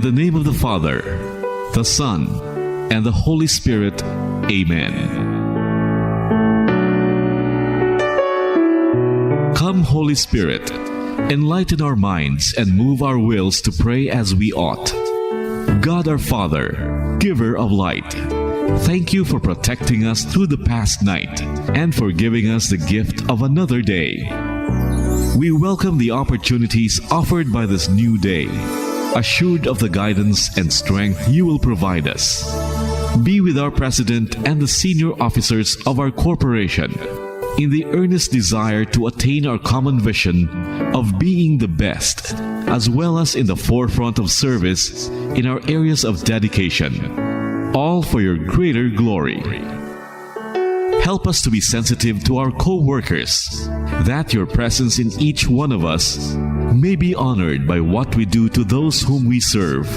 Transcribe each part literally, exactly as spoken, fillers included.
In the name of the Father, the Son, and the Holy Spirit. Amen. Come, Holy Spirit, enlighten our minds and move our wills to pray as we ought. God our Father, giver of light, thank you for protecting us through the past night and for giving us the gift of another day. We welcome the opportunities offered by this new day, assured of the guidance and strength you will provide us. Be with our president and the senior officers of our corporation in the earnest desire to attain our common vision of being the best, as well as in the forefront of service in our areas of dedication, all for your greater glory. Help us to be sensitive to our co-workers, that your presence in each one of us may be honored by what we do to those whom we serve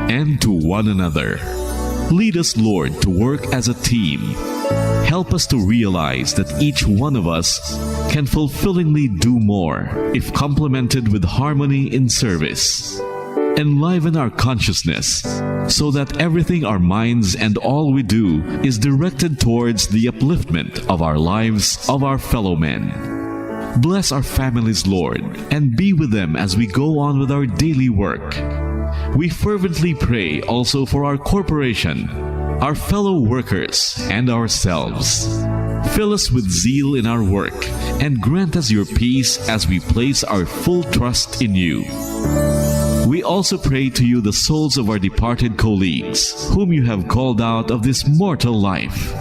and to one another. Lead us, Lord, to work as a team. Help us to realize that each one of us can fulfillingly do more if complemented with harmony in service. Enliven our consciousness so that everything our minds and all we do is directed towards the upliftment of our lives of our fellow men. Bless our families, Lord, and be with them as we go on with our daily work. We fervently pray also for our corporation, our fellow workers, and ourselves. Fill us with zeal in our work and grant us your peace as we place our full trust in you. We also pray to you the souls of our departed colleagues, whom you have called out of this mortal life.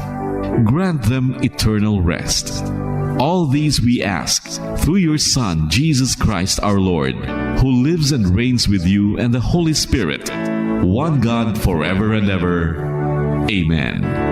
Grant them eternal rest. All these we ask through your Son, Jesus Christ our Lord, who lives and reigns with you and the Holy Spirit, one God, forever and ever. Amen.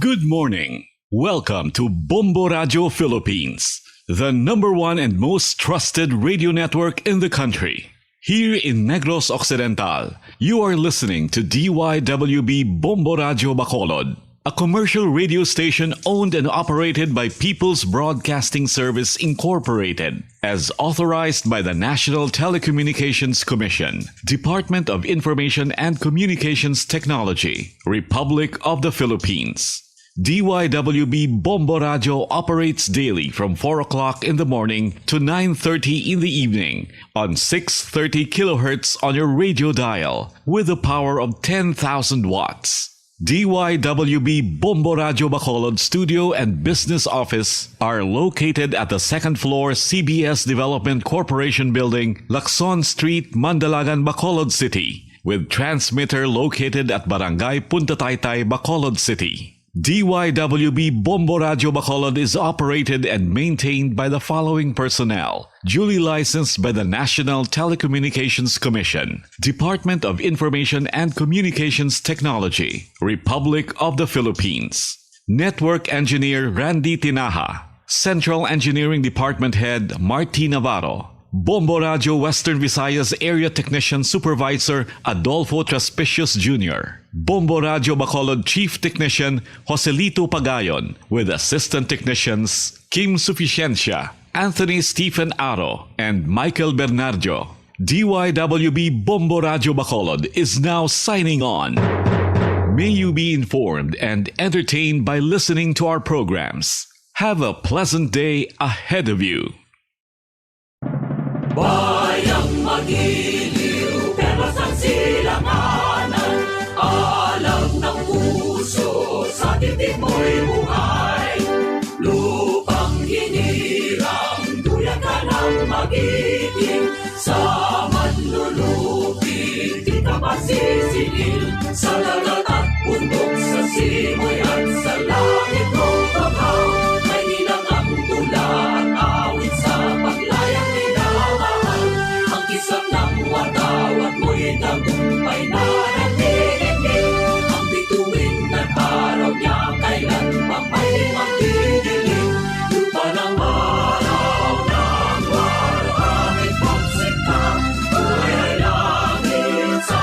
Good morning. Welcome to Bombo Radio Philippines, the number one and most trusted radio network in the country. Here in Negros Occidental, you are listening to D Y W B Bombo Radio Bacolod, a commercial radio station owned and operated by People's Broadcasting Service Incorporated, as authorized by the National Telecommunications Commission, Department of Information and Communications Technology, Republic of the Philippines. D Y W B Bombo Radio operates daily from four o'clock in the morning to nine thirty in the evening on six thirty kilohertz on your radio dial with a power of ten thousand watts. D Y W B Bombo Radio Bacolod studio and business office are located at the second floor C B S Development Corporation Building, Lacson Street, Mandalagan, Bacolod City, with transmitter located at Barangay Punta Taytay, Bacolod City. D Y W B Bombo Radio Bacolod is operated and maintained by the following personnel: duly licensed by the National Telecommunications Commission, Department of Information and Communications Technology, Republic of the Philippines. Network Engineer Randy Tinaja, Central Engineering Department Head Marty Navarro, Bombo Radio Western Visayas Area Technician Supervisor Adolfo Traspicios Junior, Bombo Radio Bacolod Chief Technician Joselito Pagayon, with Assistant Technicians Kim Suficiencia, Anthony Stephen Aro, and Michael Bernardo. D Y W B Bombo Radio Bacolod is now signing on. May you be informed and entertained by listening to our programs. Have a pleasant day ahead of you. Bayang magiliw, perlas ang silanganan, alam ng puso sa dibdib mo'y buhay. Lupang hinirang, duyan ka ng magiting, sa manlulupi di ka masisingil, sa dagat at bundok, sa simoy at sa langit mong banghaw. May hinang ang tula at awit sa paglayang minamahal. Ang kisap ng watawat mo'y tagumpay na nagdidikit. Ang bituin at araw niya kailan pa may magdidilim. Lupa ng araw ng araw, aking pagsikap, kulay langit sa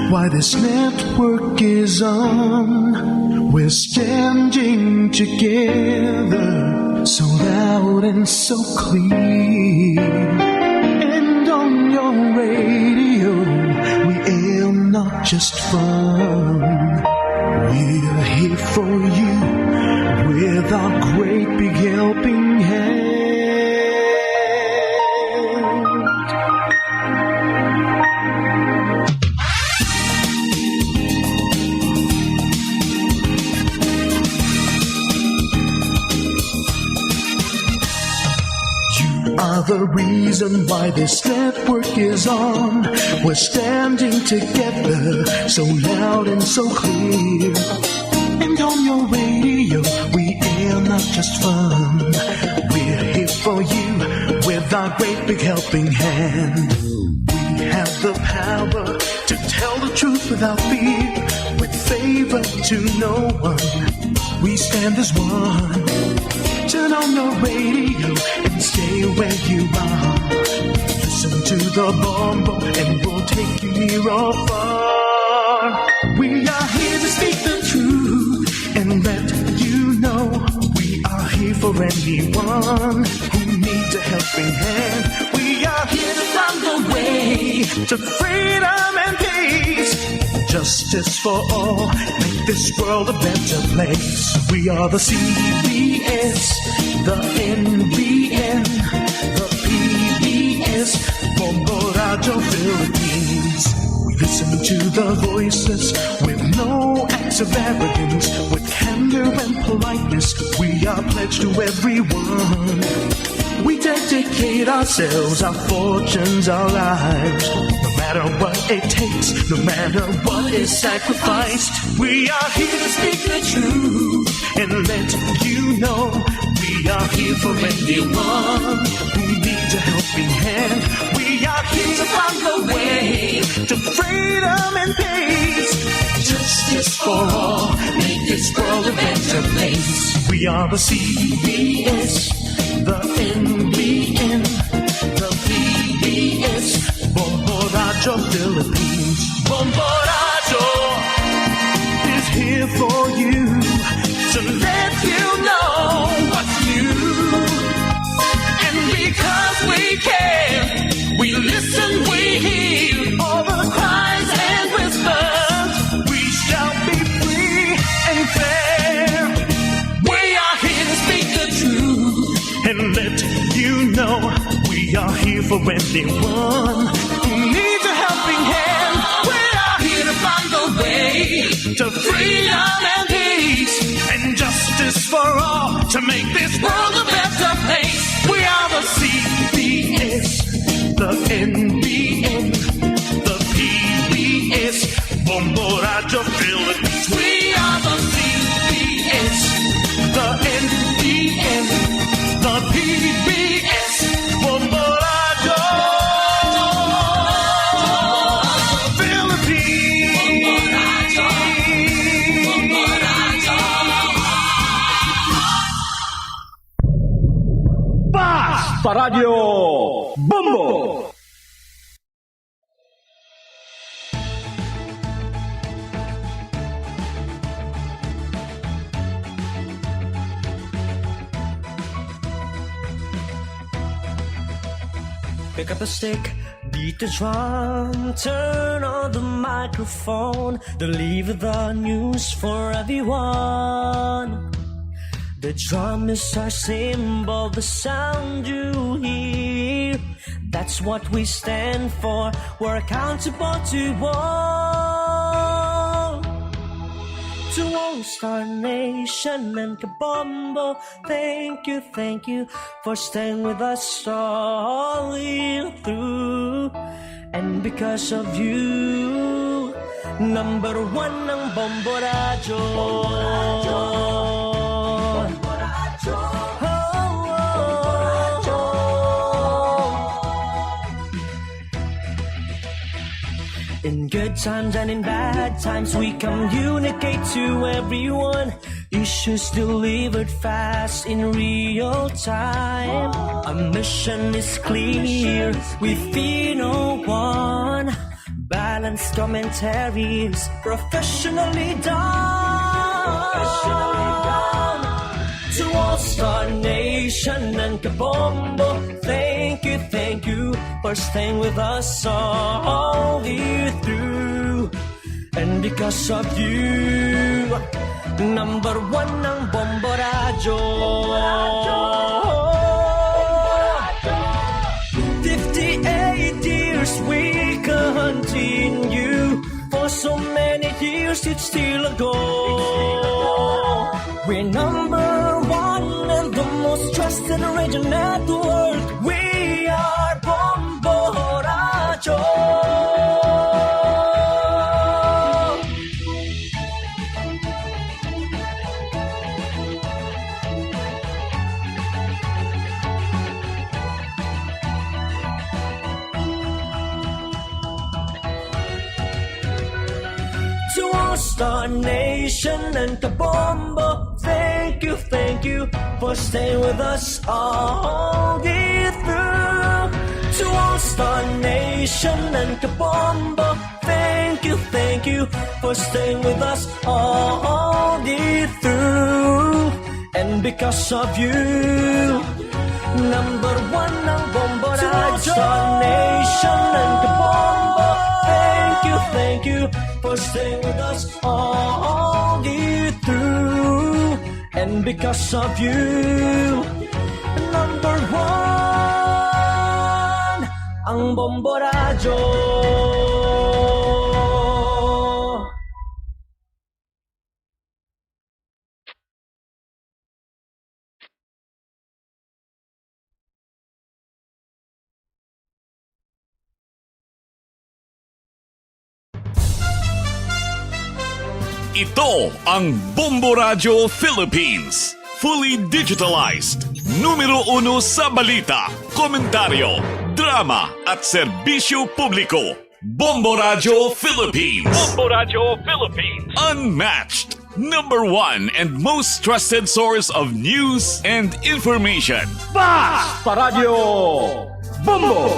Why this network is on. We're standing together, so loud and so clear. And on your radio, we aim not just fun. We're here for you with our great big helping hand. You are the reason why this network is on. We're standing together, so loud and so clear. And on your radio, we air not just fun. We're here for you with our great big helping hand. We have the power to tell the truth without fear, with favor to no one. We stand as one. Turn on the radio and stay where you are. Listen to the Bombo and we'll take you near or far. We are here to speak the truth and let you know we are here for anyone who needs a helping hand. We are here to find the way to freedom and peace. Justice for all, make this world a better place. We are the C B S, the N B N, the P B S, Bombo Radio Philippines. We listen to the voices with no acts of arrogance, with candor and politeness. We are pledged to everyone. We dedicate ourselves, our fortunes, our lives. No matter what it takes, no matter what is sacrificed, we are here to speak the truth and let you know we are here for anyone who needs a helping hand. We are here to find the way to freedom and peace. Justice for all, make this world a better place. We are the C B S, the N B N, the P B S, Bombo Radio Philippines. Bombo Radio is here for you to let you know what's new. And because we care, we listen, we hear all the cries and whispers. We shall be free and fair. We are here to speak the truth and let you know we are here for anyone who needs a helping hand. We are here to find the way to freedom and peace and justice for all to make this world a better place. We are the C B S, the N B N, the P B S, Bombo Radio Philippines. We are the C B S, the N B N, the P B S, Bombo Radio Philippines. Pas Paradio Bombo! Pick up a stick, beat the drum, turn on the microphone, deliver the news for everyone. The drum is our symbol, the sound you hear. That's what we stand for. We're accountable to all. To All Star Nation and Kabombo, thank you, thank you for staying with us all the way through. And because of you, number one ang Bombo Radyo. Bombo Radyo. Bombo Radyo. Oh, oh, oh. In good times and in bad times, we communicate to everyone. Issues delivered fast in real time. Our mission is clear, we fear no one. Back Balance commentaries, professionally done. Professionally done. To All Star Nation and Kabombo, thank you, thank you for staying with us all the way through. And because of you, number one ang Bombo Radyo. Fifty-eight years we continue. For so many years it's still a go. We're number one and the most trusted radio network. We are Bombo Radyo. To All Star Nation and Kabombo, thank you, thank you for staying with us all the way through. To All Star Nation and Kabombo, thank you, thank you for staying with us all the way through. And because of you, number one ang Bombo Radyo. Star Nation and Kabombo, thank you, thank you for staying with us all the way through. And because of you, number one ang Bombo Radyo. Ito ang Bombo Radyo Philippines. Fully digitalized. Numero uno sa balita, komentaryo, drama, at serbisyo publiko. Bombo Radyo Philippines. Bombo Radyo Philippines. Unmatched. Number one and most trusted source of news and information. Bas pa Radyo Bombo!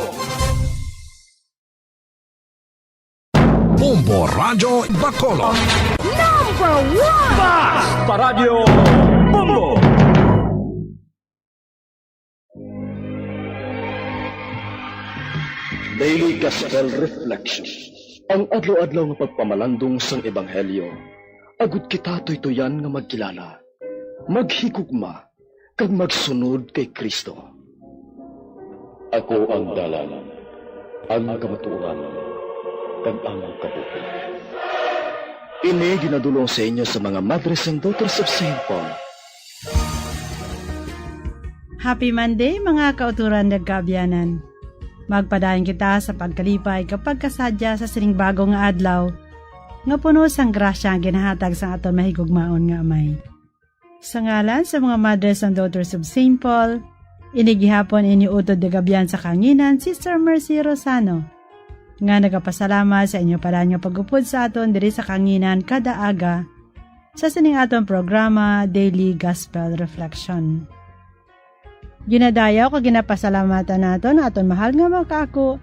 Bombo Radyo Bacolod. Number one! Bas pa Radyo Bombo! Daily Gospel Reflection. Ang adlaw-adlaw nga pagpamalandong sang Ebanghelyo, agud kita tuytuyan nga magkilala, maghigugma, kag magsunod kay Cristo. Ako ang dalan, ang kamatuoran, kag ang kabuhi. Ini ginadul-ong sa inyo sa mga Madres and Daughters of Saint Paul. Happy Monday, mga kauturan nga kaabyanan. Magpadayon kita sa pagkalipay kag pagkasadya sa sining bago nga adlaw nga puno sang grasya nga ginahatag sang aton mahigugmaon nga Amay. Sa ngalan sa mga Madres and Daughters of Saint Paul, ini gihapon inyo utod nga abyan sa kahanginan, Sister Mercy Rosano, nga nagapasalamat sa inyo padayon nga pag-upod sa aton diri sa kahanginan kada aga sa sining aton programa, Daily Gospel Reflection. Ginadayaw kag ginapasalamatan naton ang aton mahal nga Makaako,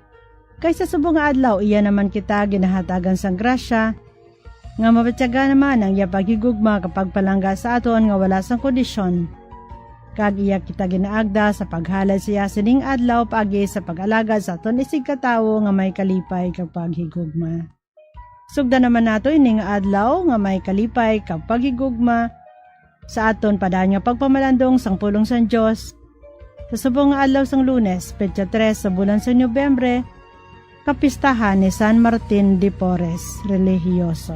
kay sa subong nga adlaw iya naman kita ginahatagan sang grasya, nga mabatyagan naman ang iya paghigugma kag pagpalangga sa aton nga wala sang kondisyon. Kag iya kita ginaagda sa paghalad sa iya sining adlaw paagi sa pag-alagad sa aton isigkatawo nga may kalipay kag paghigugma. Sugdan naman nato ini nga adlaw nga may kalipay kag paghigugma sa aton padayon nga pagpamalandong sang pulong sang Dios sa subong nga adlaw sang Lunes, petsa tres sa bulan sang Nobyembre, kapistahan ni San Martin de Porres, relihiyoso.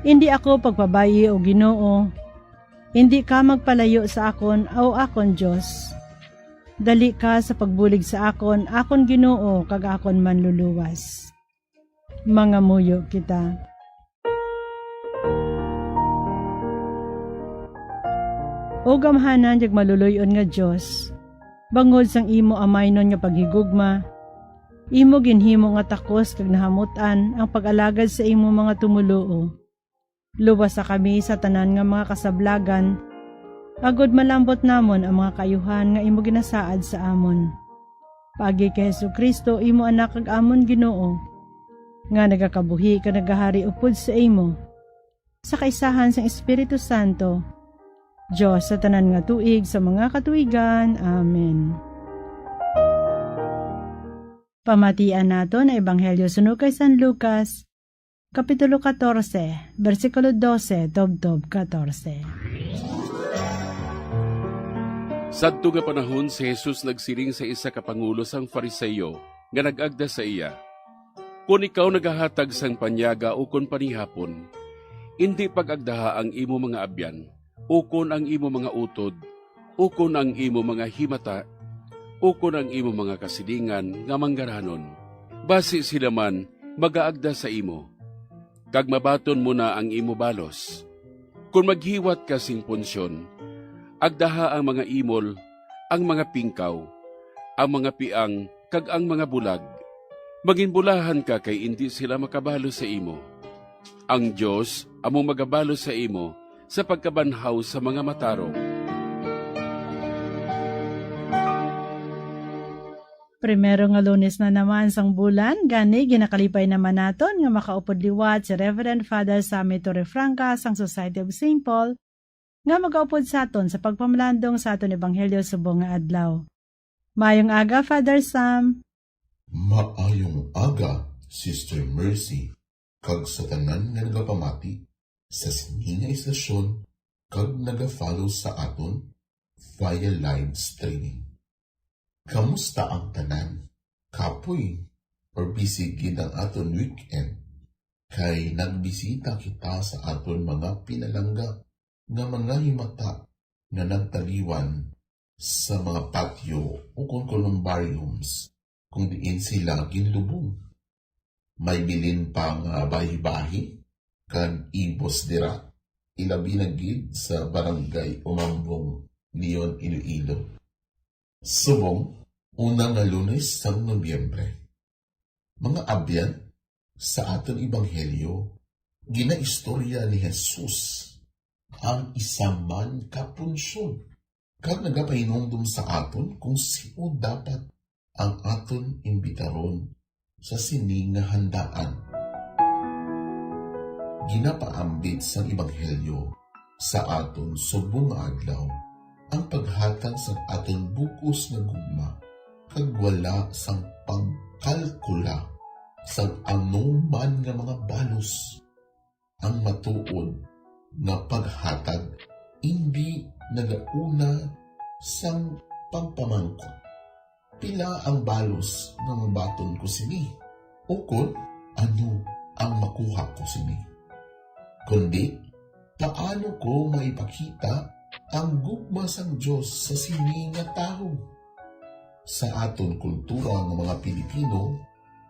Indi ako pagpabay-i, O Ginoo, indi ka magpalayo sa akon, O akon Dios. Dali ka sa pagbulig sa akon, akon Ginoo kag akon Manluluwas. Mangamuyo kita. O gamhanan kag maluloy-on nga Dios, bangod sang imo amaynon nga paghigugma, imo ginhimo nga takos kag nahamut-an ang pag-alagad sa imo mga tumoluo. Luwasa kami sa tanan nga mga kasablagan, agod malambot namon ang mga kaayuhan nga imo ginasaad sa amon. Paagi kay Jesu-Cristo, imo Anak kag amon Ginoo, nga nagakabuhi kag nagahari upod sa imo, sa kaisahan sang Espiritu Santo, Dios sa tanan nga tuig sa mga katuigan. Amen. Pamatian naton ang Ebanghelyo suno kay San Lucas, Kapitulo katorse, bersikulo dose tubtob katorse. Sadto nga panahon, si Jesus nagsiling sa isa ka pangulo sang Fariseo nga nag-agda sa iya, "Kon ikaw nagahatag sang panyaga ukon panihapon, indi pag-agdaha ang imo mga abyan, ukon ang imo mga utod, ukon ang imo mga himata, ukon ang imo mga kasilingan nga manggaranon. Basi sila man magaagda sa imo, kag mabaton mo na ang imo balos. Kon maghiwat ka sing punsyon, agdaha ang mga imol, ang mga pingkaw, ang mga piang, kag ang mga bulag. Manginbulahan ka kay indi sila makabalo sa imo. Ang Dios amo magabalo sa imo sa pagkabanhaw sa mga matarong." Primero nga Lunes na naman sang bulan, gani ginakalipay naman naton nga makaupod liwat si Reverend Father Sammy Torrefranca sang Society of Saint Paul, nga magaupod sa aton sa pagpamalandong sa aton ebanghelyo subong nga adlaw. Maayong aga, Father Sam. Maayong aga, Sister Mercy, kag sa tanan nga nagapamati sa sini nga istasyon kag nagafollow sa aton via live streaming. Kamusta ang tanan? Kapoy or busy gid ang aton weekend? Kay nagbisita kita sa aton mga pinalangga nga mga himata nga nagtaliwan sa mga patio ukon columbariums kung diin sila ginlubong. May bilin pa nga bahi-bahi kag ibos dira, ilabi na gid sa Barangay Umambong, Leon, Iloilo. Subong, una nga Lunes sang Nobyembre. Mga abyan, sa aton ebanghelyo, ginaistorya ni Jesus ang isa man ka punsyon, kag nagapahinumdom sa aton kung sin-o dapat ang aton imbitaron sa sini nga handaan. Ginapaambit sang ebanghelyo sa aton subong nga adlaw ang paghatag sang aton bug-os nga gugma kag wala sang pagkalkula sang ano man nga mga balos. Ang matuod nga paghatag indi nagauna sang pagpamangkot, "Pila ang balos nga mabaton ko sini?" ukon, "Ano ang makuha ko sini?" Kundi, "Paano ko maipakita ang gugma sang Dios sa sini nga tawo?" Sa aton kultura nga mga Pilipino,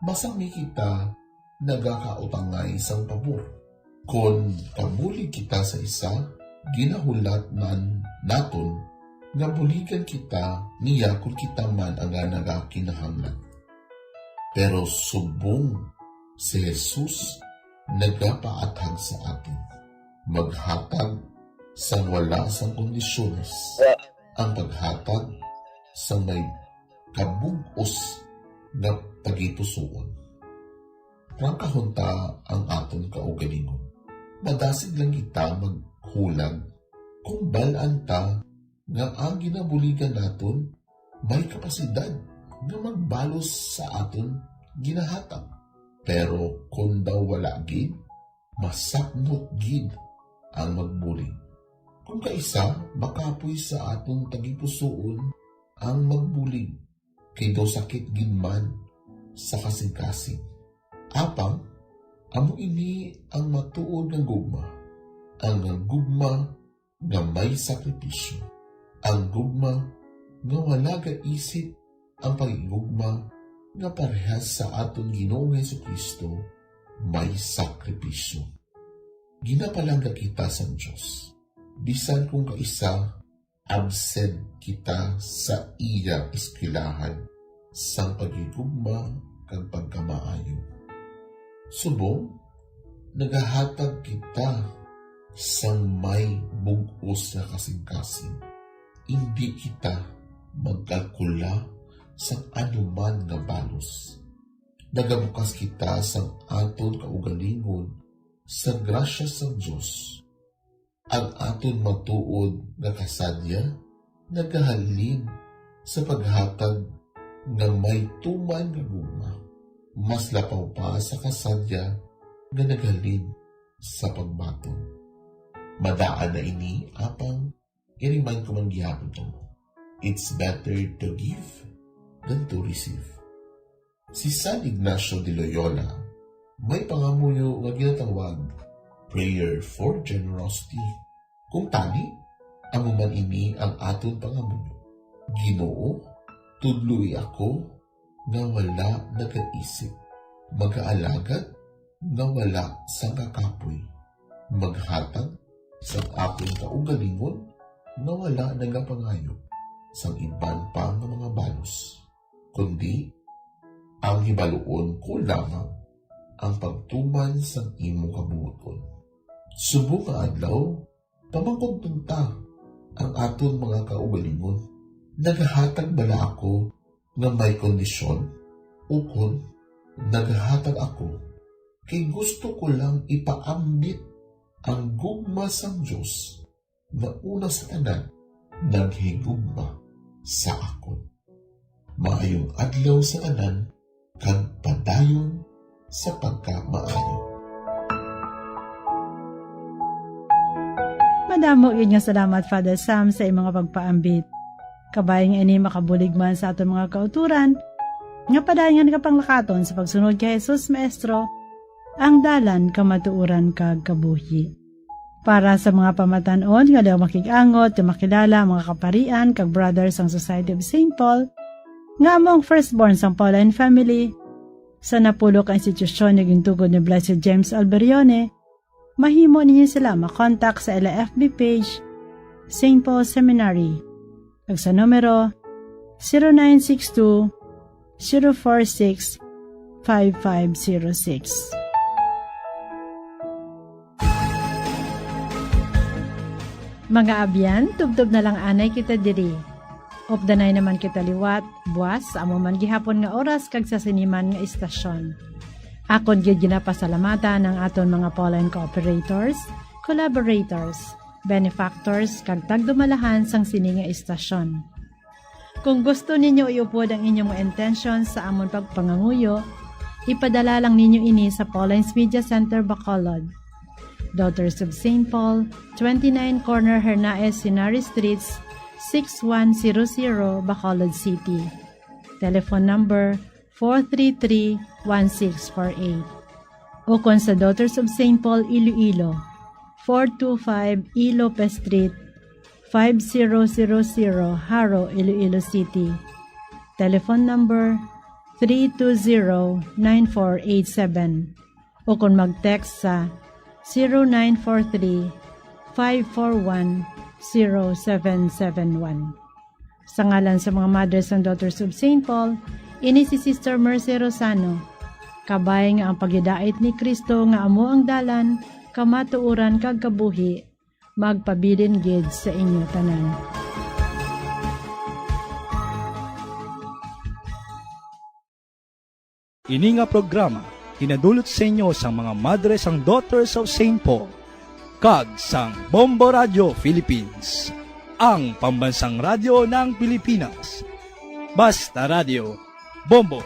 masami kita nagakautangay sang pabor. Kon kabulig kita sa isa, ginahulat man naton nga buligan kita niya kon kita man ang nagakinahanglan. Pero subong si Jesus nagapaathag sa aton, maghatag sang wala sang kondisyones, ang paghatag sang may kabug-os nga tagipusoon. Prangkahon ta ang aton kaugalingon. Madasig lang kita maghulag kung bal-an ta nga ang ginabuligan naton may kapasidad nga magbalos sa aton ginahatag. Pero kon daw wala gid, masakmot gid ang magbulig. Kon kaisa, makapoy sa aton tagipusoon ang magbulig, kay daw sakit gid man sa kasingkasing. Apang, amo ini ang matuod nga gugma, ang gugma nga may sakripisyo, ang gugma nga wala gaisip ang paghigugma nga parehas sa aton Ginoong Jesu-Cristo may sakripisyo. Ginapalangga kita sang Dios, bisan kung kaisa absent kita sa iya eskwelahan sang paghigugma kag pagkamaayo. Subong, nagahatag kita sang may bug-os nga kasingkasing. Indi kita magkalkula sang anuman nga balos. nagabukas kita sang aton kaugalingon sa grasya sang Dios. Ang aton matuod nga kasadya nagahalin sa paghatag nga may tuman nga gugma, mas lapaw pa sa kasadya nga naghalin sa pagbaton. Madaan na ini, apang i-remind ko man gihapon kamo, it's better to give than to receive. Si San Ignacio de Loyola may pangamuyo nga ginatawag Prayer for Generosity. Kung tani, amo man ini ang aton pangamuyo: Ginoo, tudloi ako nga wala nagaisip, magaalagad nga wala sang kakapoy, maghatag sang akon kaugalingon nga wala nagapangayo sang iban pa nga mga balos, kundi ang hibaluon ko lamang ang pagtuman sang imo kabuoton. Subong nga adlaw, pamangkuton ta ang aton mga kaugalingon: Nagahatag bala ako nga may kondisyon, ukon nagahatag ako kay gusto ko lang ipaambit ang gugma sang Dios nga una sa tanan naghigugma sa akon? Maayong adlaw sa tanan kag padayon sa pagkamaayo. Madamo gid nga salamat, Father Sam, sa imong pagpaambit. Kabay nga ini makabulig man sa aton mga kauturan nga padayon nga nagapanglakaton sa pagsunod kay Jesus, Maestro, ang dalan, kamatuoran, kag kabuhi. Para sa mga pamatan-on nga daw makig-angot, daw makilala ang mga kaparian kag brothers sang Society of Saint Paul, nga amo ang firstborn sang Pauline family, sa napulo ka institusyon nga gintugod ni Blessed James Alberione, mahimo ninyo sila makontak sa ila F B page, Saint Paul Seminary, kag sa numero zero nine six two, zero four six, five five zero six. Mga abyan, tubtob na lang anay kita diri. Updanay naman kita liwat, buas, sa amo man gihapon nga oras kag sa sini man nga istasyon. Akon gid ginapasalamatan ang aton mga Pauline cooperators, collaborators, benefactors, kag tagdumalahan sang sini nga istasyon. Kung gusto ninyo iupod ang inyong mga intensyon sa amon pagpanganguyo, ipadala lang ninyo ini sa Pauline's Media Center, Bacolod, Daughters of Saint Paul, twenty-nine Corner Hernaez Henares Streets, six one zero zero, Bacolod City. Telephone number four three three, one six four eight. Ukon sa Daughters of Saint Paul, Iloilo, four two five E Lopez Street, five zero zero zero, Jaro, Iloilo City. Telephone number three two zero, nine four eight seven. Ukon mag-text sa zero nine four three, five four one, zero seven seven one. Sa ngalan sa mga Mothers and Daughters of Saint Paul, ini si Sister Mercy Rosano. Kabay nga ang paghidait ni Cristo nga amo ang dalan, kamatuoran, kag kabuhi, magpabilin gid sa inyo tanan. Ini nga programa ginadulot sa inyo sang mga Madres and Daughters of Saint Paul kag sang Bombo Radio Philippines, ang pambansang radyo ng Pilipinas. Basta Radio, Bombo.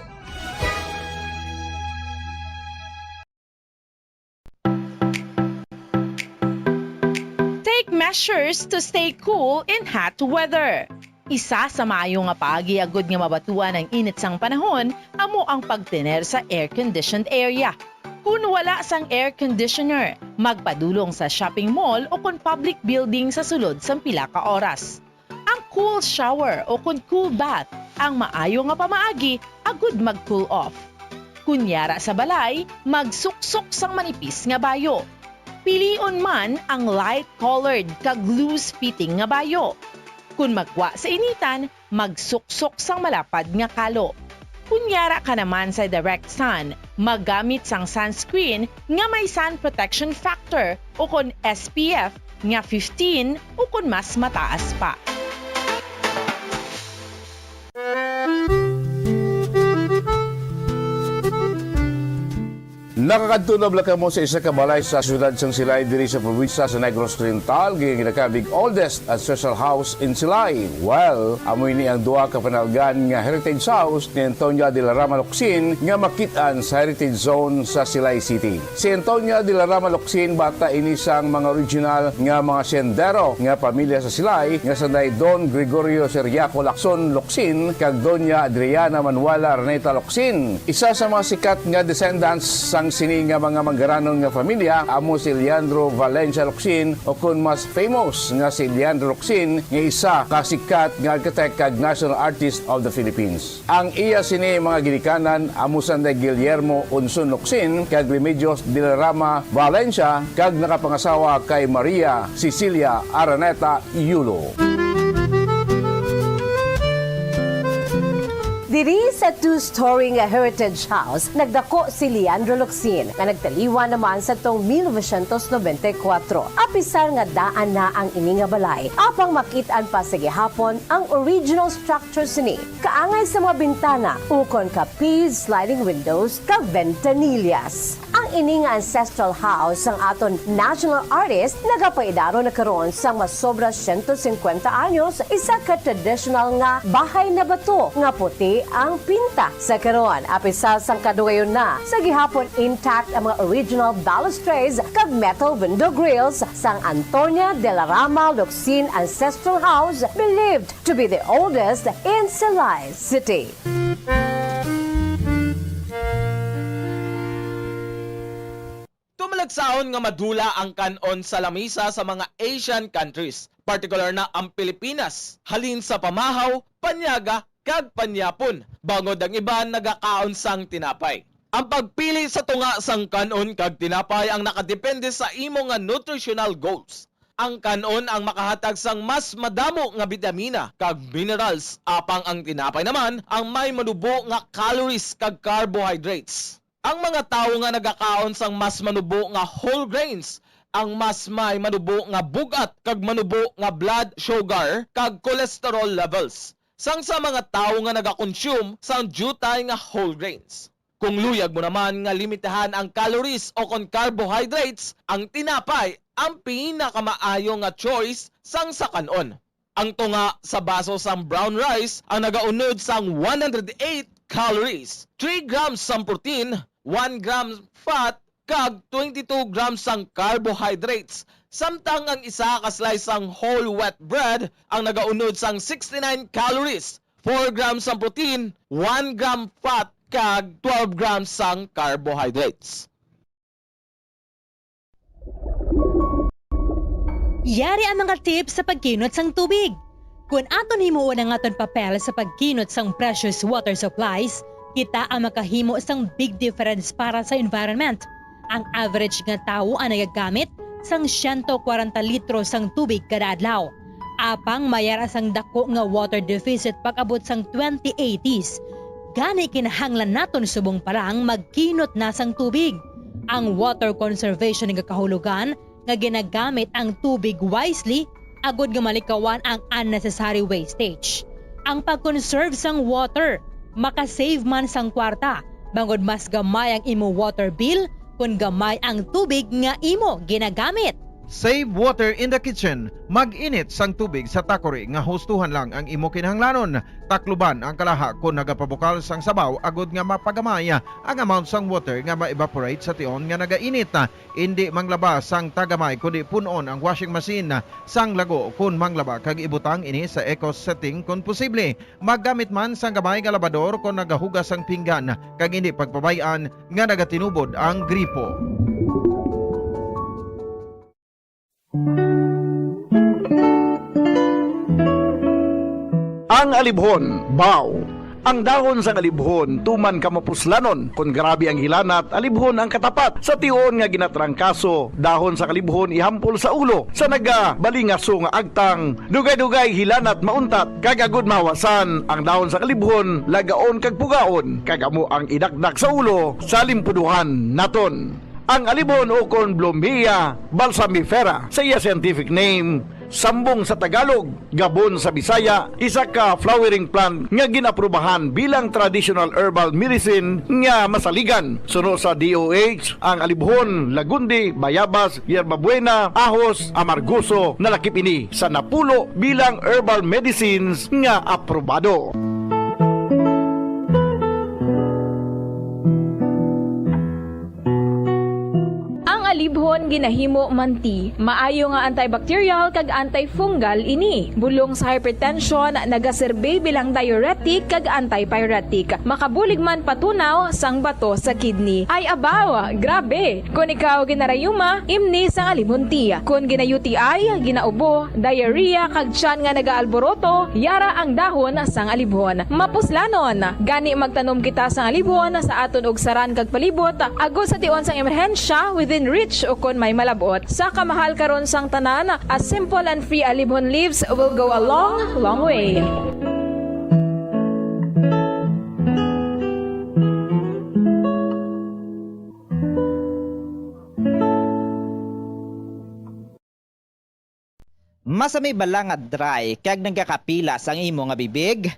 Take measures to stay cool in hot weather. Isa sa maayo nga paagi agud nga mabatuan ang init sang panahon amo ang pagtener sa air-conditioned area. Kun wala sang air conditioner, magpadulong sa shopping mall o kon public building sa sulod sang pila ka oras. Ang cool shower o kon cool bath ang maayo nga pamaagi agud mag-cool off. Kun yara sa balay, magsuksok sang manipis nga bayo. Pilion man ang light-colored kag loose-fitting nga bayo. Kun magwa sa initan, magsuksok sang malapad nga kalo. Kun yara ka naman sa direct sun, maggamit sang sunscreen nga may sun protection factor o kon S P F nga fifteen o kon mas mataas pa. Nakakadto na bala kamo sa isa ka balay sa siyudad sang Silay diri sa probinsya sa Negros Oriental, nga ginakabig oldest ancestral house in Silay? Well, amo ini ang duha ka panalgan nga heritage house ni Antonia de la Rama Locsin nga makit-an sa Heritage Zone sa Silay City. Si Antonia de la Rama Locsin, bata ini sang mga original nga mga sendero nga pamilya sa Silay, nga sanday Don Gregorio Ciriaco Lacson Locsin kag Doña Adriana Manuela Araneta Locsin. Isa sa mga sikat nga descendants sang sini nga mga manggaranon nga familya amo si Leandro Valencia Locsin, o kon mas famous nga si Leandro Locsin, nga isa ka sikat nga architect kag National Artist of the Philippines. Ang iya sini mga ginikanan amo sanday Guillermo Unson Locsin kag Remedios de la Rama Valencia, kag nakapangasawa kay Maria Cecilia Araneta Yulo. Diri sa two-story nga heritage house, nagdako si Leandro Locsin, nga nagtaliwan naman sa tong mil novecientos nobenta y kuwatro. Apisar nga daan na ang ini nga balay, apang makit-an pa sa gihapon ang original structure sini, kaangay sa mga bintana, ukon ka P sliding windows kag ventanillas. Ang ini nga ancestral house sang aton national artist nagapaidaro na karon sang masobra siyento singkwenta anyos, isa ka traditional nga bahay na bato nga puti ang pinta sa karon. Apisar sang kadugayon na, sa gihapon intact ang mga original balustrades kag metal window grills sang Antonia de la Rama Locsin Ancestral House, believed to be the oldest in Silay City. Tumalagsahon nga madula ang kan-on sa lamisa sa mga Asian countries, partikular na ang Pilipinas, halin sa pamahaw, panyaga, kag panyapon, bangod ang iban nagakaon sang tinapay. Ang pagpili sa tunga sang kan-on kag tinapay ang nakadepende sa imo nga nutritional goals. Ang kan-on ang makahatag sang mas madamo nga bitamina kag minerals, apang ang tinapay naman ang may manubo nga calories kag carbohydrates. Ang mga tawo nga nagakaon sang mas manubo nga whole grains ang mas may manubo nga bug-at kag manubo nga blood sugar kag cholesterol levels, sang sa mga tawo nga nagakonsume sang diutay nga whole grains. Kung luyag mo naman nga limitahan ang calories o kon carbohydrates, ang tinapay ang pinakamaayo nga choice sang sa kan-on. Ang tunga sa baso sang brown rice ang nagaunod sang one hundred eight calories, three grams sang protein, one gram fat, kag twenty-two grams sang carbohydrates, samtang ang isa ka slice sang whole wheat bread ang nagaunod sang sixty-nine calories, four grams sang protein, one gram fat, kag twelve grams sang carbohydrates. Yari ang mga tips sa pagkinot sang tubig. Kon aton himuon ang aton papel sa pagkinot sang precious water supplies, kita ang makahimo sang big difference para sa environment. Ang average nga tawo ang nagagamit sang siyento kwarenta litro sang tubig kada adlaw. Apang may ara sang dako nga water deficit pag-abot sang twenty eighties. Gani kinahanglan naton subong pa lang magkinot na sang tubig. Ang water conservation nagakahulugan nga ginagamit ang tubig wisely agod nga malikawan ang unnecessary wastage. Ang pag-conserve sang water makasave man sang kwarta, bangod mas gamay ang imo water bill kon gamay ang tubig nga imo ginagamit. Save water in the kitchen. Mag-init sang tubig sa takori nga hustuhan lang ang imo kinahanglanon. Takluban ang kalaha kon nagapabukal sang sabaw agod nga mapagamay ang amount sang water nga ma-evaporate sa tion nga nagainit. Indi manglaba sang tagamay, kundi pun-on ang washing machine sang lago kon manglaba kag ibutang ini sa eco setting kon posible. Maggamit man sang gamay nga labador kon nagahugas sang pinggan, kag indi pagpabay-an nga nagatinubod ang gripo. Ang alibhon, bao. Ang dahon sang alibhon tuman ka mapuslanon. Kon grabe ang hilanat, alibhon ang katapat. Sa tion nga ginatrangkaso, dahon sang alibhon ihampol sa ulo. Sa nagabalingaso nga agtang, dugay-dugay hilanat mauntat. Kag agud mahawasan, ang dahon sang alibhon lagaon kag pugaon, kag amo ang idakdak sa ulo sa limpuduhan naton. Ang alibhon ukon Blumea balsamifera sa iya scientific name, Sambong sa Tagalog, gabon sa Bisaya, isa ka flowering plant nga gin-aprubahan bilang traditional herbal medicine nga masaligan. Suno sa D O H, ang alibhon, lagundi, bayabas, yerbabuena, ahos, amargoso, nalakip ini sa napulo bilang herbal medicines nga aprobado. Ang alibhon ginahimo man tea. Maayo nga antibacterial kag antifungal ini. Bulong sa hypertension, nagaserbi bilang diuretic kag antipyretic. Makabulig man patunaw sang bato sa kidney. Ay abaw, grabe! Kon ikaw ginarayuma, imni sang alibhon tea. Kon gina-U T I, ginaubo, diarrhea, kag tiyan nga nagaalboroto, yara ang dahon sang alibhon. Mapuslanon! Gani magtanom kita sang alibhon sa aton ugsaran kag palibot, agod sa tion sang emerhensya, within reach o kon may malab-ot. Sa kamahal karon sang tanan, a simple and free alibhon leaves will go a long, long way. Masami bala nga dry kag nagakapila sang imo nga bibig?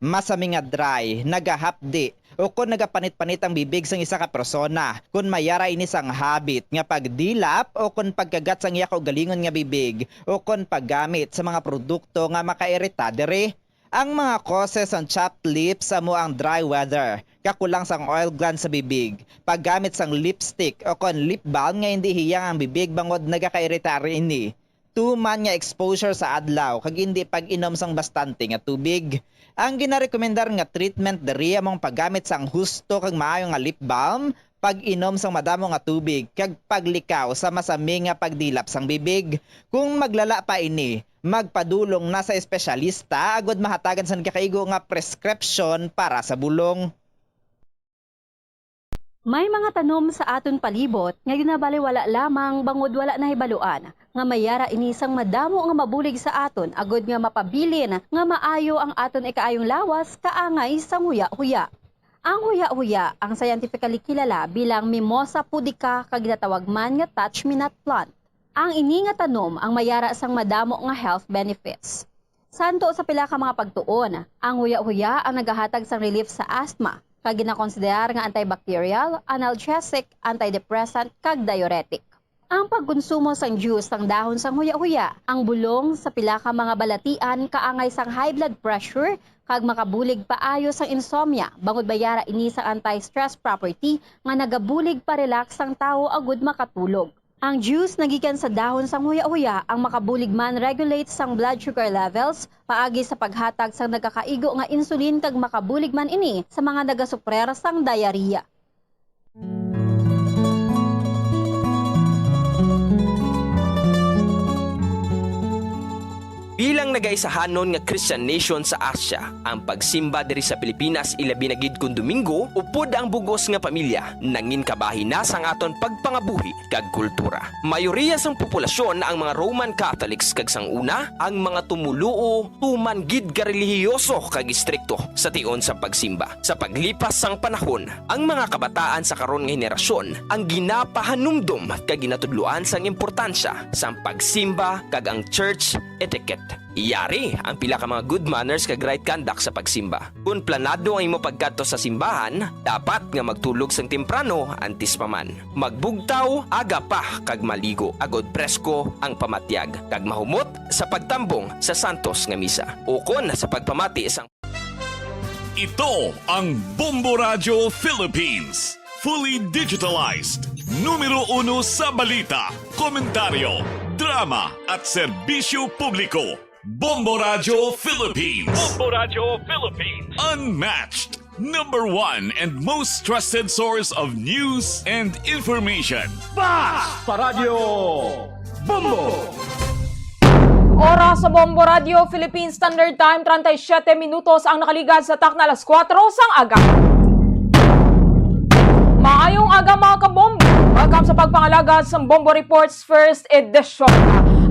Masami nga dry, nagahapdi, o kon nagapanit-panit ang bibig sang isa ka persona, kon may ara ini sang habit nga pagdilap o kon pagkagat sang iya kaugalingon nga bibig, o kon paggamit sa mga produkto nga makairita diri. Ang mga causes sang chapped lips amo ang dry weather, kakulang sang oil glands sa bibig, paggamit sang lipstick o kon lip balm nga indi hiyang ang bibig bangod nagakairita ini, tuman nga exposure sa adlaw kag indi pag-inom sang bastante nga tubig. Ang ginarekomendar nga treatment diri amo ang paggamit sang husto kag maayo nga lip balm, pag-inom sang madamo nga tubig, kag paglikaw sa masami nga pagdilap sang bibig. Kung maglala pa ini, magpadulong na sa espesyalista agud mahatagan sang nagakaigo nga prescription para sa bulong. May mga tanom sa aton palibot nga ginabaliwala lamang bangod wala nahibaluan nga may ara ini sang madamo nga mabulig sa aton agud nga mapabilin nga maayo ang aton ikaayong lawas kaangay sang huya-huya. Ang huya-huya, ang scientifically kilala bilang Mimosa pudica kag ginatawag man nga touch-me-not plant. Ang ini nga tanom ang may ara sang madamo nga health benefits. Santo sa pila ka mga pagtuon, ang huya-huya ang nagahatag sang relief sa asthma, kag ginakonsiderar nga antibacterial, analgesic, antidepressant, kag diuretic. Ang pagkonsumo sang juice sang dahon sang huya-huya, ang bulong sa pila ka mga balatian kaangay sang high blood pressure kag makabulig paayo sang insomnia, bangod may ara ini sang anti-stress property nga nagabulig pa-relax sang tawo agud makatulog. Ang juice nagikan sa dahon sang huya-huya ang makabulig man regulate sang blood sugar levels paagi sa paghatag sang nagakaigo nga insulin kag makabulig man ini sa mga nagasuprer sang diarrhea. Bilang nagaisahanon nga Christian nation sa Asia, ang pagsimba diri sa Pilipinas, ilabi na gid kon Domingo, upod ang bug-os nga pamilya, nangin kabahin na sang aton pagpangabuhi kag kultura. Mayoriya sang populasyon ang mga Roman Catholics kag sang una, ang mga tumoluo tuman gid ka relihiyoso kag istrikto sa tion sa pagsimba. Sa paglipas sang panahon, ang mga kabataan sa karon nga henerasyon ang ginapahanumdom kag ginatudloan sang importansya sang pagsimba kag ang church etiquette. Yari ang pila ka mga good manners kag right conduct sa pagsimba. Kon planado ang imo pagkadto sa simbahan, dapat nga magtulog sang temprano antes pa man. Magbugtaw aga pa kag maligo, agod presko ang pamatyag, kag mahumot sa pagtambong sa santos nga misa, ukon sa pagpamati sang Ito ang Bombo Radyo Philippines, fully digitalized, numero uno sa balita, komentaryo, drama, at serbisyo publiko. Bombo Radyo Philippines. Bombo Radyo Philippines. Unmatched, number one, and most trusted source of news and information. Basta Radyo Bombo! Oras sa Bombo Radyo Philippine Standard Time, treinta y siete minutos ang nakaligad sa takna alas kuwatro sang aga. Maayong aga, mga kabombo. Welcome sa pagpangalagad sa Bombo Reports First Edition.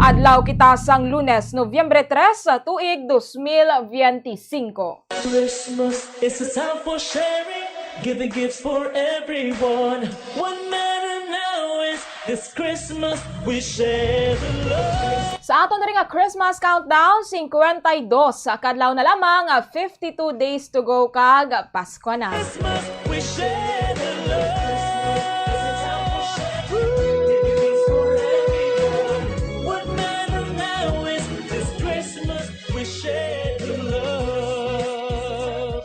Adlaw kita sang Lunes, Nobyembre tres, sa tuig dos mil biyente singko. Christmas is a time for sharing, giving gifts for everyone. What matter now is this Christmas we share the love. Sa aton diri nga Christmas countdown, singkwenta y dos ka adlaw na lamang, ah, fifty-two days to go, kag Pasko na. Christmas, we share the love. What matter now is this Christmas, we share the love.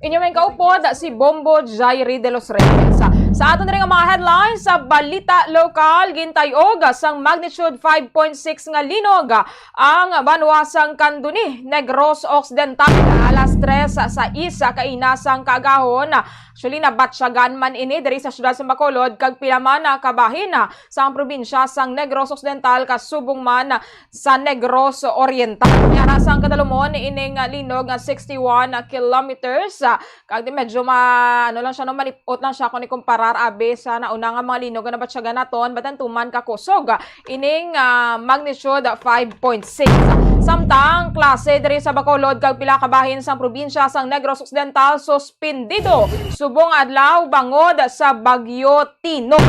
Inyo may kaupod si Bombo Jairi de los Reyes. Sa aton diri nga mga headlines, sa balita lokal, gintayog sang magnitude five point six nga linog ang banwa sang Candoni, Negros Occidental, alas tres sais kaina sang kaagahon. Actually, nabatyagan man ini diri sa siyudad sa Bacolod, kag pila man na kabahin sang probinsya sang Negros Occidental, kasubong man sa Negros Oriental. Yara sang kadalumon ining, ah, linog nga sixty-one kilometers. Ah, kag di medyo ma-, ano lang siya, no, malipot lang siya kung ikumparar abi sa nauna nga mga linog nga nabatyagan naton, batantuman kakusog, ah, ining, ah, magnitude five point six. Samtang klase diri sa Bacolod kag pila ka bahin sang probinsya sang Negros Occidental suspindido subong adlaw bangod sa Bagyo Tino.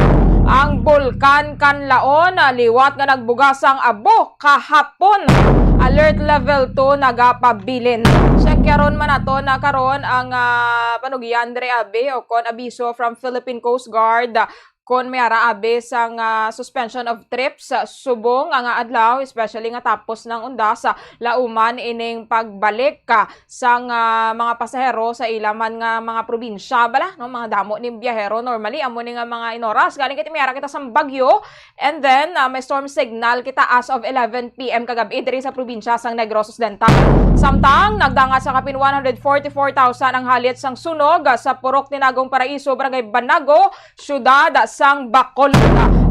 Ang Bulkan Kanlaon, ah, liwat nga nagbugas ang abo kahapon, alert level two nagapabilin. Check karon man nato na karon ang, ah, panugyan diri abi o kon abiso from Philippine Coast Guard, ah, kon may ara abi sang, ah, suspension of trips, ah, subong nga adlaw, especially nga tapos ng undas, ah, lauman ining pagbalik, ah, sang, ah, mga pasahero sa ila man nga mga probinsya bala, no? Mga damo ning biyahero. Normally, amo ni nga mga inoras, galing kay may ara kita sang bagyo, and then, ah, may storm signal kita as of eleven p m kagab-i diri sa probinsya sang Negros Occidental. Samtang nagdangat sa kapin one hundred forty-four thousand ang halit sang sunog, ah, sa Purok Tinagong Paraiso, Barangay Banago, siyudad sang Bacolod.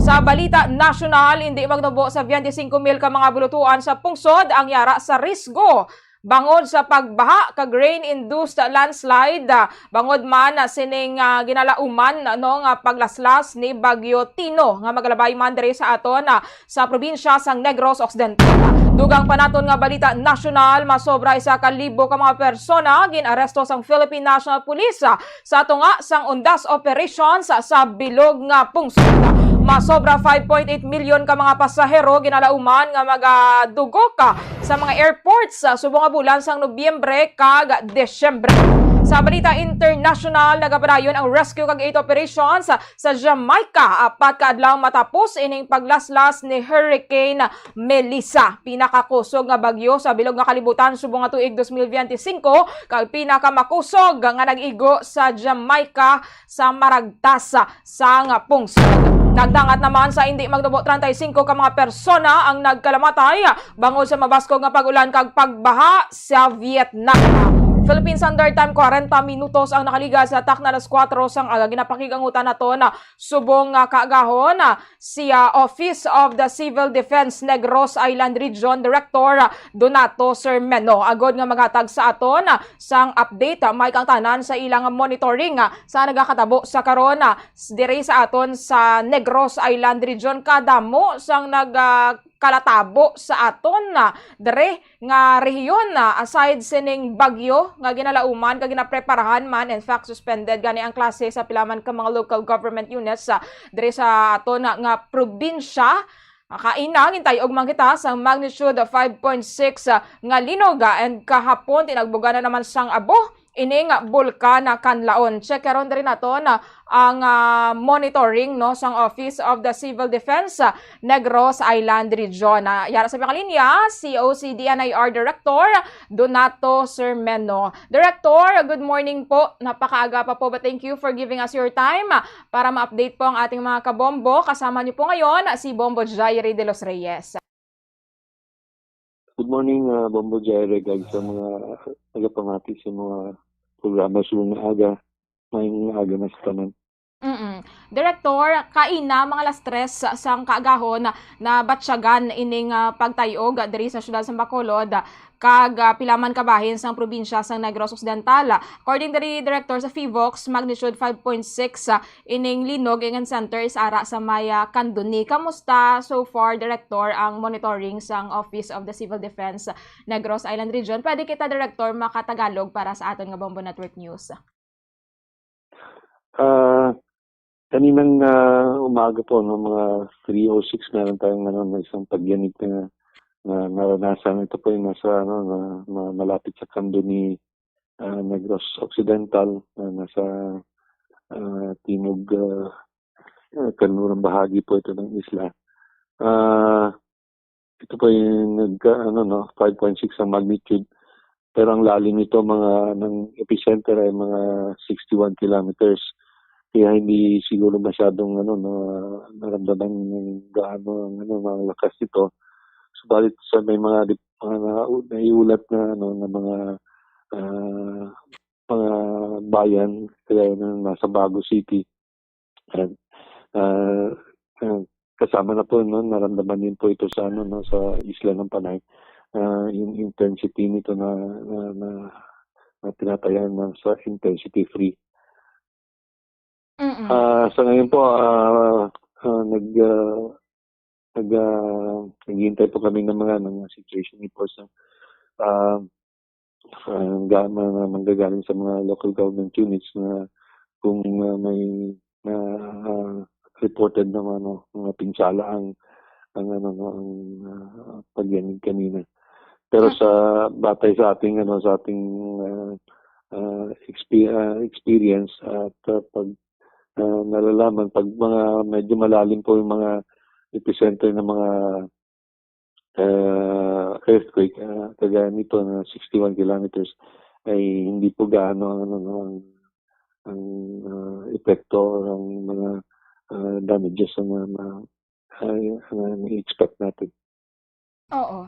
Sa balita nasyonal, indi magnubo sa twenty-five mil ka mga bulutuan sa pungsod ang yara sa risgo bangod sa pagbaha kag rain-induced landslide, ah, bangod man, ah, sining, ah, ginalauman, no, nga paglaslas ni Bagyo Tino nga magalabay man diri sa aton, ah, sa probinsya sang Negros Occidental. Dugang pa naton nga balita nasyonal, masobra isa ka libo ka mga persona gin-aresto sang Philippine National Police, ah, sa tunga sang undas operations sa bilog nga pungsod. Masobra five point eight milyon ka mga pasahero ginalauman nga magadugok sa mga airports sa subong nga bulan sang Nobyembre kag Disyembre. Sa balita international, nagapadayon ang rescue kag aid operations sa Jamaica, apat ka adlaw matapos ining paglaslas ni Hurricane Melissa, pinakakusog nga bagyo sa bilog nga kalibutan subong nga tuig dos mil benti singko, kag pinakamakusog nga nag-igo sa Jamaica sa maragtas sang pungsod. Nagdangat naman sa indi magnubo treinta y cinco ka mga persona ang nagkalamatay bangod sa mabaskog nga pag-ulan kag pagbaha sa Vietnam. Philippine Standard Time, kwarenta minutos ang nakaligas sa takna alas kuwatro sang aga. Ginapakigangutan naton subong nga kaagahon si, ah, Office of the Civil Defense Negros Island Region Director, ah, Donato Sermeno, agod nga maghatag sa aton, ah, sang update, ah, may kaangtanan sa ilang monitoring, ah, sa nagakatabo sa karon, ah, s-, diri sa aton sa Negros Island Region. Kadamo sang nag, ah, kalatabo sa aton, ah, diri nga rehiyon na aside sining bagyo nga ginalauman kag ginapreparahan man. In fact, suspended gani ang klase sa pila man ka mga local government units, ah, diri sa aton nga, nga probinsya. Ah, kaina, gintay-og man kita sa magnitude five point six, ah, nga linog, ah, and kahapon tinagbugan na naman sang abo ining Bulkan Kanlaon. Check karon diri naton, ah, ang, ah, monitoring, no, sang Office of the Civil Defense, ah, Negros Island Region. Ah, yara sa mga linya, si O C D N I R Director Donato Sermeno. Director, good morning po. Napakaaga pa po, but thank you for giving us your time, ah, para ma-update po ang ating mga kabombo. Kasama niyo po ngayon si Bombo Jairi de los Reyes. Good morning, ah, Bombo Jairi, kag sa mga nagapamati sa mga programa sa mga aga. Maayong aga na sa tanan. Mm. Director, kaina, mga alas tres sang kaagahon, nabatyagan ining, ah, pagtay-og diri sa siyudad sa Bacolod, kag, ah, pila man ka bahin sang probinsya sang Negros Occidental. According diri, Director, sa PHIVOLCS, magnitude five point six, ah, ining linog, ang center is ara sa may, ah, Candoni. Kamusta so far, Director, ang monitoring sang Office of the Civil Defense Negros Island Region? Pwede kita, Director, makatagalog para sa aton nga Bombo Network News? Ah, kaninang, ah, umaga po, no, mga three oh six, meron tayong, ano, may isang pagyanig na na naranasan. Ito po yung nasa, ano, na, na malapit sa Candoni, ah, Negros Occidental, na nasa, ah, timog, ah, ah, kanlurang bahagi po ito ng isla. Ah, ito po yung nagka-, ano, no, five point six ang magnitude. Pero ang lalim nito, mga, ng epicenter ay mga sixty-one kilometers. Kaya hindi siguro masyadong, ano, no, naramdaman ng gaano ang, ano, mga lakas nito. Subalit sa may mga dip-, mga na-, naiulat na, ano, na mga, ah, mga bayan, kaya na nasa Bago City, and, ah, ah, kasama na po, no, naramdaman din po ito sa, ano, no, sa Isla ng Panay. Ah, yung intensity nito na, na, na, na tinatayaan na sa intensity three. Mm. Ah, sa ngayon po, ah, ah, nag, ah, nag, ah, naghihintay po kami ng mga, ng mga situation reports na, ah, ah, ga-, mga manggagaling sa mga local government units na kung, ah, may na, ah, reported na, ano, mga pinsala ang, ang, ano, no, ang, ah, pagyanig kanina. Pero Mm. sa, batay sa ating, ano, sa ating, ah, ah, expe-, ah, experience at, ah, pag, ah, nalalaman, pag mga medyo malalim po yung mga epicenter ng mga, ah, earthquake, ah, kagaya nito na sixty-one kilometers, ay hindi po gaano ang, ano, no, ang, ang, ah, epekto or ang mga, ah, damages na, na, ay, na na-expect natin. Oo.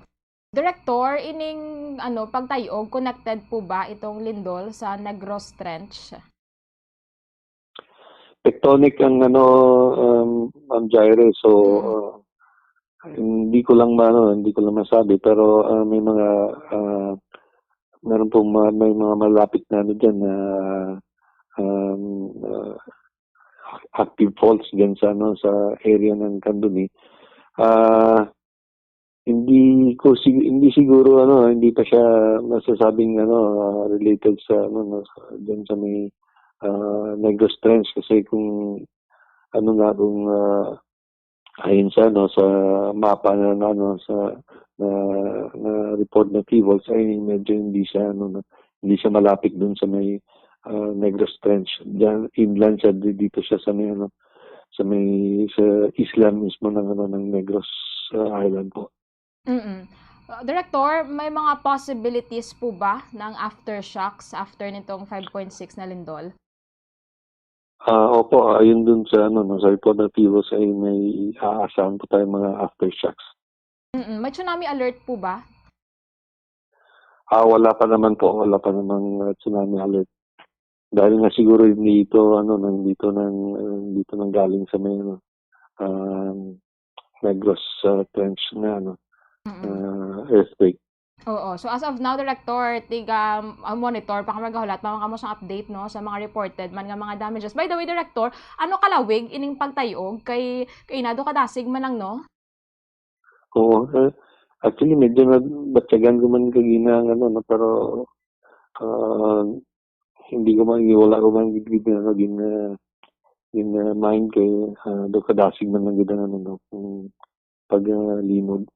Director, ining, ano, pagtayog, connected po ba itong lindol sa Negros Trench? Tectonic ang, ano, um, Ma'am Jaire, so, Mm. uh, hindi ko lang ma-, ano, hindi ko lang masabi, pero, uh, may mga, uh, meron pong ma-, may mga malapit na, ano, dyan na, um, uh, active faults dyan sa, ano, sa area ng Candoni. Ah, hindi ko sig-, hindi siguro, ano, hindi pa siya masasabing, ano, ah, related sa, ano, no, sa, dyan sa may, ah, Negros Trench kasi kung, ano nga, kung, ah, ayon sa, ano, sa mapa na, na, ano, sa, na, na report na T-Volts ay medyo hindi siya, ano, na, hindi siya malapit dun sa may, ah, Negros Trench. Diyan, inland siya, di-, dito siya sa may, ano, sa may, sa isla mismo ng, ano, ng Negros, ah, Island po. Mm. Uh, Director, may mga possibilities po ba ng aftershocks after nitong five point six na lindol? Ah, opo, ayon dun sa, ano, no, sa report ng T-Volts ay may aasahan po tayong mga aftershocks. Mm, may tsunami alert po ba? Ah, wala pa naman po, wala pa namang, uh, tsunami alert. Dahil nga siguro hindi ito, ano, nang, dito nang, uh, dito nang galing sa may, ano, um, Negros, uh, Trench na, ano, Mm. uh, earthquake. Oo. So, as of now, Director, tiga, uh, monitor pa kamo, magahulat pa man kamo sang update, no, sa mga reported man nga mga damages. By the way, Director, ano kalawig ining pagtayog? Kay, kay nado kadasig man lang, no? Oo, eh, actually, medyo nabatyagan ko man kagina ang, ano, no, pero, ah, hindi ko man, wala ko man gid, gid, ano, gin, ah, gin, ah, mind kay, ah, do kadasig man lang gid ang, ano, no, kung pag, ah, limod.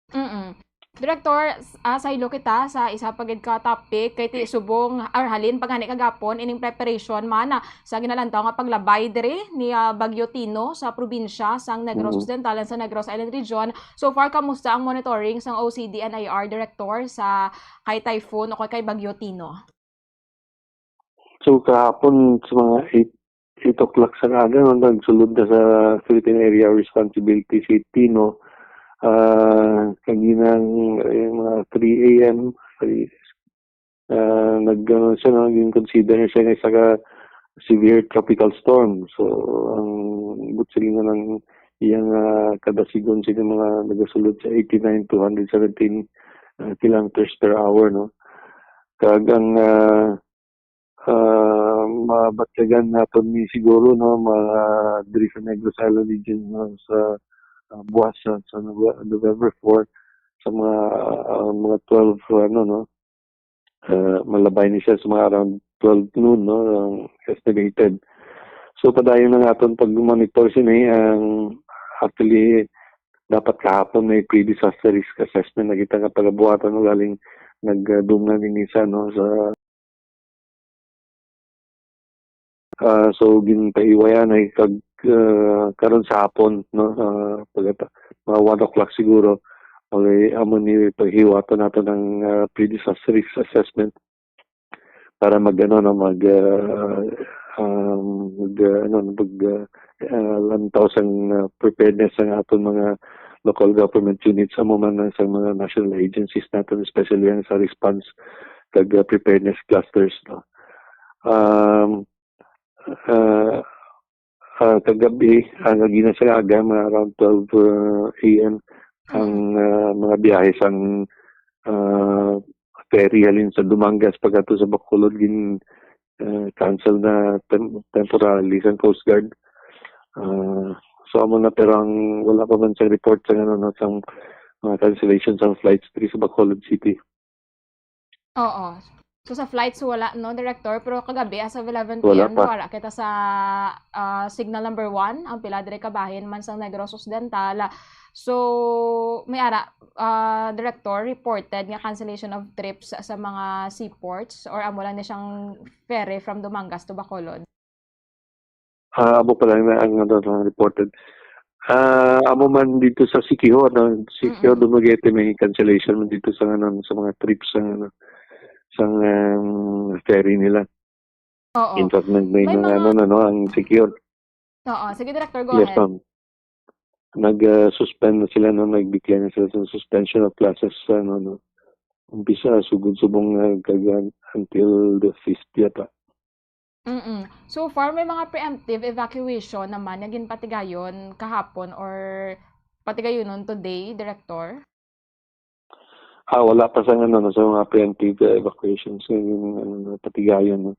Mm. Director, s-, ah, saylo kita sa isa pa gid ka topic kay ti subong, or halin pa gani kagapon ining preparation man, ah, sa ginalantaw nga paglabay diri ni, ah, Bagyo Tino sa probinsya sang Negros Mm. Occidental and sa Negros Island Region. So far, kamusta ang monitoring sang O C D and I R Director sa kay Typhoon o kay Bagyo Tino? So, kahapon sa mga eight, eight o'clock sa aga, no, nagsulod na sa Philippine Area of Responsibility si Tino. Ah, kaginang, eh, mga three A M, three, ah, nag-, ano siya, no, gin-consider na siya nga isa ka severe tropical storm. So, ang buot silingan, ang iyang, ah, kadasigon sini mga nagasulod sa eighty-nine to hundred seventeen, ah, kilometers per hour, no? Kag ang, ah, ah, mabatyagan naton ni siguro, no, mga diri sa Negros Island Region, no, sa, ah, buwas sa, sa Nove-, November four, sa mga, ah, mga twelve, ano, no, ah, malabay ni siya sa mga around twelve noon, no, ang estimated. So, padayon na nga aton pag-monitor sini, ang actually, dapat kahapon may pre-disaster risk assessment na kita nga pagabuhatan, no, galing nagdumnan ini sa, no, sa, ah, so, ginpaiwayan ay kag, ah, karon sa hapon, no, ah, pagkata-, mga one o'clock siguro, okay, amo ni paghiwaton nato ng, ah, pre-disaster risk assessment para mag, ano, no, mag, ah, um, mag, ah, ano, no, mag, ah, ah, lantaw sang, ah, preparedness sang aton mga local government units, amo man ang sa mga national agencies natin, especially ang sa response kag, ah, preparedness clusters, no. Um, ah, ah, kagabi, ang gina sa aga, mga around twelve, ah, A M, ang, Mm. ah, mga biyahe sang, ah, ferry halin sa Dumangas pagkadto sa Bacolod gin, ah, cancel na tem-, temporarily sang Coast Guard. Ah, so, amo na, pero ang wala pa man sa report sa, ano, no, sang mga cancellation sang flights diri sa Bacolod City. Oo. So, sa flights, wala, no, Director? Pero kagabi, as of eleven Wala P M, no, pa. wala kita sa, ah, signal number one, ang pila diri kabahin man sang Negros Occidental. So, may ara, ah, Director, reported nga cancellation of trips sa mga seaports, or amo lang ni siyang ferry from Dumangas to Bacolod? Ah, amo pa lang na ang, ano, ang reported. Ah, amo man dito sa Siquijor, no? Siquijor, Mm-mm. Dumaguete, may cancellation man dito sa, ano, sa mga trips sa, ano, sa, um, ferry nila. Oo. In fact, nag-, may May mga, mga ano, ano, ang Siquijor. Oo. Sige, Director, go Yes, ahead. ma'am. Nag, ah, suspend na sila, no? Nag-declare na sila sa suspension of classes, ano, no? Umpisa, sugod subong, ah, kag, ah, until the fifth yata. Mm-mm. So far, may mga preemptive evacuation naman nga ginpatigayon kahapon or patigayonon today, Director? Ah, wala pa sa, ano, no, sa mga preemptive, uh, evacuations nga gin-, ano, no, patigayon, no.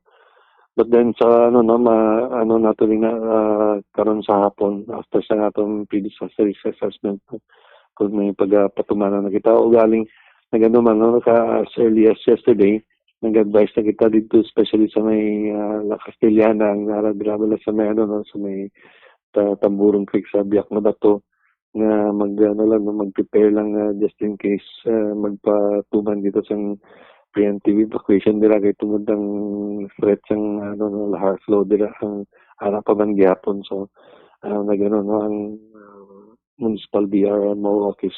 But then sa, ano, no, ma-, ano nato rin na, ah, karon sa hapon, after sa atong pre-disaster risk assessment, no, kung may pagpatumanan na kita, o galing, nag-ano man, no, ka, as early as yesterday, nag-advise na kita dito, especially sa may, ah, La Castellana, ang ara dira bala sa may, ano, no, sa may Ta-, Tamburong Creek sa Biak na Bato, nga mag, ano lang, no, mag-prepare lang, ah, just in case, ah, magpatuman kita sang preemptive evacuation dira kay tungod ang threat sang, ano, no, lahar flow dira ang ara pa man gihapon. So, ah, nag-ano, no, ang, ah, Municipal B R M O office,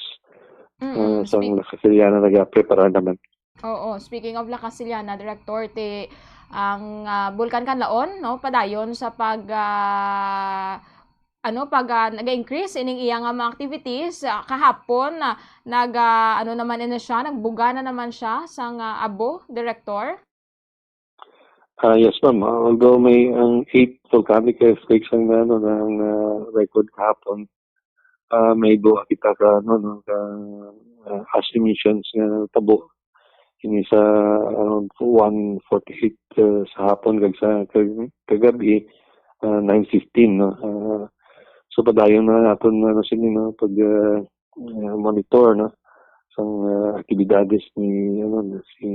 Mm-mm. ah, sang Speak- La Castellana nagaprepara naman. Oo, speaking of La Castellana, Director, ti ang, ah, Bulkan Kanlaon, no, padayon sa pag, ah, ano, pag, ah, nag-increase ining iya nga mga activities, ah, kahapon, ah, nag, ah, ano naman ini siya, nagbuga na naman siya sang, ah, abo, Director? Ah, yes, ma'am. Ah, although may ang eight volcanic earthquakes ang, ano, ang, ah, record kahapon, ah, may duha kita ka, ano, no, ka, ah, ash emissions nga tabo. Ini sa around one forty-eight, ah, sa hapon kag sa kag-, kagabi, ah, nine fifteen, no. Ah, so padayon na naton, ano, sini, no, pag, ah, ah, monitor, no, sang, ah, aktibidades ni, ano, ni si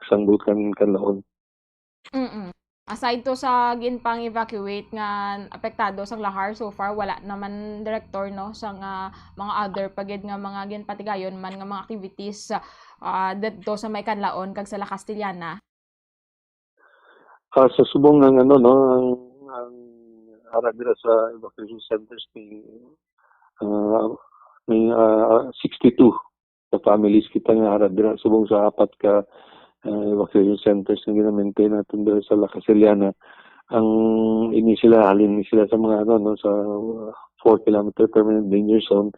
sang Bulkan Kanlaon. Mm. Aside to sa ginpang-evacuate nga apektado sang lahar, so far wala naman, Director, no, sa nga mga other pa gid nga mga ginpatigayon man nga mga activities, ah, didto sa may Kanlaon kag sa La Castellana. Ah, sa subong ang, ano, no, ang, ang ara dira sa evacuation centers ni, ah, may, ah, sixty-two ka families kita nga ara dira subong sa apat ka, ah, evacuation centers nga gina-maintain naton dira sa La Castellana. Ang ini sila, halin ni sila sa mga, ano, no, sa four kilometer permanent danger zone,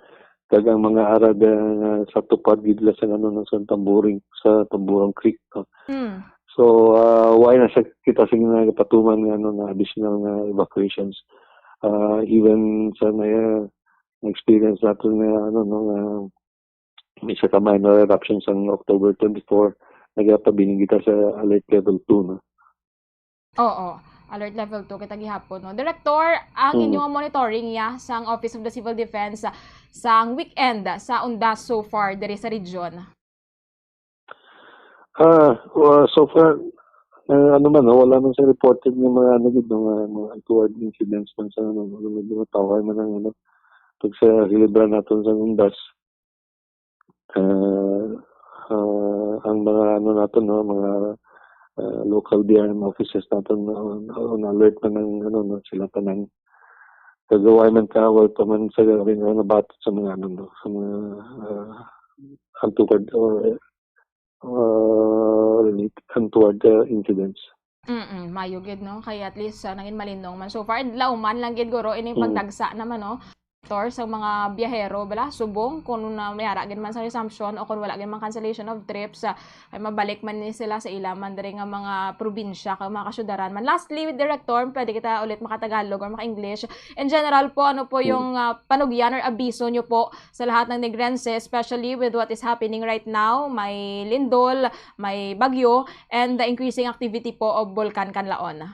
kag ang mga ara nga sa tupad gid la sa, ano, no, sa Tamburing, sa Tamburong Creek, no. Hmm. So, ah, why na sa kita sa ginagapatuman nga, ano, nga additional nga evacuations? Ah, even sa na, na-experience natin nga, ano, no, nga may isa ka minor eruption sa October twenty-four, nagapabiling kita sa alert level two, no? Oo, alert level two kita gihapon, no? Director, ang Mm. inyong monitoring ya sang Office of the Civil Defense, ah, sang weekend, ah, sa undas so far diri sa region? Ah, wa-, so far, ah, ano man, no, wala man sa reported nga mga, ano, gid, no, nga mga untoward incidents man sa, ano, mga, mga tawhay man ang, ano, pag sa hilibran naton sa undas, ah, ah, ang mga ano naton, no, mga, ah, local B R M offices naton, no, on, on alert pa ng, ano, no, sila pa ng kagaway man ka, wala pa man sa gawin, ano, nabatot sa mga, ano, no, sa mga, ah, untoward or, ah, relate, untoward, ah, incidents. Mm, mayo gid, no? Kay at least, ah, nangin malinong man. So far, lauman lang gid, guro, ining Mm. pagdagsa naman, no? Tor sa mga biyahero, bala, subong kung na may ara gid man sa resumption o kung wala gid man cancellation of trips, ah, ay mabalik man ni sila sa ila man diri nga mga probinsya kag mga kasyudaran man. Lastly, Director, pwede kita ulit makatagalog or maka-English. In general po, ano po Mm. yung, ah, panugyan or abiso nyo po sa lahat ng Negrense, especially with what is happening right now, may lindol, may bagyo, and the increasing activity po of Bulkan Kanlaon?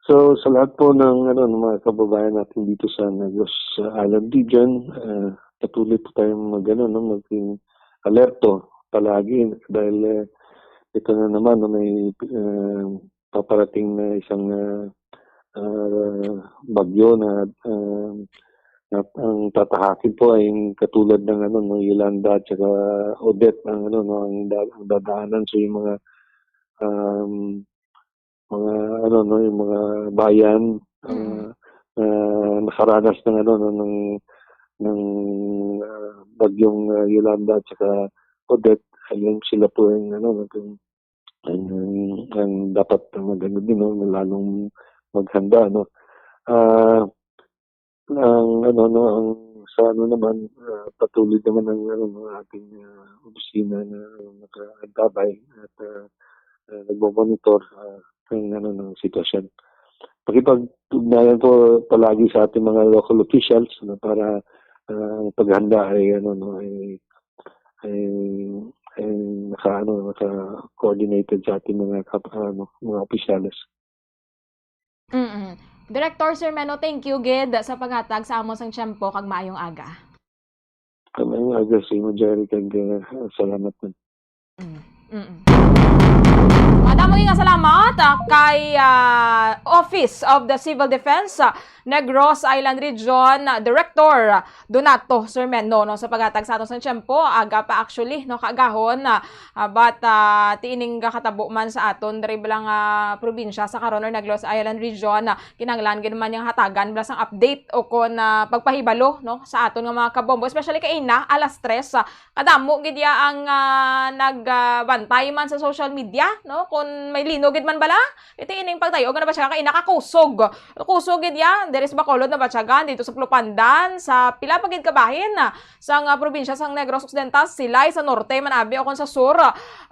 So, sa lahat po ng, ano, ng mga kababayan natin dito sa Negros, uh, Island Region, uh, patuloy po tayong mag, ano, no, maging alerto palagi dahil, uh, ito na naman, no, may, uh, paparating na isang, uh, uh, bagyo na, uh, na ang tatahakin po ay yung katulad ng, ano, no, Yolanda at saka Odette ang, ano, no, ang, da- ang dadaanan. So, yung mga, um, mga, ano, no, yung mga bayan, Mm. ah, na nakaranas ng, ano, no, ng, ng, ah, bagyong, ah, Yolanda at saka Odette, ayun, sila po yung, ano, no, yung, ang, ang dapat na mag-, ano din, no, lalong maghanda, no. Ah, ang, ano, no, ang sa, ano, naman, ah, patuloy naman ang, ano, mga ating, ah, opisina na nakaantabay at, ah, ah, nagmo-monitor, ah, ng, ano, ng sitwasyon. Pakipag-ugnayan po palagi sa ating mga local officials, no, para, ah, ang paghanda ay, ano, no, ay, ay, ay naka, ano, naka-coordinated sa ating mga kap-, ano, mga opisyales. Mm. Director Sir Meno, thank you gid sa paghatag sa amon sang tiyempo kag maayong aga. Maayong aga sa imo, Jerry, kag, ah, salamat man. Mm, mm. Madamo nga salamat, ah, kay, ah, Office of the Civil Defense, ah, Negros Island Region, ah, Director Donato Sermeno, no, sa paghatag sa aton sa tiyempo. Aga pa actually, no, kaagahon, ah, ah, but, ah, ti ining kakatabo man sa aton diri bala nga probinsya sa karon or Negros Island Region, ah, kinahanglan gid man yang hatagan bala sang update o kon, ah, pagpahibalo, no, sa aton nga mga kabombo, especially kay ina alas tres, ah, kadamo gid ya ang, ah, nag, ah, bantay man sa social media, no, kon may linog gid man bala. Iti ining pagtayo nga nabatyagan kay ina kakusog. Kusog gid ya, diri sa Bacolod nabatyagan, dito sa Plupandan, sa pila pa gid ka bahin, ah, sang, ah, probinsya sang Negros Occidental, Silay, sa norte man abi o kon sa sur.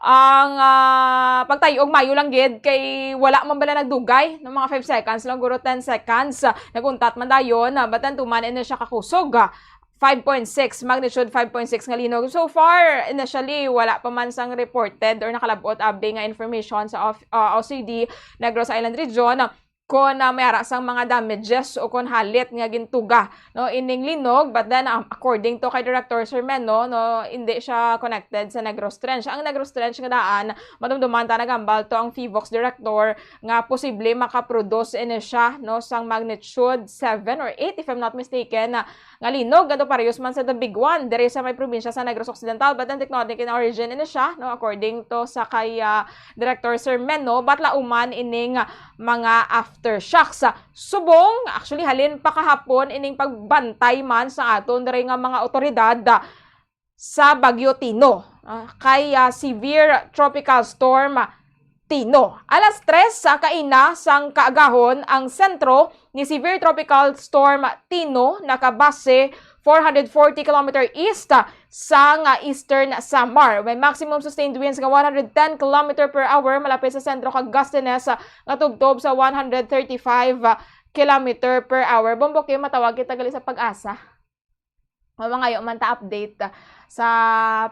Ang, ah, pagtayo og mayo lang gid kay wala man bala nagdugay, no, mga five seconds lang guro, ten seconds. Ah, nag-untat man dayon, ah, but then tuman ini siya kakusog, ah, five point six magnitude, five point six nga linog. So far, initially, wala pa man sang reported or nakalab-ot abi nga information sa of-, ah, O C D Negros Island Region kon, ah, may ara sang mga damages o kon halit nga gintuga, no, ining linog. But then, um, according to kay Director Sermeno, no, hindi siya connected sa Negros Trench. Ang Negros Trench nga daan, madumduman ta, nagambal to ang PHIVOLCS director nga posible makaproduce ini siya, no, sang magnitude seven or eight, if I'm not mistaken, na nga linog, ngadto parehas man sa the big one diri sa may probinsya sa Negros Occidental. But then, technonic in origin ini siya, no, according to sa kay, ah, Director Sermeno, but lauman ining mga aftershocks. Subong, actually, halin pa kahapon ining pagbantay man sa aton diri nga mga otoridad, ah, sa Bagyo Tino, ah, kay, ah, severe tropical storm Tino. Alas tres sa kaina sang kaagahon ang sentro ni Severe Tropical Storm Tino, nakabase four hundred forty kilometer east sang, ah, Eastern Samar. May maximum sustained winds nga one hundred ten kilometer per hour malapit sa sentro kag gustiness, ah, nga tubtob sa one hundred thirty-five kilometer per hour. Bombo Kim, matawag kita gali sa PAGASA. Mamangayo man ta update, ah, sa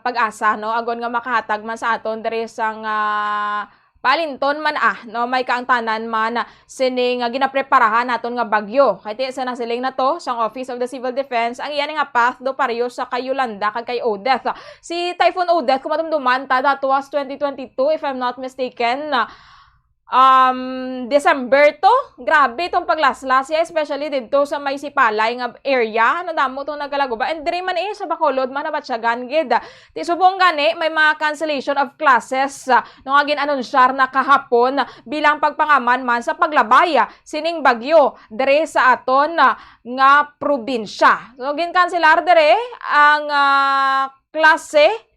PAGASA, no? Agod nga makahatag man sa aton diri sang, ah, palinton man, ah, no? May kaangtanan man, ah, sining, ah, ginapreparahan naton nga bagyo. Kay ti sa nasiling na to sang Office of the Civil Defense, ang iya ni nga path do pareho sa kay Yolanda kag kay Odette. Si Typhoon Odette, kung madumduman ta, that was twenty twenty-two, if I'm not mistaken, ah, um, December to. Grabe itong paglaslas ya, especially dito sa may Sipalay nga area. Nadamo itong nagkalaguba. And diri man eh, sa Bacolod, man, nabatsyagan gid. Ti subong gani, may mga cancellation of classes, ah, no, nga gin-anunsyar na kahapon bilang pagpangaman man sa paglabay, ah, sining bagyo diri sa aton, ah, nga probinsya. So, ginkanselar diri ang, ah, klase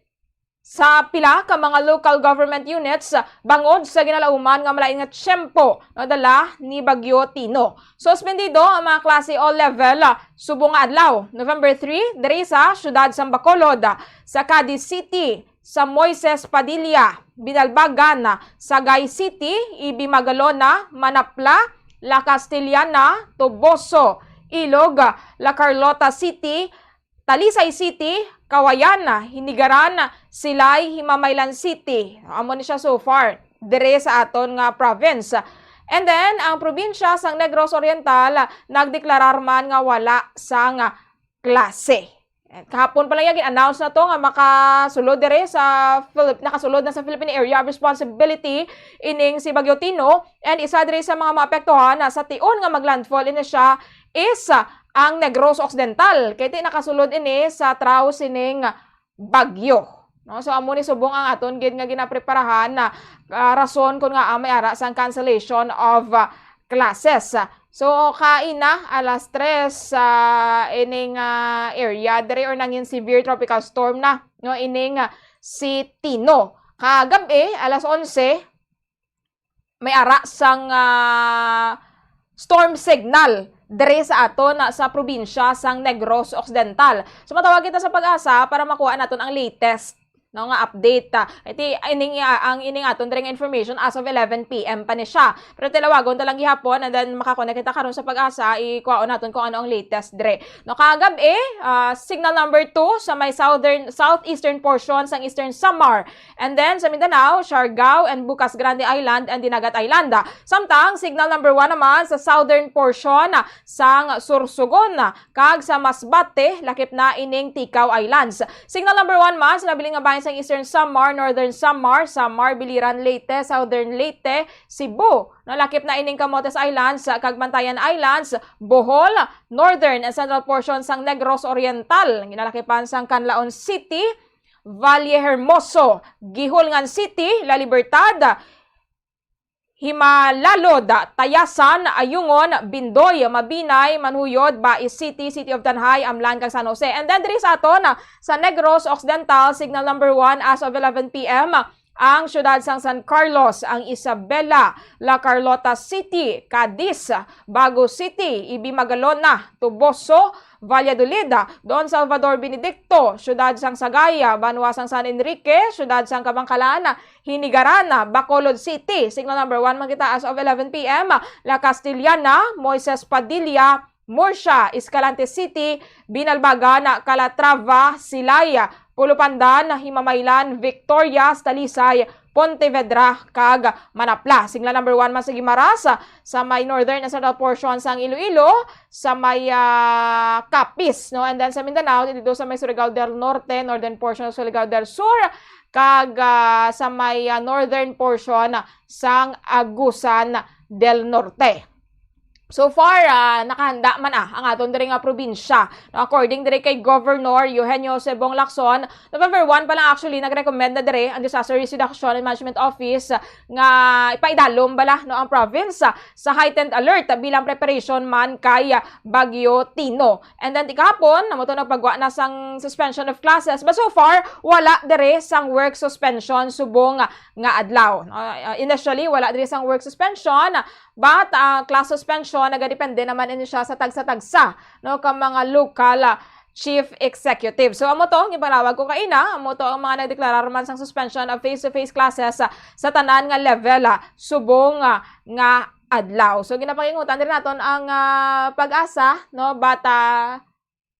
sa pila ka mga local government units, ah, bangod sa ginalauman nga malain nga tiyempo nga dala ni Bagyo Tino. Suspendido ang mga klase all level, ah, subong nga adlaw, November three, diri sa siyudad sang Bacolod, ah, sa Cadiz City, sa Moises Padilla, Binalbagan, ah, Sagay City, Ibi Magalona, Manapla, La Castellana, Toboso, Ilog, ah, La Carlota City, Talisay City, Kawayan, Hinigaran, Silay, Himamaylan City. Amo ni siya so far dire sa aton nga province. And then, ang probinsya sang Negros Oriental nagdeklarar man nga wala sang klase. Kahapon pa lang yan, gin-announce na to nga makasulod dire sa Philip-, nakasulod na sa Philippine Area of Responsibility ining si Bagyo Tino, and isa diri sa mga maapektuhan na sa tion nga maglandfall ini siya is, ah, ang Negros Occidental. Kay ti nakasulod ini sa traw sining bagyo. No? So, amo ni subong ang aton gid nga ginapreparahan na, ah, rason kun nga, ah, may ara sang cancellation of, ah, classes. So, kaina, alas tres, ah, ining, ah, area, diri or nangin severe tropical storm na, no, ining, ah, si Tino. Kagab-i, alas onse, may ara sang, ah, storm signal diri sa aton, ah, sa probinsya sang Negros Occidental. So, matawag kita sa PAGASA para makuha naton ang latest, no, nga update. Ah, iti, ining, ah, ang ining aton diri nga information as of eleven P M pa ni siya. Pero tilawagon ta lang gihapon, and then makakonect kita karon sa PAGASA, ikuhaon naton kung ano ang latest diri. No, kagab-i, ah, signal number two sa may southern, southeastern portion sang Eastern Samar. And then sa Mindanao, Siargao and Bucas Grande Island and Dinagat Island. Samtang signal number one naman sa southern portion sang Sorsogon kag sa Masbate, lakip na ining Ticao Islands. Signal number one man sa nabilin nga bahin sang Eastern Samar, Northern Samar, Samar, Biliran, Leyte, Southern Leyte, Cebu. No, lakip na ining Camotes Islands kag Bantayan Islands, Bohol, northern and central portion sang Negros Oriental, ginalakipan sang Canlaon City, Valle Hermoso, Guihulngan City, La Libertad, Himalalod, Tayasan, Ayungon, Bindoy, Mabinay, Manhuyod, Bais City, City of Tanjay, Amlan, kag San Jose. And then diri sa aton, sa Negros Occidental, signal number one as of eleven P M, ang siyudad sang San Carlos, ang Isabela, La Carlota City, Cadiz, Bago City, Ibi Magalona, Toboso, Valladolid, Don Salvador Benedicto, siyudad sang Sagay, banwa sang San Enrique, siyudad sang Kabankalan, Hinigaran, Bacolod City. Signal number one man kita as of eleven P M, La Castellana, Moises Padilla, Murcia, Escalante City, Binalbagan, Calatrava, Silay, Pulupandan, Himamaylan, Victorias, Talisay, Pontevedra, kag Manapla. Signal number one man sa Guimaras, sa may northern and central portion sang Iloilo, sa may, ah, Capiz, no? And then sa Mindanao, dito sa may Surigao del Norte, northern portion sa Surigao del Sur, kag, ah, sa may, ah, northern portion sang Agusan del Norte. So far, ah, nakahanda man, ah, ang aton diri nga probinsya. No, according diri kay Governor Eugenio Cebong Lacson, November one pa lang actually nag-recommend na diri ang Disaster Risk Reduction and Management Office nga ipaidalom bala, no, ang province, ah, sa heightened alert bilang preparation man kay, ah, Bagyo Tino. And then, ti kahapon, amo to nagpagwa na sang suspension of classes. But so far, wala diri sang work suspension subong nga adlaw. Ah, ah, initially, wala diri sang work suspension, but, ah, class suspension nagadepende naman ini siya sa tagsa-tagsa, no, ka mga local, ah, chief executive. So, amo to, gipanawag ko kaina, amo to ang mga nagdeklarar man sang suspension of face-to-face classes, ah, sa tanan nga level, ah, subong, ah, nga adlaw. So, ginapakingutan diri naton ang, ah, PAGASA, no, but, ah,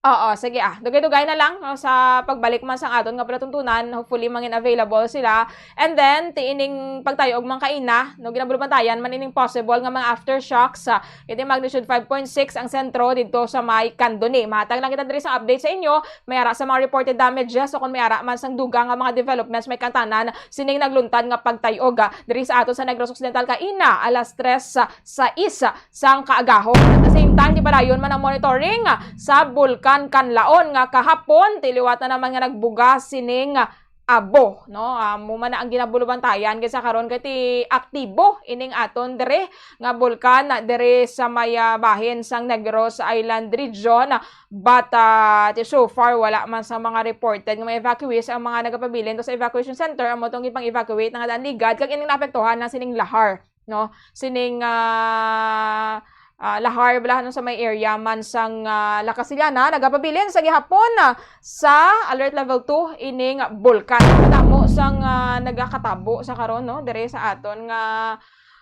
Oo, sige, ah. Dugay-dugay na lang, no, sa pagbalik man sang aton nga palatuntunan, hopefully mangin available sila. And then, ti ining pagtayog man kaina, no, ginabulubantayan man ining possible nga mga aftershocks, ah, kay ti magnitude five point six ang sentro didto sa may Candoni. Mahatag lang kita diri sa update sa inyo, may ara sa mga reported damages o kung may ara man sang dugang nga mga developments may kantanan sining nagluntad nga pagtayog, ah, diri sa aton sa Negros Occidental kaina, alas tres, ah, sais sang kaagahon. At the same time, di padayon man ang monitoring sa Bulkan Kanlaon nga kahapon, ti liwat na naman nga nagbuga sining abo, no? Amo man na ang ginabulubantayan kay sa karon kay ti aktibo ining aton diri nga bulkan diri sa may, ah, bahin sang Negros Island Region. But, ah, ti so far, wala man sa mga reported nga may evacuees ang mga nagapabilin to sa evacuation center. Amo tong ipang-evacuate na nga daan ligad kag ining naapektuhan na sining lahar, no? Sining, ah, ah, lahar bala, no, sa may area man sang, ah, La Castellana, nagapabilin sa gihapon, ah, sa alert level two ining bulkan. Kadamo sang, ah, nagakatabo sa karon, no, diri sa aton nga,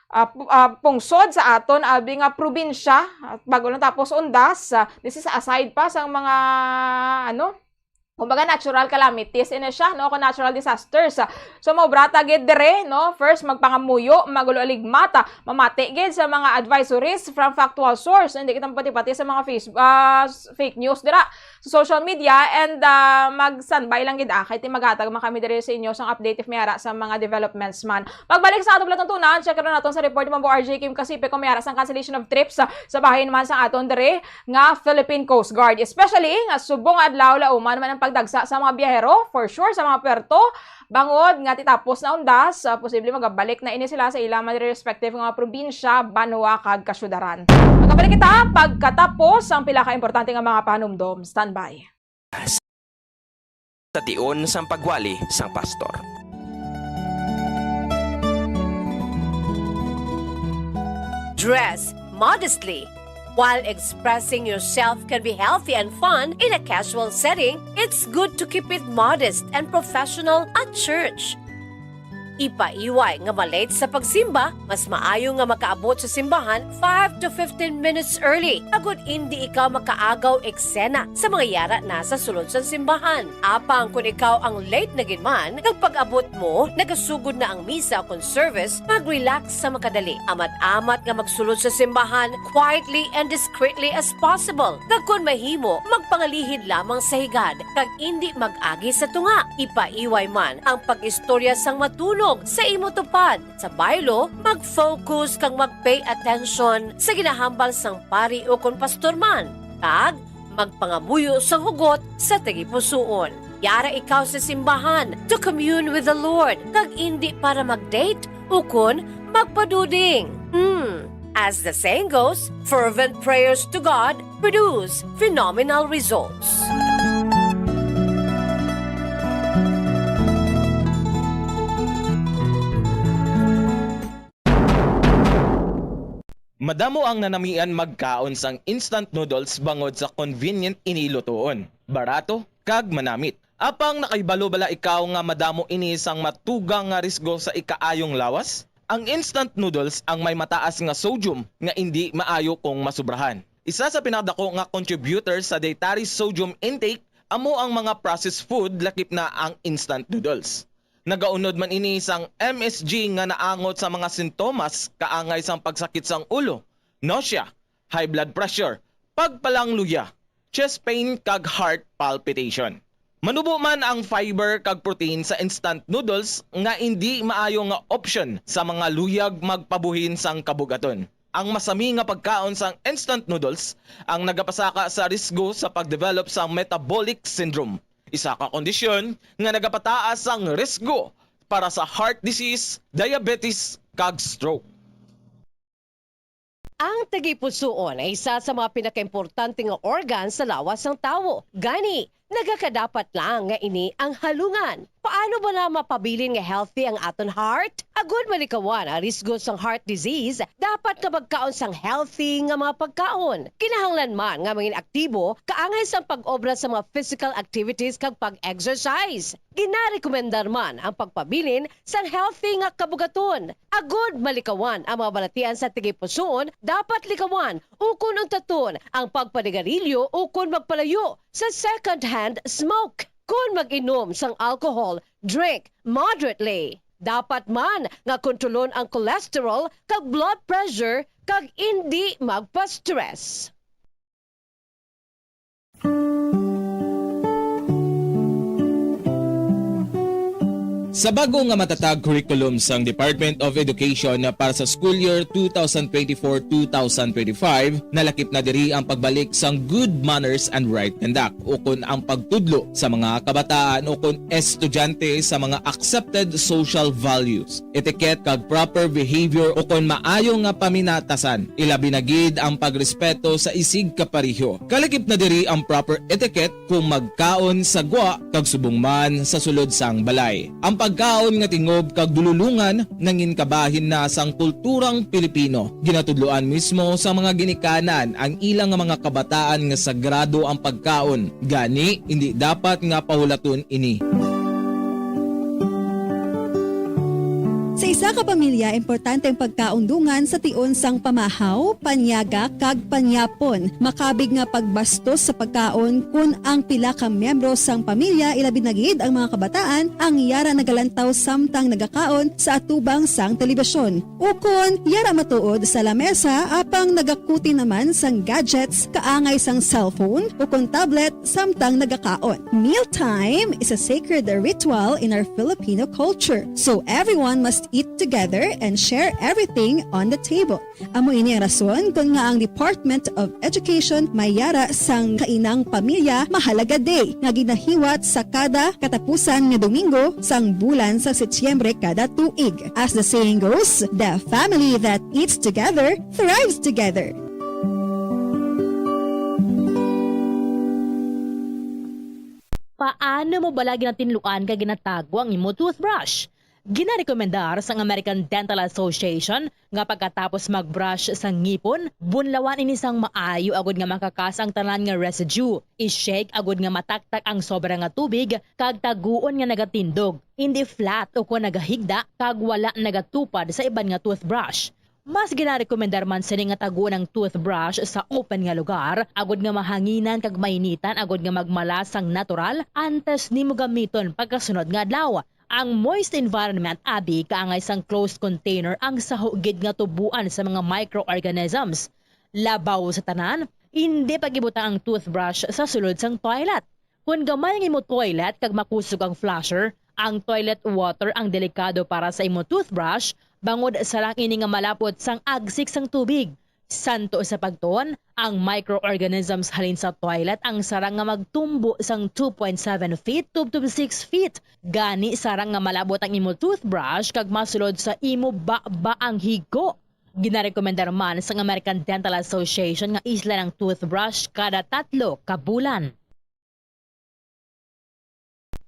ah, pu-, ah, pungsod sa aton, abi nga probinsya, ah, bago lang tapos undas, ah, this is aside pa sang mga, ano, kumbaga, natural calamities ini siya, no, o natural disasters. So, maobra ta gid dire, no? First, magpangamuyo, magulo aligmat, ah, mamati gid sa mga advisories from factual source. Hindi kita mapati-pati sa mga face-, ah, s-, fake news dira sa social media, and, ah, mag-standby lang gid, ah, kay ti maghatag man kami diri sa inyo sang update if may ara sa mga developments man. Pagbalik sa atong palatuntunan, check naton sa report ni Mambo R J Kim Kasipe kung may ara sang cancellation of trips, ah, sa bahin man sa aton diri nga Philippine Coast Guard, especially nga subong nga adlaw lauman man ang pagdagsa sa mga biyahero, for sure, sa mga puerto, bangod nga ti tapos na undas, ah, posible magabalik na ini sila sa ila man respective nga mga probinsya, banwa, kag kasyudaran. Magabalik kita pagkatapos ang pila ka importante nga mga panumdom. Standby. Sa tion sang pagwali sang pastor. Dress modestly. While expressing yourself can be healthy and fun in a casual setting, it's good to keep it modest and professional at church. Ipaiway nga ma-late sa pagsimba, mas maayo nga makaabot sa simbahan five to fifteen minutes early, agod indi ikaw makaagaw eksena sa mga yara na sa sulod sang simbahan. Apang kon ikaw ang late na gid man, kag pag-abot mo, nagasugod na ang misa ukon service, mag-relax sa makadali. Amat-amat nga magsulod sa simbahan quietly and discreetly as possible. Kag kon mahimo, magpangalihid lamang sa higad, kag indi mag-agi sa tunga. Ipaiway man ang pag-istorya sang matunog sa imo tupad. Sa baylo, mag-focus kag mag-pay attention sa ginahambal sang pari ukon pastor man, kag magpangamuyo sang hugot sa tagipusoon. Yara ikaw sa simbahan to commune with the Lord, kag indi para mag-date ukon magpaduding. Hmm. As the saying goes, fervent prayers to God produce phenomenal results. Madamo ang nanamian magkaon sang instant noodles bangod sa convenient ini lutoon, barato, kag manamit. Apang nakahibalo bala ikaw nga madamo ini sang matugang nga risgo sa ikaayong lawas? Ang instant noodles ang may mataas nga sodium nga indi maayo kung masubrahan. Isa sa pinakadako nga contributor sa dietary sodium intake amo ang mga processed food, lakip na ang instant noodles. Nagaunod man ini sang M S G nga naangot sa mga sintomas kaangay sang pagsakit sang ulo, nausea, high blood pressure, pagpalangluya, chest pain, kag heart palpitation. Manubo man ang fiber kag protein sa instant noodles nga indi maayo nga option sa mga luyag magpabuhin sang kabugaton. Ang masami nga pagkaon sang instant noodles ang nagapasaka sa risgo sa pag-develop sang metabolic syndrome, isa ka kondisyon nga nagapataas sang risgo para sa heart disease, diabetes, kag stroke. Ang tagipusoon ay isa sa mga pinakaimportante nga organ sa lawas sang tawo. Gani, nagakadapat lang nga ini ang halungan. Paano ba na mapabilin nga healthy ang aton heart? Agud malikawan ang risgo sang heart disease, dapat nga magkaon sang healthy nga mga pagkaon. Kinahanglan man nga mangin aktibo kaangay sang pag-obra sa mga physical activities kag pag-exercise. Ginarekomendar man ang pagpabilin sang healthy nga kabugaton. Agud malikawan ang mga balatian sa tigipusoon, dapat likawan ukon untaton ang pagpanigarilyo ukon magpalayo sa second-hand smoke. Kon mag-inom sang alcohol, drink moderately. Dapat man nga kontrolon ang cholesterol kag blood pressure kag indi magpa-stress. Sa bag-o nga matatag curriculum sang Department of Education para sa school year two thousand twenty-four, two thousand twenty-five, nalakip na diri ang pagbalik sang good manners and right conduct, ukon ang pagtudlo sa mga kabataan ukon estudyante sa mga accepted social values, etiquette, kag proper behavior, ukon maayo nga paminatasan, ilabi na gid ang pagrespeto sa isigkapareho. Kalakip na diri ang proper etiquette kung magkaon sa gwa kag subong man sa sulod sang balay. Ang pagkaon nga tingob kag dululongan nangin kabahin na sang kulturang Pilipino. Ginatudloan mismo sa mga ginikanan ang ilang nga mga kabataan nga sagrado ang pagkaon. Gani, indi dapat nga pahulaton ini. Sa isa ka pamilya, importante ang pagkaon dungan sa tion sang pamahaw, panyaga, kag panyapon. Makabig nga pagbastos sa pagkaon kon ang pila ka miyembro sang pamilya, ilabi na gid ang mga kabataan, ang yara nagalantaw samtang nagakaon sa atubang sang telebisyon. Ukon yara matuod sa lamesa apang nagakuti naman sang gadgets kaangay sang cellphone ukon tablet samtang nagakaon. Mealtime is a sacred ritual in our Filipino culture, so everyone must eat together and share everything on the table. Amo ini ang rason kon ngaa ang Department of Education may yara sang Kainang Pamilya Mahalaga Day nga ginahiwat sa kada katapusan nga Domingo sang bulan sa Setyembre kada tuig. As the saying goes, the family that eats together thrives together. Paano mo bala ginatinluan kag ginatago ang imo toothbrush? Ginarekomendar sang American Dental Association nga pagkatapos mag-brush sa ngipon, bunlawan ini sang maayo agud nga makakas ang tanan nga residue. I-shake agud nga mataktak ang sobra nga tubig kag taguon nga nagatindog, indi flat ukon nagahigda kag wala nagatupad sa iban nga toothbrush. Mas ginarekomendar man sini nga taguon ang toothbrush sa open nga lugar, agud nga mahanginan kag mainitan agud nga magmala sang natural antes nimo gamiton pagkasunod nga adlaw. Ang moist environment abi kaangay sang closed container ang saho gid nga tuboan sa mga microorganisms. Labaw sa tanan, indi pag-ibutang ang toothbrush sa sulod sang toilet. Kon gamay ang imo toilet kag makusog ang flusher, ang toilet water ang delikado para sa imo toothbrush, bangod sarang ini nga malapot sang agsik sang tubig. Santo sa pagtuon, ang microorganisms halin sa toilet ang sarang nga magtumbo sang two point seven feet tubtob six feet. Gani, sarang nga malabot ang imo toothbrush kag masulod sa imo baba ang higko. Ginarekomendar man sang American Dental Association nga islan ang toothbrush kada tatlo ka bulan.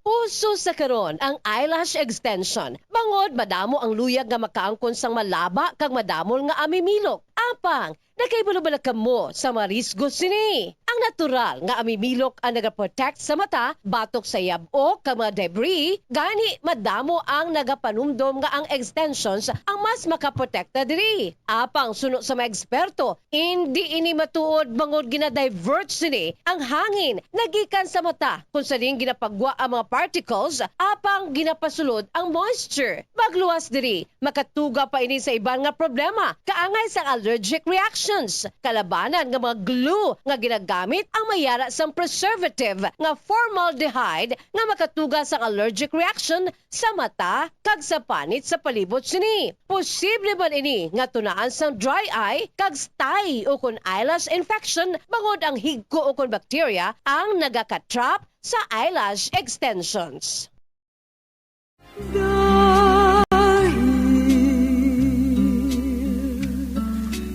Uso sa karon ang eyelash extension, bangod madamo ang luyag nga makaangkon sang malaba kag madamol nga amimilok. Apang, nakahibalo bala kamo sa mga risgo sini? Ang natural nga amimilok ang nagaprotect sa mata batok sa yab-o kag mga debris, gani madamo ang nagapanumdom nga ang extensions ang mas makaprotekta diri. Apang suno sa mga eksperto, indi ini matuod bangod gina-divert sini ang hangin nga gikan sa mata, kung sa diin ginapagwa ang mga particles apang ginapasulod ang moisture. Magluwas diri, makatuga pa ini sa iban nga problema, kaangay sang allergic reactions, kalabanan nga mga glue nga ginagamit ang may yara sang preservative nga formaldehyde nga makatuga sang allergic reaction sa mata kag sa panit sa palibot sini. Posible man ini nga tunaan sang dry eye kag stye ukon eyelash infection bangod ang higko ukon bakterya ang nagaka-trap sa eyelash extensions. Dahil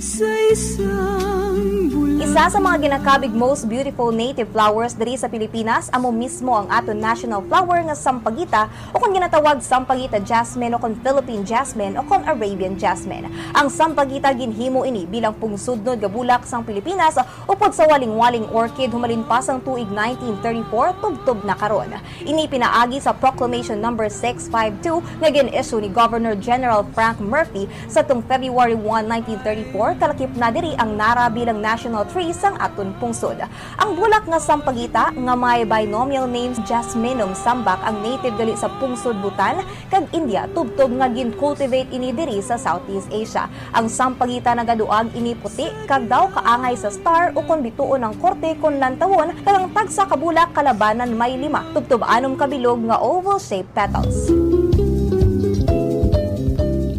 sa isang bulawan. Isa Sa mga ginakabig most beautiful native flowers diri sa Pilipinas, amo mismo ang aton national flower nga sampagita, o kon ginatawag sampagita jasmine, o kon Philippine jasmine, o kon Arabian jasmine. Ang sampagita, ginhimo ini bilang pungsudnod nga bulak sang Pilipinas, upod sa walingwaling orchid humalin pa sang tuig nineteen thirty-four tubtob na karon. Ini pinaagi sa Proclamation Number six five two nga gin-issue ni Governor General Frank Murphy sadtong February one, nineteen thirty-four, kalakip na diri ang nara bilang national tree sang aton pungsod. Ang bulak nga sampagita, nga may binomial names Jasminum sambac, ang native gali sa pungsod Bhutan kag India, tubtob nga gin-cultivate ini diri sa Southeast Asia. Ang sampagita nagaduag ini puti kag daw kaangay sa star, ukon bituon ang korte kon lantawon, kag ang tagsa ka bulak kalabanan may lima, tubtob anom ka bilog nga oval-shaped petals.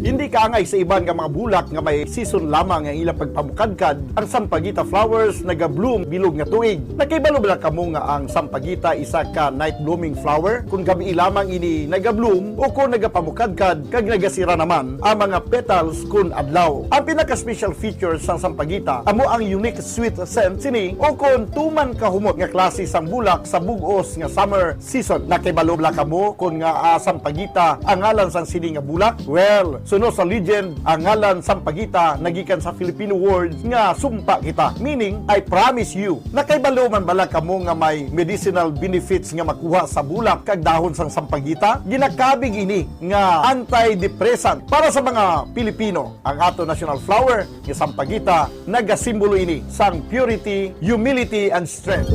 Hindi kaangay sa iban nga mga bulak nga may season lamang ang ilang pagpamukadkad, ang sampagita flowers naga-bloom bilog nga tuig. Nakahibalo bala kamo nga ang sampagita isa ka night blooming flower? Kung gabii lamang ini naga-bloom, o kon nagapamukadkad kag nagasira naman ang mga petals kun adlaw. Ang pinaka-special feature sang sampagita amo ang unique sweet scent sini, o kon tuman kahumot nga klase sang bulak sa bug-os nga summer season. Nakahibalo bala kamo kon ngaa sampagita ang ngalan sang sini nga bulak? Well, suno sa legend, ang ngalan sampagita nagikan sa Filipino word nga sumpa kita, meaning I promise you. Nakahibalo man bala kamo nga may medicinal benefits nga makuha sa bulak kag dahon sang sampagita? Ginakabig ini nga antidepressant para sa mga Pilipino. Ang ato national flower nga sampagita, nagasimbolo ini sang purity, humility, and strength.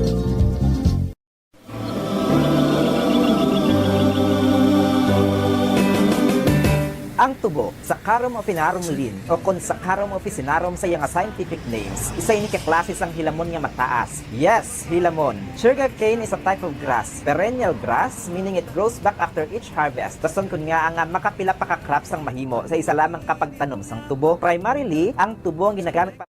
Ang tubo, Saccharum officinarum Linn., o kon Saccharum officinarum sa iya nga scientific names, isa ini ka klase sang hilamon nga mataas. Yes, hilamon. Sugarcane is a type of grass, perennial grass, meaning it grows back after each harvest. Rason kon ngaa nga makapila pa ka crops ang mahimo sa isa lamang ka pagtanom sang tubo. Primarily, ang tubo ang ginagamit para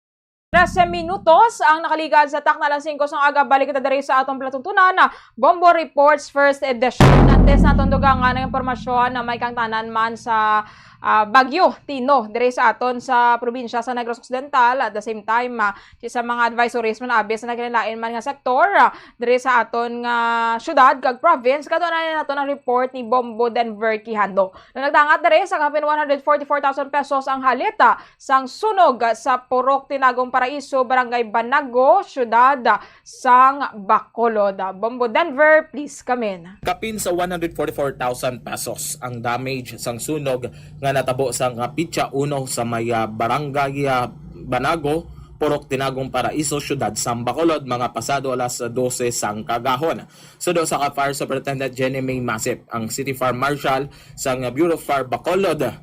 Trese minutos ang nakaligad sa takna alas singko sang aga. Balik kita diri sa atong palatuntunan, Bombo Reports First Edition. Antes naton dugangan ang impormasyon na may kangtanan man sa, ah, Bagyo Tino diri sa aton sa probinsya sa Negros Occidental. At the same time, ah, sa mga advisories man abi sa naglain-lain man nga sektor, ah, diri sa aton nga syudad kag province, kadto na naton ang report ni Bombo Denver Quijano. Nga nagdangat diri sa kapin one hundred forty-four thousand pesos ang halit, ah, sang sunog sa Purok Tinagong Paraiso, Barangay Banago, Siyudad sang Bacolod. Bombo Denver, please come in. Kapin sa one hundred forty-four thousand pesos ang damage sang sunog nga natabo sang, ah, pitsa uno sa may, ah, Barangay, ah, Banago, Purok Tinagong Paraiso, Siyudad sang Bacolod, mga pasado alas dose sang kaagahon. Suno sa ka Fire Superintendent Jenny May Masip, ang City Fire Marshal sang Bureau of Fire Bacolod, ah,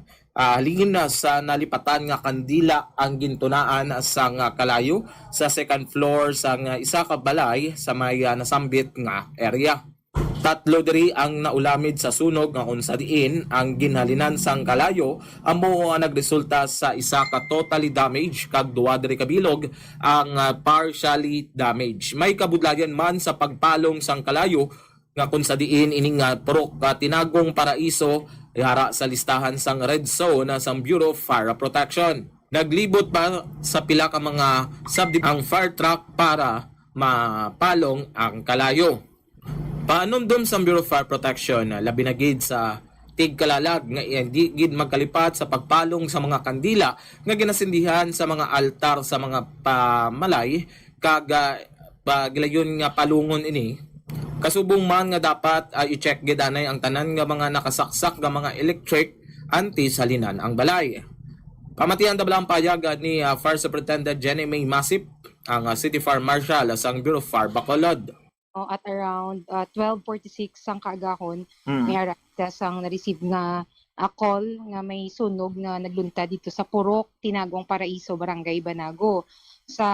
halin sa nalipatan nga kandila ang gintunaan sang kalayo sa second floor sang isa ka balay sa may, ah, nasambit nga area. Tatlo diri ang naulamid sa sunog nga kung sa diin ang ginhalinan sang kalayo amo ang nagresulta sa isa ka totally damage kag duha diri ka bilog ang, ah, partially damage. May kabudlayan man sa pagpalong sang kalayo nga kung sa diin ining, ah, purok, ah, Tinagong Paraiso yara sa listahan sang red zone, ah, sang Bureau of Fire Protection. Naglibot pa sa pila ka mga subdi-, ang fire truck para mapalong ang kalayo. Panumdom sang Bureau of Fire Protection, ah, labi na gid sa tigkalalag nga hindi gid magkalipat sa pagpalong sa mga kandila nga ginasindihan sa mga altar sa mga pamalay kag, ah, pa-, gilayon nga palungon ini. Kasubong man nga dapat, ah, i-check gid anay ang tanan nga mga nakasaksak nga mga electric antes halinan ang balay. Pamatian ta bala ang pahayag ni, ah, Fire Superintendent Jenny May Masip, ang, ah, City Fire Marshal sang Bureau of Fire Bacolod. No, at around, ah, twelve forty-six sang kaagahon, may ara kita sang na-receive nga, ah, call nga may sunog nga nagluntad dito sa Purok, Tinagong Paraiso, Barangay Banago. Sa,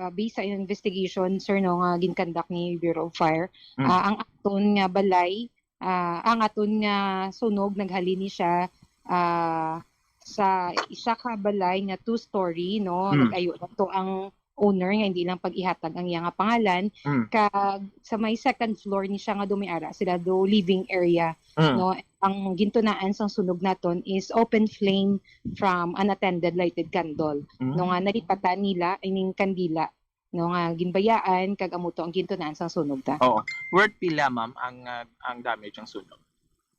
based sa investigation, sir, no, nga gin-conduct ni Bureau of Fire, ah, ang aton nga balay, ah, ang aton nga sunog naghalin ni siya, ah, sa isa ka balay nga two-story, no? Nag-ayo lang to ang owner nga hindi lang pag-ihatag ang iya nga pangalan. Mm. Kag sa may second floor ni siya nga dumiara sila do living area, mm, no? Ang gintunaan sang sunog naton is open flame from unattended lighted candle. Mm. No, nga nalipatan nila ining kandila no, nga ginbayaan, kag amo to ang gintunaan sang sunog ta. Oo. Worth pila, ma'am, ang, ah, ang damage, ang sunog?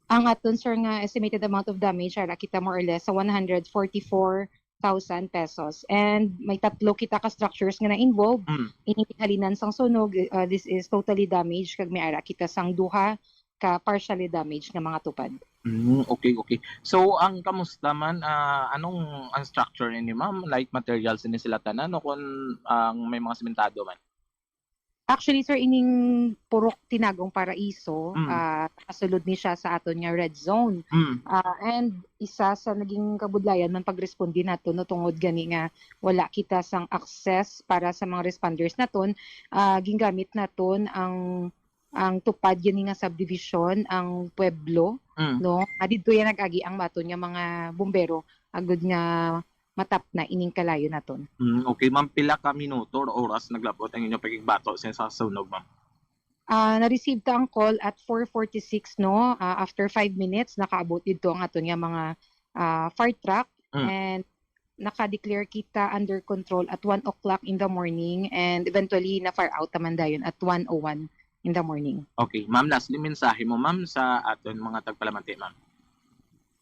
Ang aton, sir, nga estimated amount of damage, ara kita more or less sa one hundred forty-four thousand pesos. And may tatlo kita ka structures nga na-involve. Mm. Ini halinan sang sunog, uh, this is totally damaged, kag may ara kita sang duha ka partially damaged nga mga tupad. Mm, okay, okay. So, ang kamusta man, ah, anong ang structure ini, ma'am? Like, materials ini sila tanan o kung ang may mga sementado man? Actually, sir, ining Purok Tinagong Paraiso, Mm. ah, nakasulod ni siya sa aton nga red zone. Mm. Ah, and isa sa naging kabudlayan man pagresponde naton, no, tungod gani nga wala kita sang access para sa mga responders naton, ah, gingamit naton ang, ang tupad gani nga subdivision, ang pueblo, Mm. no? Ah, didto yan nag-agi ang aton nga mga bumbero, agud nga matapna ining kalayo naton. Mm, okay, ma'am. Pila ka minuto or oras naglabot ang inyong pakigbato sa, sa sunog, ma'am? Ah, na-receive ta ang call at four forty-six, no? Ah, after five minutes, nakaabot didto ang aton nga mga, ah, fire truck. Mm. And naka-declare kita under control at one o'clock in the morning, and eventually na-fire out naman dayon at one oh one in the morning. Okay, ma'am, lastly, mensahe mo, ma'am, sa aton mga tagpalamati, ma'am?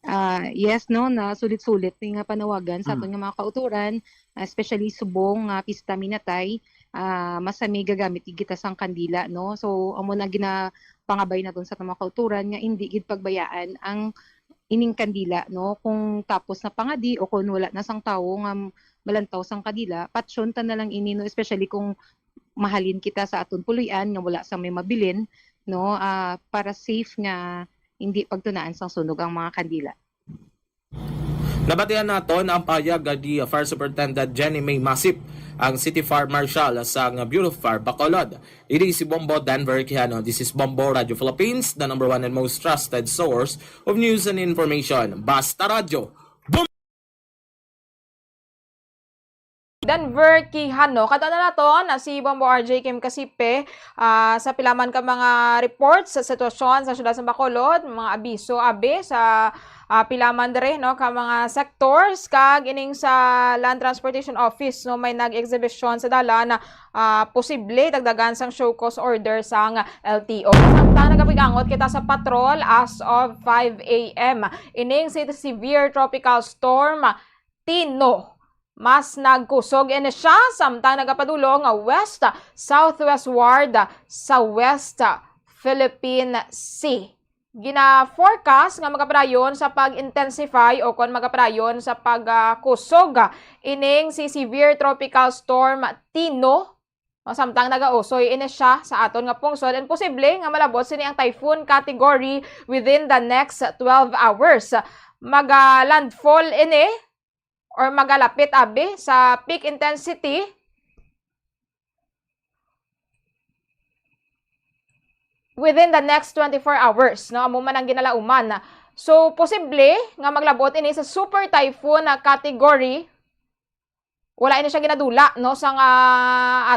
Ah, yes, no, na sulit-sulit ni nga panawagan sa Mm. aton nga mga kautoran, especially subong nga pista minatay, ah, masami gagamit gid kita sang kandila, no? So, amo na ginapangabay naton sa aton mga kautoran nga indi gid pagbayaan ang ining kandila, no? Kung tapos na pangadi o kung wala na sang tawo nga malantaw sang kandila, patyon ta na lang ini, no? Especially kung mahalin kita sa aton puloy-an nga wala sang may mabilin, no? Ah, para safe nga hindi pagtunaan sang sunog ang mga kandila. Nabatian naton ang pahayag ni Fire Superintendent Jenny May Masip, ang City Fire Marshal sang Bureau of Fire Bacolod. Ini si Bombo Denver Quijano. This is Bombo Radio Philippines, the number one and most trusted source of news and information. Basta Radyo, Bombo! Denver Quijano. Kadto na naton si Bombo R J Kim Kasipe, ah, sa pila man ka mga reports sa sitwasyon sa siyudad sa Bacolod, mga abiso abi sa, ah, pila man diri, no, ka mga sectors, kag ining sa Land Transportation Office, no, may nag-exhibition sa dalan, ah, posible dagdagan sang show cause order sang L T O. Samtang nagapig-angot kita sa patrol as of five A M, ining si severe tropical storm Tino mas nagkusog ini siya samtang nagapadulong nga west southwestward sa West Philippine Sea. Gina-forecast nga magapadayon sa pag-intensify o kon magapadayon sa pagkusog ining si severe tropical storm Tino, no, samtang nagausoy ini siya sa aton nga pungsod, and posible nga malabot sini ang typhoon category within the next twelve hours. Maga-landfall ini or magalapit abi sa peak intensity within the next twenty-four hours, no? Amo man ang ginalauman. So, posible nga maglabot ini sa super typhoon na category. Wala ini siya ginadula, no, sa nga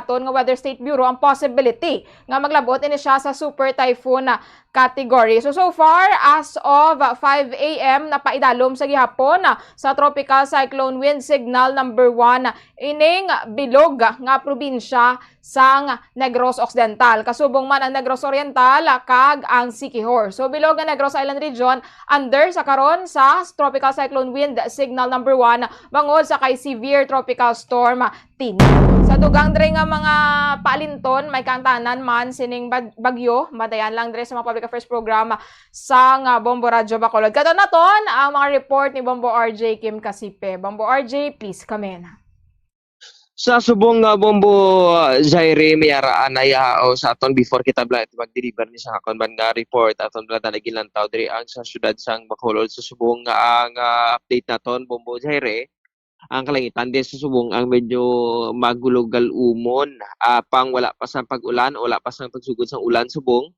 aton nga Weather State Bureau ang possibility nga maglabot ini siya sa super typhoon na category. So, so far, as of five A M, napaidalom sa gihapon sa Tropical Cyclone Wind Signal number one ining bilog nga probinsya sang Negros Occidental. Kasubong man ang Negros Oriental kag ang Siquijor. So, bilog nga Negros Island Region under sa karon sa Tropical Cyclone Wind Signal number one bangod sa kay severe tropical storm Tino. Sa dugang diri nga mga paalinton, may kaangtanan man sining bag-, bagyo. Madayan lang diri sa mga public affairs program sang, ah, Bombo Radyo Bacolod. Kadto naton ang mga report ni Bombo R J Kim Kasipe. Bombo R J, please come in. Sa subong nga, Bombo, ah, Jaire, may ara anay, ah, o sa aton before kita bla-, mag-deliver ni sa akon man nga report, aton bala na gilantaw diri ang sa siyudad sang Bacolod. Sa subong nga ang, ah, update naton, Bombo Jaire, ang kalangitan din sa subong ang medyo magulogal-umon, ah, pang wala pa sang pag-ulan, wala pa sang pagsugod sang ulan subong.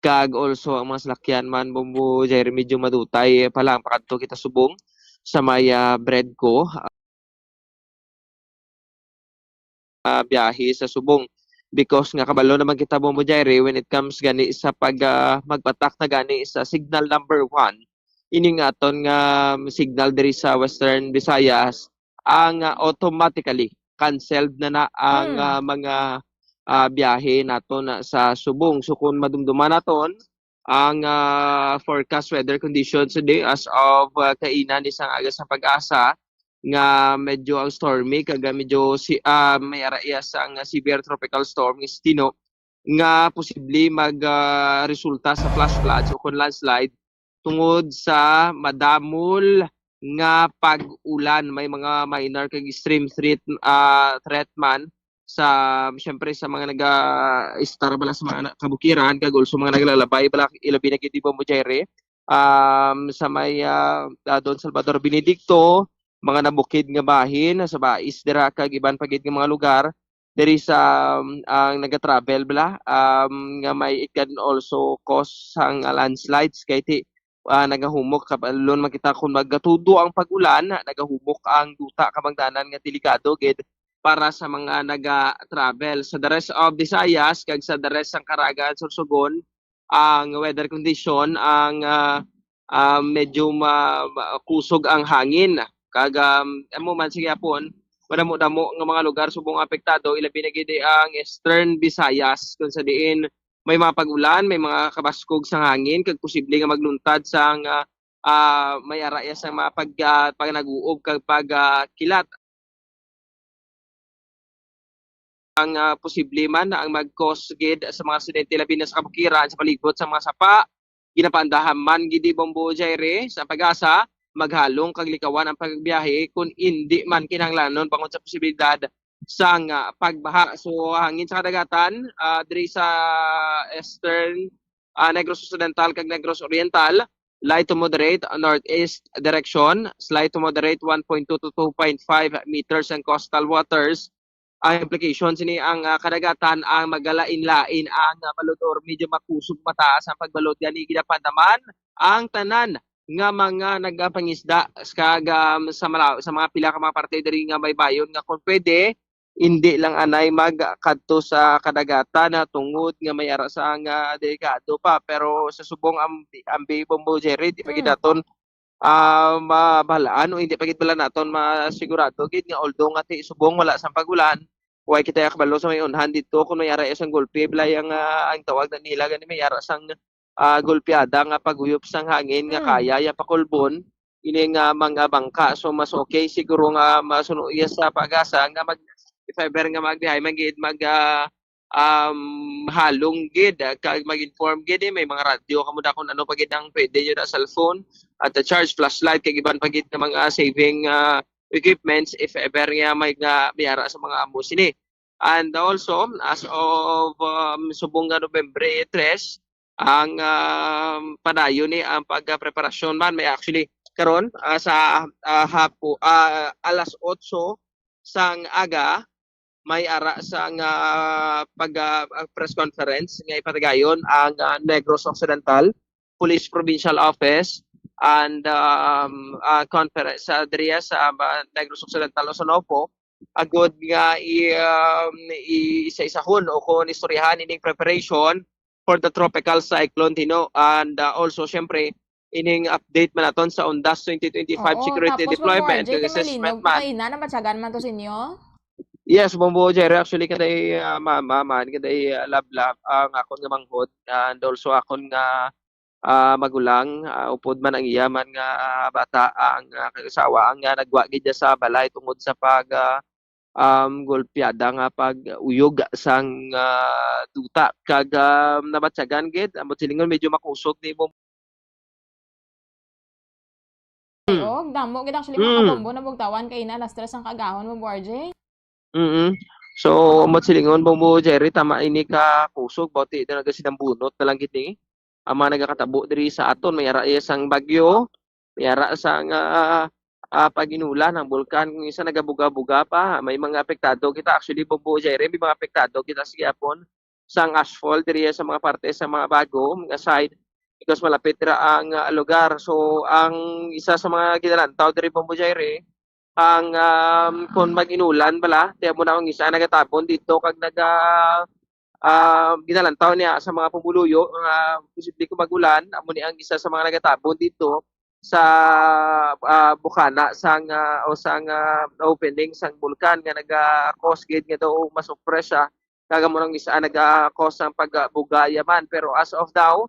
Kag also ang mga salakyan man, Bombo Jaire, medyo madutay pa lang pakadto kita subong sa may, ah, Bredco, ah, biyahe sa subong. Because nga kabalo naman kita, Bombo Jaire, when it comes gani sa pag, ah, magpatak na gani sa signal number one, ining aton nga signal diri sa Western Visayas, ang, ah, automatically canceled na na ang, Mm. ah, mga, ah, biyahe naton sa subong. So, kung madumduman naton ang, ah, forecast weather conditions today as of, ah, kaina ni sang aga sa PAGASA, nga medyo ang stormy, kag, ah, medyo si, ah, may ara iya sang severe tropical storm nga si Tino, nga posible mag, ah, resulta sa flash floods o kon landslide tungod sa madamol nga pag-ulan. May mga minor kag extreme threat, ah, threat man sa, siyempre, sa mga naga-istar bala sa mga na-, kabukiran, kag also mga naglalabay bala, ilabi na gid, di ba, Mujere? Um, sa may, ah, ah, Don Salvador Benedicto, mga nabukid nga bahin sa Bais dira, kag iban pa gid nga mga lugar diri sa, um, ang naga-travel bala, um, nga may, it can also cause sang landslides kay ti, ah, nagahumok, kabalon man kita, kung magatudo ang pag-ulan, nagahumok ang duta, kabangdanan nga delikado gid para sa mga naga-travel. Sa the rest of Visayas kag sa the rest sang Caraga, Sorsogon, ang weather condition, ang, ah, ah, medyo ma-, ma-, kusog ang hangin. Kag, um, amo man sa gihapon, madamo-damo nga mga lugar subong apektado, ilabi na gid ang Eastern Visayas, kung sa diin may mga pag-ulan, may mga kabaskog sang hangin, kag posible nga magluntad sang, ah, ah, may ara iya sang mga pag-, ah, pag-, nag-uob kag pag, ah, kilat. Ang, ah, posible man na ang mag-cause gid sa mga aksidente, labi na sa kabukiran, sa palibot sa mga sapa. Ginapaandahan man gid ni Bombo Jaire sa PAGASA, maghalong kag likawan ang pagbiyahe kung indi man kinahanglanon bangod sa posibilidad sang, ah, pagbaha. So, hangin sa kadagatan, ah, diri sa eastern, ah, Negros Occidental kag Negros Oriental, light to moderate, ah, northeast direction, slight to moderate, one point two to two point five meters ang coastal waters. Ang implication sini ang, ah, kadagatan ang magalain-lain ang, ah, balod or medyo makusog mataas ang pagbalod, gani ginapandaman ang tanan nga mga nagapangisda sa, um, sa mala-, sa mga pila ka mga parte diri nga may bayon nga kung pwede, hindi lang anay magkadto sa kadagatan, ah, tungod nga may ara sa nga delikado pa. Pero sa subong, ang, ang Bombo Jared, di pa gid Hmm. naton, ah, mabalaan o hindi pa gid bala naton masigurado gid nga, although nga ti subong wala sang pag-ulan, way kita kabalo sa may unhan dito kung may ara sang gulpi, bala yang, ah, ang tawag na nila gani may ara sang, ah, gulpiada nga paghuyop sang hangin nga Hmm. kaya ya pakulbon ini nga mga bangka. So, mas okay siguro nga masuno iya sa PAGASA nga mag, if ever nga magbiyahe man gid, mag, ah, um, halong gid, ah, kag mag-inform gid, eh, may mga radyo kamo da kung ano pa gid ang pwede nyo na cellphone at the charge flashlight kag iban pa gid nga mga saving, ah, equipments if ever nga may nga may ara sa mga amo sini. And also, as of, um, subong nga Nobyembre tres, ang, um, padayon ni ang pagpreparasyon man. May actually karon, ah, sa, ah, hapo, ah, alas otso sang aga, may ara sang, ah, pag, ah, ah, press conference nga ipatigayon ang, ah, Negros Occidental Police Provincial Office and, um, ah, conference sa diriya sa, ah, Negros Occidental, Osonopo, agud nga i-, um, i-isa-isahon o kon istoryahan ining preparation for the tropical cyclone Tino. And, uh, also, syempre, ining update man naton sa UNDAS twenty twenty-five Oo, security tapos, deployment, Bombo R J, kag kay may assessment linog man. Kaina, nabatyagan man to sa inyo? Yes, Bombo Jerry, actually, kaday, uh, mama man, kaday, uh, lablab ang akon nga manghod, and also akon nga, ah, magulang, ah, upod man ang iya man nga, ah, bata, ang, ah, kag asawa, ang, ah, nagwa gid niya sa balay tungod sa pag, ah, um, golpeada nga pag-uyog sang, ah, duta. Kag, um, nabatyagan gid, ambot silingon medyo makusog ni Bom-, Ay, Mm. og, damo gid actually, mga Mm. kabombo, nabugtawan kaina alas tres ang kaagahon, Bombo R J. Mm. So, ambot silingon, Bombo Jerry, tama ini ka kusog, bawti na nagasinambunot na lang gid ni. Ang mga nagakatabo diri sa aton, may ara iya sang bagyo, may ara sang, ah, ah, pag-inulan ang bulkan, kung isa nagabuga-buga pa, may mga apektado kita. Actually, Bombo Jerry, may mga apektado kita sa gihapon sang ashfall diri sa mga parte sa mga bago nga side because malapit ra ang, ah, lugar. So, ang isa sa mga ginalantaw diri, Bombo Jerry, ang, um, kung mag-inulan bala, kaya mo na ang isa nagatabon dito kag naga, ah, ginalantaw niya sa mga pumuluyo nga posible kung mag-ulan, amo ni ang isa sa mga nagatabon dito sa, ah, bukana sang, ah, o sang, ah, opening sang bulkan nga naga-cause gid nga daw masupre siya. Kag amo nang isa naga-cause sang pagbugaya man. Pero as of now,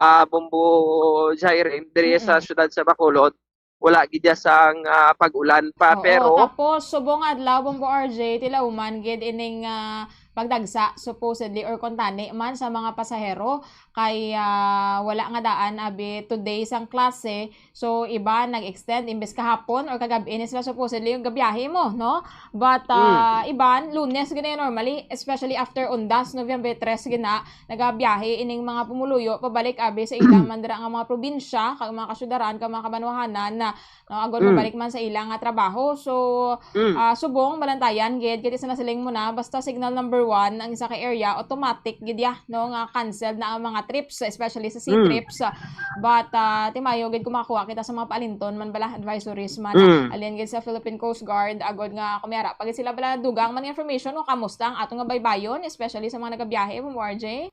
ah, Bombo Jairin, diri sa Mm. siyudad sa Bacolod, wala gid ya sang, ah, pag-ulan pa. Oo, pero tapos, subong adlaw, Bombo R J, tilaw man gid ining, ah, pagdagsa, supposedly, or kuntani man sa mga pasahero, kay, ah, wala nga daan, abi, today sang klase. So, iban nag-extend, imbes kahapon or kagab-i ni sila supposedly yung gabiyahe mo, no? But, Mm. ah, iban, Lunes gid na yun normally, especially after Undas, Nobyembre tres gina, nagabiyahe ining mga pumuluyo pabalik, abi, sa ilang man dira nga mga probinsya, kag mga kasyudaran, kag mga kabanwahanan na, no, agod Mm. mabalik man sa ilang nga trabaho. So, Mm. ah, subong, balantayan gid, kay sa nasiling mo na, basta signal number one ang isa ka area, automatic gid ya, no, nga cancel na ang mga trips, especially sa sea Mm. trips. But, ah, timayo gid kung makakuha kita sa mga paalinton man bala, advisories man, Mm. alin gid sa Philippine Coast Guard, agod nga kung may ara pa gid sila bala dugang man nga information, no, kamusta ang ato nga baybayon, especially sa mga nagabiyahe, Bombo R J?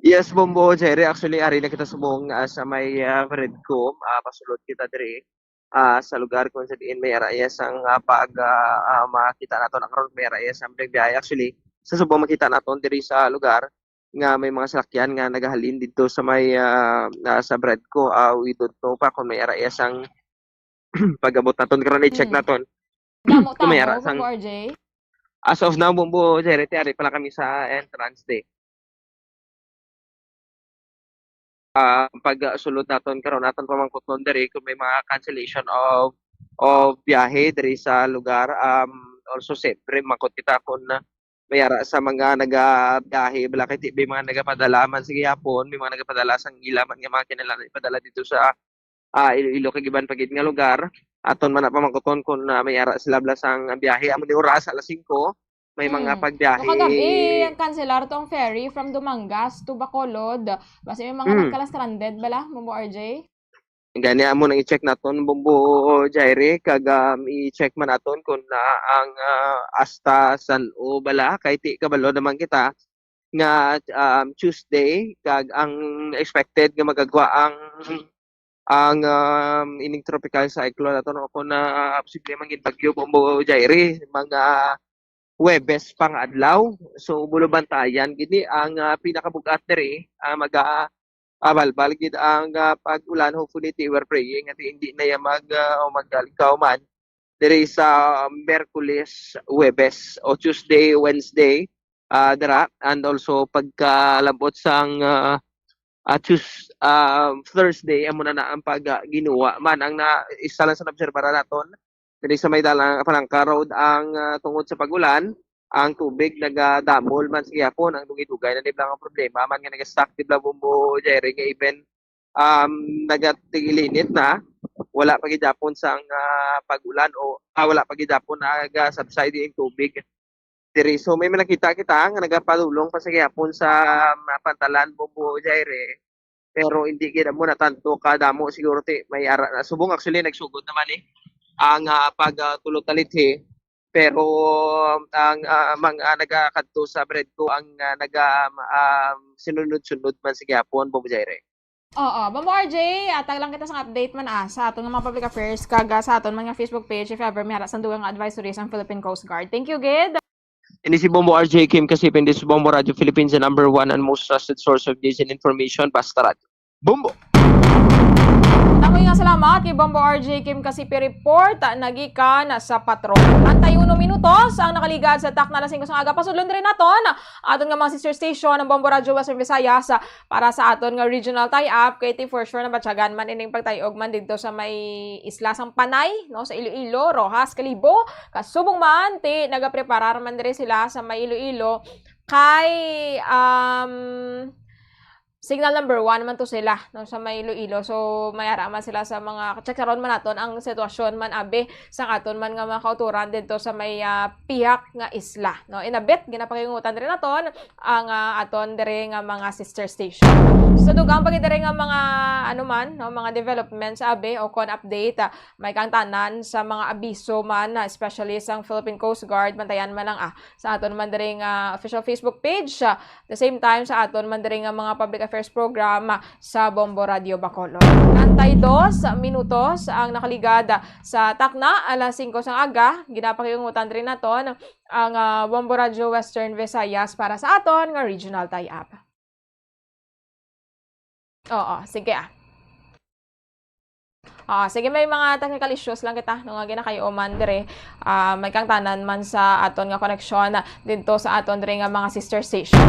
Yes, Bombo Jerry. Actually, ari na kita subong, ah, sa may, ah, Redcom. Ah, pasulod kita diri, ah, sa lugar kung sa diin may ara iya sang, ah, pag, ah, ah, makita naton karon may ara iya sang biyahe. Actually, sa subong makita naton diri sa lugar nga may mga salakyan nga nagahalin didto sa may, ah, ah, sa Bredco. Ah, we don't know pa kung may ara iya sang pag-abot naton karon, i-check Mm. naton. Damo Kung may tawo, ara sang Bombo R J? As of now, Bombo Jerry, ari pa lang kami sa entrance day. Ah, pagsulod naton karon, aton pamangkotnon diri kung may mga cancellation of, of biyahe diri sa lugar. Um, also, siyempre, mangkot kita kung may ara sa mga nagabiyahe, bala kay ti-, may mga nagapadala man sa gihapon, may mga nagapadala sang ila man nga mga kinahanglan ipadala dito sa, ah, Iloilo kag iban pa gid nga lugar. Aton man na pamangkoton kung, ah, may ara sila bala sang biyahe. Amo ni oras, alas singko, may mga Mm. pagbiyahe. So, kagabi, ang kanselar tong ferry from Dumangas to Bacolod. Basi may mga Mm. nagkala-stranded bala, Bombo R J? Gani amo nang i-check naton, Bombo Jaire, kag, um, i-check man naton kung na ang, ah, hasta san-o bala, kay ti kabalo naman kita nga, um, Tuesday, kag ang expected nga magagwa ang, ang, um, ining tropical cyclone naton, o kung na, ah, posible man gid bagyo, Bombo Jaire, mga Huwebes pa nga adlaw. So, bulo bantayan gid ni ang, ah, pinakabug-at diri, ah, maga-, ah, balbal gid ang, ah, pag-ulan. Hopefully, ti, we're praying nga ti hindi na ya mag, ah, o magalingkaw man diri sa Miyerkules, Huwebes, o Tuesday, Wednesday, ah, dira. And also, pagkalabot sang, ah, ah, Tues-, ah, Thursday, amo na na ang pag, ah, ginuwa man. Ang na, isa lang sa naobserbaran naton, diri sa may dalang Palangka Road ang, ah, tungod sa pag-ulan, ang tubig nagadamol man sa gihapon. Ang dugay-dugay na ni lang ang problema man nga naga-stuck ni Bombo Jaire nga even, um, nagatigilinit na, wala pa gid gihapon sang, ah, pag-ulan o, ah, wala pa gid gihapon naga-subside ang tubig diri. So, may nakita kita nga nagapadulong pa sa gihapon sa, um, pantalan, Bombo Jaire. Pero hindi gid mo na tanto kadamo, siguro ti may ara na. Subong actually nagsugod naman eh ang, ah, pag, ah, tulog talithi. Pero ang, ah, mga nagakadto sa Bredco ang, ah, naga, um, sinunod-sunod man sa gihapon, Bombo Jaire. Oo, Bombo R J, atag lang kita sa update man, ah, sa aton nga mga public affairs, kag, ah, sa aton man nga Facebook page, if ever may ara sang dugang nga advisories ang Philippine Coast Guard. Thank you, gid. Ini si Bombo R J Kim Kasipin, this is Bombo Radio Philippines, the number one and most trusted source of news and information. Basta Radyo. Bombo! Tamoy nga salamat kay Bombo R J Kim Kasipi report, ah, nagikan sa Patron. Antay uno minutos ang nakaligad sa takna alas singko sang aga. Pasudlon rin naton aton nga mga sister station, ang Bombo Radyo Western Visayas, ah, para sa aton nga regional tie-up, kay ti for sure nabatyagan man ining pagtayog man didto sa may isla sang Panay, no, sa Iloilo, Roxas, Kalibo, kasubong man ti nagapreparar man diri sila sa may Iloilo kay, um, signal number one man to sila, no, sa may Iloilo. So, may ara man sila sa mga, check-aron man naton ang sitwasyon man, abi, sa aton man nga mga kauturan didto sa may, ah, pihak nga isla, no. Inabit, ginapakingutan rin naton ang, ah, aton diri nga mga sister station. Sa dugang pa gid diri nga mga, ano man, no, mga developments, abi, o kon update, ah, may kang tanan sa mga abiso man, ah, especially sang Philippine Coast Guard, bantayan man lang, ah, sa aton man diri nga official Facebook page, ah, the same time sa aton man diri nga mga public first program sa Bombo Radio Bacolod. Treinta y dos minutos ang nakaligad sa takna, alas singko sang aga. Ginapakiungutan rin naton ang, ah, Bombo Radio Western Visayas para sa aton nga regional tie-up. Oo, sige, ah. Ah, sige, may mga technical issues lang kita, no, nga ginakaiuman dire. Ah, may kangtanan man sa aton nga koneksyon didto sa aton dire nga mga sister station.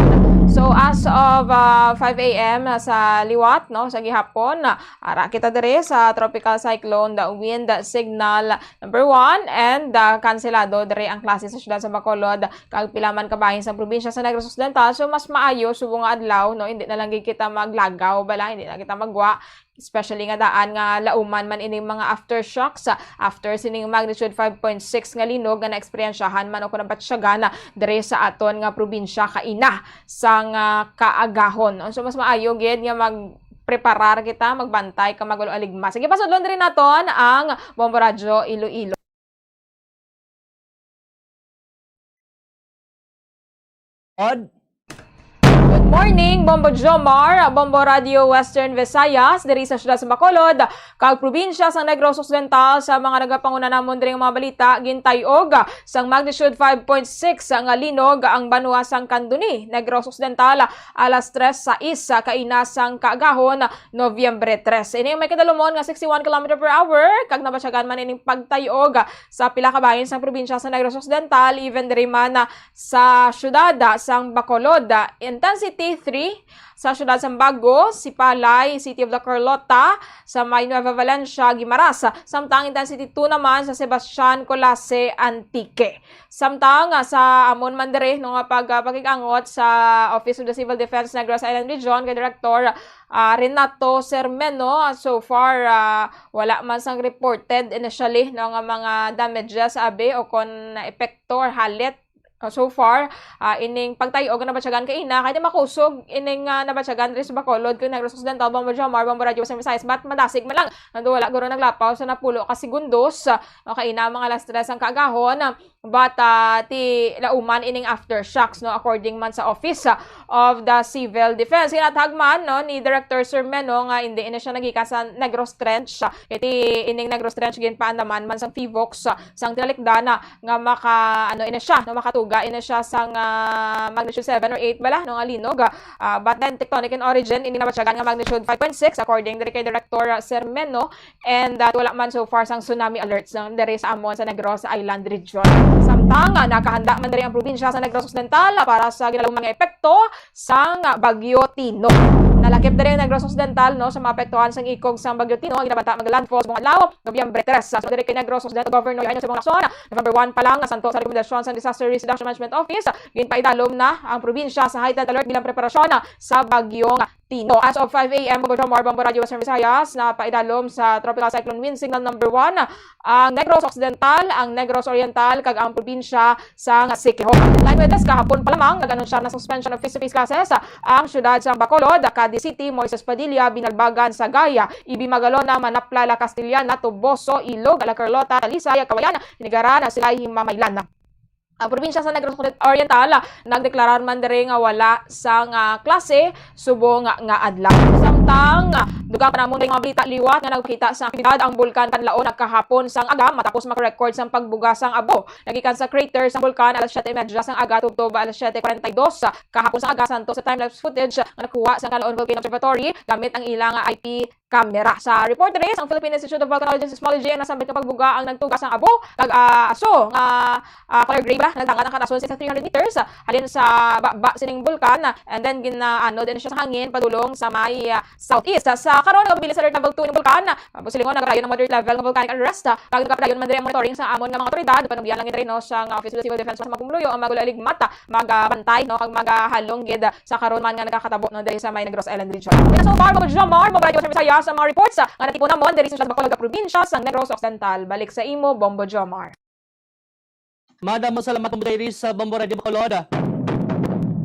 So, as of, ah, five a m sa liwat, no, sa gihapon, ah, ara kita dire sa Tropical Cyclone, the wind signal number one, and, ah, kanselado dire ang klase sa siyudad sa Bacolod kag pila man ka bahin sang probinsya sa Negros Occidental. So, mas maayo subong nga adlaw, no, hindi na lang gid kita maglagaw bala, hindi na kita magwa, especially nga daan nga lauman man ining mga aftershocks, ah, after sining magnitude five point six nga linog nga naeksperyensyahan man o kon nabatsyagan, ah, diri sa aton nga probinsya kaina sang, ah, kaagahon. So, mas maayo gid nga magpreparar kita, magbantay ka, magwalo aligma. Sige, pasudlon diri naton ang Bombo Radyo Iloilo. Good morning, Bombo Jomar, Bombo Radio Western Visayas, diri sa siyudad sa Bacolod, kag probinsya sa Negros Occidental. Sa mga nagapanguna namon diri nga mga balita, gintay-og sang magnitude five point six nga linog ang banwa sang Candoni, Negros Occidental, alas tres sais kaina sang kaagahon, Nobyembre tres. Ini may kadalumon nga sixty-one kilometer per hour, kag nabatyagan man ining pagtay-og sa pila ka bahin sang probinsya sa Negros Occidental, even diri man, ah, sa siyudad, ah, sang Bacolod. Ah, intensity three sa siyudad sang Bago, Sipalay, City of La Carlota, sa may Nueva Valencia, Guimaras. Samtang intensity two naman sa Sebastian, Culasi, Antique. Samtang, ah, sa amon man diri, no, nga pag-, ah, pakig-angot sa Office of the Civil Defense Negros Island Region kay Director, ah, Renato Sermeno, ah, so far, ah, wala man sang reported initially, no, nga mga damages, abi, o kon epekto or halit, ah, so far, ah, ining pagtay-og nga nabatyagan kaina, kay di makusog ining, ah, nabatyagan diri sa Bacolod, kay Negros Occidental, Bombo Jomar, Bombo Radio Western Visayas, but madasig man lang. Nando wala guro naglapaw sa napulo ka segundos, ah, o kaina mga alas tres ang kaagahon, ah, but, ah, ti lauman ining aftershocks, no, according man sa Office, ah, of the Civil Defense. Ginatag man, no, ni Director Sermeno nga hindi ini siya nagikan sa Negros Trench. Iti ining Negros Trench ginpaandaman man sang PHIVOLCS, ah, sang tinalikdan, ah, nga maka, ano, ini siya, no, makatuga ini siya sang, ah, magnitude seven or eight bala, no, nga linog. Ah, but then tectonic in origin, ini nabatyagan nga magnitude five point six according diri kay Director, ah, Sermeno. And, uh, wala man so far sang tsunami alerts, no, diri sa amon sa Negros Island Region. Samtang, uh, nakahanda man diri ang probinsya sa Negros Occidental, uh, para sa ginalauman nga epekto sang Bagyo Tino. Nalakip diri ang Negros Occidental, no, sa maapektuhan sang ikog sang Bagyo Tino nga ginabanta mag-landfall subong adlaw, Nobyembre tres. Sa diri kay Negros Occidental Governor Eugenio Simon Lacson, November one pa lang, nasanto sa rekomendasyon sang Disaster Risk Reduction Management Office, ginpaidalom na ang probinsya sa heightened alert bilang preparasyon sa Bagyong Tino. As of five a m, Bombo Jomar, Bombo Radio Western Visayas, napaidalom sa Tropical Cyclone Wind Signal number one ang Negros Occidental, ang Negros Oriental, kag ang probinsya sang Siquijor. Line with this, kahapon pa lamang, nag-anunsyar na suspension of face-to-face classes ang siyudad sang Bacolod, Cadiz City, Moises Padilla, Binalbagan, Sagay, Ibimagolona, Manapla, La Castellana, Toboso, Ilog, La Carlota, Talisay, Cauayan, Hinigaran, Silay, Himamaylan. Ang probinsya sa Negros Oriental, ah, nagdeklarar man diri nga wala sang, ah, klase subong nga, nga adlaw. Samtang, ah, dugang pa namon nga mga balita liwat nga nagpakita sa aktibidad ang Bulkan Kanlaon nga kahapon sang aga matapos makarecord sang pagbuga sang abo nagikan sa crater sang bulkan alas siyete y media sang aga tubtob alas siyete cuarenta y dos, ah, kahapon sang aga, santo sa time-lapse footage, ah, nga nakuha sang Kanlaon Volcano Observatory gamit ang ila nga I P camera. Sa report diri sang Philippine Institute of Volcanology and Seismology, ang nasambit nga pagbuga ang nagtuga sang abo kag, ah, aso nga, ah, color gray ba, nagdangat ang kanason six to three hundred meters, ah, halin sa baba sining bulkan, ah, and then ginaanod din siya sa hangin padulong sa may, ah, southeast. Sa, sa karon, nagabilin sa alert level two ang bulkan. Ah, silingon, nagpadayon ang moderate level nga volcanic unrest, ah, kag nagpadayon man diri ang monitoring sa amon nga mga awtoridad. Panugyan lang gid diri, no, sang Office of the Civil Defense sa Magkumluyo ang magwalo aligmat, ah, magbantay, no, kag maghalong gid, ah, sa karon man nga nagakatabo, no, diri sa may Negros Island Region. Kaya so far, Bombo Jomar, Bombo Radio Western Visayas, ang mga reports, ah, nga natipon namon diri sa siyudad Bacolod nga probinsya sang Negros Occidental. Balik sa imo, Bombo Jomar. Madam, salamat, Bombo Diaries, sa Bombo Radio Bacolod.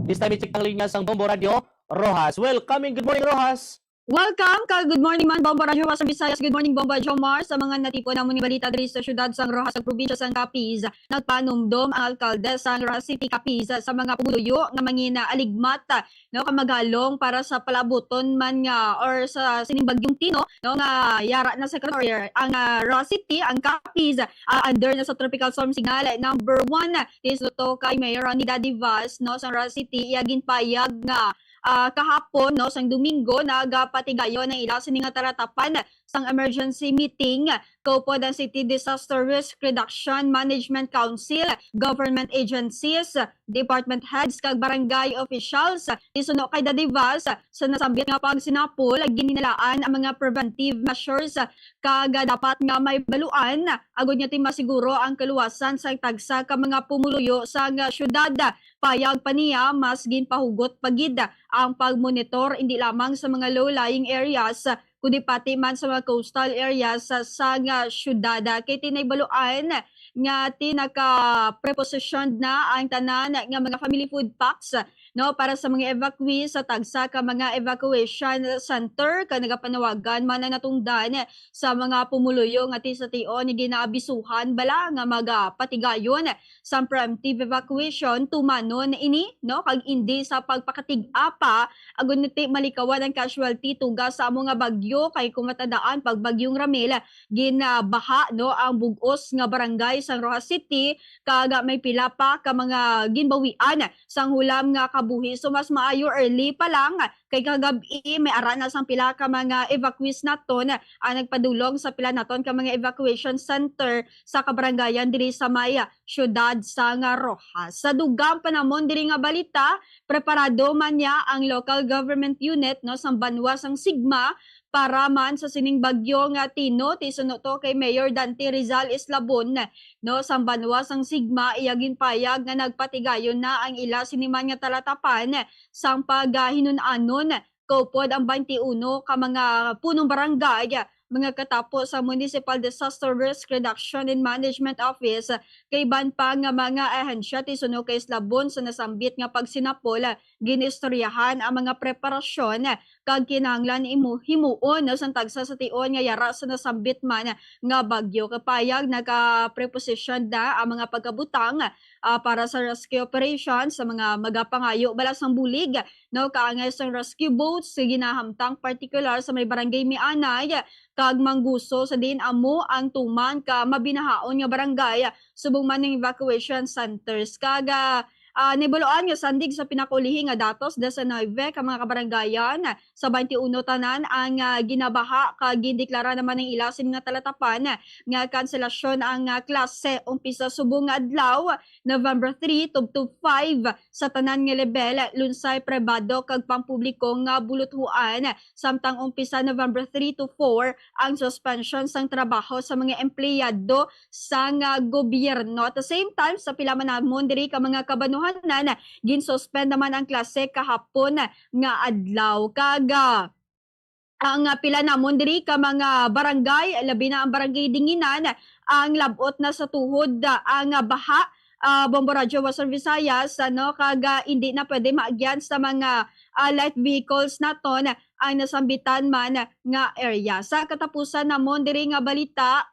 This time, i-check ang linya sang Bombo Radio, Roxas. Well, coming, good morning, Roxas. Welcome ka Good Morning Man, Bombo Radyo Western Visayas. Good morning, Bombo Jomar. Sa mga natipon namon nga balita diri sa siyudad sang Roxas, sa probinsya sang Capiz, nagpanumdom ang alkalde sang Roxas City, Capiz, sa mga pumuluyo nga mangin aligmat, no, ka maghalong para sa palabuton man nga or sa sining bagyong Tino, no, nga yara na sa karon, or ang, ah, Roxas City, ang Capiz, ah, under na sa tropical storm signal number one. Tis to kay Mayor Ronnie Dadivas, no, sang Roxas City, iya ginpayag nga ah, kahapon, no, sang Domingo, nagapatigayon ang ila sini nga talatapan sang emergency meeting kaupod ang City Disaster Risk Reduction Management Council, government agencies, department heads, kag barangay officials. Isuno kay Dadivas, sa nasambit nga pagsinapol, ginhinalaan ang mga preventive measures kag dapat nga may baluan agud nga ti masiguro ang kaluwasan sa tagsa ka mga pumuluyo sang syudad. Payag pa niya, mas ginpahugot pa gid ang pagmonitor indi lamang sa mga low-lying areas, kundi pati man sa mga coastal areas sa, sa nga syudad. Kay tinaybaluan nga ti naka-prepositioned na ang tanan nga mga family food packs, no, para sa mga evacuees sa tagsa ka mga evacuation center, kag nagapanawagan man ang natungdan sa mga pumuluyo nga ti sa tion ginaabisuhan bala nga magapatigayon sang preemptive evacuation, tumanon ini, no, kag indi sa pagpakatig-a pa, agud nga ti malikawan ang casualty tuga sa amo nga bagyo, kay kung matandaan, pag Bagyong Ramil, ginabaha, no, ang bug-os nga barangay sang Roxas City, kag may pila pa ka mga ginbawian sang hulam nga kabuhi. So, mas maayo early pa lang, kay kagab-i may ara na sang pila ka mga evacuees naton ang nagpadulong sa pila naton ka mga evacuation center sa kabarangayan diri sa may, ah, siyudad sang Roxas. Sa dugang pa namon diri nga balita, preparado man niya ang local government unit, no, sang banwa sang Sigma para man sa sining bagyo nga Tino. Ti suno to kay Mayor Dante Rizal Eslabon, no, sang banwa sang Sigma, iya ginpayag nga nagpatigayon na ang ila sini man nga talatapan sang paghinun-anon kaupod ang twenty-uno ka mga punong barangay, mga katapo sa Municipal Disaster Risk Reduction and Management Office, kay iban pa nga mga ahensya. Ti suno kay Eslabon, sa nasambit nga pagsinapol, ginistoryahan ang mga preparasyon kag kinahanglan imo himuon, no, sang tagsa sa tion nga yara sa nasambit man nga bagyo. Kay payag, naka-preposition na ang mga pagkabutang, ah, para sa rescue operation sa mga magapangayo bala sang bulig, no, kaangay sang rescue boats nga ginahamtang partikular sa may barangay Mianay kag Manguso, sa diin amo ang tuman ka mabinahaon nga barangay subong man ang evacuation centers. Kag, ah, ah, nahibaloan nga sandig sa pinakaulihi nga datos, diecinuebe ka mga kabarangayan sa twenty-uno tanan ang, ah, ginabaha, kag gindeklara naman ang ila sini nga talatapan nga kanselasyon ang, ah, klase umpisa subong nga adlaw, November three tubtob five, sa tanan nga lebel, lunsay, pribado, kag pampubliko nga buluthuan, samtang umpisa November three to four ang suspension sang trabaho sa mga empleyado sang, ah, gobyerno. At the same time, sa pila man namon diri ka mga kabanuhanan, ginsuspend naman ang klase kahapon nga adlaw. Kag, ah, ang, ah, pila namon diri ka mga barangay, labi na ang Barangay Dinginan, ang lab-ot na sa tuhod, ah, ang, ah, baha, ah, Bombo Radyo Western Visayas, ano, kag, ah, indi na pwede maagyan sa mga, ah, light vehicles naton ang nasambitan man nga area. Sa katapusan namon diri nga balita,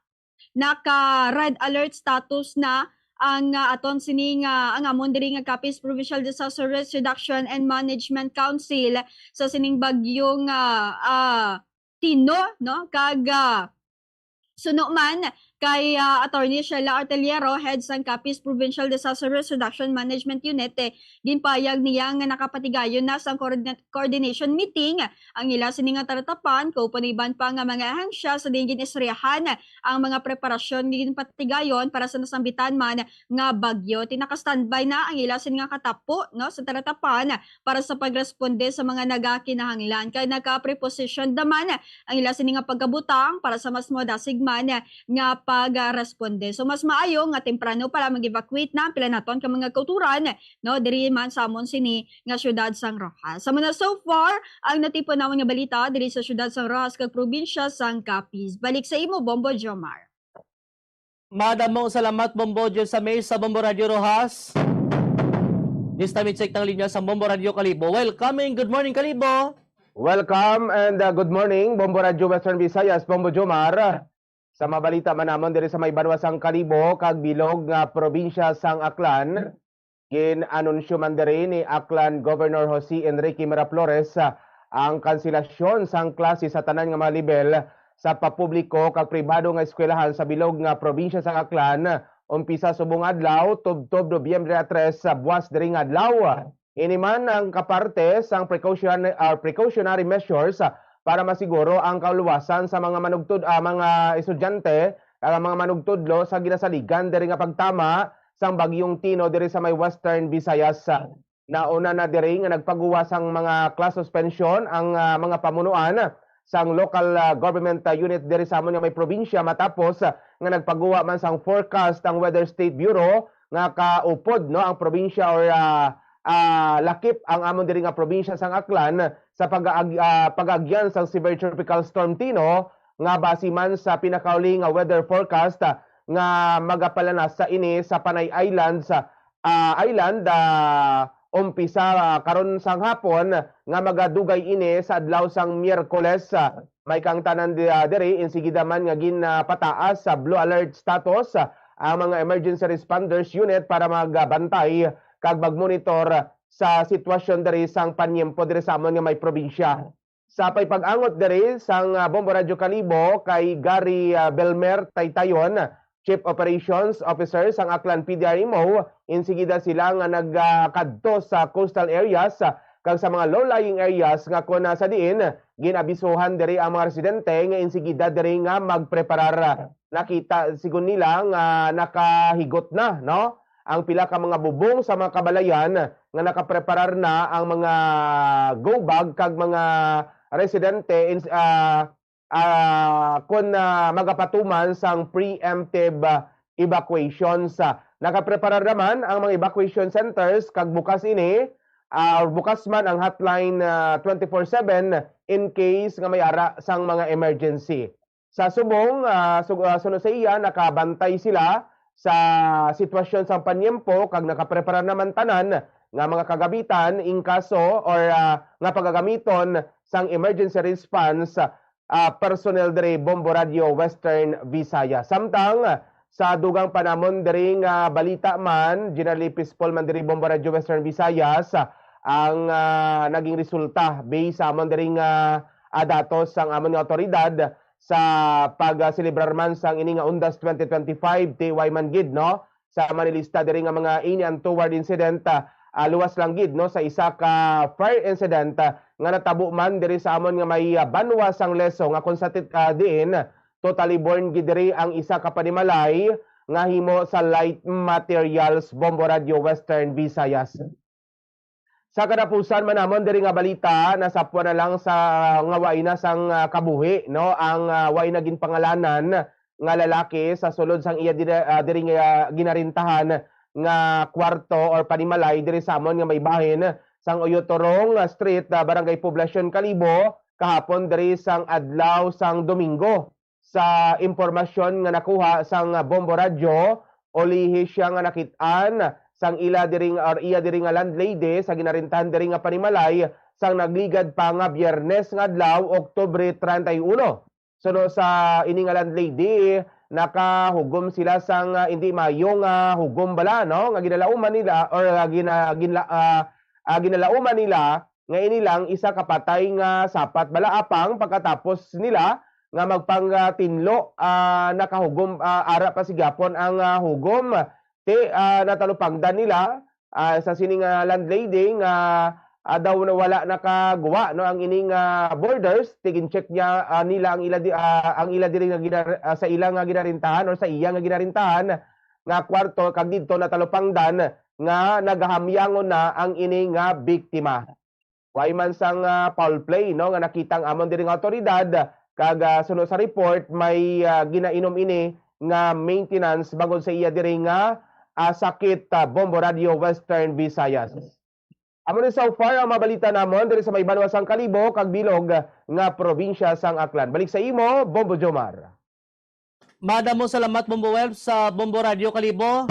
naka red alert status na ang, ah, aton sini nga, ang amon diri nga Capiz Provincial Disaster Risk Reduction and Management Council sa sining bagyong, ah, ah, Tino, no? Kag, ah, suno man kay, ah, Attorney Sheila Artillero, head sang Capiz Provincial Disaster Risk Reduction Management Unit, eh, ginpayag niya nga nakapatigayon na sang coordinate coordination meeting ang ila sini nga talatapan, kaupod ang iban pa nga mga ahensya, sa diin gin-istoryahan ang mga preparasyon nga ginpatigayon para sa nasambitan man nga bagyo. Ti naka-standby na ang ila sini nga katapo, no, sa talatapan para sa pagresponde sa mga nagakinahanglan. Kay naka-preposition naman ang ila sini nga pagkabutang para sa mas madasig man nga pagresponde. So, mas maayo nga temprano pa lang mag-evacuate na ang pila naton ka mga kauturan, no, diri man sa amon sini nga siyudad sang Roxas. Amo na so far ang natipon namon nga balita diri sa siyudad sang Roxas kag probinsya sang Capiz. Balik sa imo, Bombo Jomar. Madamo salamat, Bombo Josame, sa Bombo Radio Roxas. This time, i-check ang linya sa Bombo Radio Kalibo. Welcoming. Good morning, Kalibo. Welcome and, uh, good morning, Bombo Radyo Western Visayas, Bombo Jomar. Sa mabalita man namon diri sa may banwa sang Kalibo kag bilog nga probinsya sang Aklan, gin-anunsyo man diri ni Aklan Governor Jose Enrique Miraflores, ah, ang kanselasyon sang klase sa tanan nga mga lebel sa papubliko kag pribado nga eskwelahan sa bilog nga probinsya sang Aklan, umpisa subong adlaw, tubtob Nobyembre tres, sa buwas diri nga adlaw. Ini man ang kaparte sang precaution, ah, precautionary measures, ah, para masiguro ang kaluwasan sa mga manugtud-, ah, mga estudyante kag ang mga manugtudlo sa ginasaligan diri nga pagtama sang Bagyong Tino diri sa may Western Visayas. Nauna na diri nga nagpaguwa sang mga class suspension ang, ah, mga pamunuan sang local, ah, government, ah, unit diri sa amon nga may probinsya matapos, ah, nga nagpaguwa man sang forecast ang Weather State Bureau nga kaupod, no, ang probinsya or, ah, ah, lakip ang amon diri nga probinsya sang Aklan sa pag-aag-, ah, pag-agyan sang severe tropical storm Tino nga base man sa pinakauli nga weather forecast, ah, nga magapalanasa ini sa Panay Islands, ah, Island, ah, umpisa, ah, karon sang hapon nga magadugay ini sa adlaw sang Miyerkules. Ah, may kaangtanan di-, ah, diri, insigida man nga ginpataas sa blue alert status, ah, ang mga emergency responders unit para magbantay kag magmonitor sa sitwasyon diri sang panyempo diri sa amon nga may probinsya. Sa pagpag-angot diri sang, ah, Bombo Radyo Kalibo kay Gary, ah, Belmer Taytayon, Chief Operations Officer sang Aklan P D R M O, insigida sila nga nagkadto sa coastal areas, ah, kag sa mga low-lying areas nga kon, ah, sa diin gin-abisuhan diri ang mga residente nga insigida diri nga magpreparar. Nakita sigon nila nga nakahigot na, no, ang pila ka mga bubong sa mga kabalayan nga nakapreparar na ang mga go bag kag mga residente ins-, ah, ah, kon, ah, magapatuman sang preemptive, ah, evacuations. Ah, nakapreparar naman ang mga evacuation centers kag bukas ini, ah, or bukas man ang hotline, ah, twenty-four seven in case nga may ara sang mga emergency. Sa subong, ah, sug-, ah, suno sa iya, nakabantay sila sa sitwasyon sang panyempo kag nakaprepara naman tanan nga mga kagamitan in kaso or, ah, nga pagagamiton sang emergency response, ah, personnel diri Bombo Radio Western Visayas. Samtang sa dugang pa namon diri nga balita man, generally peaceful man diri Bombo Radio Western Visayas ang, ah, naging resulta based sa amon diri nga, ah, datos sang amon nga awtoridad sa pagselebrar man sang ini nga Undas twenty twenty-five T Y man gid, no? Sa manilista diri nga mga ini ang toward incident, ah, ah, luwas lang gid, no, sa isa ka fire incident, ah, nga natabo man diri sa amon nga may, ah, banwa sang Leso nga kung sa tit-, ah, diin totally burned gid diri ang isa ka panimalay nga himo sa light materials, Bombo Radio Western Visayas. Sa katapusan man namon diri nga balita, nasapwan na lang sa nga waay na sang, ah, kabuhi, no, ang, ah, waay na ginpangalanan nga lalaki sa sulod sang iya diri, ah, diri nga ginarintahan nga kwarto or panimalay diri sa amon nga may bahin sang Oyotorong, ah, Street, ah, Barangay Poblacion, Kalibo, kahapon diri sang adlaw sang Domingo. Sa impormasyon nga nakuha sang Bombo Radyo, ulihi sia nga nakit-an sang ila diri nga, or iya diri nga landlady sa ginarintahan diri nga panimalay sang nagligad pa nga Biyernes nga adlaw, Oktubre treinta y uno. Suno sa ini nga landlady, nakahugom sila sang, ah, indi maayo nga hugom bala, no, nga ginalauman nila or, ah, gina-, ginla-, ah, ah, ginalauman nila nga ini lang isa ka patay nga sapat bala, apang pagkatapos nila nga magpangtinlo, ah, nakahugom, ah, ara pa sa gihapon ang, ah, hugom. Ti, ah, natalupangdan nila, ah, sa sini nga landlady nga, ah, daw na wala nakagwa, no, ang ining, ah, borders. Ti gin-check niya, ah, nila ang ila di-, ah, ang ila diri nga ginar-, ah, sa ila nga ginarintahan or sa iya nga ginarintahan nga kwarto, kag didto natalupangdan nga nagahamyangon na ang ini nga biktima. Way man sang, ah, foul play, no, nga nakita ang amon diri nga awtoridad, kag, ah, suno sa report, may, ah, ginainom ini nga maintenance bangod sa iya diri nga, ah, sakit, ah, Bombo Radio Western Visayas. Amo ni so far ang mabalita namon diri sa may banwa sang Kalibo kag bilog nga probinsya sang Aklan. Balik sa imo, Bombo Jomar. Madamo salamat, Bombo Welf, sa Bombo Radio Kalibo.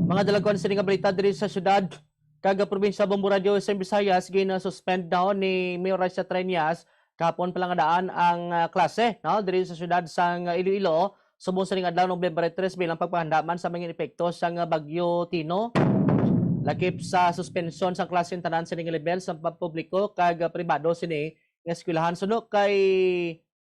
Mga dalagwan sini nga balita diri sa syudad. Kag probinsya Bombo Radio Western Visayas, gina-suspend daw ni Mayor Raisa Treñas kahapon pa lang nga daan ang, ah, klase, no, diri sa siyudad sang Iloilo. Subong sa ning adlaw, Nobyembre tres, bilang pagpangandam sa mga epekto sang Bagyo Tino. Lakip sa suspensyon sang klase ang tanan sining level sa pampubliko kag pribado sini nga eskwelahan. Suno kay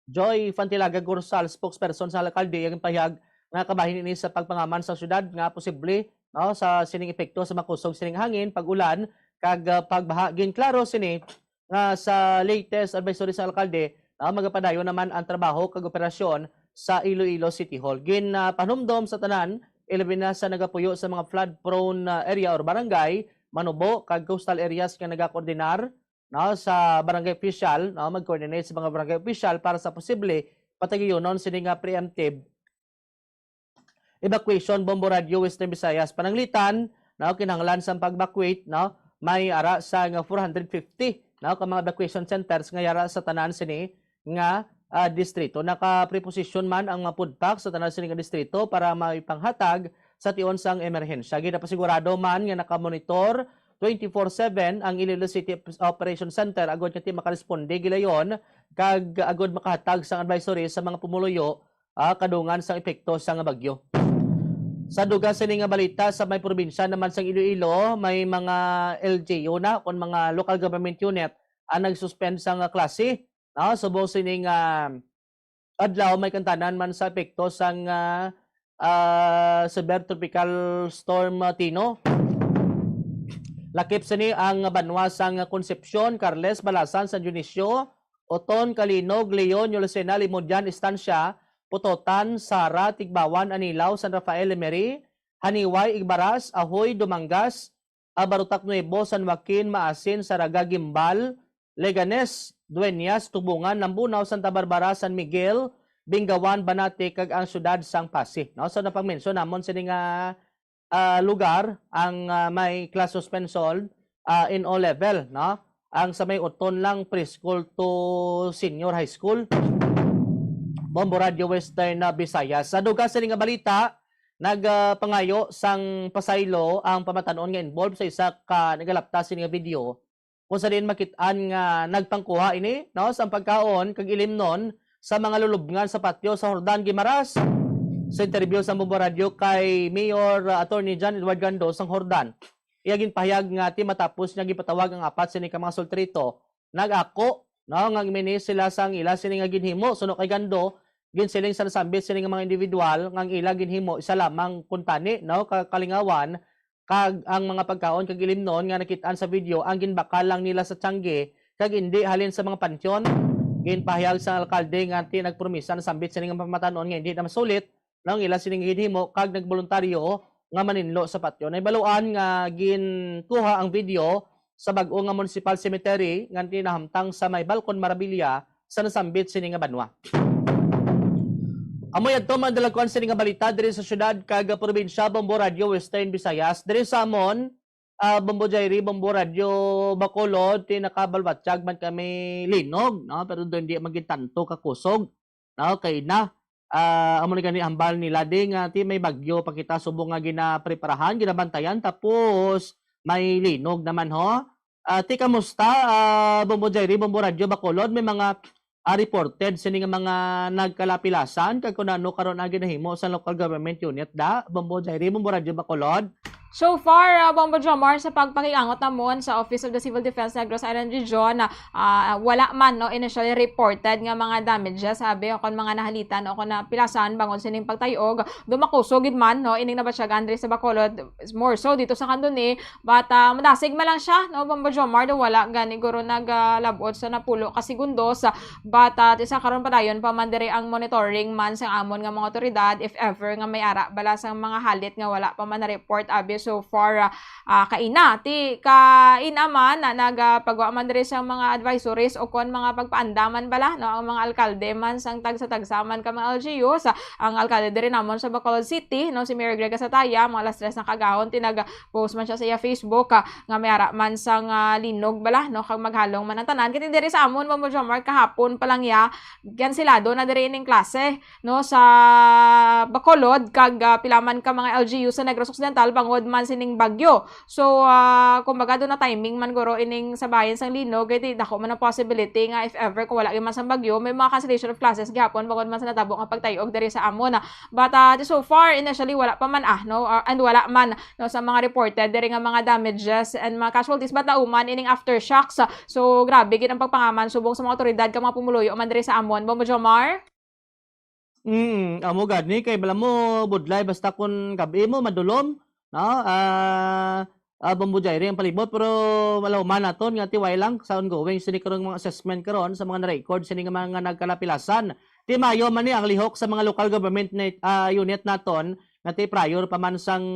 Joy Fantilaga Gursal, spokesperson sa alkalde, ang pahayag nga kabahin ini sa pagpangaman sa syudad nga posible, no, sa sining epekto sa makusog sining hangin, pag-ulan, kag, ah, pagbaha. Ginklaro sini nga sa latest advisory sa alkalde, ah, magapadayon naman ang trabaho kag operasyon sa Iloilo City Hall. Gin, ah, panumdom sa tanan, ilabi na sa nagapuyo sa mga flood-prone, ah, area or barangay, manubo, kag coastal areas nga nagakoordinar, no, sa barangay official, no, mag-coordinate sa mga barangay official para sa posible pataguyunon sini nga preemptive evacuation. Bombo Radio Western Visayas, pananglitan, no, kinahanglan sa pag-evacuate, no, may ara sa nga four hundred fifty, no, ka mga evacuation centers nga yara sa tanan sini nga, ah, distrito. Naka-preposition man ang mga food pack sa tanan sini nga distrito para may panghatag sa tion sang emerhensya. Ginapasigurado man nga naka-monitor twenty-four seven ang Iloilo City Op-, Operation Center agod nga ti makaresponde gilayon kag agod makahatag sang advisory sa mga pumuluyo, ah, kadungan sang epekto sang bagyo. Sa dugang sini nga balita, sa may probinsya naman sang Iloilo, may mga L G U na kon mga local government unit ang nag-suspend sang klase, no? Subong sini nga adlaw, may kantanan man sa epekto sang, ah, ah, severe tropical storm, ah, Tino. Lakip sini ang banwa sang Concepcion, Carles, Balasan, San Dionisio, Oton, Calinog, Leon, Yolosena, Limodian, Estancia, Pototan, Sara, Tigbawan, Anilao, San Rafael, Lemery, Janiuay, Igbaras, Ajuy, Dumangas, Abarotac Nuevo, San Joaquin, Maasin, Saraga, Guimbal, Leganes, Dueñas, Tubungan, Lambunao, Santa Barbara, San Miguel, Bingawan, Banati, kag ang siyudad sang Passi, no? So, napangmensyon namon sini nga, ah, lugar ang, ah, may class suspension, ah, in all level, no? Ang sa may Oton lang, preschool to senior high school. Bombo Radio Western, ah, Visayas. Sa dugang sini nga balita, nag, ah, pangayo sang pasaylo ang pamatan-on nga involved sa isa ka nagalapta sini nga video, kung sa diin makit-an nga nagpangkuha ini, no, sang pagkaon kag ilimnon sa mga lulubngan sa patio sa Jordan, Guimaras. Sa interview sa Bombo Radio kay Mayor, ah, Attorney John Edward Gando sang Jordan, iya ginpahayag nga ti matapos niya gipatawag ang apat sini ka mga sultrito, nag-ako, no, nga mini sila sang ila sini nga ginhimo. Suno kay Gando, ginsiling sa nasambit sini nga mga individual nga ang ila ginhimo isa lamang kuntani, no, ka kalingawan, kag ang mga pagkaon kag ilimnon nga nakit-an sa video ang ginbakal lang nila sa tiyangge kag indi halin sa mga pantyon. Ginpahayag sa alkalde nga ti nagpromisa nasambit sini nga pamatan-on nga indi na masulit, no, ang ila sining ginhimo kag nagboluntaryo nga maninlo sa patyon. Nahibaluan nga ginkuha ang video sa bag-o nga municipal cemetery nga ti nahamtang sa may Balcon Marabilia sa nasambit sini nga banwa. Amo yadto man dalagkuan sini nga balita diri sa siyudad kag probinsya, Bombo Radio Western Visayas. Diri sa amon, ah, Bombo Jairi, Bombo Radio Bacolod, ti nakabalwatyag man kami linog, no? Pero doon di maging tanto kakusog, no? Kay na, ah, amo ni gani hambal ni Ladi nga ti may bagyo pa kita subong nga ginapreparahan, ginabantayan, tapos may linog naman, ho. Ah, ti kamusta, ah, Bombo Jairi, Bombo Radio Bacolod? May mga, ah, reported sini nga mga nagkalapilasan kag kung ano karon ang ginahimo sa local government unit da, Bombo Jairi, Bombo Radio Bacolod? So far, ah, Bombo Jomar, sa pagpakiangot namon sa Office of the Civil Defense Negros Island Region, ah, wala man, no, initially reported nga mga damages, sabi, o kon mga nahalitan o kon napilasan bangod sining pagtayog. Dumakuso gid man, no, ining nabatyagan diri sa Bacolod, more so dito sa Candoni, but, ah, madasig man lang siya, no, Bombo Jomar, do wala gani guro nagalabot sa napulo ka segundos. But, ah, ti sa karon padayon pa man diri ang monitoring man sang amon nga mga otoridad if ever nga may ara bala sang mga halit nga wala pa man na-report abi so far, ah, ah, kaina. Ti kaina man na nagapagwa man diri sang mga advisories o kon mga pagpaandaman bala, no, ang mga alkalde man sang tagsa-tagsa man ka mga L G Us. Ang alkalde diri namon sa Bacolod City, no, si Mayor Greg Gasataya, mga alas tres na kagahon, ti nag-post man siya sa iya Facebook, ah, nga may ara man sang linog bala, no, kag maghalong man ang tanan. Kay ti diri sa amon, Bombo Jomar, kahapon pa lang ya, kansilado na diri ining klase, no, sa Bacolod kag, ah, pila man ka mga L G U sa Negros Occidental bangod man sining bagyo. So, ah, kumbaga, doon na timing man guro ining sabayan sang linog, kay di dako man ang possibility nga if ever kung wala gyud man sang bagyo, may mga cancellation of classes gihapon bangod man sa natabo nga pagtayog diri sa amon. But, ah, so far, initially, wala pa man, ah, no? Ah, and wala man, no, sa mga reported diri nga mga damages and mga casualties, but nauman ining aftershocks. So, grabe gid ang pagpangaman subong sa mga otoridad kag mga pumuluyo man diri sa amon. Bombo Jomar? Mm, amo gani kay bala mo budlay basta kun gab-i mo madulom, no? Ah, ah, Bombo Jairi ang palibot, pero malauman naton nga tiway lang sa ongoing sini karong mga assessment karon sa mga na-record sini nga mga nagkalapilasan. Ti mayo man ni ang lihok sa mga local government na, ah, unit naton nga ti prior pa man sang,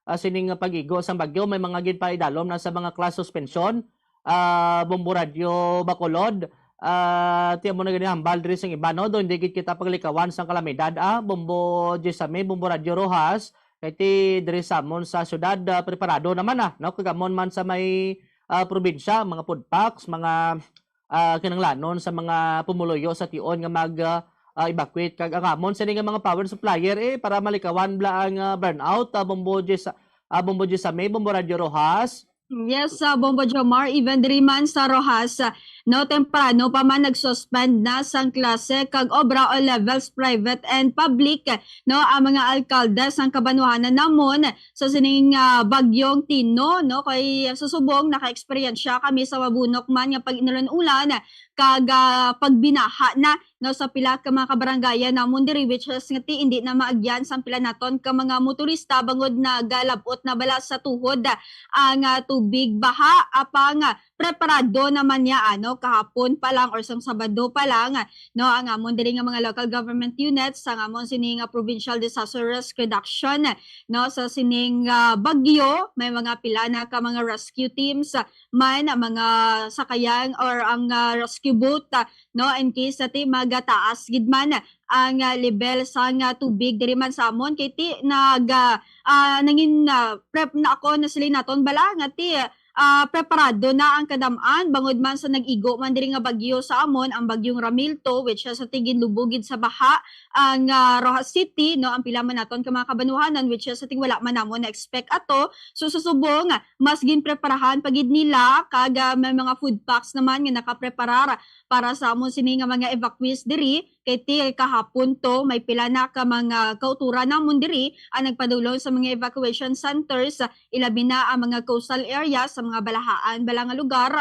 ah, sining pag-igo sang bagyo, may mga ginpaidalom na sa mga class suspension, ah, Bombo Radyo Bacolod, ah, ti amo na gani hambal diri sang iba, no? Do hindi gid kita paglikawan sang kalamidad, ah, Bombo Gisame, Bombo Radyo Rojas, kay ti diri sa amon sa syudad, ah, preparado naman, ah, no? Kag amon man sa may, ah, probinsya, mga food packs, mga, ah, kinahanglanon sa mga pumuluyo sa tion nga mag, ah, ah, evacuate. Kag ang amon sini nga mga power supplier, eh, para malikawan bala ang, ah, brownout, ah, Bombo Gis-, ah, Bombo Gisame, Bombo Radyo Rojas. Yes, sa Bombo Jomar, even diri man sa Rojas, ah, no, temprano pa man nag-suspend na sang klase kag obra, all levels, private and public, no, ang mga alkalde sang kabanwahanan namon sa sining, ah, bagyong Tino, no, kay sa subong naka-eksperyensya kami sa mabunok man nga pag-inulan-ulan kag, ah, pagbinaha na, no, sa pila ka mga kabarangayan namon diri, which is nga ti hindi na maagyan sang pila naton ka mga motorista bangod nagalab-ot na bala sa tuhod ang, ah, tubig baha. Apang, ah, preparado naman niya, ano, kahapon pa lang or sang Sabado pa lang, no, ang amon diri nga mga local government units, ang amon sini nga Provincial Disaster Risk Reduction, no, sa sining, ah, bagyo, may mga pila na ka mga rescue teams, ah, man, ang mga sakayan or ang, ah, rescue boat, ah, no, in case na ti magataas gid man ang, ah, level sang, ah, tubig diri man sa amon, kay ti nag, ah, ah, nangin, ah, prep na ako na sila naton bala nga ti, ah, preparado na ang kadam-an bangod man sa nag-igo man diri nga bagyo sa amon, ang bagyong Ramilto, which is sa ti ginlubog gid sa baha ang, ah, Roxas City, no, ang pila man naton ka mga kabanuhanan, which is sa ti wala man namon na-expect ato. So sa subong, mas ginpreparahan pa gid nila kag, ah, may mga food packs naman nga nakapreparar para sa amon sini nga mga evacuees diri, kay ti kahapon to may pila na ka mga kauturan namon diri ang nagpadulong sa mga evacuation centers, ilabi na ang mga coastal areas sa mga balahaan bala nga lugar,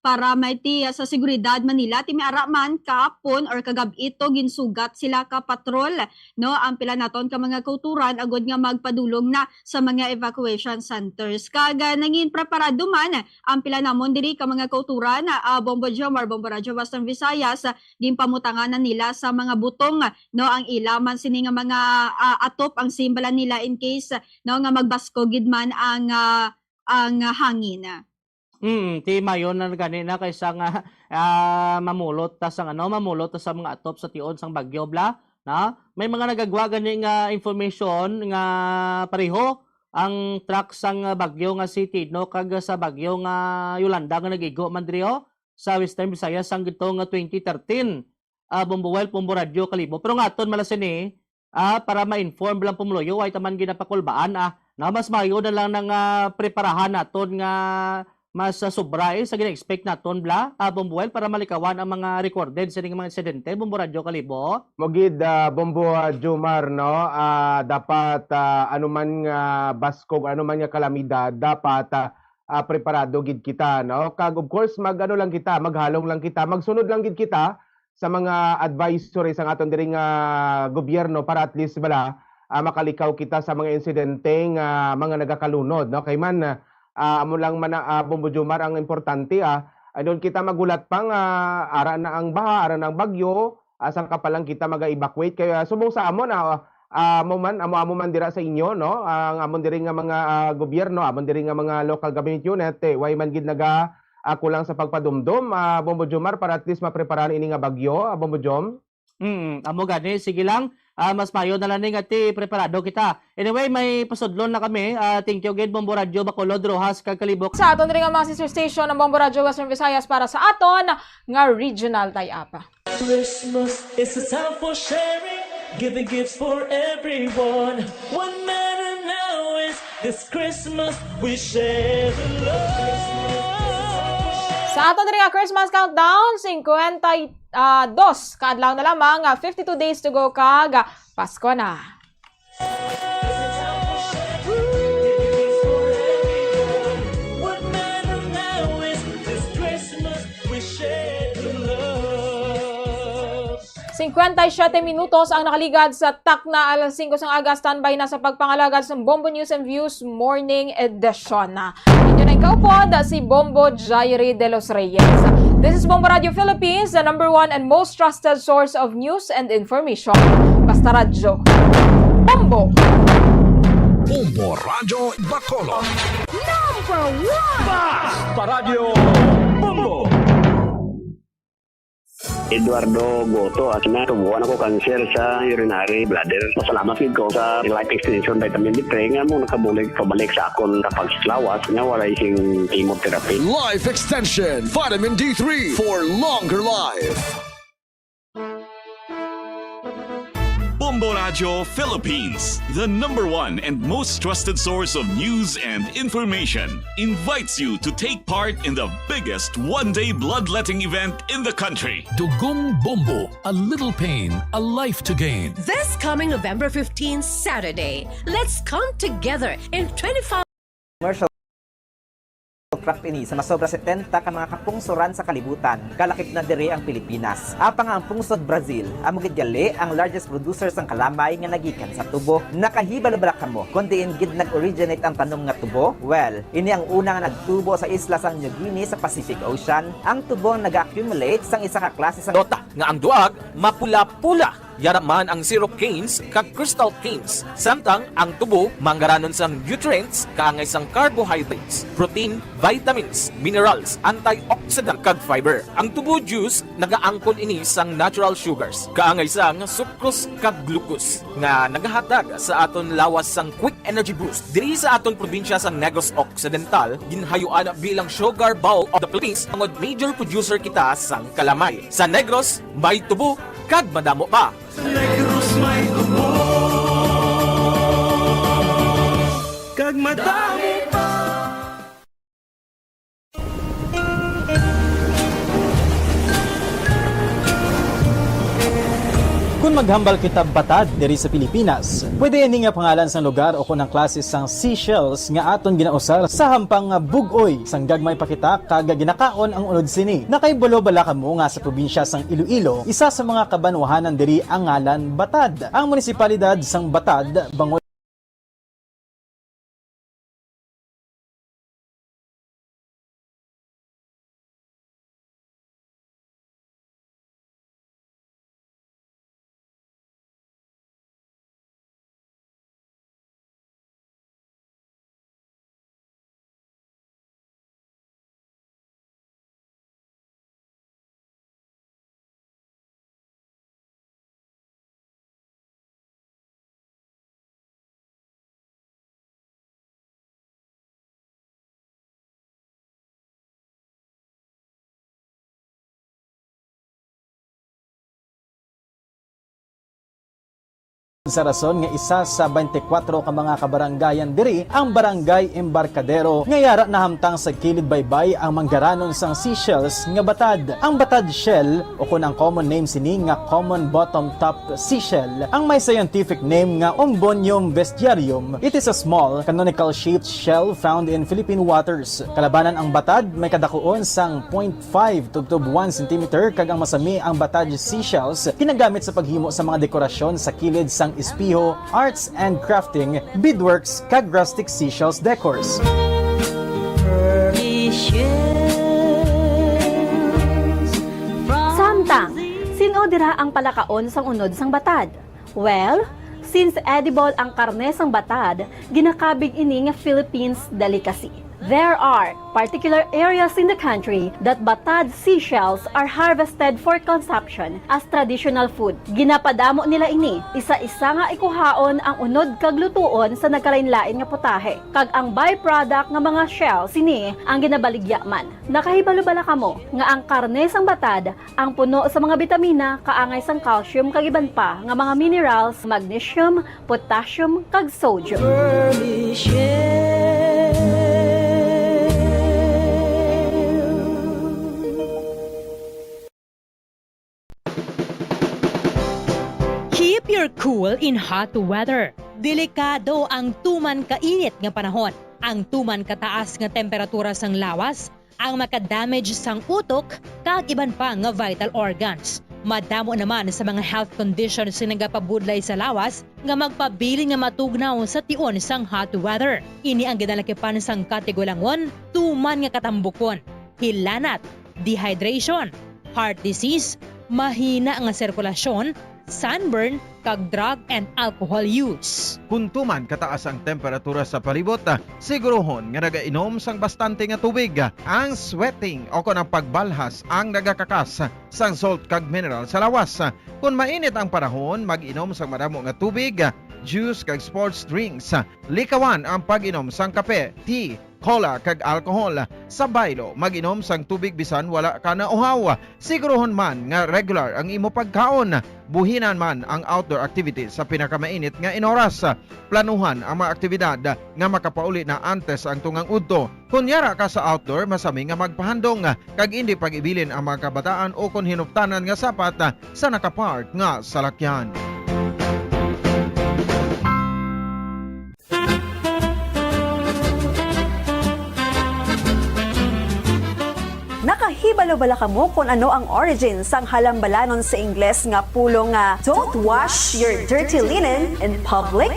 para may ti, ah, sa seguridad man nila. Ti may ara man kahapon or kagab-i to ginsugat sila ka patrol, no, ang pila naton ka mga kauturan agod nga magpadulong na sa mga evacuation centers. Kag, ah, nangin preparado man ang pila namon diri ka mga kauturan, ah, Bombo Jomar, Bombo Radyo Western Visayas, ah, ginpamutangan na nila sa mga butong, no, ang ila man sini nga mga, ah, atop ang simbala nila in case, no, nga magbasko gid man ang, ah, ang hangin. Mm, ti mayo na gani na kaysa nga, ah, mamulot ta sang ano, mamulot ta sa mga atop sa tion sang bagyo, bla, na? May mga nagagwa gani nga information nga pareho ang track sang bagyo nga si Tino kag sa bagyo nga Yolanda nga nag-igo man diri, oh, sa Western Visayas sang gito nga twenty thirteen. Ah, Bombo Wild, Bombo Radyo, Kalibo. Pero nga aton mala sini, ah, para ma-inform lang pumuluyo, way taman ginapakulbaan, ah, na mas maayo na lang nang, ah, preparahan naton nga mas, ah, sobra, eh, sa gina-expect naton, bla, ah, Bombo Wild, para malikawan ang mga recorded sa mga insidente, Bombo Radyo, Kalibo. Mo gid, ah, Bombo, ah, Jomar, no? Ah, dapat, ah, anuman nga baskog, anuman nga kalamidad, dapat, ah, ah, preparado gid kita, no? Kag of course, mag-ano lang kita, maghalong lang kita, magsunod lang gid kita sa mga advisory sa aton diri nga gobyerno para at least bala, ah, makalikaw kita sa mga insidente nga mga nagakalunod, no? Kay man, ah, amo lang man, ah, Bombo Jomar, ang importante, ah, ay doon kita magulat pa nga ara na ang baha, ara na ang bagyo, asa ka pa lang kita mag-evacuate. Kaya subong sa amon, ah, ah, amo man, amo-amo man dira sa inyo, no? Ang amon diri nga mga, ah, gobyerno, amon diri nga mga local government unit, eh, way man gid naga, ah, kulang sa pagpadumdom, ah, Bombo Jomar, para at least mapreparahan ini nga bagyo, ah, Bombo Jom? Mm, amo gani, sige lang. Ah, mas mayo na lang ni nga ti preparado kita. Anyway, may pasudlon na kami. Ah, thank you again, Bombo Radyo Bacolod, Roxas, kag Kalibo. Sa aton diri nga mga sister station, ang Bombo Radyo Western Visayas para sa aton nga regional tie-up. Christmas is a time for sharing, giving gifts for everyone. What matter now is This Christmas, we share the love. Sa aton diri nga Christmas countdown, singkwenta y dos ka adlaw na lamang, ah, fifty-two days to go, kag, ah, Pasko na. What matter now is this Christmas, we share the love. Singkwenta y siyete minutos ang nakaligad sa takna alas singko sang aga. Standby na sa pagpangalagad sa Bombo News and Views Morning Edition. Inyo na ikaupod si Bombo Jairi de los Reyes. This is Bombo Radio Philippines, the number one and most trusted source of news and information. Basta radyo, Bombo! Bombo Radyo Bacolod. Number one! Basta Radyo Bombo! Eduardo Goto, at natubuan ako cancer sa urinary bladder. Pasalamat gid ko sa Life Extension Vitamin D three nga mo nakabulig pabalik sa akon kapaglawas nga walay sing chemotherapy. Life Extension Vitamin D three for longer life. Bombo Radyo Philippines, the number one and most trusted source of news and information, invites you to take part in the biggest one-day bloodletting event in the country. Dugong Bombo, a little pain, a life to gain. This coming November fifteen, Saturday, let's come together in twenty-five Commercial craft ini sa masobra setenta ka mga kapungsoran sa kalibutan, kalakip na diri ang Pilipinas. Apang ang pungsod Brazil, amo gid gali ang largest producer sang kalamay nga nagikan sa tubo. Nakahibalo bala kamo kon diin gid nag-originate ang tanom nga tubo? Well, ini ang una nga nagtubo sa isla sang New Guinea sa Pacific Ocean. Ang tubo nga naga-accumulate sang isa ka klase sang dota nga ang duag mapula-pula. Yara man ang syrup canes kag crystal canes, samtang ang tubo manggaranon sang nutrients kaangay sang carbohydrates, protein, vitamins, minerals, antioxidant, kag fiber. Ang tubo juice nagaangkon ini sang natural sugars kaangay sang sucrose kag glucose nga nagahatag sa aton lawas sang quick energy boost. Diri sa aton probinsya sang Negros Occidental, ginhayuan bilang Sugar Bowl of the Philippines tungod major producer kita sang kalamay. Sa Negros, may tubo kag madamo pa. Sa Negros may tubo kag madamo pa. Kon maghambal kita batad diri sa Pilipinas, pwede ini nga pangalan sang lugar o kon ang klase sang seashells nga aton ginausar sa hampang nga bug-oy sang gagmay pa kita kag ginakaon ang unod sini. Nakahibalo bala kamo nga sa probinsya sang Iloilo, isa sa mga kabanwahanan diri ang ngalan Batad? Ang munisipalidad sang Batad, bangod Sa rason nga isa sa twenty-four ka mga kabarangayan diri ang Barangay Embarcadero, nga yara nahamtang sa kilid baybay ang manggaranon sang seashells nga batad. Ang batad shell, o kon ang common name sini nga common bottom top seashell, ang may scientific name nga Umbonium vestiarium. It is a small, canonical-shaped shell found in Philippine waters. Kalabanan ang batad, may kadakuon sang point five tubtob one centimeter, kag ang masami ang batad seashells ginagamit sa paghimo sa mga dekorasyon sa kilid sang espeho, arts and crafting, beadworks, kag rustic seashells decors. Samtang, sin-o dira ang palakaon sang unod sang batad? Well, since edible ang karne sang batad, ginakabig ini nga Philippines delicacy. There are particular areas in the country that batad seashells are harvested for consumption as traditional food. Ginapadamo nila ini, isa-isa nga ikuhaon ang unod kag lutuon sa nagkalainlain nga putahe, kag ang byproduct nga mga shell sini ang ginabaligya man. Nakahibalo bala kamo nga ang karne sang batad ang puno sa mga bitamina kaangay sang calcium kag iban pa nga mga minerals, magnesium, potassium, kag sodium. Hot weather. Delikado ang tuman kainit nga panahon. Ang tuman kataas nga temperatura sang lawas ang makadamage sang utok kag iban pa nga vital organs. Madamo naman sa mga health conditions nga nagapabudlay sa lawas nga magpabilin nga matugnaw sa tion sang hot weather. Ini ang ginalakipan sang katigulangon, tuman nga katambukon, hilanat, dehydration, heart disease, mahina nga sirkulasyon, sunburn, kag drug and alcohol use. Kung tuman kataas ang temperatura sa palibot, siguruhon nga nagainom sang bastante nga tubig. Ang sweating o kon ang pagbalhas ang nagakakas sang salt kag mineral sa lawas. Kon mainit ang panahon, mag-inom sang madamo nga tubig, juice kag sports drinks. Likawan ang pag-inom sang kape, tea, cola kag alcohol. Sa baylo, mag-inom sang tubig bisan wala ka nauhaw. Siguruhon man nga regular ang imo pagkaon. Buhinan man ang outdoor activities sa pinakamainit nga inoras. Planuhan ang mga aktibidad nga makapauli na antes ang tungang udto. Kon yara ka sa outdoor, masami nga magpahandong kag indi pag-ibilin ang mga kabataan o kon hinuptanan nga sapat sa nakapark nga salakyan. Nakahibalo bala kamo kon ano ang origin sang halambalanon sa Ingles nga pulong nga "Don't wash your dirty linen in public"?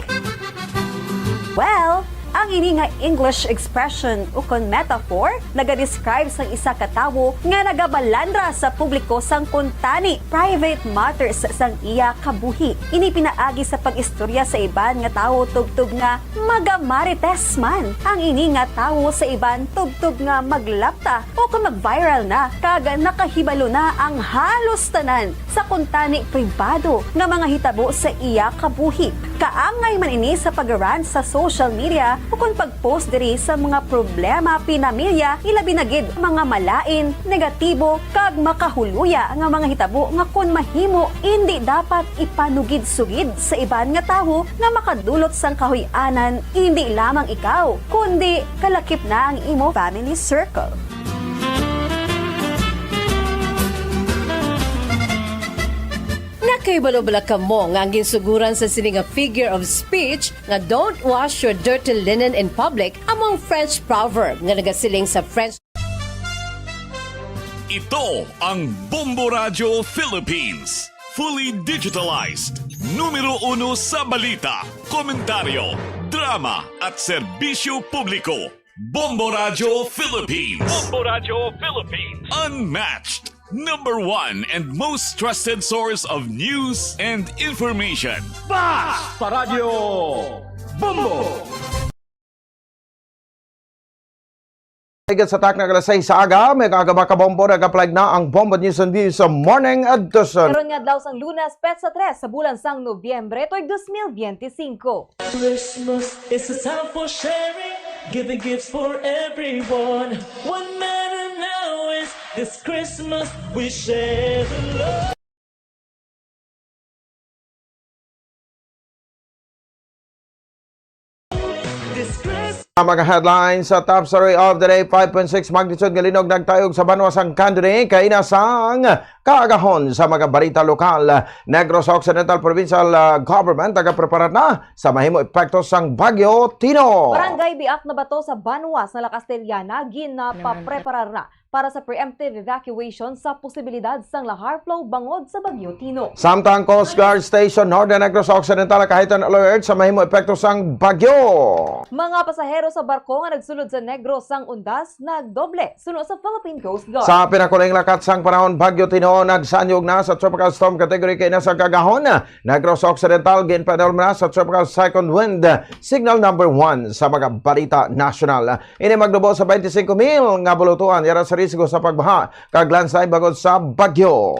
Well, ang ini nga English expression ukon metaphor nagadescribe sang isa ka tawo nga nagabalandra sa publiko sang kuntani, private matters, sang iya kabuhi. Ini pinaagi sa pag-istorya sa iban nga tawo tubtob nga magamarites man ang ini nga tawo sa iban tubtob nga maglapta o kon mag-viral na kag nakahibalo na ang halos tanan sa kuntani pribado nga mga hitabo sa iya kabuhi. Kaangay man ini sa pag-rant sa social media ukon pag-post diri sa mga problema pinamilya, ilabi na gid mga malain, negatibo, kag makahuluya nga mga hitabo nga kon mahimo, indi dapat ipanugidsugid sa iban nga tawo nga makadulot sang kahuy-anan, indi lamang ikaw, kundi kalakip na ang imo family circle. Nakahibalo bala kamo nga ang ginsuguran sa sini nga figure of speech nga "Don't wash your dirty linen in public" amo ang French proverb nga nagasiling sa French. Ito ang Bombo Radyo Philippines. Fully digitalized. Numero uno sa balita, komentaryo, drama, at serbisyo publiko. Bombo Radyo Philippines. Bombo Radyo Philippines. Unmatched. Number one and most trusted source of news and information. Basta Radyo Bombo! Higit sa takna alas sais sa aga, may kaagaba ka bombo, nag-apply na ang Bombo News and Views sa Morning Edition. Karon nga adlaw sang Lunes, petsa tres sa bulan sang Nobyembre, tuig dos mil benti singko. Christmas is a time for sharing, giving gifts for everyone. What matter now is this Christmas we share the love. This Christmas. Ang mga headlines sa top story of the day, five point six magnitude nga linog nagtayog sa banwa sang Candoni, kaina sang kaagahon sa mga balita lokal. Negros Occidental Provincial, ah, Government nagapreparar na sa mahimo epekto sang Bagyo Tino. Barangay Biak na Bato sa banwa sa La Castellana ginapapreparar na para sa preemptive evacuation sa posibilidad sang lahar flow bangod sa Bagyo Tino. Samtang Coast Guard Station Northern Negros Occidental naka-heightened alert sa mahimo epekto sang bagyo. Mga pasahero sa barko nga nagsulod sa Negros sang Undas nagdoble suno sa Philippine Coast Guard. Sa pinakuling lakat sang panahon, Bagyo Tino nagsanyog na sa Tropical Storm Category kaina sa kaagahon. Negros Occidental ginpainulom na sa Tropical Cyclone Wind Signal number one sa mga balita nasyonal. Ini magnubo sa twenty-five mil nga bulutuan yara sa risgo sa pagbaha kag landslide bangod sa bagyo.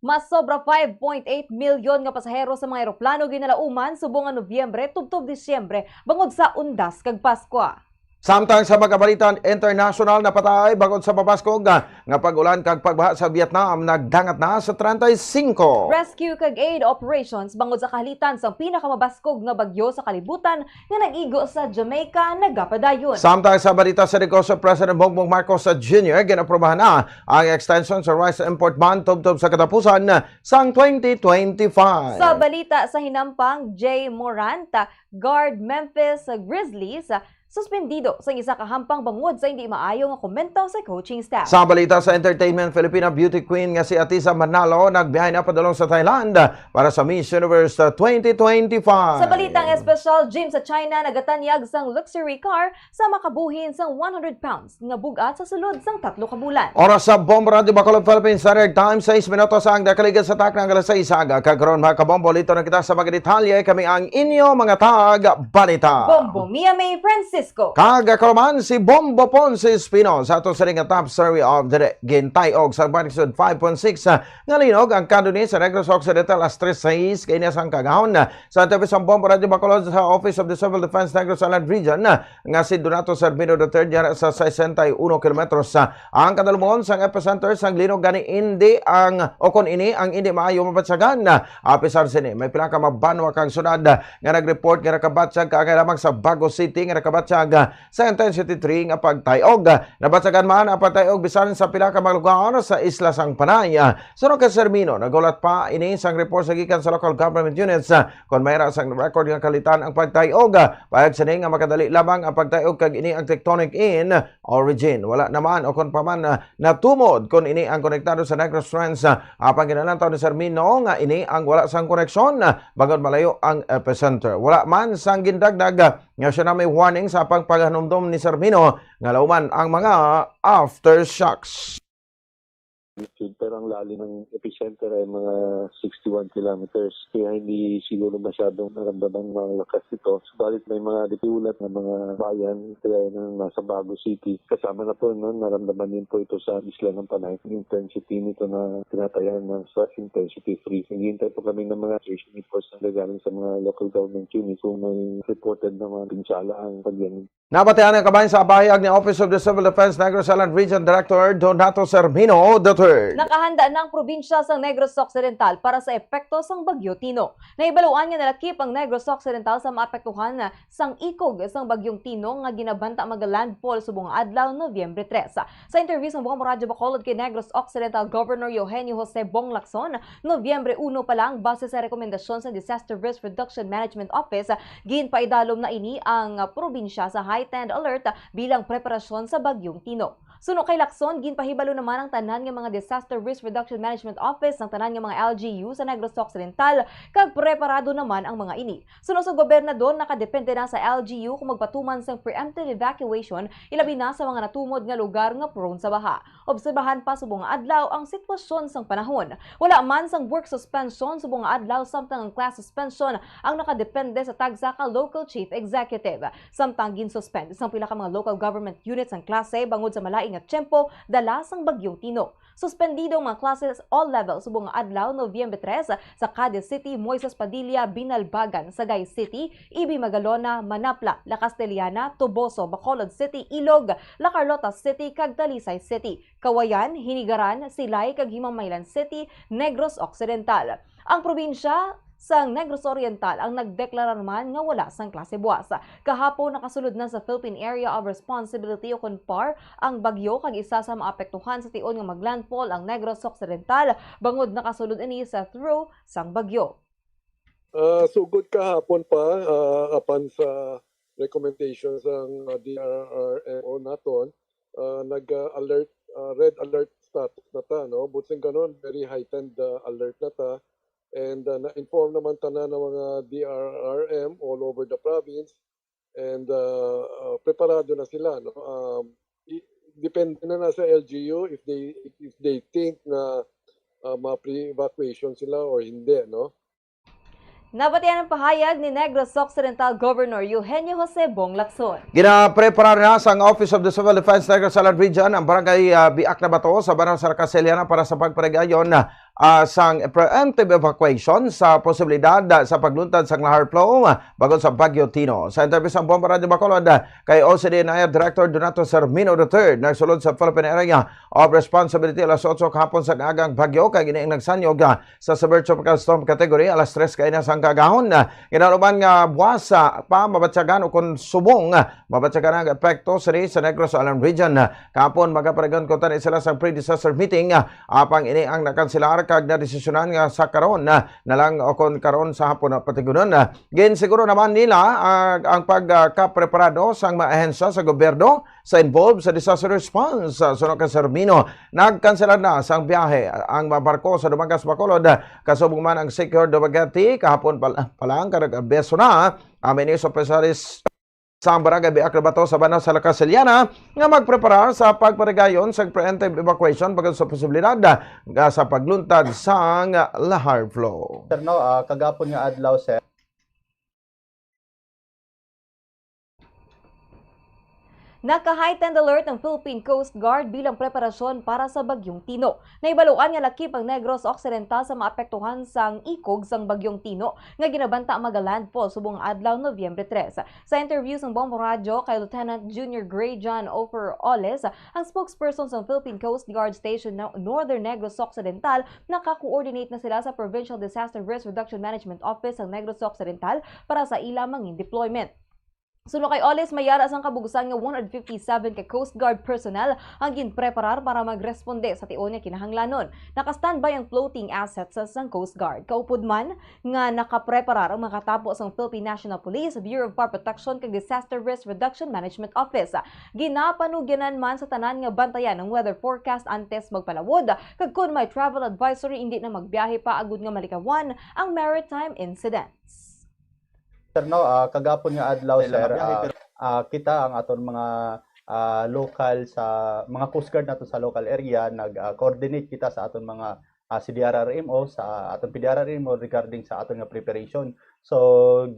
Mas sobra five point eight milyon nga pasahero sa mga eroplano ginalauman subong nga Nobyembre tubtob Disyembre bangod sa Undas kag Paskwa. Samtang sa mga balita international, napatay bangod sa mabaskog nga pag-ulan kag pagbaha sa Vietnam, nagdangat na sa treinta y cinco. Rescue kag aid operations bangod sa kahalitan sang pinakamabaskog nga bagyo sa kalibutan nga nag-igo sa Jamaica nagapadayon. Samtang sa balita sa negosyo, President Bongbong Marcos Junior ginaprobahan na ang extension sa rice import ban tubtob sa katapusan sang twenty twenty-five. Sa balita sa hinampang, Jay Morant, guard Memphis Grizzlies, suspendido sa isa ka hampang bangod sa hindi maayo nga komento sa coaching staff. Sa balita sa entertainment, Filipina beauty queen nga si Atisa Manalo nagbiyahe na padulong sa Thailand para sa Miss Universe twenty twenty-five. Sa balitang espesyal, Gym sa China nagatanyag sang luxury car sa makabuhin sang one hundred pounds nga bug-at sa sulod sang tatlo ka bulan. Oras sa Bombo Radyo Bacolod, Philippine Standard Time, sais minutos ang nakaligid sa takna nga alas sais aga. Kag karon, mga kabombo, lito na kita sa mga detalye. Kami ang inyo mga tag-balita. Bombo Mia May Francisco. Kag ako naman si Bombo Ponce Espino sa ato sa ring top story of the day. Gintay-og sa magnitude five point six nga linog ang kanunay sa Negros Occidental alas tres sais kaina sang kagahon. Sa interview sang Bombo Radyo Bacolod sa Office of the Civil Defense Negros Island Region, nga si Donato Sermino the third, yara sa sesenta y uno kilometros, ah, ang kadalumon sang epicenter sang linog, gani indi ang, o kon ini ang indi maayo mabatyagan. Apisar sini, may pila ka mga banwa kag syudad, ah, nga nag-report nga nakabatyag kaangay lamang sa Bago City nga nakabatyag, ah, sa intensity three nga pagtay-og. Nabatyagan man ang pagtay-og bisan sa pila ka mga lugar sa isla sang Panay. Ah, suno kay Sermino, naghulat pa ini sang report sa gikan sa local government units, ah, kon mayra sang record nga kahalitan ang pagtay-og. Pahayag sini nga makadali lamang ang pagtay-og kag ini ang tectonic in origin. Wala naman o kon pa man, ah, natumod kon ini ang konektado sa Negros Trends. Ah, apang ginalantaw ni Sermino nga ini ang wala sang koneksyon, ah, bangod malayo ang epicenter. Wala man sang gindagdag, ah, nga tsunami warning sa apang paghanumdom ni Sermino nga lauman ang mga aftershocks. Pero ang lalim ng epicenter ay mga sixty-one kilometers. Kaya hindi siguro masyadong naramdaman ang lakas nito. Subalit may mga dipiulat ng mga bayan, kaya ng nasa Bago City. Kasama na po, no, naramdaman din po ito sa isla ng Panay. Ang intensity nito na tinatayan na sa intensity three. Naghihintay po kami ng mga situation reports na galing sa mga local government units kung may reported na mga pinsala ang pagyan. Nabatian ang kabahin sa pahayag ni Office of the Civil Defense Negros Island Region Director Donato Sermino the third. Nakahanda na ang probinsya sang Negros Occidental para sa epekto sang Bagyo Tino. Nahibaluan nga nalakip ang Negros Occidental sa maapektuhan sang ikog sang Bagyong Tino nga ginabanta mag-landfall subong nga adlaw, Nobyembre tres. Sa interview sang Bombo Radyo Bacolod kay Negros Occidental Governor Eugenio Jose Bong Lacson, Nobyembre uno pa lang, base sa rekomendasyon sa Disaster Risk Reduction Management Office, ginpaidalom na ini ang probinsya sa heightened alert bilang preparasyon sa Bagyong Tino. Suno kay Lacson, ginpahibalo naman ang tanan nga mga Disaster Risk Reduction Management Office, ang tanan nga mga L G U sa Negros Occidental, kag preparado naman ang mga ini. Suno sa gobernador, nakadepende na sa L G U kung magpatuman sang preemptive evacuation, ilabi na sa mga natumod nga lugar nga prone sa baha. Obserbahan pa subong nga adlaw ang sitwasyon sang panahon. Wala man sang work suspension subong nga adlaw, samtang ang class suspension ang nakadepende sa tagsa ka local chief executive. Samtang ginsuspend sang pila ka mga local government units ang klase bangod sa malain nga tiyempo dala sang Bagyong Tino. Suspendido ang mga klase sa all levels subong nga adlaw, Nobyembre tres, sa Cadiz City, Moises Padilla, Binalbagan, Sagay City, Ibi Magalona, Manapla, La Castellana, Toboso, Bacolod City, Ilog, La Carlota City, kag Talisay City, Cauayan, Hinigaran, Silay, kag Himamaylan City, Negros Occidental. Ang probinsya sang Negros Oriental ang nagdeklara naman nga wala sang klase buwas. Kahapon, nakasulod na sa Philippine Area of Responsibility o kon PAR ang bagyo, kag isa sa maapektuhan sa tion nga maglandfall ang Negros Occidental, bangod nakasulod ini sa through sang bagyo. Ah, sugod kahapon pa, ah, apan sa recommendation sang, ah, D R R M O naton, ah, nag-alert, ah, red alert status na ta, no? Buot siling karon, very heightened, ah, alert na ta. And, ah, na-inform naman tanan ng mga D R R M all over the province. And, ah, ah, preparado na sila, no? Um, i-, depende na na sa L G U if they, if they think na, ah, ma-pre-evacuation sila or hindi, no? Nabatian ang pahayag ni Negros Occidental Governor Eugenio Jose Bong Lacson. Ginapreparar na sang Office of the Civil Defense Negros Island Region ang barangay, ah, Biak na Bato sa Barangay Saracaseliana para sa pagparigayon, ah, ah, sang preemptive evacuation sa posibilidad, ah, sa pagluntad sang lahar flow, ah, bangod sa Bagyo Tino. Sa interview sang Bombo Radyo Bacolod, ah, kay O C D N I Director Donato Sermino the third, nagsulod sa Philippine Area of Responsibility alas otso kahapon sa aga ang bagyo, kag ini ang nagsanyog, ah, sa Severe Tropical Storm category alas tres kaina sang kaagahon. Ah, kinauban nga buwas, ah, pa mabatyagan o kon subong, ah, mabatyagan ang epekto sini sa Negros Island Region. Ah, kahapon, magaparagon ko tani sila sa pre-disaster meeting, ah, apang ini ang nakansilar kag nadesisyonan nga sa karon, ah, na lang o kon karon sa hapon na patigunon. Ah, ginsiguro naman nila, ah, ang pagkapreparado sang mga ahensya sa gobyerno sa involved sa disaster response. Ah, suno kay Sermino, nagkanselar na sang biyahe ang mga barko sa Dumangas, Bacolod, ah, kasubong man ang Secure Dumaguete kahapon pa, pa lang, kag nag-abiso na ang Minister Opisyalis sa Barangay Biak Labato sa Banwa sa Lacasiliana nga magpreparar sa pagparigayon sa preemptive evacuation bangod sa posibilidad nga sa pagluntad sang lahar flow. Sir, no, ah, kagapon nga adlaw, sir. Naka-heightened alert ang Philippine Coast Guard bilang preparasyon para sa Bagyong Tino. Nahibaluan nga lakip ang Negros Occidental sa maapektuhan sang ikog sang Bagyong Tino nga ginabanta magalandfall subong adlaw Nobyembre tres. Sa interview sang Bombo Radyo kay Lieutenant Junior Gray John Ofer Oles, ang spokesperson sang Philippine Coast Guard Station Northern Negros Occidental, naka-coordinate na sila sa Provincial Disaster Risk Reduction Management Office sang Negros Occidental para sa ila mangin deployment. Suno kay Oles, may ara sang kabug-usan nga one hundred fifty-seven ka Coast Guard personnel ang ginpreparar para magresponde sa tion nga kinahanglanon. Naka-standby ang floating assets sang Coast Guard. Kaupod man nga nakapreparar ang mga katapo sang Philippine National Police, Bureau of Fire Protection kag Disaster Risk Reduction Management Office. Ginapanugyanan man sa tanan nga bantayan ang weather forecast antes magpalawod, kag kon may travel advisory, indi na magbiyahe pa agud nga malikawan ang maritime incidents. Sir, no, ah, kagapon nga adlaw, sir, ah, ah, kita ang aton mga, ah, local sa mga Coast Guard nato sa local area, nag, ah, coordinate kita sa aton mga, ah, C D R R M O, sa aton P D R R M O regarding sa aton nga preparation. So,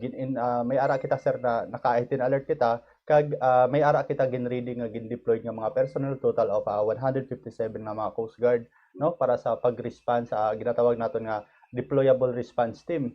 gin, in, ah, may ara kita, sir, na naka-heightened alert kita, kag, ah, may ara kita gin-ready nga gin-deploy nga mga personnel, total of, ah, one hundred fifty-seven nga mga Coast Guard, no, para sa pag-response sa ginatawag naton nga deployable response team.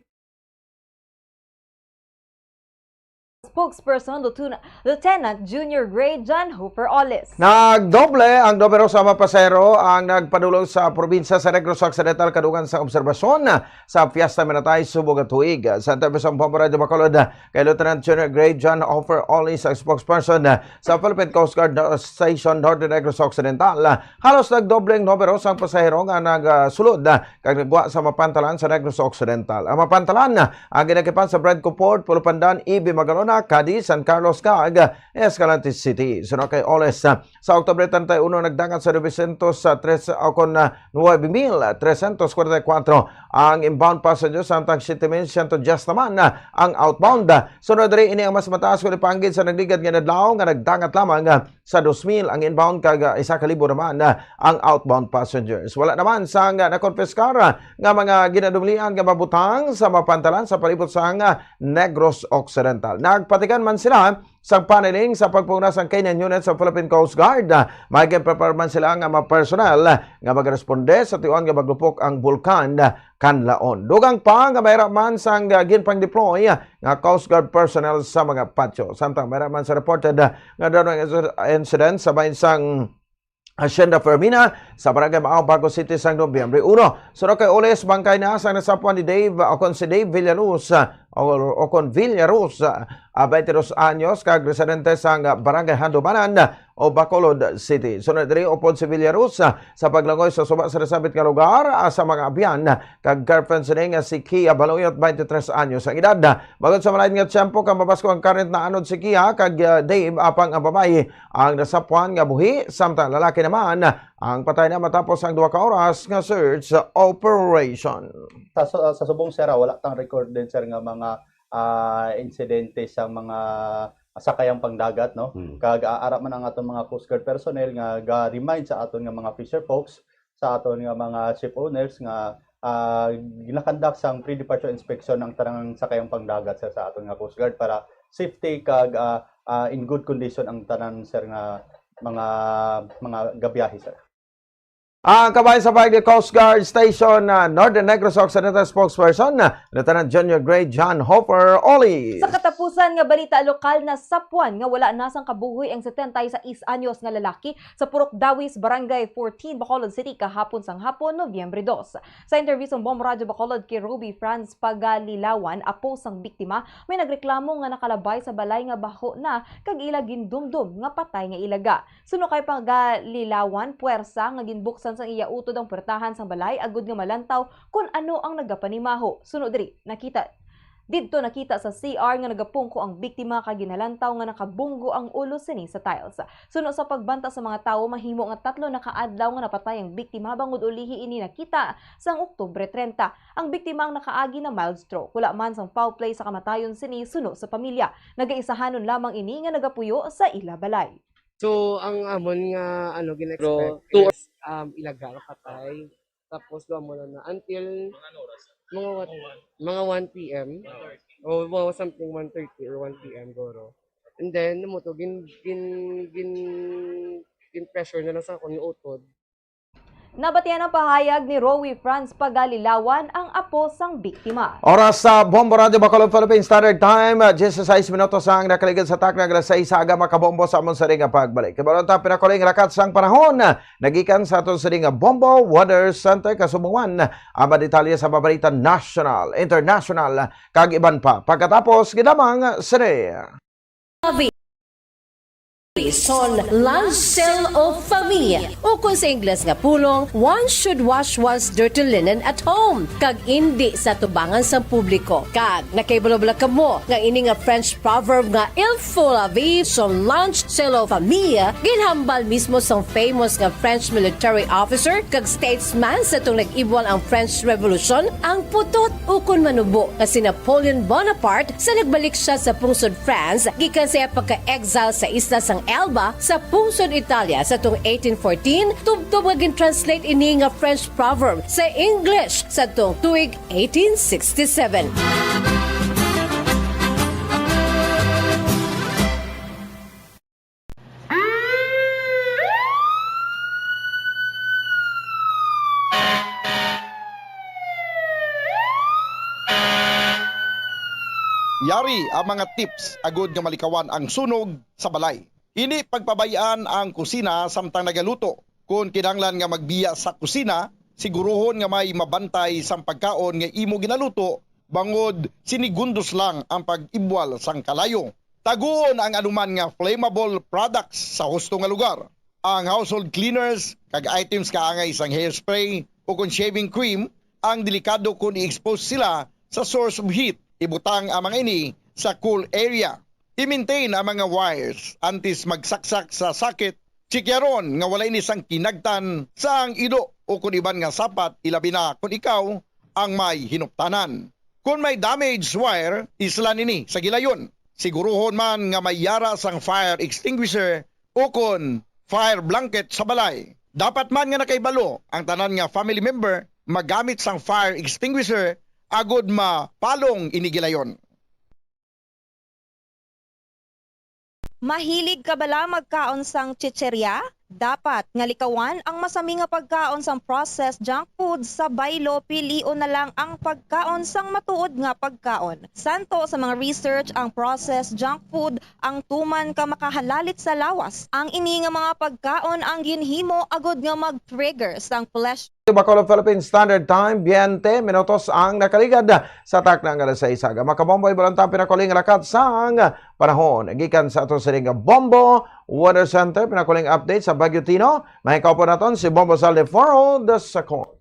Spokesperson Lieutenant, Lieutenant Junior Gray John Hooper Oles. Nagdoble ang numero sa mga pasahero ang nagpadulong sa probinsya sa Negros Occidental kadugang sa obserbasyon sa Fiesta Minatay subong nga tuig. Sa interview sa Bombo Radyo Bacolod kay Lieutenant Junior Gray John Hooper Oles, ang spokesperson sa Philippine Coast Guard Station Northern Negros Occidental, halos nagdoble ang numero sang pasahero nga nagasulod kag nagwa sa mapantalan sa Negros Occidental. Ang mapantalan ang ginakipan sa Bredco Port, Pulupandan, Ibi, Magalona, Cadiz, San Carlos, kag Escalante City. Suno kay Oles, sa Oktubre treinta y uno nagdangat sa novecientos tres, o kon, ah, nuebe mil trescientos cuarenta y cuatro ang inbound passengers, samtang siete mil ciento diez naman ang outbound. Sunod diri, ini ang mas mataas kon ipaanggid sa nagligad nga inadlaw nga nagdangat lamang sa dos mil ang inbound kag, ah, isa ka libo naman, ah, ang outbound passengers. Wala naman sang, ah, nakonpiskar, ah, nga mga ginadumlian nga mabutang sa mapantalan sa palibot sang, ah, Negros Occidental. Nagpatikan man sila sang paneling sa pagpauna sang K nine unit sa Philippine Coast Guard. Ah, may ginprepare man sila nga mga personnel nga magresponde sa tion nga maglupok ang bulkan Kanlaon. Dugang pa nga may ara man sang, ah, ginpang-deploy nga Coast Guard personnel sa mga patio. Samtang may ara man sa reported, ah, nga drowning incident sa bahin sang Hacienda Fermina sa Barangay Maao, Bago City sang Nobyembre uno. Suno kay Oles, bangkay na sang nasapuan ni Dave, o kon si Dave Villaluz, ah, o, o kon Villaruz, ah, ah, twenty-dos anyos, kag residente sang, ah, Barangay Handumanan, o Bacolod City. Sunod diri, upod si Villaruz, ah, sa paglangoy sa suba sa nasambit nga lugar, ah, sa mga abyan kag girlfriend sini nga si Kia Baloyot, twenty-tres anyos ang edad. Bangod sa malain nga tiyempo kang mabasko ang current, naanod si Kia kag, ah, Dave, apang ang babayi ang nasapuan nga buhi, samtang lalaki naman ang patay na matapos ang duha ka oras nga search operation. Sa, sa, sa subong, sir, ah, wala tang record din, sir, nga mga, ah, insidente sa mga sakayang pangdagat, no? Hmm. Kag, ah, ara man ang aton mga Coast Guard personnel nga ga-remind sa aton nga mga fisher folks, sa aton nga mga ship owners nga, ah, ginakandak sang pre-departure inspection ang tanang sakayang pangdagat, sir, sa aton nga Coast Guard para safety kag, ah, ah, in good condition ang tanan, sir, nga mga, mga gabiyahe, sir. Ang kabahin sa pahayag ni Coast Guard Station, ah, Northern Negros Occidental spokesperson, ah, Lieutenant Junior Grade John Hopper Oli. Sa katapusan nga balita lokal, nasapuan nga wala na sang kabuhi ang setenta y seis anyos nga lalaki sa Purok Dawis, Barangay fourteen, Bacolod City, kahapon sang hapon, Nobyembre dos. Sa interview sang Bombo Radyo Bacolod kay Ruby Franz Pagalilawan, apo sang biktima, may nagreklamo nga nakalabay sa balay nga baho na kag ila gindumdom nga patay nga ilaga. Suno kay Pagalilawan, puwersa nga ginbuksan sang iya utod ang puwertahan sang balay agud nga malantaw kon ano ang nagapanimaho. Suno diri, nakita, didto nakita sa C R nga nagapungko ang biktima kag ginalantaw nga nakabunggo ang ulo sini sa tiles. Suno sa pagbanta sa mga tawo, mahimo nga tatlo na ka adlaw nga napatay ang biktima bangod ulihi ini nakita sang Oktubre trenta. Ang biktima ang nakaagi na mild stroke. Wala man sang foul play sa kamatayon sini suno sa pamilya. Nagaisahanon lamang ini nga nagapuyo sa ila balay. So, ang amon nga, ano, gin-expect Pero, two is, um, ilaga nga patay. Tapos, duha mo na na. Until mga what, mga one P M. O, mga something one thirty or one P M, guro. And then, namo to, gin, gin, gin, gin-pressure na lang sa akon nga utod. Nabatian ang pahayag ni Rowie Franz Pagalilawan, ang apo sang biktima. Oras sa Bombo Radyo Bacolod Philippine Standard Time, ah, diyesisais minutos ang nakaligid sa takna nga alas sais sa aga, mga kabombo, sa amon sini nga pagbalik. Kabalo ta pinakuling lakat sang panahon, ah, nagikan sa aton sini nga Bombo Weather Center, kasubungan ang mga detalye sa mga balita national, international, kag iban pa. Pagkatapos, gid lamang sini. Son, lunch, cell o familia. Ukon sa Ingles nga pulong, one should wash one's dirty linen at home, kag indi sa tubangan sang publiko. Kag nakahibalo bala kamo nga ini nga French proverb nga il faut laver son lunch, cell o familia ginhambal mismo sang famous nga French military officer kag statesman sa tong nag-ibwal ang French Revolution, ang putot ukon manubo nga si Napoleon Bonaparte sa nagbalik siya sa pungsod France gikan sa iya pagka-exile sa isla sang Elba sa pungsod Italia sa tuong eighteen fourteen, tubtob nga gin-translate ini nga French proverb sa English sa tuong tuig eighteen sixty-seven. Yari ang mga tips agud nga malikawan ang sunog sa balay. Hindi pagpabay-an ang kusina samtang nagaluto. Kon kinahanglan nga magbiya sa kusina, siguruhon nga may mabantay sang pagkaon nga imo ginaluto bangod sinigundos lang ang pag-ibwal sang kalayo. Taguon ang anuman nga flammable products sa husto nga lugar. Ang household cleaners kag items kaangay sang hairspray o kon shaving cream ang delikado kon i-expose sila sa source of heat. Ibutang ang mga ini sa cool area. I-maintain ang mga wires antes magsaksak sa socket. Tsikyaron nga wala ini sang kinagtan sang ido o kon iban nga sapat, ilabi na kon ikaw ang may hinuptanan. Kon may damaged wire, islan ini sa gilayon. Siguruhon man nga may yara sang fire extinguisher o kon fire blanket sa balay. Dapat man nga nakahibalo ang tanan nga family member magamit sang fire extinguisher agud mapalong ini gilayon. Mahilig ka bala magkaon sang chicheria? Dapat nga likawan ang masami nga pagkaon sang processed junk food sa baylo, pilion na lang ang pagkaon sang matuod nga pagkaon. Santo sa mga research, ang processed junk food ang tuman ka makahalalit sa lawas. Ang ini nga mga pagkaon ang ginhimo agud nga mag-trigger sang flash Bacolod Philippine Standard Time, twenty minutos ang nakaligad sa takna nga alas sais sa aga. Makabombo, ibalo ta ang pinakuling lakat sang panahon gikan sa aton sini nga Bombo Weather Center. Pinakuling update sa Bagyo Tino, mahikaw po naton si Bombo Salde Foro the second.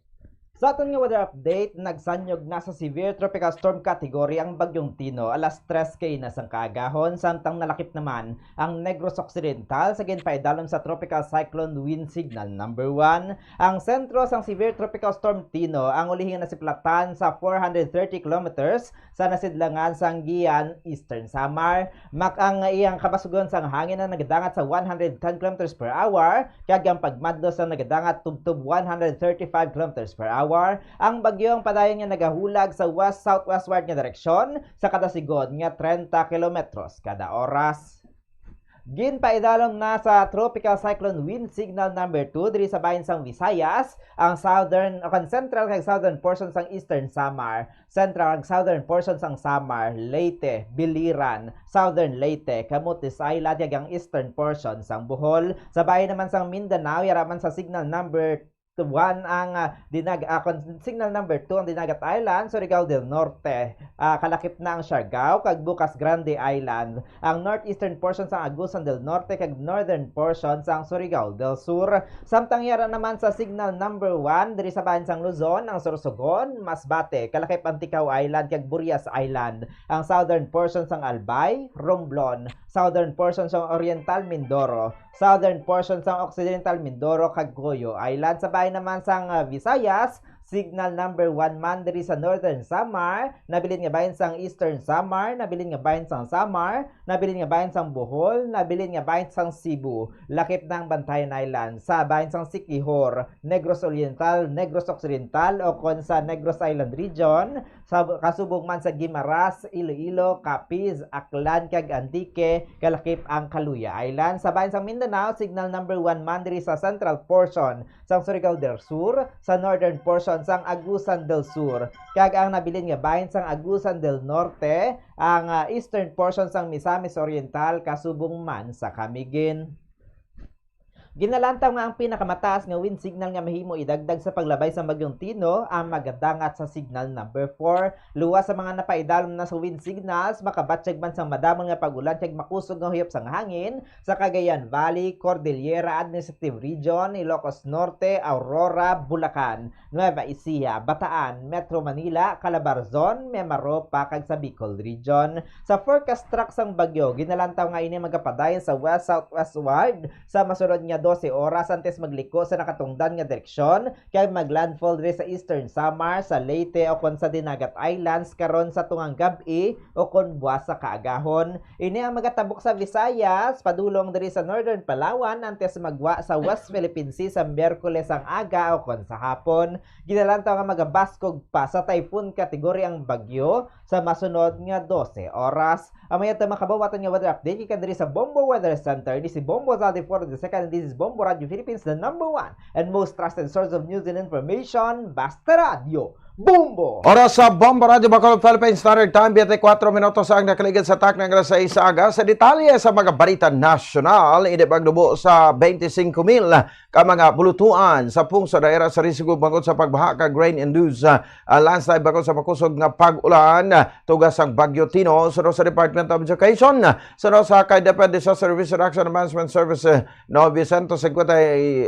Sa aton nga weather update, nagsanyog na sa severe tropical storm category ang Bagyong Tino alas tres kaina sang kaagahon, samtang nalakip naman ang Negros Occidental sa ginpaidalom sa Tropical Cyclone Wind Signal number one. Ang sentro sang severe tropical storm Tino ang ulihi nga nasiplatan sa four hundred thirty kilometers sa nasidlangan sang Guian, Eastern Samar. Mak-ang iyang kabasugon sang hangin ang nagadangat sa one hundred ten kilometers per hour, kag ang pagmadlos ang nagadangat tubtob one hundred thirty-five kilometers per hour. Ang bagyo ang padayon nga nagahulag sa west-southwestward nga direksyon sa kada sigod nga trenta kilometros kada oras. Ginpaidalom na sa Tropical Cyclone Wind Signal number two diri sa bahin sang Visayas, ang southern o kan central kag southern portion sang Eastern Samar, central kag southern portion sang Samar, Leyte, Biliran, Southern Leyte, Camotes Island, kag ang eastern portion sang Bohol. Sa bahin naman sang Mindanao, yara man sa signal number one ang, ah, Dinag-, ah, kon-, signal number two ang Dinagat Island, Surigao del Norte, ah, kalakip na ang Siargao, kag Bucas Grande Island. Ang northeastern portion sang Agusan del Norte kag northern portion sang Surigao del Sur. Samtang yara naman sa signal number one diri sa bahin sang Luzon, ang Sorsogon, Masbate, kalakip Anticao Island, kag Burias Island. Ang southern portion sang Albay, Romblon, southern portion sang Oriental Mindoro, southern portion sang Occidental Mindoro kag Coyo Island. Sa bahin naman sang, ah, Visayas, signal number one man diri sa Northern Samar, nabilin nga bahin sang Eastern Samar, nabilin nga bahin sang Samar, nabilin nga bahin sang Bohol, nabilin nga bahin sang Cebu. Lakip na ang Bantayan Island. Sa bahin sang Siquijor, Negros Oriental, Negros Occidental, o kon sa Negros Island Region, sa kasubong man sa Guimaras, Iloilo, Capiz, Aklan, kag Antique, kalakip ang Caluya Island. Sa bahin sang Mindanao, signal number one man diri sa central portion sang Surigao del Sur, sa northern portion sang Agusan del Sur, kag ang nabilin nga bahin sang Agusan del Norte, ang, ah, eastern portion sang Misamis Oriental, kasubong man sa Camiguin. Ginalantaw nga ang pinakamataas nga wind signal nga mahimo idagdag sa paglabay sang Bagyong Tino ang magadangat sa signal number four. Luwas sa mga napaidalom na sa wind signals, makabatyag man sang madamon nga pag-ulan kag makusog nga huyop sang hangin sa Cagayan Valley, Cordillera Administrative Region, Ilocos Norte, Aurora, Bulacan, Nueva Ecija, Bataan, Metro Manila, Calabarzon, Mimaropa, kag sa Bicol Region. Sa forecast track sang bagyo, ginalantaw nga ini magapadayon sa west-southwestward sa masunod nga dose oras antes magliko sa nakatungdan nga direksyon kag maglandfall diri sa Eastern Samar, sa Leyte, o kon sa Dinagat Islands karon sa tungang gab-i o kon buwas sa kaagahon. Ini ang magatabok sa Visayas, padulong diri sa Northern Palawan antes magwa sa West Philippine Sea sa Miyerkules ang aga o kon sa hapon. Ginalantaw nga magabaskog pa sa typhoon category ang bagyo sa masunod nga dose oras. Ang mayad ta makabuwatan nga weather update gikan diri sa Bombo Weather Center. This is Bombo Zaldi for the second, and this is Bombo Radio Philippines, the number one and most trusted source of news and information. Basta Radio Bombo! Oras sa Bombo Radio Bacolod, Philippine Standard Time, twenty-four minutos ang nakaligid sa takna nga alas sais sa aga. Sa detalye sa mga balita nasyonal, ini pagdubo sa twenty-five mil ka mga bulutuan sa pungsod nga area sa risgo bangod sa pagbaha kag rain-induced, ah, landslide bangod sa makusog nga pag-ulan, ah, tuga sang Bagyo Tino. Suno sa Department of Education, suno sa kay DepEd Disaster Risk Reduction and Management Service, eh, novecientos cincuenta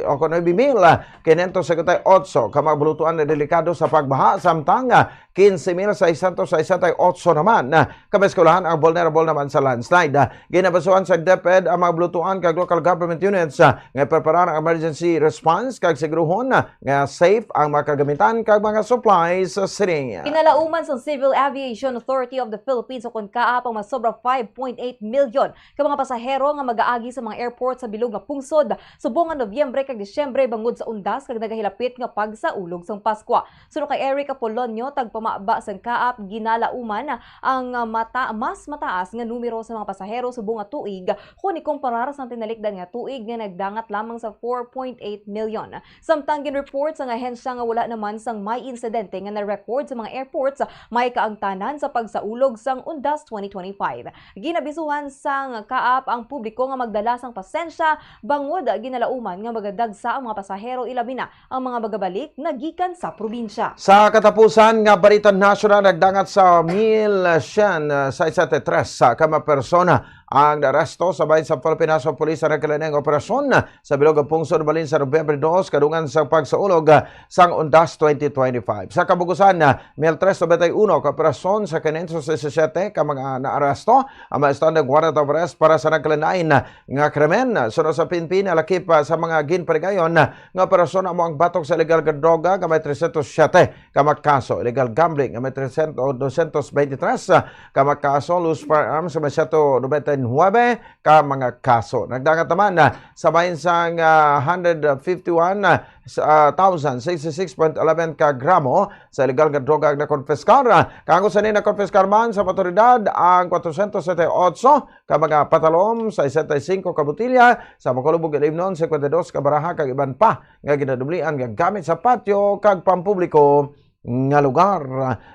o nueve mil quinientos cincuenta y ocho ka mga bulutuan na delikado sa pagbaha, samtang, ah, quince mil seiscientos sesenta y ocho naman, ah, ka mga eskwelahan ang vulnerable naman sa landslide. Ah, ginabasuhan sa DepEd ang mga bulutuan kag local government units, ah, nga preparar ang emergency response kag siguruhon, ah, nga safe ang mga kagamitan kag mga supplies sa sini. Ginalauman sang Civil Aviation Authority of the Philippines o kon CAAP ang masobra five point eight million ka mga pasahero nga magaagi sa mga airport sa bilog nga pungsod subong nga Nobyembre kag Disyembre bangod sa undas kag nagahilapit nga pagsaulog sang Paskwa. Suno kay Eric Apolonio, tagpamaba sang CAAP, ginalauman ang mata-, mas mataas nga numero sa mga pasahero subong nga tuig kon ikumparar sa tinalikdan nga tuig nga nagdangat lamang sa four point eight million. Samtang ginreport sang ahensya nga wala naman sang may insidente nga na-record sa mga airports may kaangtanan sa pagsaulog sang undas twenty twenty-five. Ginabisuhan sang CAAP ang publiko nga magdala sang pasensya bangod ginalauman nga magadagsa ang mga pasahero, ilabi na ang mga magabalik nga gikan sa probinsya. Sa katapusan nga balita nasyonal, nagdangat sa mil siyam sa isa tres ka mga persona ang naaresto sa bahin sa Philippine National Police sa nagkalain-laing operasyon sa bilog nga pungsod balhin sa Nobyembre dos, kadungan sa pagsaulog, ah, sang undas twenty twenty-five. Sa kabugusan, ah, mil tres nobenta y uno ka operasyon sa quinientos diecisiete ka mga naaresto ang mga standing warrant of arrest para sa nagkalain-lain nga krimen. Suno sa P N P, nalakip, ah, sa mga ginpaligayon nga operasyon amo ang batok sa illegal nga droga nga may trescientos siete ka mga kaso, illegal gambling nga may trescientos, doscientos veintitrés ka mga kaso, loose firearms nga may siyento nobenta y nuebe ka mga kaso. Nagdangat naman, ah, sa bahin sang, ah, hundred fifty-one, ah, sa, ah, thousand sixty-six point eleven ka gramo sa illegal nga droga ang nakonpiskar. Ah, kang sa ni nakonpiskar man sa awtoridad ang kwatro siyento setenta y ocho ka mga patalom, sesenta y singko ka botilya sa makulubog ilimnon, cincuenta y dos ka baraha kag iban pa nga ginadublian nga gamit sa patio kag pampubliko nga lugar.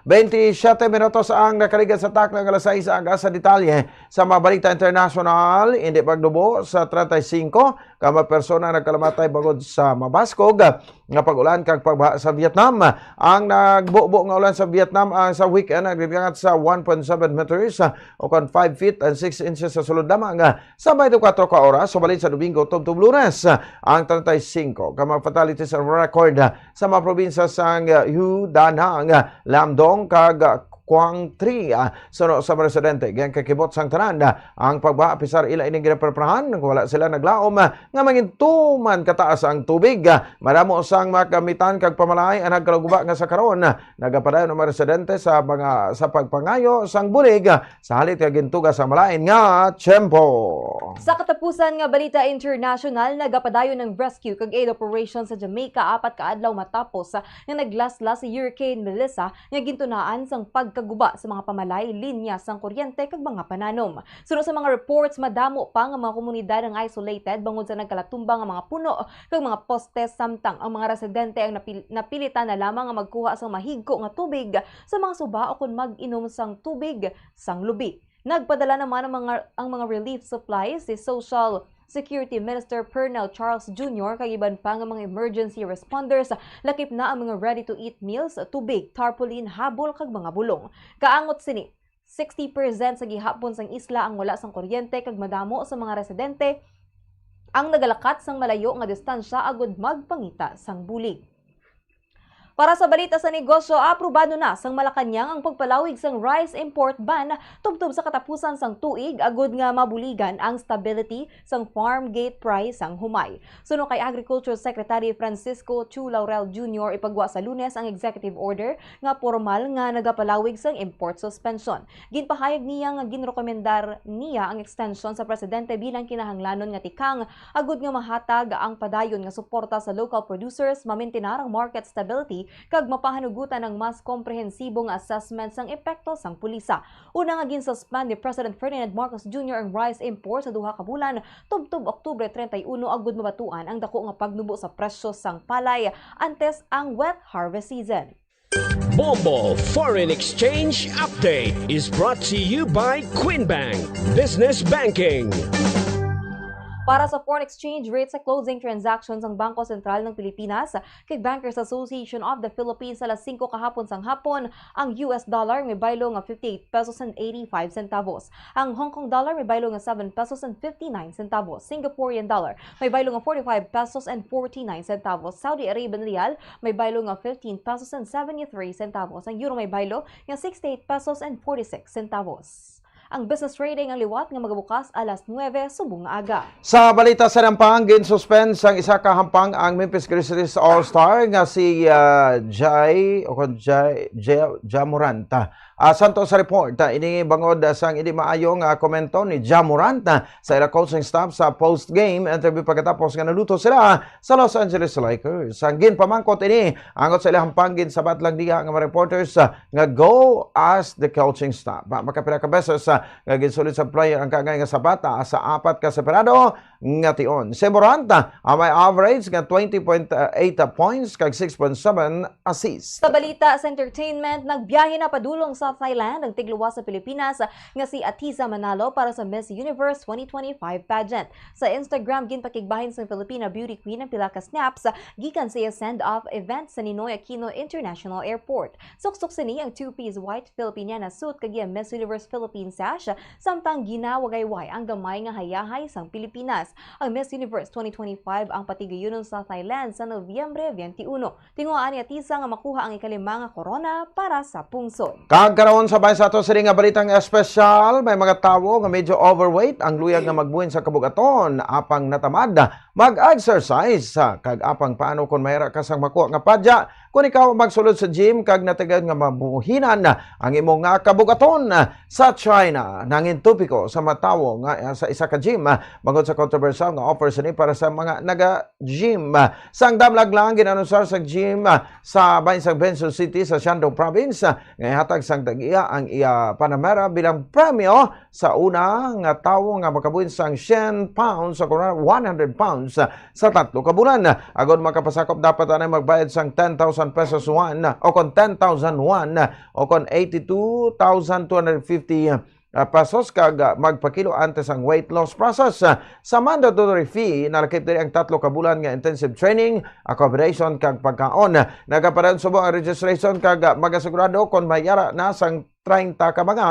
Twenty-seven minutos ang nakaligad sa takna nga alas sais sa aga. Sa detalye sa mga balita internasyonal, hindi pagdubo sa treinta y cinco ka mga persona nagkalamatay bangod sa mabaskog nga pag-ulan kag pagbaha sa Vietnam. Ang nagbubo nga ulan sa Vietnam ang sa weekend nagbibiangat sa one point seven meters o kon five feet and six inches sa sulod lamang sa twenty-four ka oras. Subalit sa Domingo tubtob Lunes, ang treinta y cinco ka mga fatalities ang record sa mga probinsya sang Hugh, Da Nang, Lam Dong, kag Quang Tri. Suno sa mga residente, gin kakibot sang tanan ang pagbaha, apisar ila ining ginapreparahan, wala sila naglaom nga mangintuman kataas ang tubig. Madamo sang mga kagamitan kag pamalaay ang nagkalaguba nga sa karon nagapadayon ang mga residente sa mga, sa pagpangayo sang bulig sa halit nga gintuga sa malain nga tiyempo. Sa katapusan nga balita internasyonal, nagapadayon ang rescue kag aid operation sa Jamaica apat ka adlaw matapos nga naglaslas si Hurricane Melissa nga gintunaan sang pagkaguba sa mga pamalay, linya sang kuryente kag mga pananom. Suno sa mga reports, madamo pa nga mga komunidad ang isolated bangod sa nagkalatumba nga mga puno kag mga poste, samtang ang mga residente ang napil-, napilitan na lamang nga magkuha sang mahigko nga tubig sa mga suba o kon mag-inom sang tubig sang lubi. Nagpadala naman ang mga, ang mga relief supplies si Social Security Minister Pernell Charles Junior kag iban pa nga mga emergency responders, lakip na ang mga ready-to-eat meals, tubig, tarpaulin, habol kag mga bulong. Kaangot sini, sixty percent sa gihapon sang isla ang wala sang kuryente kag madamo sa mga residente ang nagalakat sang malayo nga distansya agud magpangita sang bulig. Para sa balita sa negosyo, aprobado na sang Malacañang ang pagpalawig sang rice import ban tubtob sa katapusan sang tuig, agud nga mabuligan ang stability sang farm gate price sang humay. Suno kay Agriculture Secretary Francisco Chu Laurel Junior, ipagwa sa Lunes ang executive order nga pormal nga nagapalawig sang import suspension. Ginpahayag niya nga ginrekomendar niya ang extension sa presidente bilang kinahanglanon nga tikang agud nga mahatag ang padayon nga suporta sa local producers, mamintinar ang market stability, kag mapahanugutan ang mas komprehensibo nga assessment sang epekto sang pulisa. Una nga ginsuspend ni President Ferdinand Marcos Junior ang rice import sa duha ka bulan, tubtob Oktubre treinta y uno, agud mabatuan ang dako nga pagnubo sa presyo sang palay antes ang wet harvest season. Bombo Foreign Exchange Update is brought to you by Queen Bank Business Banking. Para sa foreign exchange rate sa closing transactions ang Bangko Sentral ng Pilipinas kag Bankers Association of the Philippines, alas singko kahapon sang hapon, ang U S dollar may baylo nga fifty-eight pesos and eighty-five centavos. Ang Hong Kong dollar may baylo nga seven pesos and fifty-nine centavos. Singaporean dollar may baylo nga forty-five pesos and forty-nine centavos. Saudi Arabian rial may baylo nga fifteen pesos and seventy-three centavos. Ang euro may baylo nga sixty-eight pesos and forty-six centavos. Ang business trading ang liwat nga magabukas alas nuebe subong nga aga. Sa balita sa Hampang, ginsuspend sang isa ka hampang ang Memphis Grizzlies All-Star nga si, ah, Jai, o kon Jai, Jai, Ja Morant. Ah, santo sa report, ah, ini bangod, ah, sang hindi maayo nga komento ni Ja Morant, ah, sa ila coaching staff sa post-game interview pagkatapos nga naluto sila sa Los Angeles Lakers. Ang ginpamangkot ini, angot sa ila hampang, ginsabat lang niya nga mga reporters, ah, nga go ask the coaching staff. Ah, makapila ka beses, ah, nga ginsulit sa player ang kaangay nga sabat, ah, sa apat ka separado nga tion. Si Morant, ah, may average nga twenty point eight points kag six point seven assists. Sa balita sa entertainment, nagbiyahe na padulong sa Thailand ang tigluwas sa Pilipinas nga si Atiza Manalo para sa Miss Universe twenty twenty-five pageant. Sa Instagram, ginpakigbahin sang Filipina beauty queen ang pila ka snaps gikan sa iya send-off event sa Ninoy Aquino International Airport. Suksok sini ang two-piece white Filipiniana suit kag iya Miss Universe Philippines sash, samtang ginawagayway ang gamay nga hayahay sang Pilipinas. Ang Miss Universe twenty twenty-five ang patigayunon sa Thailand sa Nobyembre twenty-uno. Tinguhaan ni Atiza nga makuha ang ikalima nga korona para sa pungsod. Kag karon, sabay sa ato sini nga balitang espesyal, may mga tawo nga medyo overweight ang luyag nga magbuhin sa kabugaton, apang natamad mag-exercise, ah, kag apang paano kon mahira ka sang makuha nga padya kon ikaw magsulod sa gym kag natigayon nga mabuhinan ang imo nga kabugaton. Sa China, nangin topiko sa mga tawo nga, ah, sa isa ka gym, ah, bangod sa kontrobersyal nga offer sini para sa mga naga-gym. Ah, sang damlag lang, gin-anunsar sa gym, ah, sa bahin sang Bensu City sa Shandong Province, ah, nga ihatag sang tag-iya ang iya Panamera bilang premyo sa una nga tawo nga makabuhin sang ten pounds, sa corona, one hundred pounds, ah, sa tatlo ka bulan. Agod makapasakop, dapat anay magbayad sang ten thousand pesos won, o kon ten thousand won, o kon eighty-two thousand two hundred fifty, ah, pesos, kag, ah, magpakilo antes ang weight loss process. Ah, sa mandatory fee, nalakip diri ang tatlo ka bulan nga intensive training, accommodation, kag pagkaon. Nagapadayon subong ang registration kag, ah, magasigurado kon may ara na sang treinta ka mga,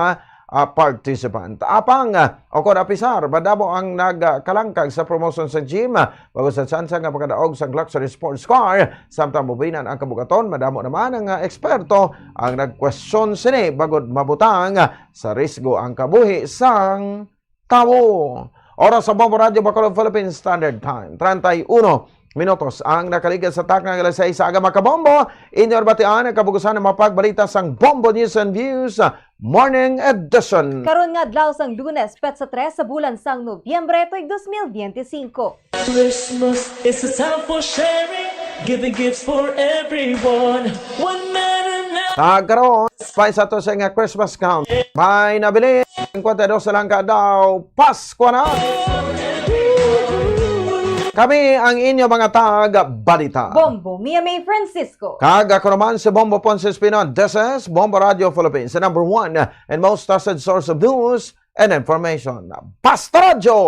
ah, participant. Apang, ah, o kon apisar, madamo ang nagkalangkag sa promotion sa gym, ah, bangod sa tsansa nga makadaog sang luxury sports car, samtang mabuhinan ang kabugaton, madamo naman ang, ah, eksperto ang nagkwestiyon sini bangod mabutang, ah, sa risgo ang kabuhi sang tawo. Oras sa Bombo Radyo Bacolod Philippine Standard Time, treinta y uno minutos ang nakaligad sa takna nga alas sais sa aga, mga kabombo. Inyo batian ang kabugusan nga mga pagbalita sang Bombo News and Views Morning Edition. Karon nga adlaw sang Lunes, petsa tres sa bulan sang Nobyembre, tuig dos mil benti singko. Christmas is a time for sharing, giving gifts for everyone. One man enough. Kag karon, pa sa to sa nga Christmas count. May nabilin, singkwenta y dos na lang ka adlaw, Pasko na. Kami ang inyo mga tag-balita. Bombo, Mia May Francisco. Kag ako naman si Bombo Ponce Espino. This is Bombo Radio Philippines, the number one and most trusted source of news and information. Basta Radyo!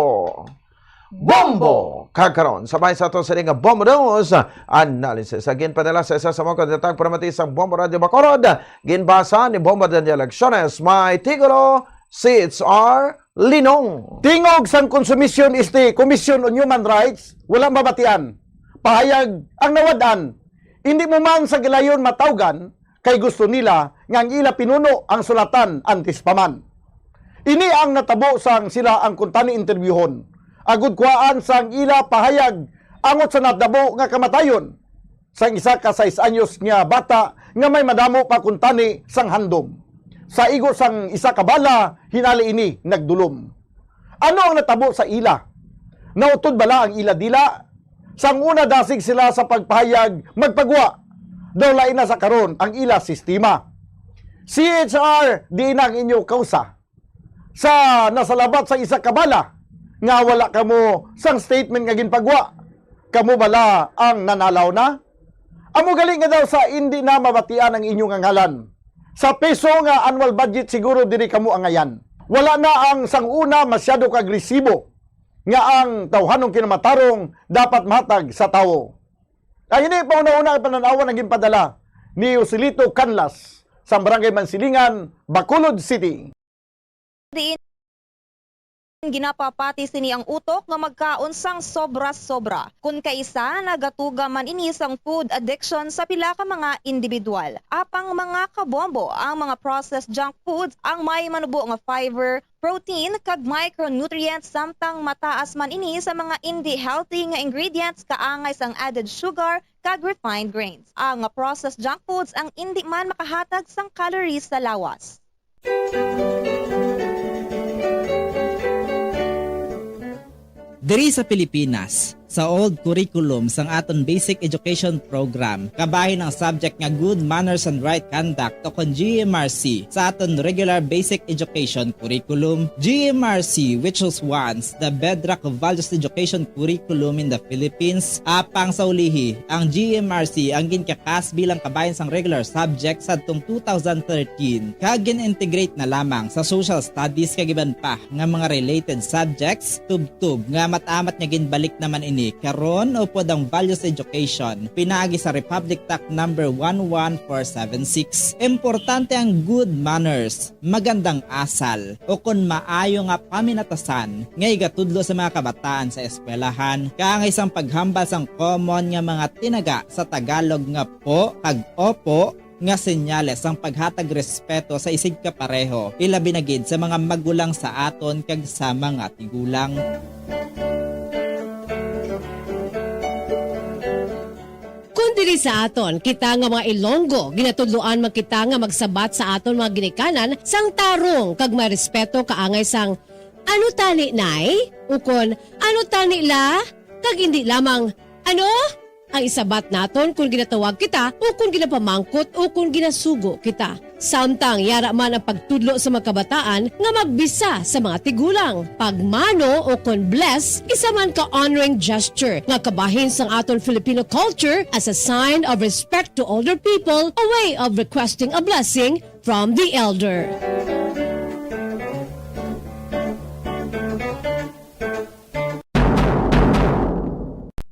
Bombo! Kag karon, sabay sa ato sini nga Bombo News Analysis. Sa ginpadala sa isa sa mga kandidatang paramati sa Bombo Radio Bacolod, ginbasa ni Bombo Daniel Acciones, may titulo, C H R Linong. Tingog sang Consumption Este, Commission on Human Rights, wala mabatian. Pahayag ang nawad-an, indi mo man sa gilayon matawgan, kay gusto nila nga ang ila pinuno ang sulatan antes pa man. Ini ang natabo sang sila ang kuntani interbyuhon, agud kuhaan sang ila pahayag angot sa natabo nga kamatayon sang isa ka sais anyos nga bata nga may madamo pa kuntani sang handom. Sa igo sang isa ka bala, hinali ini nagdulom. Ano ang natabo sa ila? Nautod bala ang ila dila? Sang una, dasig sila sa pagpahayag, magpagwa. Daw lain na sa karon ang ila sistema. C H R, diin na ang inyo kausa? Sa nasalabat sa isa ka bala nga wala kamo sang statement nga ginpagwa, kamo bala ang nanalaw na? Amo gali nga daw sa indi na mabatian ang inyo nga ngalan. Sa piso nga annual budget, siguro diri kamo angayan. Wala na ang sang una masyado ka agresibo nga ang tawhanong kinamatarong dapat mahatag sa tawo. Ang ini pauna-una nga panan-awan ang ginpadala ni Joselito Canlas sa Barangay Mansilingan, Bacolod City. Diin ginapapati sini ang utok nga magkaon sang sobra-sobra. Kun kaisa, nagatuga man ini sang food addiction sa pila ka mga individual. Apang, mga kabombo, ang mga processed junk foods ang may manubo nga fiber, protein, kag micronutrients, samtang mataas man ini sa mga indi healthy nga ingredients kaangay sang added sugar kag refined grains. Ang processed junk foods ang indi man makahatag sang calories sa lawas. Diri sa Pilipinas, sa old curriculum sang aton basic education program, kabahin ang subject nga Good Manners and Right Conduct, o kon G M R C, sa aton regular basic education curriculum. G M R C, which was once the bedrock of values education curriculum in the Philippines, apang sa ulihi, ang G M R C ang ginka-cast bilang kabahin sang regular subject sadtong two thousand thirteen, kag gin-integrate na lamang sa social studies kag iban pa nga mga related subjects, tubtob nga amat-amat nga ginbalik naman ini karon upod ang values education pinaagi sa Republic Act number one one four seven six. Importante ang good manners, magandang asal, o kon maayo nga paminatasan nga igatudlo sa mga kabataan sa eskwelahan, kaangay sang paghambal sang common nga mga tinaga sa Tagalog nga po kag opo, nga senyales sang paghatag respeto sa isigkapareho, ilabi na gid sa mga magulang sa aton kag sa mga tigulang. Sa aton, kita nga mga Ilonggo, ginatudloan man kita nga magsabat sa aton mga ginikanan sang tarong kag may respeto kaangay sang, "Ano tani, nay?" ukon, "Ano tani, la?" Kag indi lamang, "Ano?" ang isabat naton kon ginatawag kita o kon ginapamangkot o kon ginasugo kita. Samtang yara man ang pagtudlo sa mga kabataan nga magbisa sa mga tigulang. Pagmano o kon bless, isa man ka honoring gesture nga kabahin sang aton Filipino culture as a sign of respect to older people, a way of requesting a blessing from the elder.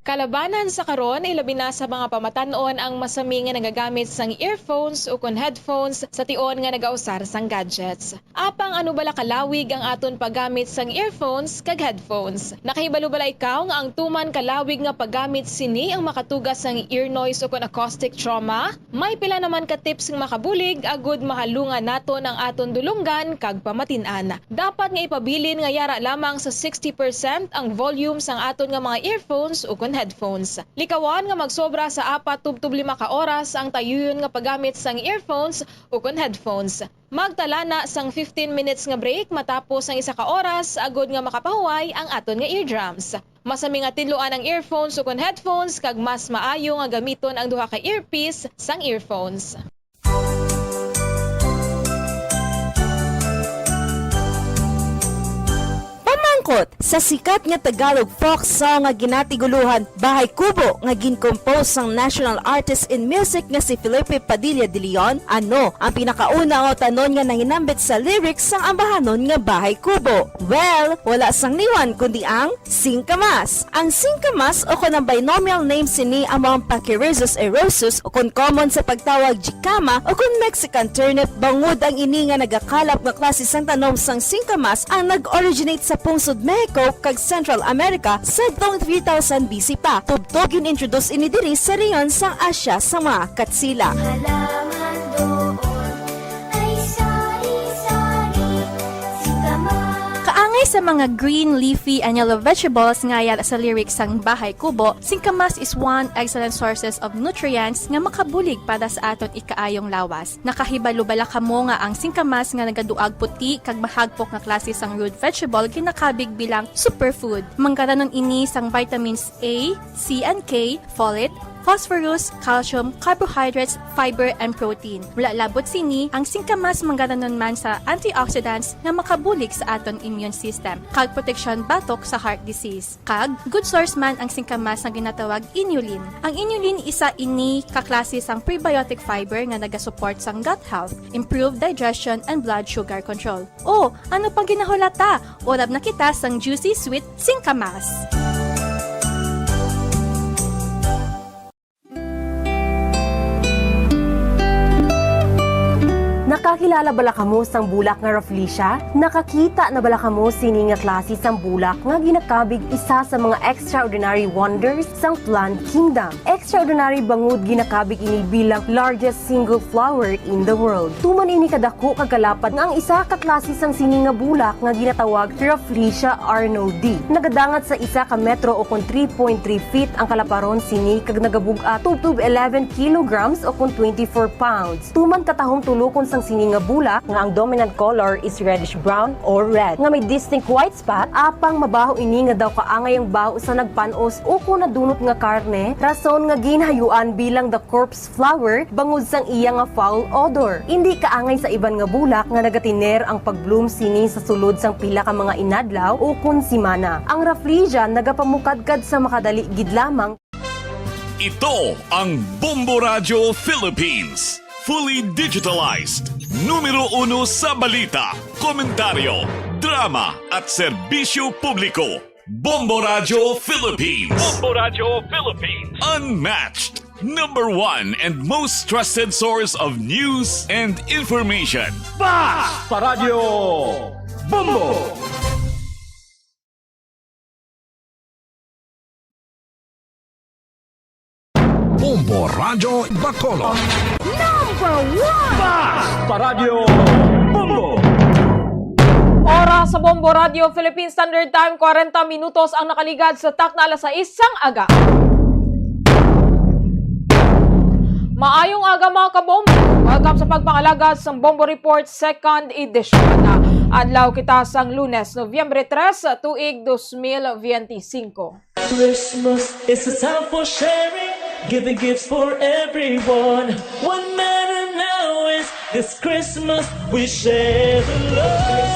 Kalabanan sa karon, ilabi na sa mga pamatan-on ang masami nga nagagamit sang earphones ukon headphones sa tion nga nagausar sang gadgets. Apang ano bala kalawig ang aton paggamit sang earphones kag headphones? Nakahibalo bala ikaw nga ang tuman kalawig nga paggamit sini ang makatuga sang ear noise ukon acoustic trauma? May pila naman ka tips nga makabulig agud mahalungan naton ang aton dulonggan kag pamatin-an. Dapat nga ipabilin nga yara lamang sa sixty percent ang volume sang aton nga mga earphones ukon headphones. Likawan nga magsobra sa apat tubtob lima ka oras ang tayuyon nga paggamit sang earphones ukon headphones. Magtala na sang fifteen minutes nga break matapos ang isa ka oras agud nga makapahuway ang aton nga eardrums. Masami nga tinluan ang earphones ukon headphones kag mas maayo nga gamiton ang duha ka earpiece sang earphones. Pamangkot, sa sikat nga Tagalog folk song nga ginatiguluhan Bahay Kubo nga gin-compose sang national artist in music nga si Felipe Padilla de Leon, ano ang pinakauna nga utanon nga nahinambit sa lyrics sang ambahanon nga Bahay Kubo? Well, wala sang liwan kundi ang singkamas. Ang singkamas o kon ang binomial name sini amo ang Pachyrhizis eriosus o kon common sa pagtawag jicama o kon Mexican turnip, bangod ang ini nga nagakalap nga klase sang tanom sang singkamas ang nag-originate sa pungsod Mexico kag Central America sadtong three thousand B C pa. Tubtob gin-introduce ini diri sa rehiyon sang Asia sa mga Katsila. Halaman doon ay sari-sari, singkamas. Kaangay sa mga green, leafy, and yellow vegetables nga yara sa lyrics sang Bahay Kubo, singkamas is one excellent sources of nutrients nga makabulig para sa aton ikaayong lawas. Nakahibalo bala kamo nga ang singkamas nga nagaduag puti kag mahagpok nga klase sang root vegetable ginakabig bilang superfood? Manggaranon ini sang vitamins A, C and K, folate, phosphorus, calcium, carbohydrates, fiber, and protein. Wala labot sini, ang singkamas manggaranon man sa antioxidants nga makabulig sa aton immune system kag proteksyon batok sa heart disease. Kag good source man ang singkamas nga ginatawag inulin. Ang inulin isa ini ka klase sang prebiotic fiber nga nagasupport sang gut health, improve digestion, and blood sugar control. O, ano pang ginahulata? Urab na kita sang juicy sweet singkamas. Nakakilala bala kamo sang bulak nga Rafflesia? Nakakita na bala kamo sini nga klase sang bulak nga ginakabig isa sa mga extraordinary wonders sang plant kingdom? Extraordinary bangod ginakabig ini bilang largest single flower in the world. Tuman ini kadako kag kalapad nga ang isa ka klase sang sini nga bulak nga ginatawag Rafflesia arnoldii nagadangat sa isa ka metro o kon three point three feet ang kalaparon sini kag nagabug-at tubtob eleven kilograms o kon twenty-four pounds. Tuman katahom tulokon sang sini nga bulak nga ang dominant color is reddish brown or red nga may distinct white spot, apang mabaho ini nga daw kaangay ang baho sa nagpan-os o kon nadunot nga karne, rason nga ginhayuan bilang the corpse flower bangod sang iya nga foul odor. Indi kaangay sa iban nga bulak nga nagatiner ang pag-bloom sini sa sulod sang pila ka mga inadlaw o kon semana. Ang Rafflesia nagapamukadkad sa makadali gid lamang. Ito ang Bombo Radyo Philippines, fully digitalized, numero uno sa balita, komentaryo, drama at serbisyo publiko. Bombo Radyo Philippines. Bombo Radyo Philippines. Unmatched. Number one and most trusted source of news and information. Basta Radyo Bombo! Bombo Radyo Bacolod. Number one! Basta Radyo Bombo! Oras sa Bombo Radyo Philippine Standard Time, kwarenta minutos ang nakaligad sa takna alas sais sang aga. Maayong aga, mga kabombo. Welcome sa pagpangalagad sang Bombo Report Second Edition. Adlaw kita sang Lunes, Nobyembre tres, tuig dos mil biyente singko. Christmas is a time for sharing, giving gifts for everyone. What matter now is this Christmas we share the love.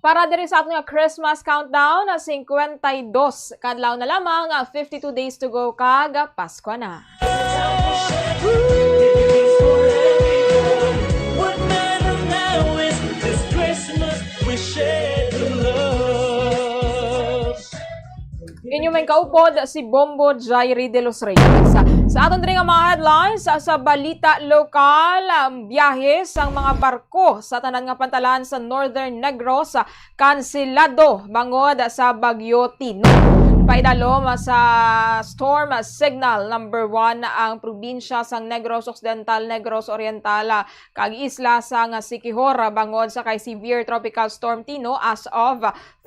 Para diri sa aton nga Christmas countdown, na cincuenta y dos ka adlaw na lamang, ah, fifty-two days to go, kag Pasko na. What matter now is this Christmas we share the love. Inyo may kaupod si Bombo Jairi de los Reyes. Sa aton diri nga mga headlines, sa, sa balita lokal, ang biyahe sang mga barko sa tanan nga pantalan sa Northern Negros, ah, kanselado bangod sa Bagyo Tino. Paidalom sa storm signal number one ang probinsya sang Negros Occidental, Negros Oriental, ah, kag isla sang Siquijor, ah, bangod sa kay severe tropical storm Tino as of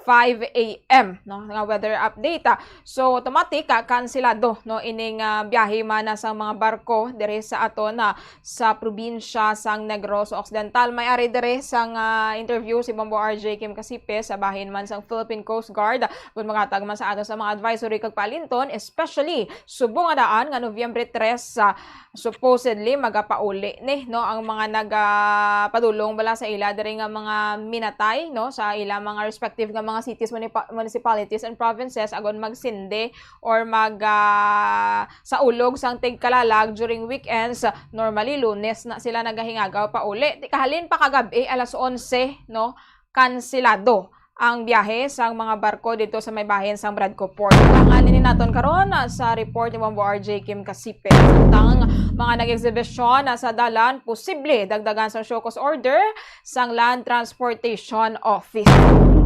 five a m, no, nga weather update, ah. So, automatic, ah, kanselado, no, ining, ah, biyahe man na sang mga barko diri sa aton, ah, sa probinsya sang Negros Occidental. May ari diri sang, ah, interview si Bombo R J Kim Kasipe sa bahin man sang Philippine Coast Guard, kun magatag man sa ato sa mga advisory kag paalinton, especially subong nga daan nga Nobyembre tres, ah, supposedly magapauli ni, no, ang mga nagapadulong bala sa ila diri nga mga minatay, no, sa ila mga respective nga mga cities, munipa-, municipalities and provinces, agon magsindi or mag, ah, saulog sang tigkalalag during weekends. Normally, Lunes na sila nagahingagaw pauli. Ti kahalin pa kagab-i, alas onse, no, kanselado ang biyahe sang mga barko dito sa may bahin sang Bradco Port. Ang alin ni naton karon, ah, sa report ni Bombo R J Kim Kasipe. Samtang mga nag-exhibition na sa dalan, posible dagdagan sa show cause order sang Land Transportation Office.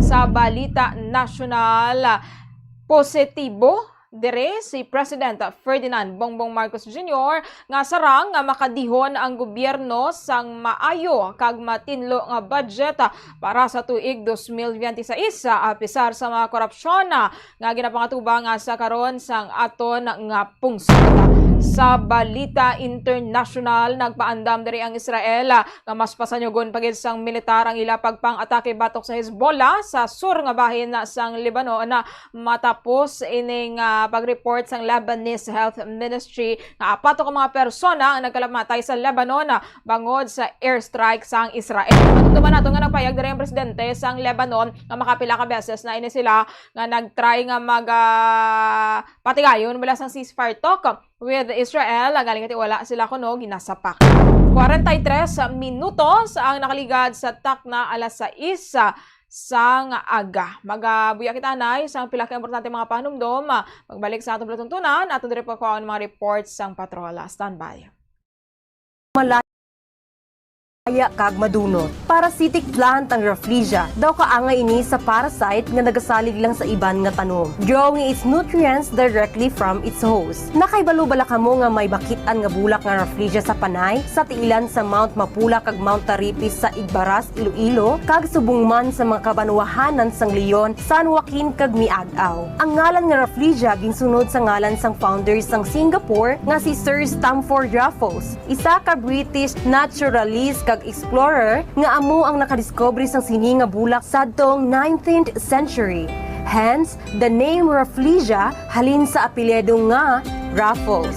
Sa balita nasyonal, ah, positibo diri si President Ferdinand Bongbong Marcos Junior nga sarang nga makadihon ang gobyerno sang maayo kag matinlo nga budget para sa tuig dos mil biyente sais, apisar sa mga korupsyon nga ginapangatubang sa karon sang aton nga pungsod. Sa balita internasyonal, nagpaandam diri ang Israel nga mas pasanyugon pa gid sang militar ang ila pagpang-atake batok sa Hezbollah sa sur nga bahin sang Lebanon, matapos ining, ah, pag-report sang Lebanese Health Ministry nga apat ka mga persona ang nagkalamatay sa Lebanon, ah, bangod sa airstrike sang Israel. Matugtuman nato nga nagpayag diri ang presidente sang Lebanon nga makapila ka beses na ini sila nga nag-try nga mag, ah, patigayon mula sang ceasefire talk with Israel, ah, galing kay wala sila kuno ginasapak. Kwarenta y tres minutos ang nakaligad sa takna alas sais sang aga. Magabuya kita anay sang pila ka importante mga panumdom. Magbalik sa atong palatuntunan, ato diri pa kuhaon ang mga reports sang patrola. Standby. Malaya kag madunot. Parasitic plant ang Rafflesia. Daw kaangay ini sa parasite nga nagasalig lang sa iban nga tanom, drawing its nutrients directly from its host. Nakahibalo bala kamo nga may makit-an nga bulak nga Rafflesia sa Panay, sa tiilan sa Mount Mapula kag Mount Taripis sa Igbaras, Iloilo, kag subong man sa mga kabanwahanan sang Leon, San Joaquin, kag Miag-ao? Ang ngalan nga Rafflesia ginsunod sa ngalan sang founder sang Singapore nga si Sir Stamford Raffles, isa ka British naturalist kag explorer nga amo ang nakadiskubre sang sini nga bulak sadtong nineteenth century. Hence, the name Rafflesia halin sa apelyido nga Raffles.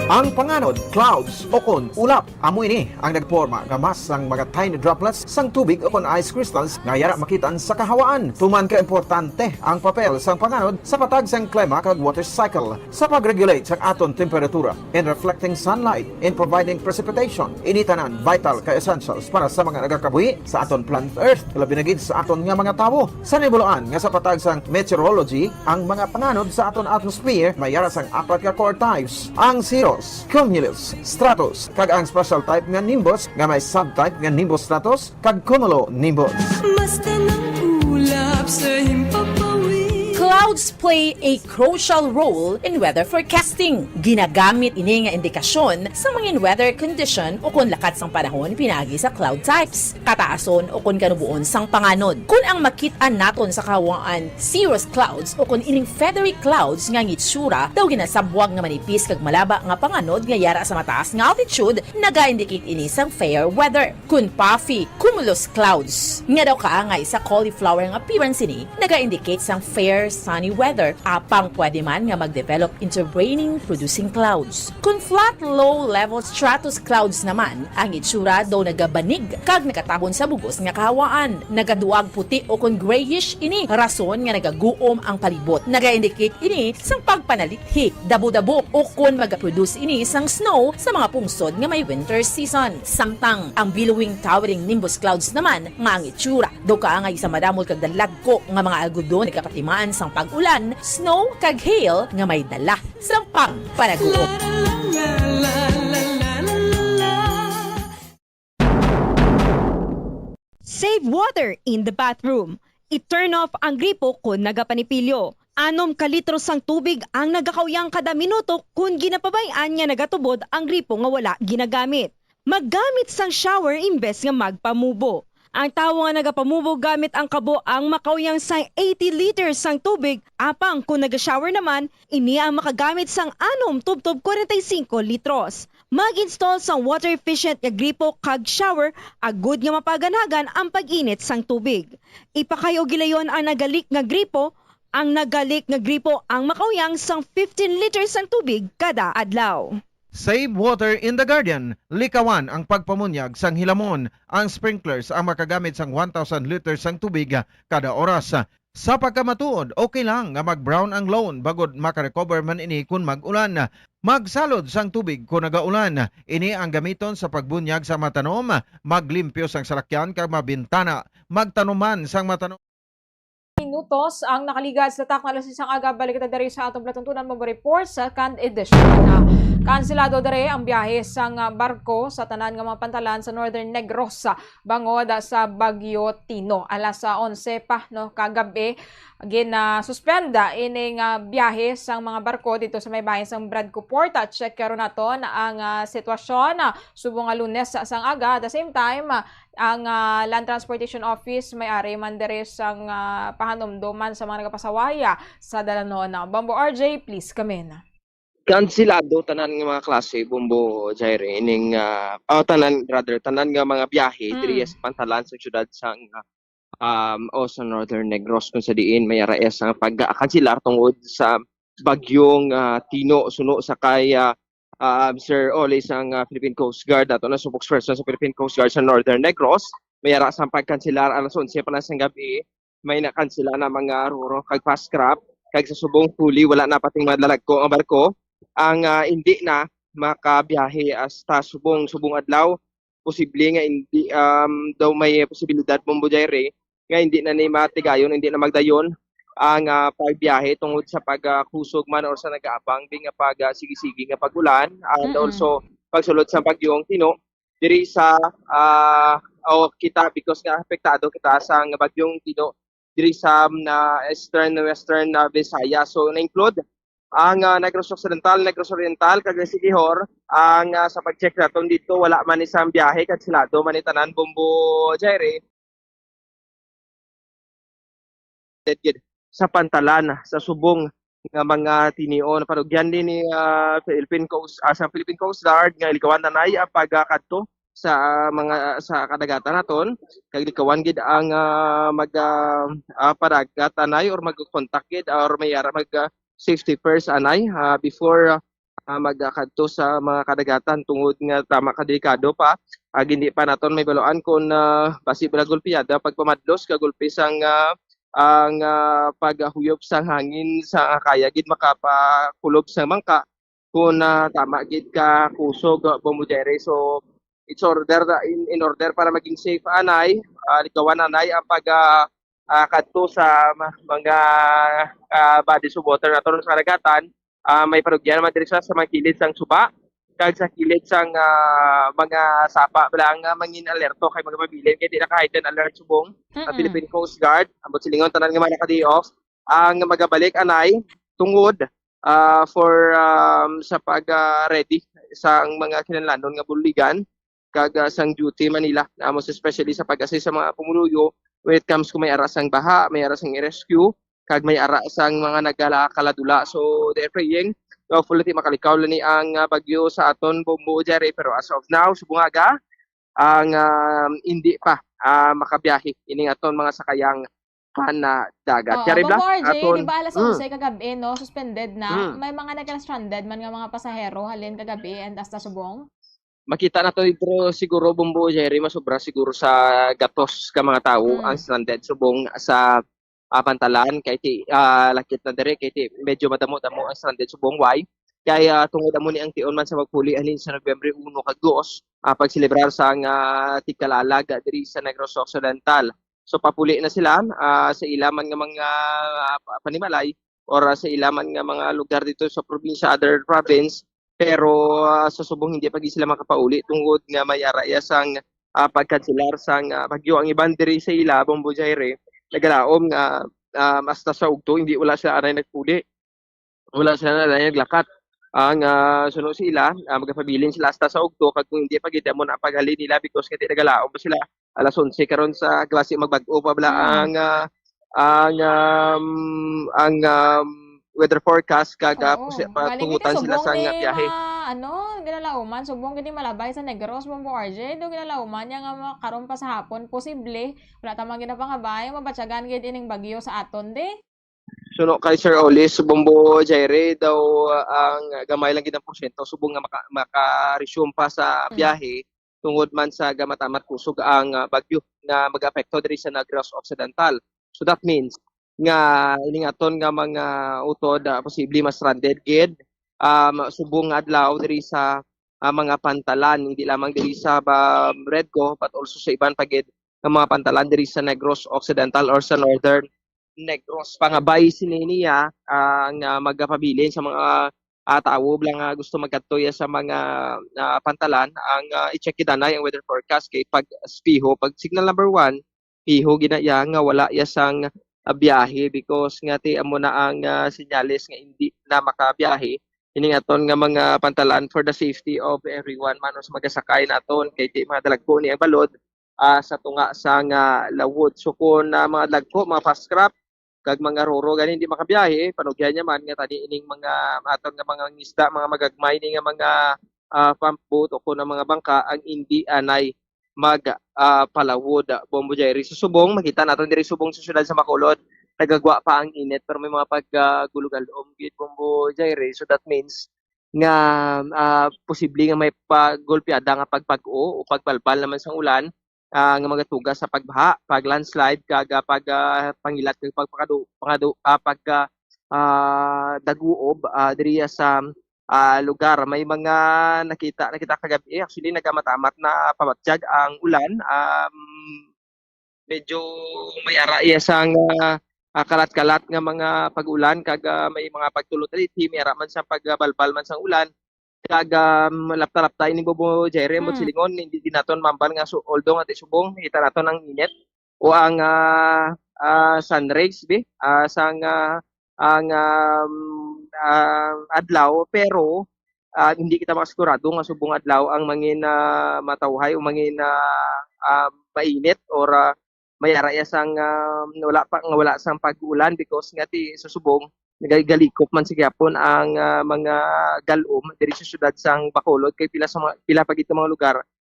Ang panganod, clouds, o kon ulap, amo ini ang nagporma nga mass sang mga tiny droplets sang tubig o kon ice crystals nga yara makit-an sa kahawaan. Tuman ka importante ang papel sang panganod sa patag sang klima kag water cycle, sa pag-regulate sang aton temperatura, in reflecting sunlight, in providing precipitation. Ini tanan vital ka essentials para sa mga nagakabuhi sa aton planet Earth, labi na gid sa aton nga mga tawo. Sa nibuluan nga sa patag sang meteorology, ang mga panganod sa aton atmosphere may yara sang apat ka core types: ang cirrus, cumulus, stratus, kag ang special type nga nimbus nga may subtype nga nimbus stratus kag cumulonimbus. Basta nang ulap sa himpapawid. Clouds play a crucial role in weather forecasting. Ginagamit ini nga indikasyon sa mga weather condition o kon lakat sang panahon pinaagi sa cloud types, kataason o kon kanubuon sang panganod. Kon ang makit-an naton sa kahawaan cirrus clouds o kon ining feathery clouds nga ngitsura daw ginasabwag nga manipis kag malaba nga panganod nga yara sa mataas nga altitude, naga-indicate ini sang fair weather. Kon puffy cumulus clouds nga daw kaangay sa cauliflower nga appearance ini, naga-indicate sang fair sunny weather, apang pwede man nga mag-develop into raining producing clouds. Kon flat low-level stratus clouds naman, ang itsura daw nagabanig kag nagatabon sa bug-os nga kahawaan. Nagaduag puti o kon grayish ini, rason nga nagaguom ang palibot. Naga-indicate ini sang pagpanalithi, dabo-dabo, o kon magaproduce ini sang snow sa mga pungsod nga may winter season. Samtang ang billowing towering nimbus clouds naman nga ang itsura daw kaangay sa madamol kag dalagko nga mga algodon nagapatimaan sang pag-ulan, snow, kag hail nga may dala sang pagpanaguot. Save water in the bathroom. I-turn off ang gripo kon nagapanipilyo. Anom ka litro sang tubig ang nagakauyang kada minuto kon ginapabay-an nga nagatubod ang gripo nga wala ginagamit. Maggamit sang shower imbes nga magpamubo. Ang tawo nga nagapamubo gamit ang kabo ang makauyang sang eighty liters sang tubig, apang kon naga-shower naman, ini ang makagamit sang anom tubtob kwarenta y singko litros. Mag-install sang water-efficient nga gripo kag shower agud nga mapaganhagan ang pag-init sang tubig. Ipakayo gilayon ang nagalik nga gripo. Ang nagalik nga gripo ang makauyang sang fifteen liters sang tubig kada adlaw. Save water in the garden. Likawan ang pagpamunyag sang hilamon. Ang sprinklers ang makagamit sang one thousand liters sang tubig kada oras. Sa pagkamatuod, okay lang nga mag-brown ang lawn bangod makarecover man ini kon mag-ulan. Magsalod sang tubig kon nagaulan. Ini ang gamiton sa pagbunyag sa mga tanom, maglimpyo sang salakyan kag mga bintana, magtanom man sang mga tanom. Minutos ang nakaligad sa takna alas sais sang aga. Balik kita diri sa atong palatuntunan, Bombo Report, second edition. Kanselado diri ang biyahe sang barko sa tanan nga mga pantalan sa Northern Negros, bangod sa Bagyo Tino. Alas onse pa, no, kagab-i, gina-suspend ini nga biyahe sang mga barko dito sa may bahin sang Bradco Port. Check karon naton ang, ah, sitwasyon, ah, subong nga Lunes sang aga. At the same time, ah, ang, ah, Land Transportation Office may ari man diri sang, ah, pahanumdoman sa mga nagapasawaya sa dalanhon. Bombo R J, please come in. Kanselado tanan nga mga klase, Bombo Jaire, ining, ah, oh, tanan, rather, tanan nga mga biyahe diri sa pantalan sa siyudad sang, ah, um, o sa Northern Negros, kung sa diin may ara sang pagkanselar tungod sa bagyong, ah, Tino, suno sa kay, ah, ah, Sir Ole sang, ah, Philippine Coast Guard, ato na spokesperson sa Philippine Coast Guard sa Northern Negros. May ara sang pagkanselar alas onse pa lang sang gabi, may nakansela na mga roro kag fast craft, kag sa subong huli wala na pating madalagko ang barko. Ang, ah, hindi na makabiyahe hasta subong, subong adlaw, posible nga hindi, um, daw may posibilidad, Bombo Jaire, nga hindi na ni matigayon, hindi na magdayon ang, ah, pagbiyahe tungod sa pagkusog man or sa nagaabang din nga pag, ah, sige-sige nga pag-ulan, and Mm-mm. also pagsulod sa bagyong Tino diri sa, ah, o kita, because nga apektado kita sa nga bagyong Tino diri sa, um, na eastern, western na Visayas. So, na-include ang, ah, Negros Occidental, Negros Oriental, kag Siquijor. Ang, ah, sa pag-check naton dito, wala man isang biyahe, kanselado man ni tanan, Bombo Jaire. Gid sa pantalan sa subong nga mga tinion. Panugyan din ni, ah, Philippine Coast, ah, sa Philippine Coast Guard nga ilikawan na nay ang pagkadto sa, ah, mga, sa kadagatan naton. Kag likawan gid ang, ah, mag, ah, ah, padagat anay or mag-contact gid or may ara mag, ah, safety first anay, ah, before, ah, ah, magkadto sa mga kadagatan tungod nga tama ka delikado pa. Ah, hindi pa naton may baluan kung, ah, basi ba gulpiyada pagpamadlos ka gulpi sang, ah, ang, ah, paghuyop sang hangin sa kaya gid makapakulob sa mangka kung, ah, tama gid ka kusog, ah, Bombo Jaire. So, it's order, in, in order para maging safe anay, ah, likawan anay ang pag, ah, ah, kadto sa ma-, mga, ah, bodies of water naton sa kadagatan. Ah, may panugyan naman diri sa, sa mga kilid sang suba, kag sa kilid sang, ah, mga sapa, bala nga mangin alerto kay mga pabilin kay di naka-heightened alert subong ang Mm-mm. Philippine Coast Guard, ambot silingon tanan nga mga naka-day off. ang magabalik anay tungod, ah, for, um, sa pag, ah, ready sa ang mga kinahanglanon nga buligan kag, ah, sang duty man nila, ah, most especially sa pag-assist sa mga pumuluyo when it comes kung may ara sang baha, may ara sang rescue, kag may ara sang mga nagala-, kaladula. So, they're praying. Hopefully, di makalikaw lang ni ang, ah, bagyo sa aton, Bombo Jerry. Pero as of now, subong aga, ang, ah, hindi pa, ah, makabiyahe ining aton mga sakayang pandagat. Oo, Jerry Bla, Bombo R J, aton, di ba alas mm. onse kagabi, no? Suspended na. Mm. May mga nagka-stranded man nga mga pasahero halin kagabi and hasta subong? Makita nato dito siguro, Bombo Jerry, masobra siguro sa gatos ka mga tawo Mm. ang stranded subong sa, ah, pantalan kay ti, ah, lakit na diri kay ti medyo madamo-damo ang stranded subong. Why? Kay, ah, tungod amo ni ang tion man sa magpuli halin sa Nobyembre uno kag dos, ah, pagselebrar sa nga tigkalalag diri sa Negros Occidental. So, papuli na sila, ah, sa ila man nga mga, ah, pa-, panimalay or, ah, sa ila man nga mga lugar dito sa probinsya, other province. Pero, ah, sa subong, hindi pa gid sila makapauli tungod nga may ara iya sang, ah, pagkanselar sang, ah, bagyo. Ang iban diri sa ila, Bombo Jaire, nagalaom nga, ah, hasta sa ugto, hindi, wala sila anay nagpuli. Wala sila na lang naglakat. Ang, ah, suno sila, ah, magapabilin sila hasta sa ugto, kag kung hindi pa gid, amo na ang paghalin nila because kay nagalaom pa sila. Alas onse karon sa klase magbag-o pa bala Mm. ang, ah, ang, um, ang, um, weather forecast, kag, ah, Oo. pusi-, pa-, Galing tungutan gid sila subong sa nga ni biyahe. ma-, ano, ginalauman, subong gid ni malabay sa Negros, Bombo R J, do ginalauman niya nga ma-, karon pa sa hapon, posible, wala ta man ginapangabay, mabatyagan gid ining bagyo sa aton, di? Suno kay Sir Olis, Bombo Jaire, daw, ah, ang gamay lang gid ang porsyento subong nga maka-, maka-resume pa sa Mm. biyahe tungod man sa gamatamat kusog ang, ah, bagyo nga mag-apekto diri sa Negros Occidental. So that means nga ining aton nga mga utod, ah, posible ma-stranded gid, um, subong nga adlaw diri sa, ah, mga pantalan, hindi lamang diri sa ba-, Redco, but also sa iban pa gid nga mga pantalan diri sa Negros Occidental or sa Northern Negros. Pangabay sini niya, ah, nga magapabilin sa mga, ah, tawo bala nga gusto magkadto ya sa mga, ah, pantalan, ang, ah, i-check gid anay ang weather forecast kay pag piho, pag signal number one, piho gid na iya nga wala iya sang, ah, biyahe because nga ti amo na ang, ah, senyales nga hindi na makabiyahe ining aton nga mga pantalan for the safety of everyone man o sa magasakay naton kay ti mga dalagko ni ang balod, ah, sa tunga sa nga lawod. So, kung, ah, mga dagko, mga fast craft, kag mga roro gani hindi makabiyahe, panugyan niya man nga tani ining mga aton nga mga ngisda, mga magagmay ni nga mga, ah, pump boat o kun ang mga bangka ang hindi anay mag, ah, palawod, ah, Bombo Jerry. Sa subong, makita naton diri subong sa siyudad sa Bacolod, nagagwa pa ang init, pero may mga pag, ah, gulog-alom gid, Bombo Jerry. So that means nga, ah, posible nga may pagulpiada nga pagpag-o o pagbalbal naman sang ulan, ah, nga magatuga sa pagbaha, pag-landslide, kag, ah, pag, ah, pangilat kag pagpakadu-, pangadu-, ah, pag, ah, ah, daguob, ah, diriya sa, ah, lugar. May mga nakita, nakita kagabi, actually, nagamamat-amat na pabatyag ang ulan. Um, medyo may ara iya sang, ah, ah, kalat-kalat nga mga pag-ulan, kag, ah, may mga pagtulot diri, may ara man sa pagbalbal man sang ulan. Kag, um, lapta-lapta ini, Bombo Jerry, ang Mm. silingon, hindi gid naton mambal nga su-, although nga ti subong, nakita naton ang init o ang, ah, ah, sun rays, bi, ah, sang, ah, ang, um, ah, adlaw, pero, ah, hindi kita makasigurado nga subong adlaw ang mangin, ah, matawhay o mangin, ah, ah, mainit or, ah, may ara iya sang, ah, wala pa, nga wala sang pag-ulan because nga ti sa subong, nagagalikop man sa gihapon ang, ah, mga galom diri sa siyudad sang Bacolod, kay pila sa mga, pila pa gid nga mga lugar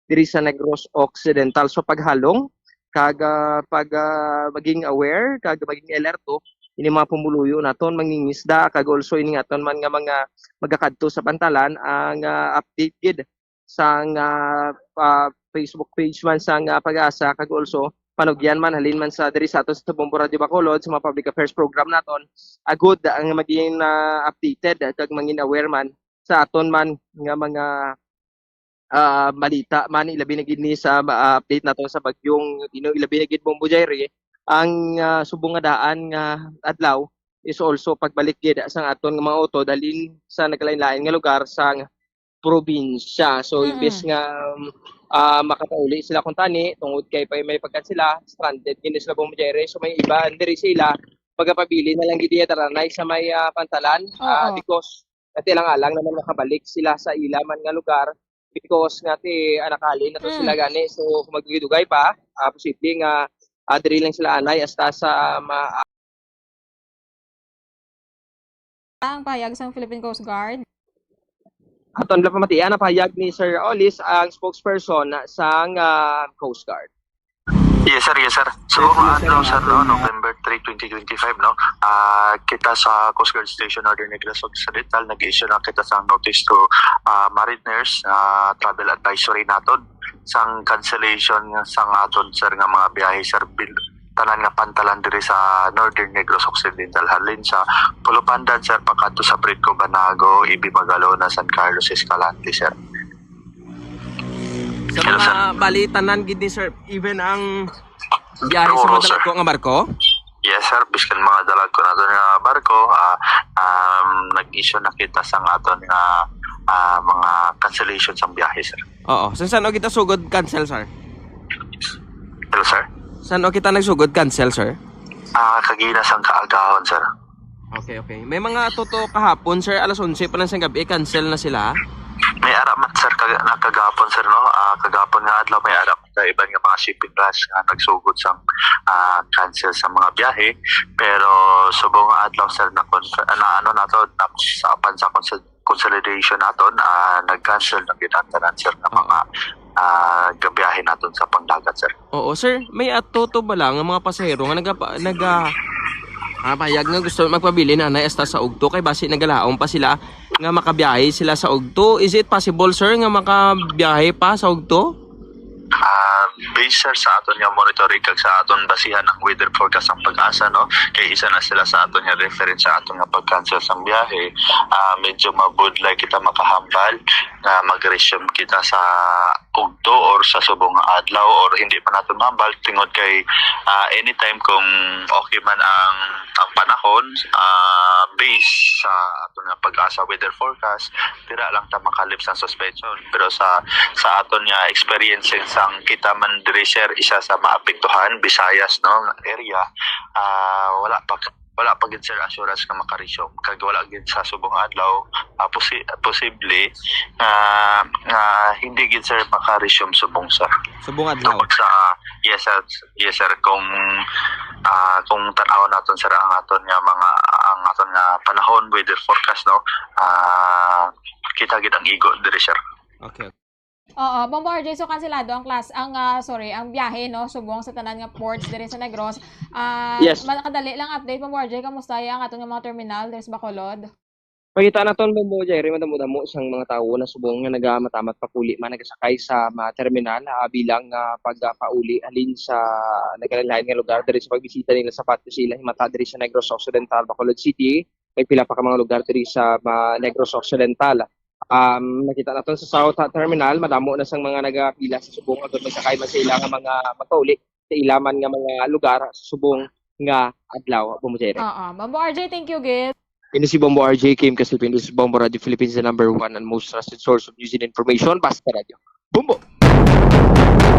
diri sa Negros Occidental. So, paghalong kag, ah, pag, ah, maging aware kag maging alerto ini mga pumuluyo naton, mangingisda, kag also ini nga aton man nga mga magakadto sa pantalan, ang, ah, update gid sang, ah, ah, Facebook page man sang, ah, Pag-asa, kag also panugyan man halin man sa diri sa aton sa Bombo Radio Bacolod, sa mga public affairs program naton, agud ang maging, ah, updated kag mangin aware man sa aton man nga mga, ah, balita man, ilabi na gid ni sa, ah, update naton sa bagyong Dino, ilabi na gid, Bombo Jerry, ang, ah, subong nga daan nga adlaw is also pagbalik gid sang aton nga mga utod halin sa nagkalain-lain nga lugar sang probinsya. So, Mm. imbes nga, um, ah, makapauli sila kung tani, tungod kay pa may pagkan sila, stranded gid sila, Bombo Jerry. So, may iban diri sila, pagapabilin na lang gid iya taranay sa may, ah, pantalan, ah, Oo. because nati lang alang naman makabalik sila sa ila man nga lugar because nga ti, ah, nakahalin na to sila Mm. gani. So, kung magdugay-dugay pa, ah, posible nga, ah, diri lang sila anay hasta sa ma-, Ang pahayag sang Philippine Coast Guard. Aton lang pamatian ang pahayag ni Sir Olis, ang spokesperson sang, ah, Coast Guard. Yes, sir. Yes, sir. So, Yes, yes, sir. adlaw, sir, no, Aton, ah, November three, twenty twenty-five, no, ah, kita sa Coast Guard Station Northern Negros Occidental, nag-issue na kita sa notice to, ah, mariners, ah, travel advisory naton sang cancellation nga sang aton, sir, nga mga biyahe, sir, bil-, tanan nga pantalan diri sa Northern Negros Occidental, halin sa Pulupandan, sir, pakadto sa Britco, Banago, Ibi, Magalona, San Carlos, Escalante, sir. Sa Hello, mga sir. bali, tanan gid ni, sir, even ang biyahe sa Oo, mga sir. dalagko nga barko? Yes, sir. Biskan mga dalagko naton nga barko, ah, um, nag-issue na kita sang aton nga, ah, mga cancellation sang biyahe, sir. Oo. San-san o kita sugod cancel, sir? Hello, sir? San o kita nagsugod cancel, sir? Ah, kagina sang kaagahon, sir. Okay, okay. May mga tuto kahapon, sir, alas onse pa lang sa gabi, cancel na sila? May ara man, sir, kag-, na kagahapon, sir, no? Ah, kagahapon nga adlaw, may ara man sa iban nga mga shipping lines nga nagsugod sang, ah, cancel sa mga biyahe. Pero subong nga adlaw, sir, na, na ano nato, na, sa apan sa consul-, consolidation naton, ah, nag-cancel na gid ang tanan, sir, nga Oo. mga, ah, gabiyahe naton sa pangdagat, sir. Oo, sir. May ato to ba lang ang mga pasahero nga nagapa-, naga-, ah, payag nga gusto magpabilin anay hasta sa Ugto kay basi nagalaom pa sila nga makabiyahe sila sa Ugto? Is it possible, sir, nga makabiyahe pa sa Ugto? Ah, based, sir, sa aton nga monitoring kag sa aton basihan ang weather forecast ang PAGASA, no? Kay isa na sila sa aton nga reference sa aton nga pag-cancel sang biyahe. Ah, medyo mabudlay kita makahambal nga mag-resume kita sa Ugto or sa subong nga adlaw or hindi pa naton mahambal tungod kay, ah, anytime kung okay man ang, ang panahon, ah, based sa aton nga PAGASA weather forecast, dira lang ta makalip sa suspension. Pero sa, sa aton nga experience sang kita man diri, sir, isa sa maapektuhan, Visayas, no, nga area, ah, wala pa, wala pa gid, sir, assurance nga maka-resume. Kag wala gid sa subong adlaw, ah, posi-, posible nga, nga hindi gid, sir, maka-resume subong, sir. Subong adlaw? Tungod sa, yes, sir. Yes, sir. Kung, ah, kung tan-awon naton, sir, ang aton nga mga, ang aton nga panahon, weather forecast, no, ah, kita gid ang igo diri, sir. Okay. Oo, Bombo R J, so kanselado ang klas-, ang, ah, sorry, ang biyahe, no, subong sa tanan nga ports diri sa Negros. Ah, Yes. ma-, kadali lang update, Bombo R J, kamusta ang aton nga mga terminal diri sa Bacolod? Pangita naton, Bombo Jerry, madamo-damo sang mga tawo na subong nga nagamatamat pakuli man nagasakay sa mga terminal, ah, bilang, ah, pagpauli halin sa nagkalain-lain nga lugar diri sa pagbisita nila sa patio sa ilang himata diri sa Negros Occidental, Bacolod City. May pila pa ka mga lugar diri sa, ah, Negros Occidental. Um, nakita naton sa South, ah, Terminal, madamo na sang mga nagapila sa subong agud magsakay man sa ila nga mga magpauli sa ila man nga mga lugar sa subong nga adlaw, Bombo Jerry. Oo. Bombo R J, thank you, gid. Ini si Bombo R J, Kim Kasipin. This is Bombo Radio Philippines, the number one and most trusted source of news and information. Basta Radyo. Bombo!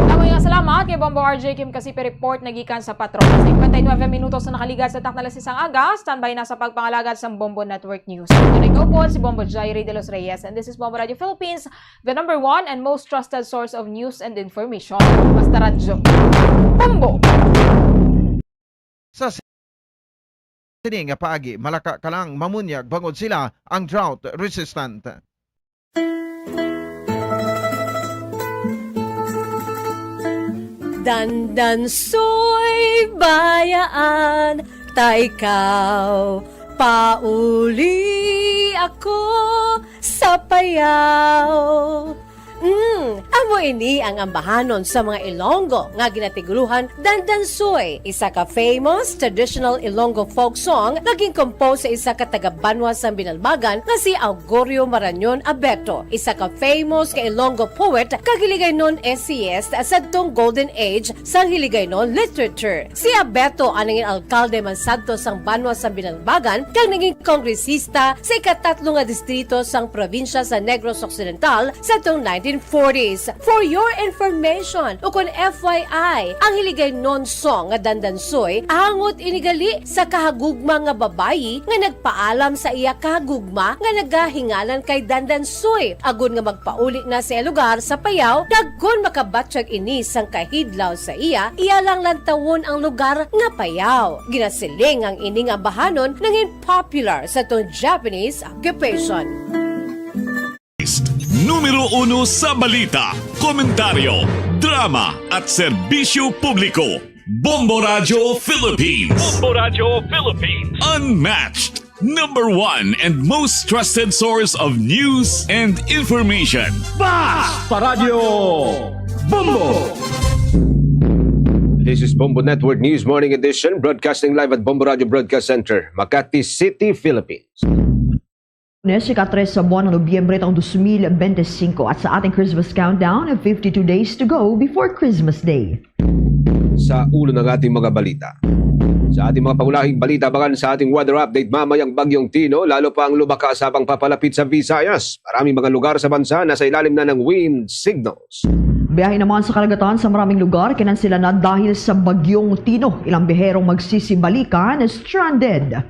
Damo nga salamat kay Bombo R J Kim Kasipi report na gikan sa Patron. Cincuenta y nueve minutos na nakaligad sa takna alas seis sang aga. Standby na sa pagpangalagad sa Bombo Network News. Ito na ikaw po, si Bombo Jairi de los Reyes, and this is Bombo Radio Philippines, the number one and most trusted source of news and information. Basta Radyo. Bombo! Sa sini nga paagi, malaka ka lang mamunyag bangod sila ang drought resistant. Dandan soy bayaan, ta ikaw pauli ako sa payaw. Mm, amo ini ang ambahanon sa mga Ilonggo nga ginatiguluhan Dandansoy, isa ka famous traditional Ilonggo folk song nga gin-compose sa isa ka taga-banwa sang Binalbagan nga si Augurio Marañon Abeto, isa ka famous nga Ilonggo poet kag Hiligaynon essayist sadtong Golden Age sang Hiligaynon literature. Si Abeto ang nangin alkalde man sadto sang banwa sang Binalbagan kag nangin kongresista sa ikatatlo nga distrito sang probinsya sa Negros Occidental sadtong nineteen forties. For your information, ukon F Y I, ang Hiligaynon song nga Dandansoy angot ini gali sa kahagugma nga babayi nga nagpaalam sa iya kahagugma nga nagahingalan kay Dandansoy, agod nga magpauli na sa iya lugar sa Payao. Dagkon makabatyag ini sang kahidlaw sa iya, iya lang lantawon ang lugar nga Payao. Ginasiling ang ini nga ambahanon nangin popular sa tong Japanese occupation. Numero uno sa balita, komentaryo, drama at serbisyo publiko. Bombo Radyo Philippines. Bombo Radyo Philippines. Unmatched, number one and most trusted source of news and information. Bas Paradyo Bombo! This is Bombo Network News Morning Edition, broadcasting live at Bombo Radyo Broadcast Center, Makati City, Philippines. Lunes, ika-tres sa buwan ng Nobyembre taong dos mil bente singko, at sa ating Christmas countdown, fifty-two days to go before Christmas Day. Sa ulo ng ating mga balita. Sa ating mga pangunahing balita, abangan sa ating weather update mamayang Bagyong Tino, lalo pa ang lumakas habang papalapit sa Visayas. Maraming mga lugar sa bansa nasa ilalim na ng wind signals. Biyahe naman sa karagatan sa maraming lugar, kinansila na dahil sa Bagyong Tino. Ilang biherong magsisibalikan, stranded.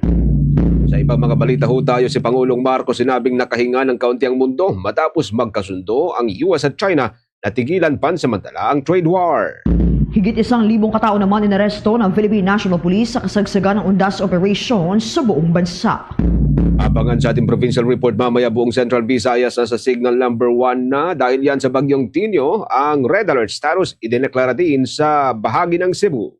Sa ibang mga balita ho tayo, si Pangulong Marcos sinabing nakahinga ng kaunti ang mundo matapos magkasundo ang U S at China na tigilan pansamantala ang trade war. Higit isang libong katao naman inaresto ng Philippine National Police sa kasagsagan ng undas operasyon sa buong bansa. Abangan sa ating provincial report mamaya, buong Central Visayas na sa signal number one na dahil yan sa Bagyong Tino. Ang red alert status idineklara din sa bahagi ng Cebu.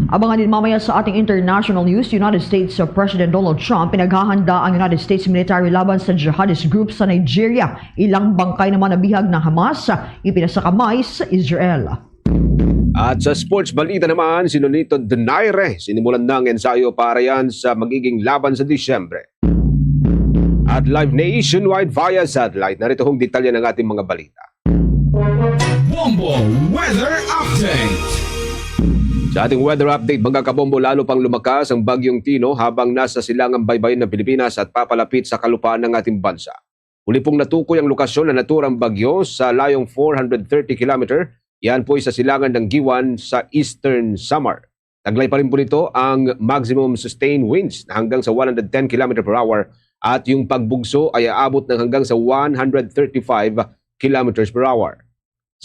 Abangan din mamaya sa ating international news, United States President Donald Trump, pinaghahanda ang United States military laban sa jihadist group sa Nigeria. Ilang bangkay naman nabihag ng Hamas, ipinasakamay sa Israel. At sa sports balita naman, si Nonito Donaire, sinimulan na ang ensayo para yan sa magiging laban sa Disyembre. At live nationwide via satellite, narito hong detalye ng ating mga balita. Bombo Weather Update. Sa ating weather update, mga kabombo, lalo pang lumakas ang Bagyong Tino habang nasa silangang baybayin ng Pilipinas at papalapit sa kalupaan ng ating bansa. Huli pong natukoy ang lokasyon na naturang bagyo sa layong four hundred thirty kilometer. Yan po ay sa silangan ng Guiuan sa Eastern Samar. Taglay pa rin po nito ang maximum sustained winds na hanggang sa one hundred ten kilometer per hour at yung pagbugso ay aabot ng hanggang sa one hundred thirty-five kilometers per hour.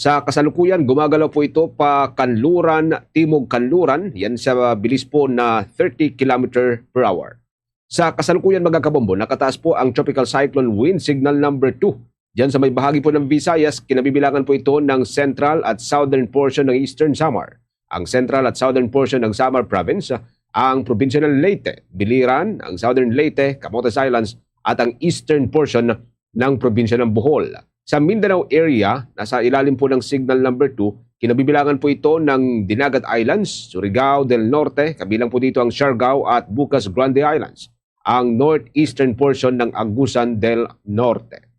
Sa kasalukuyan, gumagalaw po ito pa kanluran, timog kanluran, yan sa bilis po na thirty kilometer per hour. Sa kasalukuyan, mga kabombo, nakataas po ang Tropical Cyclone Wind Signal number two. Diyan sa may bahagi po ng Visayas, kinabibilangan po ito ng central at southern portion ng Eastern Samar, ang central at southern portion ng Samar Province, ang probinsya ng Leyte, Biliran, ang Southern Leyte, Camotes Islands, at ang eastern portion ng probinsya ng Bohol. Sa Mindanao area, nasa ilalim po ng Signal number two, kinabibilangan po ito ng Dinagat Islands, Surigao del Norte, kabilang po dito ang Siargao at Bucas Grande Islands, ang northeastern portion ng Agusan del Norte.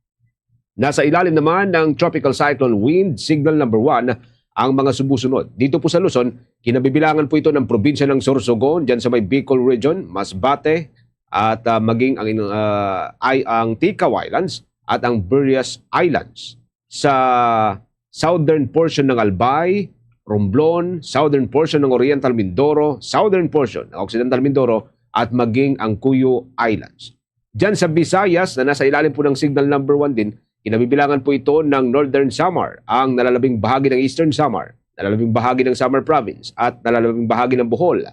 Nasa ilalim naman ng Tropical Cyclone Wind Signal number one ang mga sumusunod. Dito po sa Luzon, kinabibilangan po ito ng probinsya ng Sorsogon, dyan sa may Bicol Region, Masbate, at ah, maging ang ah, ay ang Ticao Islands at ang Burias Islands. Sa southern portion ng Albay, Romblon, southern portion ng Oriental Mindoro, southern portion ng Occidental Mindoro, at maging ang Cuyo Islands. Diyan sa Visayas na nasa ilalim po ng Signal number one din, kinabibilangan po ito ng Northern Samar, ang nalalabing bahagi ng Eastern Samar, nalalabing bahagi ng Samar Province, at nalalabing bahagi ng Bohol,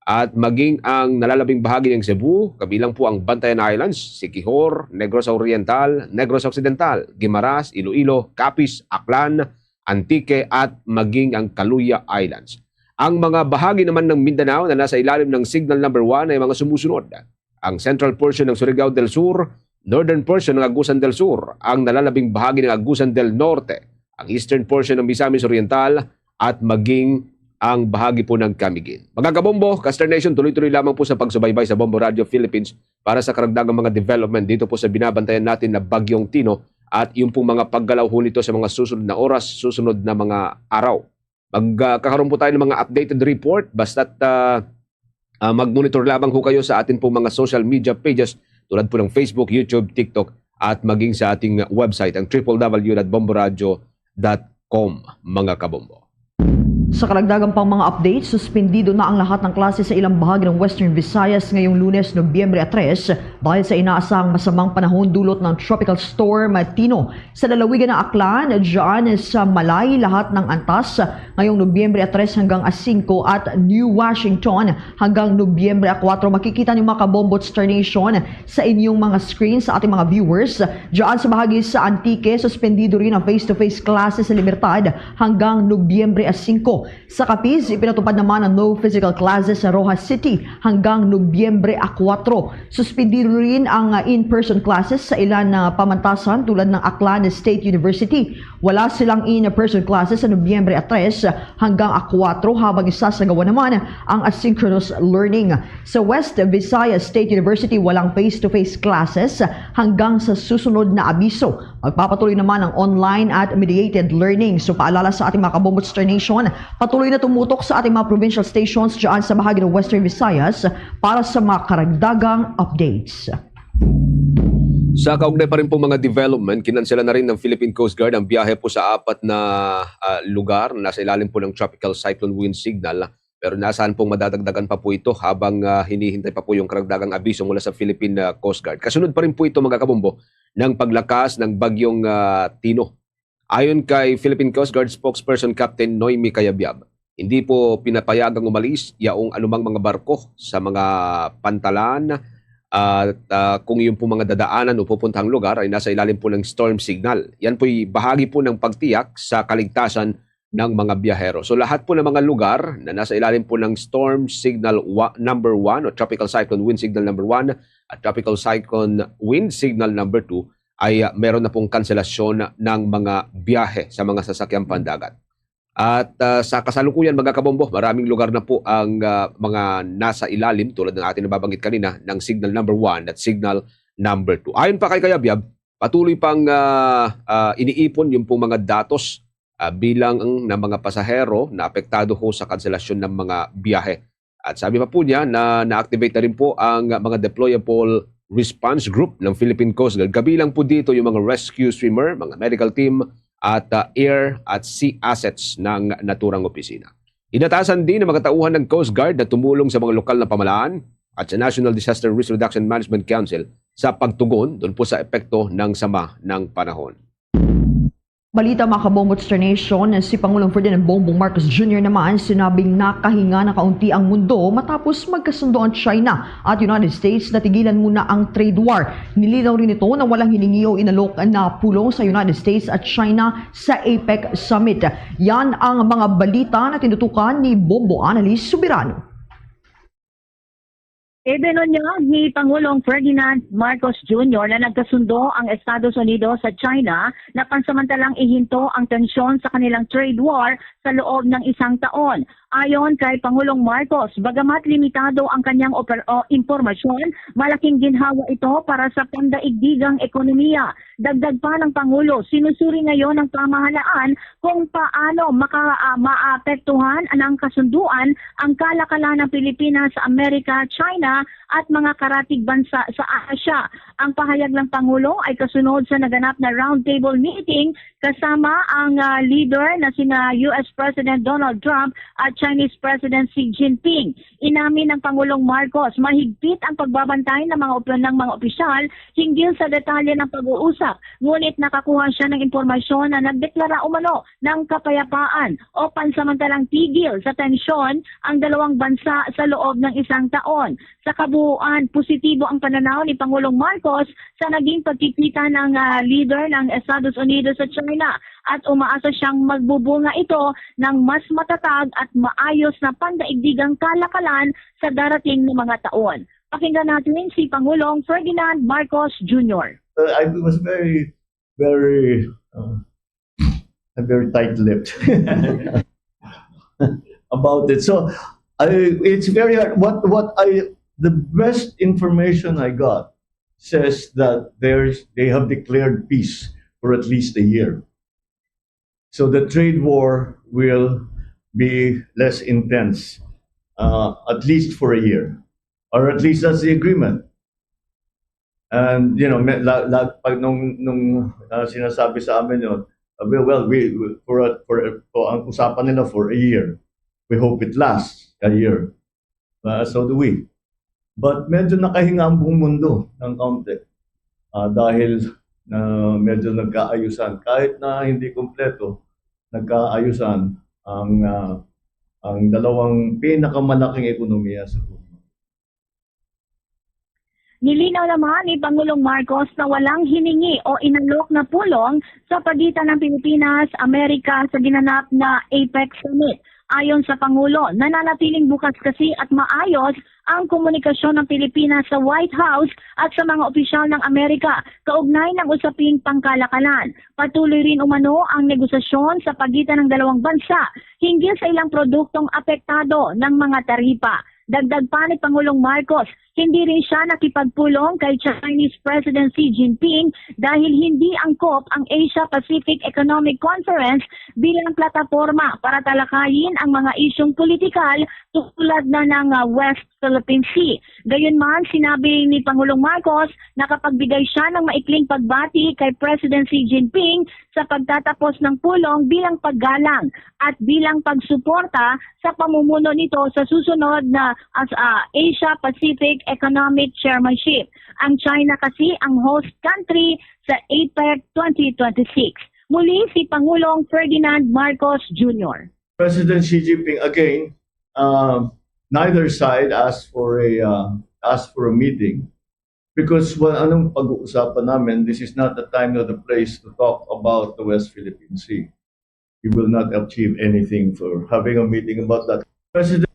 at maging ang nalalabing bahagi ng Cebu, kabilang po ang Bantayan Islands, Siquijor, Negros Oriental, Negros Occidental, Guimaras, Iloilo, Capiz, Aklan, Antique, at maging ang Caluya Islands. Ang mga bahagi naman ng Mindanao na nasa ilalim ng Signal number one ay mga sumusunod: ang central portion ng Surigao del Sur, northern portion ng Agusan del Sur, ang nalalabing bahagi ng Agusan del Norte, ang eastern portion ng Misamis Oriental, at maging ang bahagi po ng Camiguin. Mga kabombo, Caster Nation, tuloy-tuloy lamang po sa pagsubaybay sa Bombo Radio Philippines para sa karagdagang mga development dito po sa binabantayan natin na Bagyong Tino at yung pong mga paggalaw ho nito sa mga susunod na oras, susunod na mga araw. Magkakaroon po tayo ng mga updated report basta't ah, ah, mag-monitor lamang ho kayo sa atin pong mga social media pages tulad po ng Facebook, YouTube, TikTok, at maging sa ating website, ang triple W dot bomboradio dot com, mga kabombo. Sa karagdagan pang mga updates, suspendido na ang lahat ng klase sa ilang bahagi ng Western Visayas ngayong Lunes, Nobyembre tres, dahil sa inaasahang masamang panahon dulot ng Tropical Storm Tino. Sa lalawigan ng Aklan, dyan sa Malay, lahat ng antas ngayong Nobyembre tres hanggang singko at New Washington hanggang Nobyembre kuwatro. Makikita niyo, mga kabombo, Star Nation, sa inyong mga screen sa ating mga viewers. Dyan sa bahagi sa Antique, suspendido rin ang face-to-face classes sa Libertad hanggang Nobyembre singko. Sa Capiz, ipinatupad naman ang no physical classes sa Roxas City hanggang Nobyembre kuwatro. Suspendido rin ang, ah, in-person classes sa ilan na pamantasan tulad ng Aklan State University. Wala silang in-person classes sa Nobyembre tres hanggang kuwatro, habang isasagawa naman ang asynchronous learning. Sa West Visayas State University, walang face-to-face classes hanggang sa susunod na abiso. Magpapatuloy naman ang online at mediated learning. So, paalala sa ating mga kabombo, Star Nation, patuloy na tumutok sa ating mga provincial stations dyan sa bahagi ng Western Visayas para sa mga karagdagang updates. Sa kaugnay pa rin pong mga development, kinansela na rin ng Philippine Coast Guard ang biyahe po sa apat na, ah, lugar na nasa ilalim po ng Tropical Cyclone Wind Signal. Pero inaasahan pong madadagdagan pa po ito habang, ah, hinihintay pa po yung karagdagang abiso mula sa Philippine, ah, Coast Guard. Kasunod pa rin po ito, mga kabombo, ng paglakas ng bagyong, ah, Tino. Ayon kay Philippine Coast Guard spokesperson Captain Noemi Cayabyab, hindi po pinapayagang umalis yaong anumang mga barko sa mga pantalan at, ah, kung yung po mga dadaanan o pupuntahang lugar ay nasa ilalim po ng storm signal. Yan po'y bahagi po ng pagtiyak sa kaligtasan ng mga biyahero. So, lahat po ng mga lugar na nasa ilalim po ng Storm Signal wa-, number one o Tropical Cyclone Wind Signal number one at Tropical Cyclone Wind Signal number two ay, ah, meron na pong kanselasyon ng mga biyahe sa mga sasakyang pandagat. At, ah, sa kasalukuyan, mga kabombo, maraming lugar na po ang, ah, mga nasa ilalim, tulad ng ating nababanggit kanina, ng Signal number one at Signal number two. Ayon pa kay Cayabyab, patuloy pang, ah, ah, iniipon yung pong mga datos, ah, bilang ng mga pasahero na apektado ho sa kanselasyon ng mga biyahe. At sabi pa po niya na na-activate na rin po ang mga deployable response group ng Philippine Coast Guard. Kabilang po dito yung mga rescue swimmer, mga medical team, at, ah, air at sea assets ng naturang opisina. Inatasan din ang mga tauhan ng Coast Guard na tumulong sa mga lokal na pamahalaan at sa National Disaster Risk Reduction Management Council sa pagtugon doon po sa epekto ng sama ng panahon. Balita, mga kabombo, Star Nation, si Pangulong Ferdinand Bongbong Marcos Junior naman sinabing nakahinga na kaunti ang mundo matapos magkasundo ang China at United States na tigilan muna ang trade war. Nilinaw rin ito na walang hiningi o inalok na pulong sa United States at China sa APEC Summit. Yan ang mga balita na tinutukan ni Bombo Annalise Soberano. Ibinunyag ni Pangulong Ferdinand Marcos Junior na nagkasundo ang Estados Unidos sa China na pansamantalang ihinto ang tensyon sa kanilang trade war sa loob ng isang taon. Ayon kay Pangulong Marcos, bagamat limitado ang kanyang oper- o impormasyon, malaking ginhawa ito para sa pandaigdigang ekonomiya. Dagdag pa ng Pangulo, sinusuri ngayon ng pamahalaan kung paano maka, ah, maapektuhan ng kasunduan ang kalakalan ng Pilipinas, Amerika, China at mga karatig bansa sa Asia. Ang pahayag ng Pangulo ay kasunod sa naganap na roundtable meeting kasama ang, ah, leader na sina U S President Donald Trump at Chinese President Xi Jinping. Inamin ng Pangulong Marcos, mahigpit ang pagbabantay ng mga op- ng mga opisyal hinggil sa detalye ng pag-uusap, ngunit nakakuha siya ng impormasyon na nagdeklara umano ng kapayapaan o pansamantalang tigil sa tensyon ang dalawang bansa sa loob ng isang taon. Sa kabuuan, positibo ang pananaw ni Pangulong Marcos sa naging pagkikita ng, ah, leader ng Estados Unidos sa China at umaasa siyang magbubunga ito ng mas matatag at maayos na pandaigdigang kalakalan sa darating na mga taon. Pakinggan natin si Pangulong Ferdinand Marcos Junior. Uh, I was very, very, uh, I'm very tight-lipped about it. So, I, it's very hard. What, what I, the best information I got says that there's, they have declared peace for at least a year. So the trade war will be less intense, uh, at least for a year, or at least that's the agreement. And, you know, may, la, la, pag nung, nung, uh, sinasabi sa amin yun, Sabi, well, we, we- for, a, for, a, for ang usapan nila for a year. We hope it lasts a year. Uh, so do we. But medyo nakahinga ang buong mundo ng kaunti. Ah, dahil na medyo nagkaayusan. Kahit na hindi kompleto, nagkaayusan ang, ah, ang dalawang pinakamalaking ekonomiya sa mundo. Nilinaw naman ni Pangulong Marcos na walang hiningi o inalok na pulong sa pagitan ng Pilipinas, Amerika sa ginanap na APEC Summit. Ayon sa Pangulo, nananatiling bukas kasi at maayos ang komunikasyon ng Pilipinas sa White House at sa mga opisyal ng Amerika kaugnay ng usaping pangkalakalan. Patuloy rin umano ang negosasyon sa pagitan ng dalawang bansa hinggil sa ilang produktong apektado ng mga taripa. Dagdag pa ni Pangulong Marcos, hindi rin siya nakipagpulong kay Chinese President Xi Jinping dahil hindi angkop ang Asia-Pacific Economic Conference bilang plataporma para talakayin ang mga isyung politikal tulad na ng, ah, West Philippine Sea. Gayunman, sinabi ni Pangulong Marcos na kapagbigay siya ng maikling pagbati kay President Xi Jinping sa pagtatapos ng pulong bilang paggalang at bilang pagsuporta sa pamumuno nito sa susunod na as, ah, Asia-Pacific Economic Chairmanship. Ang China kasi ang host country sa APEC twenty twenty-six. Muli si Pangulong Ferdinand Marcos Junior. President Xi Jinping again, uh, neither side asked for a uh, asked for a meeting because, well, anong pag-uusapan namin? This is not the time nor the place to talk about the West Philippine Sea. You will not achieve anything for having a meeting about that. President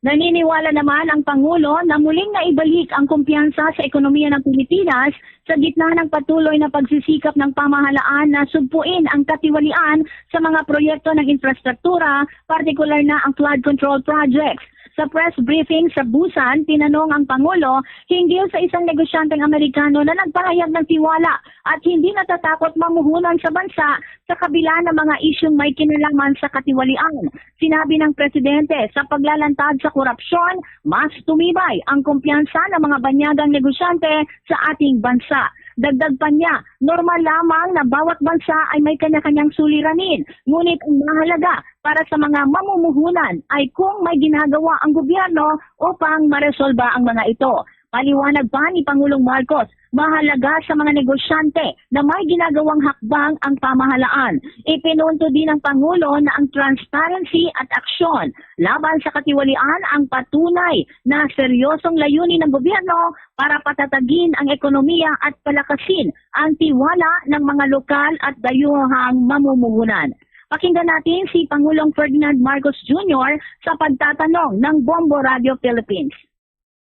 Naniniwala naman ang Pangulo na muling naibalik ang kumpiyansa sa ekonomiya ng Pilipinas sa gitna ng patuloy na pagsisikap ng pamahalaan na sugpuin ang katiwalian sa mga proyekto ng infrastruktura, partikular na ang flood control projects. Sa press briefing sa Busan, tinanong ang Pangulo hinggil sa isang negosyanteng Amerikano na nagpahayag ng tiwala at hindi natatakot mamuhunan sa bansa sa kabila ng mga isyung may kinalaman sa katiwalian. Sinabi ng Presidente, sa paglalantad sa korupsyon, mas tumibay ang kumpiyansa ng mga banyagang negosyante sa ating bansa. Dagdag pa niya, normal lamang na bawat bansa ay may kanya-kanyang suliranin, ngunit ang mahalaga para sa mga mamumuhunan ay kung may ginagawa ang gobyerno upang maresolba ang mga ito. Paliwanag pa ni Pangulong Marcos, mahalaga sa mga negosyante na may ginagawang hakbang ang pamahalaan. Ipinunto din ng Pangulo na ang transparency at aksyon laban sa katiwalian ang patunay na seryosong layunin ng gobyerno para patatagin ang ekonomiya at palakasin ang tiwala ng mga lokal at dayuhang mamumuhunan. Pakinggan natin si Pangulong Ferdinand Marcos Junior sa pagtatanong ng Bombo Radio Philippines.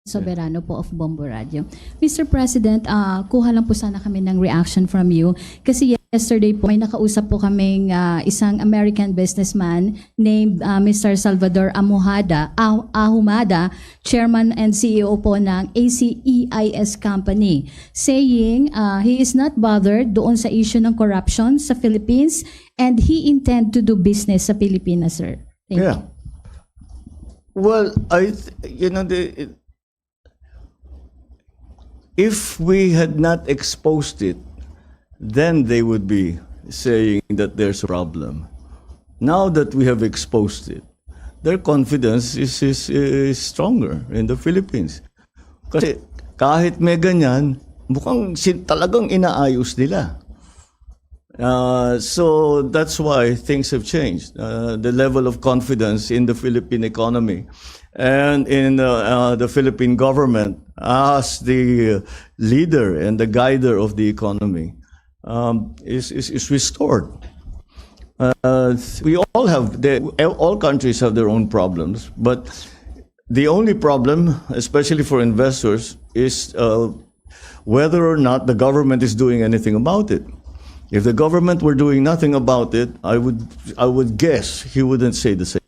Soberano po of Bombo Radio. Mister President, ah, kuha lang po sana kami ng reaction from you. Kasi yesterday po, may nakausap po kaming ah, isang American businessman named ah, Mister Salvador Amuhada, Ah- Ahumada, chairman and C E O po ng A C E I S company, saying ah, he is not bothered doon sa issue ng corruption sa Philippines and he intend to do business sa Pilipinas, sir. Thank Yeah. you. Well, I, th- you know, the, it- if we had not exposed it, then they would be saying that there's a problem. Now that we have exposed it, their confidence is, is, is stronger in the Philippines. Kasi kahit may ganyan, mukhang sin, talagang inaayos nila. Uh, so that's why things have changed. Uh, the level of confidence in the Philippine economy and in uh, uh, the Philippine government as the leader and the guider of the economy um, is, is, is restored. Uh, we all have, they, all countries have their own problems, but the only problem, especially for investors, is uh, whether or not the government is doing anything about it. If the government were doing nothing about it, I would, I would guess he wouldn't say the same.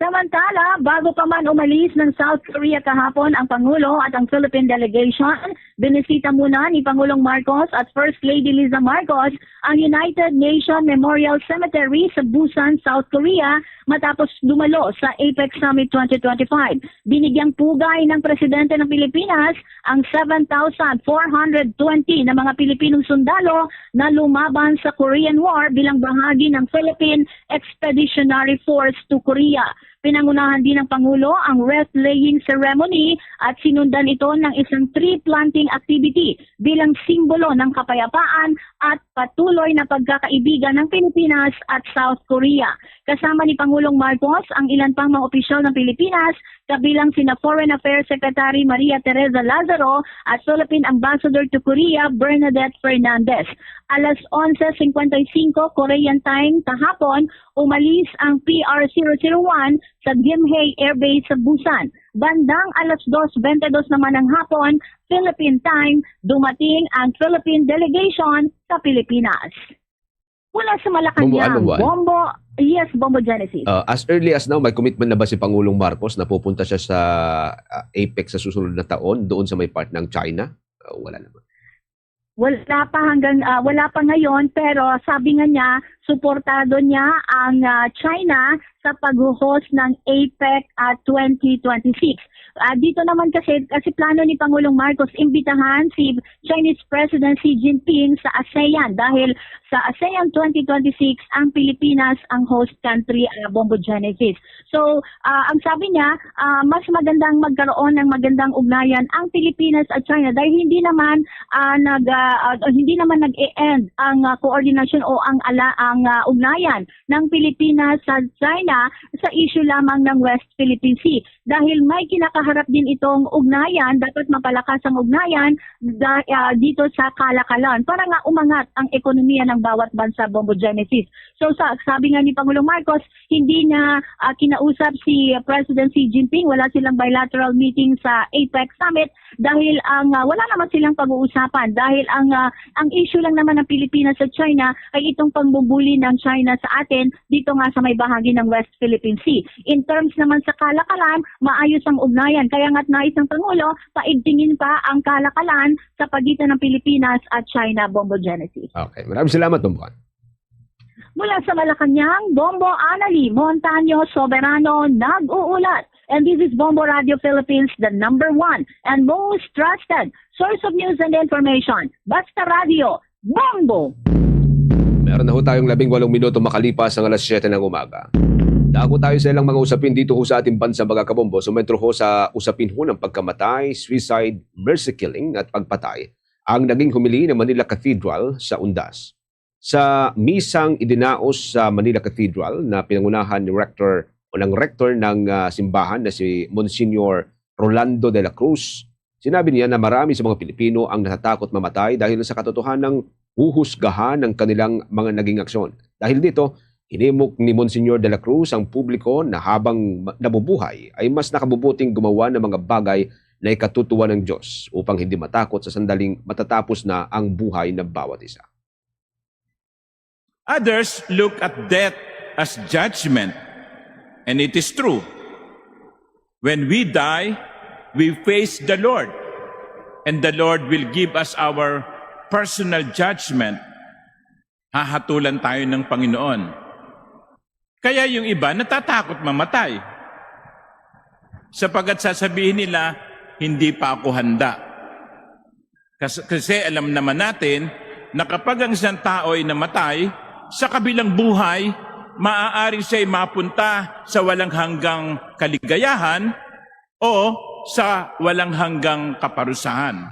Samantala, bago pa man umalis ng South Korea kahapon ang Pangulo at ang Philippine delegation, binisita muna ni Pangulong Marcos at First Lady Liza Marcos ang United Nation Memorial Cemetery sa Busan, South Korea, matapos dumalo sa APEC Summit twenty twenty-five. Binigyang pugay ng Presidente ng Pilipinas ang seven thousand four hundred twenty na mga Pilipinong sundalo na lumaban sa Korean War bilang bahagi ng Philippine Expeditionary Force to Korea. Pinangunahan din ng Pangulo ang wreath-laying ceremony at sinundan ito ng isang tree planting activity bilang simbolo ng kapayapaan at patuloy na pagkakaibigan ng Pilipinas at South Korea. Kasama ni Pangulong Marcos ang ilan pang mga opisyal ng Pilipinas, kabilang sina Foreign Affairs Secretary Maria Teresa Lazaro at Philippine Ambassador to Korea, Bernadette Fernandez. Alas onse cincuenta y cinco Korean time kahapon, umalis ang P R zero zero one sa Gimhae Air Base sa Busan. Bandang alas dos bente dos naman ng hapon, Philippine time, dumating ang Philippine delegation sa Pilipinas. Mula sa Malacañang, Bombo, ano, Juan? Bombo, yes, Bombo Genesis. Uh, as early as now, may commitment na ba si Pangulong Marcos na pupunta siya sa, uh, APEC sa susunod na taon doon sa may part ng China? Uh, wala naman. Wala pa hanggang, ah, wala pa ngayon, pero sabi nga niya, suportado niya ang, ah, China sa pag-host ng APEC, ah, twenty twenty-six. Ah, dito naman kasi, kasi plano ni Pangulong Marcos imbitahan si Chinese President Xi Jinping sa ASEAN dahil sa ASEAN twenty twenty-six ang Pilipinas ang host country, ah, Bombo Genesis. So, ah, ang sabi niya, ah, mas magandang magkaroon ng magandang ugnayan ang Pilipinas at China dahil hindi naman, ah, nag, ah, ah, hindi naman nag-e-end ang, ah, koordinasyon o ang ala-, ang, ah, ugnayan ng Pilipinas sa China sa issue lamang ng West Philippine Sea. Dahil may kinakaharap din itong ugnayan, dapat mapalakas ang ugnayan da-, ah, dito sa kalakalan para nga umangat ang ekonomiya ng bawat bansa, Bombo Genesis. So, sa, sabi nga ni Pangulong Marcos, hindi niya, ah, kinausap si President Xi Jinping. Wala silang bilateral meeting sa APEC Summit dahil ang, ah, wala naman silang pag-uusapan. Dahil ang, ah, ang issue lang naman ng Pilipinas sa China ay itong pambubuli ng China sa atin dito nga sa may bahagi ng West Philippine Sea. In terms naman sa kalakalan, maayos ang ugnayan. Kaya nga't nais ng Pangulo, paigtingin pa ang kalakalan sa pagitan ng Pilipinas at China, Bombo Genesis. Okay. Maraming salamat, Bombo. Mula sa Malacañang, Bombo Anali Montaño Soberano nag-uulat. And this is Bombo Radio Philippines, the number one and most trusted source of news and information. Basta Radio, Bombo! Meron na ho tayong labing walong minuto makalipas ang alas siyete ng umaga. Dako tayo sa ilang mga usapin dito ho sa ating bansa, mga kabombo. Sumentro ho sa usapin ho ng pagkamatay, suicide, mercy killing at pagpatay ang naging homily ng Manila Cathedral sa Undas. Sa misang idinaos sa Manila Cathedral na pinangunahan ni Rector o ng Rector ng, ah, simbahan na si Monsignor Rolando de la Cruz, sinabi niya na marami sa mga Pilipino ang natatakot mamatay dahil sa katotohanang huhusgahan ng kanilang mga naging aksyon. Dahil dito, hinimok ni Monsignor de la Cruz ang publiko na habang ma-, nabubuhay ay mas nakabubuting gumawa ng mga bagay na ikatutuwa ng Diyos upang hindi matakot sa sandaling matatapos na ang buhay ng bawat isa. Others look at death as judgment, and it is true. When we die, we face the Lord, and the Lord will give us our personal judgment. Hahatulan tayo ng Panginoon. Kaya yung iba natatakot mamatay. Sapagkat sasabihin nila, "Hindi pa ako handa." Kas-, kasi alam naman natin na kapag ang isang tao ay namatay, sa kabilang buhay, maaari siya'y mapunta sa walang hanggang kaligayahan o sa walang hanggang kaparusahan.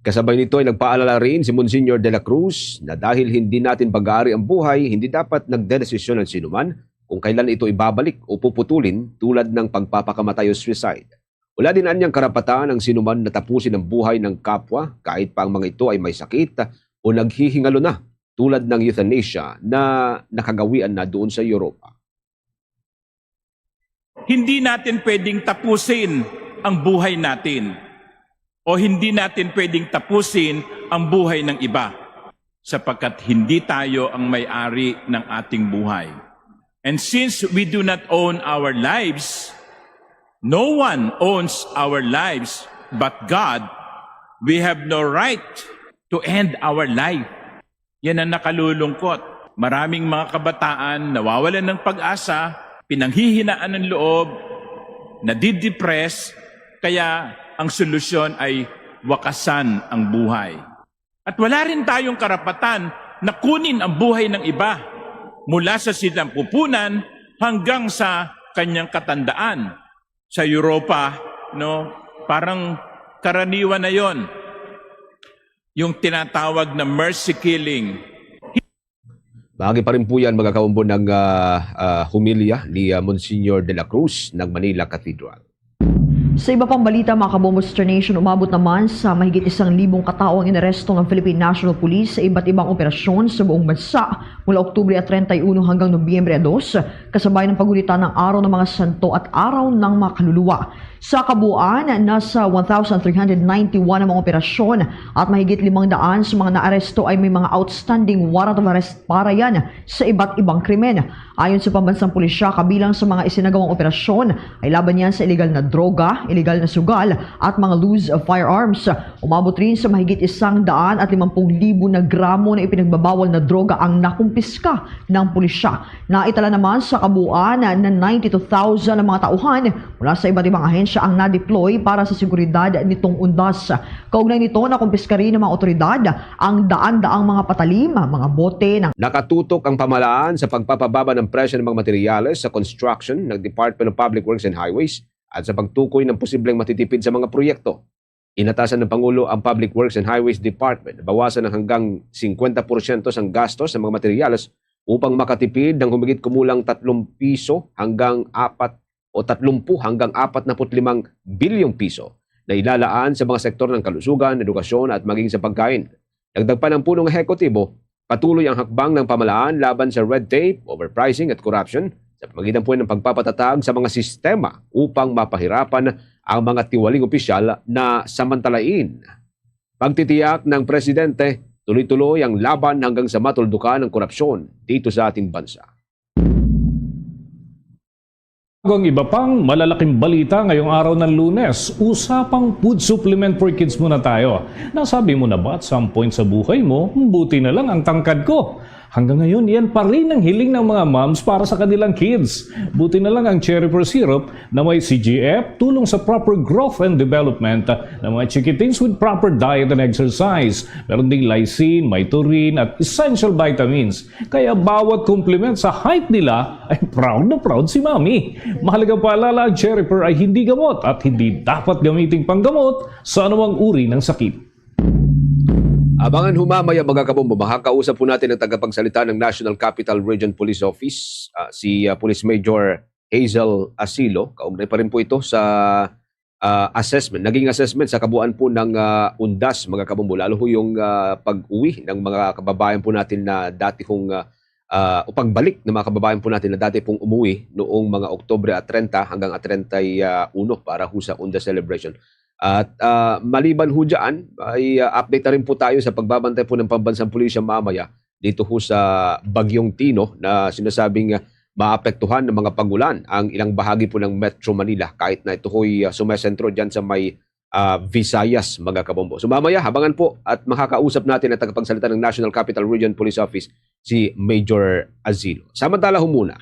Kasabay nito ay nagpaalala rin si Monsignor de la Cruz na dahil hindi natin pag-aari ang buhay, hindi dapat nagdedesisyon ang sinuman kung kailan ito ibabalik o puputulin, tulad ng pagpapakamatay o suicide. Wala din anyang karapatan ang sinuman na tapusin ang buhay ng kapwa kahit pa ang mga ito ay may sakit o naghihingalo na, tulad ng euthanasia na nakagawian na doon sa Europa. Hindi natin pwedeng tapusin ang buhay natin, o hindi natin pwedeng tapusin ang buhay ng iba, sapagkat hindi tayo ang may-ari ng ating buhay. And since we do not own our lives, no one owns our lives but God, we have no right to end our life. Yan ang nakalulungkot. Maraming mga kabataan nawawalan ng pag-asa, pinanghihinaan ng loob, nadidepress, kaya ang solusyon ay wakasan ang buhay. At wala rin tayong karapatan na kunin ang buhay ng iba mula sa sinampupunan hanggang sa kanyang katandaan. Sa Europa, no, parang karaniwan na yon, yung tinatawag na mercy killing. Bahagi pa rin po yan, mga kaumbo, ng ah, ah, humilya ni ah, Monsignor de la Cruz ng Manila Cathedral. Sa iba pang balita, mga kabombo, sa Star Nation, umabot naman sa mahigit isang libong katao ang inaresto ng Philippine National Police sa iba't ibang operasyon sa buong bansa mula Oktubre treinta y uno hanggang Nobyembre dos, kasabay ng pagulitan ng Araw ng mga Santo at Araw ng mga Kaluluwa. Sa kabuuan, nasa one thousand three hundred ninety-one ang mga operasyon at mahigit limang daan sa mga naaresto ay may mga outstanding warrant of arrest para yan sa iba't ibang krimen. Ayon sa pambansang pulisya, kabilang sa mga isinagawang operasyon ay laban yan sa iligal na droga, iligal na sugal, at mga loose firearms. Umabot rin sa mahigit isang daan at limampung libo na gramo na ipinagbabawal na droga ang nakumpiska ng pulisya. Naitala naman sa kabuuan na ninety-two thousand ang mga tauhan mula sa iba't ibang ahensya ang na-deploy para sa seguridad nitong undas. Kaugnay nito, nakumpiska rin ng mga otoridad ang daan-daang mga patalim, mga bote ng Nakatutok ang pamahalaan sa pagpapababa ng presyo ng mga materyales sa construction ng Department of Public Works and Highways at sa pagtukoy ng posibleng matitipid sa mga proyekto. Inatasan ng Pangulo ang Public Works and Highways Department na bawasan ng hanggang singkwenta porsyento sang gastos sa mga materyales upang makatipid ng humigit kumulang tatlong piso hanggang apat o tatlumpu hanggang apat naput limang bilyong piso na ilalaan sa mga sektor ng kalusugan, edukasyon at maging sa pagkain. Dagdag pa ng punong ehekutibo, patuloy ang hakbang ng pamahalaan laban sa red tape, overpricing at corruption sa pamagitan po ng pagpapatatag sa mga sistema upang mapahirapan ang mga tiwaling opisyal na samantalain. Pagtitiyak ng Presidente, tuloy-tuloy ang laban hanggang sa matuldukan ang korupsyon dito sa ating bansa. Ang iba pang malalaking balita ngayong araw ng Lunes, usapang food supplement for kids muna tayo. Nasabi mo na ba at some point sa buhay mo, "Buti na lang ang tangkad ko"? Hanggang ngayon, yan pa rin ang hiling ng mga moms para sa kanilang kids. Buti na lang ang Cherry Pro Syrup na may C G F, tulong sa proper growth and development ng mga chikitins with proper diet and exercise. Meron ding lysine, may taurine, at essential vitamins. Kaya bawat compliment sa height nila ay proud na proud si Mommy. Mahalagang paalala, ang Cherry Pro ay hindi gamot at hindi dapat gamiting panggamot sa anumang uri ng sakit. Abangan ho mamaya, mga kabombo, makakausap po natin ang tagapagsalita ng National Capital Region Police Office, ah, si ah, Police Major Hazel Asilo. Kaugnay pa rin po ito sa ah, assessment, naging assessment sa kabuuan po ng ah, undas, mga kabombo, lalo ho yung ah, pag-uwi ng mga kababayan po natin na dati hong ah, ah, o pagbalik ng mga kababayan po natin na dati pong umuwi noong mga Oktubre at treinta hanggang at treinta y uno para ho sa undas celebration. At ah, maliban ho dyan, ay ah, update na rin po tayo sa pagbabantay po ng pambansang pulisya mamaya dito ho sa Bagyong Tino na sinasabing ah, maapektuhan ng mga pagulan ang ilang bahagi po ng Metro Manila, kahit na ito ho'y ah, sumesentro dyan sa may ah, Visayas, mga kabombo. So mamaya, habangan po at makakausap natin ang tagapagsalita ng National Capital Region Police Office, si Major Azilo. Samantala ho muna,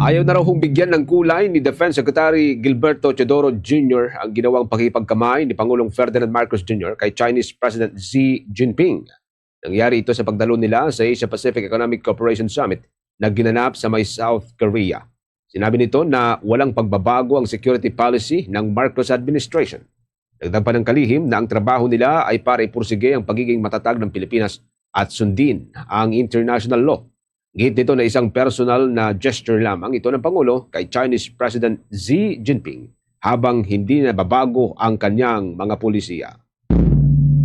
ayaw na raw hong bigyan ng kulay ni Defense Secretary Gilberto Teodoro Junior ang ginawang pakipagkamay ni Pangulong Ferdinand Marcos Junior kay Chinese President Xi Jinping. Nangyari ito sa pagdalo nila sa Asia-Pacific Economic Cooperation Summit na ginanap sa may South Korea. Sinabi nito na walang pagbabago ang security policy ng Marcos administration. Dagdag pa ng kalihim na ang trabaho nila ay para ipursige ang pagiging matatag ng Pilipinas at sundin ang international law. Git nito na isang personal na gesture lamang ito ng Pangulo kay Chinese President Xi Jinping habang hindi nababago ang kanyang mga polisiya.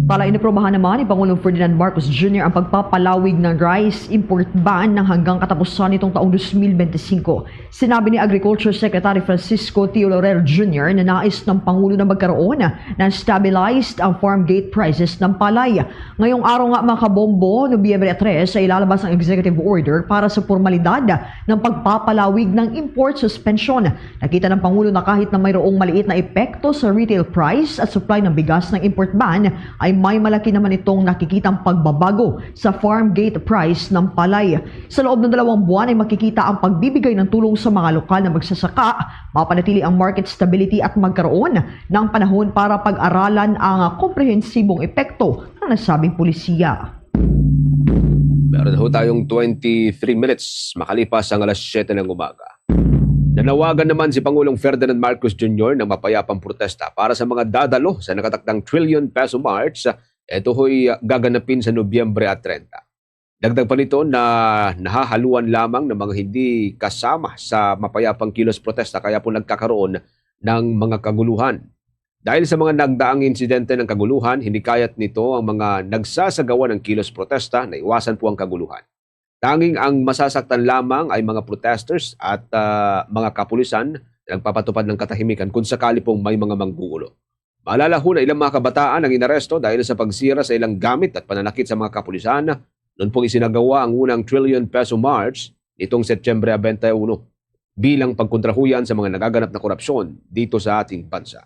Tala, inaprubahan naman ni Pangulong Ferdinand Marcos Junior ang pagpapalawig ng rice import ban ng hanggang katapusan nitong taong dos mil bente singko. Sinabi ni Agriculture Secretary Francisco Teo Laurel Junior na nais ng Pangulo na magkaroon ng stabilized ang farm gate prices ng palay. Ngayong araw nga, mga kabombo, Nobyembre tres, ay ilalabas ang executive order para sa formalidad ng pagpapalawig ng import suspension. Nakita ng Pangulo na kahit na mayroong maliit na epekto sa retail price at supply ng bigas ng import ban, ay may malaki naman itong nakikitang pagbabago sa farm gate price ng palay. Sa loob ng dalawang buwan ay makikita ang pagbibigay ng tulong sa mga lokal na magsasaka. Mapanatili ang market stability at magkaroon ng panahon para pag-aralan ang komprehensibong epekto ng nasabing polisiya. Meron ho tayong twenty-three minutes makalipas ang alas siyete ng umaga. Nanawagan naman si Pangulong Ferdinand Marcos Junior ng mapayapang protesta para sa mga dadalo sa nakatakdang Trillion Peso March. Ito ho'y gaganapin sa Nobyembre at treinta. Dagdag pa nito na nahahaluan lamang ng mga hindi kasama sa mapayapang kilos protesta kaya po nagkakaroon ng mga kaguluhan. Dahil sa mga nagdaang insidente ng kaguluhan, hinikayat nito ang mga nagsasagawa ng kilos protesta na iwasan po ang kaguluhan. Tanging ang masasaktan lamang ay mga protesters at ah, mga kapulisan na nagpapatupad ng katahimikan kung sakali pong may mga manggugulo. Maalala ho na ilang mga kabataan ang inaresto dahil sa pagsira sa ilang gamit at pananakit sa mga kapulisan noon pong isinagawa ang unang Trillion Peso March nitong Setyembre twenty-one bilang pagkontrahuyan sa mga nagaganap na korupsyon dito sa ating bansa.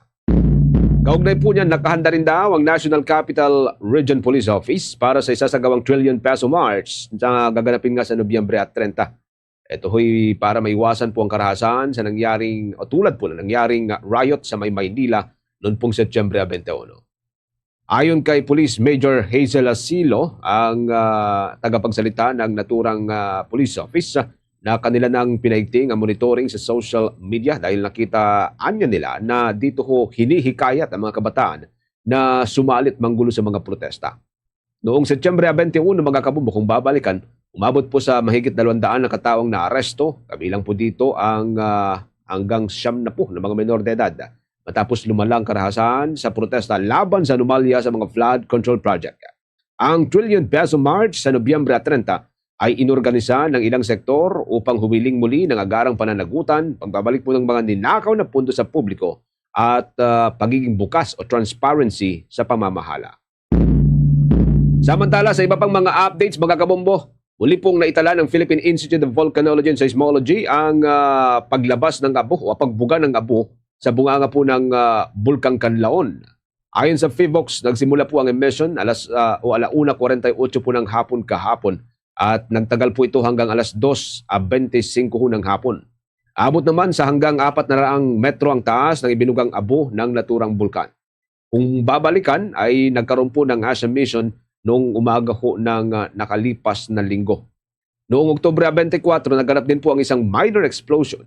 Kaugnay po niyan, nakahanda rin daw ang National Capital Region Police Office para sa isasagawang Trillion Peso March na gaganapin nga sa Nobyembre at treinta. Ito ho'y para maiwasan po ang karahasan sa nangyaring o tulad po na nangyaring riot sa may Maynila noon pong Setyembre twenty-one. Ayon kay Police Major Hazel Asilo, ang ah, tagapagsalita ng naturang ah, police office, na kanila nang pinaigting ang monitoring sa social media dahil nakita anya nila na dito ho hinihikayat ang mga kabataan na sumalit manggulo sa mga protesta. Noong Setyembre twenty-one, mga kabombo, kung babalikan, umabot po sa mahigit dalawang daan na katawo ang naaresto, kabilang po dito ang ah, hanggang siyam na po na mga menor de edad. Matapos lumala ang karahasan sa protesta laban sa anomalya sa mga flood control project. Ang Trillion Peso March sa Nobyembre treinta ay inorganisa ng ilang sektor upang humiling muli ng agarang pananagutan, pagbabalik po ng mga ninakaw na pondo sa publiko at ah, pagiging bukas o transparency sa pamamahala. Samantala, sa iba pang mga updates, mga kabombo, muli pong naitala ng Philippine Institute of Volcanology and Seismology ang ah, paglabas ng abo o pagbuga ng abo sa bunganga po ng ah, Bulkang Kanlaon. Ayon sa PHIVOLCS, nagsimula po ang emission alas ah, o ala una kwarenta y ocho po ng hapon kahapon at nagtagal po ito hanggang alas dos bente singko ho ng hapon. Abot naman sa hanggang apat na raang metro ang taas ng ibinugang abo ng naturang bulkan. Kung babalikan, ay nagkaroon po ng ash emission noong umaga ho ng ah, nakalipas na linggo. Noong Oktubre twenty-four, naganap din po ang isang minor explosion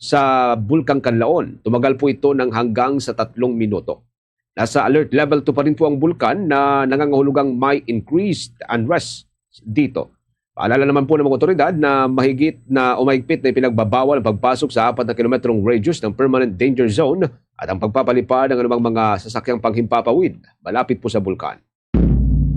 sa Bulkang Kanlaon. Tumagal po ito ng hanggang sa tatlong minuto. Nasa alert level two pa rin po ang bulkan na nangangahulugang may increased unrest dito. Paalala naman po ng mga otoridad na mahigit na o mahigpit na ipinagbabawal ang pagpasok sa apat na kilometrong radius ng permanent danger zone at ang pagpapalipad ng anumang mga sasakyang panghimpapawid malapit po sa bulkan.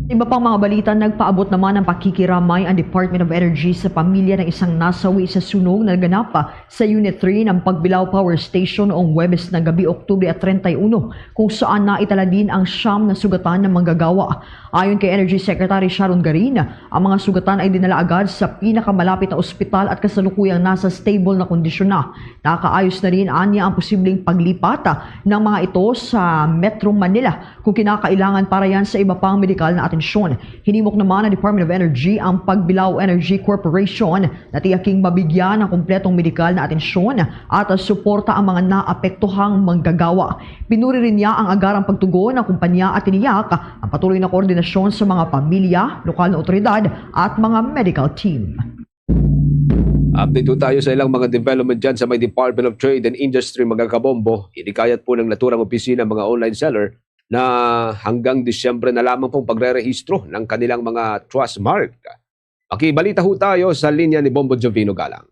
Iba pang mga balita, nagpaabot naman ng pakikiramay ang Department of Energy sa pamilya ng isang nasawi sa sunog na naganap sa Unit three ng Pagbilao Power Station noong Huwebes ng gabi, Oktubre treinta y uno, kung saan naitala din ang siyam na sugatan na manggagawa. Ayon kay Energy Secretary Sharon Garin, ang mga sugatan ay dinala agad sa pinakamalapit na ospital at kasalukuyang nasa stable na kondisyon na. Nakaayos na rin anya ang posibleng paglipat ng mga ito sa Metro Manila kung kinakailangan para yan sa iba pang medikal na atensyon. Hinimok naman ng Department of Energy ang Pagbilao Energy Corporation na tiyaking mabigyan ng kumpletong medikal na atensyon at suporta ang mga naapektuhang manggagawa. Pinuri rin niya ang agarang pagtugon ng kumpanya at tiniyak ang patuloy na koordinasyon sa mga pamilya, lokal na otoridad at mga medical team. Update po tayo sa ilang mga development dyan sa may Department of Trade and Industry, mga kabombo. Hinikayat po ng naturang opisina ang mga online seller na hanggang Disyembre na lamang pong pagrerehistro ng kanilang mga trust mark. Makibalita ho tayo sa linya ni Bombo Jovino Galang.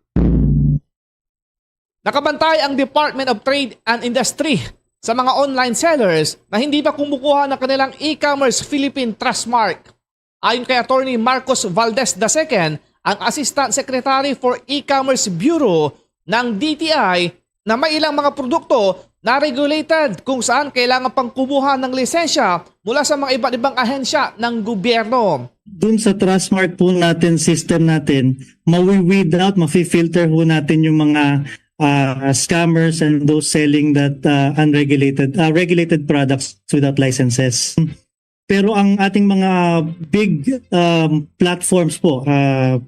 Nakabantay ang Department of Trade and Industry sa mga online sellers na hindi pa kumukuha ng kanilang e-commerce Philippine Trust Mark. Ayon kay Attorney Marcos Valdez the second, ang Assistant Secretary for E-Commerce Bureau ng D T I, na may ilang mga produkto na regulated kung saan kailangan pang kumuha ng lisensya mula sa mga iba't ibang ahensya ng gobyerno. Dun sa Trustmark po natin, system natin, mawi-weed out, mafi-filter po natin yung mga ah, scammers and those selling that ah, unregulated, ah, regulated products without licenses. Pero ang ating mga big um, platforms po, ah,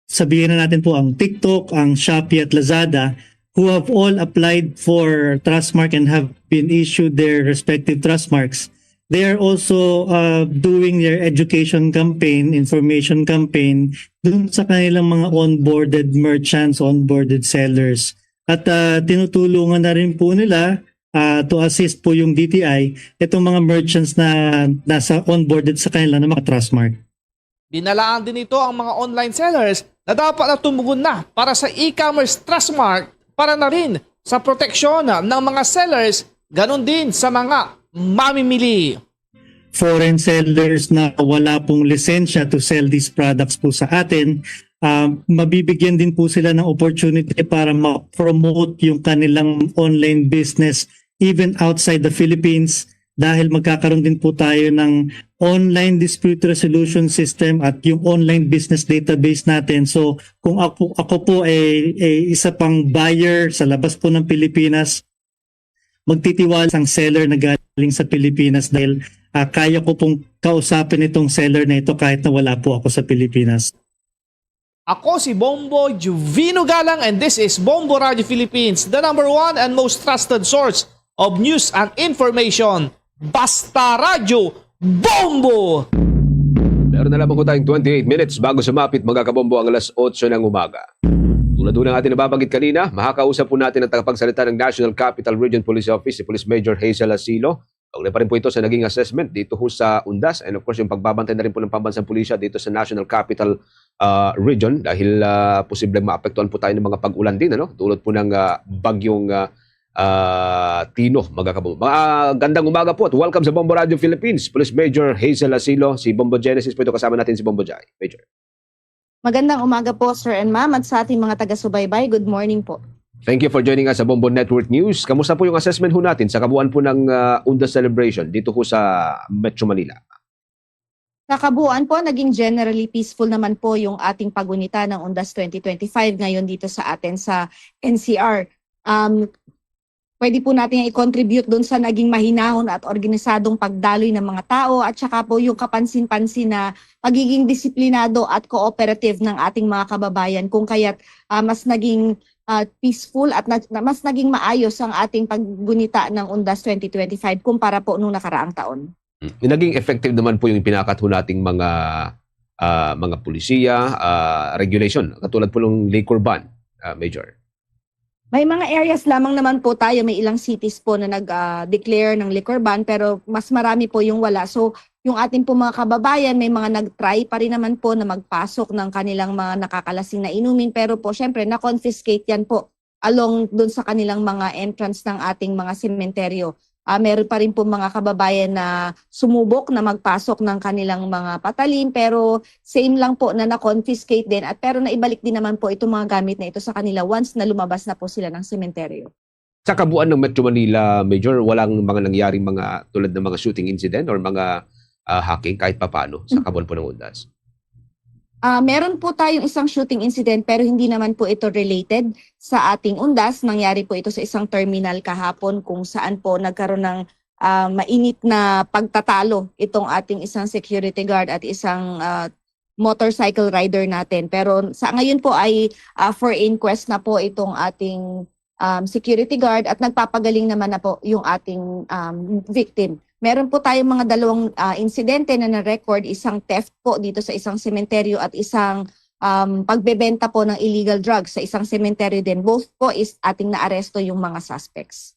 sabihin na natin po ang TikTok, ang Shopee at Lazada, who have all applied for Trustmark and have been issued their respective Trustmarks, they are also uh, doing their education campaign, information campaign, dun sa kanilang mga onboarded merchants, onboarded sellers. At uh, tinutulungan na rin po nila uh, to assist po yung D T I itong mga merchants na nasa onboarded sa kanila ng mga Trustmark. Binalaan din ito ang mga online sellers na dapat na tumugon na para sa e-commerce Trustmark para na rin sa proteksyon ng mga sellers, ganun din sa mga mamimili. Foreign sellers na wala pong lisensya to sell these products po sa atin, ah, mabibigyan din po sila ng opportunity para ma-promote yung kanilang online business even outside the Philippines, dahil magkakaroon din po tayo ng online dispute resolution system at yung online business database natin. So, kung ako, ako po ay, ay isa pang buyer sa labas po ng Pilipinas, magtitiwala ang seller na galing sa Pilipinas dahil ah, kaya ko pong kausapin itong seller na ito kahit na wala po ako sa Pilipinas. Ako si Bombo Juvino Galang, and this is Bombo Radio Philippines, the number one and most trusted source of news and information. Basta Radyo, Bombo! Meron na lamang po tayong twenty-eight minutes bago sumapit, mga kabombo, ang alas otso ng umaga. Tulad po ng ating nababanggit kanina, makakausap po natin ang tagapagsalita ng National Capital Region Police Office, si Police Major Hazel Asilo. Kaugnay pa rin po ito sa naging assessment dito ho sa UNDAS, and of course, yung pagbabantay na rin po ng pambansang pulisya dito sa National Capital ah, Region, dahil ah, posibleng maapektuhan po tayo ng mga pag-ulan din, ano? Dulot po ng ah, bagyong ah, ah, Tino, mga kabombo. Magandang umaga po at welcome sa Bombo Radio Philippines. Police Major Hazel Asilo, si Bombo Genesis po ito, kasama natin si Bombo Jai. Major. Magandang umaga po, Sir and Ma'am, at sa ating mga taga-subaybay, good morning po. Thank you for joining us sa Bombo Network News. Kamusta po yung assessment ho natin sa kabuuan po ng ah, UNDAS celebration dito ho sa Metro Manila? Sa kabuuan po, naging generally peaceful naman po yung ating pagunita ng UNDAS twenty twenty-five ngayon dito sa atin sa N C R. Um, pwede po natin i-contribute doon sa naging mahinahon at organisadong pagdaloy ng mga tao at saka po yung kapansin-pansin na pagiging disiplinado at cooperative ng ating mga kababayan, kung kaya't ah, mas naging ah, peaceful at na, na- mas naging maayos ang ating paggunita ng UNDAS twenty twenty-five kumpara po nung nakaraang taon. Mm. Naging effective naman po yung pinakat ho nating mga ah, mga pulisiya, ah, regulation, katulad po ng liquor ban, ah, Major. May mga areas lamang naman po tayo, may ilang cities po na nag-declare ng liquor ban, pero mas marami po yung wala. So, yung ating po mga kababayan, may mga nag-try pa rin naman po na magpasok ng kanilang mga nakakalasing na inumin, pero po syempre na-confiscate yan po along dun sa kanilang mga entrance ng ating mga sementeryo. Ah, meron pa rin po mga kababayan na sumubok na magpasok ng kanilang mga patalim, pero same lang po na na-confiscate din, at pero naibalik din naman po itong mga gamit na ito sa kanila once na lumabas na po sila ng sementeryo. Sa kabuuan ng Metro Manila, Major, walang mga nangyaring mga tulad ng mga shooting incident or mga ah, hacking kahit papaano sa kabuuan po ng UNDAS? Ah, meron po tayong isang shooting incident, pero hindi naman po ito related sa ating UNDAS. Nangyari po ito sa isang terminal kahapon kung saan po nagkaroon ng ah, mainit na pagtatalo itong ating isang security guard at isang ah, motorcycle rider natin. Pero sa ngayon po ay ah, for inquest na po itong ating um, security guard at nagpapagaling naman na po yung ating um, victim. Meron po tayong mga dalawang ah, insidente na na-record, isang theft po dito sa isang sementeryo at isang um, pagbebenta po ng illegal drugs sa isang sementeryo din. Both po is ating naaresto yung mga suspects.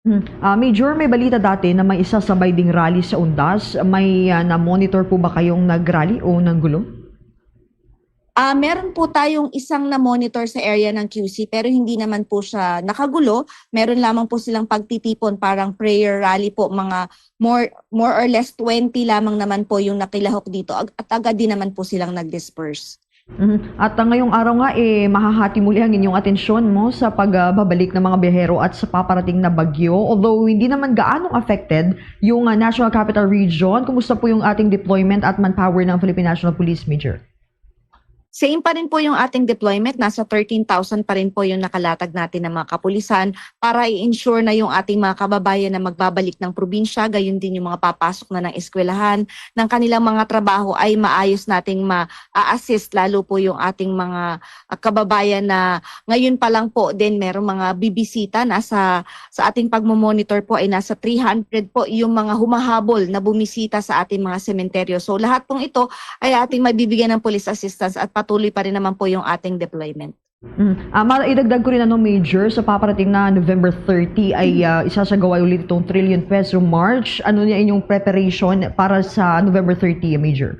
Hmm. Ah, Major, may balita dati na may isasabay ding rally sa UNDAS. May ah, na-monitor po ba kayong nag-rally o nanggulo? Ah, meron po tayong isang na-monitor sa area ng Q C, pero hindi naman po siya nakagulo. Meron lamang po silang pagtitipon, parang prayer rally po, mga more, more or less twenty lamang naman po yung nakilahok dito, ag-, at agad din naman po silang nag-disperse. Mhm. At, ah, ngayong araw nga, eh, mahahati muli ang inyong atensyon mo sa pagbabalik ng mga biyahero at sa paparating na bagyo. Although hindi naman gaanong affected yung, ah, National Capital Region, kumusta po yung ating deployment at manpower ng Philippine National Police, Major? Same pa rin po yung ating deployment. Nasa thirteen thousand pa rin po yung nakalatag natin ng mga kapulisan para i-ensure na yung ating mga kababayan na magbabalik ng probinsya, gayon din yung mga papasok na ng eskwelahan, ng kanilang mga trabaho ay maayos nating ma-assist, lalo po yung ating mga, ah, kababayan na ngayon pa lang po din merong mga bibisita. Nasa, sa ating pagmo-monitor po ay nasa three hundred po yung mga humahabol na bumisita sa ating mga sementeryo. So, lahat pong ito ay ating mabibigyan ng police assistance at patuloy pa rin naman po yung ating deployment. Mm. Ah, maidagdag ko rin, ano, Major, sa paparating na November thirty ay, ah, isasagawa ulit itong Trillion Peso March. Ano niya inyong preparation para sa November thirty, Major?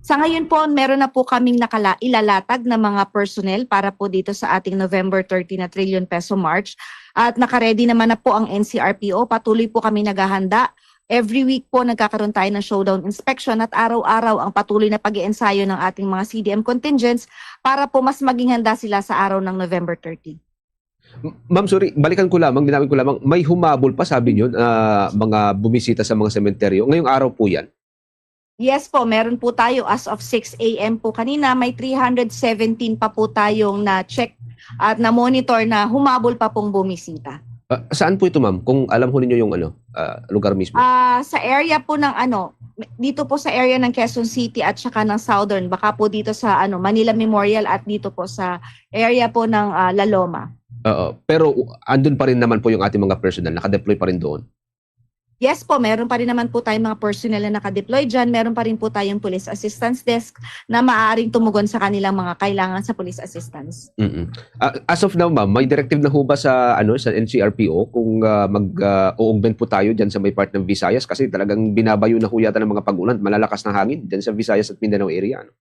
Sa ngayon po, meron na po kaming nakala-, ilalatag na mga personnel para po dito sa ating November thirty na Trillion Peso March. At nakaready naman na po ang N C R P O. Patuloy po kami naghahanda. Every week po, nagkakaroon tayo ng showdown inspection at araw-araw ang patuloy na pag-iensayo ng ating mga C D M contingents para po mas maging handa sila sa araw ng November thirty. M-, ma'am, sorry, balikan ko lamang, linawin ko lamang. May humabol pa, sabi niyo, ah, mga bumisita sa mga sementeryo. Ngayong araw po yan? Yes po, meron po tayo. As of six A M po kanina, may three hundred seventeen pa po tayong na-check at na-monitor na humabol pa pong bumisita. Ah, saan po ito, ma'am? Kung alam ho ninyo yung, ano, ah, lugar mismo. Ah, sa area po ng, ano, dito po sa area ng Quezon City at saka ng Southern, baka po dito sa, ano, Manila Memorial at dito po sa area po ng, ah, La Loma. Oo, pero, uh, andun pa rin naman po yung ating mga personnel, nakadeploy pa rin doon. Yes po, meron pa rin naman po tayong mga personnel na nakadeploy dyan. Meron pa rin po tayong police assistance desk na maaaring tumugon sa kanilang mga kailangan sa police assistance. Mm-mm. Ah, as of now, ma'am, may directive na ho ba sa, ano, sa N C R P O kung, ah, mag, ah, o-augment po tayo dyan sa may part ng Visayas? Kasi talagang binabayo na ho yata ng mga pag-ulan, malalakas na hangin dyan sa Visayas at Mindanao area, ano?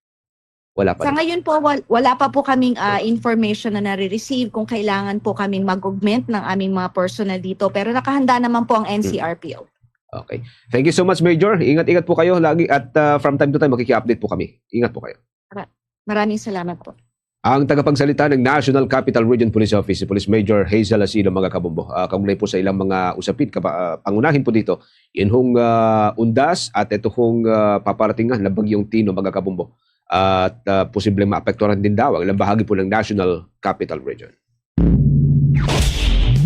Wala pa Sa rin. Ngayon po, wal-, wala pa po kaming, ah, information na nare-receive kung kailangan po kaming mag-augment ng aming mga personnel dito. Pero nakahanda naman po ang Mm. N C R P O. Okay. Thank you so much, Major. Ingat-ingat po kayo lagi at, ah, from time to time, makiki-update po kami. Ingat po kayo. Mara-, maraming salamat po. Ang tagapagsalita ng National Capital Region Police Office, si Police Major Hazel Asilo, mga kabombo. Ah, kaugnay po sa ilang mga usapin, kapa-, ah, pangunahin po dito, yun hong, ah, undas at ito hong, ah, paparating nga na Bagyong Tino, mga kabombo. At, ah, posibleng maapektuhan din daw ang ilang bahagi po ng National Capital Region.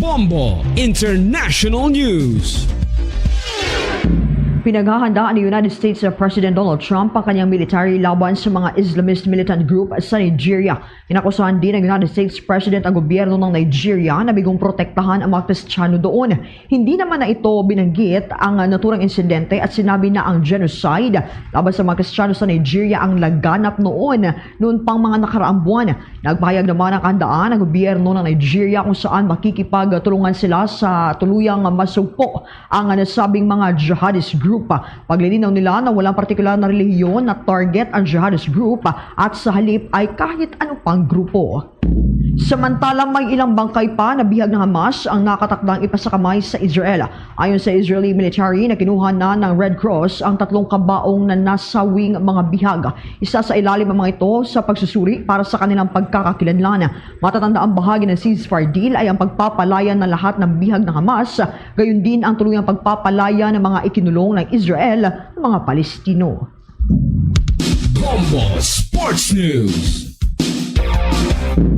Bombo International News. Pinaghahandaan ni United States President Donald Trump ang kanyang military laban sa mga Islamist militant group sa Nigeria. Inakusahan din ng United States President ang gobyerno ng Nigeria na bigong protektahan ang mga Kristiyano doon. Hindi naman na ito binanggit ang naturang insidente at sinabi na ang genocide laban sa mga Kristiyano sa Nigeria ang laganap noon, noon pang mga nakaraang buwan. Nagpahayag naman ang kahandaan ng gobyerno ng Nigeria kung saan makikipagtulungan sila sa tuluyang masugpo ang nasabing mga jihadist group. Paglilinaw nila na walang partikular na relihiyon na target ang jihadist group at sa halip ay kahit ano pang grupo. Samantala, may ilang bangkay pa na bihag ng Hamas ang nakatakdang ipasakamay sa Israel. Ayon sa Israeli military, nakinuha na ng Red Cross ang tatlong kabaong na nasawing mga bihag. Isa sa ilalim ang mga ito sa pagsusuri para sa kanilang pagkakakilanlan. Matatanda, ang bahagi ng ceasefire deal ay ang pagpapalaya ng lahat ng bihag ng Hamas, gayon din ang tuluyang pagpapalaya ng mga ikinulong ng Israel ng mga Palestino. Bombo Sports News.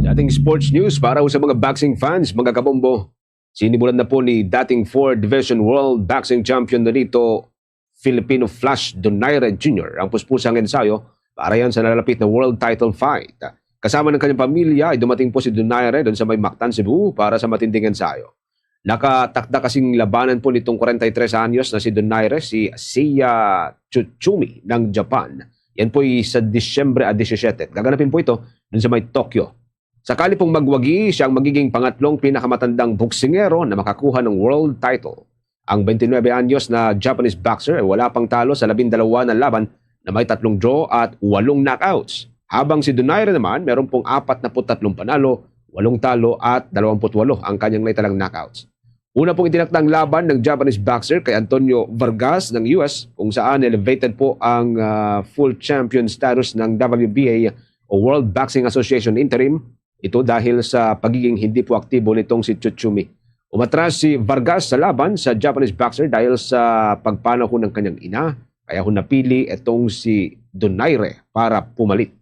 Sa ating sports news, para sa mga boxing fans, mga kabombo, sinimulan na po ni dating four Division World Boxing Champion Nonito Filipino Flash Donaire Junior ang puspusang ensayo para yan sa nalalapit na world title fight. Kasama ng kanyang pamilya ay dumating po si Donaire doon sa may Mactan, Cebu para sa matinding ensayo. Nakatakda kasing labanan po nitong forty-three anyos na si Donaire, si Seiya Tsutsumi ng Japan. Yan po ay sa Disyembre a disisyete. Gaganapin po ito dun sa may Tokyo. Sakali pong magwagi, siya ang magiging pangatlong pinakamatandang boksingero na makakuha ng world title. Ang twenty-nine anyos na Japanese boxer ay wala pang talo sa labindalawa na laban na may tatlong draw at walong knockouts. Habang si Donaire naman, meron pong apat na put tatlong panalo, walong talo at dalawampu't walo ang kanyang naitalang knockouts. Una pong itinakda ang laban ng Japanese boxer kay Antonio Vargas ng U S, kung saan elevated po ang, ah, full champion status ng W B A o World Boxing Association interim. Ito dahil sa pagiging hindi po aktibo nitong si Tsutsumi. Umatras si Vargas sa laban sa Japanese boxer dahil sa pagpanaw ho ng kanyang ina, kaya ho napili itong si Donaire para pumalit.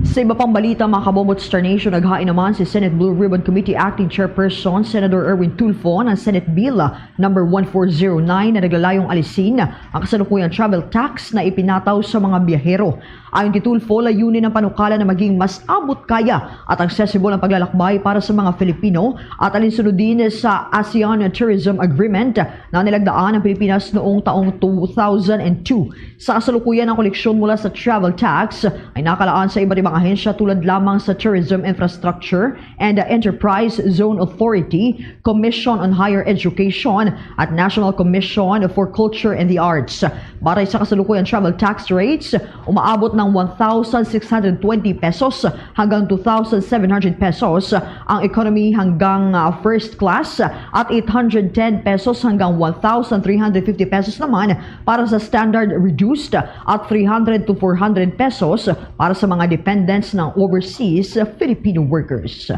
Sa iba pang balita, mga kabombo at Star Nation, naghain naman si Senate Blue Ribbon Committee Acting Chairperson Senator Erwin Tulfo ng Senate Bill number one four zero nine na naglalayong alisin ang kasalukuyang travel tax na ipinataw sa mga biyahero. Ayon kay Tulfo, layunin ng panukala na maging mas abot kaya at accessible ang paglalakbay para sa mga Filipino at alinsunod din sa ASEAN Tourism Agreement na nilagdaan ang Pilipinas noong taong two thousand and two. Sa kasalukuyan, ang koleksyon mula sa travel tax ay nakalaan sa iba't ibang ahensya tulad lamang sa Tourism Infrastructure and Enterprise Zone Authority, Commission on Higher Education, at National Commission for Culture and the Arts. Batay sa kasalukuyang travel tax rates, umaabot ng one thousand six hundred twenty pesos hanggang two thousand seven hundred pesos ang economy hanggang, ah, first class at eight hundred ten pesos hanggang one thousand three hundred fifty pesos naman para sa standard reduced at three hundred to four hundred pesos para sa mga dependents ng overseas Filipino workers.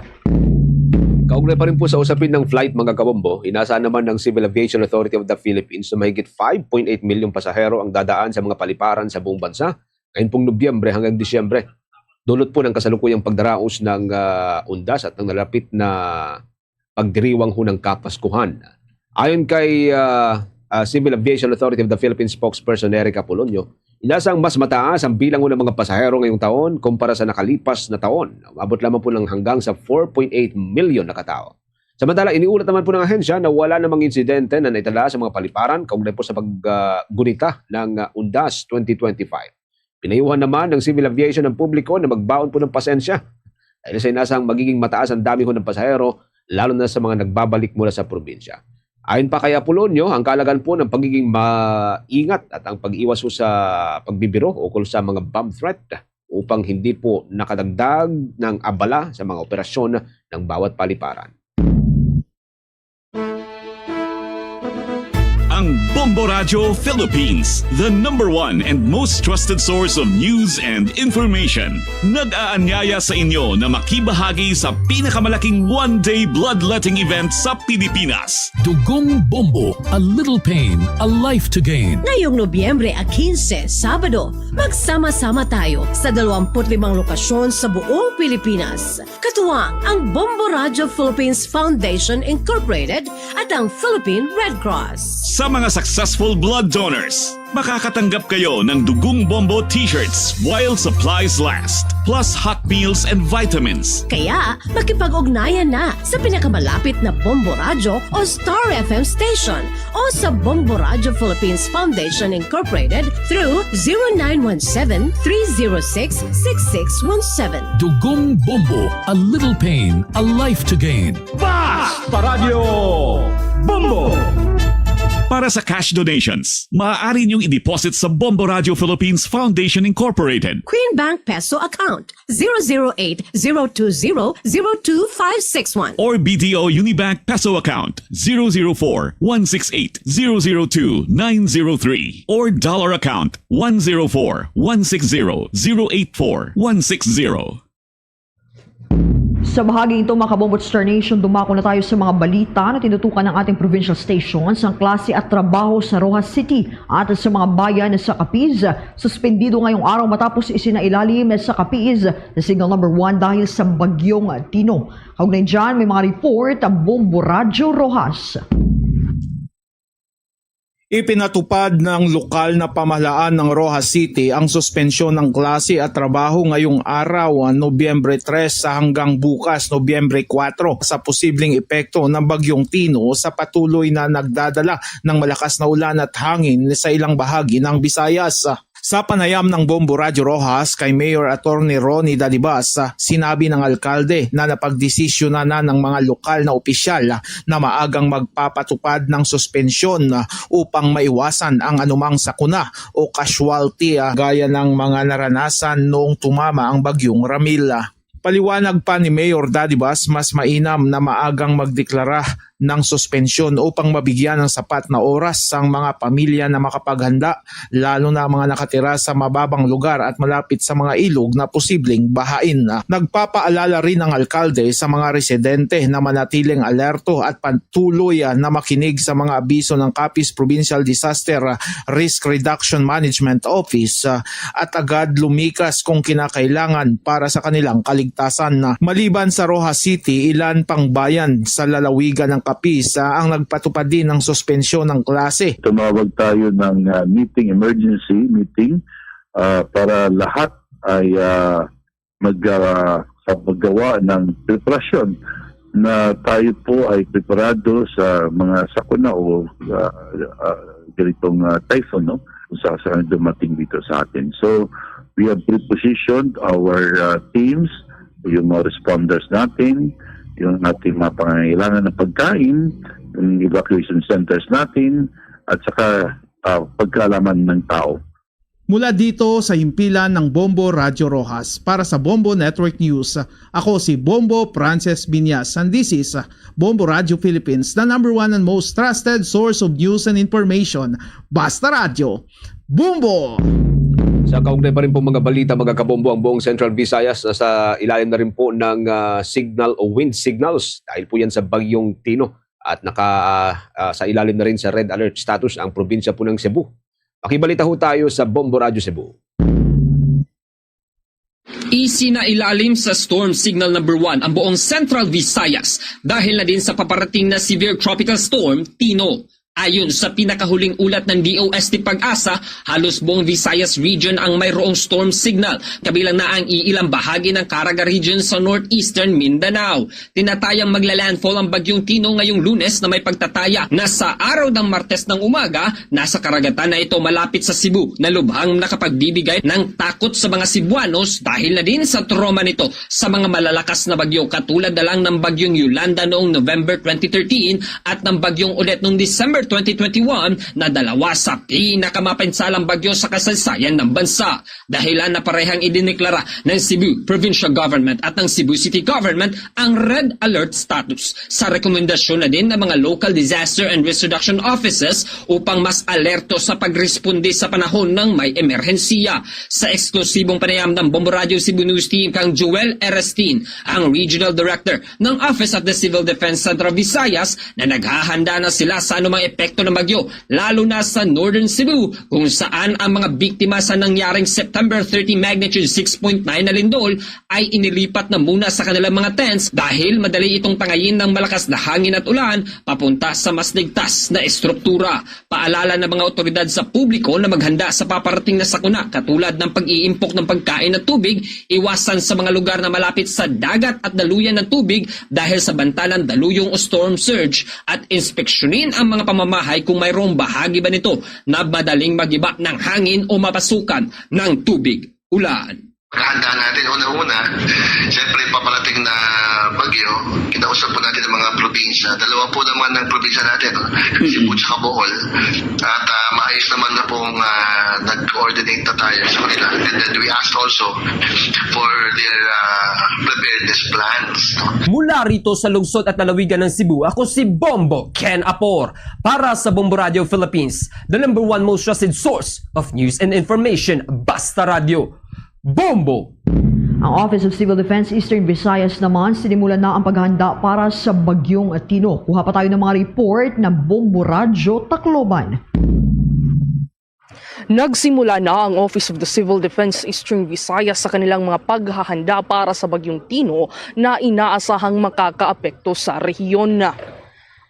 Kaugnay pa rin po sa usapin ng flight, mga kabombo, inaasahan naman ng Civil Aviation Authority of the Philippines na mahigit five point eight million pasahero ang dadaan sa mga paliparan sa buong bansa ngayon pong Nobyembre hanggang Disyembre. Dulot po ng kasalukuyang pagdaraos ng, ah, undas at ng nalapit na pagdiriwang ho ng Kapaskuhan. Ayon kay, ah, ah, Civil Aviation Authority of the Philippines spokesperson Eric Apolonio, inasang mas mataas ang bilang ho ng mga pasahero ngayong taon kumpara sa nakalipas na taon. Umabot lamang po ng hanggang sa four point eight million na katao. Samantala, iniulat naman po ng ahensya na wala namang insidente na naitala sa mga paliparan kaugnay po sa pag, ah, gunita ng, ah, Undas twenty twenty-five. Pinayuhan naman ng Civil Aviation ang publiko na magbaon po ng pasensya dahil sa inasang magiging mataas ang dami ho ng pasahero, lalo na sa mga nagbabalik mula sa probinsya. Ayon pa kay Apolonio, ang kaalagan po ng pagiging maingat at ang pag-iwas ho sa pagbibiro ukol sa mga bomb threat upang hindi po nakadagdag ng abala sa mga operasyon ng bawat paliparan. Ang Bombo Radyo Philippines, the number one and most trusted source of news and information. Nag-aanyaya sa inyo na makibahagi sa pinakamalaking one-day bloodletting event sa Pilipinas. Dugong Bombo, a little pain, a life to gain. Ngayong Nobyembre a quince, Sabado, magsama-sama tayo sa dalawampu't limang lokasyon sa buong Pilipinas. Katuwang ang Bombo Radyo Philippines Foundation Incorporated at ang Philippine Red Cross. Sa mga successful blood donors, makakatanggap kayo ng Dugong Bombo t-shirts while supplies last, plus hot meals and vitamins. Kaya, makipag-ugnayan na sa pinakamalapit na Bombo Radyo o Star F M station o sa Bombo Radyo Philippines Foundation Incorporated through zero nine one seven, three zero six, six six one seven. Dugong Bombo, a little pain, a life to gain. Basta Radyo Bombo! Para sa cash donations, maaari niyong i-deposit sa Bombo Radyo Philippines Foundation Incorporated. Queen Bank Peso Account, zero zero eight, zero two zero, zero two five six one. Or B D O Unibank Peso Account, zero zero four, one six eight, zero zero two, nine zero three. Or Dollar Account, one zero four, one six zero, zero eight four, one six zero. Sa bahaging ito, mga Kabombo at Star Nation, dumako na tayo sa mga balita na tinutukan ng ating provincial stations. Ang klase at trabaho sa Roxas City at sa mga bayan sa Capiz, suspendido ngayong araw matapos isinailalim sa Capiz sa Signal Number One dahil sa Bagyong Tino. Kaugnay dyan, may mga report ang Bombo Radyo Roxas. Ipinatupad ng lokal na pamahalaan ng Roxas City ang suspensyon ng klase at trabaho ngayong araw, Nobyembre tres, sa hanggang bukas, Nobyembre kuwatro, sa posibleng epekto ng Bagyong Tino sa patuloy na nagdadala ng malakas na ulan at hangin sa ilang bahagi ng Visayas. Sa panayam ng Bombo Radyo Rojas kay Mayor Attorney Ronnie Dadibas, sinabi ng alkalde na napagdesisyonan na ng mga lokal na opisyal na maagang magpapatupad ng suspensyon upang maiwasan ang anumang sakuna o casualty, ah, gaya ng mga naranasan noong tumama ang Bagyong Ramil. Paliwanag pa ni Mayor Dadibas, mas mainam na maagang magdeklara ng suspensyon upang mabigyan ng sapat na oras ang mga pamilya na makapaghanda, lalo na ang mga nakatira sa mababang lugar at malapit sa mga ilog na posibleng bahain. Nagpapaalala rin ang alkalde sa mga residente na manatiling alerto at patuloy, ah, na makinig sa mga abiso ng Capiz Provincial Disaster, ah, Risk Reduction Management Office, ah, at agad lumikas kung kinakailangan para sa kanilang kaligtasan. Maliban sa Roxas City, ilan pang bayan sa lalawigan ng Capiz, ah, ang nagpatupad din ng suspensyon ng klase. Tumawag tayo ng, ah, meeting, emergency meeting, ah, para lahat ay, ah, mag, ah, sa paggawa ng preparasyon na tayo po ay preparado sa mga sakuna o, ah, ah, ganitong, ah, typhoon, no? Kung sa, sa dumating dito sa atin. So, we have prepositioned our, ah, teams, yung mga responders natin, yung ating mga pangangailangan ng pagkain, yung evacuation centers natin, at saka, ah, pagkaalaman ng tao. Mula dito sa himpilan ng Bombo Radyo Roxas, para sa Bombo Network News, ako si Bombo Francis Binyas, and this is Bombo Radyo Philippines, the number one and most trusted source of news and information. Basta Radyo, Bombo! Sa kaugnay pa rin po mga balita, mga kabombo, ang buong Central Visayas nasa ilalim na rin po ng, ah, signal o wind signals dahil po yan sa Bagyong Tino at naka, ah, sa ilalim na rin sa red alert status ang probinsya po ng Cebu. Makibalita ho tayo sa Bombo Radyo Cebu. Isinailalim sa Storm Signal Number One ang buong Central Visayas dahil na din sa paparating na severe tropical storm Tino. Ayon sa pinakahuling ulat ng D O S T PAGASA, halos buong Visayas region ang mayroong storm signal, kabilang na ang iilang bahagi ng Caraga region sa northeastern Mindanao. Tinatayang magla-landfall ang Bagyong Tino ngayong Lunes na may pagtataya na sa araw ng Martes ng umaga, nasa karagatan na ito malapit sa Cebu na lubhang nakapagbibigay ng takot sa mga Cebuanos dahil na din sa trauma nito sa mga malalakas na bagyo katulad na lang ng Bagyong Yolanda noong November twenty thirteen at ng Bagyong Odette noong December twenty twenty-one na dalawa sa pinakamapinsalang bagyo sa kasaysayan ng bansa. Dahilan na parehang idineklara ng Cebu Provincial Government at ng Cebu City Government ang red alert status sa rekomendasyon na din ng mga local disaster and risk reduction offices upang mas alerto sa pagresponde sa panahon ng may emerhensiya. Sa eksklusibong panayam ng Bombo Radyo Cebu News Team kang Joel Erestin, ang Regional Director ng Office of the Civil Defense Central Visayas, na naghahanda na sila sa anumang epekto ng bagyo, lalo na sa Northern Cebu, kung saan ang mga biktima sa nangyaring September thirty magnitude six point nine na lindol ay inilipat na muna sa kanilang mga tents dahil madali itong tangayin ng malakas na hangin at ulan papunta sa mas ligtas na estruktura. Paalala ng mga otoridad sa publiko na maghanda sa paparating na sakuna, katulad ng pag-iimpok ng pagkain at tubig, iwasan sa mga lugar na malapit sa dagat at daluyan ng tubig dahil sa banta ng daluyong o storm surge, at inspeksyonin ang mga pamamahay kung mayroong bahagi ba nito na madaling magiba ng hangin o mapasukan ng tubig ulan. Paghahanda natin, una-una, siyempre, paparating na bagyo, kinausap po natin ang mga probinsya. Dalawa po naman ang probinsya natin, no? Cebu tsaka Bohol. At, ah, maayos naman na pong, ah, nag-coordinate na tayo sa kanila. And then we asked also for their, ah, preparedness plans, no? Mula rito sa lungsod at lalawigan ng Cebu, ako si Bombo Ken Apor para sa Bombo Radio Philippines, the number one most trusted source of news and information. Basta Radio. Bombo! Ang Office of Civil Defense Eastern Visayas naman, sinimulan na ang paghahanda para sa Bagyong Tino. Kuha pa tayo ng mga report ng Bombo Radyo Tacloban. Nagsimula na ang Office of the Civil Defense Eastern Visayas sa kanilang mga paghahanda para sa Bagyong Tino na inaasahang makakaapekto sa rehiyon.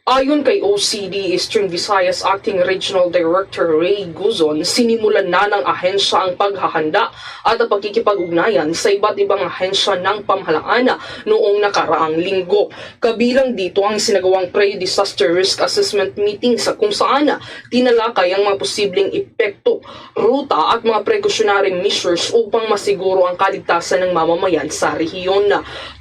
Ayon kay O C D Eastern Visayas Acting Regional Director Ray Guzon, sinimulan na ng ahensya ang paghahanda at ang pakikipag-ugnayan sa iba't ibang ahensya ng pamahalaan noong nakaraang linggo. Kabilang dito ang sinagawang pre-disaster risk assessment meeting sa kung saan tinalakay ang mga posibleng epekto, ruta at mga precautionary measures upang masiguro ang kaligtasan ng mamamayan sa rehiyon.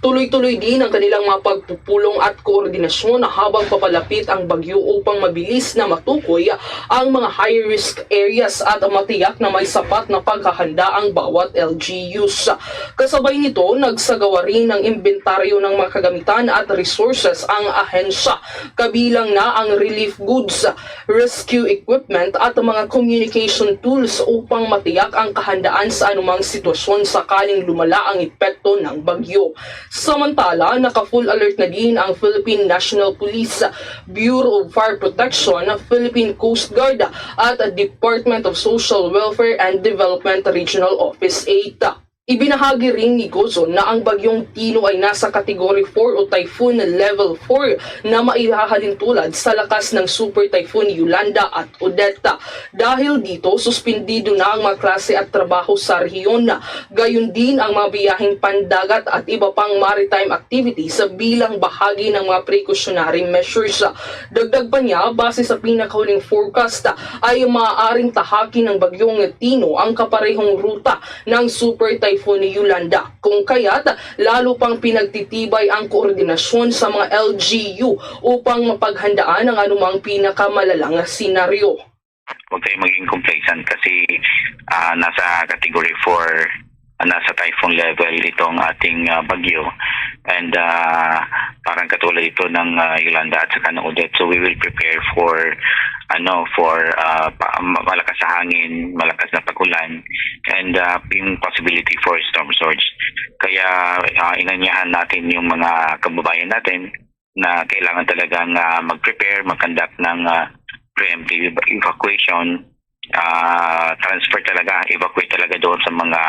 Tuloy-tuloy din ang kanilang mga pagpupulong at koordinasyon habang papalapit ang bagyo upang mabilis na matukoy ang mga high-risk areas at matiyak na may sapat na paghahanda ang bawat L G Us. Kasabay nito, nagsagawa rin ng imbentaryo ng mga kagamitan at resources ang ahensya, kabilang na ang relief goods, rescue equipment at mga communication tools upang matiyak ang kahandaan sa anumang sitwasyon sakaling lumala ang epekto ng bagyo. Samantala, naka-full alert na din ang Philippine National Police, Bureau of Fire Protection, Philippine Coast Guard at Department of Social Welfare and Development Regional Office eight. Ibinahagi rin ni Gozon na ang Bagyong Tino ay nasa Category four o Typhoon Level four na maihahalintulad sa lakas ng Super Typhoon Yolanda at Odette. Dahil dito, suspendido na ang mga klase at trabaho sa rehiyon, gayon din ang mga biyaheng pandagat at iba pang maritime activities bilang bahagi ng mga precautionary measures. Dagdag pa niya, base sa pinakahuling forecast, ay maaaring tahakin ng Bagyong Tino ang kaparehong ruta ng Super Typhoon Yolanda. Kung kaya't, lalo pang pinagtitibay ang koordinasyon sa mga L G U upang mapaghandaan ang anumang pinakamalalang senaryo. Huwag tayong maging complacent kasi, ah, nasa category four, ah, nasa typhoon level itong ating, ah, bagyo. And, ah, parang katulad ito ng, ah, Yolanda at saka ng Odette. So we will prepare for, ano, for, ah, pa- ma- malakas na hangin, malakas na pag-ulan, and, ah, yung possibility for storm surge. Kaya, ah, inanyahan natin yung mga kababayan natin na kailangan talagang, ah, mag-prepare, mag-conduct ng, ah, preemptive evacuation, ah, transfer talaga, evacuate talaga doon sa mga,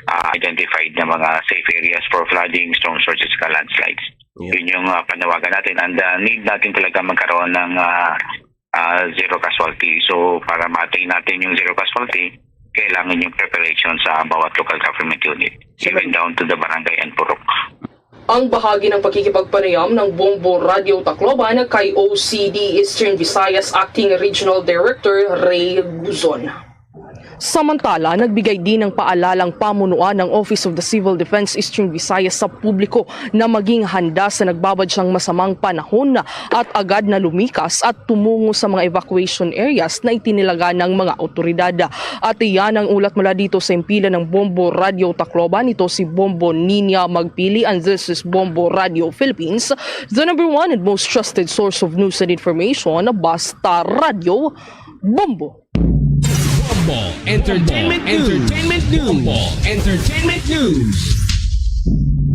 ah, identified na mga safe areas for flooding, storm surges, at landslides. Yeah. Yun yung, ah, panawagan natin. And, ah, need natin talaga magkaroon ng, ah, ah, zero casualty. So, para ma-attain natin yung zero casualty, kailangan yung preparation sa bawat local government unit, even down to the barangay and purok. Ang bahagi ng pakikipagpanayam ng Bombo Radio Tacloban kay O C D Eastern Visayas Acting Regional Director Ray Guzon. Samantala, nagbigay din ng paalalang pamunuan ng Office of the Civil Defense Eastern Visayas sa publiko na maging handa sa nagbabadyang masamang panahon at agad na lumikas at tumungo sa mga evacuation areas na itinilaga ng mga awtoridad. At iyan ang ulat mula dito sa himpilan ng Bombo Radio Tacloban. Ito si Bombo Ninia Magpili, and this is Bombo Radio Philippines, the number one and most trusted source of news and information. Basta Radyo, Bombo! Bombo Entertainment News. Entertainment News. Bombo Entertainment News.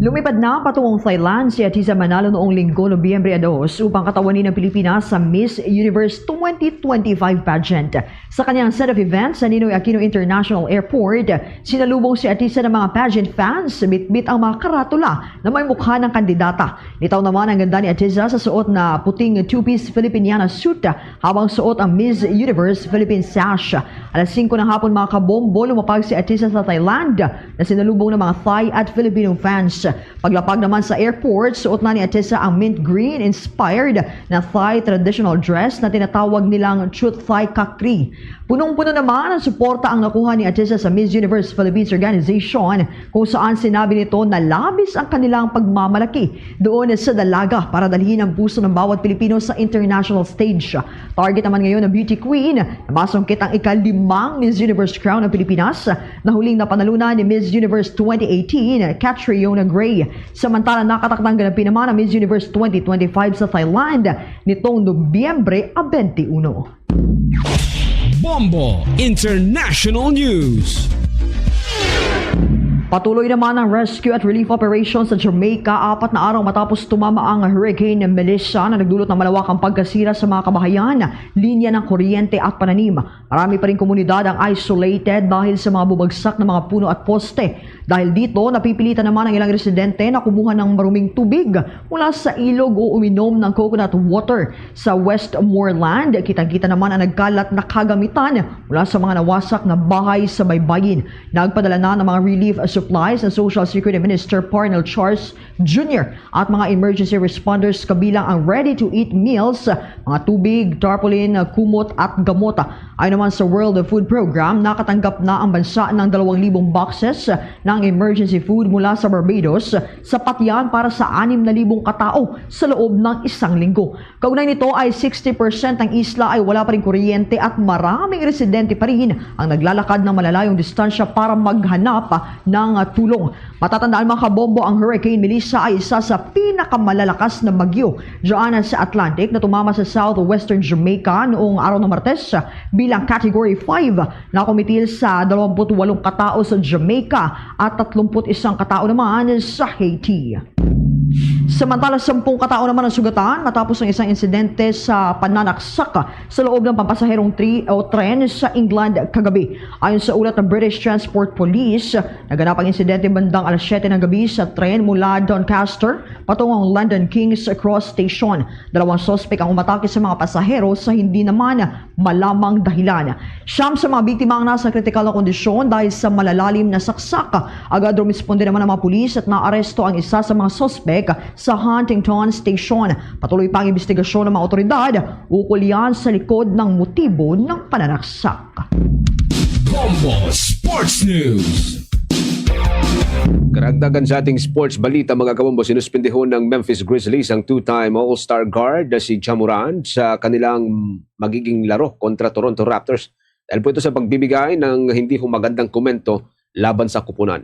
Lumipad na patungong Thailand si Atisa Manalo noong Linggo, Nobyembre dos, upang katawanin ang Pilipinas sa Miss Universe twenty twenty-five pageant. Sa kanyang set of events sa Ninoy Aquino International Airport, sinalubong si Atisa ng mga pageant fans, bitbit ang mga karatula na may mukha ng kandidata. Litaw naman ang ganda ni Atisa sa suot na puting two-piece Filipiniana suit, habang suot ang Miss Universe Philippines sash. Alas singko ng hapon, mga kabombo, lumapag si Atisa sa Thailand na sinalubong ng mga Thai at Filipino fans. Paglapag naman sa airport, suot na ni Atisa ang mint green inspired na Thai traditional dress na tinatawag nilang Chut Thai Kakri. Punong-puno naman ang suporta ang nakuha ni Atisa sa Miss Universe Philippines Organization, kung saan sinabi nito na labis ang kanilang pagmamalaki doon sa dalaga para dalhin ang puso ng bawat Pilipino sa international stage. Target naman ngayon ng beauty queen na masungkit ang ikalimang Miss Universe crown ng Pilipinas na huling napanalunan ni Miss Universe twenty eighteen, Catriona Gray. Samantala, nakatakdang ganapin naman ang Miss Universe twenty twenty-five sa Thailand nitong Nobyembre twenty-one. Bombo International News. Patuloy naman ang rescue at relief operation sa Jamaica, apat na araw matapos tumama ang Hurricane Melissa na nagdulot ng malawakang pagkasira sa mga kabahayan, linya ng kuryente at pananim. Marami pa ring komunidad ang isolated dahil sa mga bumagsak na mga puno at poste. Dahil dito, napipilitan naman ang ilang residente na kumuha ng maruming tubig mula sa ilog o uminom ng coconut water. Sa Westmoreland, kitang-kita naman ang nagkalat na kagamitan mula sa mga nawasak na bahay sa baybayin. Nagpadala na ng mga relief supplies ang Social Security Minister Parnell Charles Junior at mga emergency responders, kabilang ang ready-to-eat meals, mga tubig, tarpaulin, kumot at gamot. Ayon naman sa World Food Program, nakatanggap na ang bansa ng dalawang libong boxes ng emergency food mula sa Barbados. Sapat yan para sa anim na libong katao sa loob ng isang linggo. Kaugnay nito ay sixty percent ng isla ay wala pa ring kuryente at maraming residente pa rin ang naglalakad ng malalayong distansya para maghanap ng tulong. Matatandaan, mga kabombo, ang Hurricane Melissa ay isa sa pinakamalalakas na bagyo dyan sa Atlantic na tumama sa southwestern Jamaica noong araw ng Martes bilang Category five. Nakumitil sa dalawampu't walong katao sa Jamaica at tatlumpu't isang katao naman sa Haiti. Samantala, sampung katao naman ang sugatan matapos ang isang insidente sa pananaksak sa loob ng pampasaherong tri-, o tren sa England kagabi. Ayon sa ulat ng British Transport Police, naganap ang insidente bandang alas siyete ng gabi sa tren mula Doncaster patungong London King's Cross Station. Dalawang suspek ang umatake sa mga pasahero sa hindi naman malamang dahilan. Siyam sa mga biktima ang nasa kritikal na kondisyon dahil sa malalalim na saksak. Agad rumisponde naman ang mga pulis at naaresto ang isa sa mga suspek sa Huntington Station. Patuloy pa ang imbestigasyon ng mga otoridad ukol yan sa likod ng motibo ng pananaksak. Bombo Sports News. Karagdagan sa ating sports balita, mga kabombo, sinuspindihon ng Memphis Grizzlies ang two-time All-Star guard na si Ja Morant sa kanilang magiging laro kontra Toronto Raptors dahil po ito sa pagbibigay ng hindi humagandang komento laban sa kupunan.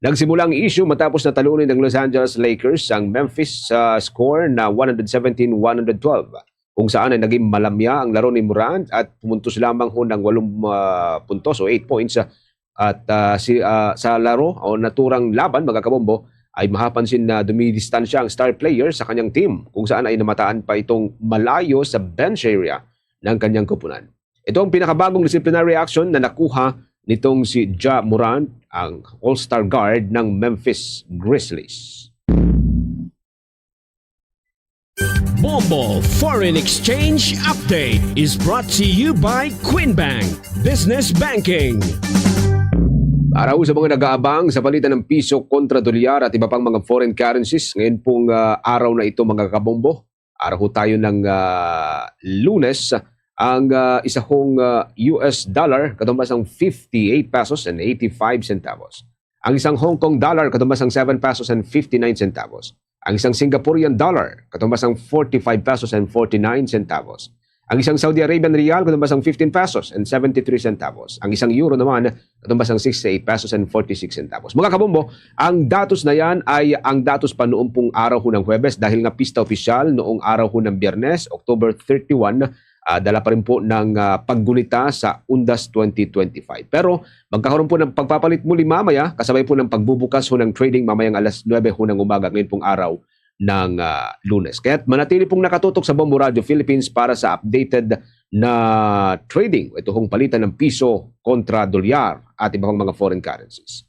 Nagsimula ang issue matapos na talunin ng Los Angeles Lakers ang Memphis sa score na one hundred seventeen one hundred twelve, kung saan ay naging malamya ang laro ni Morant at pumuntos lamang ho ng walong, ah, puntos o eight points, ah, at, ah, si, ah, sa laro o naturang laban, mga kabombo, ay mahapansin na dumidistansya ang star player sa kanyang team, kung saan ay namataan pa itong malayo sa bench area ng kanyang koponan. Ito ang pinakabagong disciplinary action na nakuha nitong si Ja Morant, ang all-star guard ng Memphis Grizzlies. Bombo Foreign Exchange Update is brought to you by Queen Bank Business Banking. Para ho sa mga nag-aabang sa palitan ng piso kontra dolyar at iba pang mga foreign currencies, ngayon pong, ah, araw na ito, mga kabombo, araw ho tayo ng, ah, Lunes, ang, ah, isa hong, ah, U S dollar katumbas ang fifty-eight pesos and eighty-five centavos. Ang isang Hong Kong dollar katumbas ang seven pesos and fifty-nine centavos. Ang isang Singaporean dollar katumbas ang forty-five pesos and forty-nine centavos. Ang isang Saudi Arabian riyal katumbas ang fifteen pesos and seventy-three centavos. Ang isang euro naman katumbas ang sixty-eight pesos and forty-six centavos. Mga kabombo, ang datos na yan ay ang datos pa noong pong araw ho ng Huwebes dahil nga pista opisyal noong araw ho ng Biyernes, October thirty-one, ah, dala pa rin po ng, ah, paggunita sa Undas twenty twenty-five. Pero magkakaroon po ng pagpapalit muli mamaya kasabay po ng pagbubukas ho ng trading mamayang alas nuebe ho ng umaga ngayon pong araw ng, ah, Lunes. Kaya't manatili pong nakatutok sa Bombo Radio Philippines para sa updated na trading. Ito hong palitan ng piso kontra dolyar at iba pang mga foreign currencies.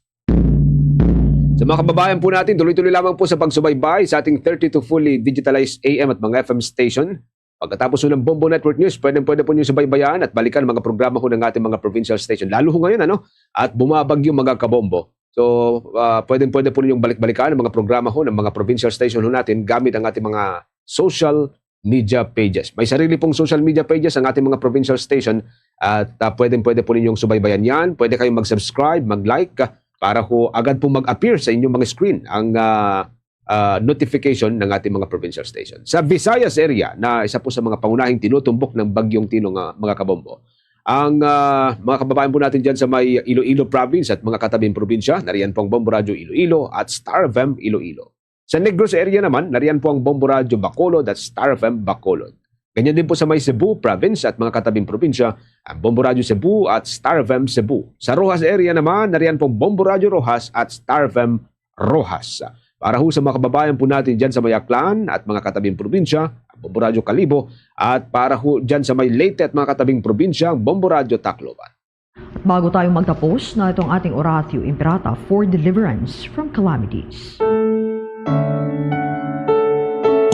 Sa mga kababayan po natin, tuloy-tuloy lamang po sa pagsubaybay sa ating thirty-two fully digitalized A M at mga F M station. Pagkatapos po ng Bombo Network News, pwedeng-pwede po niyo subaybayan at balikan ang mga programa ho ng ating mga provincial station. Lalo ho ngayon, ano? At bumabagyo, mga kabombo. So, ah, pwedeng-pwede po ninyong balik-balikan ang mga programa ho ng mga provincial station ho natin gamit ang ating mga social media pages. May sarili pong social media pages ang ating mga provincial station at, ah, pwedeng-pwede po ninyong subaybayan yan. Pwede kayong mag-subscribe, mag-like, ah, para ho agad pong mag-appear sa inyong mga screen ang, ah, ah, notification ng ating mga provincial station. Sa Visayas area, na isa po sa mga pangunahing tinutumbok ng Bagyong Tino nga mga kabombo, ang, ah, mga kababayan po natin dyan sa may Iloilo Province at mga katabing probinsya, nariyan po ang Bombo Radyo Iloilo at Star F M Iloilo. Sa Negros area naman, nariyan po ang Bombo Radyo Bacolod at Star F M Bacolod. Ganyan din po sa may Cebu Province at mga katabing probinsya, ang Bombo Radio Cebu at Star F M Cebu. Sa Roxas area naman, nariyan po Bombo Radio Roxas at Star F M Roxas. Para ho sa mga kababayan po natin dyan sa may Aklan at mga katabing probinsya, ang Bombo Radio Kalibo, at para ho dyan sa may Leyte at mga katabing probinsya, ang Bombo Radio Tacloban. Bago tayo magtapos, narito ang ating Oratio Imperata for deliverance from calamities.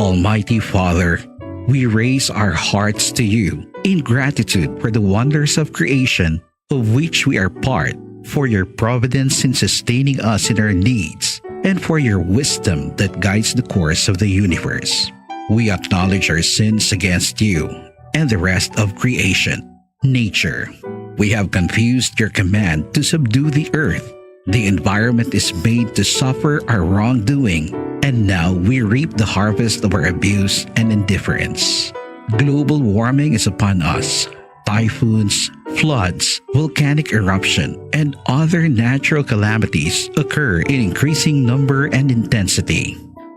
Almighty Father, we raise our hearts to you in gratitude for the wonders of creation of which we are part, for your providence in sustaining us in our needs, and for your wisdom that guides the course of the universe. We acknowledge our sins against you and the rest of creation, nature. We have confused your command to subdue the earth. The environment is made to suffer our wrongdoing, and now we reap the harvest of our abuse and indifference. Global warming is upon us. Typhoons, floods, volcanic eruption, and other natural calamities occur in increasing number and intensity.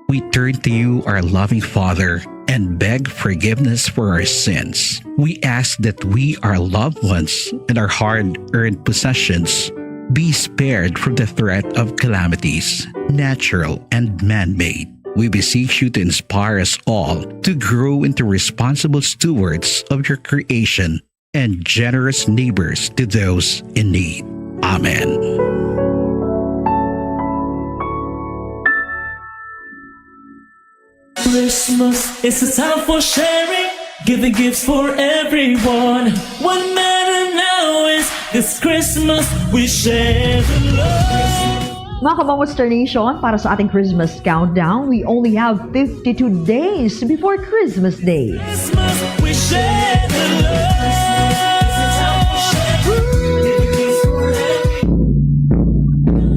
We turn to you, our loving Father, and beg forgiveness for our sins. We ask that we, our loved ones, and our hard-earned possessions be spared from the threat of calamities, natural and man-made. We beseech you to inspire us all to grow into responsible stewards of your creation and generous neighbors to those in need. Amen. Christmas is a time for sharing, giving gifts for everyone. What matter now is this Christmas we share the love. Mga kabongbo, Star Nation, para sa ating Christmas countdown, we only have fifty-two days before Christmas Day. Christmas, we share the love.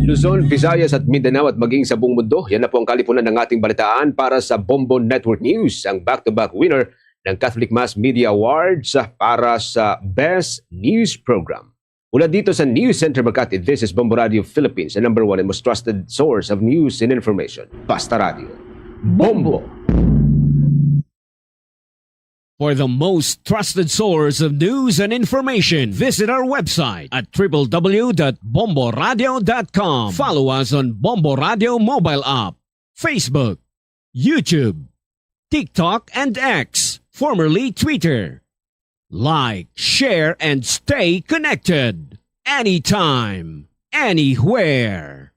Luzon, Visayas at Mindanao at maging sa buong mundo, yan na po ang kalipunan ng ating balitaan para sa Bombo Network News, ang back-to-back winner ng Catholic Mass Media Awards para sa Best News Program. Mula dito sa News Center Makati, this is Bombo Radio Philippines, the number one and most trusted source of news and information. Basta Radio. Bombo! For the most trusted source of news and information, visit our website at triple w dot bomboradio dot com. Follow us on Bombo Radio mobile app, Facebook, YouTube, TikTok, and X, formerly Twitter. Like, share, and stay connected anytime, anywhere.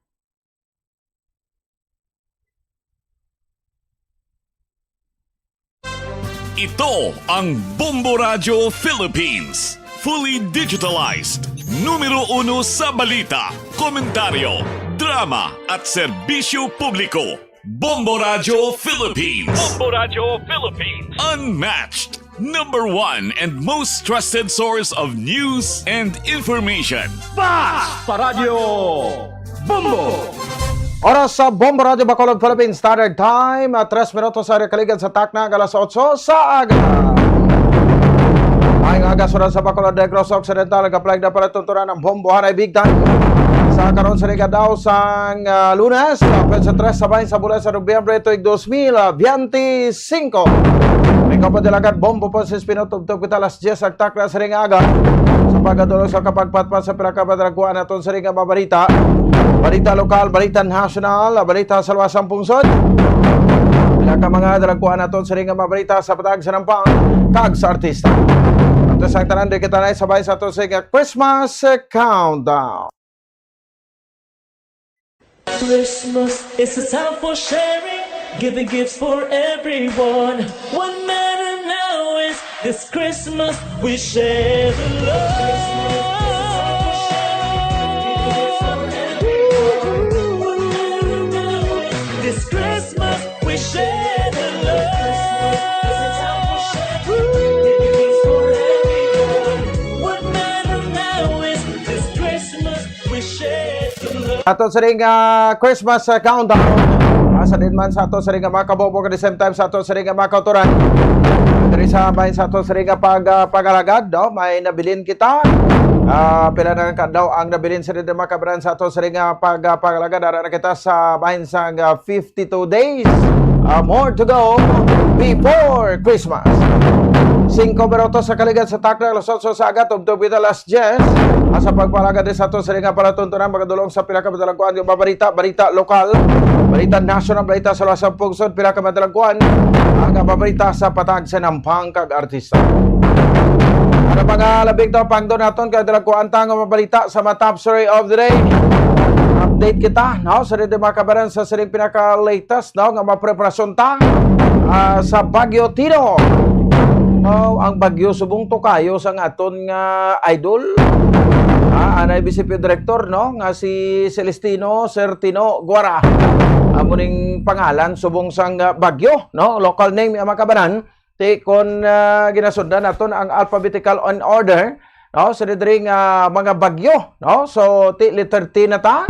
Ito ang Bombo Radyo Philippines. Fully digitalized. Numero uno sa balita, komentaryo, drama, at serbisyo publiko. Bombo Radyo Philippines. Bombo Radyo Philippines. Unmatched. Number one and most trusted source of news and information. Basta Radyo Bombo! Oras sa Bombo Radyo Bacolod, Philippine Standard Time, at tres minutos sa kaligid sa takna nga alas otso sa aga. Maayong aga sa Bacolod, Negros Occidental, kapalig na palatuntunan ang Bombo Hanay Big Time. Sa karon sa liga daw sang, ah, Lunes, ah, petsa tres sa bahin sa bulan sa Nobyembre, tuig dos mil biyente singko. Ikaw pa, Dalagan Bombo po sa Espino, tubtob kita alas diyes ang takna sa ring aga. Sa pagkadulog sa kapagpatpat sa pila ka madalagkuan naton sa ring mga balita. Balita lokal, balita nasyonal, balita sa luwas sang pungsod. Pila ka mga dalagkuan naton sa ring mga balita sa patag sa nampang kag sa artista. Ato sa tanan, di kita na isabay sa ato sa ring Christmas Countdown. Christmas is a time for sharing, giving gifts for everyone. What matter now is this Christmas we share the love. This Christmas we share the love. What matter now is this Christmas Ato sining, ah, Christmas, ah, countdown. Ah, sa din man sa ato sining, ah, mga kabombo, at the same time sa ato sining, ah, mga kautoran. Diri sa may sa ato sining, ah, pag, ah, pag-alagad, no? May nabilin kita. Ah, pila na ka daw ang nabilin sa din, mga kabaran, sa ato sining, ah, pag, ah, pag-alagad. Ara na kita sa bahin sang, ah, fifty-two days. Ah, more to go before Christmas. Singko minutos sa kaligad sa takna, alas otso sa aga, tubtob kita alas diyes. Asa pagpalaga din sa ato sa nga palatuntunan, magadulong sa pinakamadalang kuan nga mga balita, balita lokal, balita national, balita sa luwas sang pungsod, pinakamadalang kuan, ang mga balita sa patag sa nampang kag artista. Ano mga labing to, pangdo naton kay dalang kuan ta nga mga balita sa mga top story of the day. Update kita, no? Sa dito mga kabaran sa sining pinaka-latest, no? Nga mga preparasyon ta ah, sa Baguio Tino. Oh, ang Baguio subong to kayo sang aton nga idol. Ah, anay B C P director, no? Nga si Celestino Sir Tino Guara. Amo ning pangalan subong sang ah, Baguio, no? Local name, mga kabanan. Ti kon ah, ginasundan naton ang alphabetical in order, no? Sa diri nga mga bagyo, no? So, ti letter T na ta.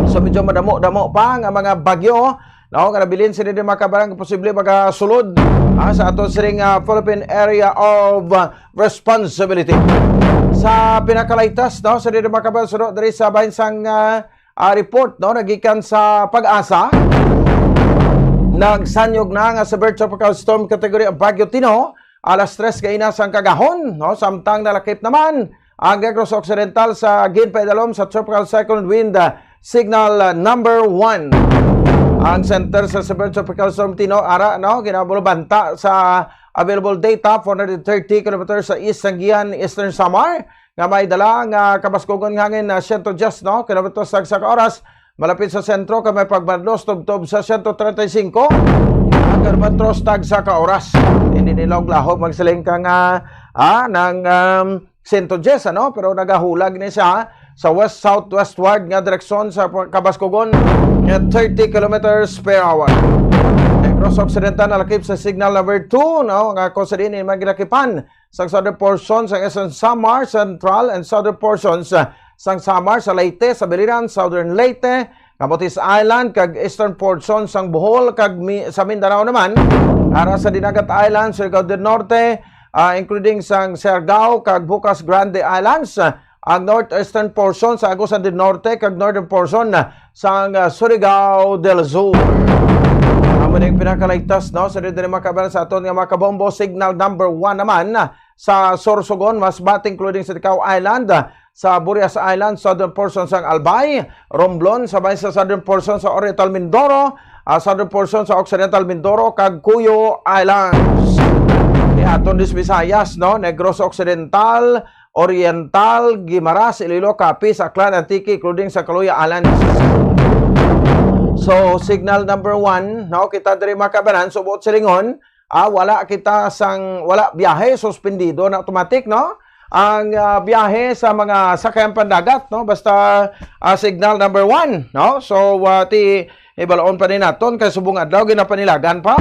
So, medyo madamo-damo pa nga mga bagyo, no? Nga nabilin sini di mga kabaran, posible magasulod ah, sa aton sining ah, Philippine Area of ah, Responsibility. Sa pinakalaytas, no? Sa diri mga kabaran, suno diri sa bahin sang ah, ah, report, no? Nagikan sa PAGASA. Nagsanyog na nga severe tropical storm category ang Baguio Tino alas tres kaina sang kagahon, no? Samtang nalakip naman ang Negros Occidental sa ginpaidalom sa tropical cyclone wind ah, signal ah, number one. Ang center sa severe tropical storm Tino ara, no, ginabulabanta sa available data, four hundred thirty kilometers sa east sang Guian, Eastern Samar, nga may dala nga kabaskugon nga hangin na siyento diyes, no, kilometros sa, sa ka oras, malapit sa sentro kag may pagbandos tubtob sa siyento treinta y cinco kilometros tag sa ka oras. Hindi nila og lahog magsiling ka nga ah, nang um, siyento diyes, ano? Pero nagahulag ni siya sa west-southwestward nga direksyon sa kabaskugon nga thirty kilometers per hour. Negros Occidental nalakip sa signal number two, no? Nga kung sa diin man ginakipan sa southern portion sa Eastern Samar, central and southern portions uh, sang Samar, sa Leyte, sa Biliran, southern Leyte, Camotes Island, kag eastern portion sang Bohol, kag mi, sa Mindanao naman, ara sa Dinagat Island, Surigao del Norte, ah, including sang Siargao kag Bucas Grande Islands, ah, ang northeastern portion sa Agusan del Norte kag northern portion, ah, sang, ah, Surigao del Sur. Amo ning pinakalaytas, no, sa diri mga kabaran sa aton nga mga kabombo, signal number one naman, ah, sa Sorsogon, Masbate, including sa Ticao Island, ah, sa Burias Island, southern portion sang Albay, Romblon, sa may sa southern portion sa Oriental Mindoro, ah, southern portion sa Occidental Mindoro, kag Cuyo Islands. Ni aton dis Visayas, no, Negros Occidental, Oriental, Guimaras, Iloilo, Capiz, Aklan, Antique, including sa Caluya Islands. So, signal number one, no, kita diri mga kabanan, subo silingon, ah, wala kita sang, wala biyahe, suspendido na automatic, no? Ang ah, biyahe sa mga sakayan pandagat, no? Basta ah, signal number one, no? So, ah, ti ibalaon pa ni naton kay subong adlaw ginapanilagan pa,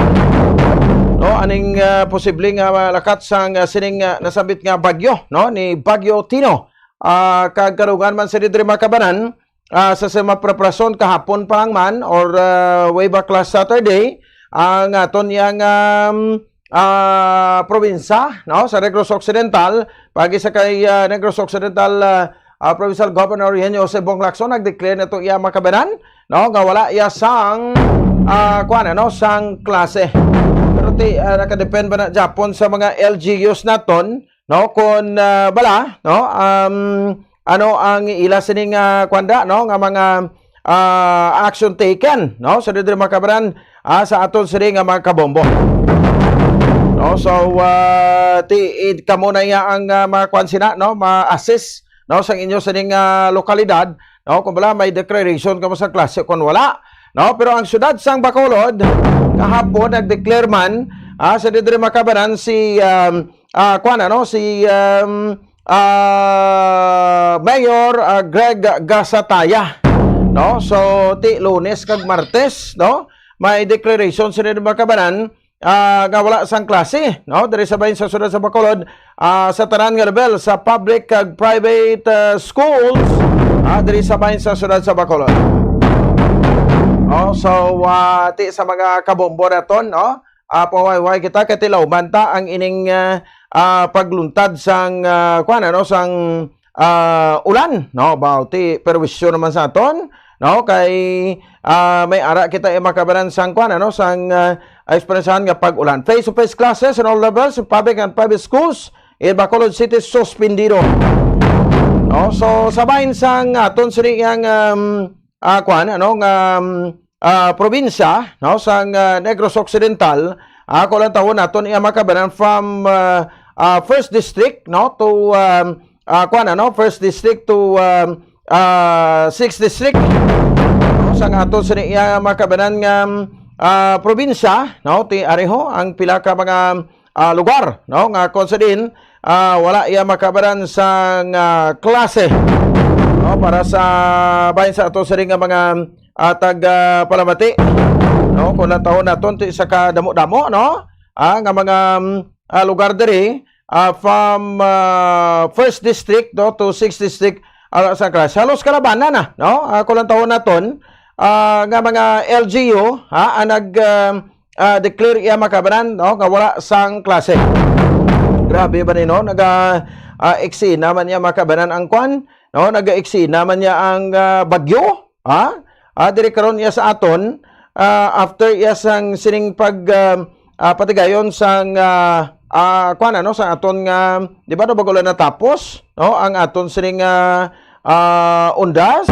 no? Aning ah, posible nga malakat sang ah, sining ah, nasambit nga bagyo, no? Ni Bagyo Tino. Ah, kag kadungan man sa diri mga kabanan, ah, sa sima preparasyon kahapon pa lang man or ah, way back last Saturday, ang aton yang um, ah, probinsya, no, sa Negros Occidental, pagi sa kay ah, Negros Occidental ah, ah, Provincial Governor Eugenio Jose Bong Lacson, nag-declare na to iya mga kabanan, no, nga wala iya sang ah, kuan, ano, sang klase. Pero ti ah, nakadepend ba na Japon sa mga L G Us naton, no, kon ah, bala, no, um, ano ang ila sining ah, kwanda, no, nga mga ah, action taken, no, sa diri mga kabanan ah, sa aton sini nga mga kabombo. No, so ah, ti id kamo na iya ang ah, mga kwan sina, no, ma-assist, no, sa inyo sining ah, lokalidad, no, kung wala may declaration kamo sa klase kung wala, no, pero ang siyudad sang Bacolod kahapon nag-declare man ah, sa diri mga kabanan si um, ah, kwan, ano, si um, ah, Mayor ah, Greg Gasataya, no? So, ti Lunes kag Martes, no? May declaration sila mga kabanan ah, nga wala sang klase, no? Diri sa bahin sa siyudad sa Bacolod, ah, sa tanan nga level sa public kag private ah, schools, ah, diri sa bahin sa siyudad sa Bacolod. Oh, so ah, ti sa mga kabombo naton, no? Ah, pahuway-huway kita kay tilaw man ta ang ining ah, ah, pagluntad sang ah, kuan, ano, sang ah, ulan, no? Baw ti perwisyo naman sa aton, no? Kay, ah, may ara kita, eh, makabanan sang kuan, ano, sang, ah, eksperensahan nga pag-ulan. Face-to-face classes in all levels in public and private schools in Bacolod City suspendido. No? So, sa bahin sang aton sini yang, um, ah, kuan, ano, nga, um, ah, probinsya, no, sang, ah, Negros Occidental, ah, ako lang tawon naton iya makabanan from, ah, ah, first district, no, to, um, ah, kuan, ano, first district to, um, ah, sixth district. No, sang aton sini iya makabanan nga, ah, probinsya, no, ti areho ang pila ka mga, ah, lugar, no, nga kung sa din, ah, wala iya makabanan sang, ah, klase, no, para sa bahin sa ato sini nga mga, ah, tag, ah, palamati, no, kung lang tawon naton ti sa kadamo-damo, no, ah, nga mga, mm, ah, lugar diri, ah, from, ah, first district, no, to sixth district, ah, sa klase. Halos kalabanan na, no? Ah, kung lang tawon naton, ah, nga mga L G U, ha, ang nag, ah, ah, declare iya makabanan, no, nga wala sang klase. Grabe ba ni, no? Naga, ah, eksena man iya makabanan ang kwan, no? Naga-eksena man niya ang, ah, bagyo, ha? Ah, diri karon iya sa aton, ah, after iya sang sining pag, ah, ah, patigayon sang, ah, ah, kwan, ano, sa aton nga, di ba, no, bago lang natapos, no, ang aton sining, ah, ah, undas.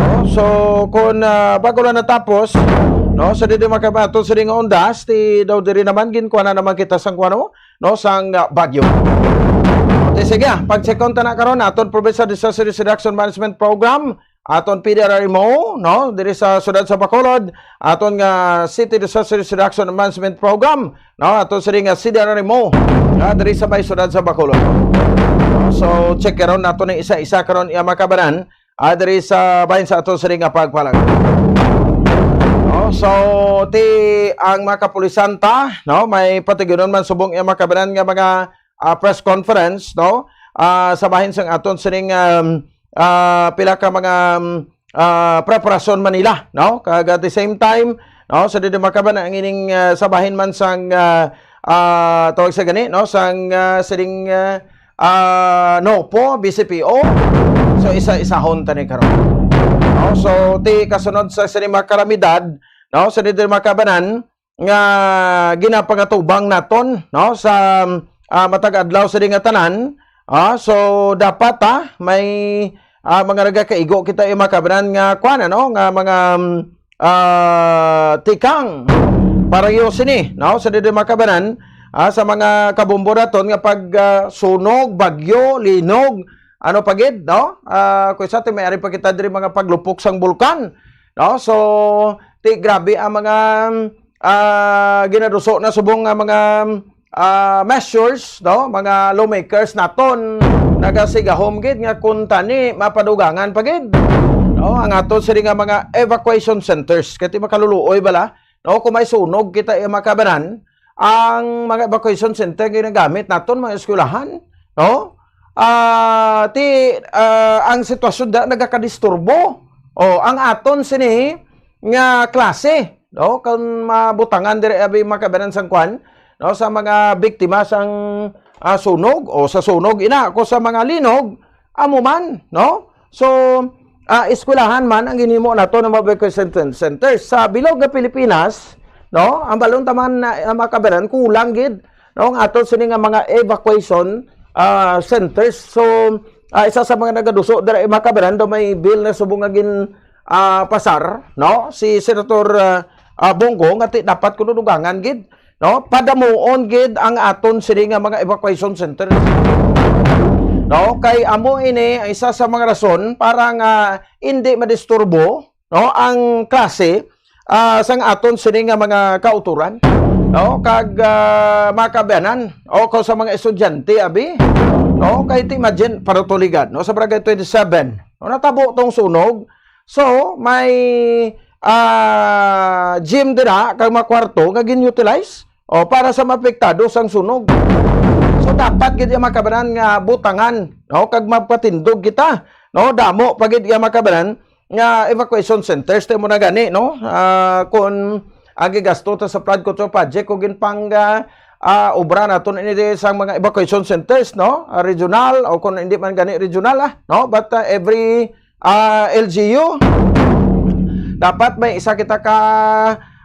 No? So, kung, ah, bago lang natapos, no, sa didi makabato sining undas, ti daw diri naman ginkuha na naman kita sang kuano, no, sang, ah, bagyo. Okay, sige, ah, pag-check on ta na karon aton Provincial Disaster Risk Reduction Management Program, aton P D R R M O, no, diri sa siyudad sa Bacolod, aton nga City Disaster Risk Reduction Management Program, no, aton sini nga C D R R M O, nga diri sa may siyudad sa Bacolod. So, check karon nato ni isa-isa karon iya makabanan, ah, diri sa bahin sa aton sini nga pagpalag. No, so, ti ang mga kapulisan ta, no, may patigyunon man subong iya makabanan nga mga, ah, press conference, no, ah, sa bahin sang aton sining, um, ah, pila ka mga, um, ah, preparasyon man nila, no? Kag at the same time, no, sa didi makabanan ang ining, ah, sa bahin man sang, ah, ah, tawag sa gani, no, sang, ah, sining, ah, ah, NOPO, B C P O. So, isa-isahon ta ni karon. No? So, ti kasunod sa sini mga kalamidad, no, sa didi makabanan, nga ginapangatubang naton, no, sa, ah, matag adlaw sa di nga tanan. Ah, so dapat, ah, may, ah, mga nagakaigo kita, eh, makabanan nga kwan, ano, nga mga, mm, ah, tikang pareho sini, no, sa didi makabanan, ah, sa mga kabombo naton nga pag, ah, sunog, bagyo, linog, ano pa gid, no? Ah, kung sa atin, may ari pa kita diri mga paglupok sang bulkan, no? So, ti grabe ang mga, ah, ginaduso na subong nga mga, ah, measures, no? Mga lawmakers naton nagasigahom gid nga kung tani mapadugangan pa gid, no? Ang aton sini nga mga evacuation centers, kay ti makaluluoy bala, no? Kung may sunog kita, eh, makabanan, ang mga evacuation center nga ginagamit naton, mga eskwelahan, no? Ah, ti, ah, ang sitwasyon da nagakadisturbo. O, ang aton sini nga klase, no? Kung mabutangan diri abi makabanan sang kwan, no? Sa mga biktima sang, ah, sunog o sa sunog, ina, ko sa mga linog, amo man, no? So, ah, eskwelahan man ang ginhimo nato ng mga evacuation center. Sa bilog nga Pilipinas, no? Ang balon taman na, na makabanan, kulang gid, no? Ang aton sini nga mga evacuation, ah, centers. So, ah, isa sa mga nagaduso dira, eh, makabanan, daw may bill na subong nga gin, ah, pasar, no? Si Senator, ah, ah, Bong Go, nga ti dapat kuno dugangan gid, no? Padamuon gid ang aton sini nga mga evacuation center. No? Kay amo ini ang isa sa mga rason para nga hindi madisturbo, no, ang klase, ah, sang aton sini nga mga kauturan, no? Kag, ah, mga kaabyanan, o kung sa mga estudyante, abi, no? Kay ti imagine, para tuligan, no? Sa Barangay twenty-seven, no? Natabo tong sunog. So, may, ah, gym dira, kag mga kwarto nga gin-utilize, o, para sa maapektado sang sunog. So, dapat gid, mga kaabyanan, nga butangan, no? Kag magpatindog kita, no? Damo pa gid, mga kaabyanan, nga evacuation centers, ti mo na gani, no? Ah, kun ang gigasto ta sa flood control project, kung ginpang, ah, ah, obra naton ini sang mga evacuation centers, no? Ah, regional, o kung hindi man gani regional, ah, no? But, ah, every ah, L G U. Dapat may isa kita ka,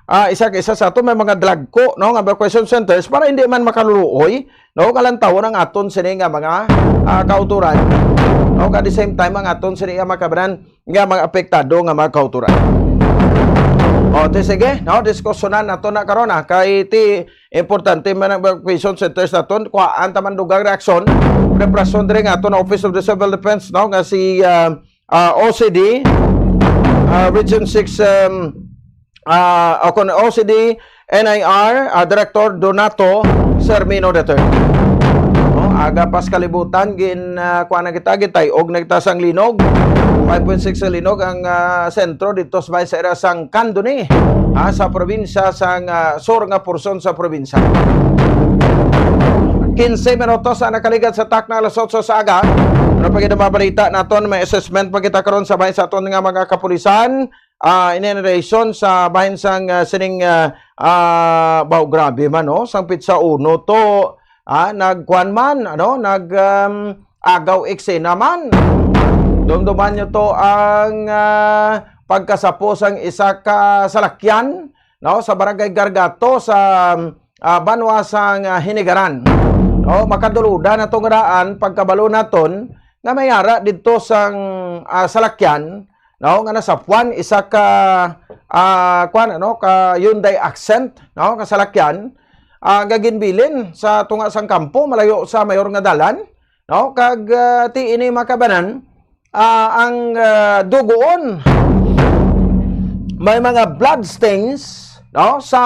ah, isa ka isa sa ato may mga dagko, no, nga mga question centers para hindi man makaluluoy, no, nga lantawon ang aton sini nga mga, ah, kauturan, no, at the same time ang aton sini nga mga kabanan nga mga apektado nga mga kauturan. O, ti sige, no, diskusyonan nato na karon, ah, kay ti importante man ang evacuation centers naton, kuhaan ta man dugang reaksyon, preparasyon diri nga aton Office of the Civil Defense, no, nga si, ah, ah, O C D, ah, Region six, um, ah, o kon O C D, N I R, ah, Director Donato Sermino the third. No, aga pas kalibutan, gin, ah, kuha na kita, gitay-og na kita sang linog. Five point six sa linog ang, ah, sentro dito sa may sa area sang Candoni, ah, sa probinsya sang, ah, sur nga porsyon sa probinsya. Quince minutos ang nakaligad sa takna alas otso sa aga. Ano pa gid ang mga balita naton? May assessment pa kita karon sa bahin sa aton nga mga kapulisan. Ah, ini ang relation sa bahin sang, ah, sining, ah, ah, baw, grabe man, no? Sang pitsa uno to, ah, nagkuan man, ano, nag, um, agaw eksena man. Dumduman nyo to ang, ah, pagkasapo sang isa ka salakyan, no, sa Barangay Gargato sa, ah, banwa sang, ah, Hinigaran. No, makaduluda na to nga daan pagkabalo naton nga may ara didto sang, ah, salakyan, no, nga nasapuan isa ka, ah, kuan, ano, ka Hyundai Accent, no, ka salakyan, ah, nga ginbilin sa tunga sang kampo malayo sa mayor nga dalan, no, kag, ah, ti ini makabanan, ah, ang, ah, dugoon may mga blood stains, no, sa,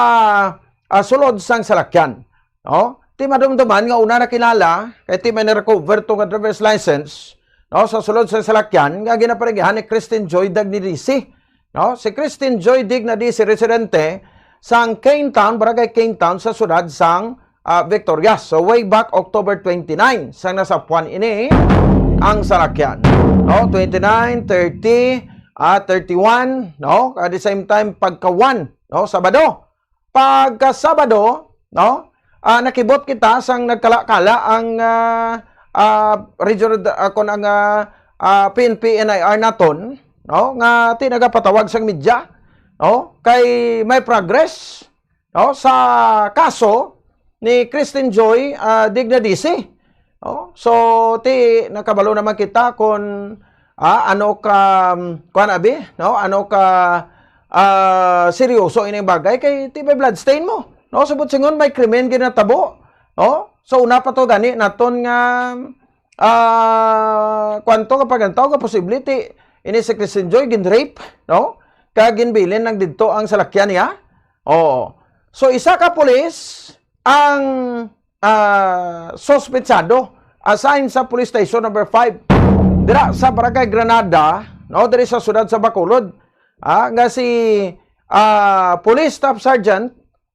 ah, sulod sang salakyan. No? Ti madumduman nga una nakilala kay ti may na-recover to nga driver's license, no, sa sulod sa salakyan nga ginaparegihan ni Christine Joy Dagnidisi. No? Si Christine Joy Dagnidisi, residente sang Kane Town, Barangay Kane Town sa siyudad sang, ah, Victorias. So, way back October twenty-nine, sang nasapuan ini ang salakyan. No? Twenty-nine, thirty, ah, thirty-one, no? At the same time, pagka one, no? Sabado. Pagka Sabado, no? Ah, nakibot kita sang nagkala-kala ang, ah, ah, regional, ah, kon ang, ah, ah, P N P N I R naton, no? Nga ti nagapatawag sang media, no? Kay may progress, no? Sa kaso ni Christine Joy, ah, Dignadisi. Oh, so, ti, nakabalo naman kita kung, ah, ano ka, um, kuwan, abi, no? Ano ka, ah, seryoso ining bagay kay ti may bloodstain mo, no? Subot singon may krimen ginatabo, no? So, una pa to gani naton nga, ah, kuwan to, kapag ang tao nga posible ti ini si Christine Joy gin-rape, no? Kag ginbilin lang didto ang salakyan niya. Oo. So, isa ka pulis ang ah, suspetsado, assigned sa Police Station Number Five, dira sa Barangay Granada, no, diri sa siyudad sa Bacolod, ah, nga si, ah, Police Staff Sergeant,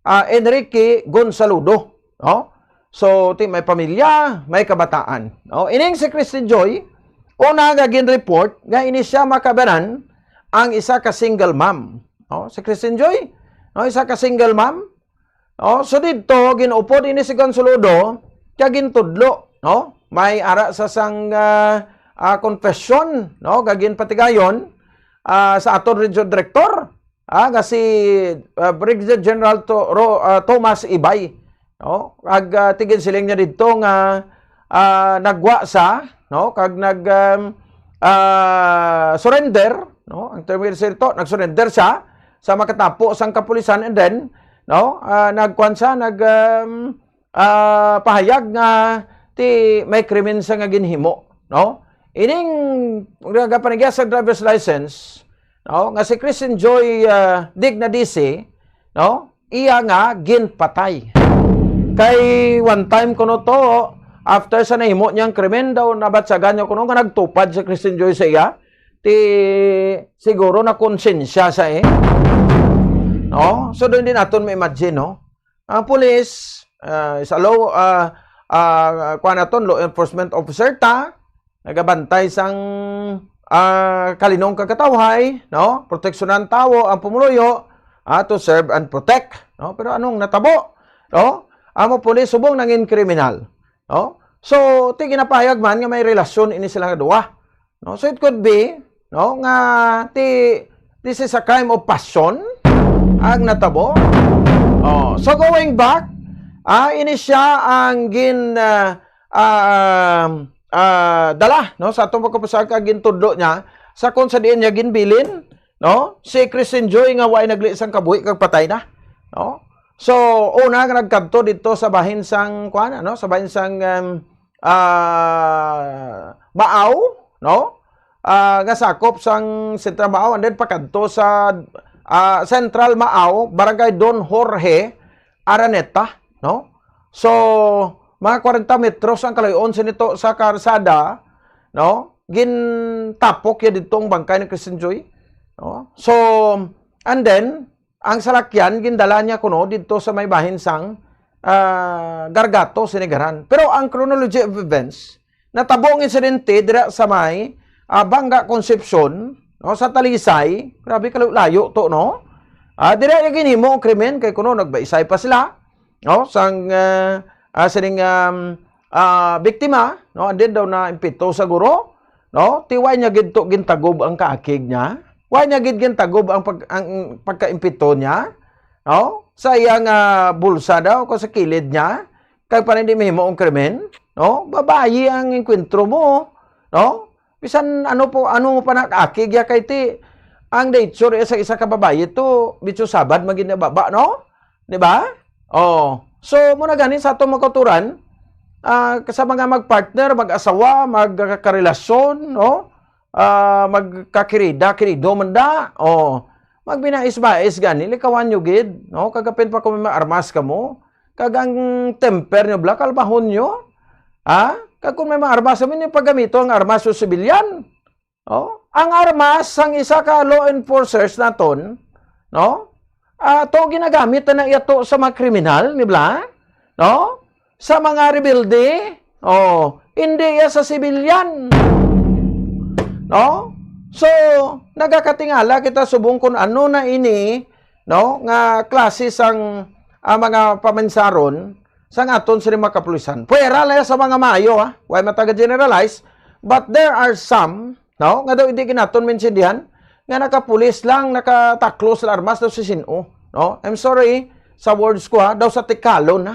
ah, Enrique Gonzaludo, no? So, ti may pamilya, may kabataan, no? Ining si Christine Joy, una nga gin-report nga ini siya makabanan ang isa ka single mom, no? Si Christine Joy, no, isa ka single mom, Oh, so didto, gin-upod ini si Gonzaludo, kag gintudlo, no? May ara sa sang, ah, ah, confession, no? Kag ginpatigayon, ah, sa aton Region Director, ah, nga si, ah, Brigadier General To-, Ro-, ah, Thomas Ibay, no? Kag, ah, ti ginsiling niya didto nga, ah, nagwa sa, no? Kag nag, um, ah, surrender, no? Ang term is ito, nag-surrender siya sa makatapo sang kapulisan, and then, no? Ah, nagkuan siya, nag, um, ah, pahayag nga ti may krimen siya nga ginhimo, no? Ining nagapanagya sa driver's license, no? Nga si Christine Joy, ah, Dignadisi, no? Iya nga ginpatay. Kay one time kuno to, after sa nahimo niyang krimen daw, nabatyagan niya kuno nga nagtupad si Christine Joy sa iya, ti siguro na konsensya sa eh. No? So, doon din naton ma-imagine, no? Ang pulis, ah, sa law, ah, ah, kuha naton, law enforcement officer ta, nagabantay sang, ah, kalinong kag katawhay, no? Proteksyonan tawo ang pumuluyo, ah, to serve and protect, no? Pero anong natabo, no? Ang mga pulis subong nangin kriminal, no? So, ti ginapahayag man nga may relasyon ini sila nga duha, no? So, it could be, no, nga ti this is a crime of passion ang natabo. Oh, so going back, ah, ini siya ang gin ah, ah, ah, dala, no, sa atong pagkapasag kag gintudlo niya sa kung sa diin niya ginbilin, no, si Christian Joy nga way nagli sang kabuhi kag patay na, no. So una nga nagkadto dito sa bahin sang kuan, ano, sa bahin sang um, ah, Maaw, no? Ah, nga sakop sang Central Maaw and then pakadto sa ah, Central Maaw, Barangay Don Jorge Araneta, no? So, mga kwarenta metros ang kalayon sa nito sa karsada, no? Gintapok ya dito ang bangkay ni Christian Joy, no? So, and then ang salakyan gindala niya kuno didto sa may bahin sang ah, Gargato, Sinigaran. Pero ang chronology of events, natabo ang insidente dira sa may ah, Banga Concepcion, no, sa Talisay. Grabe kalayo-layo to, no? Ah, dira ya ginhimo ang krimen kay kuno nagbaisay pa sila, no, sang ah, ah, sining um, ah, biktima, no, and then daw na impito sa guro, no? Ti way niya gid to gintagob ang kaakig niya. Way niya gid gintagob ang pag ang pagkaimpito niya, no? Sa iya nga bulsa daw ko sa kilid niya, kay para hindi mahimo ang krimen, no? Babayi ang engkwentro mo, no? Bisan ano po, ano mo pa nakakig ya kay ti ang nature sa isa ka babayi to, bitso sabad magin baba, no? Di ba? Oh. So, mo na gani sa atong mga kauturan, ah, sa mga magpartner, mag-asawa, magkarelasyon, no? Ah, magkakirida, kirido man da. Oh. Magbinais-bais gani, likawan nyo gid, no? Kagapin pa kung may armas kamo, kag ang temper nyo bla, kalbahon nyo. Ha? Kag kung may mga armas, amin yung paggamito ang armas sa sibilyan. Oh, ang armas sang isa ka law enforcers naton, no? Ah, to ginagamit na iya to sa mga kriminal, ni bla? No? Sa mga rebelde, oh, hindi iya sa sibilyan. No? So, nagakatingala kita subong kung ano na ini, no, nga klase sang ah, mga paminsaron sang aton sini mga kapulisan. Pwera lang sa mga maayo, ha? Way mataga-generalize, but there are some, no, nga daw hindi ginaton maintindihan, nga nakapulis lang, nakataklo sa armas daw si sino, no? I'm sorry sa words ko, ha, daw sa tikalon, ha.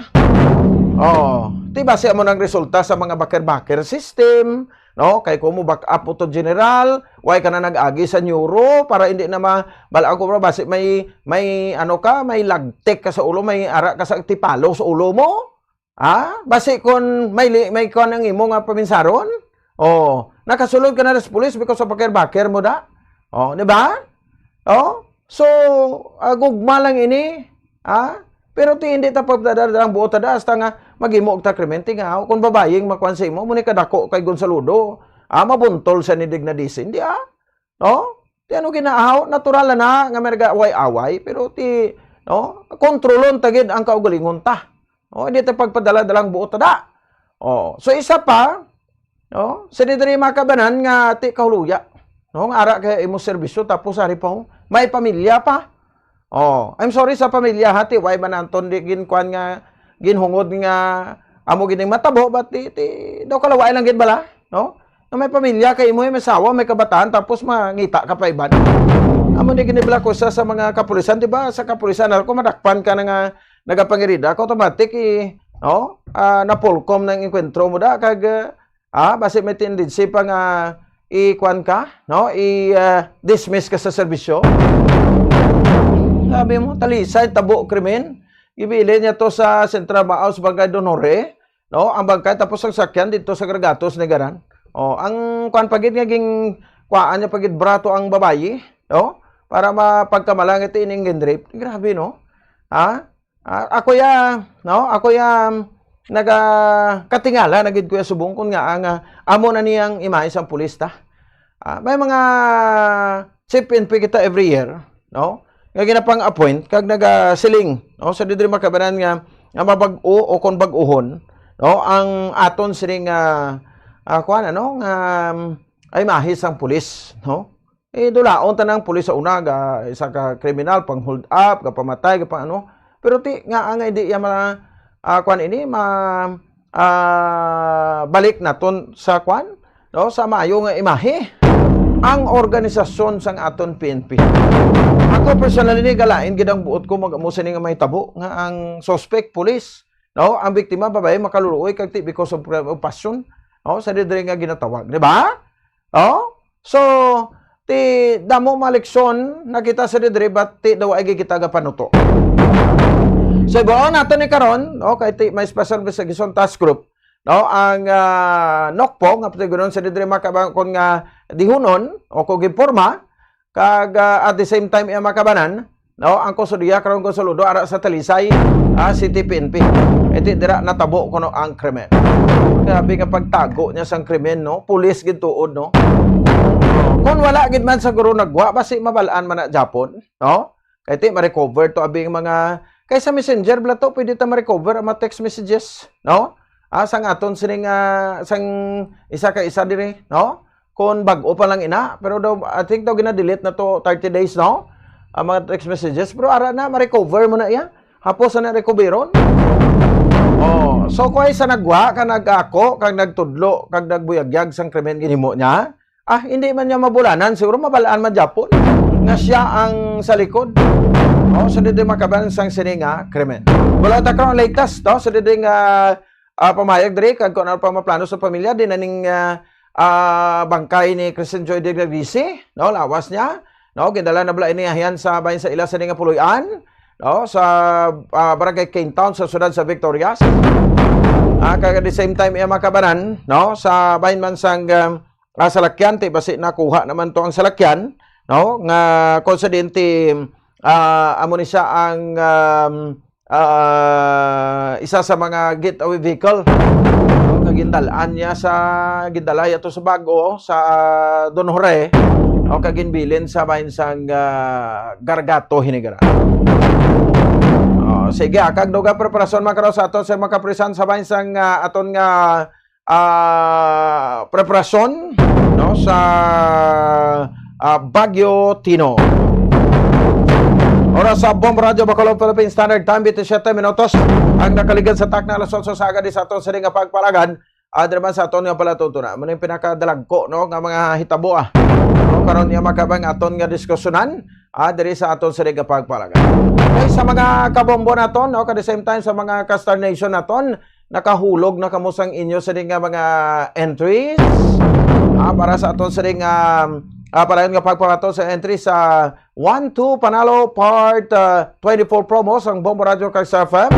Oh, di ba siya mo nang resulta sa mga baker-baker system, no? Kay kung mo back up to general, way ka na nag-agi sa neuro para hindi na ma bala ko bro, basi may may ano ka, may lagtik ka sa ulo, may ara ka sa tipalo sa ulo mo. Ha? Basi kon may li- may kuan ang imo nga paminsaron? Oh, nakasulod ka na sa pulis because of baker-baker mo da. Oh, di ba? Oh, so ah, gugma lang ini. Ha? Pero ti hindi ta pagdadala ang buot ta da hasta nga maghimo og ta krimen ti nga kung babaying makuan sa imo mo ni kadako kay Gonzaludo, ah, mabuntol sa ni Digna Disin, di ah? No? Ti ano ginaahaw, natural na na nga may nag-away-away, pero ti no, kontrolon ta gid ang kaugalingon ta. No, hindi ta pagpadala-dalang buot ta da. Oh, so isa pa, no, sa diri mga kabanan nga ti kahuluya. No, nga ara kay imo serbisyo tapos ari pa ho, may pamilya pa. Oh, I'm sorry sa pamilya ha, ti way man anton di ginkuan nga ginhungod nga amo gining matabo, but ti, ti daw kalaway lang gid bala, no? Nga may pamilya kay imo, may asawa, may kabataan, tapos mangita ka pa iban. Amo ni ginibala ko sa sa mga kapulisan, di ba? Sa kapulisan ako madakpan ka na nga nagapangirida ka, automatic i, no? Ah, napulkom nang enkwentro mo da kag ah, basi may tendency pa nga i-kuan ka, no? I ah, dismiss ka sa serbisyo. Sabi mo, talisay, tabo, krimen. Ibilin niya to sa Central Baos, Barangay Don Jorge, no? Ang bangkay tapos ang sakyan dito sa Gargatos, Nigaran. Oh, ang kuan pa gid nga ging kuan niya pa gid brato ang babayi, no? Para mapagkamalang ito ining rape. Grabe, no? Ha? Ah, ako ya, no? Ako ya nagakatingala na gid ko ya subong kun nga ang ah, amo na niyang imahe sang pulis ta. Ah, may mga chief N P kita every year, no? Nga ginapang-appoint kag nagasiling, no? Sa didri makabanan nga nga mabag-o o kon bag-ohon, no? Ang aton sining ah, ah, kuan, ano, nga ah, imahe sang pulis, no? Eh, dulaon ta nang pulis sa una, ga, isa ka kriminal, pang hold up, ga pamatay, ga pang ano. Pero ti, nga, nga hindi iya ma, ah, kuan ini, ma, ah, balik naton sa kuan, no? Sa maayo nga imahe. ang organisasyon sang aton P N P. Ako personally, galain gid ang buot ko mag-, mo sini nga mahitabo nga ang suspect, pulis, no? Ang biktima, babae, makaluluoy kag ti because of, of passion, no? Sa diri nga ginatawag, di ba? Oh? So, ti damo mga leksyon na kita sa diri, but ti daw ay kita gapanuto. So, ibuon nato ni karon, no? Kay ti may Special Investigation Task Group, no? Ang, ah, NOCPO, nga patigunon sa diri makabangkon nga dihunon o kung informa, kag, ah, at the same time, iya makabanan, no? Ang kustodiya karon kung saludo ara sa Talisay, ah, City P N P. Iti dira natabo kuno ang krimen. Grabe nga pagtago niya sang krimen, no? Pulis gid tuod, no? Kung wala gid man siguro nagwa, basi mabal-an man na Japon, no? Kay ti ma-recover to abi ang mga, kay sa messenger bala to, pwede ta ma-recover ang mga text messages, no? Ah, sang aton sining, ah, sang isa ka isa diri, no? Kung bag-o pa lang ina, pero daw, I think daw gina-delete na to thirty days, no? Ang mga text messages, pero ara na, ma-recover mo na iya. Hapos na recoveron. Oh, so kung ay sa nagwa ka, nag-ako, kag nagtudlo, kag nagbuyagyag sang krimen ginhimo niya, ah, hindi man niya mabulanan, siguro mabalaan man gyapon nga siya ang sa likod. Oh, so didi makabalaan sang sini nga krimen. Wala ta karon latest, no? So didi nga, ah, pamahayag diri kag kung ano pa maplano sa pamilya, di na ning, ah, ah, bangkay ni Kristen Joy Dignavici, no? Lawas niya, no? Gindala na bala ini ahian sa bahin sa ila sa nga puloy-an, no? Sa, ah, Barangay Kingtown sa siyudad sa Victorias. Ah, kag at the same time, iya makabanan, no? Sa bahin man sang, um, ah, salakyan, ti basi nakuha naman to ang salakyan, no? Nga konsidente, ah, amo ni siya ang, um, ah, isa sa mga getaway vehicle. No? Nga gindal-an niya sa, gindala niya to sa Bago, sa Don Jorge, o kag ginbilin sa bahin sang, ah, Gargato, Hinigaran. Oh, sige, ah, kag dugang preparasyon man karon sa aton sa mga kapulisan sa bahin sang, ah, aton nga, ah, preparasyon, no, sa, ah, Baguio Tino. Oras sa Bomb Radio Bacolod, Philippine Standard Time, twenty-seven minutos ang nakaligad sa takna alas otso sa aga di sa aton sini nga pagpalagan. Ah, diri man sa aton nga palatuntunan, amo ning pinakadalagko, no, nga mga hitabo, ah. No, karon nga makabang aton nga diskusyonan, ah, diri sa aton sini nga pagpalagan. Okay, sa mga kabombo naton, no, at the same time sa mga ka-Star Nation naton, nakahulog na kamo sang inyo sini nga mga entries. Ah, para sa aton sini nga, ah, padayon nga pagpamaton sa entry sa One Two Panalo Part, ah, twenty-four promo sang Bombo Radio kag Star F M.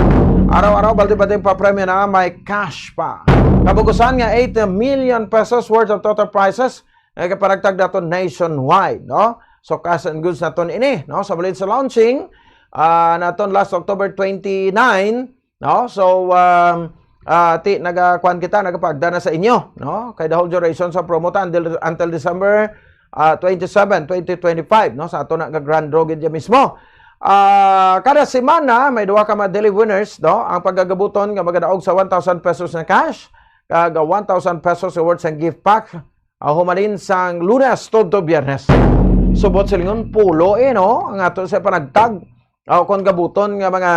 Araw-araw, balde-balde ang papremyo na may cash pa. Kabugusan nga eight million pesos worth of total prizes nga ipanagtag naton nationwide, no? So, cash and goods naton ini, no? Sa balin sa launching, ah, naton last October twenty-nine, no? So, um, ah, ti, nagakuan kita, nagapagda na sa inyo, no? Kay the whole duration sa promo ta until, until December, ah, twenty-seven, twenty twenty-five, no? Sa ato na nga grand draw gid dyan mismo. Ah, kada semana, may duha ka mga daily winners, no? Ang pagagabuton nga magadaog sa one thousand pesos na cash, kag one thousand pesos worth sang gift pack, ah, humalin sang Lunes tubtob Biyernes. Subot silingon, pulo, eh, no? Ang ato sa panagtag, ah, kung gabuton nga mga,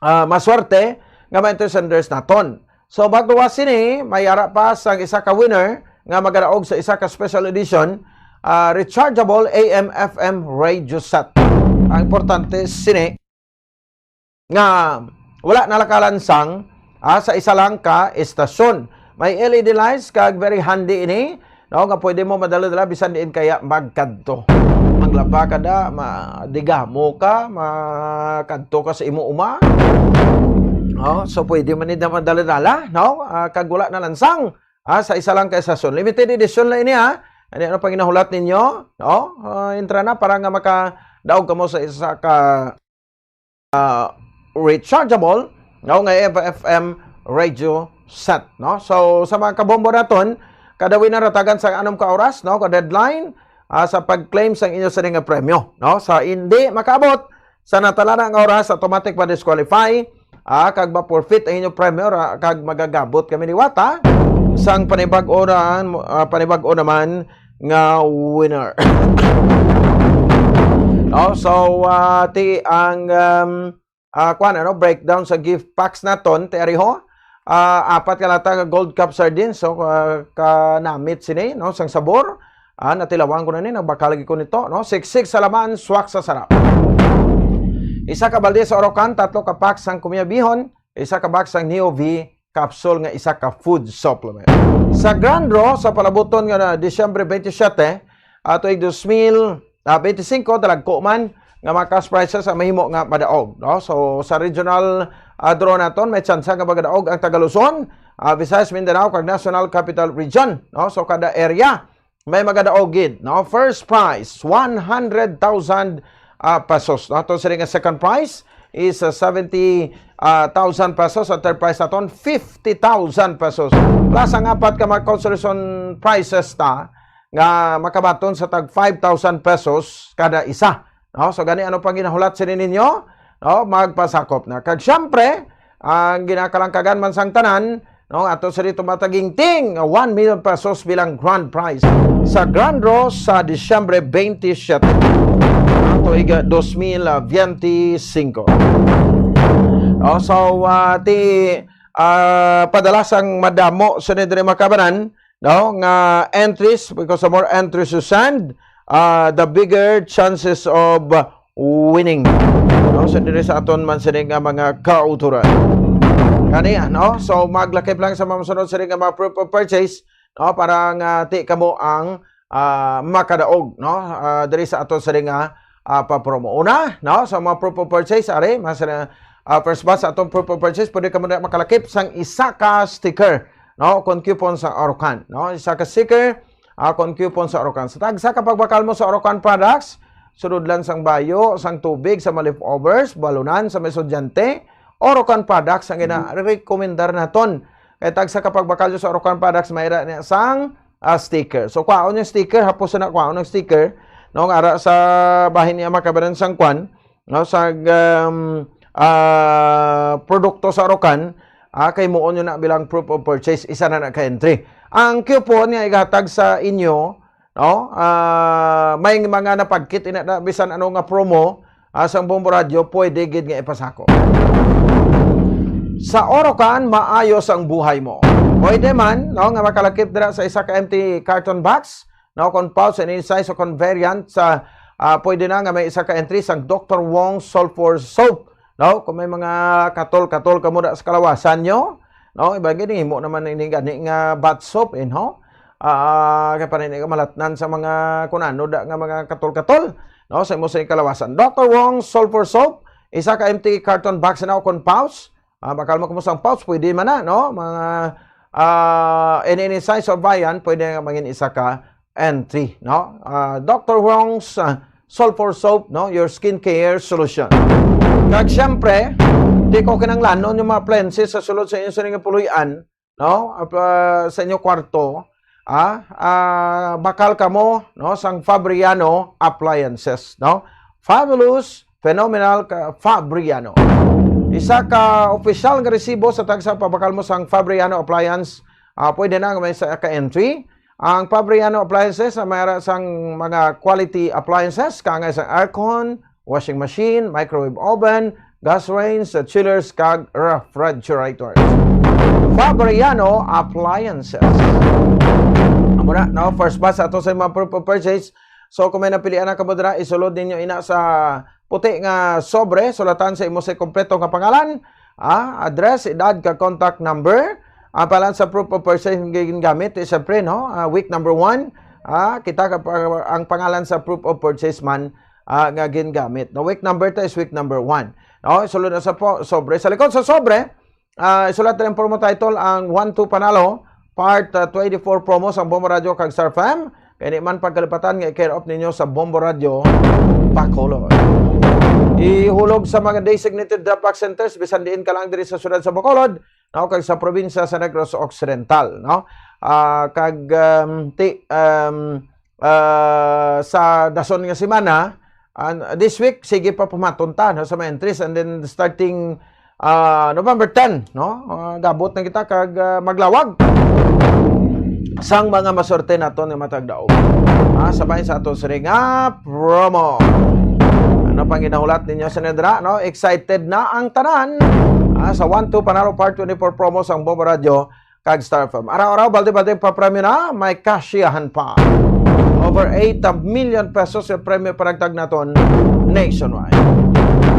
ah, maswerte nga mga entry senders naton. So, bago wa sini, may ara pa sang isa ka winner nga magadaog sa isa ka special edition, ah, rechargeable A M F M radio set. Ang importante sini nga wala nalakalansang, ah, sa isa lang ka estasyon. May L E D lights kag very handy ini, no, nga pwede mo madala-dala bisan diin kaya magkadto. Maglaba ka da, ma-, digamo ka, makadto ka sa imo uma. Oh, so pwede man nila madala-dala, no? Ah, kag wala na lansang, ah, sa isa lang ka estasyon. Limited edition lang ini, ha. Ano, ano pang ginahulat ninyo? No? Ah, entra na para nga makadaog kamo sa isa ka, ah, rechargeable, no, nga F F M radio set, no? So, sa mga kabombo naton, kada winner natagan sa anom ka oras, no, ka deadline, ah, sa pag-claim sa inyo sini nga premyo, no? Sa hindi makaabot sa natalana nga oras, automatic ma-disqualify, ah, kag ma-forfeit ang inyo premyo, ra-, kag magagabot kami ni Wata sang panibag-o na, ah, panibag-o naman nga winner. No, so, ah, ti ang, um, ah, kuwan, ano, breakdown sa gift packs naton, ti ari ho, ah, apat ka lata nga Gold Cup sardines, so, ah, kanamit sini, no, sang sabor. Ah, natilawan ko na ni, nagbakal lagi ko nito, no? Siksik sa laman, swak sa sarap. Isa ka balde sa Orocan, tatlo ka pack sang Kumyabihon, isa ka pack sang Neo V capsule nga isa ka food supplement. Sa Grand Draw, sa palabuton nga na Disyembre twenty-seven, ah, tuig dos mil, ah, twenty-five, dalagko man nga mga cash prizes ang mahimo nga madaog, no? So, sa regional, ah, draw naton, may tsansa nga magadaog ang taga Luzon, ah, Visayas, Mindanao, kag National Capital Region, no? So, kada area, may magadaog gid, no? First prize, one hundred thousand, ah, pesos. Ato sini nga second prize is, ah, seventy, ah, thousand pesos. Ang third prize naton, fifty thousand pesos. Plus ang apat ka mga consolation prizes ta nga makabaton sa tag five thousand pesos kada isa. No? So gani, ano pang ginahulat sini ninyo? No? Magpasakop na. Kag siyempre, ang ginakalangkagan man sang tanan, no, ato sa dito matagingting one million pesos bilang grand prize sa Grand Draw sa Disyembre twenty-seven, ang tuig dos mil veinticinco. No, so, ah, ti, ah, padalas ang madamo sa diri makabanan, no, nga entries, because the more entries you send, ah, the bigger chances of winning. No? So, diri sa aton man sini nga mga kauturan. Kani, no? So, maglakip lang sa mga masunod sini nga mga proof of purchase, no? Para nga ti kamo ang, ah, makadaog, no? Ah, diri sa aton sini nga, ah, papromo. Una, no? Sa mga proof of purchase, ari, mas, ah, first batch sa atong proof of purchase, pwede kamo na makalakip sang isa ka sticker, no? Kon coupon sa Orocan, no? Isa ka sticker, ah, kon coupon sa Orocan. Sa tagsa ka pagbakal mo sa Orocan products, sulod lang sang bayo, sang tubig, sa mga leftovers, balunan, sa mga estudyante, Orocan products ang gina-recommendar naton. Kay tagsa ka pagbakal sa Orocan products, mayra niya sang, ah, sticker. So, kwaon yung sticker, hapos na kwaon ang sticker, no, nga ara sa bahin niya makabanan sang kwan, no, sa, um, ah, produkto sa Orocan, ah, kay muon yun na bilang proof of purchase, isa na na ka entry. Ang coupon nga igatag sa inyo, no, ah, may mga napagkit ina na bisan ano nga promo, ah, sang Bombo Radyo, pwede gid nga ipasako. Sa Orocan, maayos ang buhay mo. Pwede man, no, nga makalakip dira sa isa ka empty carton box, no, kon pouch, any size o kon variant sa, ah, pwede na nga may isa ka entry sang Doctor Wong Sulfur Soap, no? Kung may mga katol-katol kamo da sa kalawasan nyo, no? Iba gid, himo naman ini gani nga bath soap, eh, no? Ah, kay panini ka malatnan sa mga kunano da nga mga katol-katol, no? Sa imo sa kalawasan. Doctor Wong Sulfur Soap, isa ka empty carton box na o kon pouch, ah, bakal mo kamo sang pouch, pwede man na, no? Mga, ah, any, any size or variant, pwede nga mangin isa ka entry, no? Ah, Doctor Wong's, ah, Sulfur Soap, no? Your skincare solution. Kag siyempre, di ko kinanglanon yung mga appliances sa sulod sa inyo sa nga puloy-an, no? Ap-, ah, sa inyo kwarto, ah, ah, bakal kamo, no? Sang Fabriano Appliances, no? Fabulous, phenomenal ka Fabriano. Isa ka opisyal nga resibo sa tagsa pabakal mo sang Fabriano Appliance, ah, pwede na nga may sa ka entry. Ang Fabriano Appliances na mayara sang mga quality appliances, kangay sang aircon, washing machine, microwave oven, gas range, uh, chillers, kag refrigerators. Fabriano Appliances. Amo na, no? First batch ato sa mga proof of purchase. So, kung may napilian na kamo dira, isulod ninyo ina sa puti nga sobre, sulatan sa imo sa kompleto nga pangalan, ah, address, edad, ka contact number. Ang pangalan sa proof of purchase nga gingamit, eh, siyempre, no? Ah, week number one, ah, kita ka pa, ang pangalan sa proof of purchase man, ah, nga gingamit. No, week number two is week number one. No, isulod na sa po, sobre. Sa likod sa sobre, ah, isulat na ang promo title, ang One Two Panalo, Part, ah, twenty-four promo sa Bombo Radio kag Star F M. Kay di man pagkalipatan nga i-care of ninyo sa Bombo Radio, Bacolod. Ihulog sa mga designated drop box centers, bisan diin ka lang diri sa siyudad sa Bacolod, no, kag sa probinsya sa Negros Occidental, no? Ah, kag, um, ti, um, ah, sa dason nga semana, and this week, sige pa pumaton ta, no, sa mga entries, and then starting, ah, November ten, no, ah, gabot na kita kag, ah, maglawag sang mga maswerte naton nga matag daog. Ah, sabay sa aton sini nga promo. Ano pang ginahulat ninyo sa nedra, no? Excited na ang tanan, ah, sa One Two Panalo Part twenty-four promo sang Bombo Radio kag Star F M. Araw-araw, balde-balde ang papremyo na, may kasyahan pa. Over eight million pesos yung premyo paragtag naton nationwide.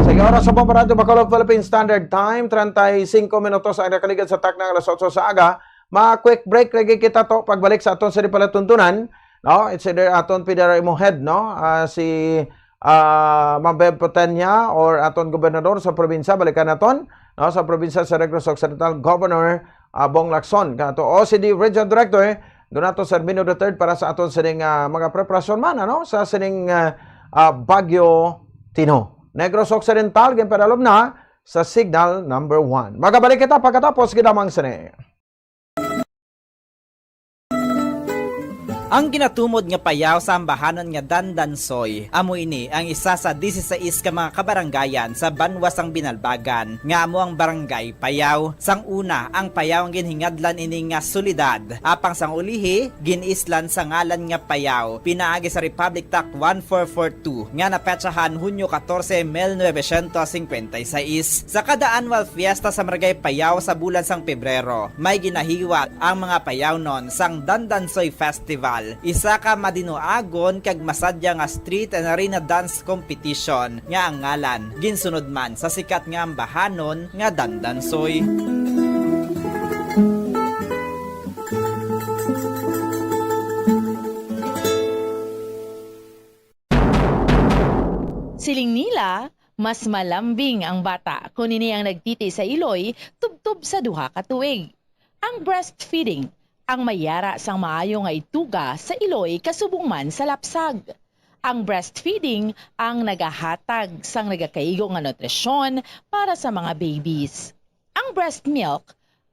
Sa oras sa Bombo Radyo Bacolod Philippine Standard Time, treinta y cinco minutos ang nakaligad sa takna alas otso sa aga. Ma-quick break lagi kita to pagbalik sa aton sa palatuntunan, no? It's either aton P D R M O head, no? Ah, si ah, Ma'am Bev Potenia or aton gobernador sa probinsya, balikan naton, no, sa probinsya sa Negros Occidental, Governor, ah, Bong Lacson, kag aton O C D Region Director Donato Sermino the third para sa aton sining, ah, mga preparasyon man, ano, sa sining, ah, ah, Bagyo Tino. Negros Occidental, ginpadalom na sa signal number one. Magabalik kita pagkatapos gid lamang sini. Ang ginatumod nga payaw sa ambahanon nga Dandansoy, amo ini ang isa sa disisais ka mga kabaranggayan sa banwa sang Binalbagan, nga amo ang Barangay Payaw. Sang una, ang Payaw ang ginhingadlan ini nga syudad, apang sang ulihi, gin-islan sa ngalan nga Payaw, pinaagi sa Republic Act one four four two, nga napetsahan Hunyo katorse, mil novecientos singkwenta y seis. Sa kada annual fiesta sa Barangay Payaw sa bulan sang Pebrero, may ginahiwat ang mga Payawnon sang Dandansoy Festival, isa ka madinuagon kag masadya nga street and arena dance competition nga ang ngalan ginsunod man sa sikat nga ambahanon nga Dandansoy. Siling nila, mas malambing ang bata kon ini ang nagtiti sa iloy tubtob sa duha ka tuig. Ang breastfeeding ang may yara sang maayo nga ituga sa iloy kasubong man sa lapsag. Ang breastfeeding ang nagahatag sang nagakaigo nga nutrisyon para sa mga babies. Ang breast milk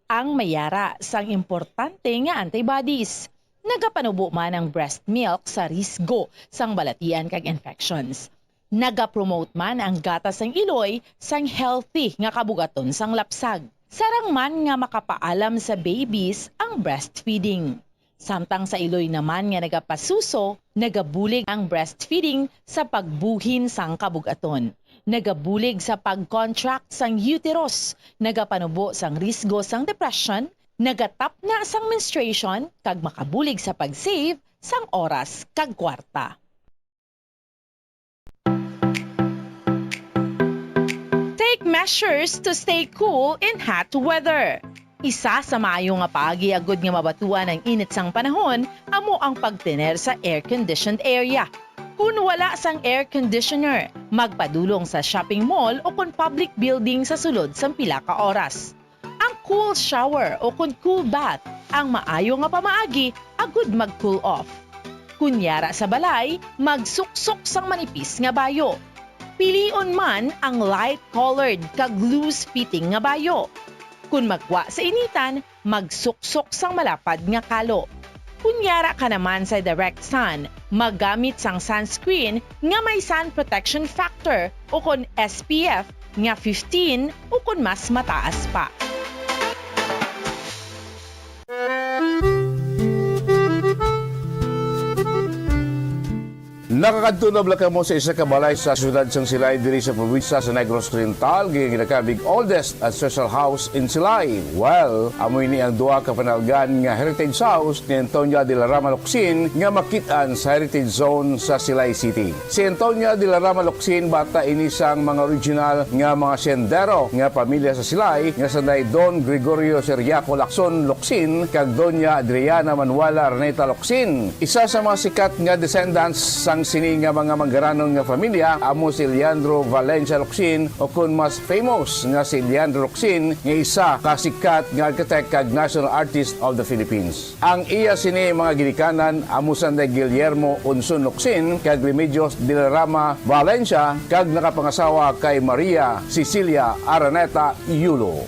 ang may yara sang importante nga antibodies. Nagapanubo man ang breast milk sa risgo sang balatian kag infections. Nagapromote man ang gatas sang iloy sang healthy nga kabugaton sang lapsag. Sarang man nga makapaalam sa babies ang breastfeeding. Samtang sa iloy naman nga nagapasuso, nagabulig ang breastfeeding sa pagbuhin sang kabugaton. Nagabulig sa pag-contract sang uterus, nagapanubo sang risgo sang depression, nagatapna sang menstruation, kag makabulig sa pag-save sang oras kag kwarta. Take measures to stay cool in hot weather. Isa sa maayo nga paagi agud nga mabatuan ang init sang panahon amo ang pagtener sa air-conditioned area. Kon wala sang air conditioner, magpadulong sa shopping mall o kon public building sa sulod sang pila ka oras. Ang cool shower o kon cool bath ang maayo nga pamaagi agud mag-cool off. Kon yara sa balay, magsuksok sang manipis nga bayo. Pilion man ang light-colored kag loose-fitting nga bayo. Kon magwa sa initan, magsuksok sang malapad nga kalo. Kon yara ka naman sa direct sun, maggamit sang sunscreen nga may sun protection factor o kon S P F nga fifteen o kon mas mataas pa. Nakakadto na bala kamo sa isa ka balay sa siyudad sang Silay diri sa probinsya sa Negros Oriental, nga ginakabig oldest ancestral house in Silay? Well, amo ini ang duha ka panalgan nga heritage house ni Antonia de la Rama Locsin nga makit-an sa Heritage Zone sa Silay City. Si Antonia de la Rama Locsin, bata ini sang mga original nga mga siyendero nga pamilya sa Silay, nga sanday Don Gregorio Ciriaco Lacson Locsin kag Doña Adriana Manuela Araneta Locsin. Isa sa mga sikat nga descendants sang sini nga mga manggaranon nga familya amo si Leandro Valencia Locsin, o kon mas famous nga si Leandro Locsin, nga isa ka sikat nga architect kag national artist of the Philippines. Ang iya sini mga ginikanan amo sanday Guillermo Unson Locsin kag Remedios de la Rama Valencia, kag nakapangasawa kay Maria Cecilia Araneta Yulo.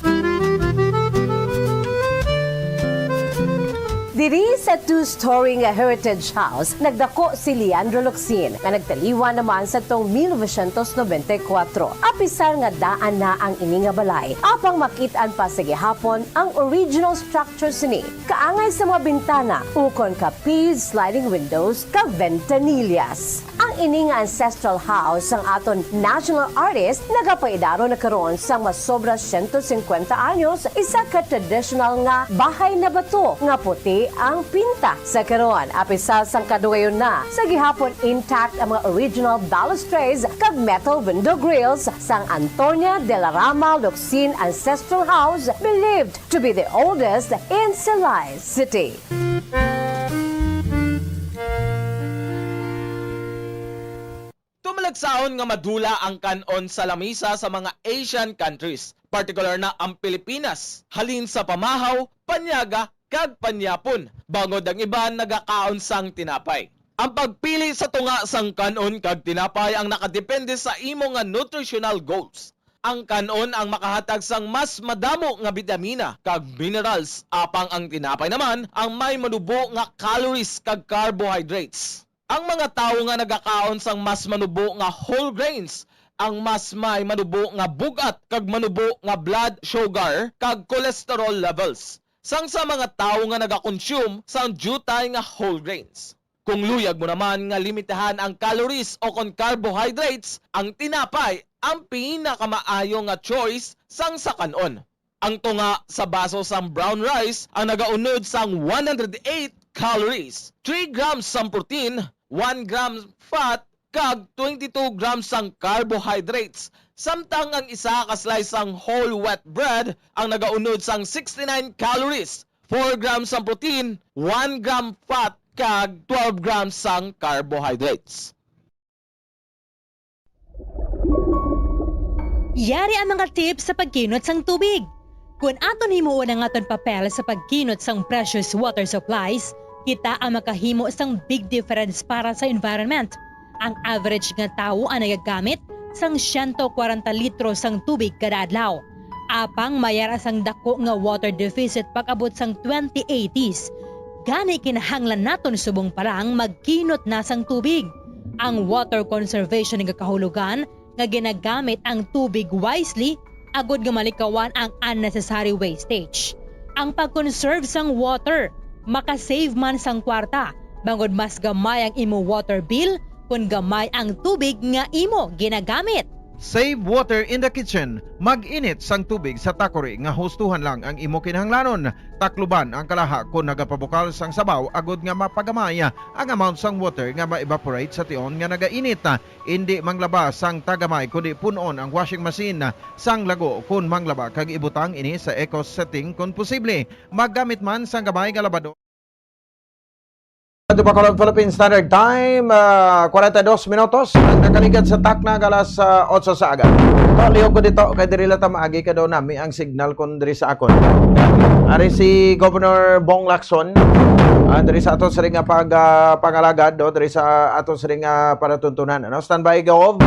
Diri sa two-story nga heritage house, nagdako si Leandro Locsin, nga nagtaliwan naman sa tong mil novecientos nobenta y kuwatro. Apisar nga daan na ang ini nga balay, apang makit-an pa sa gihapon ang original structure sini, kaangay sa mga bintana, ukon ka paved sliding windows kag ventanillas. Ang ini nga ancestral house sang aton national artist nagapaidaron na karon sang masobra siyento singkwenta anyos, isa ka traditional nga bahay na bato nga puti Ang pinta sa karon, apisal sang kadugayon na, sa gihapon intact ang mga original balustrades kag metal window grills sang Antonia de la Rama Locsin Ancestral House, believed to be the oldest in Silay City. Tumalagsaon nga madula ang kan-on sa lamisa sa mga Asian countries, partikular na ang Pilipinas, halin sa pamahaw, panyaga, kag panyapon, bangod ang iban nagakaon sang tinapay. Ang pagpili sa tunga sang kan-on kag tinapay ang nakadepende sa imo nga nutritional goals. Ang kan-on ang makahatag sang mas madamo nga bitamina kag minerals, apang ang tinapay naman ang may manubo nga calories kag carbohydrates. Ang mga tawo nga nagakaon sang mas manubo nga whole grains ang mas may manubo nga bug-at kag manubo nga blood sugar kag cholesterol levels sang sa mga tawo nga nagakonsume sang diutay nga whole grains. Kung luyag mo naman nga limitahan ang calories o kon carbohydrates, ang tinapay ang pinakamaayo nga choice sang sa kan-on. Ang tunga sa baso sang brown rice ang nagaunod sang one hundred eight calories, three grams sang protein, one gram fat, kag twenty-two grams sang carbohydrates, samtang ang isa ka slice sang whole wheat bread ang nagaunod sang sixty-nine calories, four grams sang protein, one gram fat, kag twelve grams sang carbohydrates. Yari ang mga tips sa pagkinot sang tubig. Kon aton himuon ang aton papel sa pagkinot sang precious water supplies, kita ang makahimo sang big difference para sa environment. Ang average nga tawo ang nagagamit sang siyento kwarenta litro sang tubig kada adlaw. Apang may ara sang dako nga water deficit pag-abot sang twenty eighties. Gani, kinahanglan naton subong pa lang magkinot na sang tubig. Ang water conservation nagakahulugan nga ginagamit ang tubig wisely agud nga malikawan ang unnecessary wastage. Ang pag-conserve sang water makasave man sang kwarta, bangod mas gamay ang imo water bill kon gamay ang tubig nga imo ginagamit. Save water in the kitchen. Mag-init sang tubig sa takori nga hustuhan lang ang imo kinahanglanon. Takluban ang kalaha kon nagapabukal sang sabaw agud nga mapagamay ang amount sang water nga ma-evaporate sa tion nga nagainit. Indi manglaba sang tagamay, kundi pun-on ang washing machine sang lago kon manglaba kag ibutang ini sa eco setting kon posible. Maggamit man sang gamay nga labador. Radyo Bacolod, Philippine Standard Time, ah, kwarenta y dos minutos ang nakaligad sa takna nga alas, ah, otso sa aga. To, lihog ko dito, kay diri lang ta maagi, kay daw nami ang signal kon diri sa akon. Ari si Governor Bong Lacson, ah, diri sa aton siring nga pag, ah, pangalagad, no, diri sa aton siring nga palatuntunan, ano? Standby, Gov.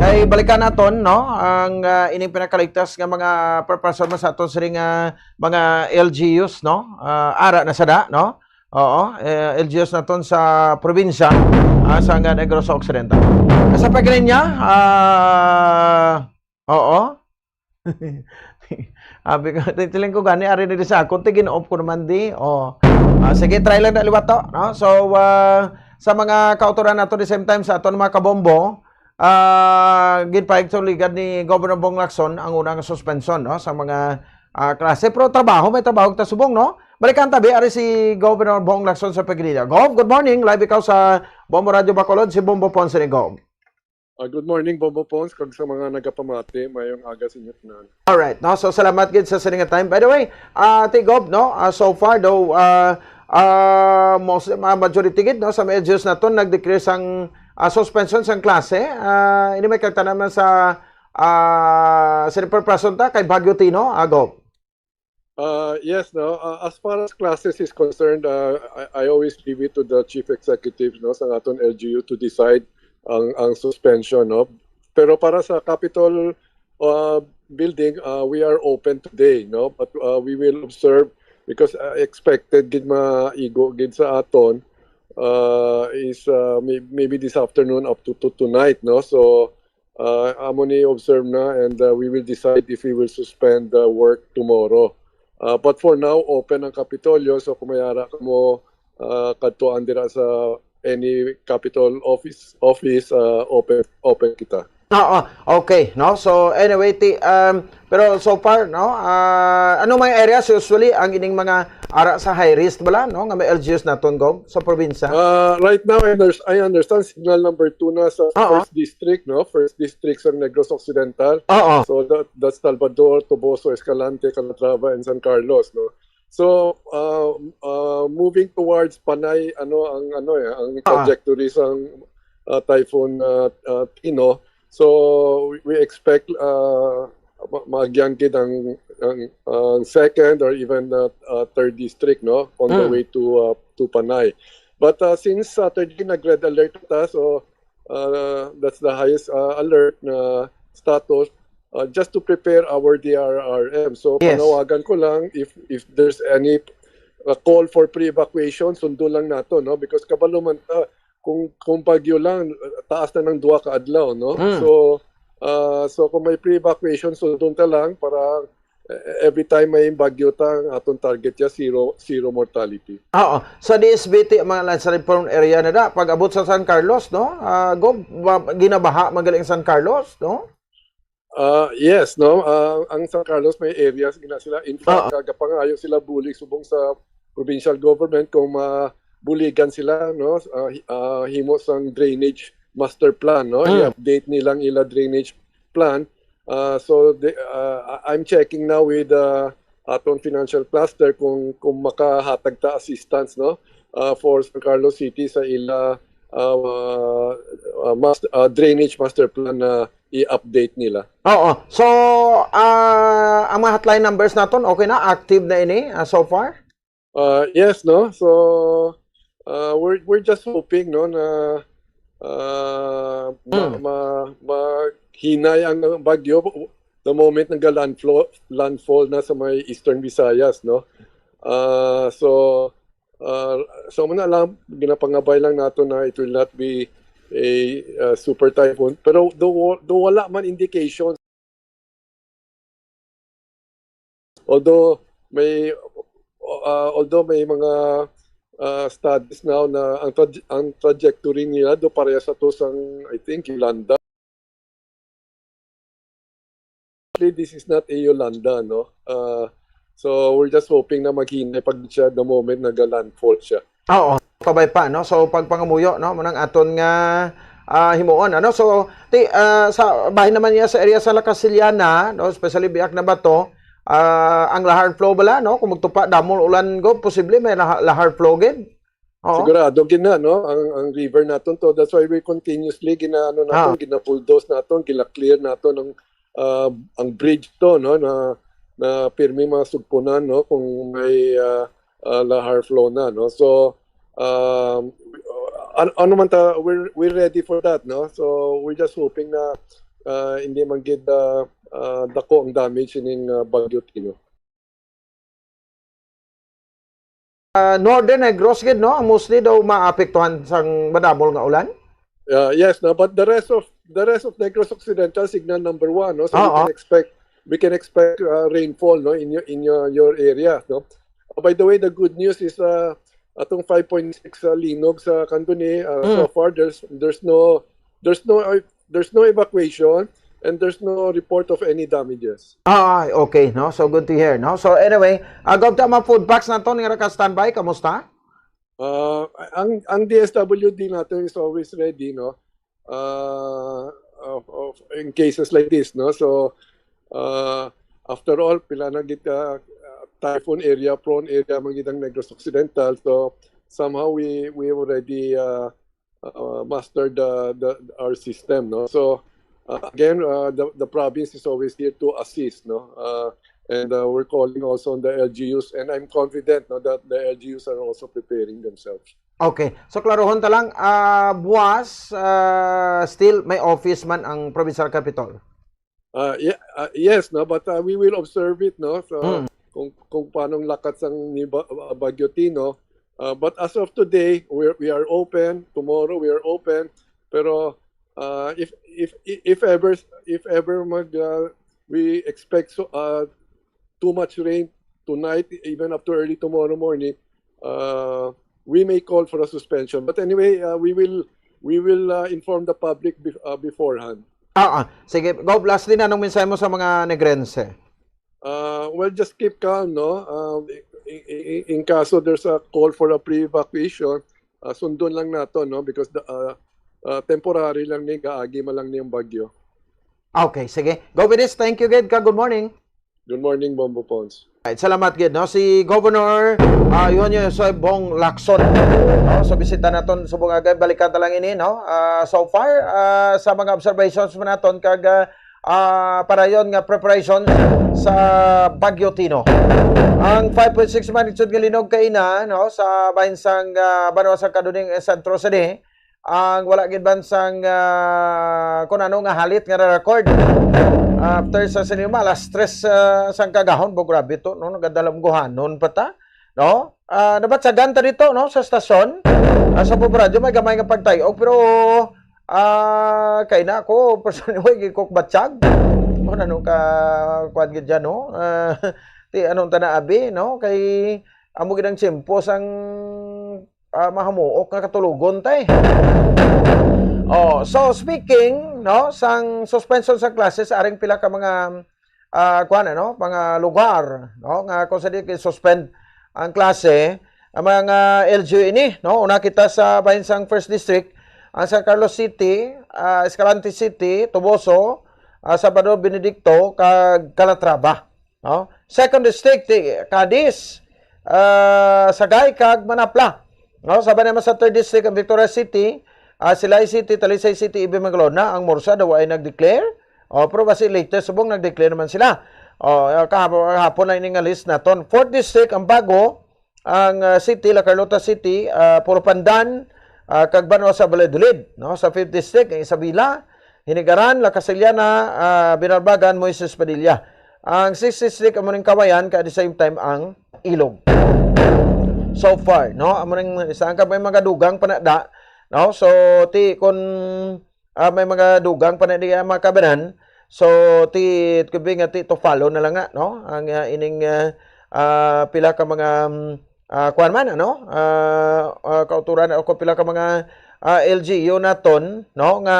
Kay balikan naton, no, ang, ah, ining pinakaligtas nga mga preparasyon sa aton siring nga mga L G Us, no? Ah, ara na sada, no? Oo, eh, L G Us naton sa probinsya, ah, sa nga Negros Occidental. Sa Pagrinya, ah, oo. Abi ko, titiling ko gani, ari na di sa akon, tigin-off ko naman di. Oh. Ah, sige, try lang na liwat to, no? So, ah, sa mga kautoran nato, the same time, sa aton mga kabombo, ah, ginpahig sa ligad ni Governor Bong Lacson ang unang suspension, no, sa mga, ah, klase. Pero trabaho, may trabaho kita subong, no? Balikan tabi, ari si Governor Bong Lacson sa Pagrinya. Gov, good morning. Live ikaw sa Bombo Radio Bacolod, si Bombo Ponce ni Gov. Ah, good morning, Bombo Pons, kag sa mga nagapamati, mayong aga sa inyo tanan. Alright, no? So, salamat gid sa sining nga time. By the way, ah, Ate Gov, no? Ah, so far daw, ah, ah, most, ah, majority gid, no, sa mga L G Us naton nag-declare sang, ah, suspension sang klase. Ah, ini may kagtanan man sa, ah, sa preparasyon ta kay Baguio Tino, ah, Gov. Uh, yes, no. Uh, as far as classes is concerned, uh, I, I always leave it to the chief executive, no, sa aton L G U to decide ang ang suspension, no. Pero para sa Capitol, uh, building, uh, we are open today, no. But, uh, we will observe because, uh, expected gid maigo gid sa aton, uh, is, uh, may-, maybe this afternoon up to, to tonight, no. So, uh, amo ni observe na, and, uh, we will decide if we will suspend the work tomorrow. Uh, but for now, open ang Kapitolyo, so kung may ara kamo, uh, kadtuan dira sa any Capitol office, office, uh, open, open kita. Oo, okay, no? So, anyway, ti, um, Pero so far, no, ah, ano mga areas usually ang ining mga ara sa high risk bala, no, nga may L G Us naton, Gov, sa probinsya? Uh, right now, I, under- I understand signal number two na sa Oo. First District, no? First District sa Negros Occidental. Oo. So that, that's Salvador, Toboso, Escalante, Calatrava, and San Carlos, no? So, uh, uh, moving towards Panay, ano ang ano eh, ang Ah. trajectory sang uh, Typhoon uh, uh, Tino. So we, we expect uh, ma- maagyang gid ang, ang, ang second or even the uh, third district, no, on the Mm. way to uh, to Panay. But uh, since Saturday nag-red alert ta, so uh, that's the highest uh, alert na status uh, just to prepare our D R R M. So Yes. panawagan ko lang if if there's any uh, call for pre-evacuation, sundon lang nato, no? Because kabalo man ta, kung kung bagyo lang, taas na ng duha ka adlaw, no? Mm. So uh, so kung may pre-evacuation, sundon ta lang para eh, every time may bagyo ta, ang aton target ya zero zero mortality. Oo. Sa D S B T, mga landslide prone area na da. Pag abot sa San Carlos, no? Ah, Gov, ba- ginabaha magaling San Carlos, no? Ah, yes, no. Ah, ang San Carlos may areas gina sila. In fact, Oo. ah, gapangayo sila bulig subong sa provincial government kung mabuligan sila, no, ah, hi- ah, himo sang drainage master plan, no. Mm. I-update nilang ila drainage plan. Ah, so the, ah, I- I'm checking now with uh, aton financial cluster kung kung makahatag ta assistance, no, ah, for San Carlos City sa ila ah, ah, mas- ah, drainage master plan na i-update nila. Oo. So, ah, ang mga hotline numbers naton, okay na? Active na ini ah, so far? Uh, yes, no? So, uh, we're, we're just hoping, no, na uh, ma, Mm. ma, mahinay ang bagyo the moment nag-landfall landfall na sa may Eastern Visayas, no? Uh, so, uh, so muna lang, ginapangabay lang nato na it will not be a uh, super typhoon. Pero do, do wala man indications, although may uh, although may mga uh, studies now na ang tra- ang trajectory nila do pareha sa to sang, I think, Yolanda. This is not a Yolanda, no? Uh, so we're just hoping na maghinay pag siya the moment nag-landfall siya. Oo, kabay pa, no? So pagpangamuyo, no, munang aton nga ah, himuon, ano? So, ti, ah, sa bahin naman niya sa area sa La Casillana, no, especially Biak na Bato, ah, ang lahar flow bala, no, kung magtupa damol ulan, Gov, posible may laha- lahar flow gid. Oo. Sigurado gid na, no, ang ang river naton to. That's why we continuously ginaano naton, Ah. gina-bulldoze naton, gina-clear naton ang ah, ang bridge to, no, na na pirmi masugpunan, no, kung may ah, ah, lahar flow na, no. So um, an- ano man ta, we're we're ready for that, no. So we're just hoping na ah, hindi man gid ah, ah, dako ang damage ining ah, Bagyo Tino. Ah, Northern Negros gid, no, ang mostly daw maapektuhan sang madamol nga ulan. Uh, yes, no, but the rest of the rest of Negros Occidental, signal number one, no. So we Oo. can expect we can expect uh, rainfall, no, in your in your your area, no. Uh, by the way, the good news is uh, atong five point six uh, linog sa Candoni, uh, so Mm. far there's there's no there's no uh, there's no evacuation and there's no report of any damages. Ah, okay, no? So good to hear, no? So anyway, uh, Gov, ta mga food packs naton nga naka-standby, kamusta? Uh, ang ang D S W D natin is always ready, no? Uh, of, of, in cases like this, no? So uh, after all, pila na gid ka uh, typhoon area, prone area man gid ang Negros Occidental. So somehow we we already uh, uh, mastered the, the our system, no? So uh, again, uh, the the province is always here to assist, no? Uh, and uh, we're calling also on the L G Us, and I'm confident, no, that the L G Us are also preparing themselves. Okay. So klarohon ta lang, ah, buwas ah, still may office man ang Provincial Capitol. Uh, yeah, uh, yes, no, but uh, we will observe it, no. So Mm. kung kung paano ang lakat sang ni Ba- uh, Bagyo Tino. Uh, but as of today, we we are open. Tomorrow we are open. Pero uh, if if if ever if ever mag uh, we expect so uh, too much rain tonight, even up to early tomorrow morning, uh, we may call for a suspension. But anyway, uh, we will we will uh, inform the public be- uh, beforehand. Ah, ah. Sige, Gov, lastly na, anong mensahe mo sa mga Negrense? Uh, well, just keep calm, no? Um, i- i- i- in kaso there's a call for a pre-evacuation, uh, sundon lang nato, no? Because the, uh, uh, temporary lang ni, gaagi man lang ni ang bagyo. Okay, sige. Gov, it is. Thank you, gid ka. Good morning. Good morning, Bombo Pons. Right, salamat gid, no? Si Governor uh, Eugenio Jose Bong Lacson, no? So, bisita naton subong agay, balikan ta lang ini, no? Ah, so far, ah, sa mga observations man naton kag ah, ah, parayon nga preparation sa Bagyo Tino. Ang five point six magnitude nga linog kaina, no, sa bahin sang ah, banwa sa Kaduning, eh, Centro City, ang wala gid man sang ah, kun ano nga halit nga na-record. After sa sinima, alas tres ah, sang kagahon, bo, grabe to, no, nagadalamguhanon pa ta, no? Ah, nabatsagan ta dito, no, sa stasyon. Ah, sa Pop Radyo, may gamay nga pagtayog, pero ah, kay na ako, personally, way gid ko batyag. Mo na nung ka, kuwan gid dyan, no? Ah, ti, anong tana, abi, no? Kay, amo gid ang tiyempo sang ah, mahamuok nga katulogon, tay. Oh, so speaking, no, sang suspension sa classes, aring pila ka mga ah, kuwan, ano, mga lugar, no, nga kung sa di suspend ang klase, ang mga L G U ini, no, una kita sa bahin sang First District, ang San Carlos City, ah, Escalante City, Toboso, ah, Salvador Benedicto, kag Calatrava, no. Second District, ti, Cadiz, ah, Sagay, kag Manapla, no. Sa naman sa Third District, ang Victoria City, ah, Silay City, Talisay City, Ibe, Manglona, ang MORSA daw ay nag-declare. Oh, pero basi later subong nag-declare naman sila. Oh, ah, kahapon, kahapon na ini nga list naton. Fourth District, ang bago, ang ah, city, La Carlota City, ah, Puro Pandan, ah, kag banwa sa Valladolid, no? Sa Fifth District, ang Isabela, Hinigaran, La Castellana, ah, Binarbagan, Moises Padilla. Ang Sixth District, amo ning Kawayan, kag at the same time ang Ilog. So far, no? Amo ning isa ang kag may mga dugang pa na da, no? So, ti, kung ah, may mga dugang pa na di, ah, mga kabanan. So, ti, it could be nga ti to follow na lang nga, no? Ang ah, ining ah, ah, pila ka mga mm, ah, kuwan man, ano? Ah, ah, kauturan o pila ka mga ah, L G U naton, no? Nga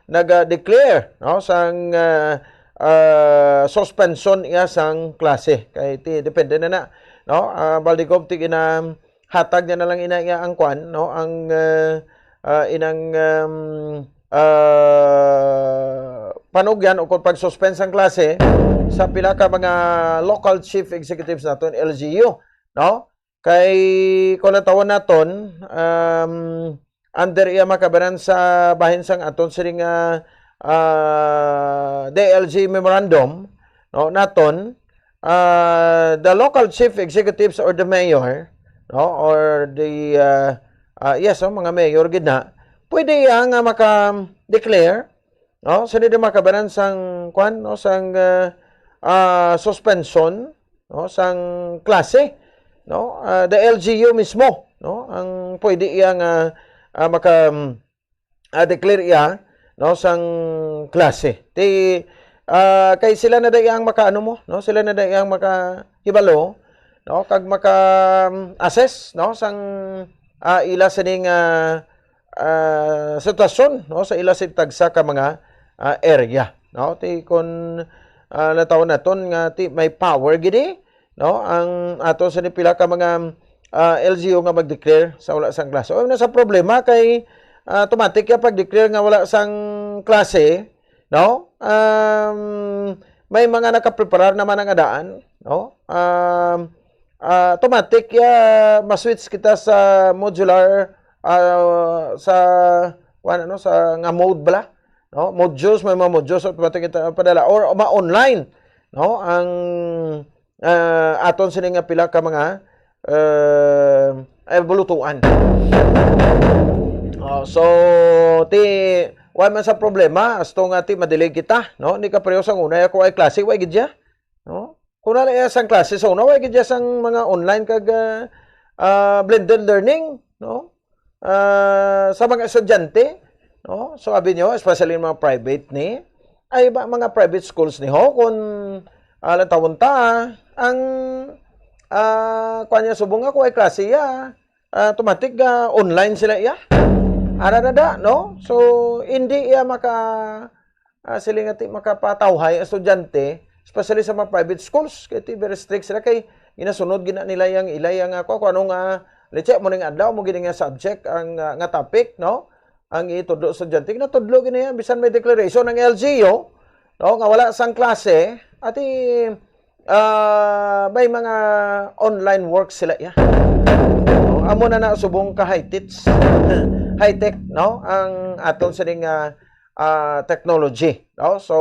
nag-declare, no? Sang ah, ah, suspension iya sang klase. Kay ti, depende na na, no? Ah, Baldigov ti gina hatag niya na lang ina iya ang kwan, no? Ang ah, ah, inang um, ah, panugyan o kung pag-suspend sang klase sa pila ka mga local chief executives naton, L G U, no? Kay kung natawon naton, um, under iya makabanan sa bahin sang aton sining ah, ah, D L G memorandum, no, naton, ah, the local chief executives or the mayor, no, or the ah, ah, yes, oh, mga mayor gid na, pwede iya nga maka-declare, no, sa di makabanan sang kwan, no, sang ah, ah, suspension, no, sang klase, no, ah, the L G U mismo, no, ang pwede iya nga ah, maka ah, declare iya, no, sang klase. Ti ah, kay sila na day ang makaano mo, no? Sila na day ang makahibalo, no? Kag maka-assess, no, sang ah, ila sining ah, ah, sitwasyon, no, sa ila sa tagsa ka mga ah, area, no? Ti kun ah, natawon naton nga ti may power gini, no, ang aton sa ni pila ka mga ah, L G U nga mag-declare sa wala sang klase. O na sa problema kay ah, automatic ya pag-declare nga wala sang klase, no? Um, may mga nakapreparar naman ang adaan, no? Um, ah, automatic ya ma-switch kita sa modular ah, sa kuwan, ano, sa nga mode bala, no? Modules, may mga modules automatic kita padala or ma-online, no? Ang ah, aton sini nga pila ka mga ah, eh, bulutuan. Oh, so ti wa man sa problema asto nga ti madelay kita, no? Ni kapareho sang una ako ay klase, wa gid siya, no? Kung wala iya sang klase sa una, wa gid siya sang mga online kag ah, ah, blended learning, no? Ah, sa mga estudyante, no? So abi niyo, especially yung mga private ni, ay ba mga private schools ni ho, kung ah, lantawon ta, ang ah, kuwan niya, subong ako ay klase ya, ah, automatic ah, online sila iya. Ara na da, no? So hindi iya maka ah, sila nga ti makapatawhay ang estudyante, especially sa mga private schools, kay ti very strict sila, kay ginasunod gina nila yang ilay ang, ah, kung, kung ano nga, let's say, mo ning adlaw, mo gini nga subject, ang, ah, nga topic, no? Ang itudlo sa estudyante, ginatudlo gini yan, bisan may declaration ang L G U, no, nga wala sang klase, ati, ah, may mga online work sila, ya. No? Amo na na subong ka high tech, high tech, no? Ang aton sining, ah, ah, technology, no? So,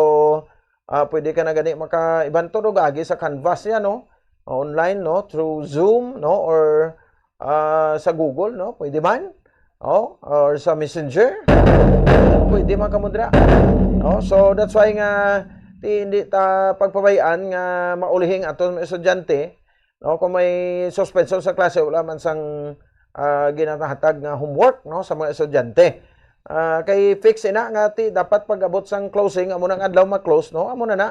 ah, pwede ka na gani maka-, iban to, no, agi sa Canvas yan, no? Online, no? Through Zoom, no? Or, ah, sa Google, no? Pwede man. Oh, or sa Messenger. Pwede man kamo dira. No? So, that's why nga, ti, hindi ta pagpabayaan nga maulihing aton mga estudyante, no? Kung may suspension sa klase, wala man sang, ah, ginahatag nga homework, no, sa mga estudyante. Ah, kay fix ina nga ti dapat pag-abot sang closing, amo nang adlaw ma-close, no? Amo na na.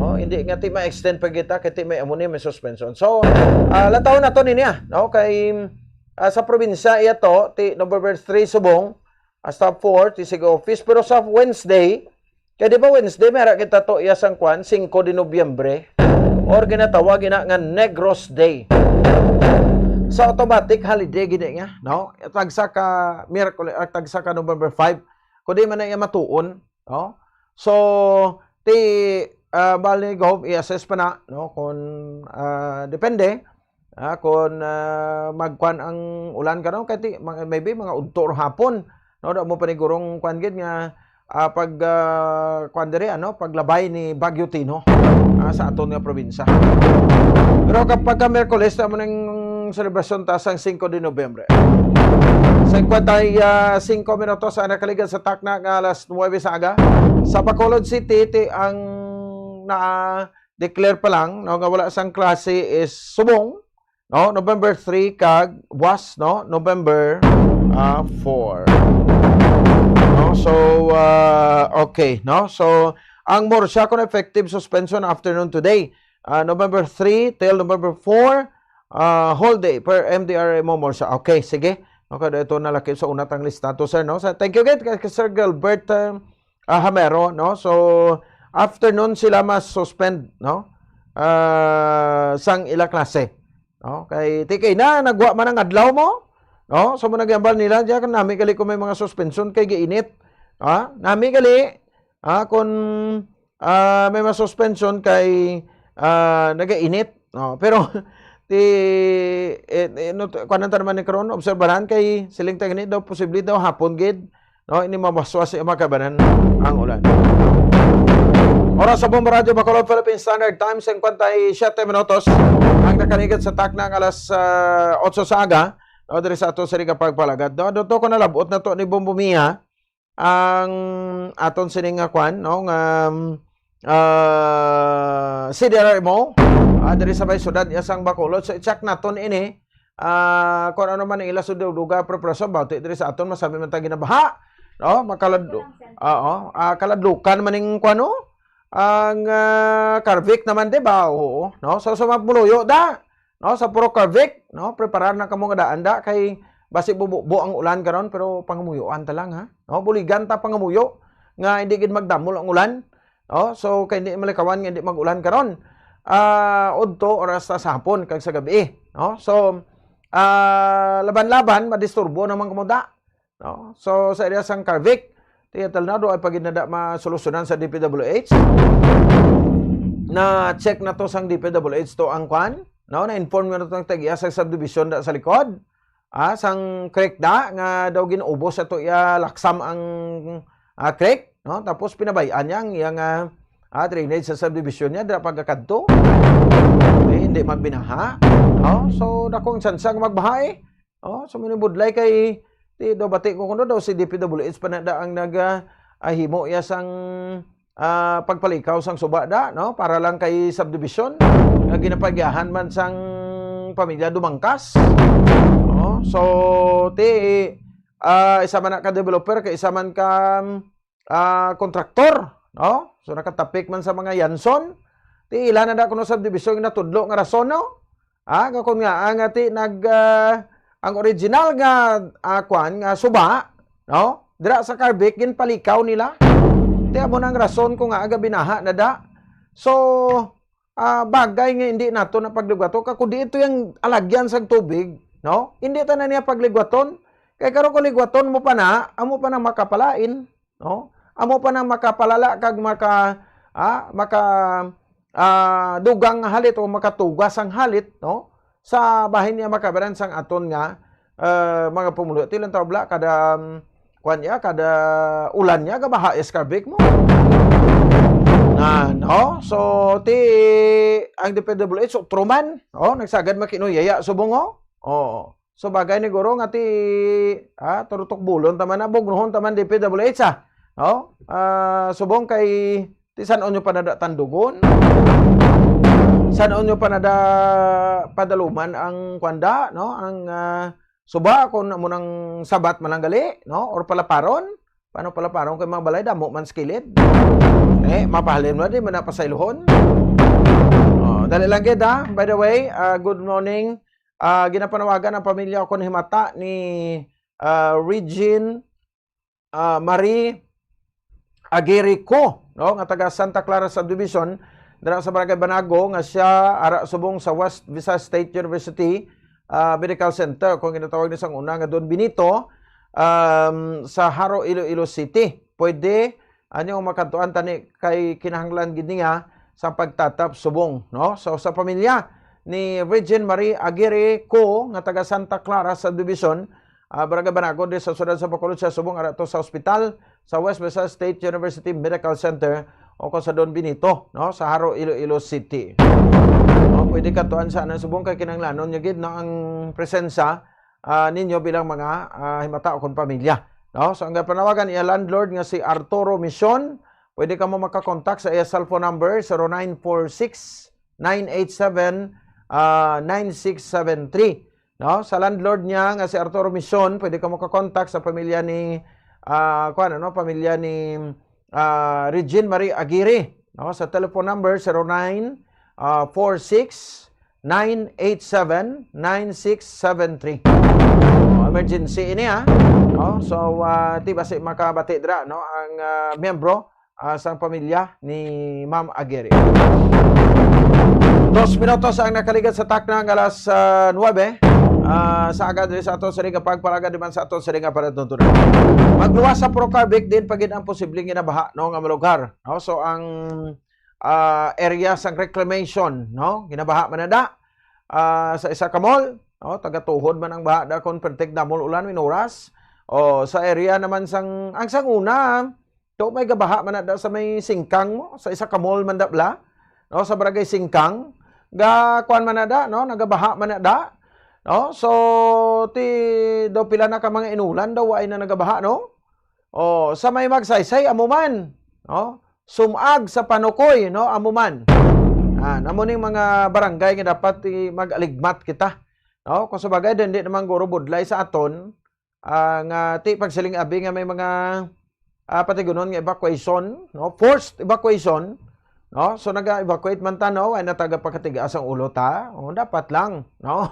No, hindi nga ti ma-extend pa kita kay ti may amo ni may suspension. So, ah, latawon nato nini, ah, no? Kay, ah, sa probinsya iya to, ti November three subong, hasta four, ti sige office, pero sa Wednesday, kay di ba Wednesday, may ara kita to iya sang kwan, singko de Nobyembre, or ginatawag ina nga Negros Day. Sa automatic holiday gid niya, no? Tagsa ka Miyerkules, ah, tagsa ka November five, kundi man na iya matuon, no? So, ti, ah, bali, Gov, i-assess pa na, no? Kung, ah, depende, ah, kung, ah, magkuan ang ulan karon, kay ti, mga, maybe mga udto or hapon, no? Da mo panigurong kuan gid nga, ah, pag, ah, kuan diri, ano, paglabay ni Bagyo Tino, ah, sa aton nga probinsya. Pero kapag ka Miyerkules, na mo ning selebrasyon ta sang singko de Nobyembre. Cincuenta y cinco minutos ang nakaligad sa takna nga alas nuwebe sa aga. Sa Bacolod City, ti ang na-declare pa lang, no, nga wala sang klase is subong, no, November three kag was, no, November, ah, four. No, so, ah, okay, no? So, ang MORSA kon effective suspension afternoon today, ah, November three till November four, ah, whole day per M D R M O MORSA. Okay, sige. Okay, ito na laki sa una tang lista to, sir, no? So, thank you again kay Sir Gilbert, ah, ah, Hamero, no? So, afternoon sila mas suspend, no? Ah, sang ila klase. No? Kay, ti kay na, nagwa man ang adlaw mo, no? So, mo nagyambal nila, diya, nami gali kung may mga suspension kay giinit. Ha? Nami gali, ha? Kung, ah, may mga suspension kay, ah, nagainit. No? Pero, ti, eh, eh, no, kuwan ang tanaman ni karon, obserbaran kay siling ta gani daw, posible daw hapon gid, no, ini mawaswas sa makabanan ang ulan. Oras sa Bombo Radyo Bacolod, Philippine Standard Time, cincuenta y siete minutos ang nakaligad sa takna nga alas, ah, otso sa aga, no, diri sa ato sa Liga Pagpalagad. No, ato ko nalabot na to ni Bombo Mia ang aton sining nga kwan, no, nga, um, ah, C D R M O, ah, diri sa may syudad iya sang Bacolod. So, i-check naton ini, ah, kung ano man ang ila sa duga preparasyon, bauti diri sa aton, masami man ta ginabaha, no? Makalad-, oo, ah, kaladlukan man ning kuan, no? Ang, ah, Carvic naman, di ba? Oo, no? So, sa mga pumuloyo, da, no? Sa puro Carvic, no? Preparar na kamo nga daan, da, kay basi bubo ang ulan karon, pero pangamuyuan ta lang, ha? No? Buligan ta pangamuyo nga hindi gid magdamol ang ulan. No? So, kay hindi malikawan nga hindi mag-ulan karon. Ah, udto or hasta sa hapon kag sa gabi, no? So, ah, laban-laban, madisturbo naman kamo da, no? So, sa area sang Carvic, tiyatal na do ay pag inada masolusyonan sa D P W H. Na-check na to sang D P W H to ang kwan, no? Na-inform na to ang tag-iya sa subdivision da sa likod. Ah, sang creek da nga daw gin-ubos ato iya laksam ang, ah, creek, no? Tapos pinabay-an niya ang iya nga, ah, drainage sa subdivision niya dira pagkakadto. Eh, hindi man binaha, no? So, dakong tsansa nga magbaha, eh. Oh, so, minibudlay kay, di daw bati ko kuno daw si D P W H pa na da ang nag, ah, ah, himo iya sang, ah, pagpalikaw sang suba da, no? Para lang kay subdivision nga ginapagiyahan man sang pamilya Dumangkas. No? So, ti, ah, isa man na ka developer, kay isa man ka, ah, kontraktor, no? So, nakatapik man sa mga Yanson. Ti ila na da kuno subdivision natudlo nga rason, no? Ah, nga kun nga, ang ati nag, ah, ang original nga, ah, kwan, nga suba, no? Dira sa Carvic, ginpalikaw nila. Ti amo nang rason ko nga aga binaha na da. So, ah, bagay nga hindi nato na pagligwaton. Kag kung di ito yung alagyan sa tubig, no? Hindi ta na niya pagligwaton. Kay karon kung ligwaton mo pa na, amo pa nang makapalain, no? Amo pa nang makapalala kag maka, ah, maka, ah, dugang nga halit o makatugas ang halit, no? Sa bahin niya makabaran sang aton nga, ah, mga pumuluyo. Ti lang tawag bala, kada, um, kuwan niya, kada ulan niya, gabaha iskarbik mo. Na, no? So, ti, ang D P W H, utro man. Oh, nagsagad makinuyaya, subong, oh. Oh. So, bagay ni guro nga ti, ah, turutok bulon taman na, bugnohon taman D P W H, ah. Oh? Ah, subong kay, ti san-o nyo pa nada tandugon? San-o nyo pa nada padaluman ang kwanda, no? Ang, ah, suba, kung amo nang sabat man lang gali, no? Or palaparon? Paano palaparon kay mga balay? Damo man skilid. Eh, mapahalin mo, di man napasayluhon. Oh, dali lang gid, ha? By the way, ah, good morning. Ah, ginapanawagan ang pamilya o kon himata ni, ah, Regine, ah, Marie Aguirre Co, no, nga taga Santa Clara Subdivision, dira sa Barangay Banago, nga siya ara subong sa West Visayas State University, ah, Medical Center, kung ginatawag ni sang una nga Don Benito, um, sa Jaro, Iloilo City. Pwede, ano, makadtuan tani kay kinahanglan gid niya sa pagtatap subong, no? So, sa pamilya ni Regine Marie Aguirre Co, nga taga Santa Clara Subdivision, ah, Barangay Banago, di sa siyudad sa Bacolod, siya subong ara to sa ospital sa West Visayas State University Medical Center o ko sa Don Benito, no, sa Jaro, Iloilo City. No, pwede katuan sa anang subong kay kinahanglanon niya gid, no, ang presensya, ah, ninyo bilang mga, ah, himata o kon pamilya, no? So, ang panawagan iya landlord nga si Arturo Mission, pwede kamo makakontak sa iya cellphone number, zero nine four six, nine eight seven, ah, nine six seven three. No? Sa landlord niya nga si Arturo Mission, pwede ka makakontak sa pamilya ni, ah, kuwan, ano, pamilya ni, ah, Regine Marie Aguirre, no? Sa telephone number, zero nine, ah, four six, nine eight seven, nine six seven three. Oh, emergency ini, ha? No? So, ah, ti basi makabati dira, no, ang, ah, miyembro, ah, sang pamilya ni Ma'am Aguirre. Dos minutos ang nakaligad sa takna nga alas, ah, nuwebe. Ah, sa aga diri sa ato sa nga pagpalaga di man sa ato sa nga panatuntunan. Magluwas sa Procarbic din pa gid ang posibleng ginabaha, no, nga mga lugar, no? So ang, ah, area sang reclamation, no, ginabaha man na da, ah, sa isa ka mall, no, tagatuhod man ang baha da kon pertig damol ulan minuras. O sa area naman sang, ang sang una, to may gabaha man na da sa may Singkang mo, sa isa ka mall man da bala, no, sa Barangay Singkang, ga kuan man na da, no, nagabaha man na da, no? So ti daw pila na ka mga inulan daw ay na nagabaha, no? O sa may Magsaysay, amo man, no? Sumag sa Panukoy, no, amo man. Ah, namo ning mga barangay nga dapat i-, mag-aligmat kita, no? Kung sa bagay, hindi naman guro budlay sa aton, ah, nga ti pagsiling abi nga may mga, ah, patigunon nga evacuation, no? Forced evacuation, no? So naga-evacuate man ta, no? Ay nataga pagkatigaas ang ulo ta. O, dapat lang, no?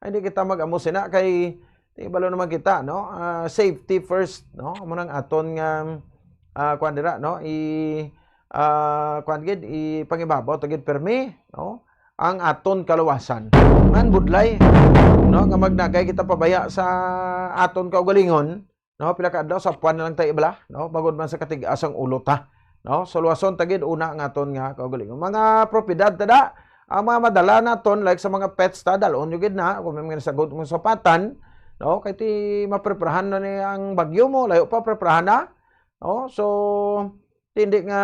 Ay di kita mag-amo sina kay di balo naman kita, no? Ah, safety first, no? Amo nang aton nga, ah, kuan dira, no? I, ah, kuan gid, ipangibabaw ta gid permi, no? Ang aton kaluwasan. Man budlay, no, nga magnagay kita pabaya sa aton kaugalingon, no, pila ka adlaw sa puan na lang tayo ibala, no, bangod man sa katigas ang ulo ta, no. So luwason ta gid una ang aton nga kaugalingon. Mga propiedad ta da, ang mga madala naton, like sa mga pets ta, dalon nyo gid na kung may mga nasagot mong sapatan, no, kay ti mapreparahan na ni ang bagyo mo, layo pa preparahan na, no. So hindi nga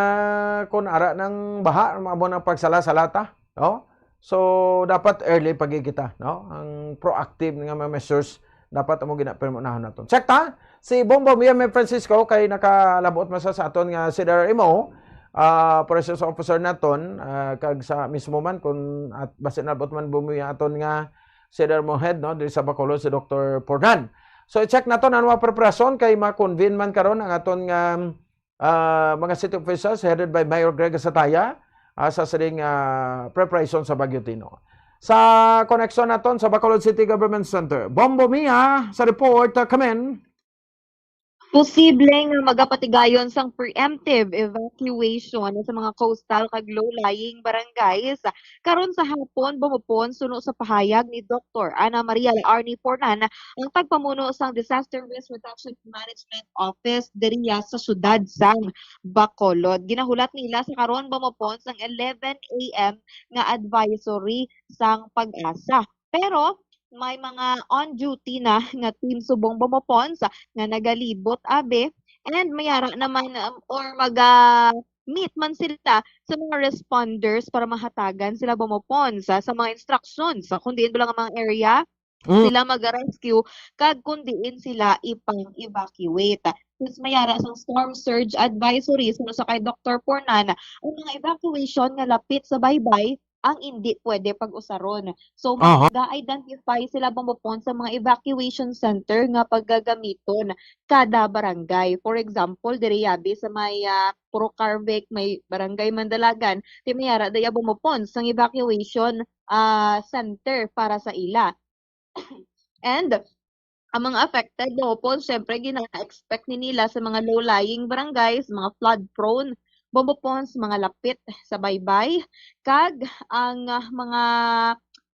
kun ara nang baha, maamo nang pagsala-sala ta, no? So, dapat early pa gid kita, no? Ang proactive nga mga measures dapat amo gina-, pirmi unahon naton. Check ta, si Bombo Mia May Francisco kay nakalabot man sa, sa aton nga C D R M O, ah, operations officer naton, ah, kag sa mismo man kun at basi nalabot man Bombo Mia aton nga C D R M O head, no, diri sa Bacolod, si Doktor Pornan. So, i-check naton ang mga preparasyon kay ma-convene man karon ang aton nga ah, mga city officials headed by Mayor Greg Sataya, ah, sa sining, ah, preparation sa Bagyo Tino. Sa koneksyon naton sa Bacolod City Government Center, Bombo Mia sa report, ah, kamen. Posible nga magapatigayon sang preemptive evacuation sa mga coastal kag low-lying barangays karon sa hapon, Bamopon, suno sa pahayag ni Doktor Ana Maria Laarni Pornan, ang tagpamuno sang Disaster Risk Reduction Management Office diriya sa siyudad sang Bacolod. Ginahulat nila sa karon, Bamopon, sang eleven a m nga advisory sang PAGASA. Pero may mga on duty na nga team subong, Bamopons, nga nagalibot abi, and mayara naman, um, or maga-meet man sila sa mga responders para mahatagan sila, Bamopons, sa, sa mga instructions sa kung diin ba lang ang mga area Mm. sila mag-rescue kag kung diin sila ipang-evacuate. Since mayara sang storm surge advisory, suno sa kay Doktor Pornan, ang mga evacuation nga lapit sa baybay ang indi pwede pag-usaron. So, Aha. mag-identify sila, Bamopon, sa mga evacuation center nga pagagamiton kada barangay. For example, diri abi sa may, ah, Puro Carvec, may Barangay Mandalagan, ti mayara daya, Bamopon, sang evacuation, ah, center para sa ila. And ang mga affected, Bamopon, syempre, gina-expect ni nila sa mga low-lying barangays, mga flood-prone, Bamopon, sa mga lapit sa baybay, kag ang, ah, mga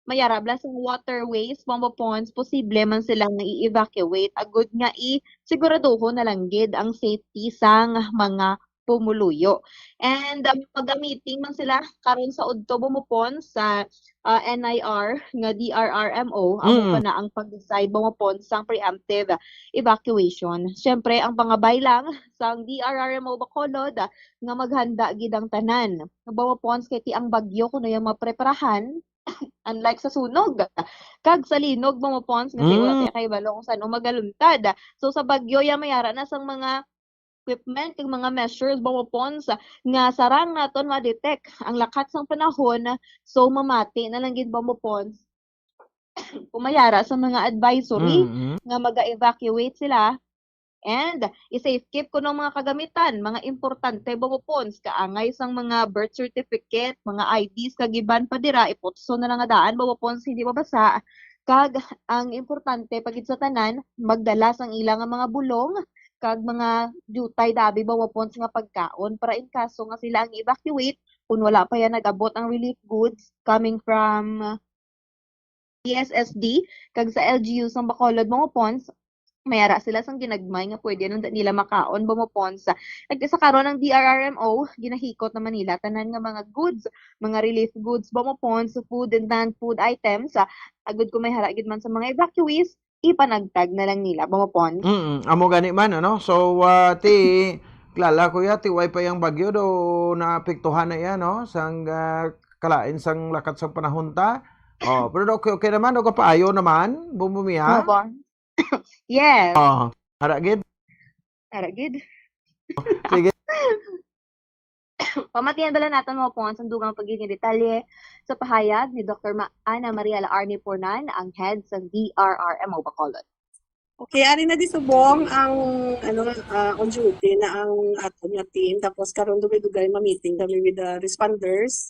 mayara bala sa waterways, Bamopon, posible man sila nga i-evacuate agud nga i-siguraduhon na lang gid ang safety sang mga pumuluyo. And, ah, maga-meeting man sila karon sa udto, Bamopon, sa, ah, N I R nga D R R M O, amo Mm. pa na ang pag-decide, Bamopon, sang preemptive evacuation. Siyempre, ang pangabay lang sang D R R M O Bacolod, ah, nga maghanda gid ang tanan. Bamopon, kay ti ang bagyo kuno yang mapreparahan, unlike sa sunog kag sa linog, Bamopon, nga ti wala Mm. ti kay balo kung saan magaluntad. So, sa bagyo, ya mayara na sang mga equipment kag mga measures, Bamopons, nga sarang naton ma-detect ang lakat sang panahon, so mamati na lang gid, Bamopons, kung mayara sa mga advisory Mm-hmm. nga maga-evacuate sila, and i-safe keep kuno ang mga kagamitan, mga importante, Bamopons, kaangay sang mga birth certificate, mga I Ds, kag iban pa dira, iputso na lang nga daan, Bamopons, hindi mabasa, kag ang importante pa gid sa tanan, magdala sang ila nga mga bulong, kag mga diutay dabi, Bamopons, nga pagkaon para in kaso nga sila ang evacuate, kung wala pa yan nag-abot ang relief goods coming from D S S D kag sa L G U sang Bacolod, Bamopons, mayara sila sang ginagmay nga pwede nang nila makaon, Bamopons. Nagkasakaron ang D R R M O, ginahikot naman nila tanan nga mga goods, mga relief goods, Bamopons, food and non-food items, ah, agud kung mayara gid man sa mga evacuees, ipanagtag na lang nila, Bamopon. Mm, amo gani man, ano? So, ah, ti, kilala ko ya, ti, way pa yang bagyo do naapektuhan na iya, no? Sang, ah, kalain sang lakat sang panahon ta. Oh, pero okay, okay naman, do kapaayo naman, Bumbumiha? Bamopon. Yes. Oh, ara gid? Ara gid. Sige. Pamatian bala naton, Bamopon, sang dugang pa gid nga detalye sa pahayag ni Doktor Ma-, Ana Maria Laarni Pornan, ang head sa D R R M O Bacolod. Okay, ari na di subong ang, ano, ah, on duty na ang aton nga team. Tapos karon dugay-dugay ma-meeting kami with the responders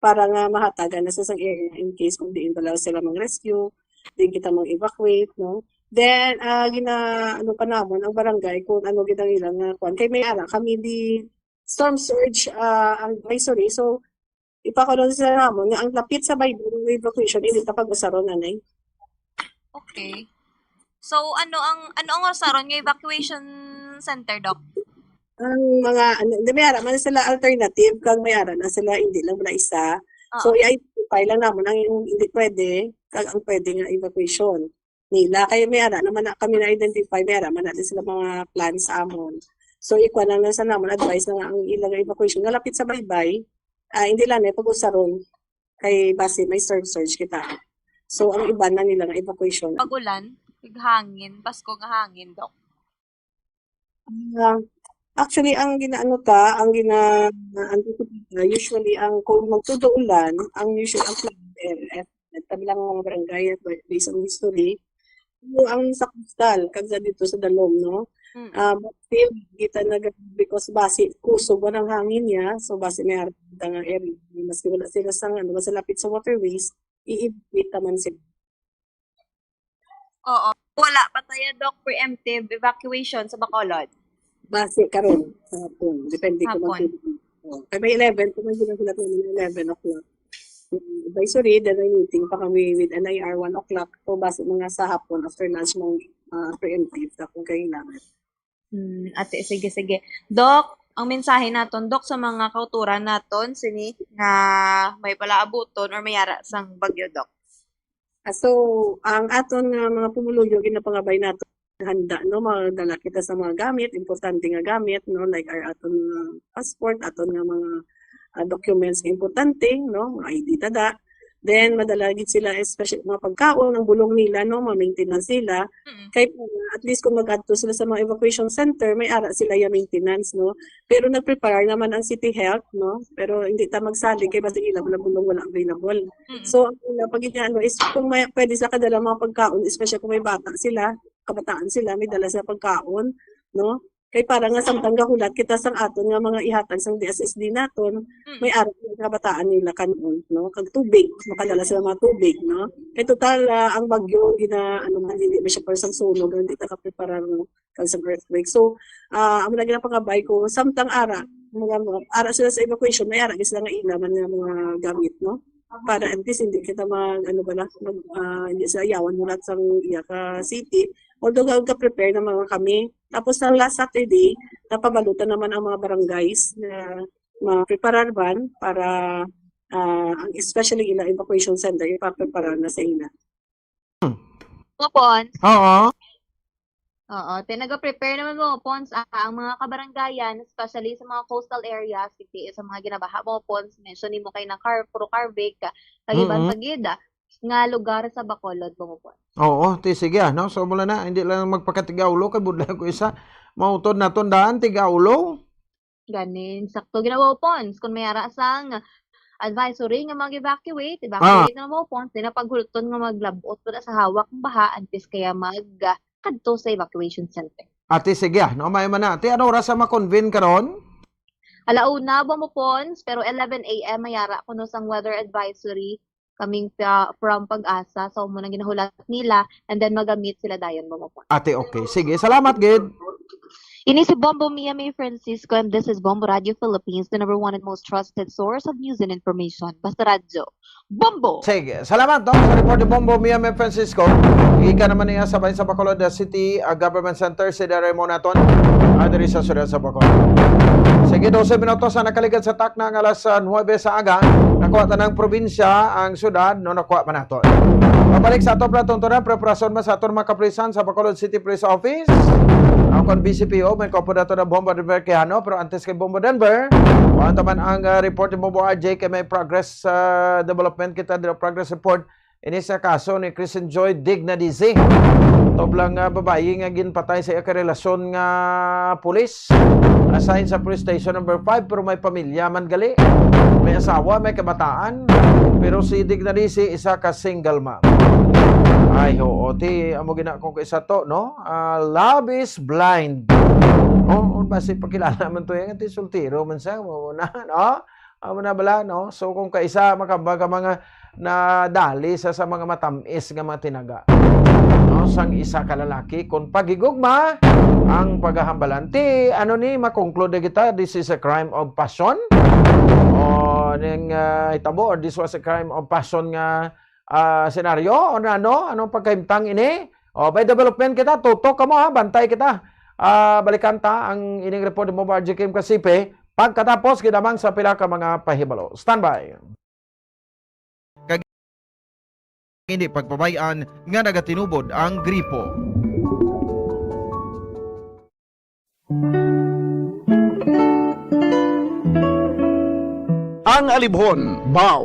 para nga mahatagan na sa sang area in case kung diin bala sila mang-rescue, diin kita mang-evacuate, no? Then, ah, gina-, ano pa namon ang barangay kung ano gid ang ilang, ah, kuwan. Kay may ara kami di storm surge, ah, ang advisory. So, ipakulong sila namon nga ang lapit sa baybay nga evacuation, hindi ta pag-usaron, anay. Okay. So, ano ang, ano ang usaron nga evacuation center, Doc? Ang mga, ano, di, may ara man sila alternative, kag may ara na sila, hindi lang wala isa. So, Oo. i-identify lang namon ang hindi pwede, kag ang pwede nga evacuation nila. Kay may ara naman na kami na-identify, may ara man na din sila mga plan sa amon. So, ikuha lang, lang sa namon, advice na nga ang ilang evacuation nga lapit sa baybay, ah, hindi lang na pag-usaron kay basi may storm surge kita. So, ang iban na nila nga evacuation. Pag-ulan, naghangin, Pasko nga hangin, Doc. Ah, actually, ang ginaano ta, ang gina-, anticipate ta, usually, ang kung magtudo ulan, ang usually, ang plan, eh, eh, tabi lang mga barangay, eh, based on history, pero ang sa coastal, kag sa dito sa Dalom, no? Mm. Ah, but still, kita nag-, because basi, kusog man ang hangin niya, so basi may harap nga area, maski wala sila sa, ano, basta lapit sa waterways, i-evacuate naman sila. Oo. Wala pa tayo, Doc, preemptive evacuation sa Bacolod. Base karon sa hapon. Depende kung Hapon. magpili. Oh, kay may eleven, kung may ginagulat namin, eleven o'clock. Yung advisory, then may meeting pa kami with N I R, one o'clock. So, base mga sa hapon, after lunch, mong uh, preemptive na kung kailangan. Hmm, ate, sige, sige. Doc, ang mensahe naton, Doc, sa mga kauturan naton, sini nga may palaabuton or may ara sang bagyo, Doc. Ah, so, ang aton nga mga pumuluyo, ginapangabay nato handa, no, magdala kita sa mga gamit, importante nga gamit, no, like our aton nga passport, aton nga mga ah, documents nga importante, no, mga I D tada. Then madala gid sila, especially mga pagkaon, ang bulong nila, no, ma-maintenance sila. Mm. Kay at least kung mag-adto sila sa mga evacuation center, may ara sila ya maintenance, no. Pero nagprepare naman ang City Health, no. Pero hindi ta magsalig kay basta ila wala bulong, wala available. Mm. So ang una pag ano is kung may pwede sila kadala mga pagkaon, especially kung may bata sila, kabataan sila, may dala sila pagkaon, no. Kay para nga samtang gahulat kita sang aton nga mga ihatag sang D S S D naton, Mm. may ara nga kabataan nila kanon, no. Kag tubig, makadala sila mga tubig, no. Kay total ah, ang bagyo gina ano man, hindi man siya para sang sunog, hindi ta kapreparar, no, kag sang earthquake. So ah, amo na ginapangabay ko, samtang ara, mga, mga ara sila sa evacuation, may ara gid sila nga ila man nga mga gamit, no, para at least hindi kita mag ano ba na, mag, ah, hindi sila yawan mulat sang iya ka city. Although ga-prepare na mga kami. Tapos sa last Saturday, napabalutan naman ang mga barangays na mapreparar man para ah, ang especially ila evacuation center ipapreparar na sa ila. Mga pons. Oo. Oo, te, nag-prepare naman, mga pons, ah, ang mga kabarangayan, especially sa mga coastal areas, sa mga ginabaha, mga pons, mention nimo kay na Car, Puro Carvic, kag iban Mm-mm. pa gid ah, nga lugar sa Bacolod, mga pons. Oo, ti sige ah, no? So mula na, hindi lang magpakatigaulo kay budlay ko isa. Mautod na tundaan, tigaulo. Ganin, sakto ginawa, pons. Kung may ara sang advisory nga mag-evacuate, evacuate na, mga pons, di na paghulton nga maglabot wala sa hawak ang baha antes kaya mag ah, kadto sa evacuation center. Ati sige ah, no? May man na. Ti ano oras ang ma-convene karon? Alauna ba mo, pons, pero eleven A M may ara kuno sang weather advisory coming pa, from Pag-asa, so muna ginahulat nila, and then magamit sila dayon, ba mo, pons. Ate, okay. Sige, salamat gid. Ini si Bombo Mia May Francisco, and this is Bombo Radio Philippines, the number one and most trusted source of news and information. Basta Radyo Bombo! Sige, salamat no sa report ni Bombo Mia May Francisco. Ika naman niya sa Bayan sa Bacolod, the City uh, Government Center, si Dere mo naton. Ah, diri sa siyudad sa Bacolod. Sige, dose minutos ang nakaligad sa takna nga alas ah, nuwebe sa aga. Nakuha ta ng probinsya ang syudad, no, nakuha pa nato. Pabalik sa ato pala tungtunan, preparasyon man sa aton mga kapulisan sa Bacolod City Police Office. Ang kon B C P O, may kopo nato na Bombo Denver Quijano, pero antes kay Bombo Denver, kuha taman ang ah, report ni Bombo R J kay may progress sa development kita dito, progress report. Ini sa kaso ni Kristen Joy Dignadisi. Tublang nga babayi nga ginpatay sa iya karelasyon nga pulis. Assign sa police station number five, pero may pamilya man gali. May asawa, may kabataan. Pero si Dignadisi, isa ka single mom. Ay, oo. Ti, amo gina kung kaisa to, no? Ah, love is blind. Oh, basi pakilala man to yan. Ti soltero man siya. Mo na, no? Amo na bala, no? So, kung kaisa makamba ka mga nadali sa, sa mga matamis nga mga tinaga, no? Sang isa ka lalaki, kung paghigugma ang paghahambalan. Ti, ano ni, makonklude kita, this is a crime of passion? O ning ah, hitabo, or this was a crime of passion nga ah, senaryo? O na, ano? Anong pagkahimtang ini? O, may development kita, tutok kamo ha, bantay kita. Ah, balikan ta ang ining report mo, Barji Kim Kasipe, pagkatapos ginamang sa pila ka mga pahibalo. Standby. Kag hindi pagpabay-an nga nagatinubod ang gripo. Ang alibhon, baw.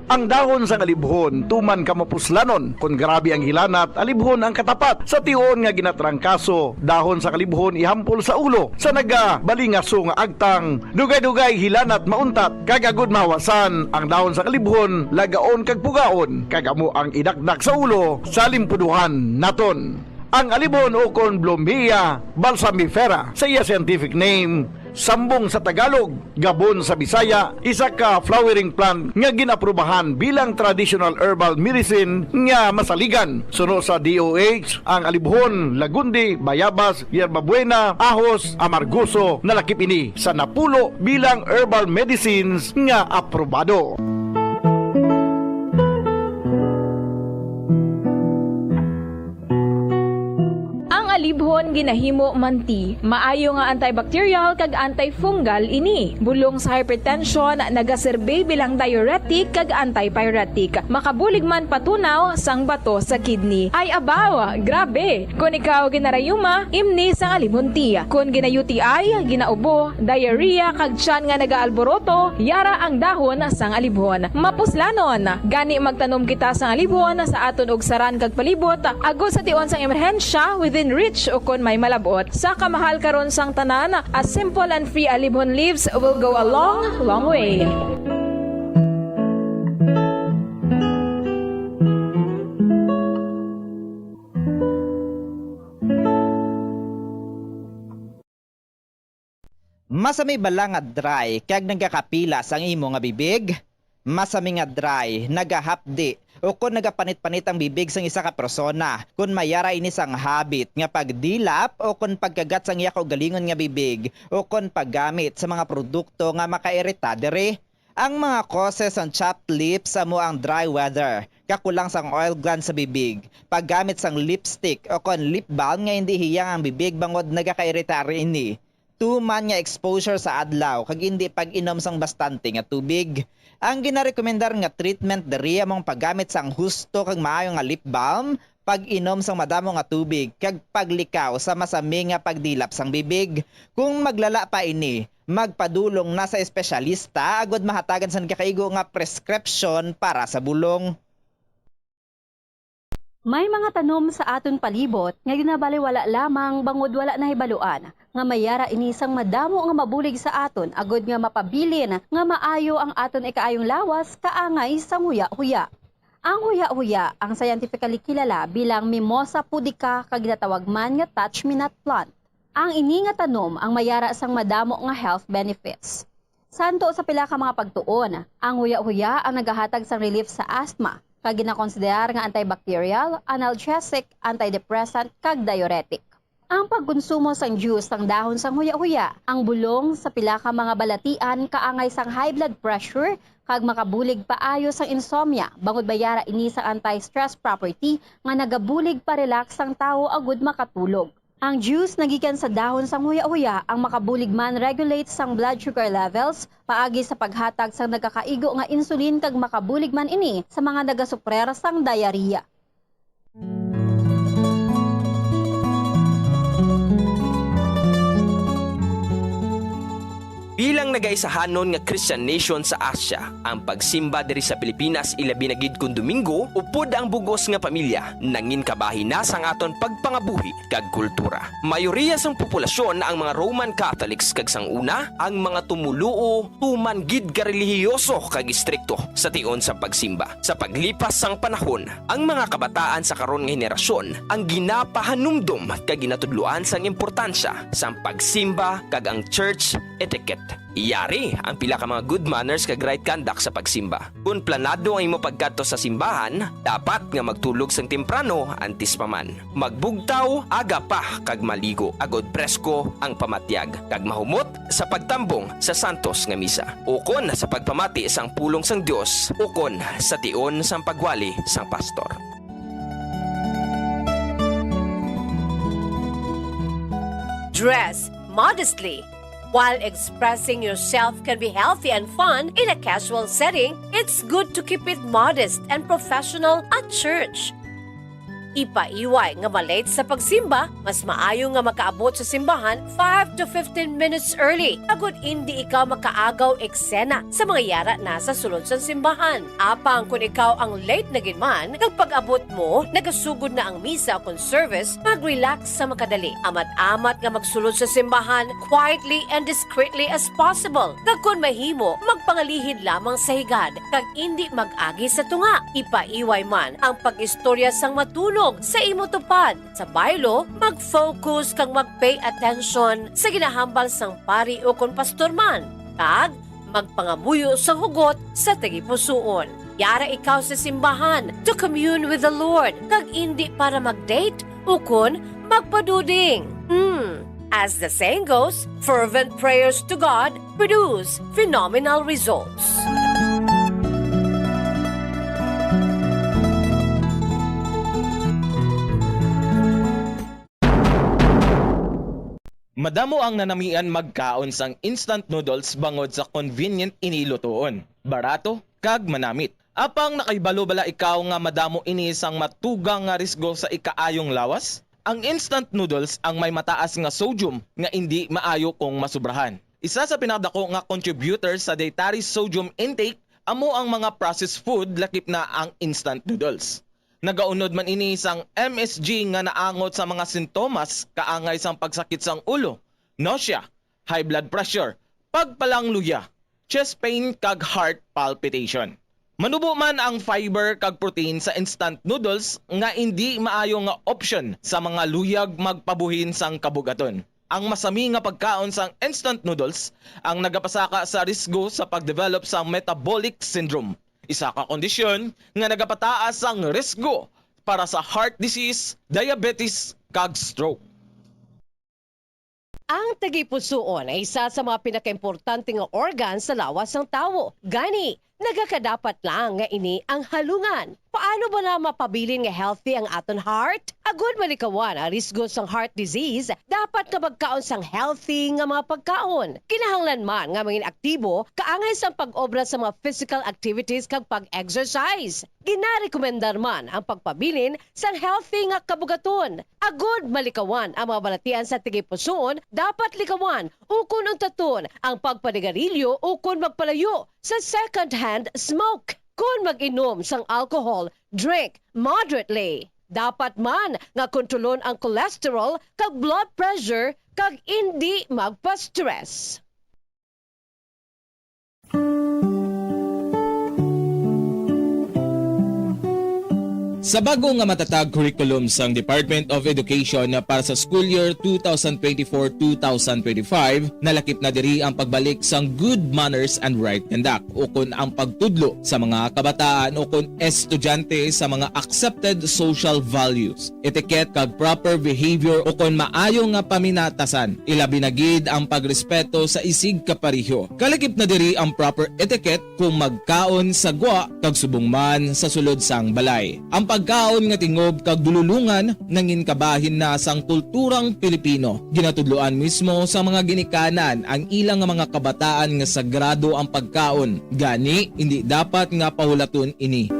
Ang dahon sang alibhon tuman ka mapuslanon. Kon grabe ang hilanat, alibhon ang katapat. Sa tion nga ginatrangkaso, dahon sang alibhon ihampol sa ulo. Sa nagabalingaso nga agtang, dugay-dugay hilanat mauntat. Kag agud mahawasan, ang dahon sang alibhon lagaon kag pugaon. Kag amo ang idakdak sa ulo sa limpuduhan naton. Ang alibhon ukon Blumhia balsamifera sa iya scientific name, Sambong sa Tagalog, gabon sa Bisaya, isa ka flowering plant nga gin-aprubahan bilang traditional herbal medicine nga masaligan. Suno sa D O H, ang alibhon, lagundi, bayabas, yerbabuena, ahos, amargoso, nalakip ini sa napulo bilang herbal medicines nga aprobado. Ang alibhon ginahimo man tea. Maayo nga antibacterial kag antifungal ini. Bulong sa hypertension, nagaserbi bilang diuretic kag antipyretic. Makabulig man patunaw sang bato sa kidney. Ay abaw, grabe! Kon ikaw ginarayuma, imni sang alibhon tea. Kon gina-U T I, ginaubo, diarrhea, kag tiyan nga nagaalboroto, yara ang dahon sang alibhon. Mapuslanon, gani magtanom kita sang alibhon sa aton ugsaran kag palibot, agod sa tion sang emerhensya, within reach, o kon may malab-ot. Sa kamahal karon sang tanan, a simple and free alibhon leaves will go a long, long way. Masami bala nga dry kag nagakapilas ang imo nga bibig? Masami nga dry, nagahapdi, o kon nagapanit-panit ang bibig sang isa ka persona, kon may ara ini sang habit nga pagdilap o kon pagkagat sang iya kaugalingon nga bibig, o kon paggamit sa mga produkto nga makairita diri. Ang mga causes sang chapped lips amo ang dry weather, kakulang sang oil gland sa bibig, paggamit sang lipstick o kon lip balm nga indi hiyang ang bibig bangod nagakairita ini, tuman nga exposure sa adlaw kag indi pag-inom sang bastante nga tubig. Ang ginarekomendar nga treatment diri amo ang paggamit sang husto kag maayo nga lip balm, pag-inom sang madamo nga tubig, kag paglikaw sa masami nga pagdilap sang bibig. Kung maglala pa ini, magpadulong na sa espesyalista agud mahatagan sang nagakaigo nga prescription para sa bulong. May mga tanom sa aton palibot nga ginabaliwala lamang bangod wala nahibaluan nga may ara ini sang madamo nga mabulig sa aton agud nga mapabilin nga maayo ang aton ikaayong lawas kaangay sang huya-huya. Ang huya-huya ang scientifically kilala bilang Mimosa pudica kag ginatawag man nga touch-me-not plant. Ang ini nga tanom ang may ara sang madamo nga health benefits. Santo sa pila ka mga pagtuon, ang huya-huya ang nagahatag sang relief sa asthma, kag ginakonsiderar nga antibacterial, analgesic, antidepressant, kag diuretic. Ang pagkonsumo sang juice sang dahon sang huya-huya, ang bulong sa pila ka mga balatian kaangay sang high blood pressure kag makabulig paayo sang insomnia, bangod may ara ini sang anti-stress property nga nagabulig pa-relax sang tawo agud makatulog. Ang juice nagikan sa dahon sang huya-huya ang makabulig man regulate sang blood sugar levels paagi sa paghatag sang nagakaigo nga insulin kag makabulig man ini sa mga nagasuprer sang diarrhea. Bilang nagaisahanon nga Christian nation sa Asia, ang pagsimba diri sa Pilipinas, ilabi na gid kon Domingo, upod ang bug-os nga pamilya, nangin kabahin na sang aton pagpangabuhi kag kultura. Mayoriya sang populasyon ang mga Roman Catholics kag sang una, ang mga tumoluo tuman gid ka relihiyoso kag istrikto sa tion sang pagsimba. Sa paglipas sang panahon, ang mga kabataan sa karon nga henerasyon ang ginapahanumdom kag ginatudloan sang importansya sang pagsimba kag ang church etiquette. Yari ang pila ka mga good manners kag right conduct sa pagsimba. Kon planado ang imo pagkadto sa simbahan, dapat nga magtulog sang temprano antes pa man. Magbugtaw aga pa kag maligo, agod presko ang pamatyag, kag mahumot sa pagtambong sa santos nga misa, ukon sa pagpamati sang pulong sang Dios, ukon sa tion sang pagwali sang pastor. Dress modestly. While expressing yourself can be healthy and fun in a casual setting, it's good to keep it modest and professional at church. Ipaiway nga ma-late sa pagsimba, mas maayo nga makaabot sa simbahan five to fifteen minutes early, agud indi ikaw makaagaw eksena sa mga yara na sa sulod sang simbahan. Apang kon ikaw ang late na gid man, kag pag-abot mo, nagasugod na ang misa kon service, mag-relax sa makadali. Amat-amat nga magsulod sa simbahan quietly and discreetly as possible. Kag kon mahimo, magpangalihid lamang sa higad, kag indi mag-agi sa tunga. Ipaiway man ang pag-istorya sang matuno Og sa imo tupad sa baylo, mag-focus kag mag-pay attention sa ginahambal sang pari ukon pastor man, kag magpangamuyo sang hugot sa tagipusoon. Yara ikaw sa simbahan to commune with the Lord, kag indi para mag-date ukon magpaduding. Hmm. As the saying goes, fervent prayers to God produce phenomenal results. Madamo ang nanamian magkaon sang instant noodles bangod sa convenient ini lutoon, barato, kag manamit. Apang nakahibalo bala ikaw nga madamo ini sang matugang nga risgo sa ikaayong lawas? Ang instant noodles ang may mataas nga sodium nga indi maayo kung masubrahan. Isa sa pinakadako nga contributor sa dietary sodium intake amo ang mga processed food, lakip na ang instant noodles. Nagaunod man ini sang M S G nga naangot sa mga sintomas kaangay sang pagsakit sang ulo, nausea, high blood pressure, pagpalangluya, chest pain, kag heart palpitation. Manubo man ang fiber kag protein sa instant noodles nga indi maayo nga option sa mga luyag magpabuhin sang kabugaton. Ang masami nga pagkaon sang instant noodles ang nagapasaka sa risgo sa pag-develop sang metabolic syndrome, isa ka kondisyon nga nagapataas sang risgo para sa heart disease, diabetes, kag stroke. Ang tagipusoon ay isa sa mga pinakaimportante nga organ sa lawas sang tawo. Gani, nagakadapat lang nga ini ang halungan. Paano bala mapabilin nga healthy ang aton heart? Agud malikawan ang risgo sang heart disease, dapat nga magkaon sang healthy nga mga pagkaon. Kinahanglan man nga mangin aktibo kaangay sang pag-obra sa mga physical activities kag pag-exercise. Ginarekomendar man ang pagpabilin sang healthy nga kabugaton. Agud malikawan ang mga balatian sa tagipusoon, dapat likawan ukon untaton ang pagpanigarilyo ukon magpalayo sa second-hand smoke. Kon mag-inom sang alcohol, drink moderately. Dapat man nga kontrolon ang cholesterol kag blood pressure kag indi magpa-stress. Sa bago nga matatag curriculum sang Department of Education para sa school year two thousand twenty-four two thousand twenty-five, nalakip na diri ang pagbalik sang good manners and right conduct, ukon ang pagtudlo sa mga kabataan ukon estudyante sa mga accepted social values, etiquette, kag proper behavior ukon maayo nga paminatasan, ilabi na gid ang pagrespeto sa isigkapareho. Kalakip na diri ang proper etiquette kung magkaon sa gwa kag subong man sa sulod sang balay. Ang pagkaon nga tingob kag dululongan nangin kabahin na sang kulturang Pilipino. Ginatudloan mismo sa mga ginikanan ang ila nga mga kabataan nga sagrado ang pagkaon, gani indi dapat nga pahulaton ini.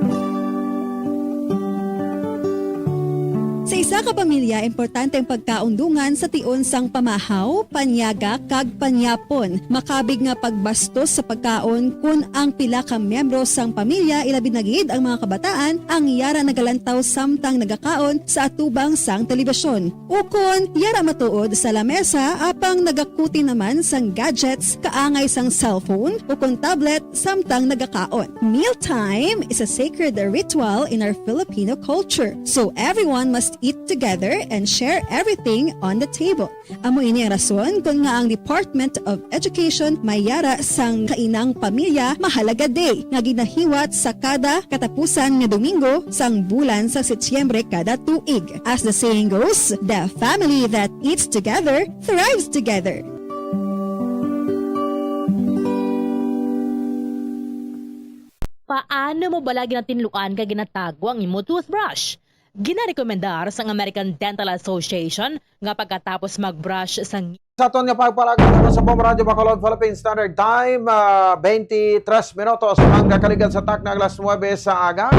Sa isa ka pamilya, importante ang pagkaon dungan sa tion sang pamahaw, panyaga, kag panyapon. Makabig nga pagbastos sa pagkaon kon ang pila ka miyembro sang pamilya, ilabi na gid ang mga kabataan, ang yara nagalantaw samtang nagakaon sa atubang sang telebisyon. Ukon yara matuod sa lamesa apang nagakuti naman sang gadgets kaangay sang cellphone ukon tablet samtang nagakaon. Mealtime is a sacred ritual in our Filipino culture, so everyone must eat together and share everything on the table. Amo ini ang rason kon nga ang Department of Education may yara sang Kainang Pamilya Mahalaga Day nga ginahiwat sa kada katapusan nga Domingo sang bulan sa Setyembre kada tuig. As the saying goes, the family that eats together thrives together. Paano mo bala ginatinluan kag ginatago ang imo toothbrush? Ginarekomendar sang American Dental Association nga pagkatapos mag-brush sang Sa aton nga pagpalaag sa Bombo Radyo Bacolod, Philippine Standard Time, ah, twenty-three minutos ang nakaligad sa takna alas nuebe sa aga.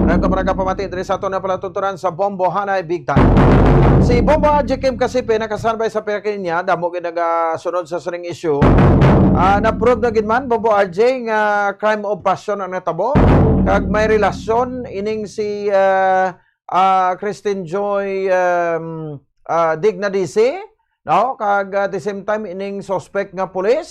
Ang kamarag pamati diri sa aton nga palatuntunan sa Bombo Hanay Big Time. Si Bombo R J Kim Kasipe nakastanbay sa Pirakinya, damo gid nagasunod sa sining issue. Ah, na-prove na gid man, Bombo R J, nga crime of passion ang natabo. Kag may relasyon ining si ah, ah, Christine Joy, um, ah, Dignadisi, no? Kag, ah, at the same time, ining suspect nga pulis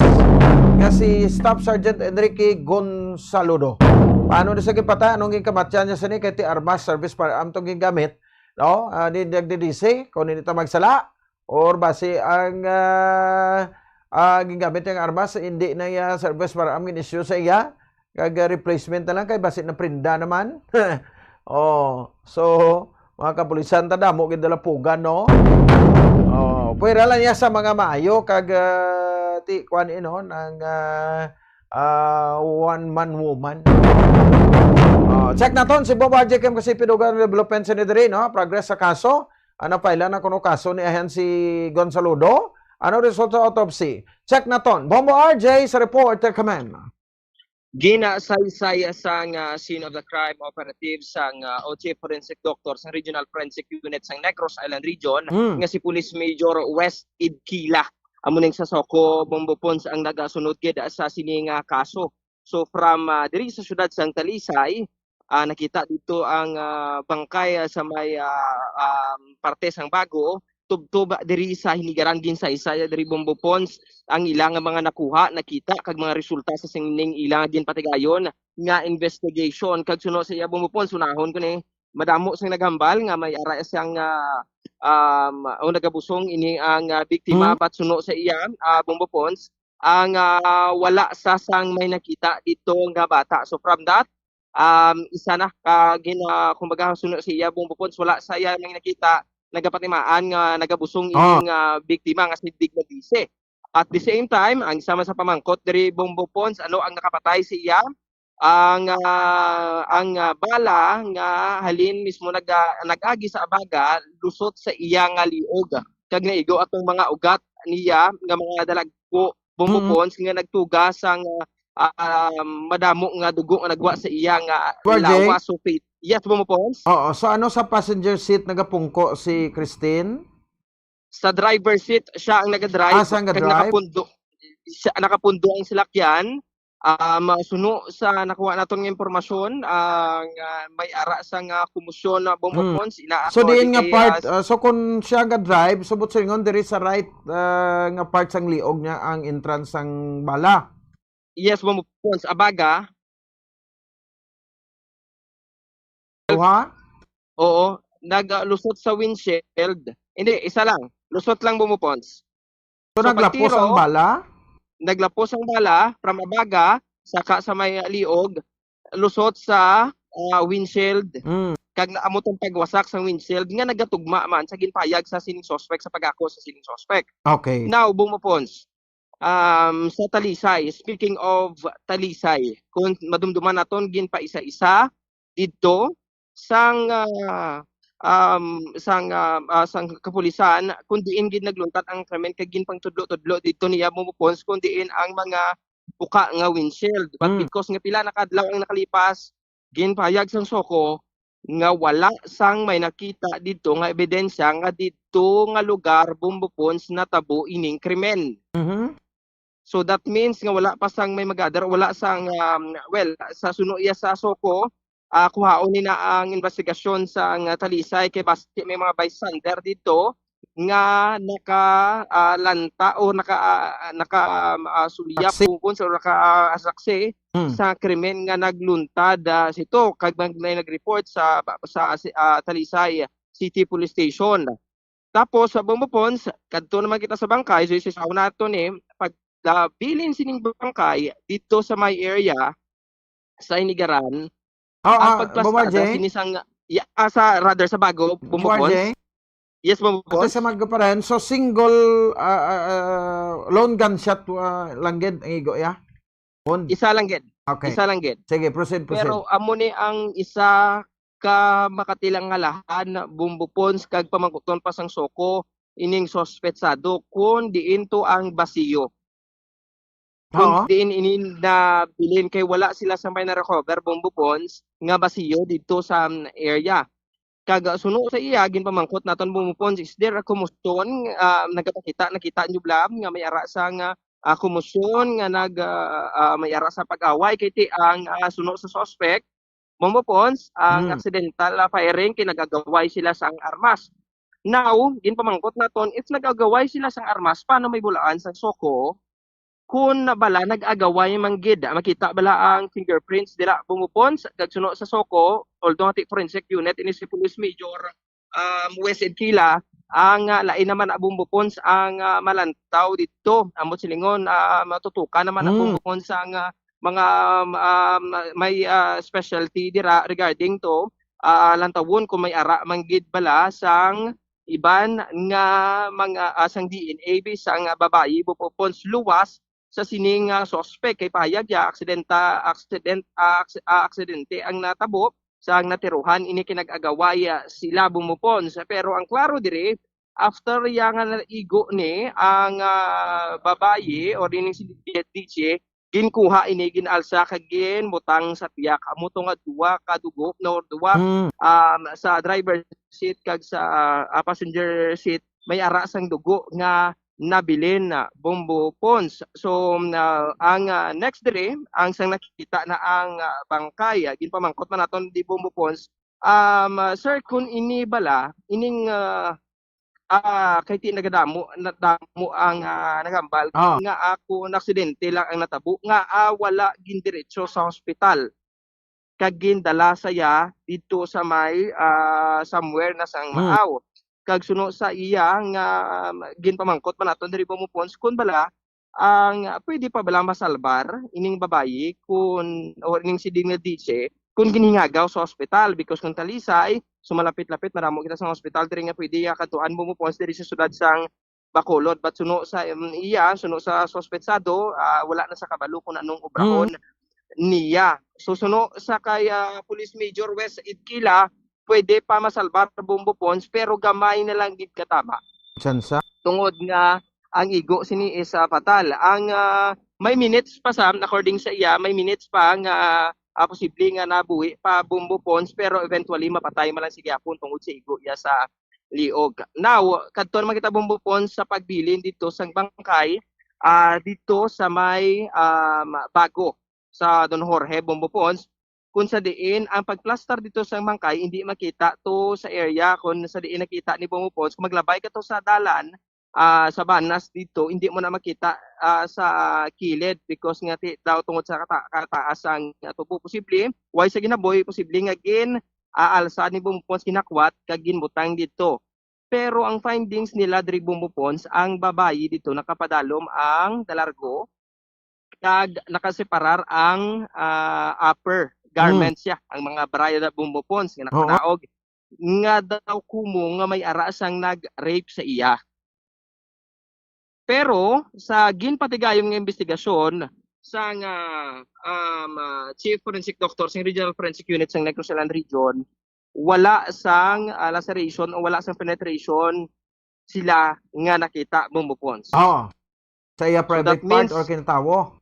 nga si Staff Sergeant Enrique Gonzaludo. Paano na sa gipatay? Anong ginkamatyan niya sini? Kay ti armas, service firearm tong gingamit. no? Ah, ni nagdidisi kung hindi ta magsala or basi ang, ah, ah, gingamit niyang armas, hindi na iya service firearm gin-issue sa iya, kag, ah, replacement na lang kay basi naprenda naman. Oh, so, mga kapulisan, ta damo gid dalapugan, no? Oh, pwera lang niya sa mga maayo kag, ah, ti, kuan, eh, no, nang, ah, ah, one man woman. Oh, check naton si Bobo R J Kim kasi pidugan development sa diri, no? Progress sa kaso. Ano pa ila na kuno kaso ni ahan si Gonzaludo? Ano result sa autopsy? Check naton. Bombo R J sa report, Command. Ginasaysay sang, ah, scene of the crime operative sang, ah, o Chief Forensic Doctor sang Regional Forensic Unit sang Negros Island Region Mm. nga si Police Major West Idkila. Amo ning sa Soco, Bombo Pons ang nagasunod gid sa sini nga kaso. So from, ah, diri sa siyudad sang Talisay, ah, nakita dito ang, ah, bangkay, ah, sa may, ah, um, parte sang Bago, tubtob diri sa Hinigaran, ginsaysay diri Bombo Pons ang ila nga mga nakuha, nakita kag mga resulta sa sining ila nga ginpatigayon nga investigation. Kag suno sa iya Bombo Pons, unahon ko ni, madamo sang naghambal nga may ara siyang, ah, um, o nagabusong ini ang, ah, biktima, Hmm. but suno sa iya, ah, Bombo Pons, ang, ah, wala sa sang may nakita dito nga bata. So from that, um, isa na ka gina-, kumbaga, suno sa iya Bombo Pons, wala sa iya may nakita nagapatimaan nga nagabusong Ah. ining, ah, biktima nga si Digna Dise. At the same time, ang isa man sa pamangkot diri Bombo Pons, ano ang nakapatay sa iya? Ang, ah, ang, ah, bala nga halin mismo nag-, ah, nag-agi sa abaga, lusot sa iya nga liog, kag naigo atong mga ugat niya nga mga dalagko, Bombo Mm. Pons, nga nagtuga sang, ah, ah, madamo nga dugo nga nagwa sa iya nga Kuya Jay? lawas. So, fit-, yes, Bombo Pons? Oo, so ano sa passenger seat nagapungko si Christine? Sa driver seat, siya ang nagadrive. Ah, siya ang Kag gadrive? nakapundo, siya, nakapundo ang salakyan. Ah, masuno sa nakuha naton nga impormasyon, ah, nga may ara sa nga komosyon na Bombo Hmm. Pons, ina So, diin nga actually, part, ah, ah, so kung siya ang gadrive, so, buot silingon diri sa right, ah, nga part sang liog niya ang entrance sang bala? Yes, Bombo Pons. Abaga, Duha? Oo, nag, ah, lusot sa windshield. Hindi, isa lang. Lusot lang, Bombo Pons. So, So, naglapos pagtiro, ang bala? naglapos ang bala from abaga, saka sa may liog, lusot sa, ah, windshield. Mm. Kag naamo tong pagwasak sa windshield nga nagatugma man sa ginpayag sa sining suspect, sa pag-ako sa sining suspect. Okay. Now, Bombo Pons, um, sa Talisay, speaking of Talisay, kung madumduman naton, ginpaisa-isa didto sang, ah, um, sang, ah, ah, sang kapulisan, kung diin gid nagluntad ang krimen kay ginpangtudlo-tudlo didto niya Bombo Pons, kung diin ang mga buka nga windshield. But Mm. because nga pila na ka adlaw ang nakalipas, ginpahayag sang Soco nga wala sang may nakita didto nga ebidensya nga didto nga lugar, Bombo Pons, natabo ining krimen. Mhm. So, that means nga wala pa sang may magather, wala sang, um, well, sa suno iya sa Soco, ah, kuhaon ni na ang investigasyon sa, ah, Talisay kay basi may mga bystander didto nga naka, ah, lanta o naka, ah, naka, um, ah, sulya Saksi. po, or naka, ah, saksi Mm. sa krimen nga nagluntad, ah, sito kag mag-, may nag-report sa, sa, ah, Talisay City Police Station. Tapos sa Bombo Pons, kadto naman kita sa bangkay, so isisahon nato ni pag, ah, bilin sining bangkay dito sa may area sa Inigaran, Oh, ang ah, pagplastada Bombo R J? sini sang, ya-, ah, sa, rather, sa Bago, Bombo Bombo R J? Pons. Yes, Bombo Ate Pons. sa magkaparehan, so single, ah, ah, ah, lone gunshot, ah, lang gid ang igo, ya? Pon. Isa lang gid. Okay. Isa lang gid. Sige, proceed, proceed. Pero amo ni ang isa ka makatilangalahan, Bombo Pons, kag pamangkuton pa sang Soco ining suspetsado kung diin to ang basiyo. Kung Oo. diin ini nabilin kay wala sila sa may na-recover, Bombo Pons, nga basiyo didto sa, um, area. Kag, ah, suno sa iya, ginpamangkot naton, Bombo Pons, is there a commotion, ah, nagapakita, nakita nyo bala nga may ara sa nga, ah, commotion nga nag, ah, ah, may ara sa pag-away? Kay ti ang, ah, suno sa suspect, Bombo Pons, ang Hmm. accidental, ah, firing kay nag-agaway sila sang armas. Now, ginpamangkot naton, if nag-agaway sila sang armas, paano may bulaan sang Soco? Kun bala nag-agaway man gid, ah, makita bala ang fingerprints dira, Bombo Pons, kag suno sa Soco, although nga ti forensic unit ini si Police Major um, West Edkila, ang, ah, lain naman na Bombo Pons ang, ah, malantaw dito. Amo silingon, ah, matutukan naman na Mm. Bombo Pons ang, ah, mga, um, may, ah, specialty dira regarding to, ah, lantawon kung may ara man gid bala sang iban nga mga, ah, sang D N A base sang babayi, Bombo Pons, luwas sa sining, ah, suspek kay pahayag niya aksidenta-, aksident-, ah, aks-, ah, aksidente ang natabo sa natiruhan ini kinag-agaway, ah, sila Bombo Pons. Pero ang klaro diri, after iya nga naigo ni ang, ah, babayi or ining si D J, ginkuha ini, ginalsa kag ginbutang sa tiyak. Amo to nga duwa ka dugo, no, duwa, Mm. um, sa driver seat kag sa, ah, passenger seat may ara sang dugo nga nabilin na Bombo Pons. So, um, ah, ang, ah, next diri, ang sang nakita na ang, ah, bangkay, ah, ginpamangkot man naton di Bombo Pons, um, ah, "Sir, kun ini bala, ining, ah, ah, kay ti nagadamo, nadamo ang, ah, nagambal, Ah. nga ako, na aksidente lang ang natabo, nga, ah, wala gindiretso sa hospital." Kag gindala sa iya didto sa may, ah, somewhere na sang Hmm. Maaw. Kag suno sa iya nga, um, ginpamangkot man naton diri Bombo Pons, kun bala, ang, ah, pwede pa bala masalbar ining babayi kun, or ining si Ding nga D J, kun ginhingagaw sa ospital, because kung talisay, so malapit-lapit, madamo kita sa ospital diri nga pwede iya kadtuan Bombo Pons diri sa siyudad sang Bacolod. But suno sa, um, iya, suno sa suspetsado, ah, wala na sa kabalo kung anong obrahon Mm. niya. So, suno sa kay, ah, Police Major Wes Idkila, pwede pa masalbar Bombo Pons, pero gamay na lang gid katama. Tsansa? Tungod nga ang igo sini is, ah, fatal. Ang, ah, may minutes pa, Sam, according sa iya, may minutes pa nga, ah, posible nga nabuhi pa Bombo Pons, pero eventually mapatay man lang siya gihapon tungod sa igo iya sa liog. Now, kadto naman kita, Bombo Pons, sa pagbilin dito sa bangkay, ah, dito sa may, um, Bago, sa Don Jorge, Bombo Pons, kung sa diin ang pagplastar dito sa bangkay, hindi makita to sa area kung sa diin nakita ni Bombo Pons. Kung maglabay ka to sa dalan, ah, sa banas dito, hindi mo na makita, ah, sa kilid because nga ti-, daw tungod sa kata-, kataas ang, ah, tubo. Posible, way sa ginaboy, posible nga gin, ah, alsa ni Bombo Pons, ginakwat, kag ginbutang dito. Pero ang findings nila diri, Bombo Pons, ang babayi dito nakapadalom ang dalargo kag nakaseparar ang, ah, upper garment Mm. siya, ang mga baraya na, Bombo Pons, nga Oo. nakanaog, nga daw kumo nga may ara sang nag-rape sa iya. Pero sa ginpatigayon nga investigasyon sang, ah, um, ah, Chief Forensic Doctor sang Regional Forensic Unit sang Negros Island Region, wala sang, ah, laceration o wala sang penetration sila nga nakita, Bombo Pons. Oh. Sa iya So, private that part means or kinatawo?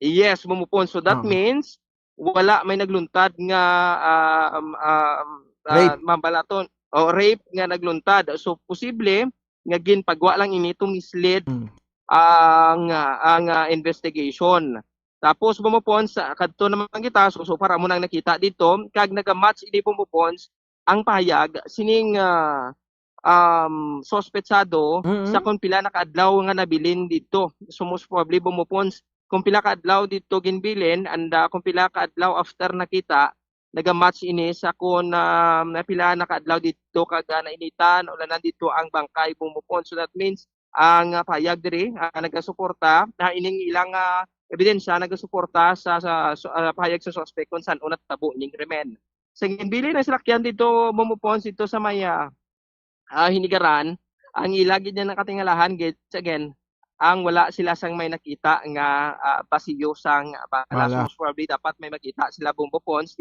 Yes, Bombo Pons. So, that Ah. means wala may nagluntad nga, ah, um, um, ah, Rape. mambalaton o rape nga nagluntad. So, posible nga ginpagwa lang ini to mislead Hmm. ang, ah, ang, ah, investigation. Tapos, Bombo Pons, sa, kadto naman kita, so, so far, amo nang nakita dito, kag nagamatch ini, Bombo Pons, ang pahayag sining, ah, um, suspetsado Mm-mm. sa kung pila na ka adlaw nga nabilin dito. So, most probably, Bombo Pons, kung pila ka adlaw dito ginbilin, and, ah, kung pila ka adlaw after nakita, nagamatch ini sa kung, ah, na pila na ka adlaw dito kag, ah, nainitan o lanan dito ang bangkay, Bombo Pons. So, that means, ang, ah, pahayag diri, ah, nagasuporta na ining ilang, ah, ebidensya nagasuporta sa, sa, sa, ah, pahayag sa suspek kung san-o natabo ining krimen. Sa ginbilin ang salakyan dito, Bombo Pons, dito sa may, ah, ah, Hinigaran, ang ila gid nga nakatingalahan gid, again, ang wala sila sang may nakita nga, ah, basiyo sang bala. Bala. So, most probably, dapat may makita sila, Bombo Pons,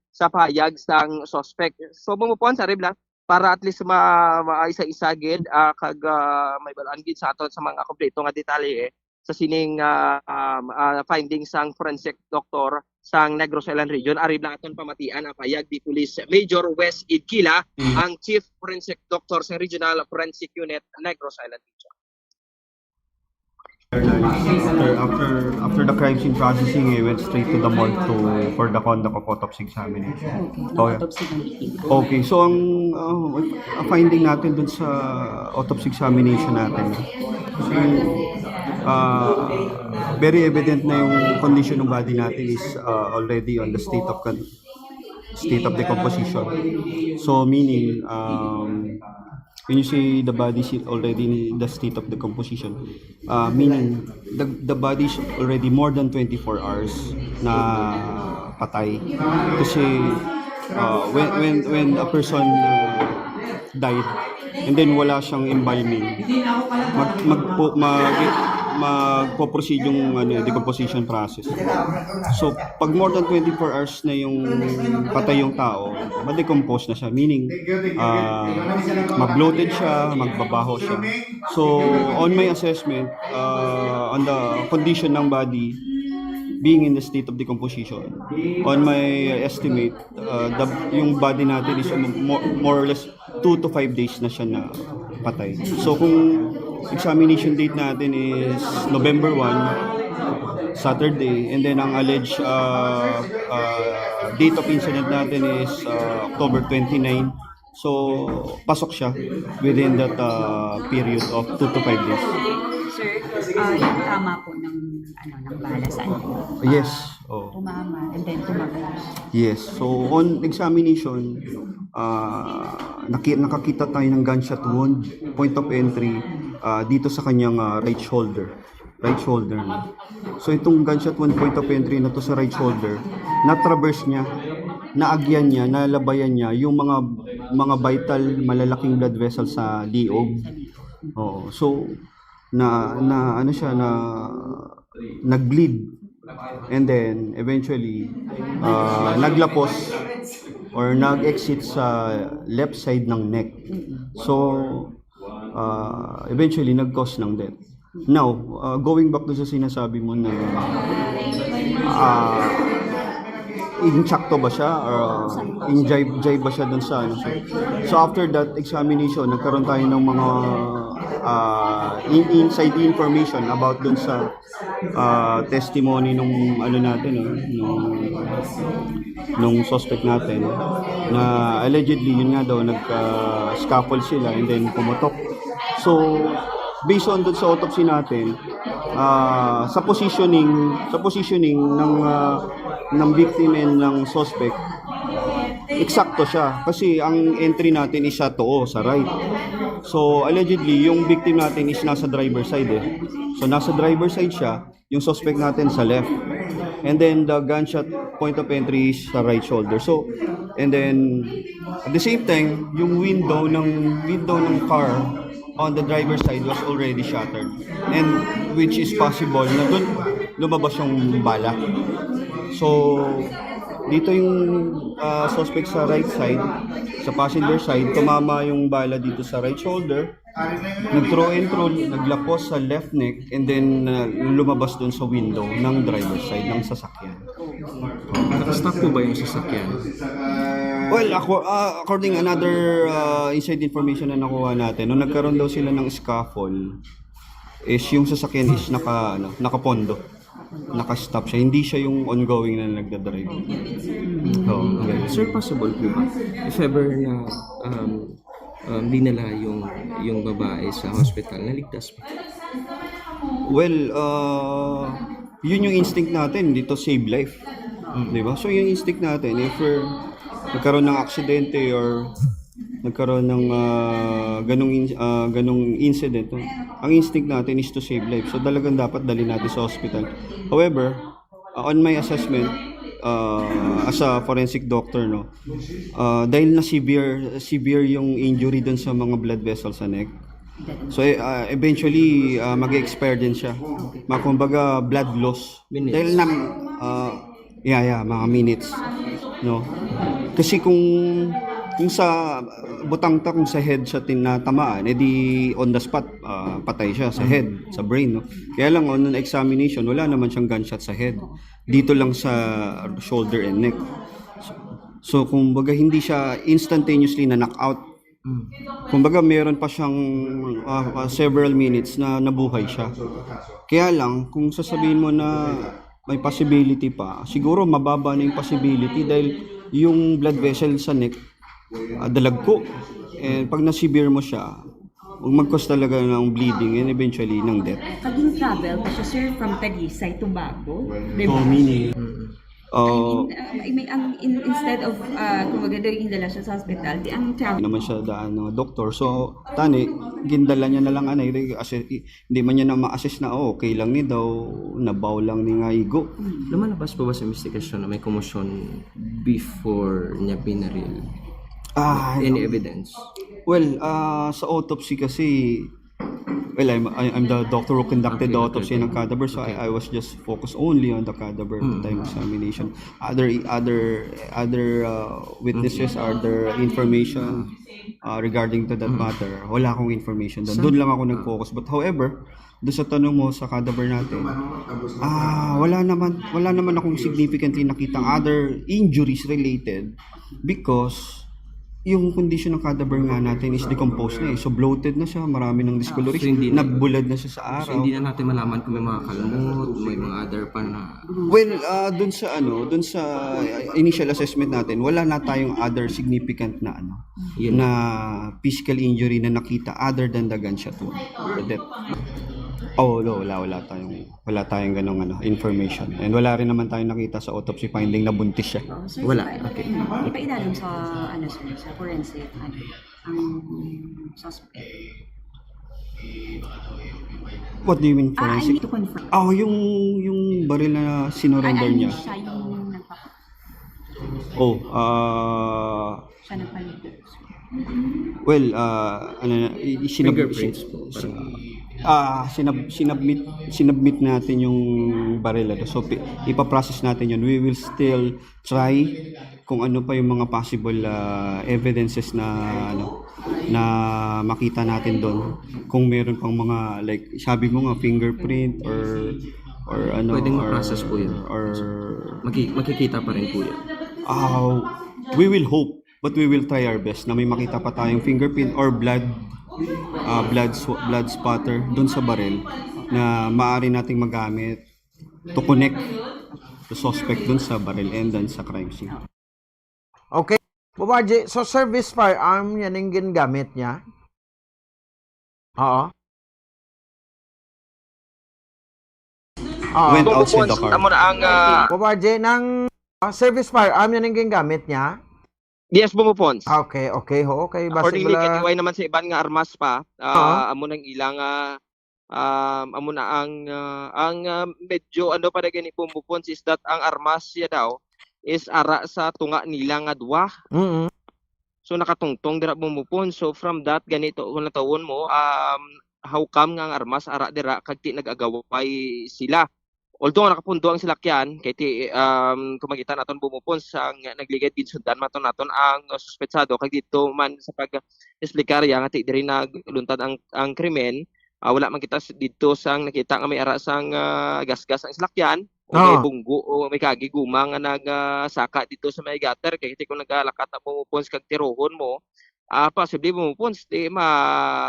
sa pahayag sang suspect. So, Bombo Pons, ari lang, para at least ma-, maisa-isa gid, ah, kag, ah, mabal-an gid sa aton sa mga kompleto nga detalye sa sining, ah, um, ah, findings sang forensic doctor sang Negros Island Region. Ari lang aton pamatian ang pahayag ni Police Major Wes Idkila, Mm. ang Chief Forensic Doctor sa Regional Forensic Unit, Negros Island Region. After, after, after the crime scene processing, we went straight to the morgue to, for the conduct of autopsy examination. Okay, Oh, yeah. naka-autopsy na. Okay, so ang, uh, ang finding natin dun sa autopsy examination natin, yung, uh, very evident na yung condition ng body natin is, uh, already on the state of con-, state of decomposition. So meaning, um, when you say the body is already in the state of decomposition, uh, meaning the, the body is already more than twenty-four hours na patay. Kasi uh, when, when, when a person uh, died and then wala siyang embalming, mag, magpo, mag, magpo-proceed yung ano, decomposition process. So, pag more than twenty-four hours na yung patay yung tao, ma-decompose na siya. Meaning, uh, ma-bloated siya, magbabaho siya. So, on my assessment, uh, on the condition ng body being in the state of decomposition, on my estimate, uh, the, yung body natin is more, more or less two to five days na siya na patay. So kung examination date natin is November one, Saturday, and then ang alleged uh, uh, date of incident natin is uh, October twenty-nine. So pasok siya within that uh, period of two to five days. Sir, uh, yung tama po ng ano ng bala sa ano? Yes. Oh. Tumama and then tumagos. Yes. So on examination, uh, naki- nakakita tayo ng gunshot wound, point of entry, uh, dito sa kanyang uh, right shoulder. Right shoulder. So itong gunshot wound point of entry na to sa right shoulder, na-traverse niya, naagyan niya, nalabayan niya yung mga mga vital malalaking blood vessel sa liog. Oo. So na na ano siya na nag-bleed and then eventually uh, naglapos or nag-exit sa left side ng neck. So uh, eventually nag-cause ng death. Now, uh, going back to sa sinasabi mo na uh, insakto ba siya or in jive, jive ba siya dun sa ano? So after that examination, nagkaroon tayo ng mga uh, in, inside information about dun sa uh, testimony nung ano natin, no? nung nung suspect natin na allegedly yun nga daw nagka-scuffle sila and then pumutok. So based on dun sa autopsy natin, uh, sa positioning sa positioning ng uh, ng victim and ng suspect, eksakto siya kasi ang entry natin is sa tuo, sa right. So allegedly yung victim natin is nasa driver side eh. So nasa driver side siya, yung suspect natin sa left. And then the gunshot point of entry is sa right shoulder. So and then at the same time, yung window ng window ng car on the driver's side was already shattered, and which is possible na dun lumabas yung bala. So dito yung uh, suspect sa right side, sa passenger side, tumama yung bala dito sa right shoulder, nag-throw and roll, naglapos sa left neck, and then uh, lumabas dun sa window ng driver's side ng sasakyan. Nakastop po ba yung sasakyan? Well, ako, uh, according another uh, inside information na nakuha natin, nung nagkaroon daw sila ng scuffle, is yung sasakyan is naka, ano, nakapondo. Naka-stop siya. Hindi siya yung ongoing na nagdadrive. Oh, okay. Sir, possible po ba? If ever na um, um, dinala yung, yung babae sa hospital, naligtas pa? Well, uh, yun yung instinct natin dito, save life. Di ba? So yung instinct natin, if we're nagkaroon ng aksidente or nagkaroon ng uh, ganong in, uh, ganong incident, no? Ang instinct natin is to save life. So talagang dapat dali natin sa hospital. However, uh, on my assessment uh, as a forensic doctor, no, uh, dahil na severe severe yung injury dun sa mga blood vessels sa neck. So uh, eventually uh, mag-expire din siya. Ma kumbaga blood loss. Dahil na uh, Yeah, yeah, mga minutes, no? Kasi kung kung sa butang ta kung sa head siya tinatamaan, edi on the spot uh, patay siya sa head, sa brain, no? Kaya lang on examination, wala naman siyang gunshot sa head. Dito lang sa shoulder and neck. So kumbaga hindi siya instantaneously na knock out. Kumbaga meron pa siyang uh, uh, several minutes na nabuhay siya. Kaya lang kung sasabihin mo na may possibility pa, siguro mababa na yung possibility dahil yung blood vessel sa neck uh, dalagko. And pag na-severe mo siya, mag-cause talaga ng bleeding and eventually ng death. Kagin travel pa siya, sir, from Talisay to Bago. So, meaning, Oh, Uh, may, may ang in, instead of uh, kumbaga daw yung dala siya sa hospital, di ang travel. Naman siya daan nga doktor. So, tani, gindala niya na lang anay, di, as, i- hindi man niya na ma-assess na, oh, okay lang ni daw, nabaw lang ni nga igo. Lumalabas po ba sa investigation na may commotion before niya binaril? Ah, Any evidence? Well, uh, sa autopsy kasi, well, I'm, I- I'm the doctor who conducted the Okay, autopsy okay. ng cadaver, so I, I was just focused only on the cadaver at the time of examination. Other other other uh, witnesses, other information uh, regarding to that matter, wala akong information doon. Doon lang ako nag-focus. But however, doon sa tanong mo sa cadaver natin, ah, wala naman wala naman akong significantly nakitang other injuries related because yung condition ng cadaver nga natin is decomposed na eh. So bloated na siya, marami ng discoloration, So, hindi na- nagbulad na siya sa So, araw. Hindi na natin malaman kung may mga kalmot, may mga other pa na... Well, ah, dun sa ano, dun sa initial assessment natin, wala na tayong other significant na ano, Yun. na physical injury na nakita other than the gunshot wound. The death. Oh, no, wala wala tayong wala tayong ganong ano, information. And wala rin naman tayong nakita sa autopsy finding na buntis siya. Oh, sir, Wala. sa pa- Okay. Mm, ipailalim sa, ano, sir, sa forensic, ano, ang suspect. What do you mean Ah, I forensic? need to confirm. Oh, yung yung baril na Ay, sinurrender I mean, niya. Siya yung nagpapa... Oh, ah Siya nagpalito. Well, ah, ano na, i- i- sinab- Fingerprints po, sin- ah, sinab- sinabmit sinabmit natin yung baril, ano. So pi- ipaprocess natin yun. We will still try kung ano pa yung mga possible ah, evidences na ano na makita natin doon, kung meron pang mga, like sabi mo nga, fingerprint or or ano Pwedeng or, ma-process po yun. Or Maki- makikita pa rin po yan. Ah, we will hope, but we will try our best na may makita pa tayong fingerprint or blood ah, blood sw- blood spatter doon sa baril na maaari nating magamit to connect the suspect doon sa baril and then sa crime scene. Okay. Bubaji, so service firearm yan ang ginagamit niya? Oo. Oo. Went outside the car. Amo na ang ah, Bubaji, nang ah, service firearm yan ang ginagamit niya? Yes, Bombo Pons. Okay, okay, ho, okay. Basi Accordingly, bala- kay way naman sa iban nga armas pa, ah, amo nang ilang ah, um, amo na ang ah, ang ah, medyo ano pa na gani, Bombo Pons, is that ang armas siya daw is ara sa tunga nila nga duwa. Mm-mm. So nakatungtong dira, Bombo Pons. So from that, ganito kung natawon mo, um, how come nga ang armas ara dira kag ti nag-agaway sila? Although nga nakapundo ang silakyan, kay ti um, kung makita naton, Bombo Pons, ang nagligad, ginsundan man to naton ang suspetsado, kag dito man sa pag-explicar ya nga ti diri nagluntad ang ang krimen, ah, wala man kita s- dito sang nakita nga may ara sang ah, gasgas ang silakyan o may Ah. bunggo o may kagi guma nga nagasaka dito sa may gutter, kay ti kung nagalakat na, Bombo Pons, kag tirohon mo, ah, posible, Bombo Pons, di ma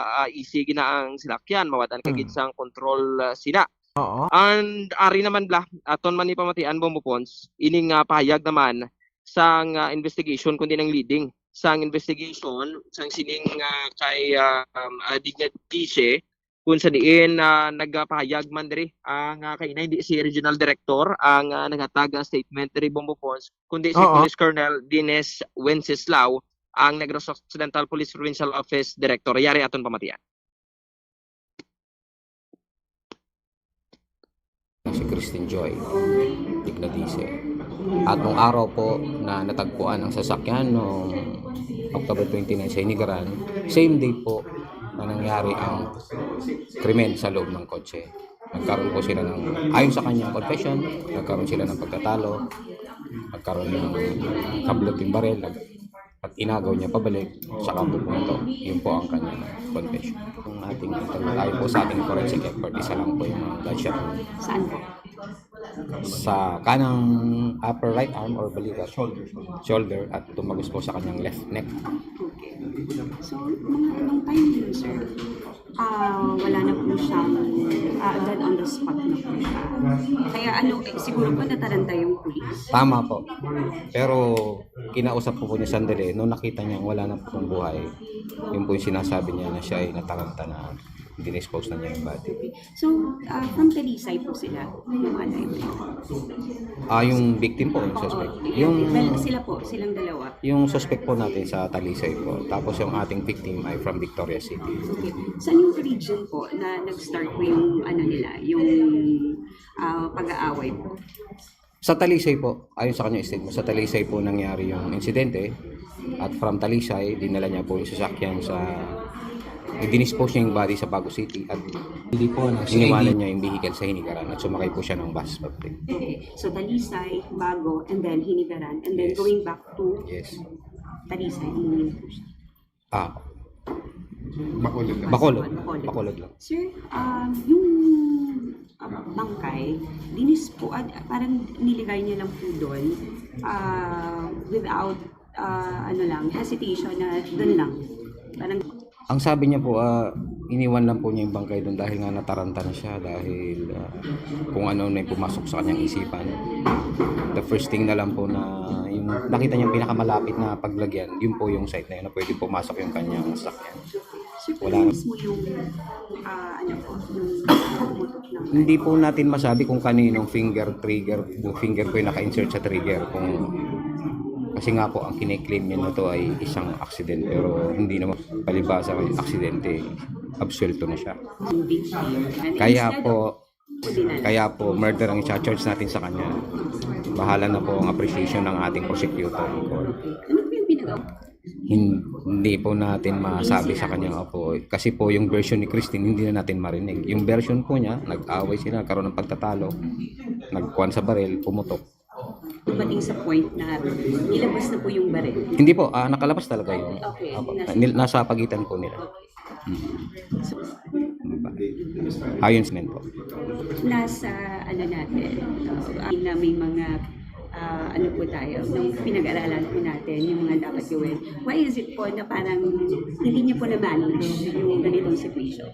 ah, easy gina ang silakyan, mawad-an ka gid sang control ah, sina. Oo. And ari naman bala, aton man ni pamatian, Bombo Pons, ining ah, pahayag naman sang ah, investigation, kundi nang leading sang investigation sang sining ah, kay ah, um, ah, Digna Dice, kung sa diin ah, nagapahayag man diri ang ah, kay hindi si Regional Director ang ah, naghatag ah, statement diri, Bombo Pons, kundi si Oo. Police Colonel Dines Wenceslao, ang Negros Occidental Police Provincial Office Director. Yari aton pamatian. Si Christine Joy Ignatice. At nung araw po na natagpuan ang sasakyan noong October twenty-nine sa Hinigaran, same day po na nangyari ang krimen sa loob ng kotse. Nagkaroon po sila ng, ayon sa kanyang confession, nagkaroon sila ng pagtatalo, nagkaroon ng kablot yung baril, nag- at inagaw niya pabalik, saka po pumunto. Yun po ang kanyang confession. Ang ating interview, ayon po sa ating forensic expert, isa lang po yung mga gunshot wound. Saan po? Sa kanang upper right arm or balikat, shoulder, at tumagos po sa kanyang left neck. Okay. So, mga anong time yun, sir? Ah, wala na po siyang ah, dead on the spot na po siya. Kaya ano, eh, siguro po nataranta yung police. Tama po. Pero kinausap ko po niya sandali, nung nakita niya wala na pong buhay, yun po yung sinasabi niya na siya ay nataranta na. Dinispose na niya yung body. So, ah, from Talisay po sila, yung mga driver. Ah, yung victim po, yung suspect. Opo. Yung, Well, sila po, silang dalawa. yung suspect po natin sa Talisay po. Tapos yung ating victim ay from Victorias City. Okay. Saan yung region po na nag-start po yung ano nila, yung ah, pag-aaway po? Sa Talisay po, ayon sa kanyang statement, sa Talisay po nangyari yung insidente. At from Talisay, dinala niya po yung sasakyan sa, i-dispose niya yung body sa Bago City at Hindi po, ano, sa iniwanan I D. Niya yung vehicle sa Hinigaran at sumakay po siya ng bus. Okay. So, Talisay, Bago, and then Hinigaran, and then Yes. Going back to Yes. Talisay, umuwi po siya. Ah, Bacolod lang. Bacolod. Bacolod. Bacolod lang. Sir, um, yung ah, bangkay, dinis po, ah, parang niligay niya lang po doon ah, without ah, ano lang, hesitation na doon lang. Parang Ang sabi niya po, ah, iniwan lang po niya yung bangkay doon dahil nga nataranta na siya dahil ah, kung ano na yung pumasok sa kanyang isipan. The first thing na lang po na yung nakita niya yung pinakamalapit na paglagyan, yun po yung site na yun na pwede pumasok yung kanyang sasakyan. Sir, Wala. Wala. Mismo yung, ah, ano po, yung pumutok ng Hindi po natin masabi kung kaninong finger trigger, finger po yung naka-insert sa trigger. Kung, kasi nga po, ang kiniklaim niya na to ay isang accident, pero hindi naman palibasa ng aksidente, absuelto na siya. Conviction. And Kaya instead po, of ordinance. Kaya po, murder ang i-charge natin sa kanya. Bahala na po ang appreciation ng ating prosecutor in court. Ano po yung pinag- Hin- hindi po natin masabi sa kanya po. Kasi po yung version ni Christine, hindi na natin marinig. Yung version po niya, nag-away sila, nagkaroon ng pagtatalo, nagkuhan sa baril, pumutok. Dumating sa point na nilabas na po yung baril. Hindi po, ah, nakalabas talaga yung Okay, Opo. nasa- Nil- nasa pagitan po nila. Mm. Ayun po. Nasa ano natin, uh, na may mga ah, ano po tayo, nung pinag-aralan po natin yung mga dapat gawin. Why is it po na parang hindi niyo po na-manage yung ganitong situation?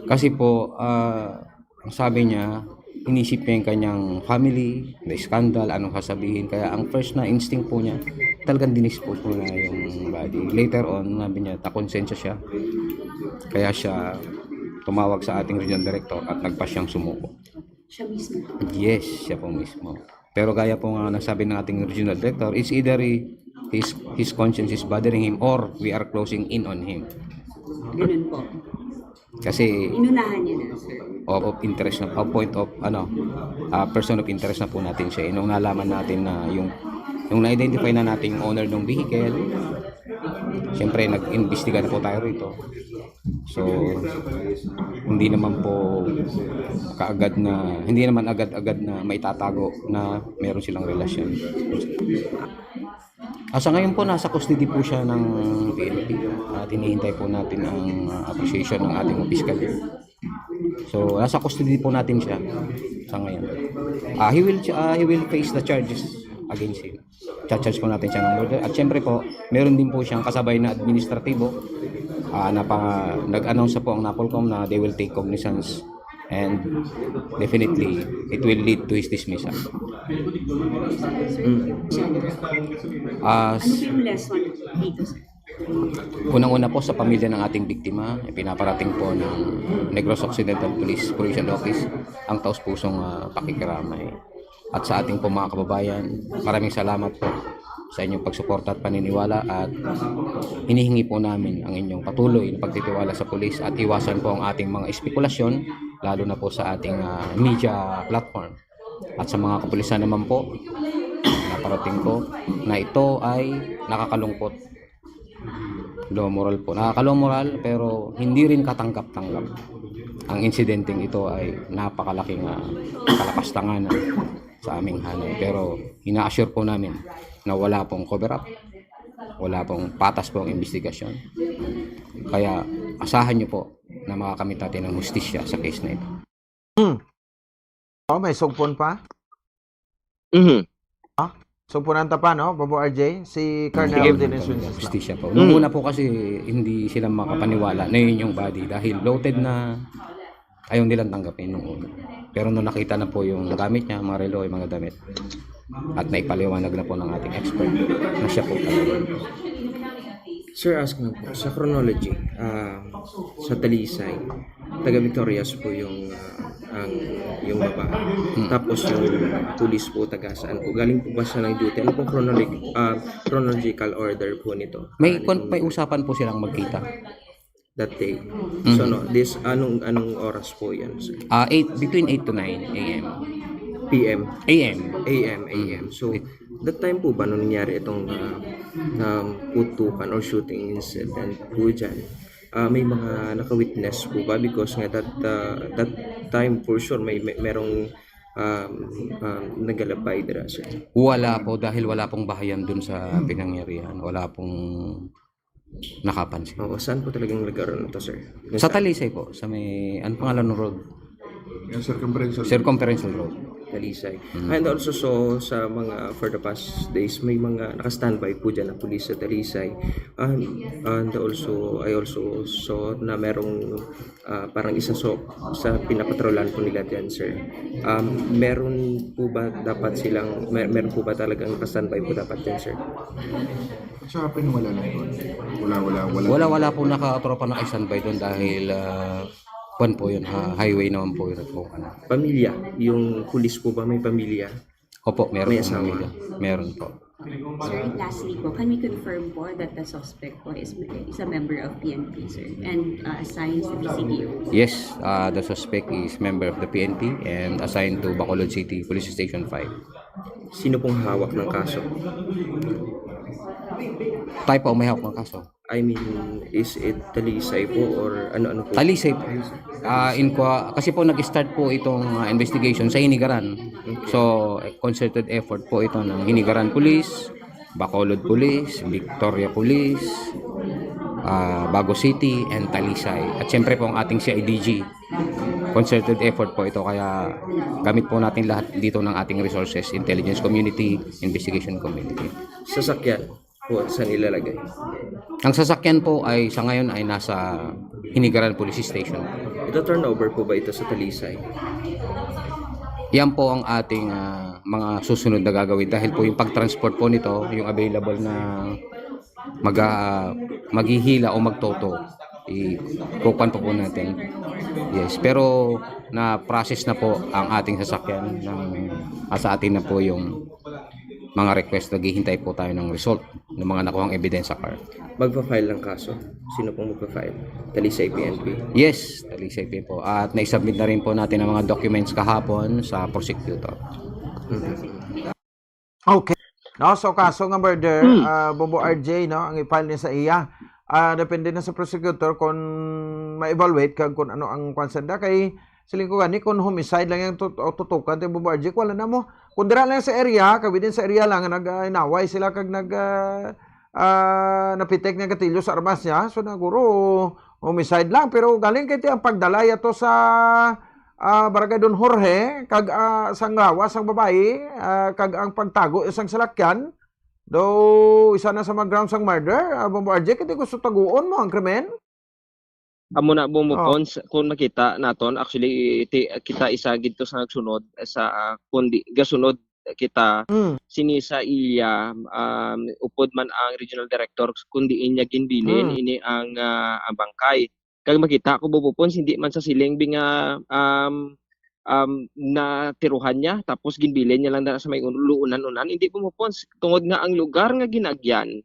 Kasi po, ah, ang sabi niya, inisip niya yung kanyang family, the scandal, anong sasabihin. Kaya ang first na instinct po niya, talagang dinispose po na yung body. Later on, sabi niya, nakonsensya siya. Kaya siya tumawag sa ating regional director at nagpa siyang sumuko. Siya mismo. Yes, siya po mismo. Pero gaya po nga nasabi ng ating regional director, it's either he, his, his conscience is bothering him or we are closing in on him. Ganun po. Kasi Inunahan niya na, sir. of, of interest na, of point of, ano, ah, person of interest na po natin siya. Nung nalaman natin na yung, nung na-identify na natin yung owner ng vehicle, siyempre nag-imbestiga na po tayo rito. So, hindi naman po kaagad na, hindi naman agad-agad na maitatago na meron silang relasyon. Ah, sa ngayon po, nasa custody po siya ng P N P. At hinihintay po natin ang ah, appreciation ng ating opisyal. So, nasa custody po natin siya sa ngayon. Ah, he will ah, he will face the charges against him. Charge po natin siya ng murder. At syempre po, meron din po siyang kasabay na administratibo. Ah, napa, nag-announce po ang NAPOLCOM na they will take cognizance and definitely it will lead to his dismissal. Mm. Ah, Ano po yung lesson dito, sir? Unang-una po sa pamilya ng ating biktima, ipinaparating po ng Negros Occidental Police Provincial Office ang taus-pusong ah, pakikiramay. At sa ating po mga kababayan, maraming salamat po sa inyong pagsuporta at paniniwala at hinihingi po namin ang inyong patuloy na pagtitiwala sa pulis at iwasan po ang ating mga espekulasyon, lalo na po sa ating ah, media platform. At sa mga kapulisan naman po, naparating ko na ito ay nakakalungkot. Low moral po. Nakaka-low moral pero hindi rin katanggap-tanggap. Ang insidenteng ito ay napakalaking ah, kalapastangan ah, sa aming hanay. Pero ina-assure po namin na wala pong cover-up, wala pong patas po ang investigasyon. Kaya asahan niyo po na makakamit natin ng hustisya sa case na ito. Oh, may sugpon pa? Mhm. Sugpunan ta pa, no? Bobo R J, si Colonel Sige. Dennis Wenceslao. Hustisya po. Nung una po kasi hindi sila makapaniwala na yun yung body dahil loaded na ayaw nilang tanggapin nung una. Pero nung nakita na po yung gamit niya, mga relo, yung mga damit, at naipaliwanag na po ng ating expert na siya po talaga. Sir, ask lang po, sa chronology, ah, sa Talisay, taga Victorias po yung, ah, ang, yung babae. Hmm. Tapos yung pulis po, taga saan po? Galing po ba siya ng duty? Ano pong chronolo-, ah, chronological order po nito? May Ah, kon-, may nitong usapan po silang magkita. That day. Mhm. So, no, this, anong, anong oras po yan, sir? Ah, eight, between eight to nine A M. P M? A M. A M, A M. Mm. So, It that time po ba nung nangyari itong, ah, um, putukan or shooting incident po dyan, ah, may mga naka-witness po ba? Because nga that, ah, that time, for sure, may, may, merong, um, um, nagalabay dira, sir. Wala po, dahil wala pong bahayan dun sa pinangyarihan. Wala pong nakapansin. Oo, saan po talagang lugar na to, sir? Dun Sa sa Talisay po, sa may, ano pangalan ng road? Yung circumferential. Circumferential Road. Talisay. Mm. And also, so, sa mga, for the past days, may mga naka-standby po dyan na pulis sa Talisay. And, and also, I also saw na merong, ah, parang isa so, sa pinapatrolan po nila dyan, sir. Um, meron po ba dapat silang, mer-, meron po ba talagang naka-standby po dapat dyan, sir? Sa akin, wala na yun. Wala, wala, wala. Wala, wala po naka-, tropa naka-standby doon dahil, ah, kwan po yun, ha, highway naman po yun at po, ano. Pamilya, yung pulis po ba may pamilya? Opo, meron May pong asawa? pamilya. Meron po. Sir, lastly po, can we confirm po that the suspect po is, is a member of P N P, sir, and, uh, assigned sa P C P O? Yes, uh, the suspect is member of the P N P and assigned to Bacolod City Police Station five. Sino pong hawak ng kaso? Tayo po ang may hawak ng kaso. I mean, is it Talisay po or ano-ano po? Talisay po. Ah, in qua-, kasi po nag-start po itong, ah, investigation sa Hinigaran. Okay. So, eh, concerted effort po ito ng Hinigaran Police, Bacolod Police, Victoria Police, ah, Bago City, and Talisay. At siyempre po ang ating C I D G. Concerted effort po ito, kaya gamit po natin lahat dito ng ating resources, intelligence community, investigation community. Sasakyan po, saan ilalagay? Ang sasakyan po ay sa ngayon ay nasa Hinigaran Police Station. Ito, turnover po ba ito sa Talisay? Yan po ang ating, ah, mga susunod na gagawin dahil po yung pag-transport po nito, yung available na mag, ah, maghihila o magtoto, i-, kukuan pa po natin. Yes, pero na-process na po ang ating sasakyan ng, ah, sa atin na po yung mga request. Naghihintay po tayo ng result ng mga nakuhang ebidensya, car. Magpa-file ng kaso? Sino pong magpa-file? Talisay P N P? Yes, Talisay P N P po. At naisubmit na rin po natin ang mga documents kahapon sa prosecutor. Mhm. Okay. No, so kaso nga murder, Hmm. ah, Bobo R J, no, ang i-file ni sa iya. Ah, depende na sa prosecutor kung ma-evaluate kag kung ano ang kwan sa da. Kay siling ko gani, kung homicide lang yung tut-, o tutukan ti Bobo R J, wala na mo. Kung dira lang sa area, kag within sa area lang, nag, ah, inaway sila kag nag, ah, ah, napitik ng gatilyo sa armas niya, so naguro homicide lang. Pero galing kay ti ang pagdala yato sa, ah, Barangay Don Jorge, kag, ah, sang lawas sang babayi, ah, kag ang pagtago sang salakyan, daw isa na sa mga grounds sang murder, ah, Bombo R J, kay di gusto taguon mo ang krimen. Amo na, Bombo Oh. Pons, kung makita naton, actually, ti-, kita isa gid to sa nagsunod, sa, ah, kung di, gasunod kita, Mm. sini sa iya, um, upod man ang regional director, kung diin niya ginbilin Mm. ini ang, ah, ang bangkay. Kag makita ko, Bombo Pons, hindi man sa siling bi nga, um, um, natiruhan niya, tapos ginbilin niya lang na sa may un-, luunan-unan. Hindi, Bombo Pons, tungod nga ang lugar nga ginagyan,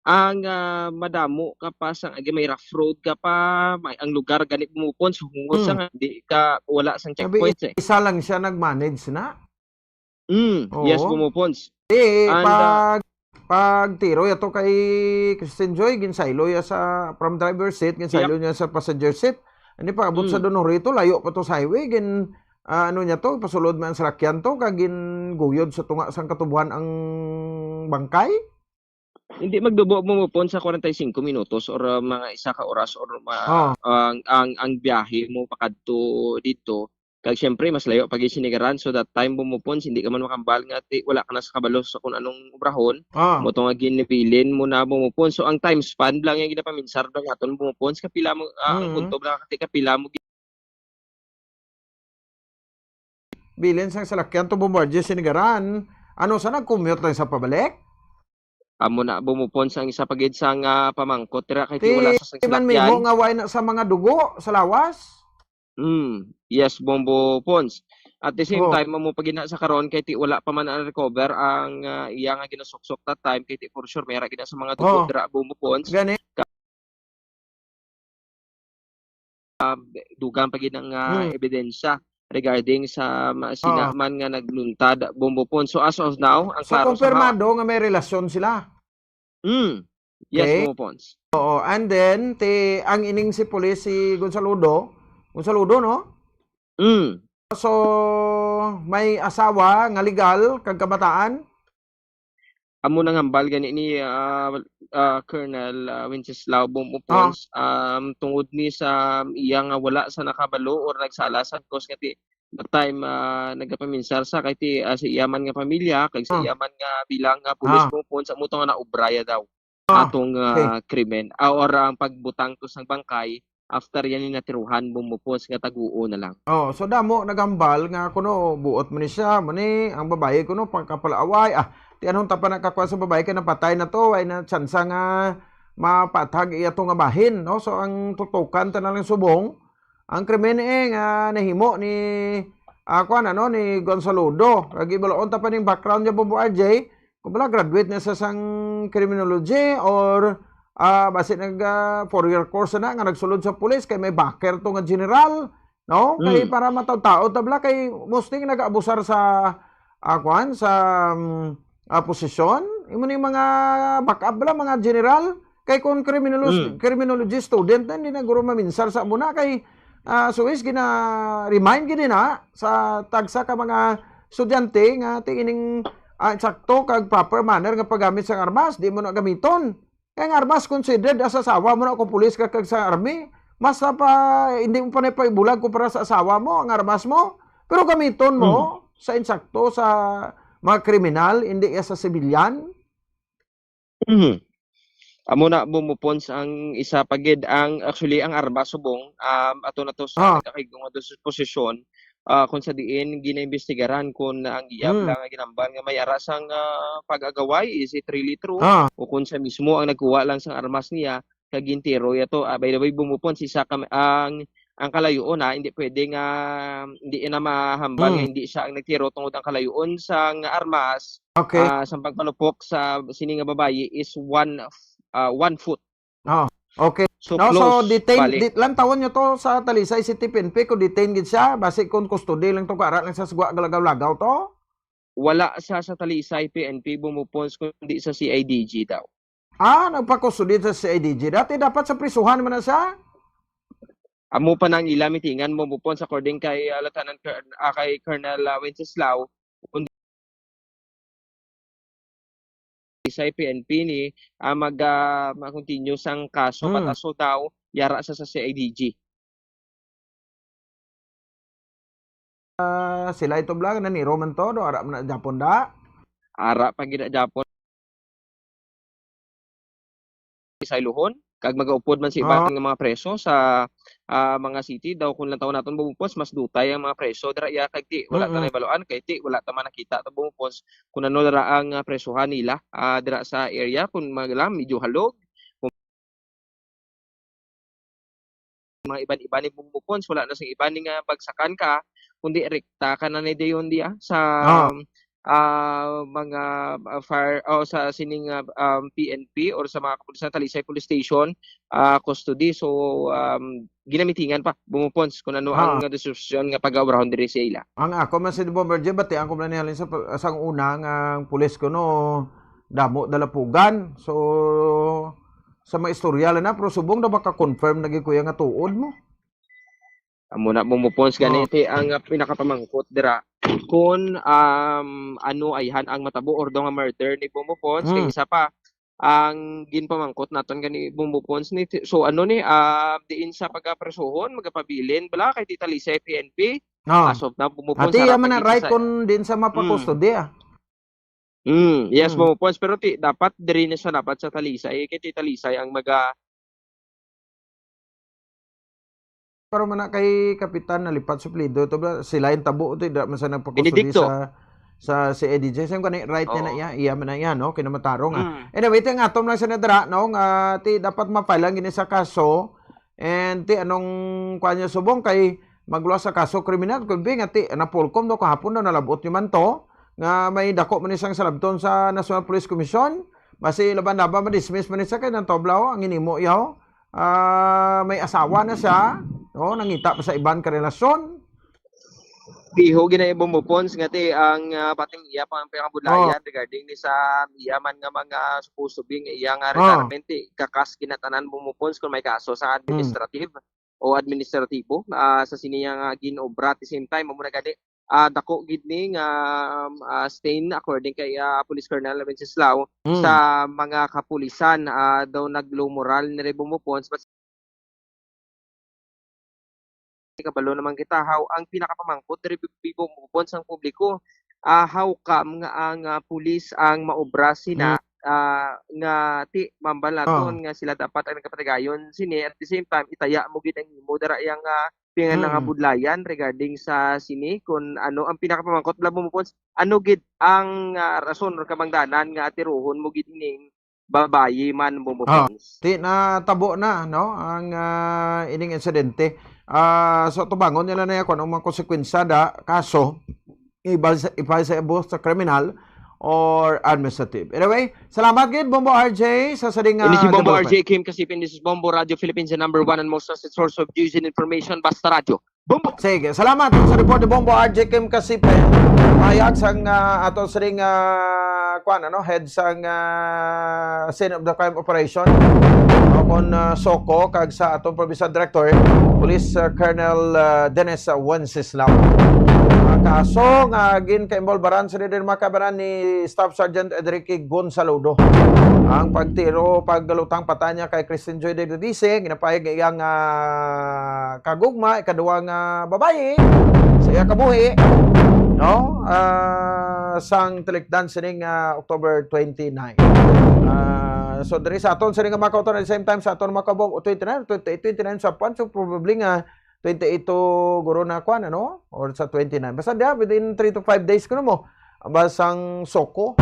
ang, ah, madamo ka pa sa, agi, may rough road ka pa, may, ang lugar gani, Bombo Pons, hungod sa Hmm. nga, di ka, wala sang Sabi, checkpoints, eh. isa lang siya nag-manage na? Mm, yes, Oo. Bombo Pons. Eh, And, ah, pag, pag tiro yato kay Christian Joy, ginsaylo ya sa, from driver seat, ginsaylo Yep. niya sa passenger seat. Ani pa, abot sa Mm. Don Jorge to, layo pa to sa highway, gin, ah, ano niya to, pasulod man ang salakyan to, kag ginguyod sa tunga sang katubuhan ang bangkay. Hindi magdubo, Bombo Pons, sa kwarenta y cinco minutos or, ah, mga isa ka oras or ma-, Oh. ang, ang, ang biyahe mo pakadto dito. Kag siyempre, mas layo pa gid Hinigaran. So that time, Bombo Pons, hindi ka man makambal nga ti-, wala ka na sa kabalo sa kung anong obrahon. Ah. Mo to nga ginabilin mo na, Bombo Pons. So ang time span lang yung ginapaminsar lang naton, Bombo Pons. Kapila mo, ah, ang Mm. punto lang, ti kapila mo gi- Bilin sang salakyan to Bombo R J Hinigaran. Ano sa nag-commute lang sa pabalik? Amo na, Bombo Pons, ang isa pa gid sang, ah, pamangkot dira kay ti wala Ti sa sang man mimo salakyan. Nga way na sa mga dugo sa lawas? Mm, yes, Bombo Pons. At the same Oh. time, amo pa gid na sa karon kay ti wala pa man na-recover ang, ah, iya nga ginasuksok that time kay ti for sure may ara gid na sa mga dugo Oh. dira, Bombo Pons. Gani? Ka-, ah, dugang pa gid ang, ah, Hmm. ebidensya regarding sa ma-, sina Oo. man nga nagluntad, Bombo Pons. So, as of now, ang So, klaro sa kumpirmado nga may relasyon sila? Mm. Yes, Okay. Bombo Pons. Oo, and then, ti, ang ining si Pulis, si Gonzaludo, Gonzaludo, no? Mm. So, may asawa nga legal kag kabataan? Amo nang hambal gani ni, ah, ah, Colonel, ah, Wenceslao Bombo Ah. Pons, um, tungod ni sa iya nga wala sa nakabalo or nagsala sa cause nga ti-, that time, ah, nagapaminsar sa kay ti, ah, sa iya man nga pamilya, kag sa Ah. iya man nga bilang nga pulis Ah. Bombo Pons, amo to nga naobraya daw Ah, atong, okay. ah, krimen, ah, or ang pagbutang to sang bangkay after yan ni natiruhan, Bombo Pons, nga taguo na lang. Oh, so damo naghambal nga kuno buot man ni siya, mo ni ang babayi kuno pagkapalaaway. Ah, ti anong tapa nakakuha sa babayi kay napatay na to, ay na tsansa nga mapatag iya to nga bahin, no? So ang tutukan ta na lang subong, ang krimen eh nga nahimo ni, ah, kuwan, ano, ni Gonzaludo. Kag ibalaon ta pa ning background niya, Bombo R J, kung bala, graduate na sa sang criminology or, ah, basi nag, ah, four-year course na nga nagsulod sa pulis kay may backer to nga general, no? Kay Mm. para mataod-taod ta bala kay mostly nga nag-aabusar sa, ah, kwan, sa, mm, ah, posisyon. Imo ni mga backup bala, mga general. Kay kung criminolog-, Mm. criminology student na, hindi na guro maminsar sa amo na kay, ah, suwis gina-remind gid na sa tagsa ka mga estudyante nga ti ining, ah, insakto kag proper manner nga paggamit sang armas, di mo na gamiton. Kay ang armas considered as asawa mo na kung pulis ka kag sa army. Mas na pa, hindi mo pa na paibulag kumpara sa asawa mo, ang armas mo. Pero gamiton mo Mm. sa insakto sa mga kriminal, hindi ya sa sibilyan. Mhm. Amo na, Bombo Pons, ang isa pa gid ang, actually, ang armas subong, um, ato na to sa Ah. nagkakaigong nga disposisyon, ah, kung sa diin ginaimbestigaran kung ang iya Hmm. lang nga ginambal nga may ara sang, ah, pag-agaway, is it really true? Ah. O kung siya mismo ang nagkuha lang sang armas niya, kag gintiro ya to. Ah, by the way, Bombo Pons, isa ka, ang, ang kalayuon, ha, hindi pwede nga, hindi na mahambal nga Hmm. hindi siya ang nagtiro tungod ang kalayuon sang armas Okay. ah, sang pagpalupok sa sini nga babayi is one, ah, one foot. Oh, okay. So, No, so close, detained, bali. di-, lantawon nyo to sa Talisay City P N P kung detained gid siya, basi kung custody lang to, kara lang sa gwa galagaw-lagaw to? Wala sa, sa Talisay P N P, Bombo Pons, kundi sa C I D G daw. Ah, nagpa-custody sa C I D G. Dati dapat sa prisuhan man na siya? Amo pa nang ila mitingan, Bombo Pons, according kay, ah, Lieutenant Col-, ah, kay Colonel, ah, Wenceslao, kundi sa P N P ni, ah, mag, ah, mag-continue sang kaso, Hmm. pataso daw, yara sa, sa C I D G. Ah, sila ito bala, naniro man to, do, ara man na Japon da? Ara pa gid na Japon. Saylohon, kag magaupod man sa iban Oo. nga mga preso sa, ah, mga city. Daw kung lantawon naton, Bombo Pons, mas dutay ang mga preso dira iya, kag ti, wala ta Mm-mm. nahibaluan, kay ti, wala ta man nakita to, Bombo Pons, kung ano dira ang, ah, presohan nila, ah, dira sa area, kung mga lang, medyo halog, kung mga iban-iban ni Bombo Pons, wala na sing iban ni nga bagsakan ka, kundi rekta ka na ni dayon diya sa, Ah. ah, mga, ah, fire, o sa sining, ah, um, P N P or sa mga kapulisan, Talisay Police Station, ah, custody. So, um, ginamitingan pa, Bombo Pons, kung ano Ah. ang desisyon nga pag-aurahon diri sa ila. Ang ako man si Bomber J, batian ko man ni halin sa, sa una nga ang pulis kuno damo dalapugan. So, sa mga istorya lang na, pero subong daw maka-confirm na gid, kuya, nga tuod mo. Amo na, Bombo Pons, Oh. gani ti ang, ah, pinakapamangkot dira. Kung, um, ano ayhan ang matabo or daw nga murder ni Bombo Pons, kay Mm. isa pa ang ginpamangkot naton gani, Bombo Pons, ni ti-, so ano ni, ah, diin sa pagapresohon, magapabilin bala kay ti Talisay P N P. Oh. As of now, Bombo Pons, Ati, ara man na gid right sa kung diin sa Mm. mapakustodiya. Mm, yes, Mm. Bombo Pons, pero ti, dapat diri na siya dapat sa Talisay, kay ti Talisay ang maga- Pero man na kay Kapitan nalipat suplido to ba? Sila yung tabo to, dira man sa nagpakustudi Benedicto. sa sa C I D J. Sa gani, right niya na Oo. iya, iya man na iya, no? Kinamatarong, ah. Mm. Anyway, ti ang atom lang sa nadara, no? Nga ti dapat ma-file lang gini sa kaso. And ti anong kuan niya subong kay magluwas sa kaso kriminal, could be nga ti na Polcom daw kahapon daw nalabot niyo man to nga may dako man isang salabton sa National Police Commission. Basi laban-laban ma-dismiss man siya kay nang toblaw ang hinimo yaw. Ah, may asawa na siya, no? Nangita pa sa iban ka relasyon. Piho ginay Bombo Pons nga ti ang ah, pating iya pa ang pangabudlayan regarding ni sa iya man nga mga supposed to be nga iya nga Oh. retirement ti kakas ginatanan Bombo Pons kung may kaso sa administrative o administratibo ah, sa sini nga ginobra. At the same time, amo na gani ah, dako gid ni nga um, ah, stain according kay ah, Police Colonel Wenceslao Mm. sa mga kapulisan ah, daw naglow moral ni Bombo Pons, but kabalo naman kita how ang pinakapamangkot diri Bombo Pons ang publiko ah, how come nga ang ah, pulis ang maobra sina ah, nga ti mambal naton nga sila dapat ang nagapatigayon sini, at the same time itaya mo gid ang imo dara yang ah, pinangabudlayan regarding sa sini, kung ano ang pinakapamangkot, Bombo Pons, ano gid ang ah, rason or kabangdanan nga atiruhon mo gid ining babayi man, Bombo Ah. Pons? Ti natabo na, no, ang ah, ining insidente. Ah, so tubangon nila na kung anong mga konsekwensya da kaso ibal sa ibal sa abuse sa kriminal or administrative. Anyway, salamat gid Bombo R J sa sading Ini si ah, Bombo development. R J Kim Kasipin. This is Bombo Radio Philippines, the number one and most trusted source of news and information. Basta Radyo. Bombo! Sige, salamat sa report ni Bombo R J Kim Kasipe. Pahayag sang ah, ato sining ah, kuan, ano, head sang ah, scene of the crime operation o kon ah, SOCO kag sa atong provincial director, Police ah, Colonel ah, Dennis ah, Wenceslao. Ang kaso nga ginkainvolbaran sa diri makabaran ni Staff Sergeant Enrique Gonzaludo. Ang pagtiro, paggalutang patay niya kay Christine Joy Degdodice, ginapahayag nga iyang ah, kagugma, ikaduha nga babayi sa iya kabuhi, no? Ah, sang tilikdan sining ah, October twenty-nine. Ah, so diri sa aton sining mga kauturan, at the same time sa aton mga kabaw, twenty-nine, twenty-eight, twenty-nine sa Juan, so probably nga twenty-eight to guro na kuan, ano? Or sa twenty-nine. Basta diya, within three to five days kuno mo. Basang SOCO.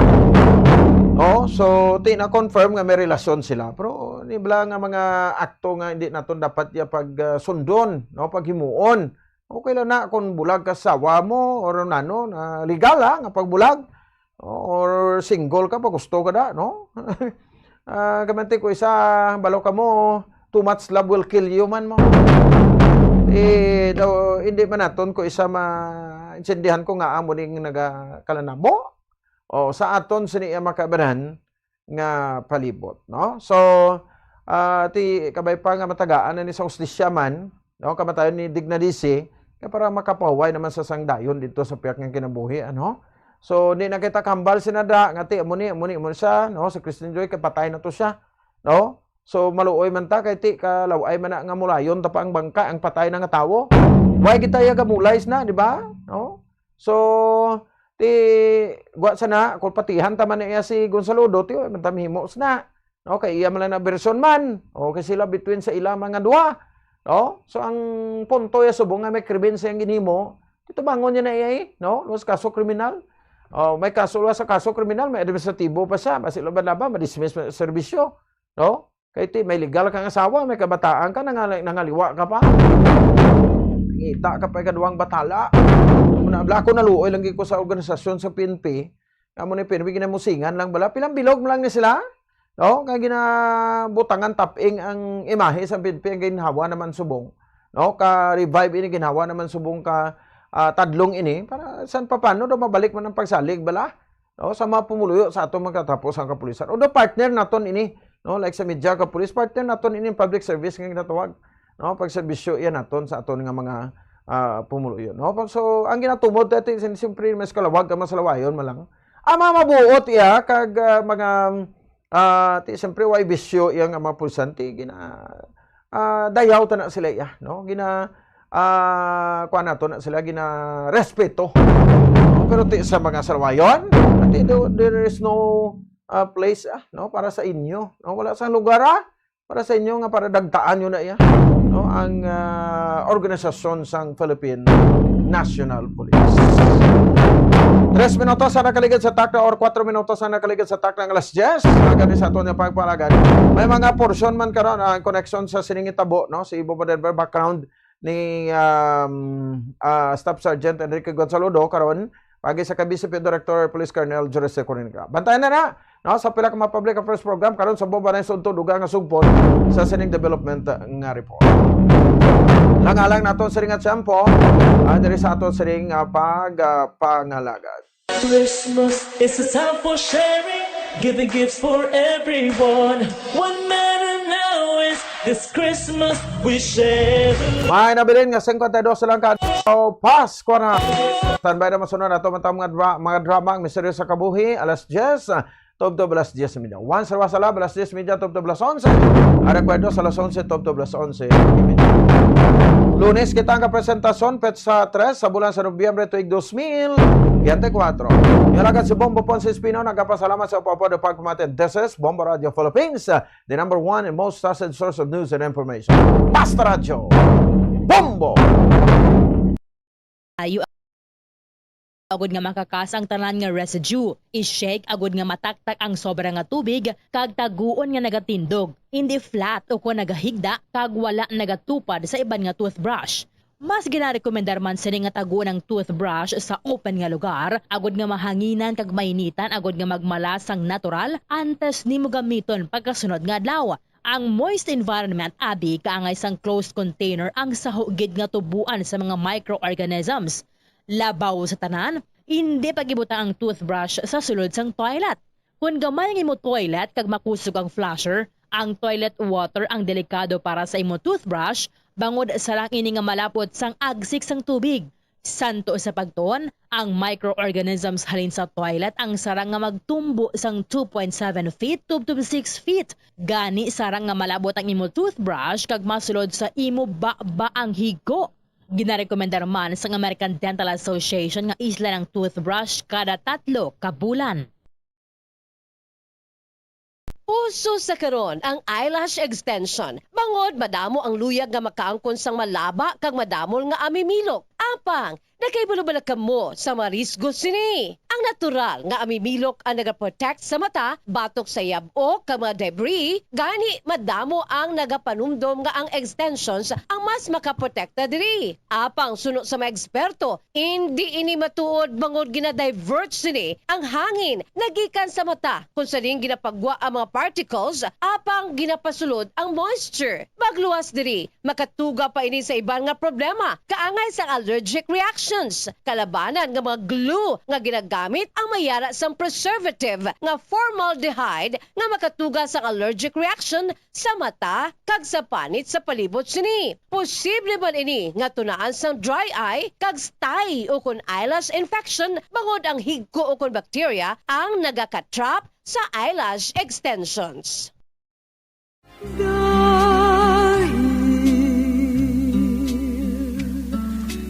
No? So, ti na-confirm nga may relasyon sila. Pero ni bala nga mga akto nga hindi naton dapat ya pag ah, sundon, no, paghimuon. Okay lang na kung bulag ka sa asawa mo or nano, na legal ha, nga pagbulag. Or single ka pa gusto ka da, no? Ah, kamanti ko isa, balo ka mo, too much love will kill you man mo. Eh, daw, hindi man naton ko isa ma-, intindihan ko nga amo ning nagakalanabo. O, sa aton sini iya makabanan nga palibot, no? So, ah, ti kabay pa nga matagaan na ni sa hustisya man, no? Kamatayon ni Dignadisi, kay para makapahuway naman sa sangdayon dito sa piyak nga kinabuhi, ano? So, di na kita kambal sinada nga ti amo ni, amo ni, amo ni siya, no? Si Christine Joy, kay patay na to siya, no? So, maluoy man ta kay ti kalaw-ay man na nga mulayon ta pa ang bangka, ang patay na nga tawo. Why kita iya gamulay na, di ba? No? So, ti gwa sana kung patihan ta man na iya si Gonzalo Dote, wala man ta mahimo na. No, kay iya man lang na version man. O kay sila between sa ila mga duha. No? So ang punto ya subong nga may krimen siyang ginhimo, ito bangon niya na iya, eh, no? Luwas kaso kriminal. O, may kaso luwas sa kaso kriminal, may administratibo pa siya, basi laban-laban, ma-dismiss sa serbisyo. No? Kay ti may legal kang asawa, may kabataan ka, nangal- nangaliwa ka pa. Ngita ka pa ikaduhang batala. Muna, bla, ako naluoy lang gid ko sa organisasyon sa P N P. Amo ni P N P, ginamusingan lang bala. Pilang bilog mo lang ni sila. No? Nga ginabutangan taping ang imahe sa P N P, ang ginhawa naman subong. No? Ka-revive ini, ginhawa naman subong ka ah, tadlong ini. Para san pa paano daw mabalik man ang pagsalig bala? No? Sa mga pumuluyo sa atong magkatapos ang kapulisan. Although partner naton ini, no? Like sa media ka pulis, partner naton ini ang public service nga ginatawag. No? Pagserbisyo yan naton sa aton nga mga ah, pumuluyo. No? So, ang ginatumod dati, sin- siyempre, mas kalawag ka, mas lawayon man lang. Ang mga mabuot iya, kag ah, mga, ah, ti, siyempre, way bisyo iya nga mga pulsante, gina, ah, dayaw ta na sila iya, no? Gina, ah, kuha nato na sila, gina respeto. No? Pero ti, sa mga salawayon, ati, do- there is no ah, place ah, no, para sa inyo. No? Wala sa lugar ah, para sa inyo nga para dagtaan nyo na iya, no, ang ah, organisasyon sang Philippine National Police. Tres minutos ang nakaligid sa takna or kuwatro minutos ang nakaligid sa takna nga alas diyes. Agad sa aton nga pagpalagad. May mga porsyon man karon ang koneksyon sa sining hitabo, no? Si Ibo Denver background ni, um, ah, Staff Sergeant Enrique Gonzalo Do karon pagi sa kay Vice Director Police Colonel Juriste Corinica. Bantayan na na, no, sa pila ka mga public affairs program karon sa Bombo na Sunto Duga nga Sugpon sa sining development nga report. Lang-alang naton sining nga tiyempo, ah, diri sa aton sining, ah, pag, ah, pangalagad. Christmas is a time for sharing, giving gifts for everyone. What matter now is this Christmas we share the love. May nabilin nga singkwenta y dos lang ka adlaw, Pasko na. Standby na masunod nato man tang mga, dra- mga drama, ang misteryo sa kabuhi, alas diyes, ah, tubtob alas diyes y media. Once Rawasalab, alas diyes y media, tubtob alas onse. Ang rekwento sa alas onse, tubtob alas onse. Lunes kita ang kapresentasyon, petsa tres sa bulan sa Nobyembre tuig dos mil biyente kuwatro. Yung alagad si Bombo Ponce Espino, nagkapasalamat sa upo-upo ng pagpamatin. This is Bombo Radio Philippines, the number one and most trusted source of news and information. Basta Radyo, Bombo! Ayo agud nga makakas ang tanan nga residue. I-shake agud nga mataktak ang sobra nga tubig, kag taguon nga nagatindog, hindi flat ukon nagahigda, kag wala nagatupad sa iban nga toothbrush. Mas ginarekomendar man sini nga taguon ang toothbrush sa open nga lugar, agud nga mahanginan kag mainitan, agud nga magmala sang natural antes nimo gamiton pagkasunod nga adlaw. Ang moist environment abi kaangay sang closed container ang saho gid nga tuboan sa mga microorganisms. Labaw sa tanan, indi pag-ibutang ang toothbrush sa sulod sang toilet. Kon gamay ang imo toilet kag makusog ang flusher, ang toilet water ang delikado para sa imo toothbrush, bangod sarang ini nga malapot sang agsik sang tubig. Santo sa pagtuon, ang microorganisms halin sa toilet ang sarang nga magtumbo sang two point seven feet tubtob six feet. Gani, sarang nga malabot ang imo toothbrush kag masulod sa imo baba ang higo. Ginarekomendar man sang American Dental Association nga islan ang toothbrush kada tatlo ka bulan. Uso sa karon ang eyelash extension, bangod madamo ang luyag nga makaangkon sang malaba kag madamol nga amimilok. Apang, nakahibalo bala kamo sa mga risgo sini? Ang natural nga amimilok ang nagaprotect sa mata batok sa yab-o kag mga debris, gani madamo ang nagapanumdom nga ang extensions ang mas makaprotekta diri. Apang suno sa mga eksperto, indi ini matuod bangod gina-divert sini ang hangin nga gikan sa mata, kung sa diin ginapagwa ang mga particles, apang ginapasulod ang moisture. Magluwas diri, makatuga pa ini sa iban nga problema, kaangay sang allergic reactions, kalabanan nga mga glue nga ginagamit ang may ara sang preservative nga formaldehyde nga makatuga sang allergic reaction sa mata kag sa panit sa palibot sini. Posible man ini nga tunaan sang dry eye kag stye ukon eyelash infection bangod ang higko ukon bacteria ang nagaka-trap sa eyelash extensions. Dahil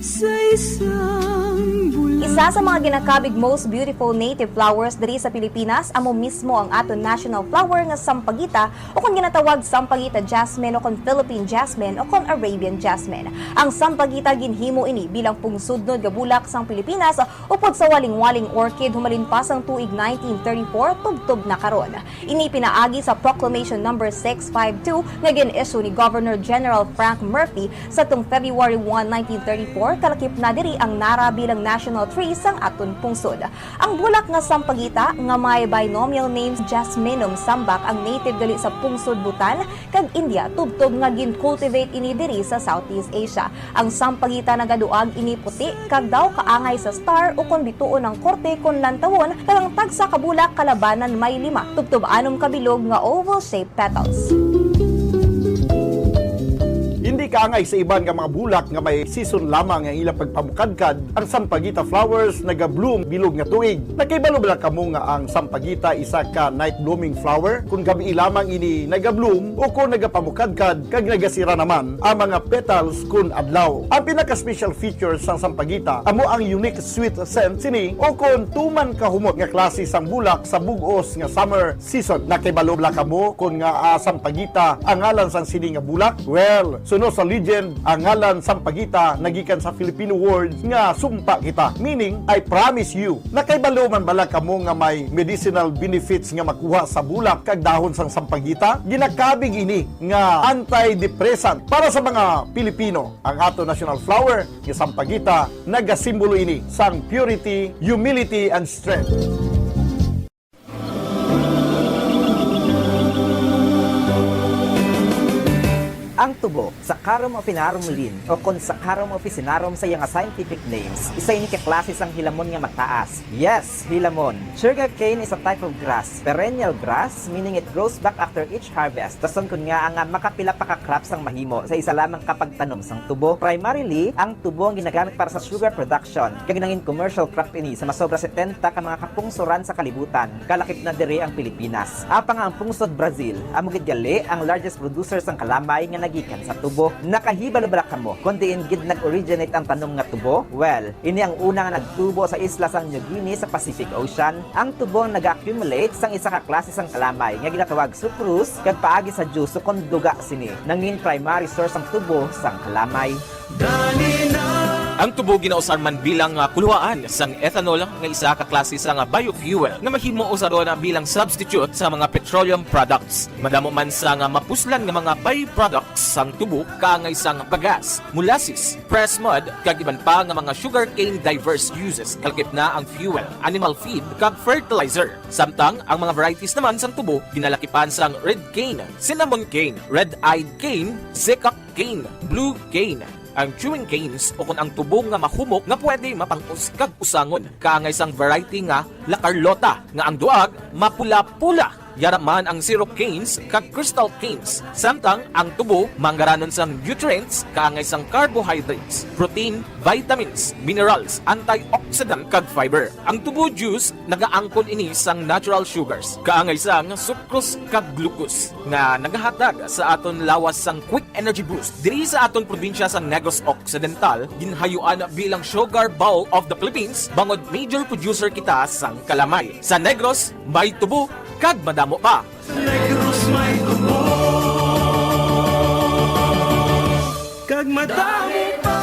sa isang bula- Isa sa mga ginakabig most beautiful native flowers diri sa Pilipinas amo mismo ang aton national flower nga sampagita, o kon ginatawag sampagita jasmine, o kon Philippine jasmine, o kon Arabian jasmine. Ang sampagita, ginhimo ini bilang pungsudnod nga bulak sang Pilipinas upod sa walingwaling orchid humalin pa sang tuig nineteen thirty-four tubtob na karon. Ini pinaagi sa Proclamation Number six five two nga gin-issue ni Governor General Frank Murphy sadtong February one, nineteen thirty-four, kalakip na diri ang nara bilang national tree sang aton pungsod. Ang bulak nga sampagita nga may binomial names Jasminum sambac ang native gali sa pungsod Bhutan kag India, tubtob nga gin-cultivate ini diri sa Southeast Asia. Ang sampagita nagaduag ini puti kag daw kaangay sa star ukon bituon ang korte kon lantawon, kag ang tagsa ka bulak kalabanan may lima tubtob anom ka bilog nga oval-shaped petals. Hindi kaangay sa iban nga mga bulak nga may season lamang ang ilang pagpamukadkad, ang sampagita flowers nagabloom bilog nga tuig. Nakahibalo bala kamo nga ang sampagita isa ka night blooming flower? Kon gabii lamang ini nagabloom o kon nagapamukadkad kag nagasira naman ang mga petals kon adlaw. Ang pinaka-special feature sang sampagita amo ang unique sweet scent sini o kon tuman kahumot nga klase sang bulak sa bug-os nga summer season. Nakahibalo bala kamo kon ngaa sampagita ang ngalan sang sini nga bulak? Well, suno sa Legend, ang ngalan Sampaguita nagikan sa Filipino word nga sumpa kita, meaning I promise you. Nakahibalo man bala kamo nga may medicinal benefits nga makuha sa bulak kag dahon sang sampaguita? Ginakabig ini nga antidepressant para sa mga Pilipino. Ang ato national flower nga sampaguita nagasimbolo ini sang purity, humility, and strength. Ang tubo, Saccharum officinarum Linn., o kon Saccharum officinarum sa iya nga scientific names, isa ini ka klase sang hilamon nga mataas. Yes, hilamon. Sugarcane is a type of grass, perennial grass, meaning it grows back after each harvest. Rason kon ngaa nga makapila pa ka crops ang mahimo sa isa lamang ka pagtanom sang tubo. Primarily, ang tubo ang ginagamit para sa sugar production, kag nangin commercial crop ini sa masobra setenta ka mga kapungsoran sa kalibutan, kalakip na diri ang Pilipinas. Apang ang pungsod Brazil, amo gid gali ang largest producer sang kalamay nga nagikan sa tubo. Nakahibalo bala kamo kon diin gid nag-originate ang tanom nga tubo? Well, ini ang una nga nagtubo sa isla sang New Guinea sa Pacific Ocean. Ang tubo ang naga-accumulate sang isa ka klase sang kalamay nga ginatawag sucrose, kag paagi sa juice kon duga sini, nangin primary source ang tubo sang kalamay. Ang tubo ginausar man bilang ah, kulhuaan sang ethanol nga isa ka klase sang biofuel nga mahimo usaron bilang substitute sa mga petroleum products. Madamo man sang mapuslan nga mga byproducts sang tubo kaangay sang bagas, molasses, pressed mud, kag iban pa nga mga sugarcane diverse uses kalakip na ang fuel, animal feed, kag fertilizer. Samtang ang mga varieties naman sang tubo ginalakipan sang red cane, cinnamon cane, red-eyed cane, zecca cane, blue cane, ang chewing canes o kon ang tubo nga mahumok nga pwede mapangos kag usangon, kaangay sang variety nga La Carlota nga ang duag mapula-pula. Yara man ang syrup canes kag crystal canes, samtang ang tubo manggaranon sang nutrients kaangay sang carbohydrates, protein, vitamins, minerals, antioxidant kag fiber. Ang tubo juice nagaangkon ini sang natural sugars, kaangay sang sucrose kag glucose, nga nagahatag sa aton lawas sang quick energy boost. Diri sa aton probinsya sang Negros Occidental, ginhayuan bilang Sugar Bowl of the Philippines bangod major producer kita sang kalamay. Sa Negros, may tubo kag madamo pa. Sa Negros may tubo kag madamo pa.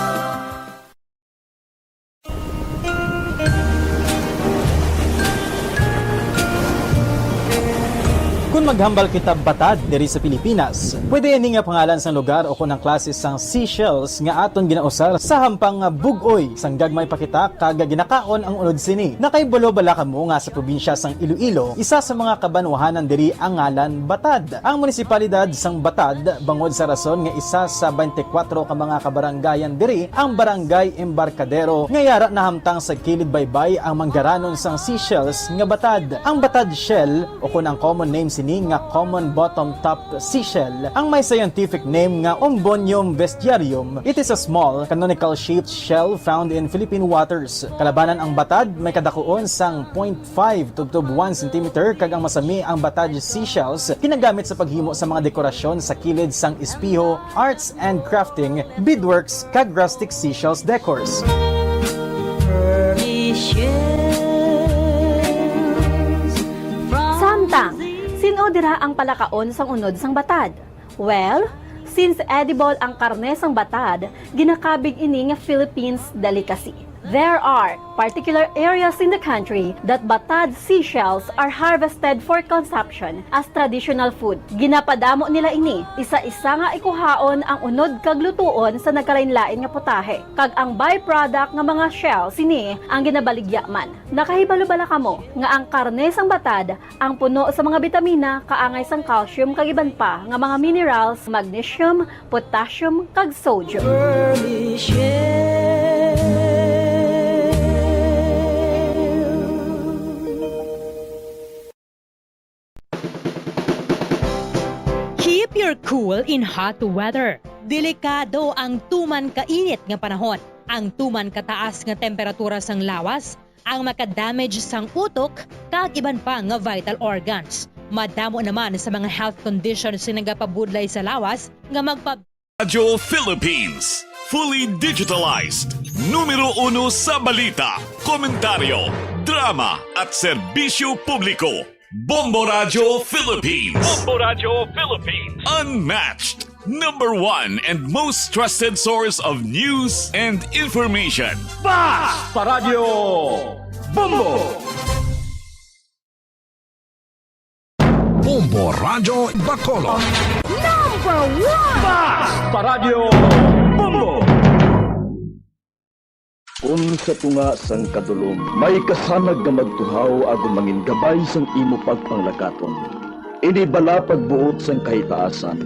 Kung maghambal kita batad diri sa Pilipinas, pwede ini nga pangalan sang lugar o kon ang klase sang seashells nga aton ginausar sa hampang nga bug-oy sang gagmay pa kita kag ginakaon ang unod sini. Nakahibalo bala kamo nga sa probinsya sang Iloilo, isa sa mga kabanwahanan diri ang ngalan Batad. Ang munisipalidad sang Batad, bangod sa rason nga isa sa twenty-four ka mga kabarangayan diri ang Barangay Embarcadero, nga yara nahamtang sa kilid baybay ang manggaranon sang seashells nga batad. Ang batad shell, o kon ang common name sini nga common bottom top seashell, ang may scientific name nga Ombonium vestiarium. It is a small, canonical-shaped shell found in Philippine waters. Kalabanan ang batad, may kadakuon sang point five tubtob one centimeter, kag ang masami ang batad seashells ginagamit sa paghimo sa mga dekorasyon sa kilid sang espeho, arts and crafting, beadworks, kag rustic seashells decors. Samtang, sin-o dira ang palakaon sang unod sang batad? Well, since edible ang karne sang batad, ginakabig ini nga Philippines delicacy. There are particular areas in the country that batad seashells are harvested for consumption as traditional food. Ginapadamo nila ini, isa-isa nga ikuhaon ang unod kag lutuon sa nagkalainlain nga putahe, kag ang byproduct nga mga shell sini ang ginabaligya man. Nakahibalo bala kamo nga ang karne sang batad ang puno sa mga bitamina kaangay sang calcium kag iban pa nga mga minerals, magnesium, potassium, kag sodium. Keep your cool in hot weather. Delikado ang tuman kainit nga panahon. Ang tuman kataas nga temperatura sang lawas ang maka-damage sang utok kag iban pa nga vital organs. Madamo naman sa mga health conditions nga nagapabudlay sa lawas nga magpa- Radyo Philippines, fully digitalized. Numero uno sa balita, komentaryo, drama at serbisyo publiko. Bombo Radyo Philippines. Bombo Radyo Philippines. Unmatched. Number one and most trusted source of news and information. Basta Radyo Bombo! Bombo Radyo Bacolod. Number one! Basta Radyo Bombo! Kun sa tunga sang kadulom may kasanag nga magtuhaw agod mangin gabay sang imo pagpanglakaton, ini bala pagbuot sang kahitaasan,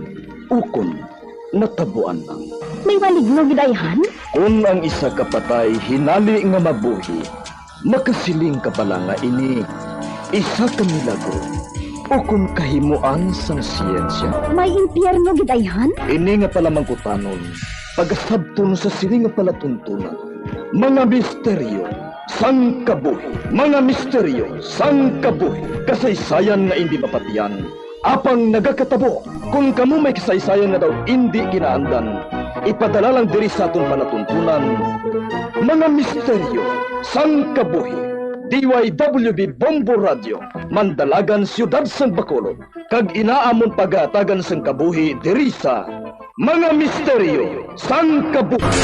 ukon natabuan lang. May maligno gid ayhan? Kun ang isa ka patay hinali nga mabuhi, makasiling ka bala nga ini isa ka milagro ukon kahimoan sang siyensya. May impyerno gid ayhan? Ini nga palamangkutanon, pagasabton sa sini nga palatuntunan. Mga misteryo sang kabuhi. Mga misteryo sang kabuhi. Kasaysayan nga indi mapatian, apang nagakatabo. Kon kamo may kasaysayan nga daw indi ginaandan, ipadala lang diri sa aton palatuntunan. Mga misteryo sang kabuhi. D Y W B Bombo Radio, Mandalagan, Siyudad sang Bacolod, kag ina amon pagahatagan sang kabuhi diri sa Mga Misteryo sang Kabuhi.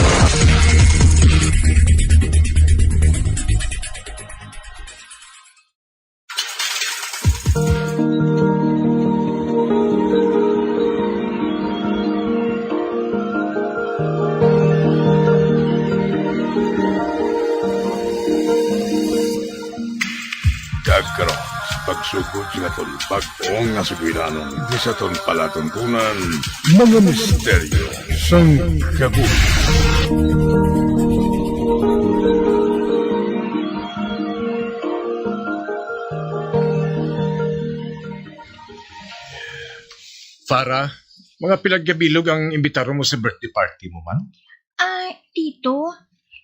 Kag karon, sa pagsugod sing aton bag-o nga sugilanon, di sa aton palatuntunan, Mga Misteryo sang Kabuhi. Farah, mga pila ka bilog ang imbitaron mo sa birthday party mo man? Ah, tito,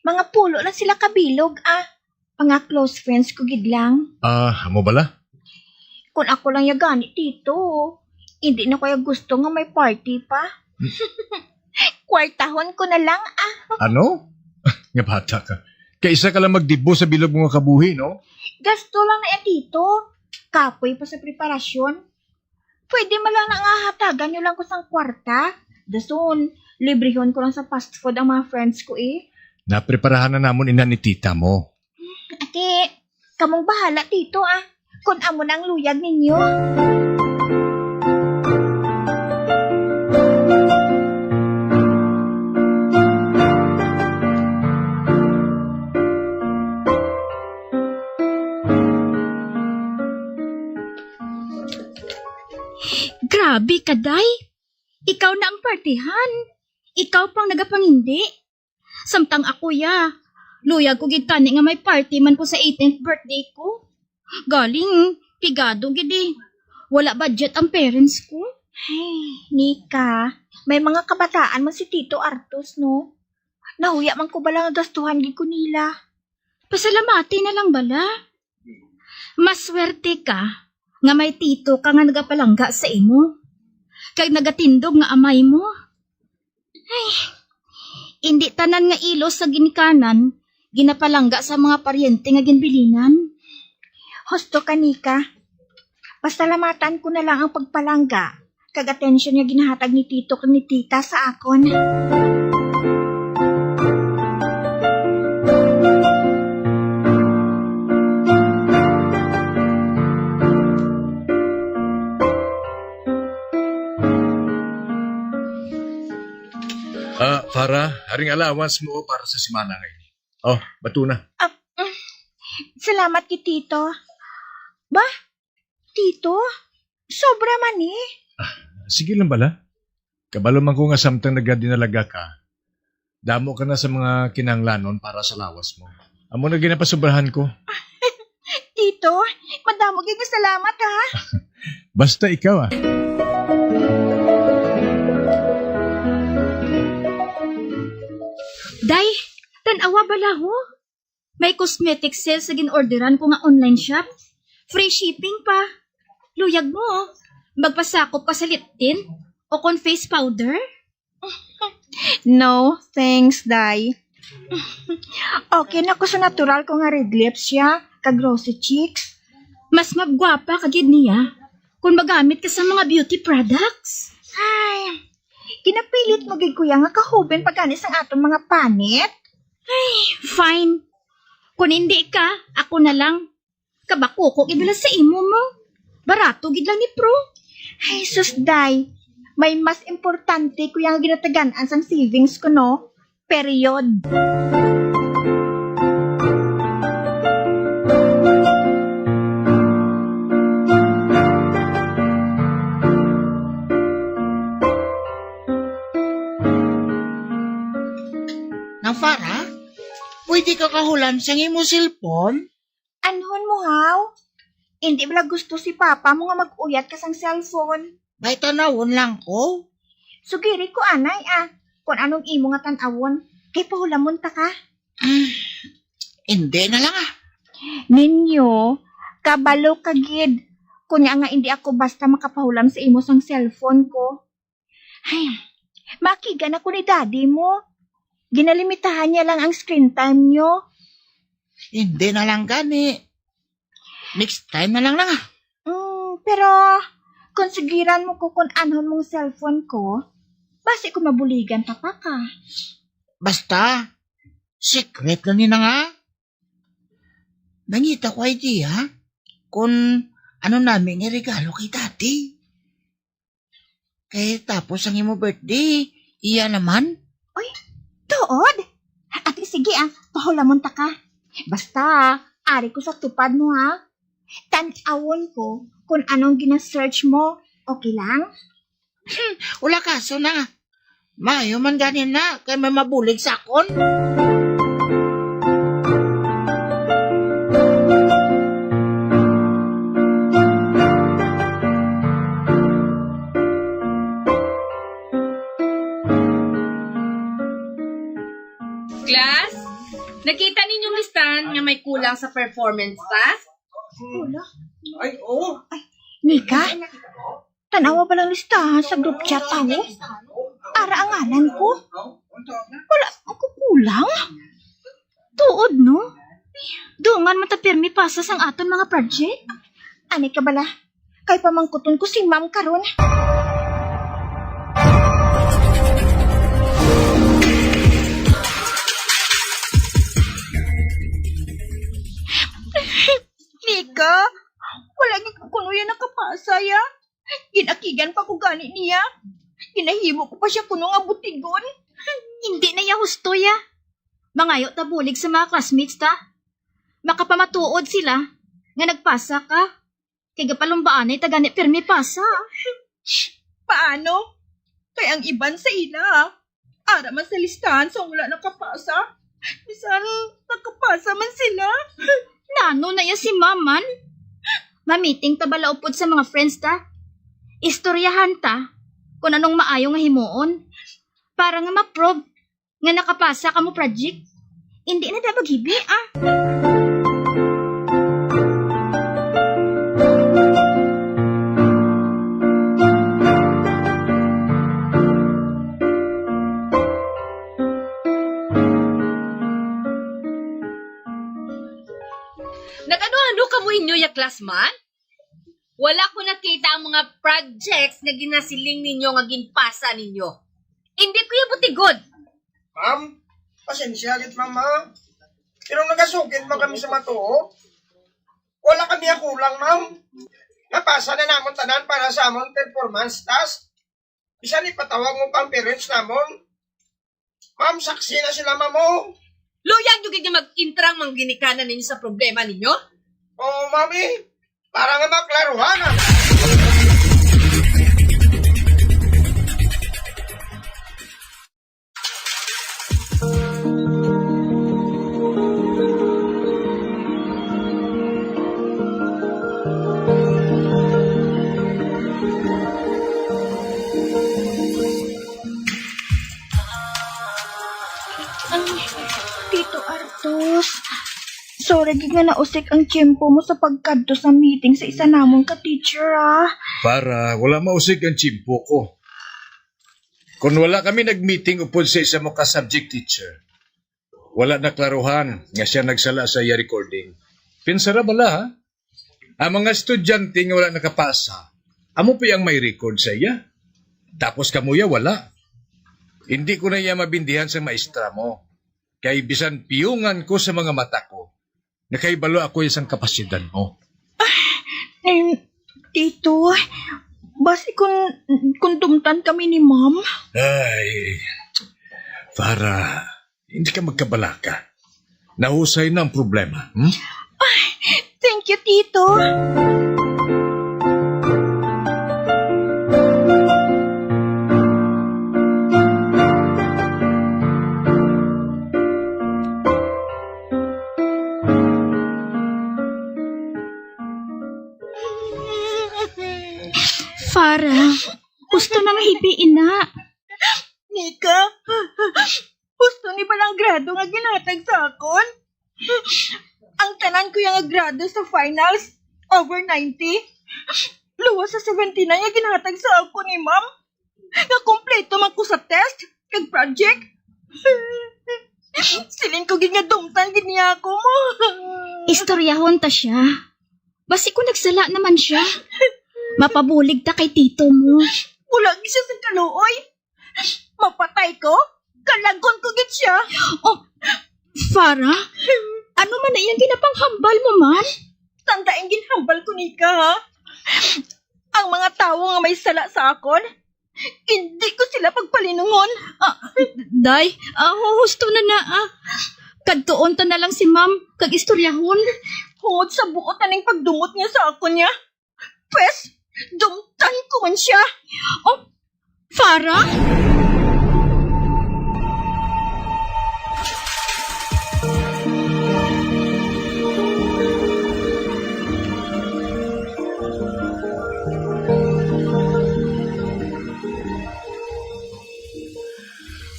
mga pulo lang sila ka bilog, ah. Mga close friends ko gid lang. Ah, amo bala? Kung ako lang ya gani, tito, hindi na ko ya gusto nga may party pa. Kwartahon ko na lang, ah. Ano? Nga bata ka. Kaysa ka lang magdibo sa bilog mo nga kabuhi, no? Gasto lang na yan, tito. Kapoy pa sa preparasyon. Pwede man lang na nga hatagan niyo lang ko sang kwarta. Dason, librehon ko lang sa fast food ang mga friends ko, eh. Napreparahan na namon ina ni tita mo. Ate, kamong bahala, tito, ah. Kon amo na ang luyag ninyo. Grabe ka, day. Ikaw na ang partihan. Ikaw pang nagapangindi. Samtang ako, ya, luyag ko gid tani nga may party man ko sa eighteenth birthday ko. Galing, pigado gid, eh. Wala budget ang parents ko. Ay, Nika, may mga kabataan man si Tito Artos, no? Nahuya man ko bala nga gastuhan gid ko nila. Pasalamati na lang bala. Maswerte ka nga may tito ka nga nagapalangga sa imo, kag nagatindog nga amay mo. Ay, indi tanan nga ilos sa ginikanan ginapalangga sa mga paryente nga ginbilinan. Husto ka, Nika. Pasalamatan ko na lang ang pagpalangga kag atensyon nga ginahatag ni tito kag ni tita sa akon. Ah, Farah, haring allowance mo para sa semana nga ini. Oh, bato na. Ah, mm. Salamat kay Tito. Ba, Tito, sobra man ni. Ah, sige lang bala. Kabalo man ko nga samtang nagadinalaga ka, damo ka na sa mga kinahanglanon para sa lawas mo. Amo na ginapasubrahan ko. Tito, madamo gid nga salamat, ha? Basta ikaw, ah. Day, tan-awa bala, ho. May cosmetic sale sa gin-orderan ko nga online shop. Free shipping pa. Luyag mo, oh. Magpasakop ka sa lip tint o kon face powder. No, thanks, Day. Okay na ko sa natural ko nga red lips siya, kag rosy cheeks. Mas magwapa ka gid niya kung magamit ka sa mga beauty products. Ay, Ginapilit mo gid, kuya, nga kahuben pa gani sang aton mga panit. Fine. Kung hindi ka, ako na lang. Kabakuko gid bala sa imo mo. Barato gid lang ni Pro. Ay, sus, day. May mas importante, kuya, nga ginatagan-an sang savings ko, no? Period. Nang Farah, pwede ka kahulam sang imo cellphone? Anhon mo, haw? Indi bala gusto si Papa mo nga mag-uyat ka sang cellphone? May tanawon lang ko. Sugiri ko anay, ah, kon anong imo nga tan-awon, kay pahulamon ta ka. Mm, hindi na lang, ah. Ninyo, kabalo ka gid. Kunya nga indi ako basta makapahulam sa imo sang cellphone ko. Ay, makigan ako ni daddy mo. Ginalimitahan niya lang ang screen time niyo. Hindi na lang gani. Next time na lang lang, ah. Mm, pero kung sugiran mo ko kung anhon mong cellphone ko, basi ko mabuligan pa pa ka. Basta, secret lang ni na nga. Nangita ko idea kung ano nami nga regalo kay daddy. Kay tapos ang imo birthday, iya naman. Uy, tuod? Ati, sige, ah, pahulamon ta ka. Basta, ari ko sa tupad mo, ha? Tan-awon ko kung anong gina-search mo. Okay lang? Wala kaso na. Maayo man gani na, kay may mabulig sa akon. Class, nakita ninyong listahan nga may kulang sa performance test? Ay, oo. Nika, tan-awa pa lang listahan sa group chat, tawo. Ara ang ngalan ko. Wala ako kulang. Tuod, no? Dungan man ta pirmi pasa sang aton mga project. Ani ka bala? Kay pamangkuton ko si ma'am karon. Nika, wala gid ko kuno iya nakapasa, ya. Ginakigan pa ko gani niya. Ginahimo ko pa siya kuno nga butigon. Hindi na iya husto, ya. Mangayo ta bulig sa mga classmates ta. Makapamatuod sila nga nagpasa ka. Kay gapalumbaanay ta gani pirmi pasa. Paano? Kay ang iban sa ila, ara man sa listahan sa wala nakapasa. Bisan nakapasa man sila. Nano na iya si Maman? Mamiting ta bala upod sa mga friends ta? Istoryahan ta kung anong maayo nga himuon para nga ma-prove nga nakapasa kamo project. Hindi na da maghibi, ah. Nag-ano-ano kamo inyo ya class man? Wala ko nakita ang mga projects nga ginasiling ninyo nga ginpasa ninyo. Hindi ko iya butigon. Ma'am, pasensya gid, ma'am, ha? Pero nagasugid man kami sa matuo. Wala kami ang kulang, ma'am. Napasa na namon tanan para sa amon performance task. Bisan ipatawag mo pa ang parents namon. Ma'am, saksi na sila, ma'am, oh. Luyag nyo gid nga mag-intrang mga ginikanan ninyo sa problema ninyo? Oo, ma'am, eh. Para nga maklaruhan ang Ay, Tito Artos. Sorry gid nga nausik ang tiyempo mo sa pagkadto sa meeting sa isa namon ka teacher, ah. Para wala mausik ang tiyempo ko. Kung wala kami nag-meeting upod sa isa mo ka subject teacher, wala naklaruhan nga siya nagsala sa iya recording. Pinsara bala, ha? Ang mga estudyante nga wala nakapasa, amo pa ang may record sa iya. Tapos kamo ya wala. Hindi ko na iya mabindihan sa maestra mo. Kay bisan piyungan ko sa mga mata ko, nakahibalo ako sang kapasidad mo. Em, Tito, basi kun, kun dumtan kami ni Ma'am? Ay, Farah, hindi ka magkabalaka. Nahusay na ang problema, hmm? Thank you, Tito. Farah, husto na nga hibi ina. Nika, husto ni bala ang grado nga ginhatag sa akon? Ang tanan ko nga grado sa finals, over ninety. Luwas sa seventy-nine nga ginhatag sa akon ni Ma'am. Nga kompleto man ko sa test kag project. Siling ko gid nga dumtan gid niya ako mo. Istoryahon ta siya. Basi ko nagsala naman siya. Mapabulig ta kay tito mo. Wala gid siya sa kaluoy. Mapatay ko, kalagon ko gid siya. Oh, Farah, ano man na iyang ginapanghambal mo man? Tanda ang ginhambal ko, Nika, ha? Ang mga tawo nga may sala sa akon, hindi ko sila pagpalinungon. Ah, day, ah, husto na na, ah. Kadtuon ta na lang si ma'am, kag istoryahon. Hungod sa buot na ning pagdumot niya sa akon niya. Pwes, dumtan ko man siya. Oh, Farah?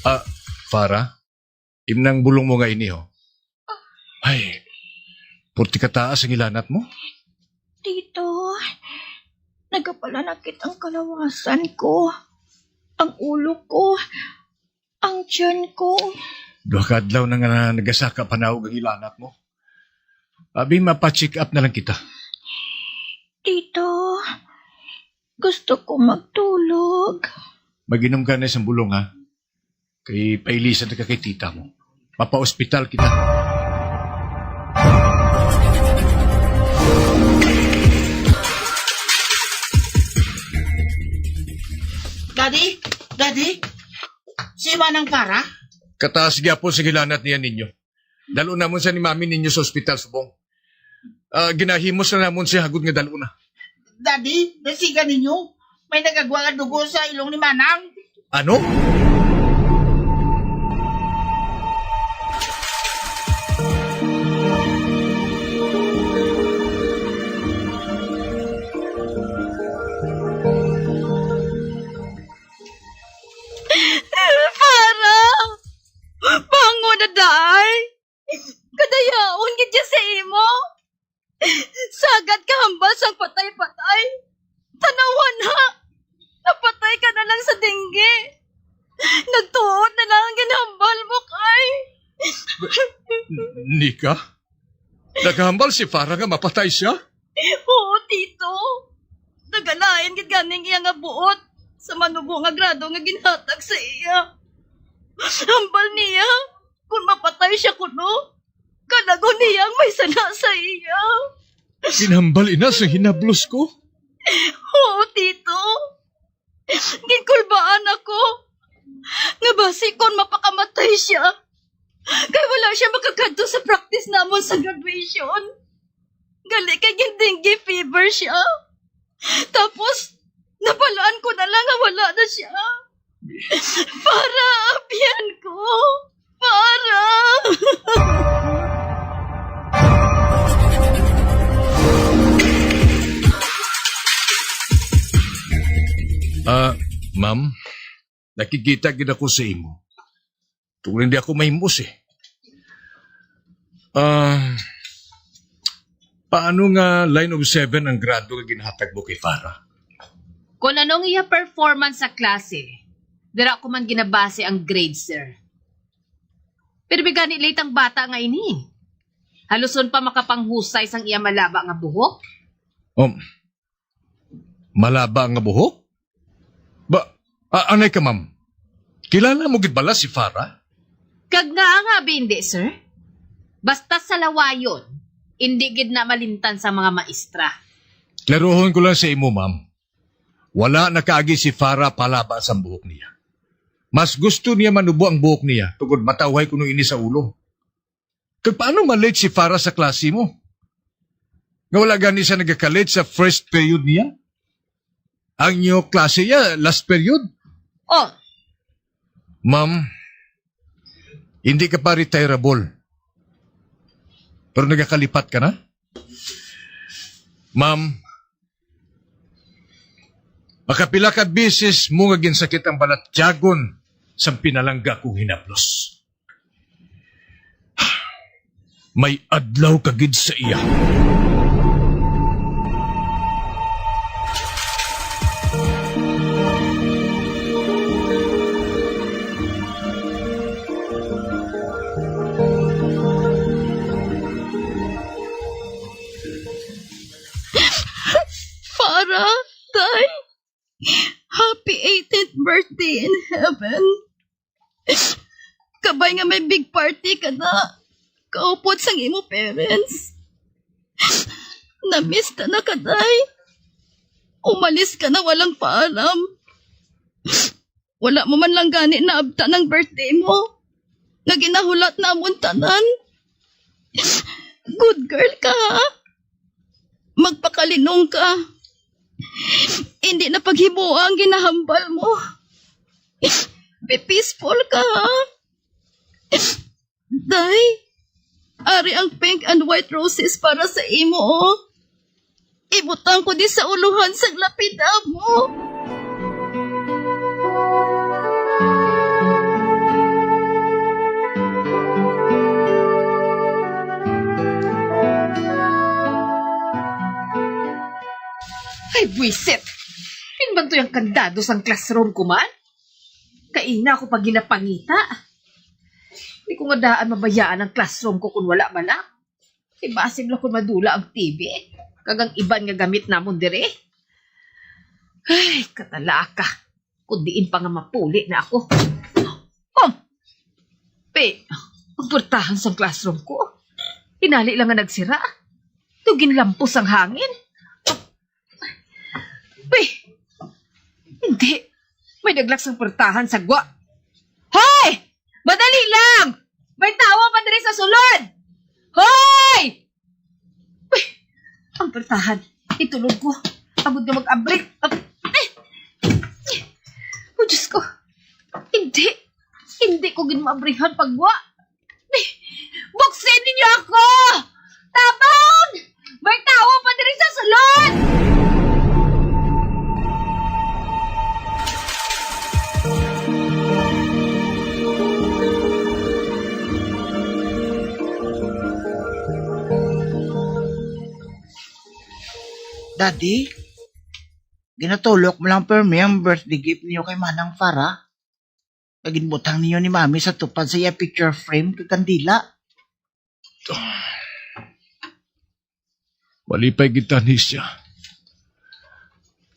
Ah, Farah? Imnang bulong mo nga ini, oh. Ay, purti kataas ang hilanat mo. Tito, nagapalanakit ang kalawasan ko, ang ulo ko, ang tiyan ko. Duha ka adlaw na nga nagasaka panaog ang hilanat mo. Abi, mapa-check up na lang kita. Tito, gusto ko magtulog. Mag-inom ka na isang bulong, ha? Kay pailisan na ka kay tita mo. Mapa-ospital kita. Daddy? Daddy? Si Manang Farah? Kataas gyapon sa hilanat niya ninyo. Dalo namon sa ni mami ninyo sa ospital subong. Ah, ginahimos na namon siya agod nga dalo na. Daddy, dasigan ninyo. May nagagwa nga dugo sa ilong ni Manang. Ano? Farah! Bangon na, day! Kadayaon gid ya sa imo. Sagad ka hambal sang patay-patay. Tanawa na. Napatay ka na lang sa dengue. Nagtuo na lang ang ginhambal mo kay. Nika? Naghambal si Farah nga mapatay siya? Oo, tito. Nagalain gid gani ang iya nga buot sa manubo nga grado nga ginhatag sa iya. Hambal niya, kung mapatay siya kuno, kalagon niya ang may sala sa iya. Ginhambal ina sa hinablos ko? Oo, tito. Ginkulbaan ako nga basi kon mapakamatay siya, kay wala siya makakadto sa practice namon sa graduation. Gali kay gin-dengue fever siya. Tapos, nabalaan ko na lang nga wala na siya. Para, abyan ko. Para. Ah, ma'am, nakikita gid ako sa imo. Tungod hindi ako mahimos eh. Ah, paano nga line of seven ang grado nga ginhatag mo kay Farah? Kung anong iya performance sa klase, dira ko man ginabase ang grade, sir. Pero bigani late ang bata nga ini. Haluson pa makapanghusay sang iya malaba nga buhok. Oh, malaba nga buhok? Ba, a-, anay ka, ma'am? Kilala mo gid bala si Farah? Kag ngaa nga abi indi, sir? Basta sa lawayon, indi gid na malimtan sa mga maestra. Klarohon ko lang sa imo, ma'am. Wala na kaagi si Farah palaba sang buhok niya. Mas gusto niya manubo ang buhok niya tungod matawhay kuno ini sa ulo. Kag paano ma-late si Farah sa klase mo? Nga wala gani siya nagaka-late sa first period niya? Ang inyo klase niya, last period? Oh, Ma'am, hindi ka pa retirable. Pero nagakalipat ka na? Ma'am, makapila ka bisis mo nga ginsakit ang balatyagon sang pinalangga kong hinaplos. May adlaw ka gid sa iya. Farah, Day, happy eighteenth birthday in heaven. Kabay nga may big party ka na. Kaupod sang imo parents. Na-miss ka na ka, Day. Umalis ka na walang paalam. Wala mo man lang gani naabtan ang birthday mo nga ginahulat namon tanan. Good girl ka, ha? Magpakalinong ka. Hindi na paghimoa ang ginahambal mo. Be peaceful ka, ha? Day, ari ang pink and white roses para sa imo, oh. Ibutang ko ni sa ulohan sang lapida mo. Ay, buwisit! Pinbantoy ang kandado sang classroom ko man. Kaina ako pa ginapangita. Di ko nga daan mabayaan ang classroom ko kung wala bala. Kay basin lang kung madula ang T V, kag ang iban nga gamit namon diri. Ay, katalaka, kung diin pa nga mapuli na ako. Oh! Pe, ang portahan sang classroom ko. Inali lang nga nagsira. Daw ginlampos ang hangin. Uy! Hindi. May naglak sang portahan sa gwa. Hoy! Madali lang! May tawo pa diri sa sulod! Hoy! Uy! Ang portahan. Itulog ko. Agod nga mag-abri. Ab-, ay! Oh, Diyos ko. Hindi. Hindi ko gid maabrihan pag gwa. Buksin ninyo ako! Tabang! May tawo pa diri sa sulod! Daddy, ginatulok mo lang permi ang birthday gift niyo kay Manang Farah? Nga ginbutang ninyo ni Mami sa tupad sa iya picture frame kag kandila. Malipay kita ni siya.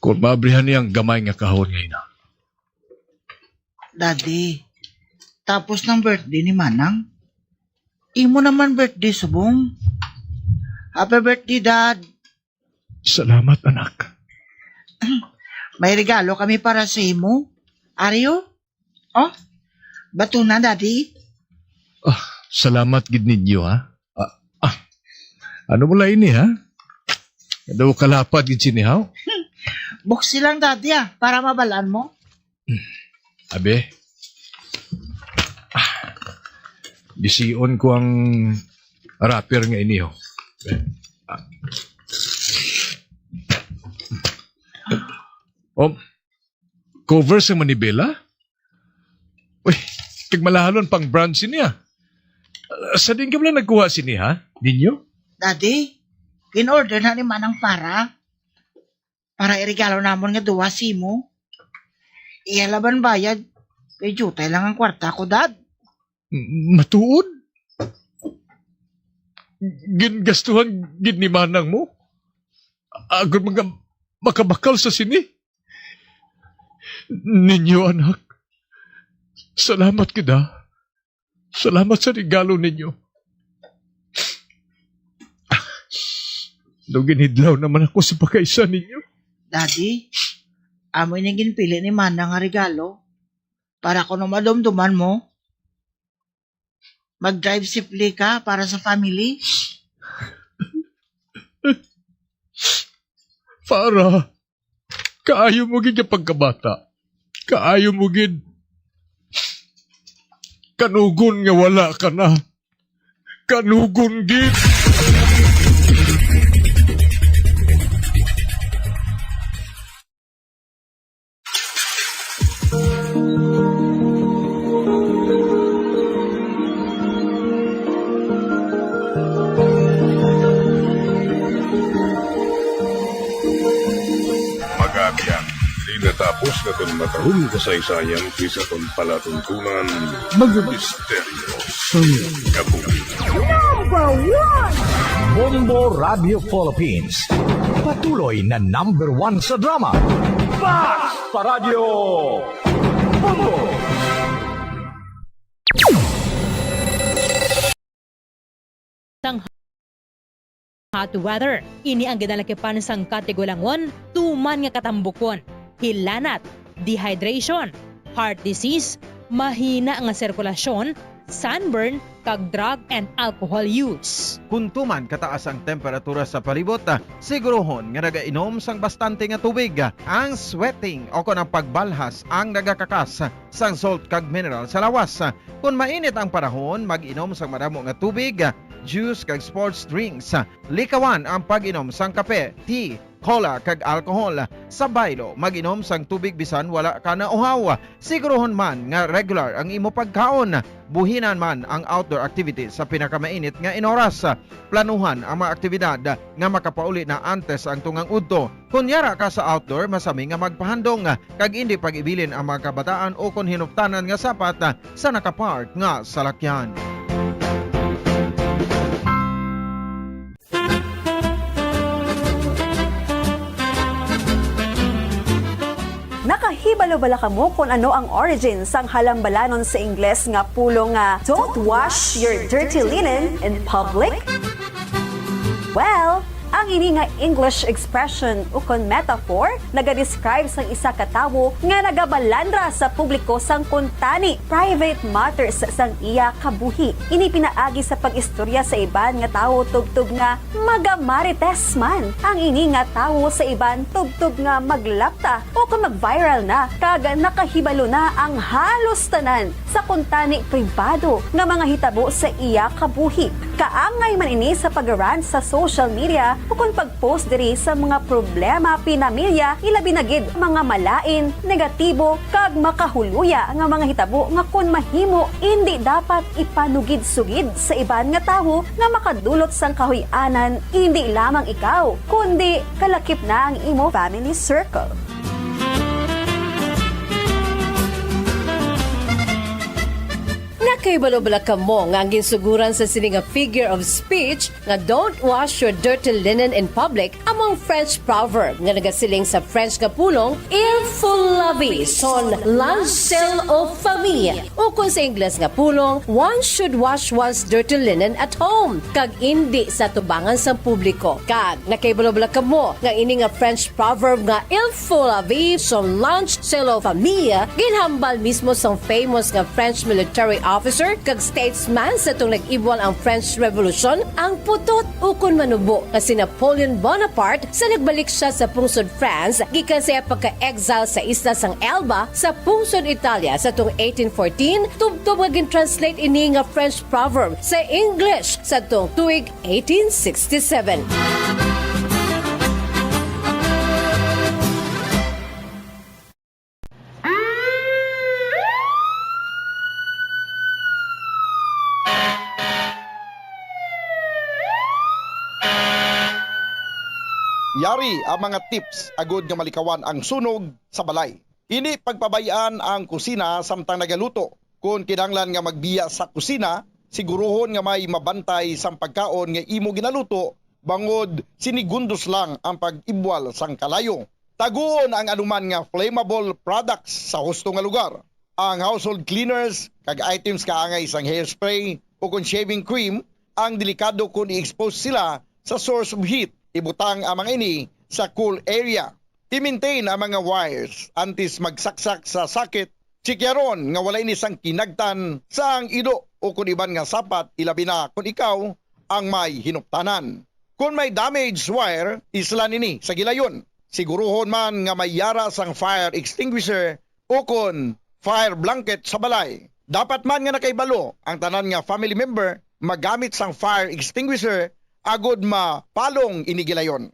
Kung maabrihan niya ang gamay nga kahon nga ina. Daddy, tapos ng birthday ni Manang, imo naman birthday subong. Happy birthday, Dad. Salamat, anak. May regalo kami para sa imo. Ari, oh. Oh, bato na, Daddy. Ah, salamat gid ninyo, ha? Ah, ah. Ano mo lang ini, ha? Ano kalapad gid sini, ha? Buksi lang, Daddy, ah, para mabalaan mo. Abi, ah, bisiyon ko ang wrapper nga ini, oh. Ah. Oh, cover sa manibela? Uy, kag malahalon pang brand sini, ah. Ah, sa din ka pala nagkuha sini, ha? Ninyo? Daddy, in order na ni Manang para, para iregalo namon nga duwa simo. Iya laban bayad, kay jutay lang ang kwarta ko, Dad. M-, matuod? Gingastuhan gid ni manang mo? Agod mga makabakal sa sini? Ninyo, anak, Salamat gid, ha. Salamat sa regalo ninyo. Daw ginhidlaw naman ako sa pagkaisa ninyo. Daddy, amo ini ginpili ni Mana nga regalo para kuno madumduman mo. Mag-drive safely ka para sa family. Para, kaayo mo gid nga pagkabata. Kaayo mo gid kanugon nga wala ka na. Kanugon gid. Magabian, di natapos naton matahom kasaysayan, kisa kon palatuntunan, mga misteryo sang kabuhi. Number one! Bombo Radio Philippines. Patuloy na number one sa drama. Basta Radyo Bombo! Sang hot weather, ini ang ginalakipan sang katigulangon, tuman nga katambukon, hilanat, dehydration, heart disease, mahina nga sirkulasyon, sunburn, kag drug and alcohol use. Kon tuman kataas ang temperatura sa palibot, ah, sigurohon nga nagainom sang bastante nga tubig. Ang sweating o kon ang pagbalhas ang nagakakas sang salt kag mineral sa lawas. Kon mainit ang panahon, mag-inom sang madamo nga tubig, juice kag sports drinks. Likawan ang pag-inom sang kape, tea, cola, kag alcohol. Sa baylo, mag-inom sang tubig bisan wala ka nauhaw. Sigurohon man nga regular ang imo pagkaon. Buhinan man ang outdoor activities sa pinakamainit nga inoras. Planuhan ang mga aktibidad nga makapauli na antes ang tungang udto. Kon yara ka sa outdoor, masami nga magpahandong kag indi pag-ibilin ang mga kabataan ukon hinuptanan nga sapat sa nakapark nga salakyan. Nakahibalo bala kamo kon ano ang origin sang halambalanon sa Ingles nga pulong nga "Don't wash your dirty linen in public"? Well, ang ini nga English expression ukon metaphor nagadescribe sang isa ka tawo nga nagabalandra sa publiko sang kuntani, private matters, sang iya kabuhi. Ini pinaagi sa pag-istorya sa iban nga tawo tubtob nga magamarites man ang ini nga tawo sa iban tubtob nga maglapta o kon mag-viral na, kag nakahibalo na ang halos tanan sa kuntani pribado nga mga hitabo sa iya kabuhi. Kaangay man ini sa pag-rant sa social media ukon pag-post diri sa mga problema pinamilya, ilabi na gid mga malain, negatibo, kag makahuluya nga mga hitabo nga kon mahimo, indi dapat ipanugid-sugid sa iban nga tawo nga makadulot sang kahuy-anan, indi lamang ikaw, kundi kalakip na ang imo family circle. Nakahibalo bala kamo nga ang ginsugoran sa sini nga figure of speech nga "Don't wash your dirty linen in public" amo ang French proverb nga nagasiling sa French nga pulong "Il faut laver son linge sale aux femmes", ukon sa Ingles nga pulong "One should wash one's dirty linen at home," kag indi sa tubangan sang publiko. Kag nakahibalo bala kamo nga ini nga French proverb nga "Il faut laver son linge sale aux femmes" ginhambal mismo sang famous nga French military officer kag statesman sa tong nag-ibwal ang French Revolution, ang putot ukon manubo nga si Napoleon Bonaparte, sa nagbalik siya sa pungsod France gikan sa iya pagka-exile sa isla sang Elba sa pungsod Italia sa tong eighteen fourteen, tubtob nga gin-translate ini nga French proverb sa English sa tong tuig eighteen sixty-seven. Yari ang mga tips agud nga malikawan ang sunog sa balay. Indi pagpabay-an ang kusina samtang nagaluto. Kon kinahanglan nga magbiya sa kusina, siguruhon nga may mabantay sang pagkaon nga imo ginaluto, bangod sinigundos lang ang pag-ibwal sang kalayo. Taguon ang anuman nga flammable products sa husto nga lugar. ang household cleaners kag items kaangay sang hairspray o kon shaving cream ang delikado kon i-expose sila sa source of heat. Ibutang ang mga ini sa cool area. I-maintain ang mga wires antes magsaksak sa socket. Tsikyaron nga wala ini sang kinagtan sang ido o kon iban nga sapat, ilabi na kon ikaw ang may hinuptanan. Kon may damaged wire, islan ini sa gilayon. Siguruhon man nga may yara sang fire extinguisher o kon fire blanket sa balay. Dapat man nga nakahibalo ang tanan nga family member magamit sang fire extinguisher agod mapalong ini gilayon.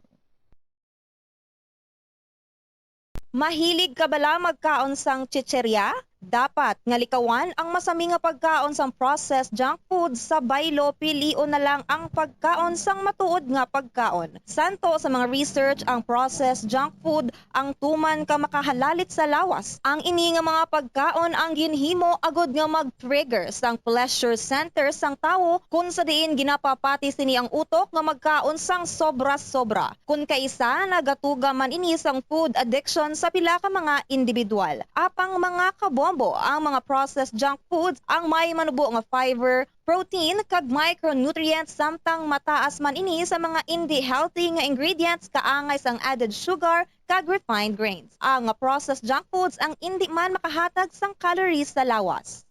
Mahilig ka bala magkaon sang chicheria? Dapat nga likawan ang masami nga pagkaon sang processed junk food sa baylo. Pilion na lang ang pagkaon sang matuod nga pagkaon. Santo sa mga research, ang processed junk food ang tuman ka makahalalit sa lawas. Ang ini nga mga pagkaon ang ginhimo agud nga mag-trigger sang pleasure center sang tawo, kun sa diin ginapapati sini ang utok nga magkaon sang sobra-sobra. Kun kaisa, nagatuga man ini sang food addiction sa pila ka mga individual. Apang mga kabombo, ang mga processed junk foods ang may manubo nga fiber, protein, kag micronutrients, samtang mataas man ini sa mga indi healthy nga ingredients kaangay sang added sugar kag refined grains. Ang processed junk foods ang indi man makahatag sang calories sa lawas.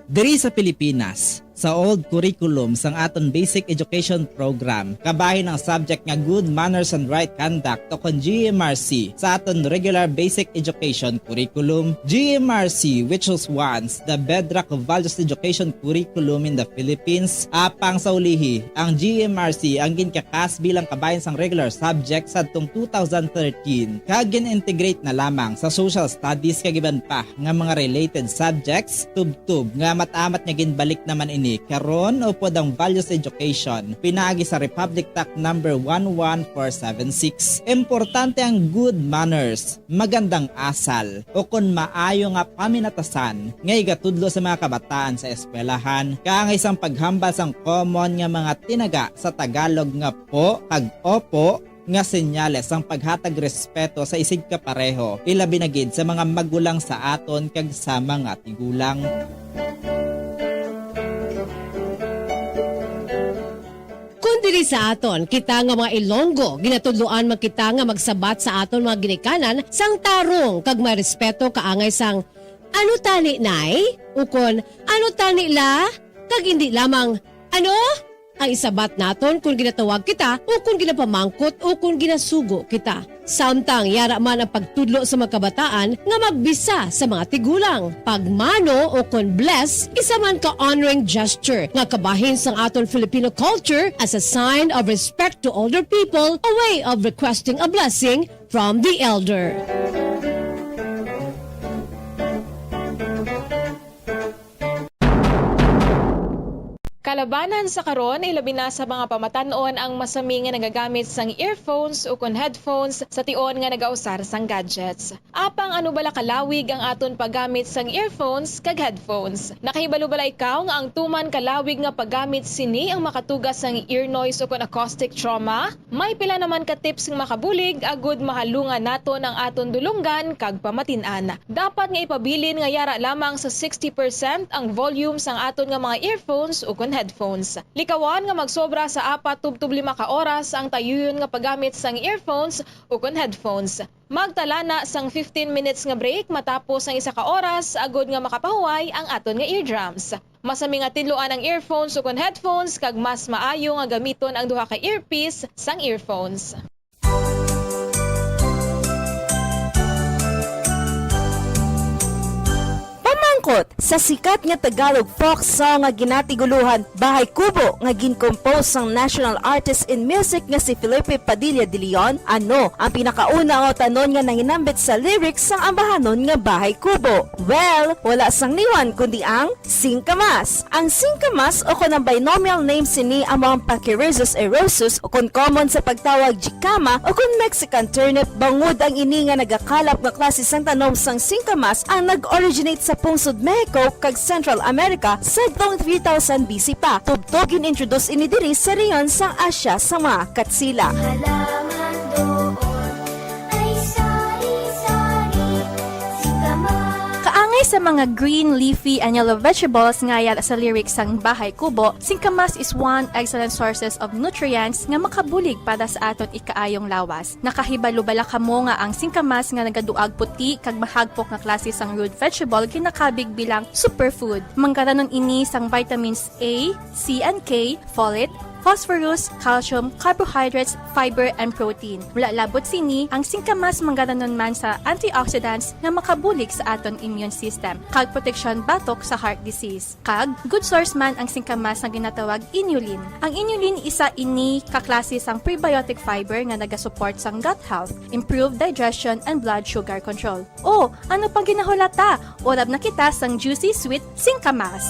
Diri sa Pilipinas, sa old curriculum sang aton basic education program, kabahin ang subject nga Good Manners and Right Conduct o kon G M R C sa aton regular basic education curriculum. G M R C, which was once the bedrock of values education curriculum in the Philippines, apang sa ulihi, ang G M R C ang ginkakas bilang kabahin sang regular subject sadtong two thousand thirteen, kag gin-integrate na lamang sa social studies kag iban pa nga mga related subjects, tubtob nga amat-amat nga ginbalik naman ini karon upod ang values education pinaagi sa Republic Act number one one four seven six. Importante ang good manners, magandang asal, o kon maayo nga paminatasan nga igatudlo sa mga kabataan sa eskwelahan, kaangay sang paghambal sang common nga mga tinaga sa Tagalog nga po kag opo, nga senyales sang paghatag respeto sa isigkapareho, ilabi na gid sa mga magulang sa aton kag sa mga tigulang. Kon diri sa aton, kita nga mga Ilonggo, ginatudloan man kita nga magsabat sa aton mga ginikanan sang tarong kag may respeto kaangay sang, "Ano tani, Nay?" ukon, "Ano tani, La?" kag indi lamang, "Ano?" ang isabat naton kon ginatawag kita o kon ginapamangkot o kon ginasugo kita. Samtang yara man ang pagtudlo sa mga kabataan nga magbisa sa mga tigulang. Pagmano o kon bless, isa man ka honoring gesture nga kabahin sang aton Filipino culture as a sign of respect to older people, a way of requesting a blessing from the elder. Kalabanan sa karon, ilabi na sa mga pamatan-on ang masami nga nagagamit sang earphones ukon headphones sa tion nga nagausar sang gadgets. Apang ano bala kalawig ang aton paggamit sang earphones kag headphones? Nakahibalo bala ikaw nga ang tuman kalawig nga paggamit sini ang makatuga sang ear noise ukon acoustic trauma? May pila naman ka tips nga makabulig agud mahalungan naton ang aton dulonggan kag pamatin-an. Dapat nga ipabilin nga yara lamang sa sixty percent ang volume sang aton nga mga earphones ukon headphones. Likawan nga magsobra sa apat tubtob lima ka oras ang tayuyon nga paggamit sang earphones ukon headphones. Magtala na sang fifteen minutes nga break matapos ang isa ka oras agud nga makapahuway ang aton nga eardrums. Masami nga tidloan ang earphones ukon headphones kag mas maayo nga gamiton ang duha ka earpiece sang earphones. Pamangkot, sa sikat nga Tagalog folk song nga ginatiguluhan Bahay Kubo nga gin-compose sang national artist in music nga si Felipe Padilla de Leon, ano ang pinakauna nga utanon nga nahinambit sa lyrics sang ambahanon nga Bahay Kubo? Well, wala sang liwan kundi ang singkamas. Ang singkamas o kon ang binomial name sini amo ang Pachyrhizis eriosus o kon common sa pagtawag jicama o kon Mexican turnip, bangod ang ini nga nagakalap nga klase sang tanom sang singkamas ang nag-originate sa pungsod Mexico kag Central America sadtong three thousand B C pa. Tubtob gin-introduce ini diri sa rehiyon sang Asia sa mga Katsila. Halaman doon, Sa mga green, leafy, and yellow vegetables nga yara sa lirik sang Bahay Kubo, singkamas is one excellent sources of nutrients nga makabulig para sa aton ikaayong lawas. Nakahibalo bala kamo nga ang singkamas nga nagaduag puti kag mahagpok nga klase sang root vegetable ginakabig bilang superfood? Manggaranon ini sang vitamins A, C, and K, folate, phosphorus, calcium, carbohydrates, fiber, and protein. Wala labot sini, ang singkamas manggaranon man sa antioxidants nga makabulig sa aton immune system kag proteksyon batok sa heart disease. Kag good source man ang singkamas nga ginatawag inulin. Ang inulin isa ini ka klase sang prebiotic fiber nga nagasupport sang gut health, improve digestion, and blood sugar control. O, ano pang ginahulata? Urab na kita sang juicy sweet singkamas.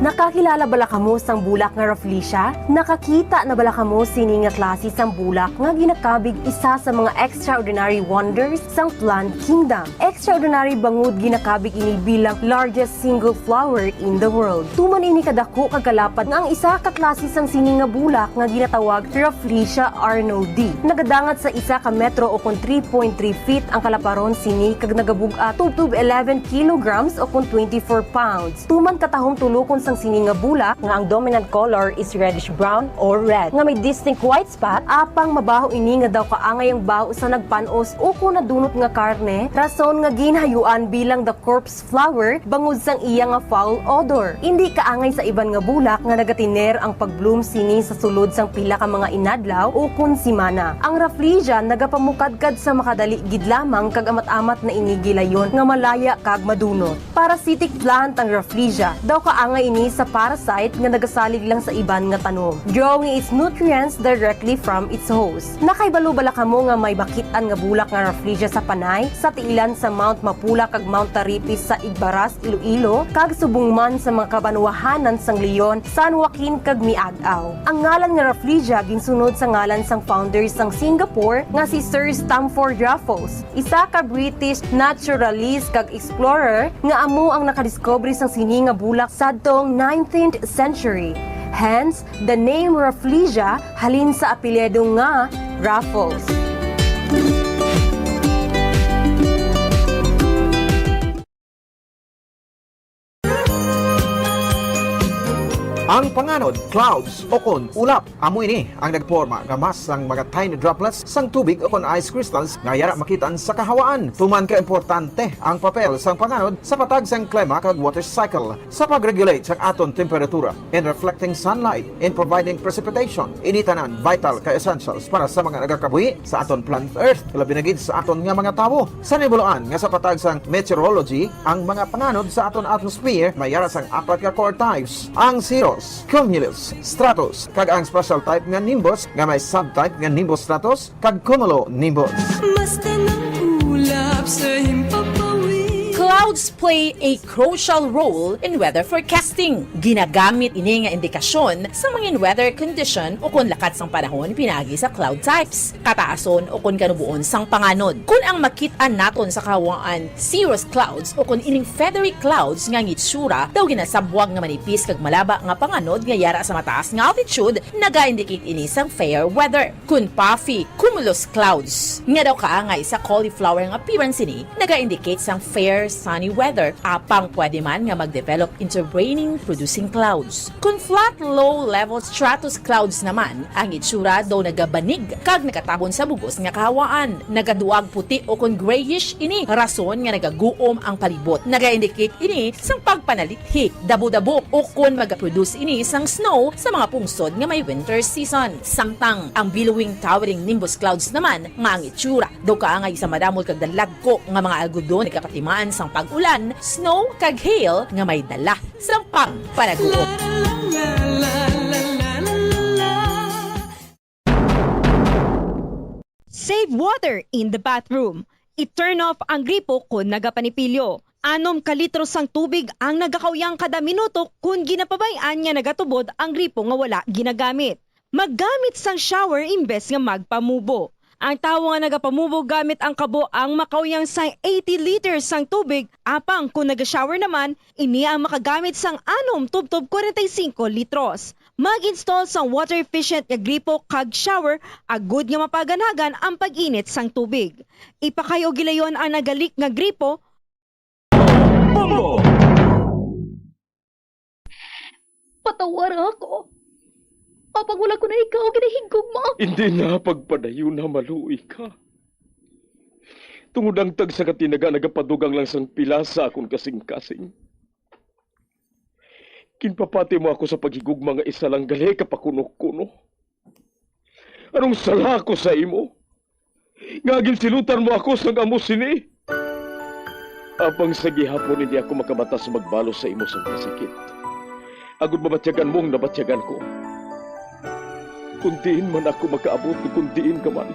Nakakilala bala kamo sang bulak nga Rafflesia? Nakakita na bala kamo sini nga klase sang bulak nga ginakabig isa sa mga extraordinary wonders sang plant kingdom? Extraordinary bangod ginakabig ini bilang largest single flower in the world. Tuman ini kadako kag kalapad nga ang isa ka klase sang sini nga bulak nga ginatawag Rafflesia arnoldii. Nagadangat sa isa ka metro ukon three point three feet ang kalaparon sini kag nagabug-at tubtob eleven kilograms ukon twenty-four pounds. Tuman katahom tulokon sang sini nga bulak nga ang dominant color is reddish brown or red nga may distinct white spot, apang mabaho ini nga daw kaangay ang baho sa nagpan-os ukon nadunot nga karne, rason nga ginhayuan bilang the corpse flower bangod sang iya nga foul odor. Indi kaangay sa iban nga bulak nga nagatiner ang pag-bloom sini sa sulod sang pila ka mga inadlaw ukon simana. Ang Rafflesia nagapamukadkad sa makadali gid lamang kag amat-amat na ini gilayon nga malaya kag madunot. Parasitic plant ang Rafflesia. Daw kaangay ini sa parasite nga nagasalig lang sa iban nga tanom, drawing its nutrients directly from its host. Nakahibalo bala kamo nga may makit-an nga bulak nga Rafflesia sa Panay, sa tiilan sa Mount Mapula kag Mount Taripis sa Igbaras, Iloilo, kag subong man sa mga kabanwahanan sang Leon, San Joaquin, kag Miag-ao? Ang ngalan nga Rafflesia ginsunod sa ngalan sang founder sang Singapore nga si Sir Stamford Raffles, isa ka British naturalist kag explorer nga amo ang nakadiskubre sang sini nga bulak sadtong nineteenth century. Hence, the name Rafflesia halin sa apelyido nga Raffles. Ang panganod, clouds, ukon ulap, amo ini ang nagporma nga mass sang mga tiny droplets sang tubig ukon ice crystals nga yara makit-an sa kahawaan. Tuman ka importante ang papel sang panganod sa patag sang klima kag water cycle, sa pag-regulate sang aton temperatura, in reflecting sunlight, in providing precipitation. Ini tanan vital ka essentials para sa mga nagakabuhi sa aton planet Earth, labi na gid sa aton nga mga tawo. Sa nibuluan nga sa patag sang meteorology, ang mga panganod sa aton atmosphere may yara sang apat ka core types: ang cirrus, cumulus, stratus, kag ang special type nga nimbus nga may subtype nga nimbus stratus kag cumulonimbus. Basta ng ulap sa himpapawid. Clouds play a crucial role in weather forecasting. Ginagamit ini nga indikasyon sa mga weather condition ukon lakat sang panahon pinaagi sa cloud types, kataason ukon kanuboon sang panganod. Kon ang makit-an naton sa kahawaan cirrus clouds ukon ining feathery clouds nga ang itsura daw ginasabwag nga manipis kag malaba nga panganod nga yara sa mataas nga altitude, naga-indicate ini sang fair weather. Kon puffy cumulus clouds nga daw kaangay sa cauliflower nga appearance ini, naga-indicate sang fair sunny weather, apang pwede man nga mag-develop into raining producing clouds. Kon flat low-level stratus clouds naman, ang itsura daw nagabanig kag nagatabon sa bug-os nga kahawaan. Nagaduag puti ukon grayish ini, rason nga nagaguom ang palibot. Naga-indicate ini sang pagpanalithi, dabo-dabo, ukon magaproduce ini sang snow sa mga pungsod nga may winter season. Samtang ang billowing towering nimbus clouds naman nga ang itsura daw kaangay sa madamol kag dalagko nga mga algodon nagapatimaan sang pag-ulan, snow, kag hail nga may dala sang pagpanaguom. Save water in the bathroom. I-turn off ang gripo kon nagapanipilyo. Anom ka litro sang tubig ang nagakauyang kada minuto kon ginapabay-an nga nagatubod ang gripo nga wala ginagamit. Maggamit sang shower imbes nga magpamubo. Ang tawo nga nagapamubo gamit ang kabo ang makauyang sang eighty liters sang tubig, apang kon naga-shower naman, ini ang makagamit sang anom tubtob kwarenta y singko litros. Mag-install sang water-efficient nga gripo kag shower agud nga mapaganhagan ang pag-init sang tubig. Ipakay-o gilayon ang naga-leak nga gripo. Bongo! Patawara ako. Apang wala ko na ikaw ginahigugma. Hindi na pagpadayon na maluoy ka. Tungod ang tagsa ka tinaga nagapadugang lang sang pila sa akon kasing-kasing. Ginpapati mo ako sa paghigugma nga isa lang gali ka pakuno-kuno. Anong sala ko sa imo? Nga ginsilutan mo ako sang amo sini? Apang sa gihapon hindi ako makabatas magbalos sa imo sang kasakit. Agud mabatyagan mo ang nabatyagan ko. Kung diin man ako makaabot, kung diin ka man,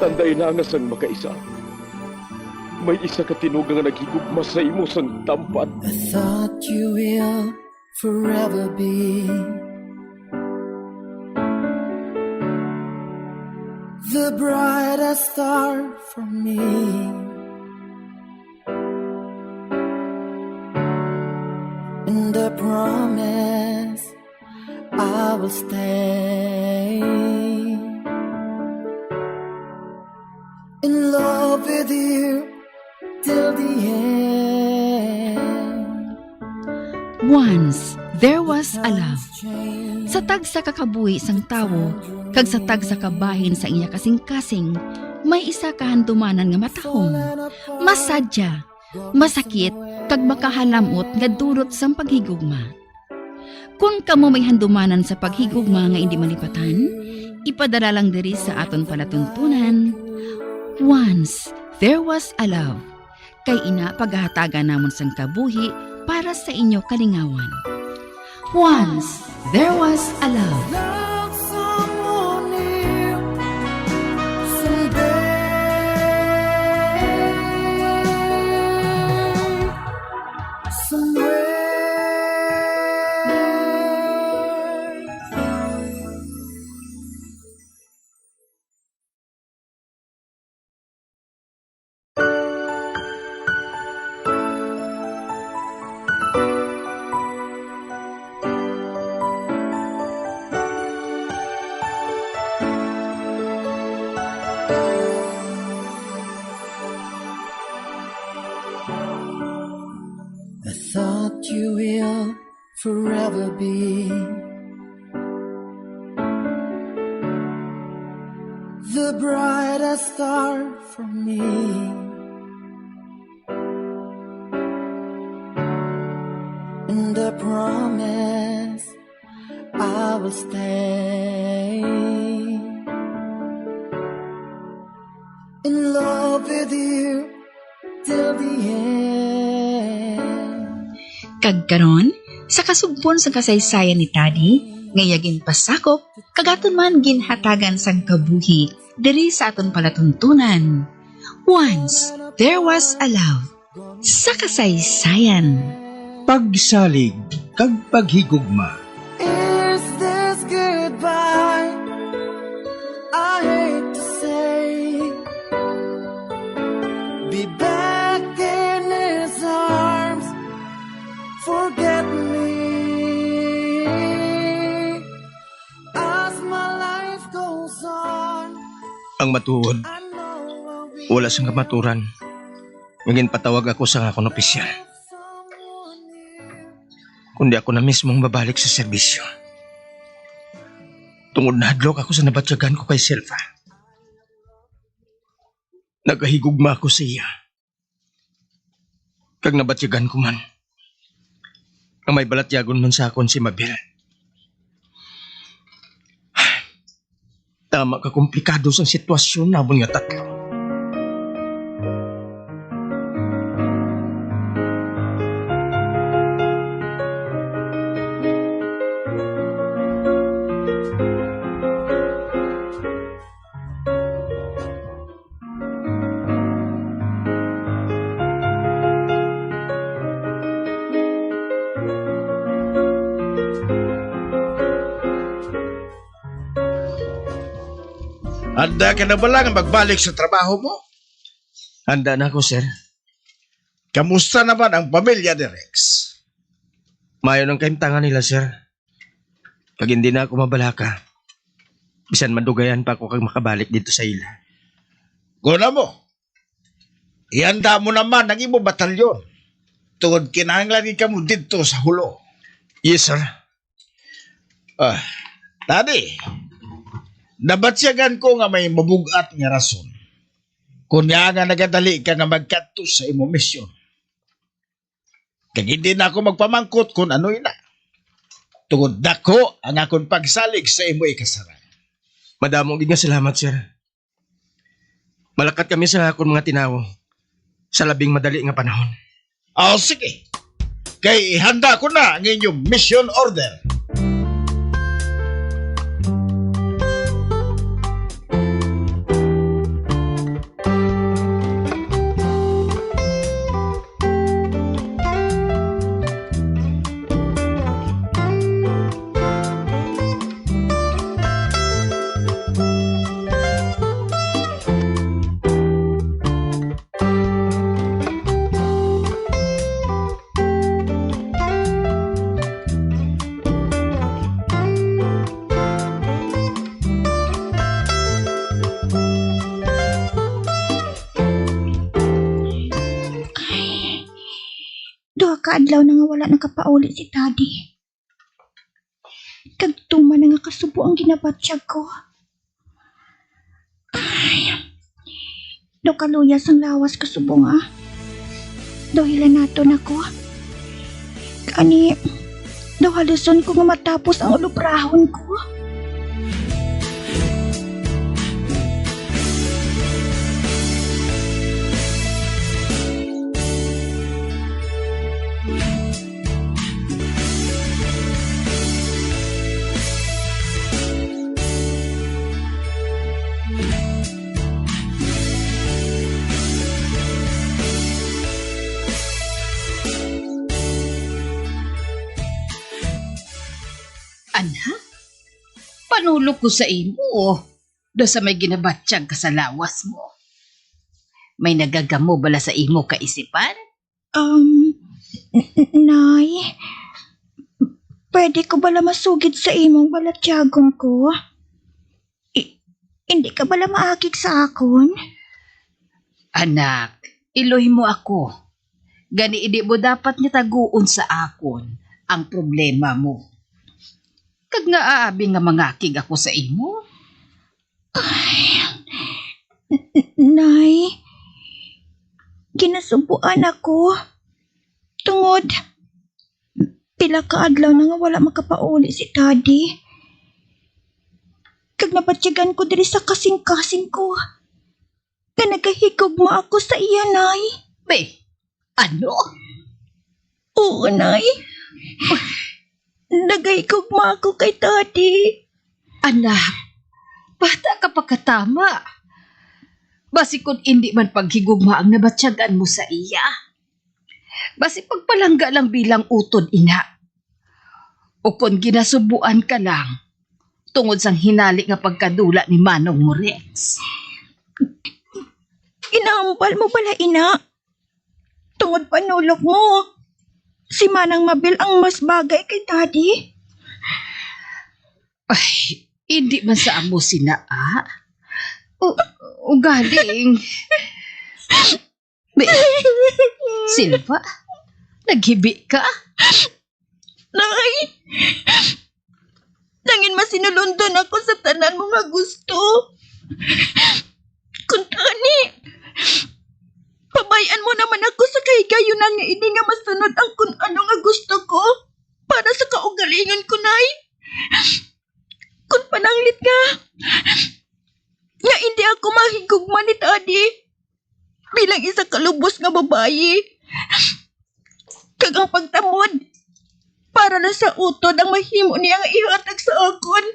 tandai na nga sang makaisa, may isa ka tinuga nga naghigugma sa imo sang tampad. I thought you will forever be the brightest star for me. And I promise I will stay in love with you till the end. Once there was a love. Sa tagsa ka kabuhi sang tawo kag sa tagsa ka bahin sa iya kasing-kasing, may isa ka handumanan nga matahom, masadya, masakit, kag makahalam-ot nga dulot sang paghigugma. Kon kamo may handumanan sa paghigugma nga indi malipatan, ipadala lang diri sa aton palatuntunan, Once There Was a Love, kay ina pagahatagan namon sang kabuhi para sa inyo kalingawan. Once There Was a Love. Love someone new someday. Somewhere. I thought you will forever be the brightest star for me. And I promise I will stay in love with you till the end. Kag karon, sa kasugpon sang kasaysayan ni Tadi, nga iya ginpasakop, kag aton man ginhatagan sang kabuhi diri sa aton palatuntunan. Once There Was a Love, sa kasaysayan. Pagsalig kag paghigugma. Is this goodbye? I hate to say, be back in his arms. Forget me as my life goes on. Ang matuod, I know I'll be wala sing kamatuoran nga ginpatawag ako sang akon opisyal, kundi ako na mismo ang mabalik sa serbisyo. Tungod nahadlok ako sa nabatyagan ko kay Silva, nagahigugma ako sa iya, kag nabatyagan ko man nga may balatyagon man sa akon si Mabel. Tama ka komplikado sang sitwasyon namon nga tatlo. Handa ka na bala nga magbalik sa trabaho mo? Handa na ako, sir. Kamusta naman ang pamilya ni Rex? Maayo ang kahimtangan nila, sir. Kag hindi na ako mabalaka. Bisan madugayan pa ako kag makabalik dito sa ila. Guna mo, ihanda mo naman ang imo batalyon. Tungod kinahanglan gid kamo didto sa hulo. Yes, sir. Ah, Tadi, nabatyagan ko nga may mabug-at nga rason. Kunya nga nagadali ka nga magkadto sa imo misyon. Kag hindi na ako magpamangkot kung ano ina. Tungod dako ang akon pagsalig sa imo ikasarang. Madamo gid nga salamat, sir. Malakat kami sa akon mga tinawo sa labing madali nga panahon. Aw, sige. Kay ihanda ko na ang inyong mission order. Ay, duha ka adlaw na nga wala nakapauli si Daddy. Kag tuman na nga kasubo ang ginabatyag ko. Ay, daw kaluyas ang lawas ko subong, ah. Daw hilanaton ako. Gani, daw haluson ko nga matapos ang ulubrahon ko. Anak, panulok ko sa imo, do sa may ginabatyag ka sa lawas mo. May nagagamo bala sa imo kaisipan? Um, n-, n-, Nay, pwede ko bala masugid sa imong balatyagon ko? I-, hindi ka bala maakig sa akon? Anak, iloy mo ako. Gani, hindi mo dapat nga taguon sa akon ang problema mo. Kag nga aabi nga mangakig ako sa imo? Ay, n-, n-, Nay, ginasubuan ako. Tungod, pila ka adlaw na nga wala makapauli si Daddy. Kag nabatyagan ko diri sa kasing-kasing ko nga nagahigugma ako sa iya, Nay. Be, ano? Oo, Nay. Nagahigugma ako kay Daddy. Anak, bata ka pa katama. Basi kun indi man paghigugma ang nabatyagan mo sa iya, basi pagpalangga lang bilang utod ina. O kon ginasubuan ka lang tungod sang hinali nga pagkadula ni Manong mo, Rex. Ginahambal mo bala, ina? Tungod panulok mo, si Manang Mabel ang mas bagay kay Daddy. Ay, hindi man sa amo sina, ah. U-, ugaling. Be, Silva, naghibi ka? Nay! Nangin masinulundon ako sa tanan mo nga gusto. Kuntani, pabay-an mo naman ako sa kahigayunan nga ini nga masunod ang kun ano nga gusto ko para sa kaugalingon ko, Nay. Kun pananglit nga, nga hindi ako mahigugma ni Daddy bilang isa ka lubos nga babayi. Kag ang pagtamod para na sa utod ang mahimo niya nga ihatag sa akon.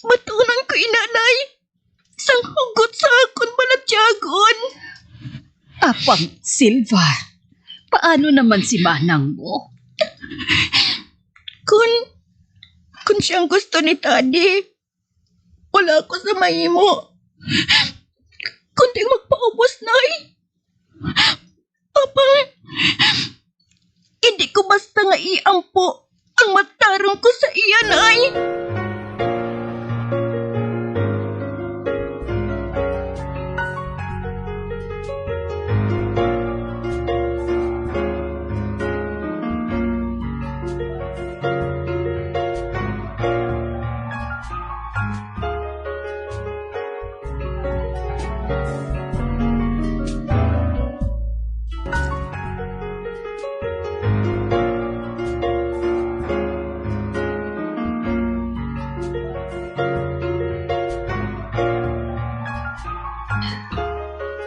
Batunan ko ina, Nay, sang hugot sa akon balatyagon. Apang Silva, paano naman si manang mo? Kun, kun siya ang gusto ni Daddy, Wala ako sa mahimo kundi magpaubos, Nay. Apang, hindi ko basta nga iampo ang matarong ko sa iya, Nay.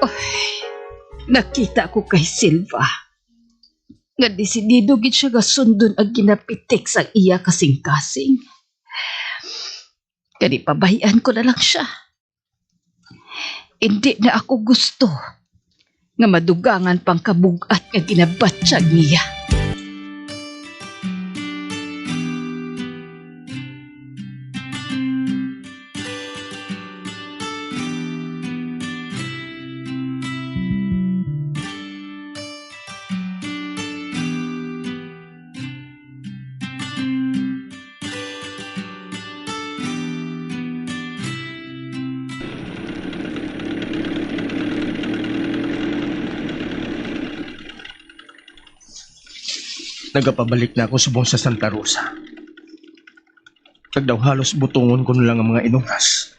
Ay, nakita ko kay Silva nga desidido gid siya nga sundon ang ginapitik sang iya kasing-kasing. Kani pabahian ko na lang siya. Indi na ako gusto nga madugangan pang kabug-at nga ginabatyag niya. Nagapabalik na ako subong sa Santa Rosa. Kag daw halos butongon ko na lang ang mga inuras,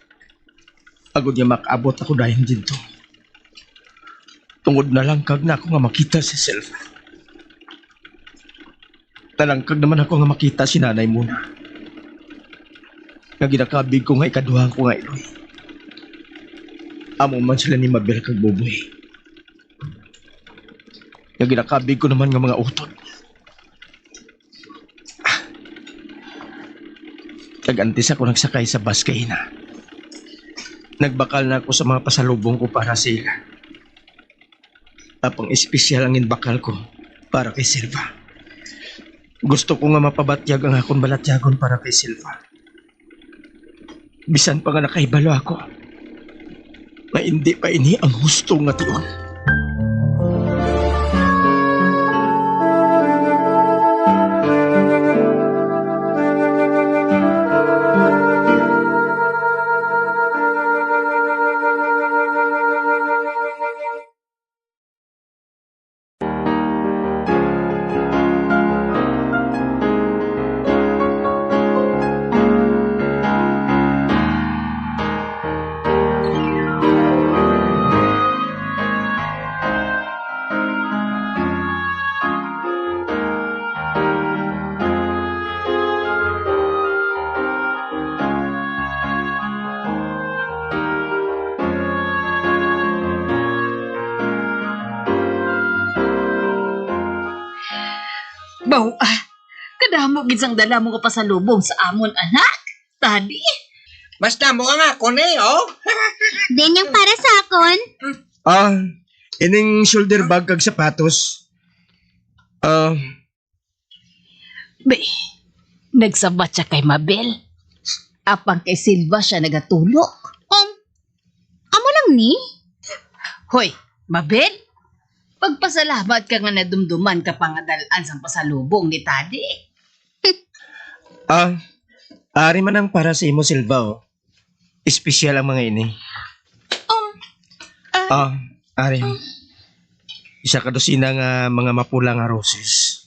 agod nga makaabot ako dayon didto. Tungod nalangkag na ako nga makita si Silva. Nalangkag naman ako nga makita si nanay mo na, nga ginakabig ko nga ikaduhang ko nga iloy. Amo man sila ni Mabel kag Buboy, nga ginakabig ko naman nga mga utod. Kag antes ako nagsakay sa bus kaina, nagbakal na ako sa mga pasalubong ko para sa ila. Apang espesyal ang inbakal ko para kay Silva. Gusto ko nga mapabatyag ang akon balatyagon para kay Silva, bisan pa nga nakahibalo ako nga indi pa ini ang husto nga tion. Baw, ah, kadamo gid sang dala mo nga pasalubong sa amon, anak. Tadi. Mas damo ang akon eh, oh. Din yung para sa akon. Ah, ining shoulder bag kag sapatos. Ah, Be, nagsabat siya kay Mabel. Apang kay Silva siya nagatulok. Um, amo lang ni? Hoy, Mabel, pagpasalamat ka nga nadumduman ka pa nga dal-an sang pasalubong ni Tadi. Ah, ari man ang para sa imo, Silva, oh. Espesyal ang mga ini. Um, ah, Ah, ari. Isa ka dosina nga mga mapula nga roses.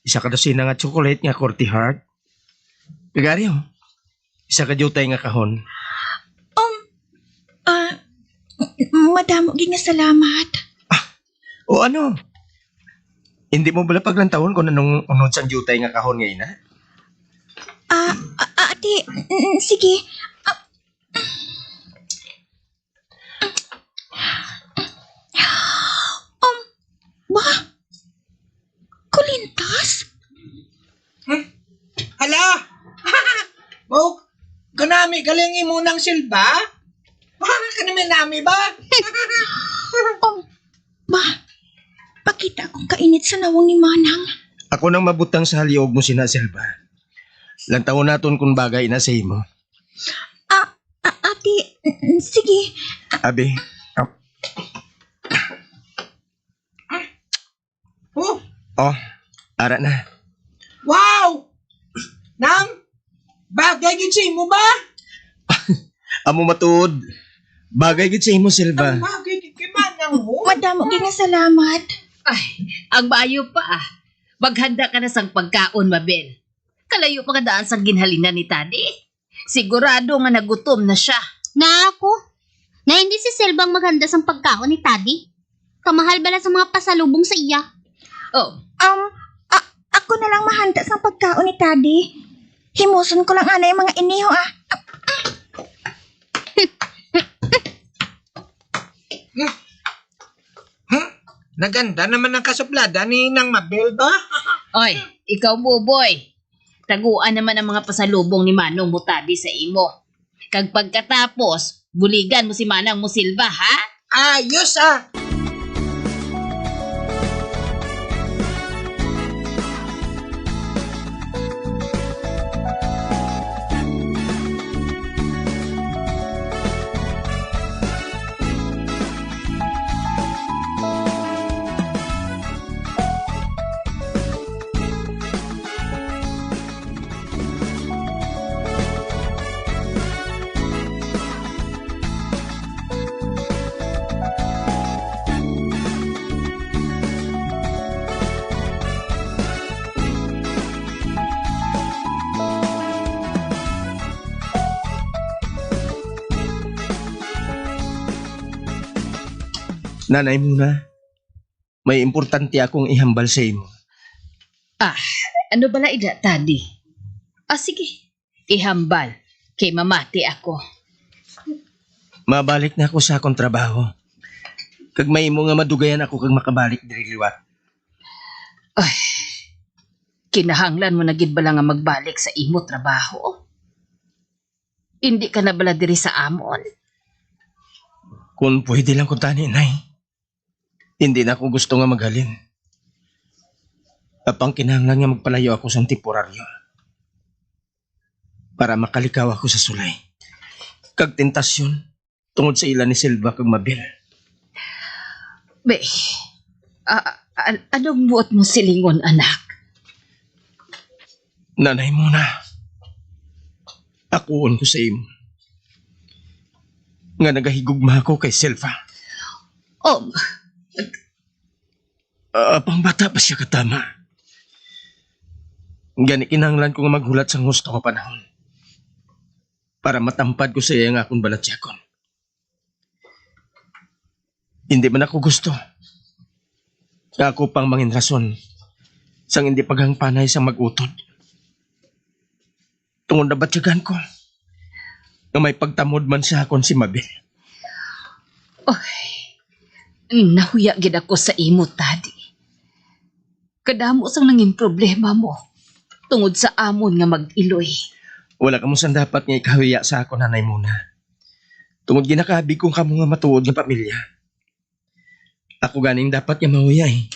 Isa ka dosina nga chocolate nga Corte Heart. Kag ari, oh. Isa ka diutay nga kahon. Um, ah, madamo gid nga salamat. Ah, o ano? Hindi mo bala paglantawon kung anong unod sang diutay nga kahon nga ina? Ah, ah, ah, ate, mm, sige. Ah, um, ba? Kulintas? Hmm? Hala! Bok, kanami galing imo nang Silva? Kanami nami ba? Um, ba? Pakita akong kainit sa nawong ni Manang. Ako nang mabutang sa haliog mo sina, Silva. Lantawon naton kung bagay na sa imo. Ah, Sige. Abi. Oh. Oh. Oh, ara na. Wow! Nang, bagay gid sa imo ba? Amo matuod. Bagay gid sa imo, Silva. Ang bagay gid kay Manang mo. Madamo gid nga salamat. Ay, ang maayo pa, ah. Maghanda ka na sang pagkaon, Mabel. Kalayo pa nga daan sang ginhalinan ni Tadi. Sigurado nga nagutom na sia. Na ako? Na hindi si Silva ang maghanda sang pagkaon ni Tadi? Kamahal bala sa mga pasalubong sa iya. Oh. Um, a- ako na lang mahanda sang pagkaon ni Tadi. Himuson ko lang anay ang mga iniho, ah. Hmm? Naganda naman ang kasuplada ni Nang Mabel ba? Oy, ikaw, Buboy. Taguan naman ang mga pasalubong ni Manong mo Tadi sa imo. Kag pagkatapos, buligan mo si Manang mo Silva, ha? Ayos, ah! Nanay mo na. May importante akong ihambal sa imo. Ah, ano bala ida, Tadi? Ah, sige. Ihambal, kay mamati ako. Mabalik na ako sa akong trabaho. Kag mahimo nga madugayan ako kag makabalik diri liwat. Ay, kinahanglan mo na gid bala nga magbalik sa imo trabaho? Hindi ka na bala diri sa amon? Kung pwede lang ko tani, Nay. Hindi na ako gusto nga maghalin. Apang kinahanglan nga magpalayo ako sang temporaryo para makalikaw ako sa sulay kag tentasyon tungod sa ila ni Silva kag Mabel. Be, a- a- anong buot mo silingon, anak? Nanay mo na. Akuon ko sa imo nga nagahigugma ako kay Silva. Um, Ah, pang bata pa siya katama. Gani kinahanglan ko nga maghulat sang husto nga panahon para matampad ko sa iya nga akon balatyagon. Hindi man ako gusto nga ako pang mangin rason sang hindi paghangpanay sang mag-utod. Tungod nabatyagan ko nga may pagtamod man sa akon si Mabel. Oy, nahuya gid ako sa imo, Tadi. Kadamo sang nangin problema mo tungod sa amon nga mag-iloy. Wala kamo sang dapat nga ikahuya sa akon, Nanay Mona. Tungod ginakabig ko kamo nga matuod nga pamilya. Ako ganing dapat nga mahuyay.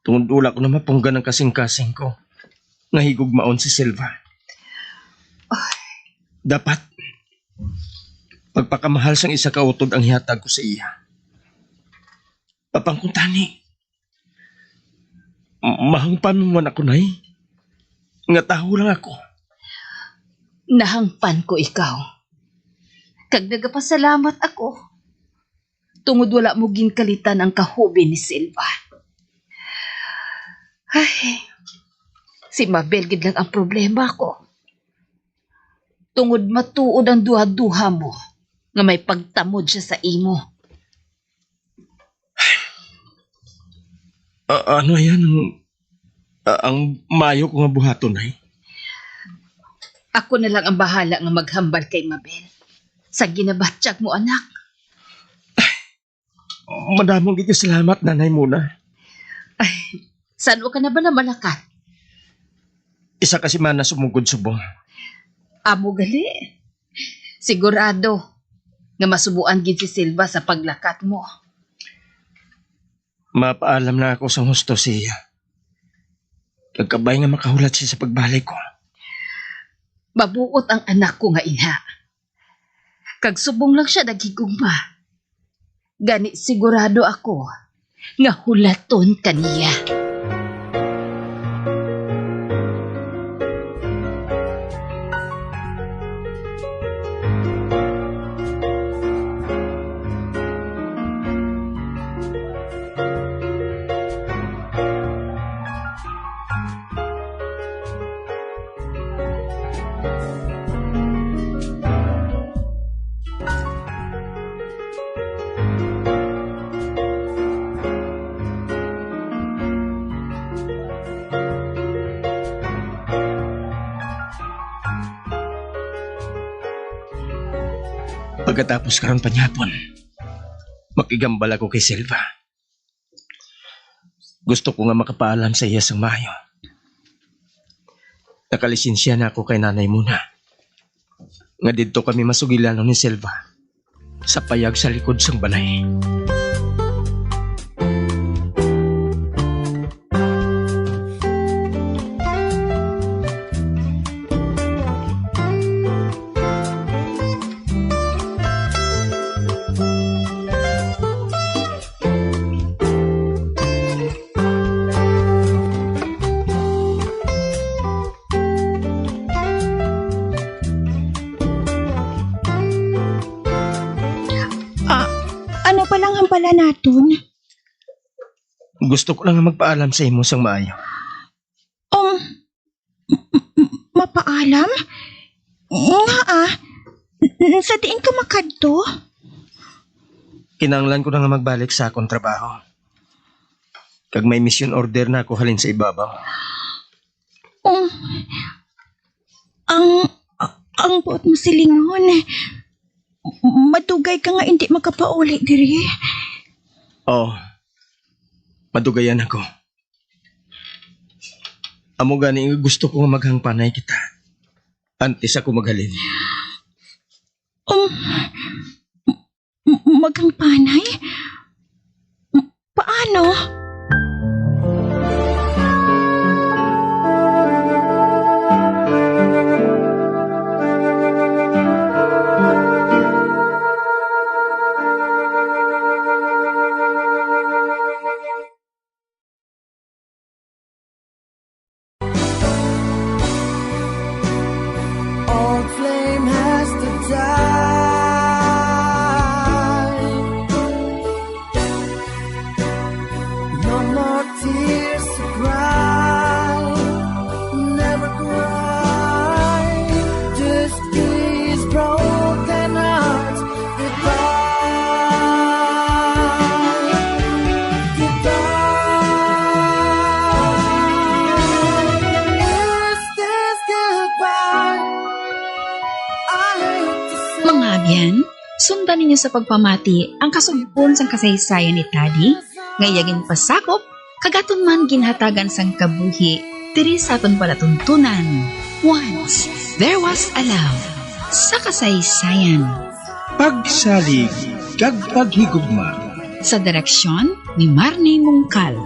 Tungod wala ko na mapunggan ang kasing-kasing ko nga higugmaon si Silva. Dapat pagpakamahal sang isa ka utod ang ihatag ko sa iya. Apang kung tani, mahangpan mo man ako, Nay, nga tawo lang ako. Nahangpan ko ikaw, kag nagapasalamat ako tungod wala mo ginkalitan ang kahubi ni Silva. Ay, si Mabel gid lang ang problema ko. Tungod matuod ang duha-duha mo nga may pagtamod siya sa imo. A- ano yan ang, a- ang mayo ko nga buhaton, Nay? Ako na lang ang bahala nga maghambal kay Mabel sa ginabatyag mo, anak. Madamo gid nga salamat, Nanay Mona. Ay, san-o ka na bala malakat? Isa ka semana sumugod subong. Amo gali. Sigurado nga masubuan gid si Silva sa paglakat mo. Mapaalam na ako sang husto siya. Kag kabay nga makahulat siya sa pagbalik ko. Mabuot ang anak ko nga ina. Kag subong lang siya naghigugma, gani sigurado ako nga hulaton ka niya. Pagkatapos karon panyapon, makigambal ako kay Silva. Gusto ko nga makapaalam sa iya sang maayo. Nakalisensya na ako kay nanay mo na nga didto kami masugilanon ni Silva sa payag sa likod sang balay. Ah, ano pa lang ang pala naton? Gusto ko lang magpaalam sa imo sang maayo. Um, m-, m-, mapaalam? Ngaa? Sa diin ka makadto? Kinahanglan ko na nga magbalik sa akon trabaho. Kag may mission order na ako halin sa ibabaw. Um, ang, ang buot mo silingon, madugay ka nga hindi makapauli diri. Oh, madugayan ako. Amo gani nga gusto ko nga maghangpanay kita antes ako maghalin. Um, m-, maghangpanay? M-, paano? Old flame has to die. No more tears to cry. Never cry. Just these broken hearts. Goodbye. Goodbye. Is this goodbye? I hate to say. Mga abyan, sundan ninyo sa pagpamati ang kasugpon sang kasaysayan ni Tadi nga iya ginpasakop kag aton man ginhatagan sang kabuhi diri sa aton palatuntunan. Once There Was a Love sa kasaysayan. Pagsalig kag paghigugma. Sa direksyon ni Marnie Mungkal.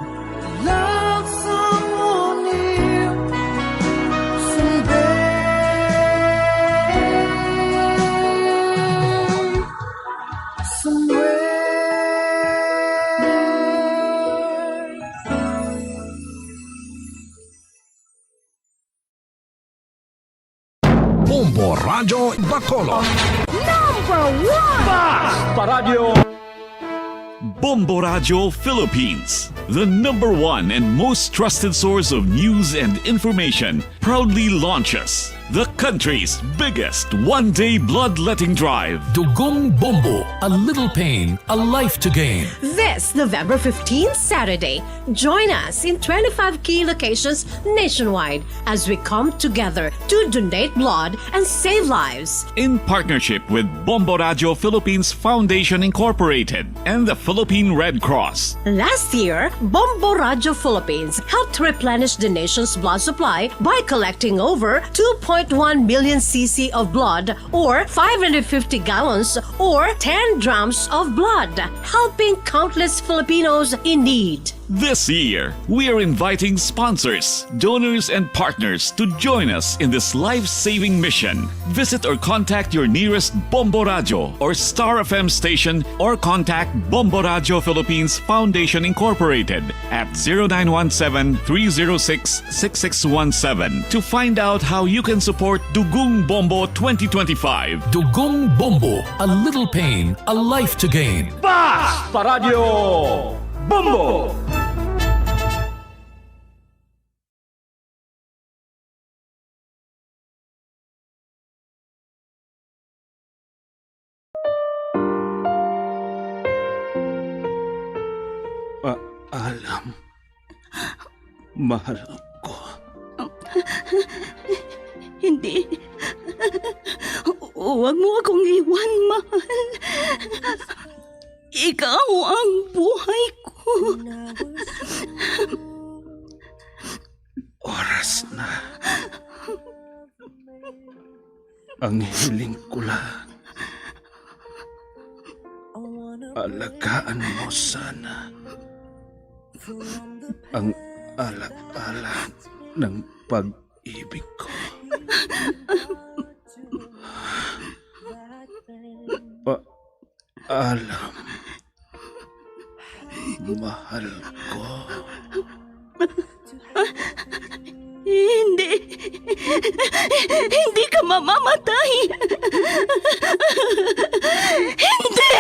Love someone new someday. Somewhere. Bombo Radyo Bacolod. Number one! Basta Radyo! Bombo Radyo Philippines, the number one and most trusted source of news and information, proudly launches the country's biggest one-day bloodletting drive. Dugong Bombo, a little pain, a life to gain. This November fifteenth, Saturday, join us in twenty-five key locations nationwide as we come together to donate blood and save lives. In partnership with Bombo Radyo Philippines Foundation Incorporated and the Philippine Red Cross. Last year, Bombo Radyo Philippines helped replenish the nation's blood supply by collecting over two Point one million C C of blood, or five hundred fifty gallons, or ten drams of blood, helping countless Filipinos in need. This year, we are inviting sponsors, donors, and partners to join us in this life-saving mission. Visit or contact your nearest Bombo Radio or Star F M station, or contact Bombo Radio Philippines Foundation Incorporated at zero nine one seven, three zero six, six six one seven to find out how you can support Dugong Bombo twenty twenty-five. Dugong Bombo, a little pain, a life to gain. Bas Paradyo Bombo! Paalam, mahal ko. Hindi. Huwag mo akong iwan, mahal. Ikaw ang buhay ko. Oras na. Ang hiling ko lang, alagaan mo sana ang ala-ala ng pag-ibig ko. Paalam, mahal ko. Hindi. Hindi ka mamamatay. Hindi.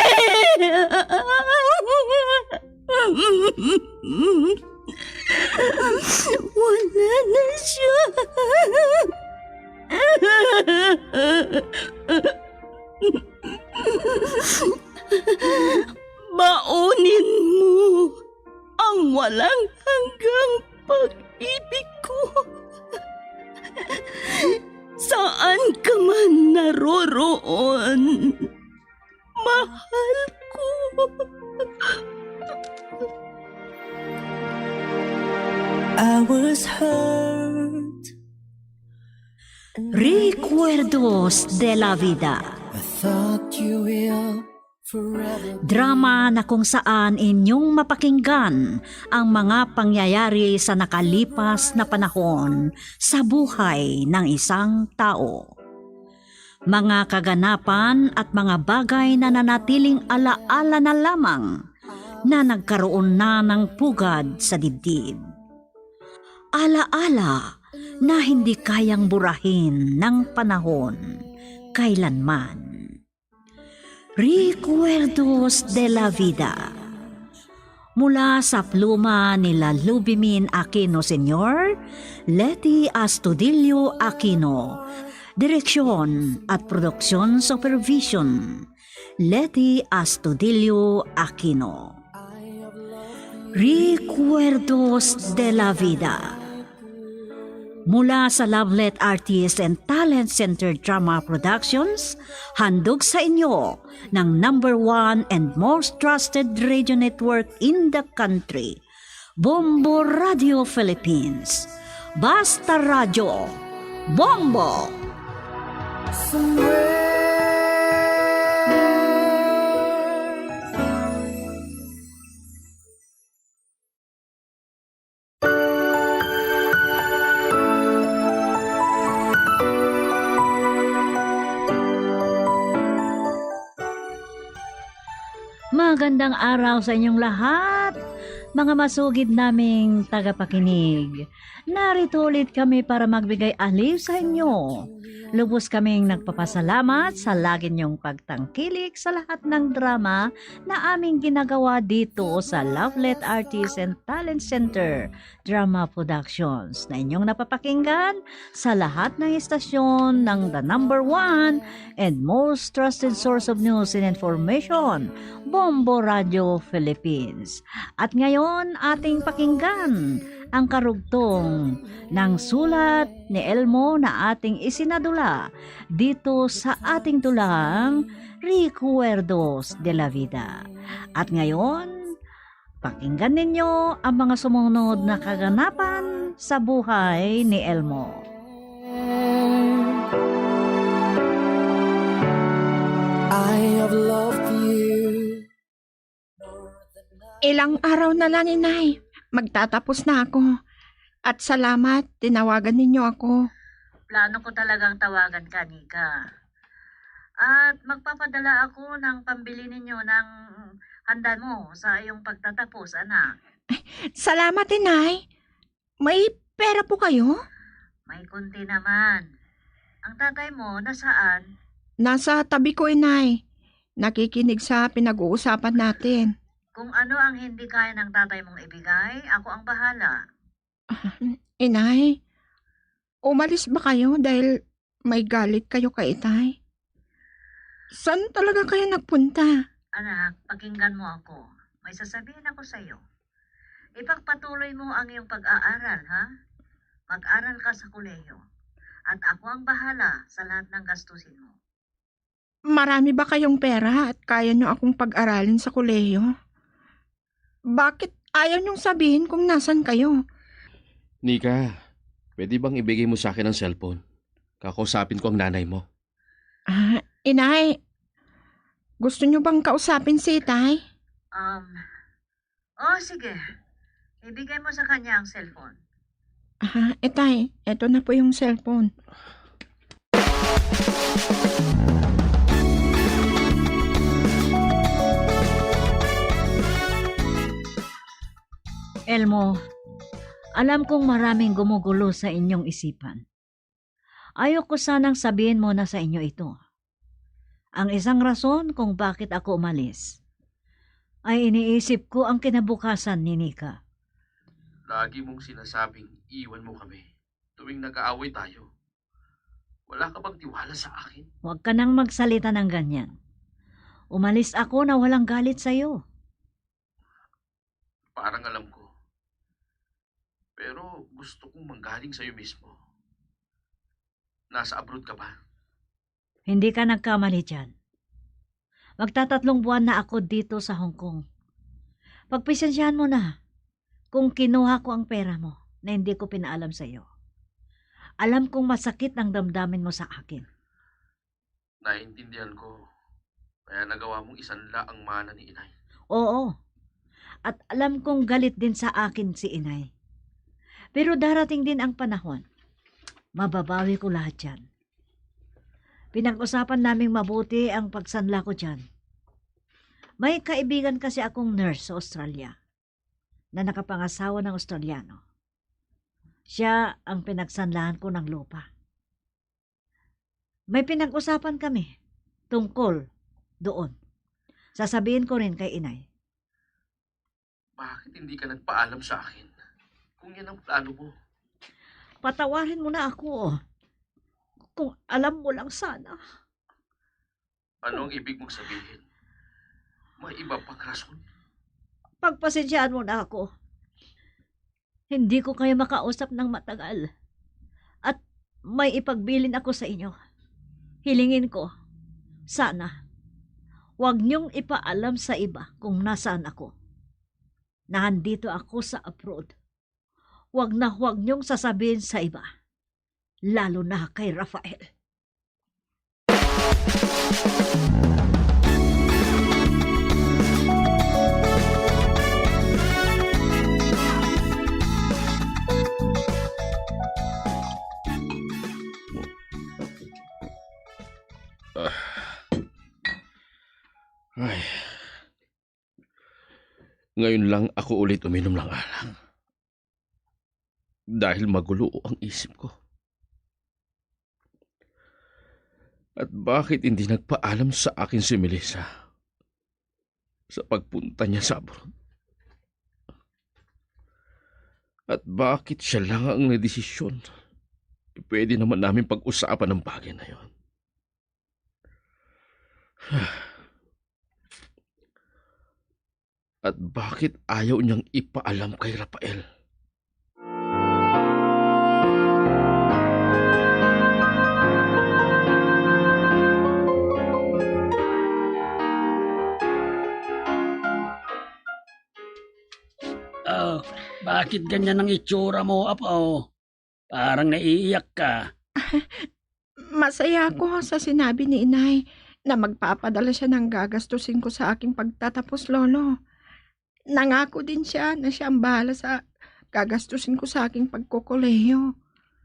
Wala na siya. Baunin mo ang walang hanggang pag-ibig ko. Saan ka man naroroon, mahal ko. I was hurt. Recuerdos de la Vida. I thought you will forever. Drama na kung saan inyong mapakinggan ang mga pangyayari sa nakalipas na panahon sa buhay ng isang tao. Mga kaganapan at mga bagay na nanatiling alaala na lamang na nagkaroon na ng pugad sa dibdib. Alaala na hindi kayang burahin ng panahon kailanman. Recuerdos de la Vida. Mula sa pluma ni Lalubimin Aquino Senior, Leti Astudillo Aquino. Direksyon at production supervision, Leti Astudillo Aquino. Recuerdos de la Vida. Mula sa Lovelet Artist and Talent Center Drama Productions, handog sa inyo ng number one and most trusted radio network in the country, Bombo Radio Philippines. Basta Radyo, Bombo! Magandang araw sa inyong lahat, mga masugid naming tagapakinig. Narito ulit kami para magbigay aliw sa inyo. Lubos kaming nagpapasalamat sa lagi niyong pagtangkilik sa lahat ng drama na aming ginagawa dito sa Lovelet Artist and Talent Center Drama Productions, na inyong napapakinggan sa lahat ng istasyon ng the number one and most trusted source of news and information, Bombo Radio Philippines. At ngayon, ating pakinggan ang karugtong ng sulat ni Elmo na ating isinadula dito sa ating dulang Recuerdos de la Vida. At ngayon, pakinggan ninyo ang mga sumunod na kaganapan sa buhay ni Elmo. I have loved you. Ilang araw na lang, Inay. Magtatapos na ako. At salamat, tinawagan ninyo ako. Plano ko talagang tawagan ka, Nika. At magpapadala ako ng pambili ninyo ng handa mo sa iyong pagtatapos, anak. Salamat, Inay. May pera po kayo? May konti naman. Ang tatay mo, nasaan? Nasa tabi ko, Inay. Nakikinig sa pinag-uusapan natin. Kung ano ang hindi kaya ng tatay mong ibigay, ako ang bahala. Ah, Inay, umalis ba kayo dahil may galit kayo kay Itay? Saan talaga kayo nagpunta? Anak, pakinggan mo ako. May sasabihin ako sa iyo. Ipagpatuloy mo ang iyong pag-aaral, ha? Mag-aral ka sa kolehiyo. At ako ang bahala sa lahat ng gastusin mo. Marami ba kayong pera at kaya nyo akong pag-aralin sa kolehiyo? Bakit ayaw nyong sabihin kung nasan kayo? Nika, pwede bang ibigay mo sa akin ang cellphone? Kakausapin ko ang nanay mo. Ah, Inay, gusto nyo bang kausapin si Itay? Um, oh, sige. Ibigay mo sa kanya ang cellphone. Ah, Itay, eto na po yung cellphone. Elmo, alam kong maraming gumugulo sa inyong isipan. Ayaw ko sanang sabihin mo na sa inyo ito. Ang isang rason kung bakit ako umalis ay iniisip ko ang kinabukasan ni Nika. Lagi mong sinasabing iwan mo kami tuwing nag-aaway tayo. Wala ka bang tiwala sa akin? Huwag ka nang magsalita ng ganyan. Umalis ako na walang galit sa'yo. Parang alam ko. Pero gusto kong manggaling sa'yo mismo. Nasa abroad ka ba? Hindi ka nagkamali dyan. Magtatatlong buwan na ako dito sa Hong Kong. Pagpasensyahan mo na kung kinuha ko ang pera mo na hindi ko pinaalam sa'yo. Alam kong masakit ang damdamin mo sa akin. Naiintindihan ko. Kaya nagawa mong isanla ang mana ni Inay. Oo. At alam kong galit din sa akin si Inay. Pero darating din ang panahon. Mababawi ko lahat yan. Pinag-usapan naming mabuti ang pagsanla ko dyan. May kaibigan kasi akong nurse sa Australia na nakapangasawa ng Australiano. Siya ang pinagsanlahan ko ng lupa. May pinag-usapan kami tungkol doon. Sasabihin ko rin kay Inay. Bakit hindi ka nagpaalam sa akin kung yan ang plano mo? Patawarin mo na ako. Kung alam mo lang sana. Ano ang ibig mong sabihin? May iba pang rason? Pagpasensyahan mo na ako. Hindi ko kayo makausap ng matagal. At may ipagbilin ako sa inyo. Hilingin ko, sana, huwag niyong ipaalam sa iba kung nasaan ako. Nandito ako sa abroad. Huwag na huwag niyong sasabihin sa iba. Lalo na kay Rafael. Ah. Ay. Ngayon lang ako ulit uminom ng alak. Dahil magulo ang isip ko. At bakit hindi nagpaalam sa akin si Melissa sa pagpunta niya sa abroad? At bakit siya lang ang nadesisyon? Pwede naman namin pag-usapan ang bagay na yon. At bakit ayaw niyang ipaalam kay Rafael? Oh, bakit ganyan ang itsura mo, Apo? Parang naiiyak ka. Masaya ako sa sinabi ni Inay. na magpapadala siya ng gagastusin ko sa aking pagtatapos, Lolo. Nangako din siya na siya ang bahala sa gagastusin ko sa aking pagkokolehiyo.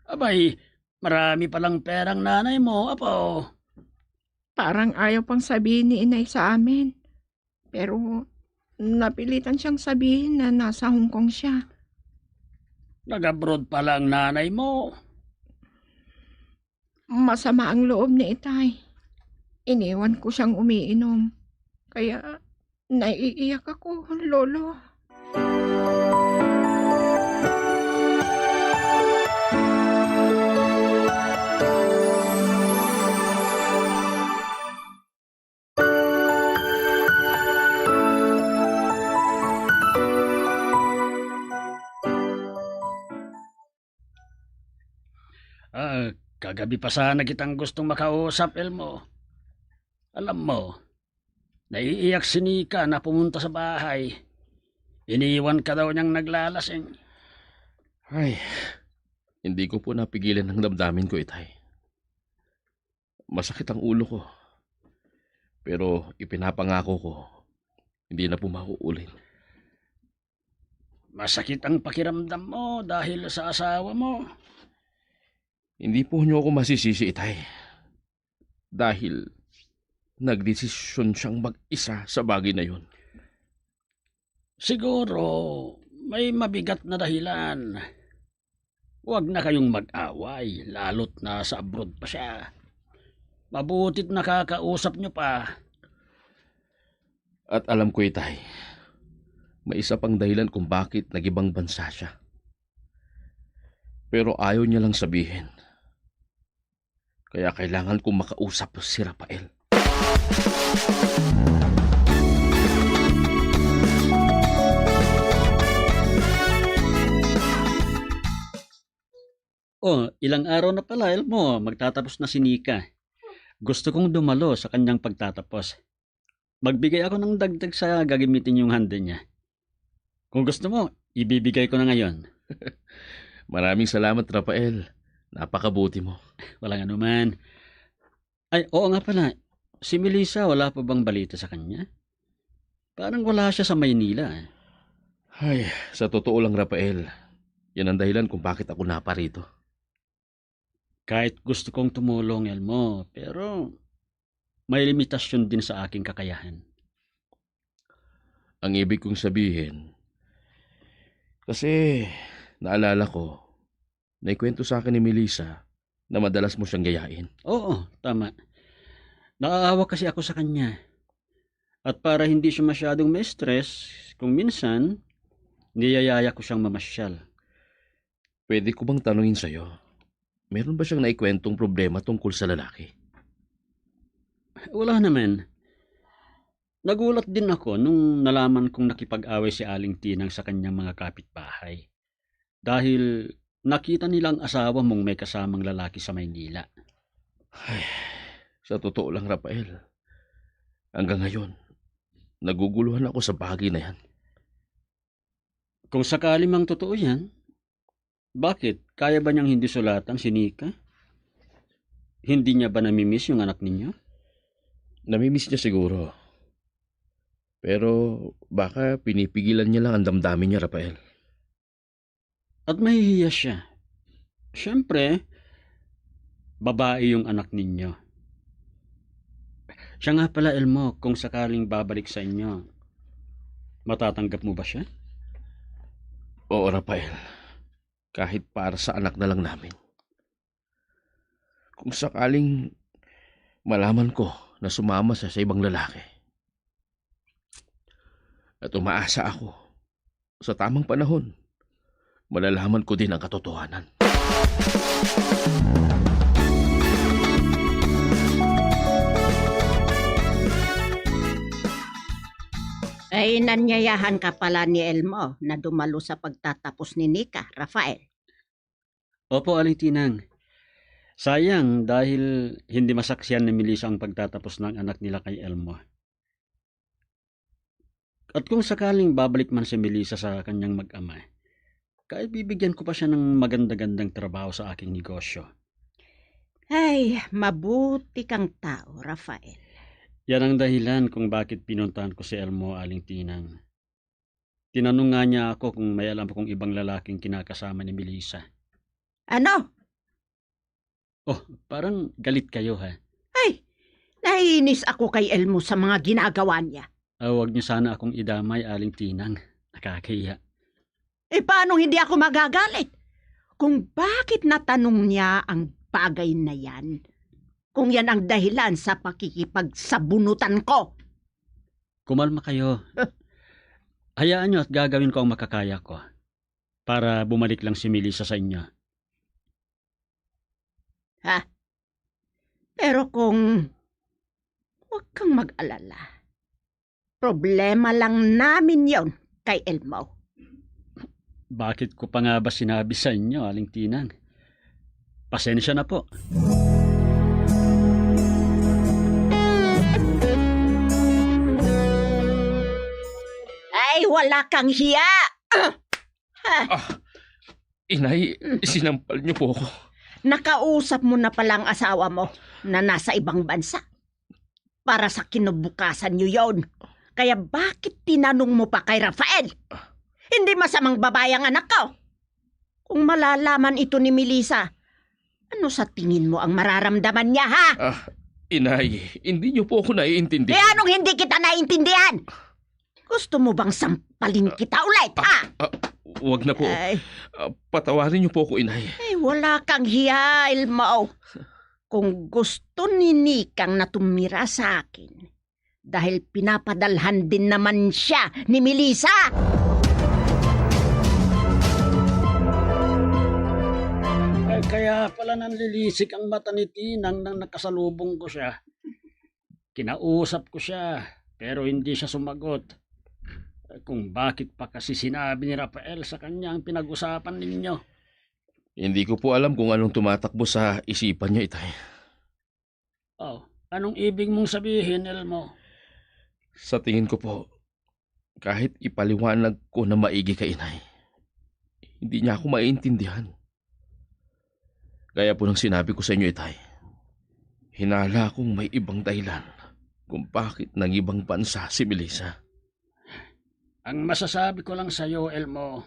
Abay, marami palang perang nanay mo, apo. Parang ayaw pang sabihin ni Inay sa amin. Pero napilitan siyang sabihin na nasa Hong Kong siya. Nag-abroad pala ang nanay mo. Masama ang loob ni Itay. Iniwan ko siyang umiinom. Kaya naiiyak ako, Lolo. Ah, kagabi pa sana kitang gustong makausap, Elmo. Alam mo, naiiyak si Nika na pumunta sa bahay. Iniwan ka daw niyang naglalasing. Ay, hindi ko po napigilan ang damdamin ko, Itay. Masakit ang ulo ko. Pero ipinapangako ko, hindi na po mauulit. Masakit ang pakiramdam mo dahil sa asawa mo. Hindi po niyo ako masisisi, Itay. Dahil nagdesisyon siyang mag-isa sa bagay na yun. Siguro may mabigat na dahilan. Huwag na kayong mag-away, lalo't nasa abroad pa siya. Mabutit nakakausap niyo pa. At alam ko, Itay, may isa pang dahilan kung bakit nag-ibang bansa siya. Pero ayaw niya lang sabihin. Kaya kailangan kong makausap si Rafael. Oh, ilang araw na pala, Elmo, magtatapos na si Nika. Gusto kong dumalo sa kanyang pagtatapos. Magbigay ako ng dagdag sa gagamitin niyong handa niya. Kung gusto mo, ibibigay ko na ngayon. Maraming salamat, Rafael. Napakabuti mo. Walang anuman. Ay, oo nga pala. Si Melissa, wala pa bang balita sa kanya? Parang wala siya sa Maynila, eh. Ay, sa totoo lang, Rafael, yan ang dahilan kung bakit ako naparito. Kahit gusto kong tumulong, Elmo, pero may limitasyon din sa aking kakayahan. Ang ibig kong sabihin, kasi naalala ko, naikwento sa akin ni Melissa na madalas mo siyang gayain. Oo, tama. Naaawa kasi ako sa kanya. At para hindi siya masyadong ma-stress, kung minsan, niyayaya ko siyang mamasyal. Pwede ko bang tanungin sa'yo, meron ba siyang naikwentong problema tungkol sa lalaki? Wala naman. Nagulat din ako nung nalaman kong nakipag-away si Aling Tinang sa kanyang mga kapitbahay. Dahil nakita nila ang asawa mong may kasamang lalaki sa Maynila. Ay, sa totoo lang, Rafael, hanggang ngayon, naguguluhan ako sa bagay na yan. Kung sakali mang totoo yan, bakit? Kaya ba niyang hindi sulatan si Nika? Hindi niya ba namimiss yung anak ninyo? Namimiss niya siguro. Pero baka pinipigilan niya lang ang damdamin niya, Rafael. At mahihiya siya. Siyempre, babae yung anak ninyo. Siya nga pala, Elmo, kung sakaling babalik sa inyo, matatanggap mo ba siya? Oo, Rafael. Kahit para sa anak na lang namin. Kung sakaling malaman ko na sumama siya sa ibang lalaki. At umaasa ako, sa tamang panahon, malalaman ko din ang katotohanan. Ay, nanyayahan ka pala ni Elmo na dumalo sa pagtatapos ni Nika, Rafael. Opo, Aling Tinang. Sayang dahil hindi masaksihan ni Melissa ang pagtatapos ng anak nila kay Elmo. At kung sakaling babalik man si Melissa sa kanyang mag-ama, kahit bibigyan ko pa siya ng maganda-gandang trabaho sa aking negosyo. Ay, mabuti kang tao, Rafael. Yan ang dahilan kung bakit pinuntahan ko si Elmo, Aling Tinang. Tinanong nga niya ako kung may alam akong ibang lalaking kinakasama ni Melissa. Ano? Oh, parang galit kayo, ha? Ay, naiinis ako kay Elmo sa mga ginagawa niya. Ah, huwag niyo sana akong idamay, Aling Tinang. Nakakahiya. Eh, paano hindi ako magagalit? Kung bakit natanong niya ang bagay na yan? Kung yan ang dahilan sa pakikipagsabunutan ko. Kumalma kayo. Hayaan niyo at gagawin ko ang makakaya ko para bumalik lang si Melissa sa inyo. Ha? Pero kung, huwag kang mag-alala. Problema lang namin yon kay Elmo. Bakit ko pa nga ba sinabi sa inyo, Aling Tinang? Pasensya na po. Ay, wala kang hiya! Ah, Inay, sinampal niyo po ako. Nakausap mo na pala ang asawa mo na nasa ibang bansa para sa kinabukasan niyo yon. Kaya bakit tinanong mo pa kay Rafael? Hindi masamang babae ang anak ko. Kung malalaman ito ni Melissa, ano sa tingin mo ang mararamdaman niya, ha? Ah, inay, hindi niyo po ako naiintindihan. Eh, anong hindi kita naiintindihan? Gusto mo bang sampalin kita ulit, ha? Ah, wag na po. Ay. Ah, patawarin niyo po ako, inay. Ay, wala kang hiya, Elmo. Kung gusto ni Nikang na tumira sa akin, dahil pinapadalhan din naman siya ni Melissa. Eh, kaya pala nanlilisik ang mata ni Tinang nang nakasalubong ko siya. Kinausap ko siya, pero hindi siya sumagot. Kung bakit pa kasi sinabi ni Rafael sa kanya ang pinag-usapan ninyo? Hindi ko po alam kung anong tumatakbo sa isipan niya, itay. Oh, anong ibig mong sabihin, Elmo? Sa tingin ko po, kahit ipaliwanag ko na maigi kay inay, hindi niya ako maiintindihan. Kaya po nang sinabi ko sa inyo, itay, hinala akong may ibang dahilan kung bakit nangibang bansa si Melissa. Ang masasabi ko lang sa'yo, Elmo,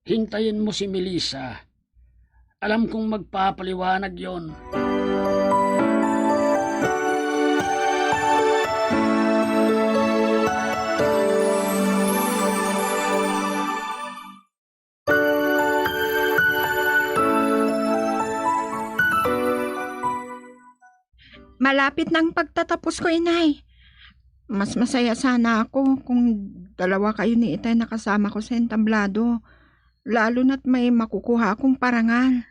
hintayin mo si Melissa. Alam kong magpapaliwanag yon. Malapit na ang pagtatapos ko, inay. Mas masaya sana ako kung dalawa kayo ni itay nakasama ko sa entablado, lalo na't may makukuha akong parangal.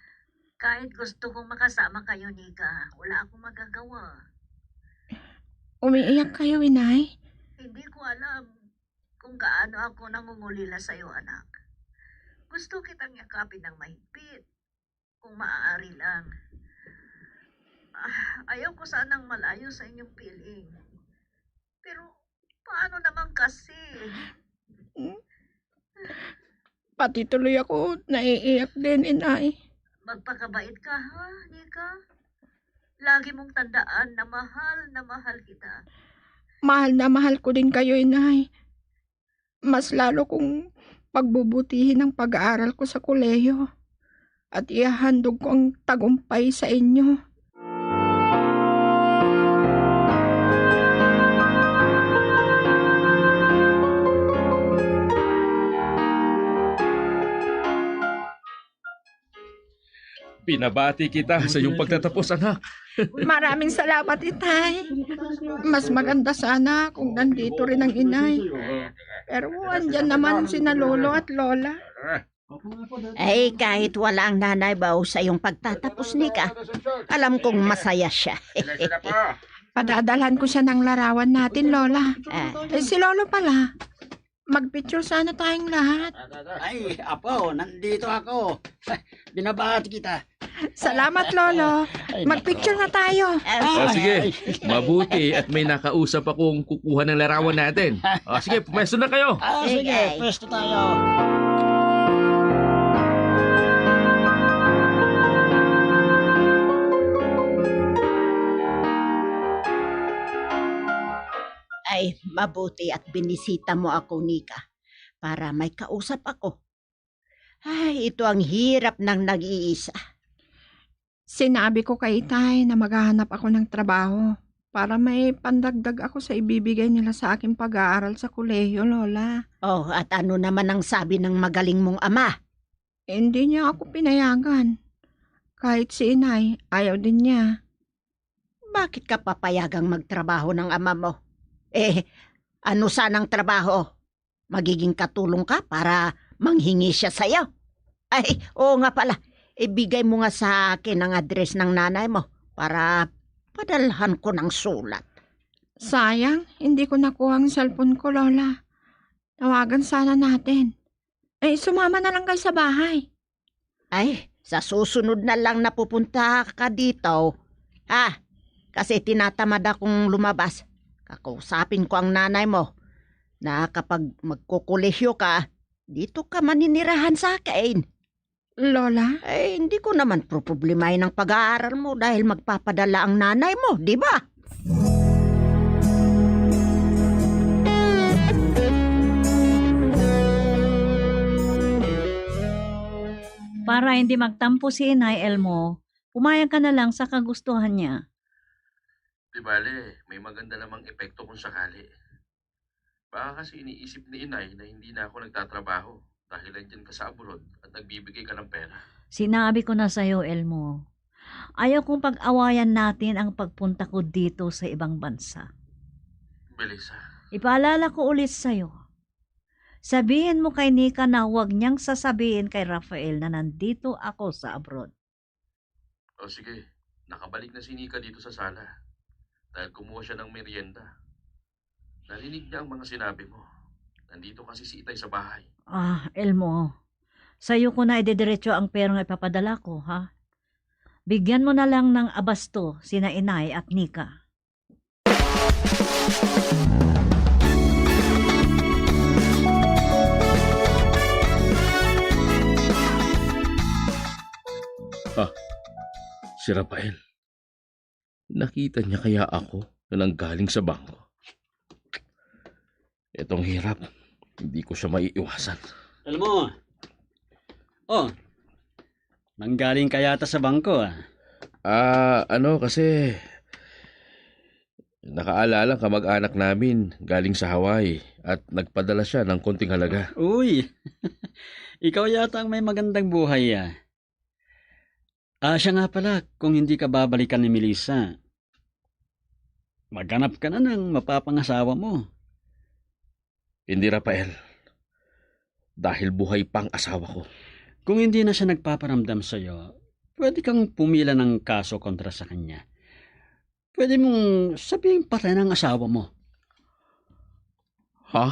Kahit gusto kong makasama kayo, Nika, wala akong magagawa. Umiiyak kayo, inay? Hindi ko alam kung gaano ako nangungulila sa iyo, anak. Gusto kitang yakapin ng mahigpit, kung maaari lang. Ah, ayaw ko sanang malayo sa inyong piling. Pero paano naman kasi? Hmm? Pati tuloy ako naiiyak din, inay. Magpakabait ka, ha, Nika? Lagi mong tandaan na mahal na mahal kita. Mahal na mahal ko din kayo, inay. Mas lalo kong pagbubutihin ang pag-aaral ko sa kolehiyo at ihahandog ko ang tagumpay sa inyo. Binabati kita sa iyong pagtatapos, anak. Maraming salamat, itay. Mas maganda sana kung nandito rin ang inay. Pero andyan naman sina lolo at lola. Ay, kahit wala ang nanay Bao sa iyong pagtatapos, Nika, alam kong masaya siya. Padadalhan ko siya ng larawan natin, Lola. Ah. Eh, si Lolo pala. Magpicture sana tayong lahat. Ay, apo, nandito ako. Binabati kita. Salamat, Lolo. Ay, Magpicture na tayo. Ah, sige. Mabuti at may nakausap akong kukuha ng larawan natin. O, sige, pwesto na kayo. Ah, sige, Sige. Pwesto tayo. Mabuti at binisita mo ako, Nika, para may kausap ako. Ay, ito ang hirap ng nag-iisa. Sinabi ko kay Itay na maghahanap ako ng trabaho para may pandagdag ako sa ibibigay nila sa aking pag-aaral sa kolehiyo, Lola. Oh, at ano naman ang sabi ng magaling mong ama? Hindi niya ako pinayagan. Kahit si Inay, ayaw din niya. Bakit ka papayagang magtrabaho ng ama mo? Eh, ano sanang trabaho? Magiging katulong ka para manghingi siya sa'yo. Ay, oo nga pala. Ibigay mo nga sa akin ang address ng nanay mo para padalhan ko ng sulat. Sayang, hindi ko nakuha ang cellphone ko, Lola. Tawagan sana natin. Eh, sumama na lang kayo sa bahay. Ay, sa susunod na lang napupunta ka dito. Ha? Kasi tinatamad akong lumabas. Kakausapin ko ang nanay mo na kapag magkukulehiyo ka, dito ka maninirahan sa akin. Lola? Ay, hindi ko naman problemahin ang pag-aaral mo dahil magpapadala ang nanay mo, di ba? Para hindi magtampo si Inay, Elmo, pumayag ka na lang sa kagustuhan niya. Di bale, may maganda namang epekto kung sakali. Baka kasi iniisip ni Inay na hindi na ako nagtatrabaho dahil nandyan ka sa abroad at nagbibigay ka ng pera. Sinabi ko na sa'yo, Elmo. Ayaw kong pag-awayan natin ang pagpunta ko dito sa ibang bansa. Melissa. Ipaalala ko ulit sa'yo. Sabihin mo kay Nika na huwag niyang sasabihin kay Rafael na nandito ako sa abroad. O sige, nakabalik na si Nika dito sa sala dahil kumuha siya ng merienda. Narinig niya ang mga sinabi mo. Nandito kasi si Itay sa bahay. Ah, Elmo, sa'yo ko na idediretso ang pera nga ipapadala ko, ha? Bigyan mo na lang ng abasto sina Inay at Nika. Ah, si Rafael. Nakita niya kaya ako na nanggaling sa bangko? Itong hirap, hindi ko siya maiiwasan. Alam mo, oh, nanggaling ka yata sa bangko, ah. Ah, ano, kasi nakaalala ang kamag-anak namin galing sa Hawaii at nagpadala siya ng konting halaga. Uy, ikaw yata ang may magandang buhay, ah. Ah, siya nga pala, kung hindi ka babalikan ni Melissa, maghanap ka na ng mapapangasawa mo. Hindi, Rafael. Dahil buhay pa ang asawa ko. Kung hindi na siya nagpaparamdam sa'yo, pwede kang pumila ng kaso kontra sa kanya. Pwede mong sabihin patay na ang asawa mo. Ha?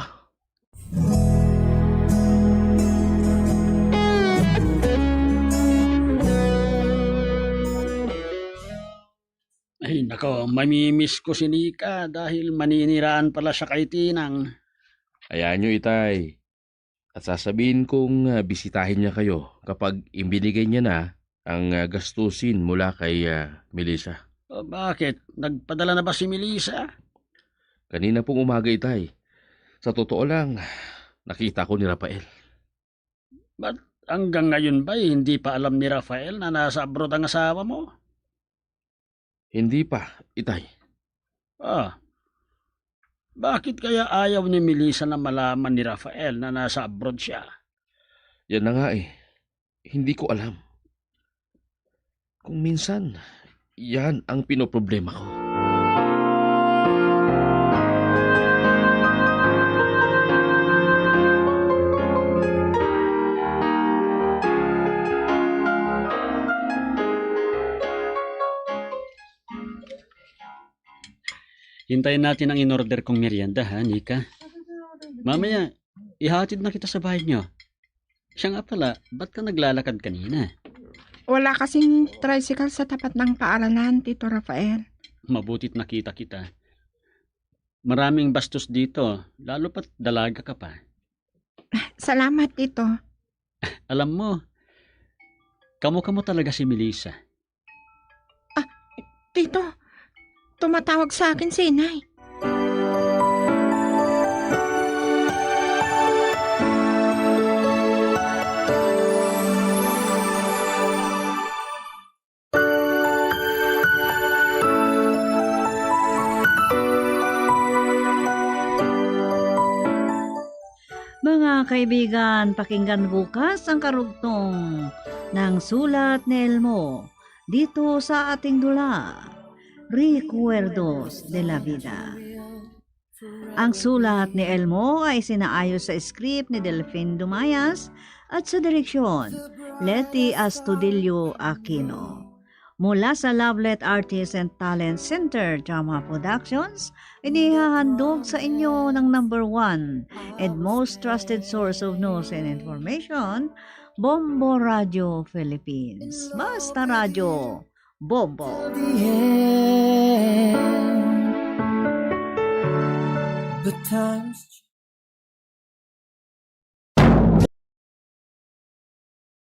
Ay, nako, mamimiss ko si Nika dahil maniniraan pala siya kay Tinang. Hayaan niyo, Itay. At sasabihin kong, ah, bisitahin niya kayo kapag ibinigay niya na ang, ah, gastusin mula kay, ah, Melissa. O, bakit? Nagpadala na ba si Melissa? Kanina pong umaga, Itay. Sa totoo lang, nakita ko ni Rafael. Ba't hanggang ngayon ba'y hindi pa alam ni Rafael na nasa abroad ang asawa mo? Hindi pa, Itay. Ah, bakit kaya ayaw ni Melissa na malaman ni Rafael na nasa abroad siya? Yan na nga eh. Hindi ko alam. Kung minsan, yan ang pinoproblema ko. Hintayin natin ang in-order kong merienda, ha, Nika? Mamaya, ihatid na kita sa bahay niyo. Siya nga pala, ba't ka naglalakad kanina? Wala kasing tricycle sa tapat ng paaralan, Tito Rafael. Mabuti't nakita kita. Maraming bastos dito, lalo pa't dalaga ka pa. Salamat, Tito. Alam mo, kamo-kamo talaga si Melissa. Ah, Tito, tumatawag sa akin si Inay. Mga kaibigan, pakinggan bukas ang karugtong ng sulat ni Elmo dito sa ating dula, Recuerdos de la Vida. Ang sulat ni Elmo ay sinaayo sa script ni Delfin Dumayas at sa direksyon, Leti Astudillo Aquino. Mula sa Lovelet Artists and Talent Center Drama Productions, inihahandog sa inyo ng number one and most trusted source of news and information, Bombo Radio Philippines. Basta Radyo, Bombo. The times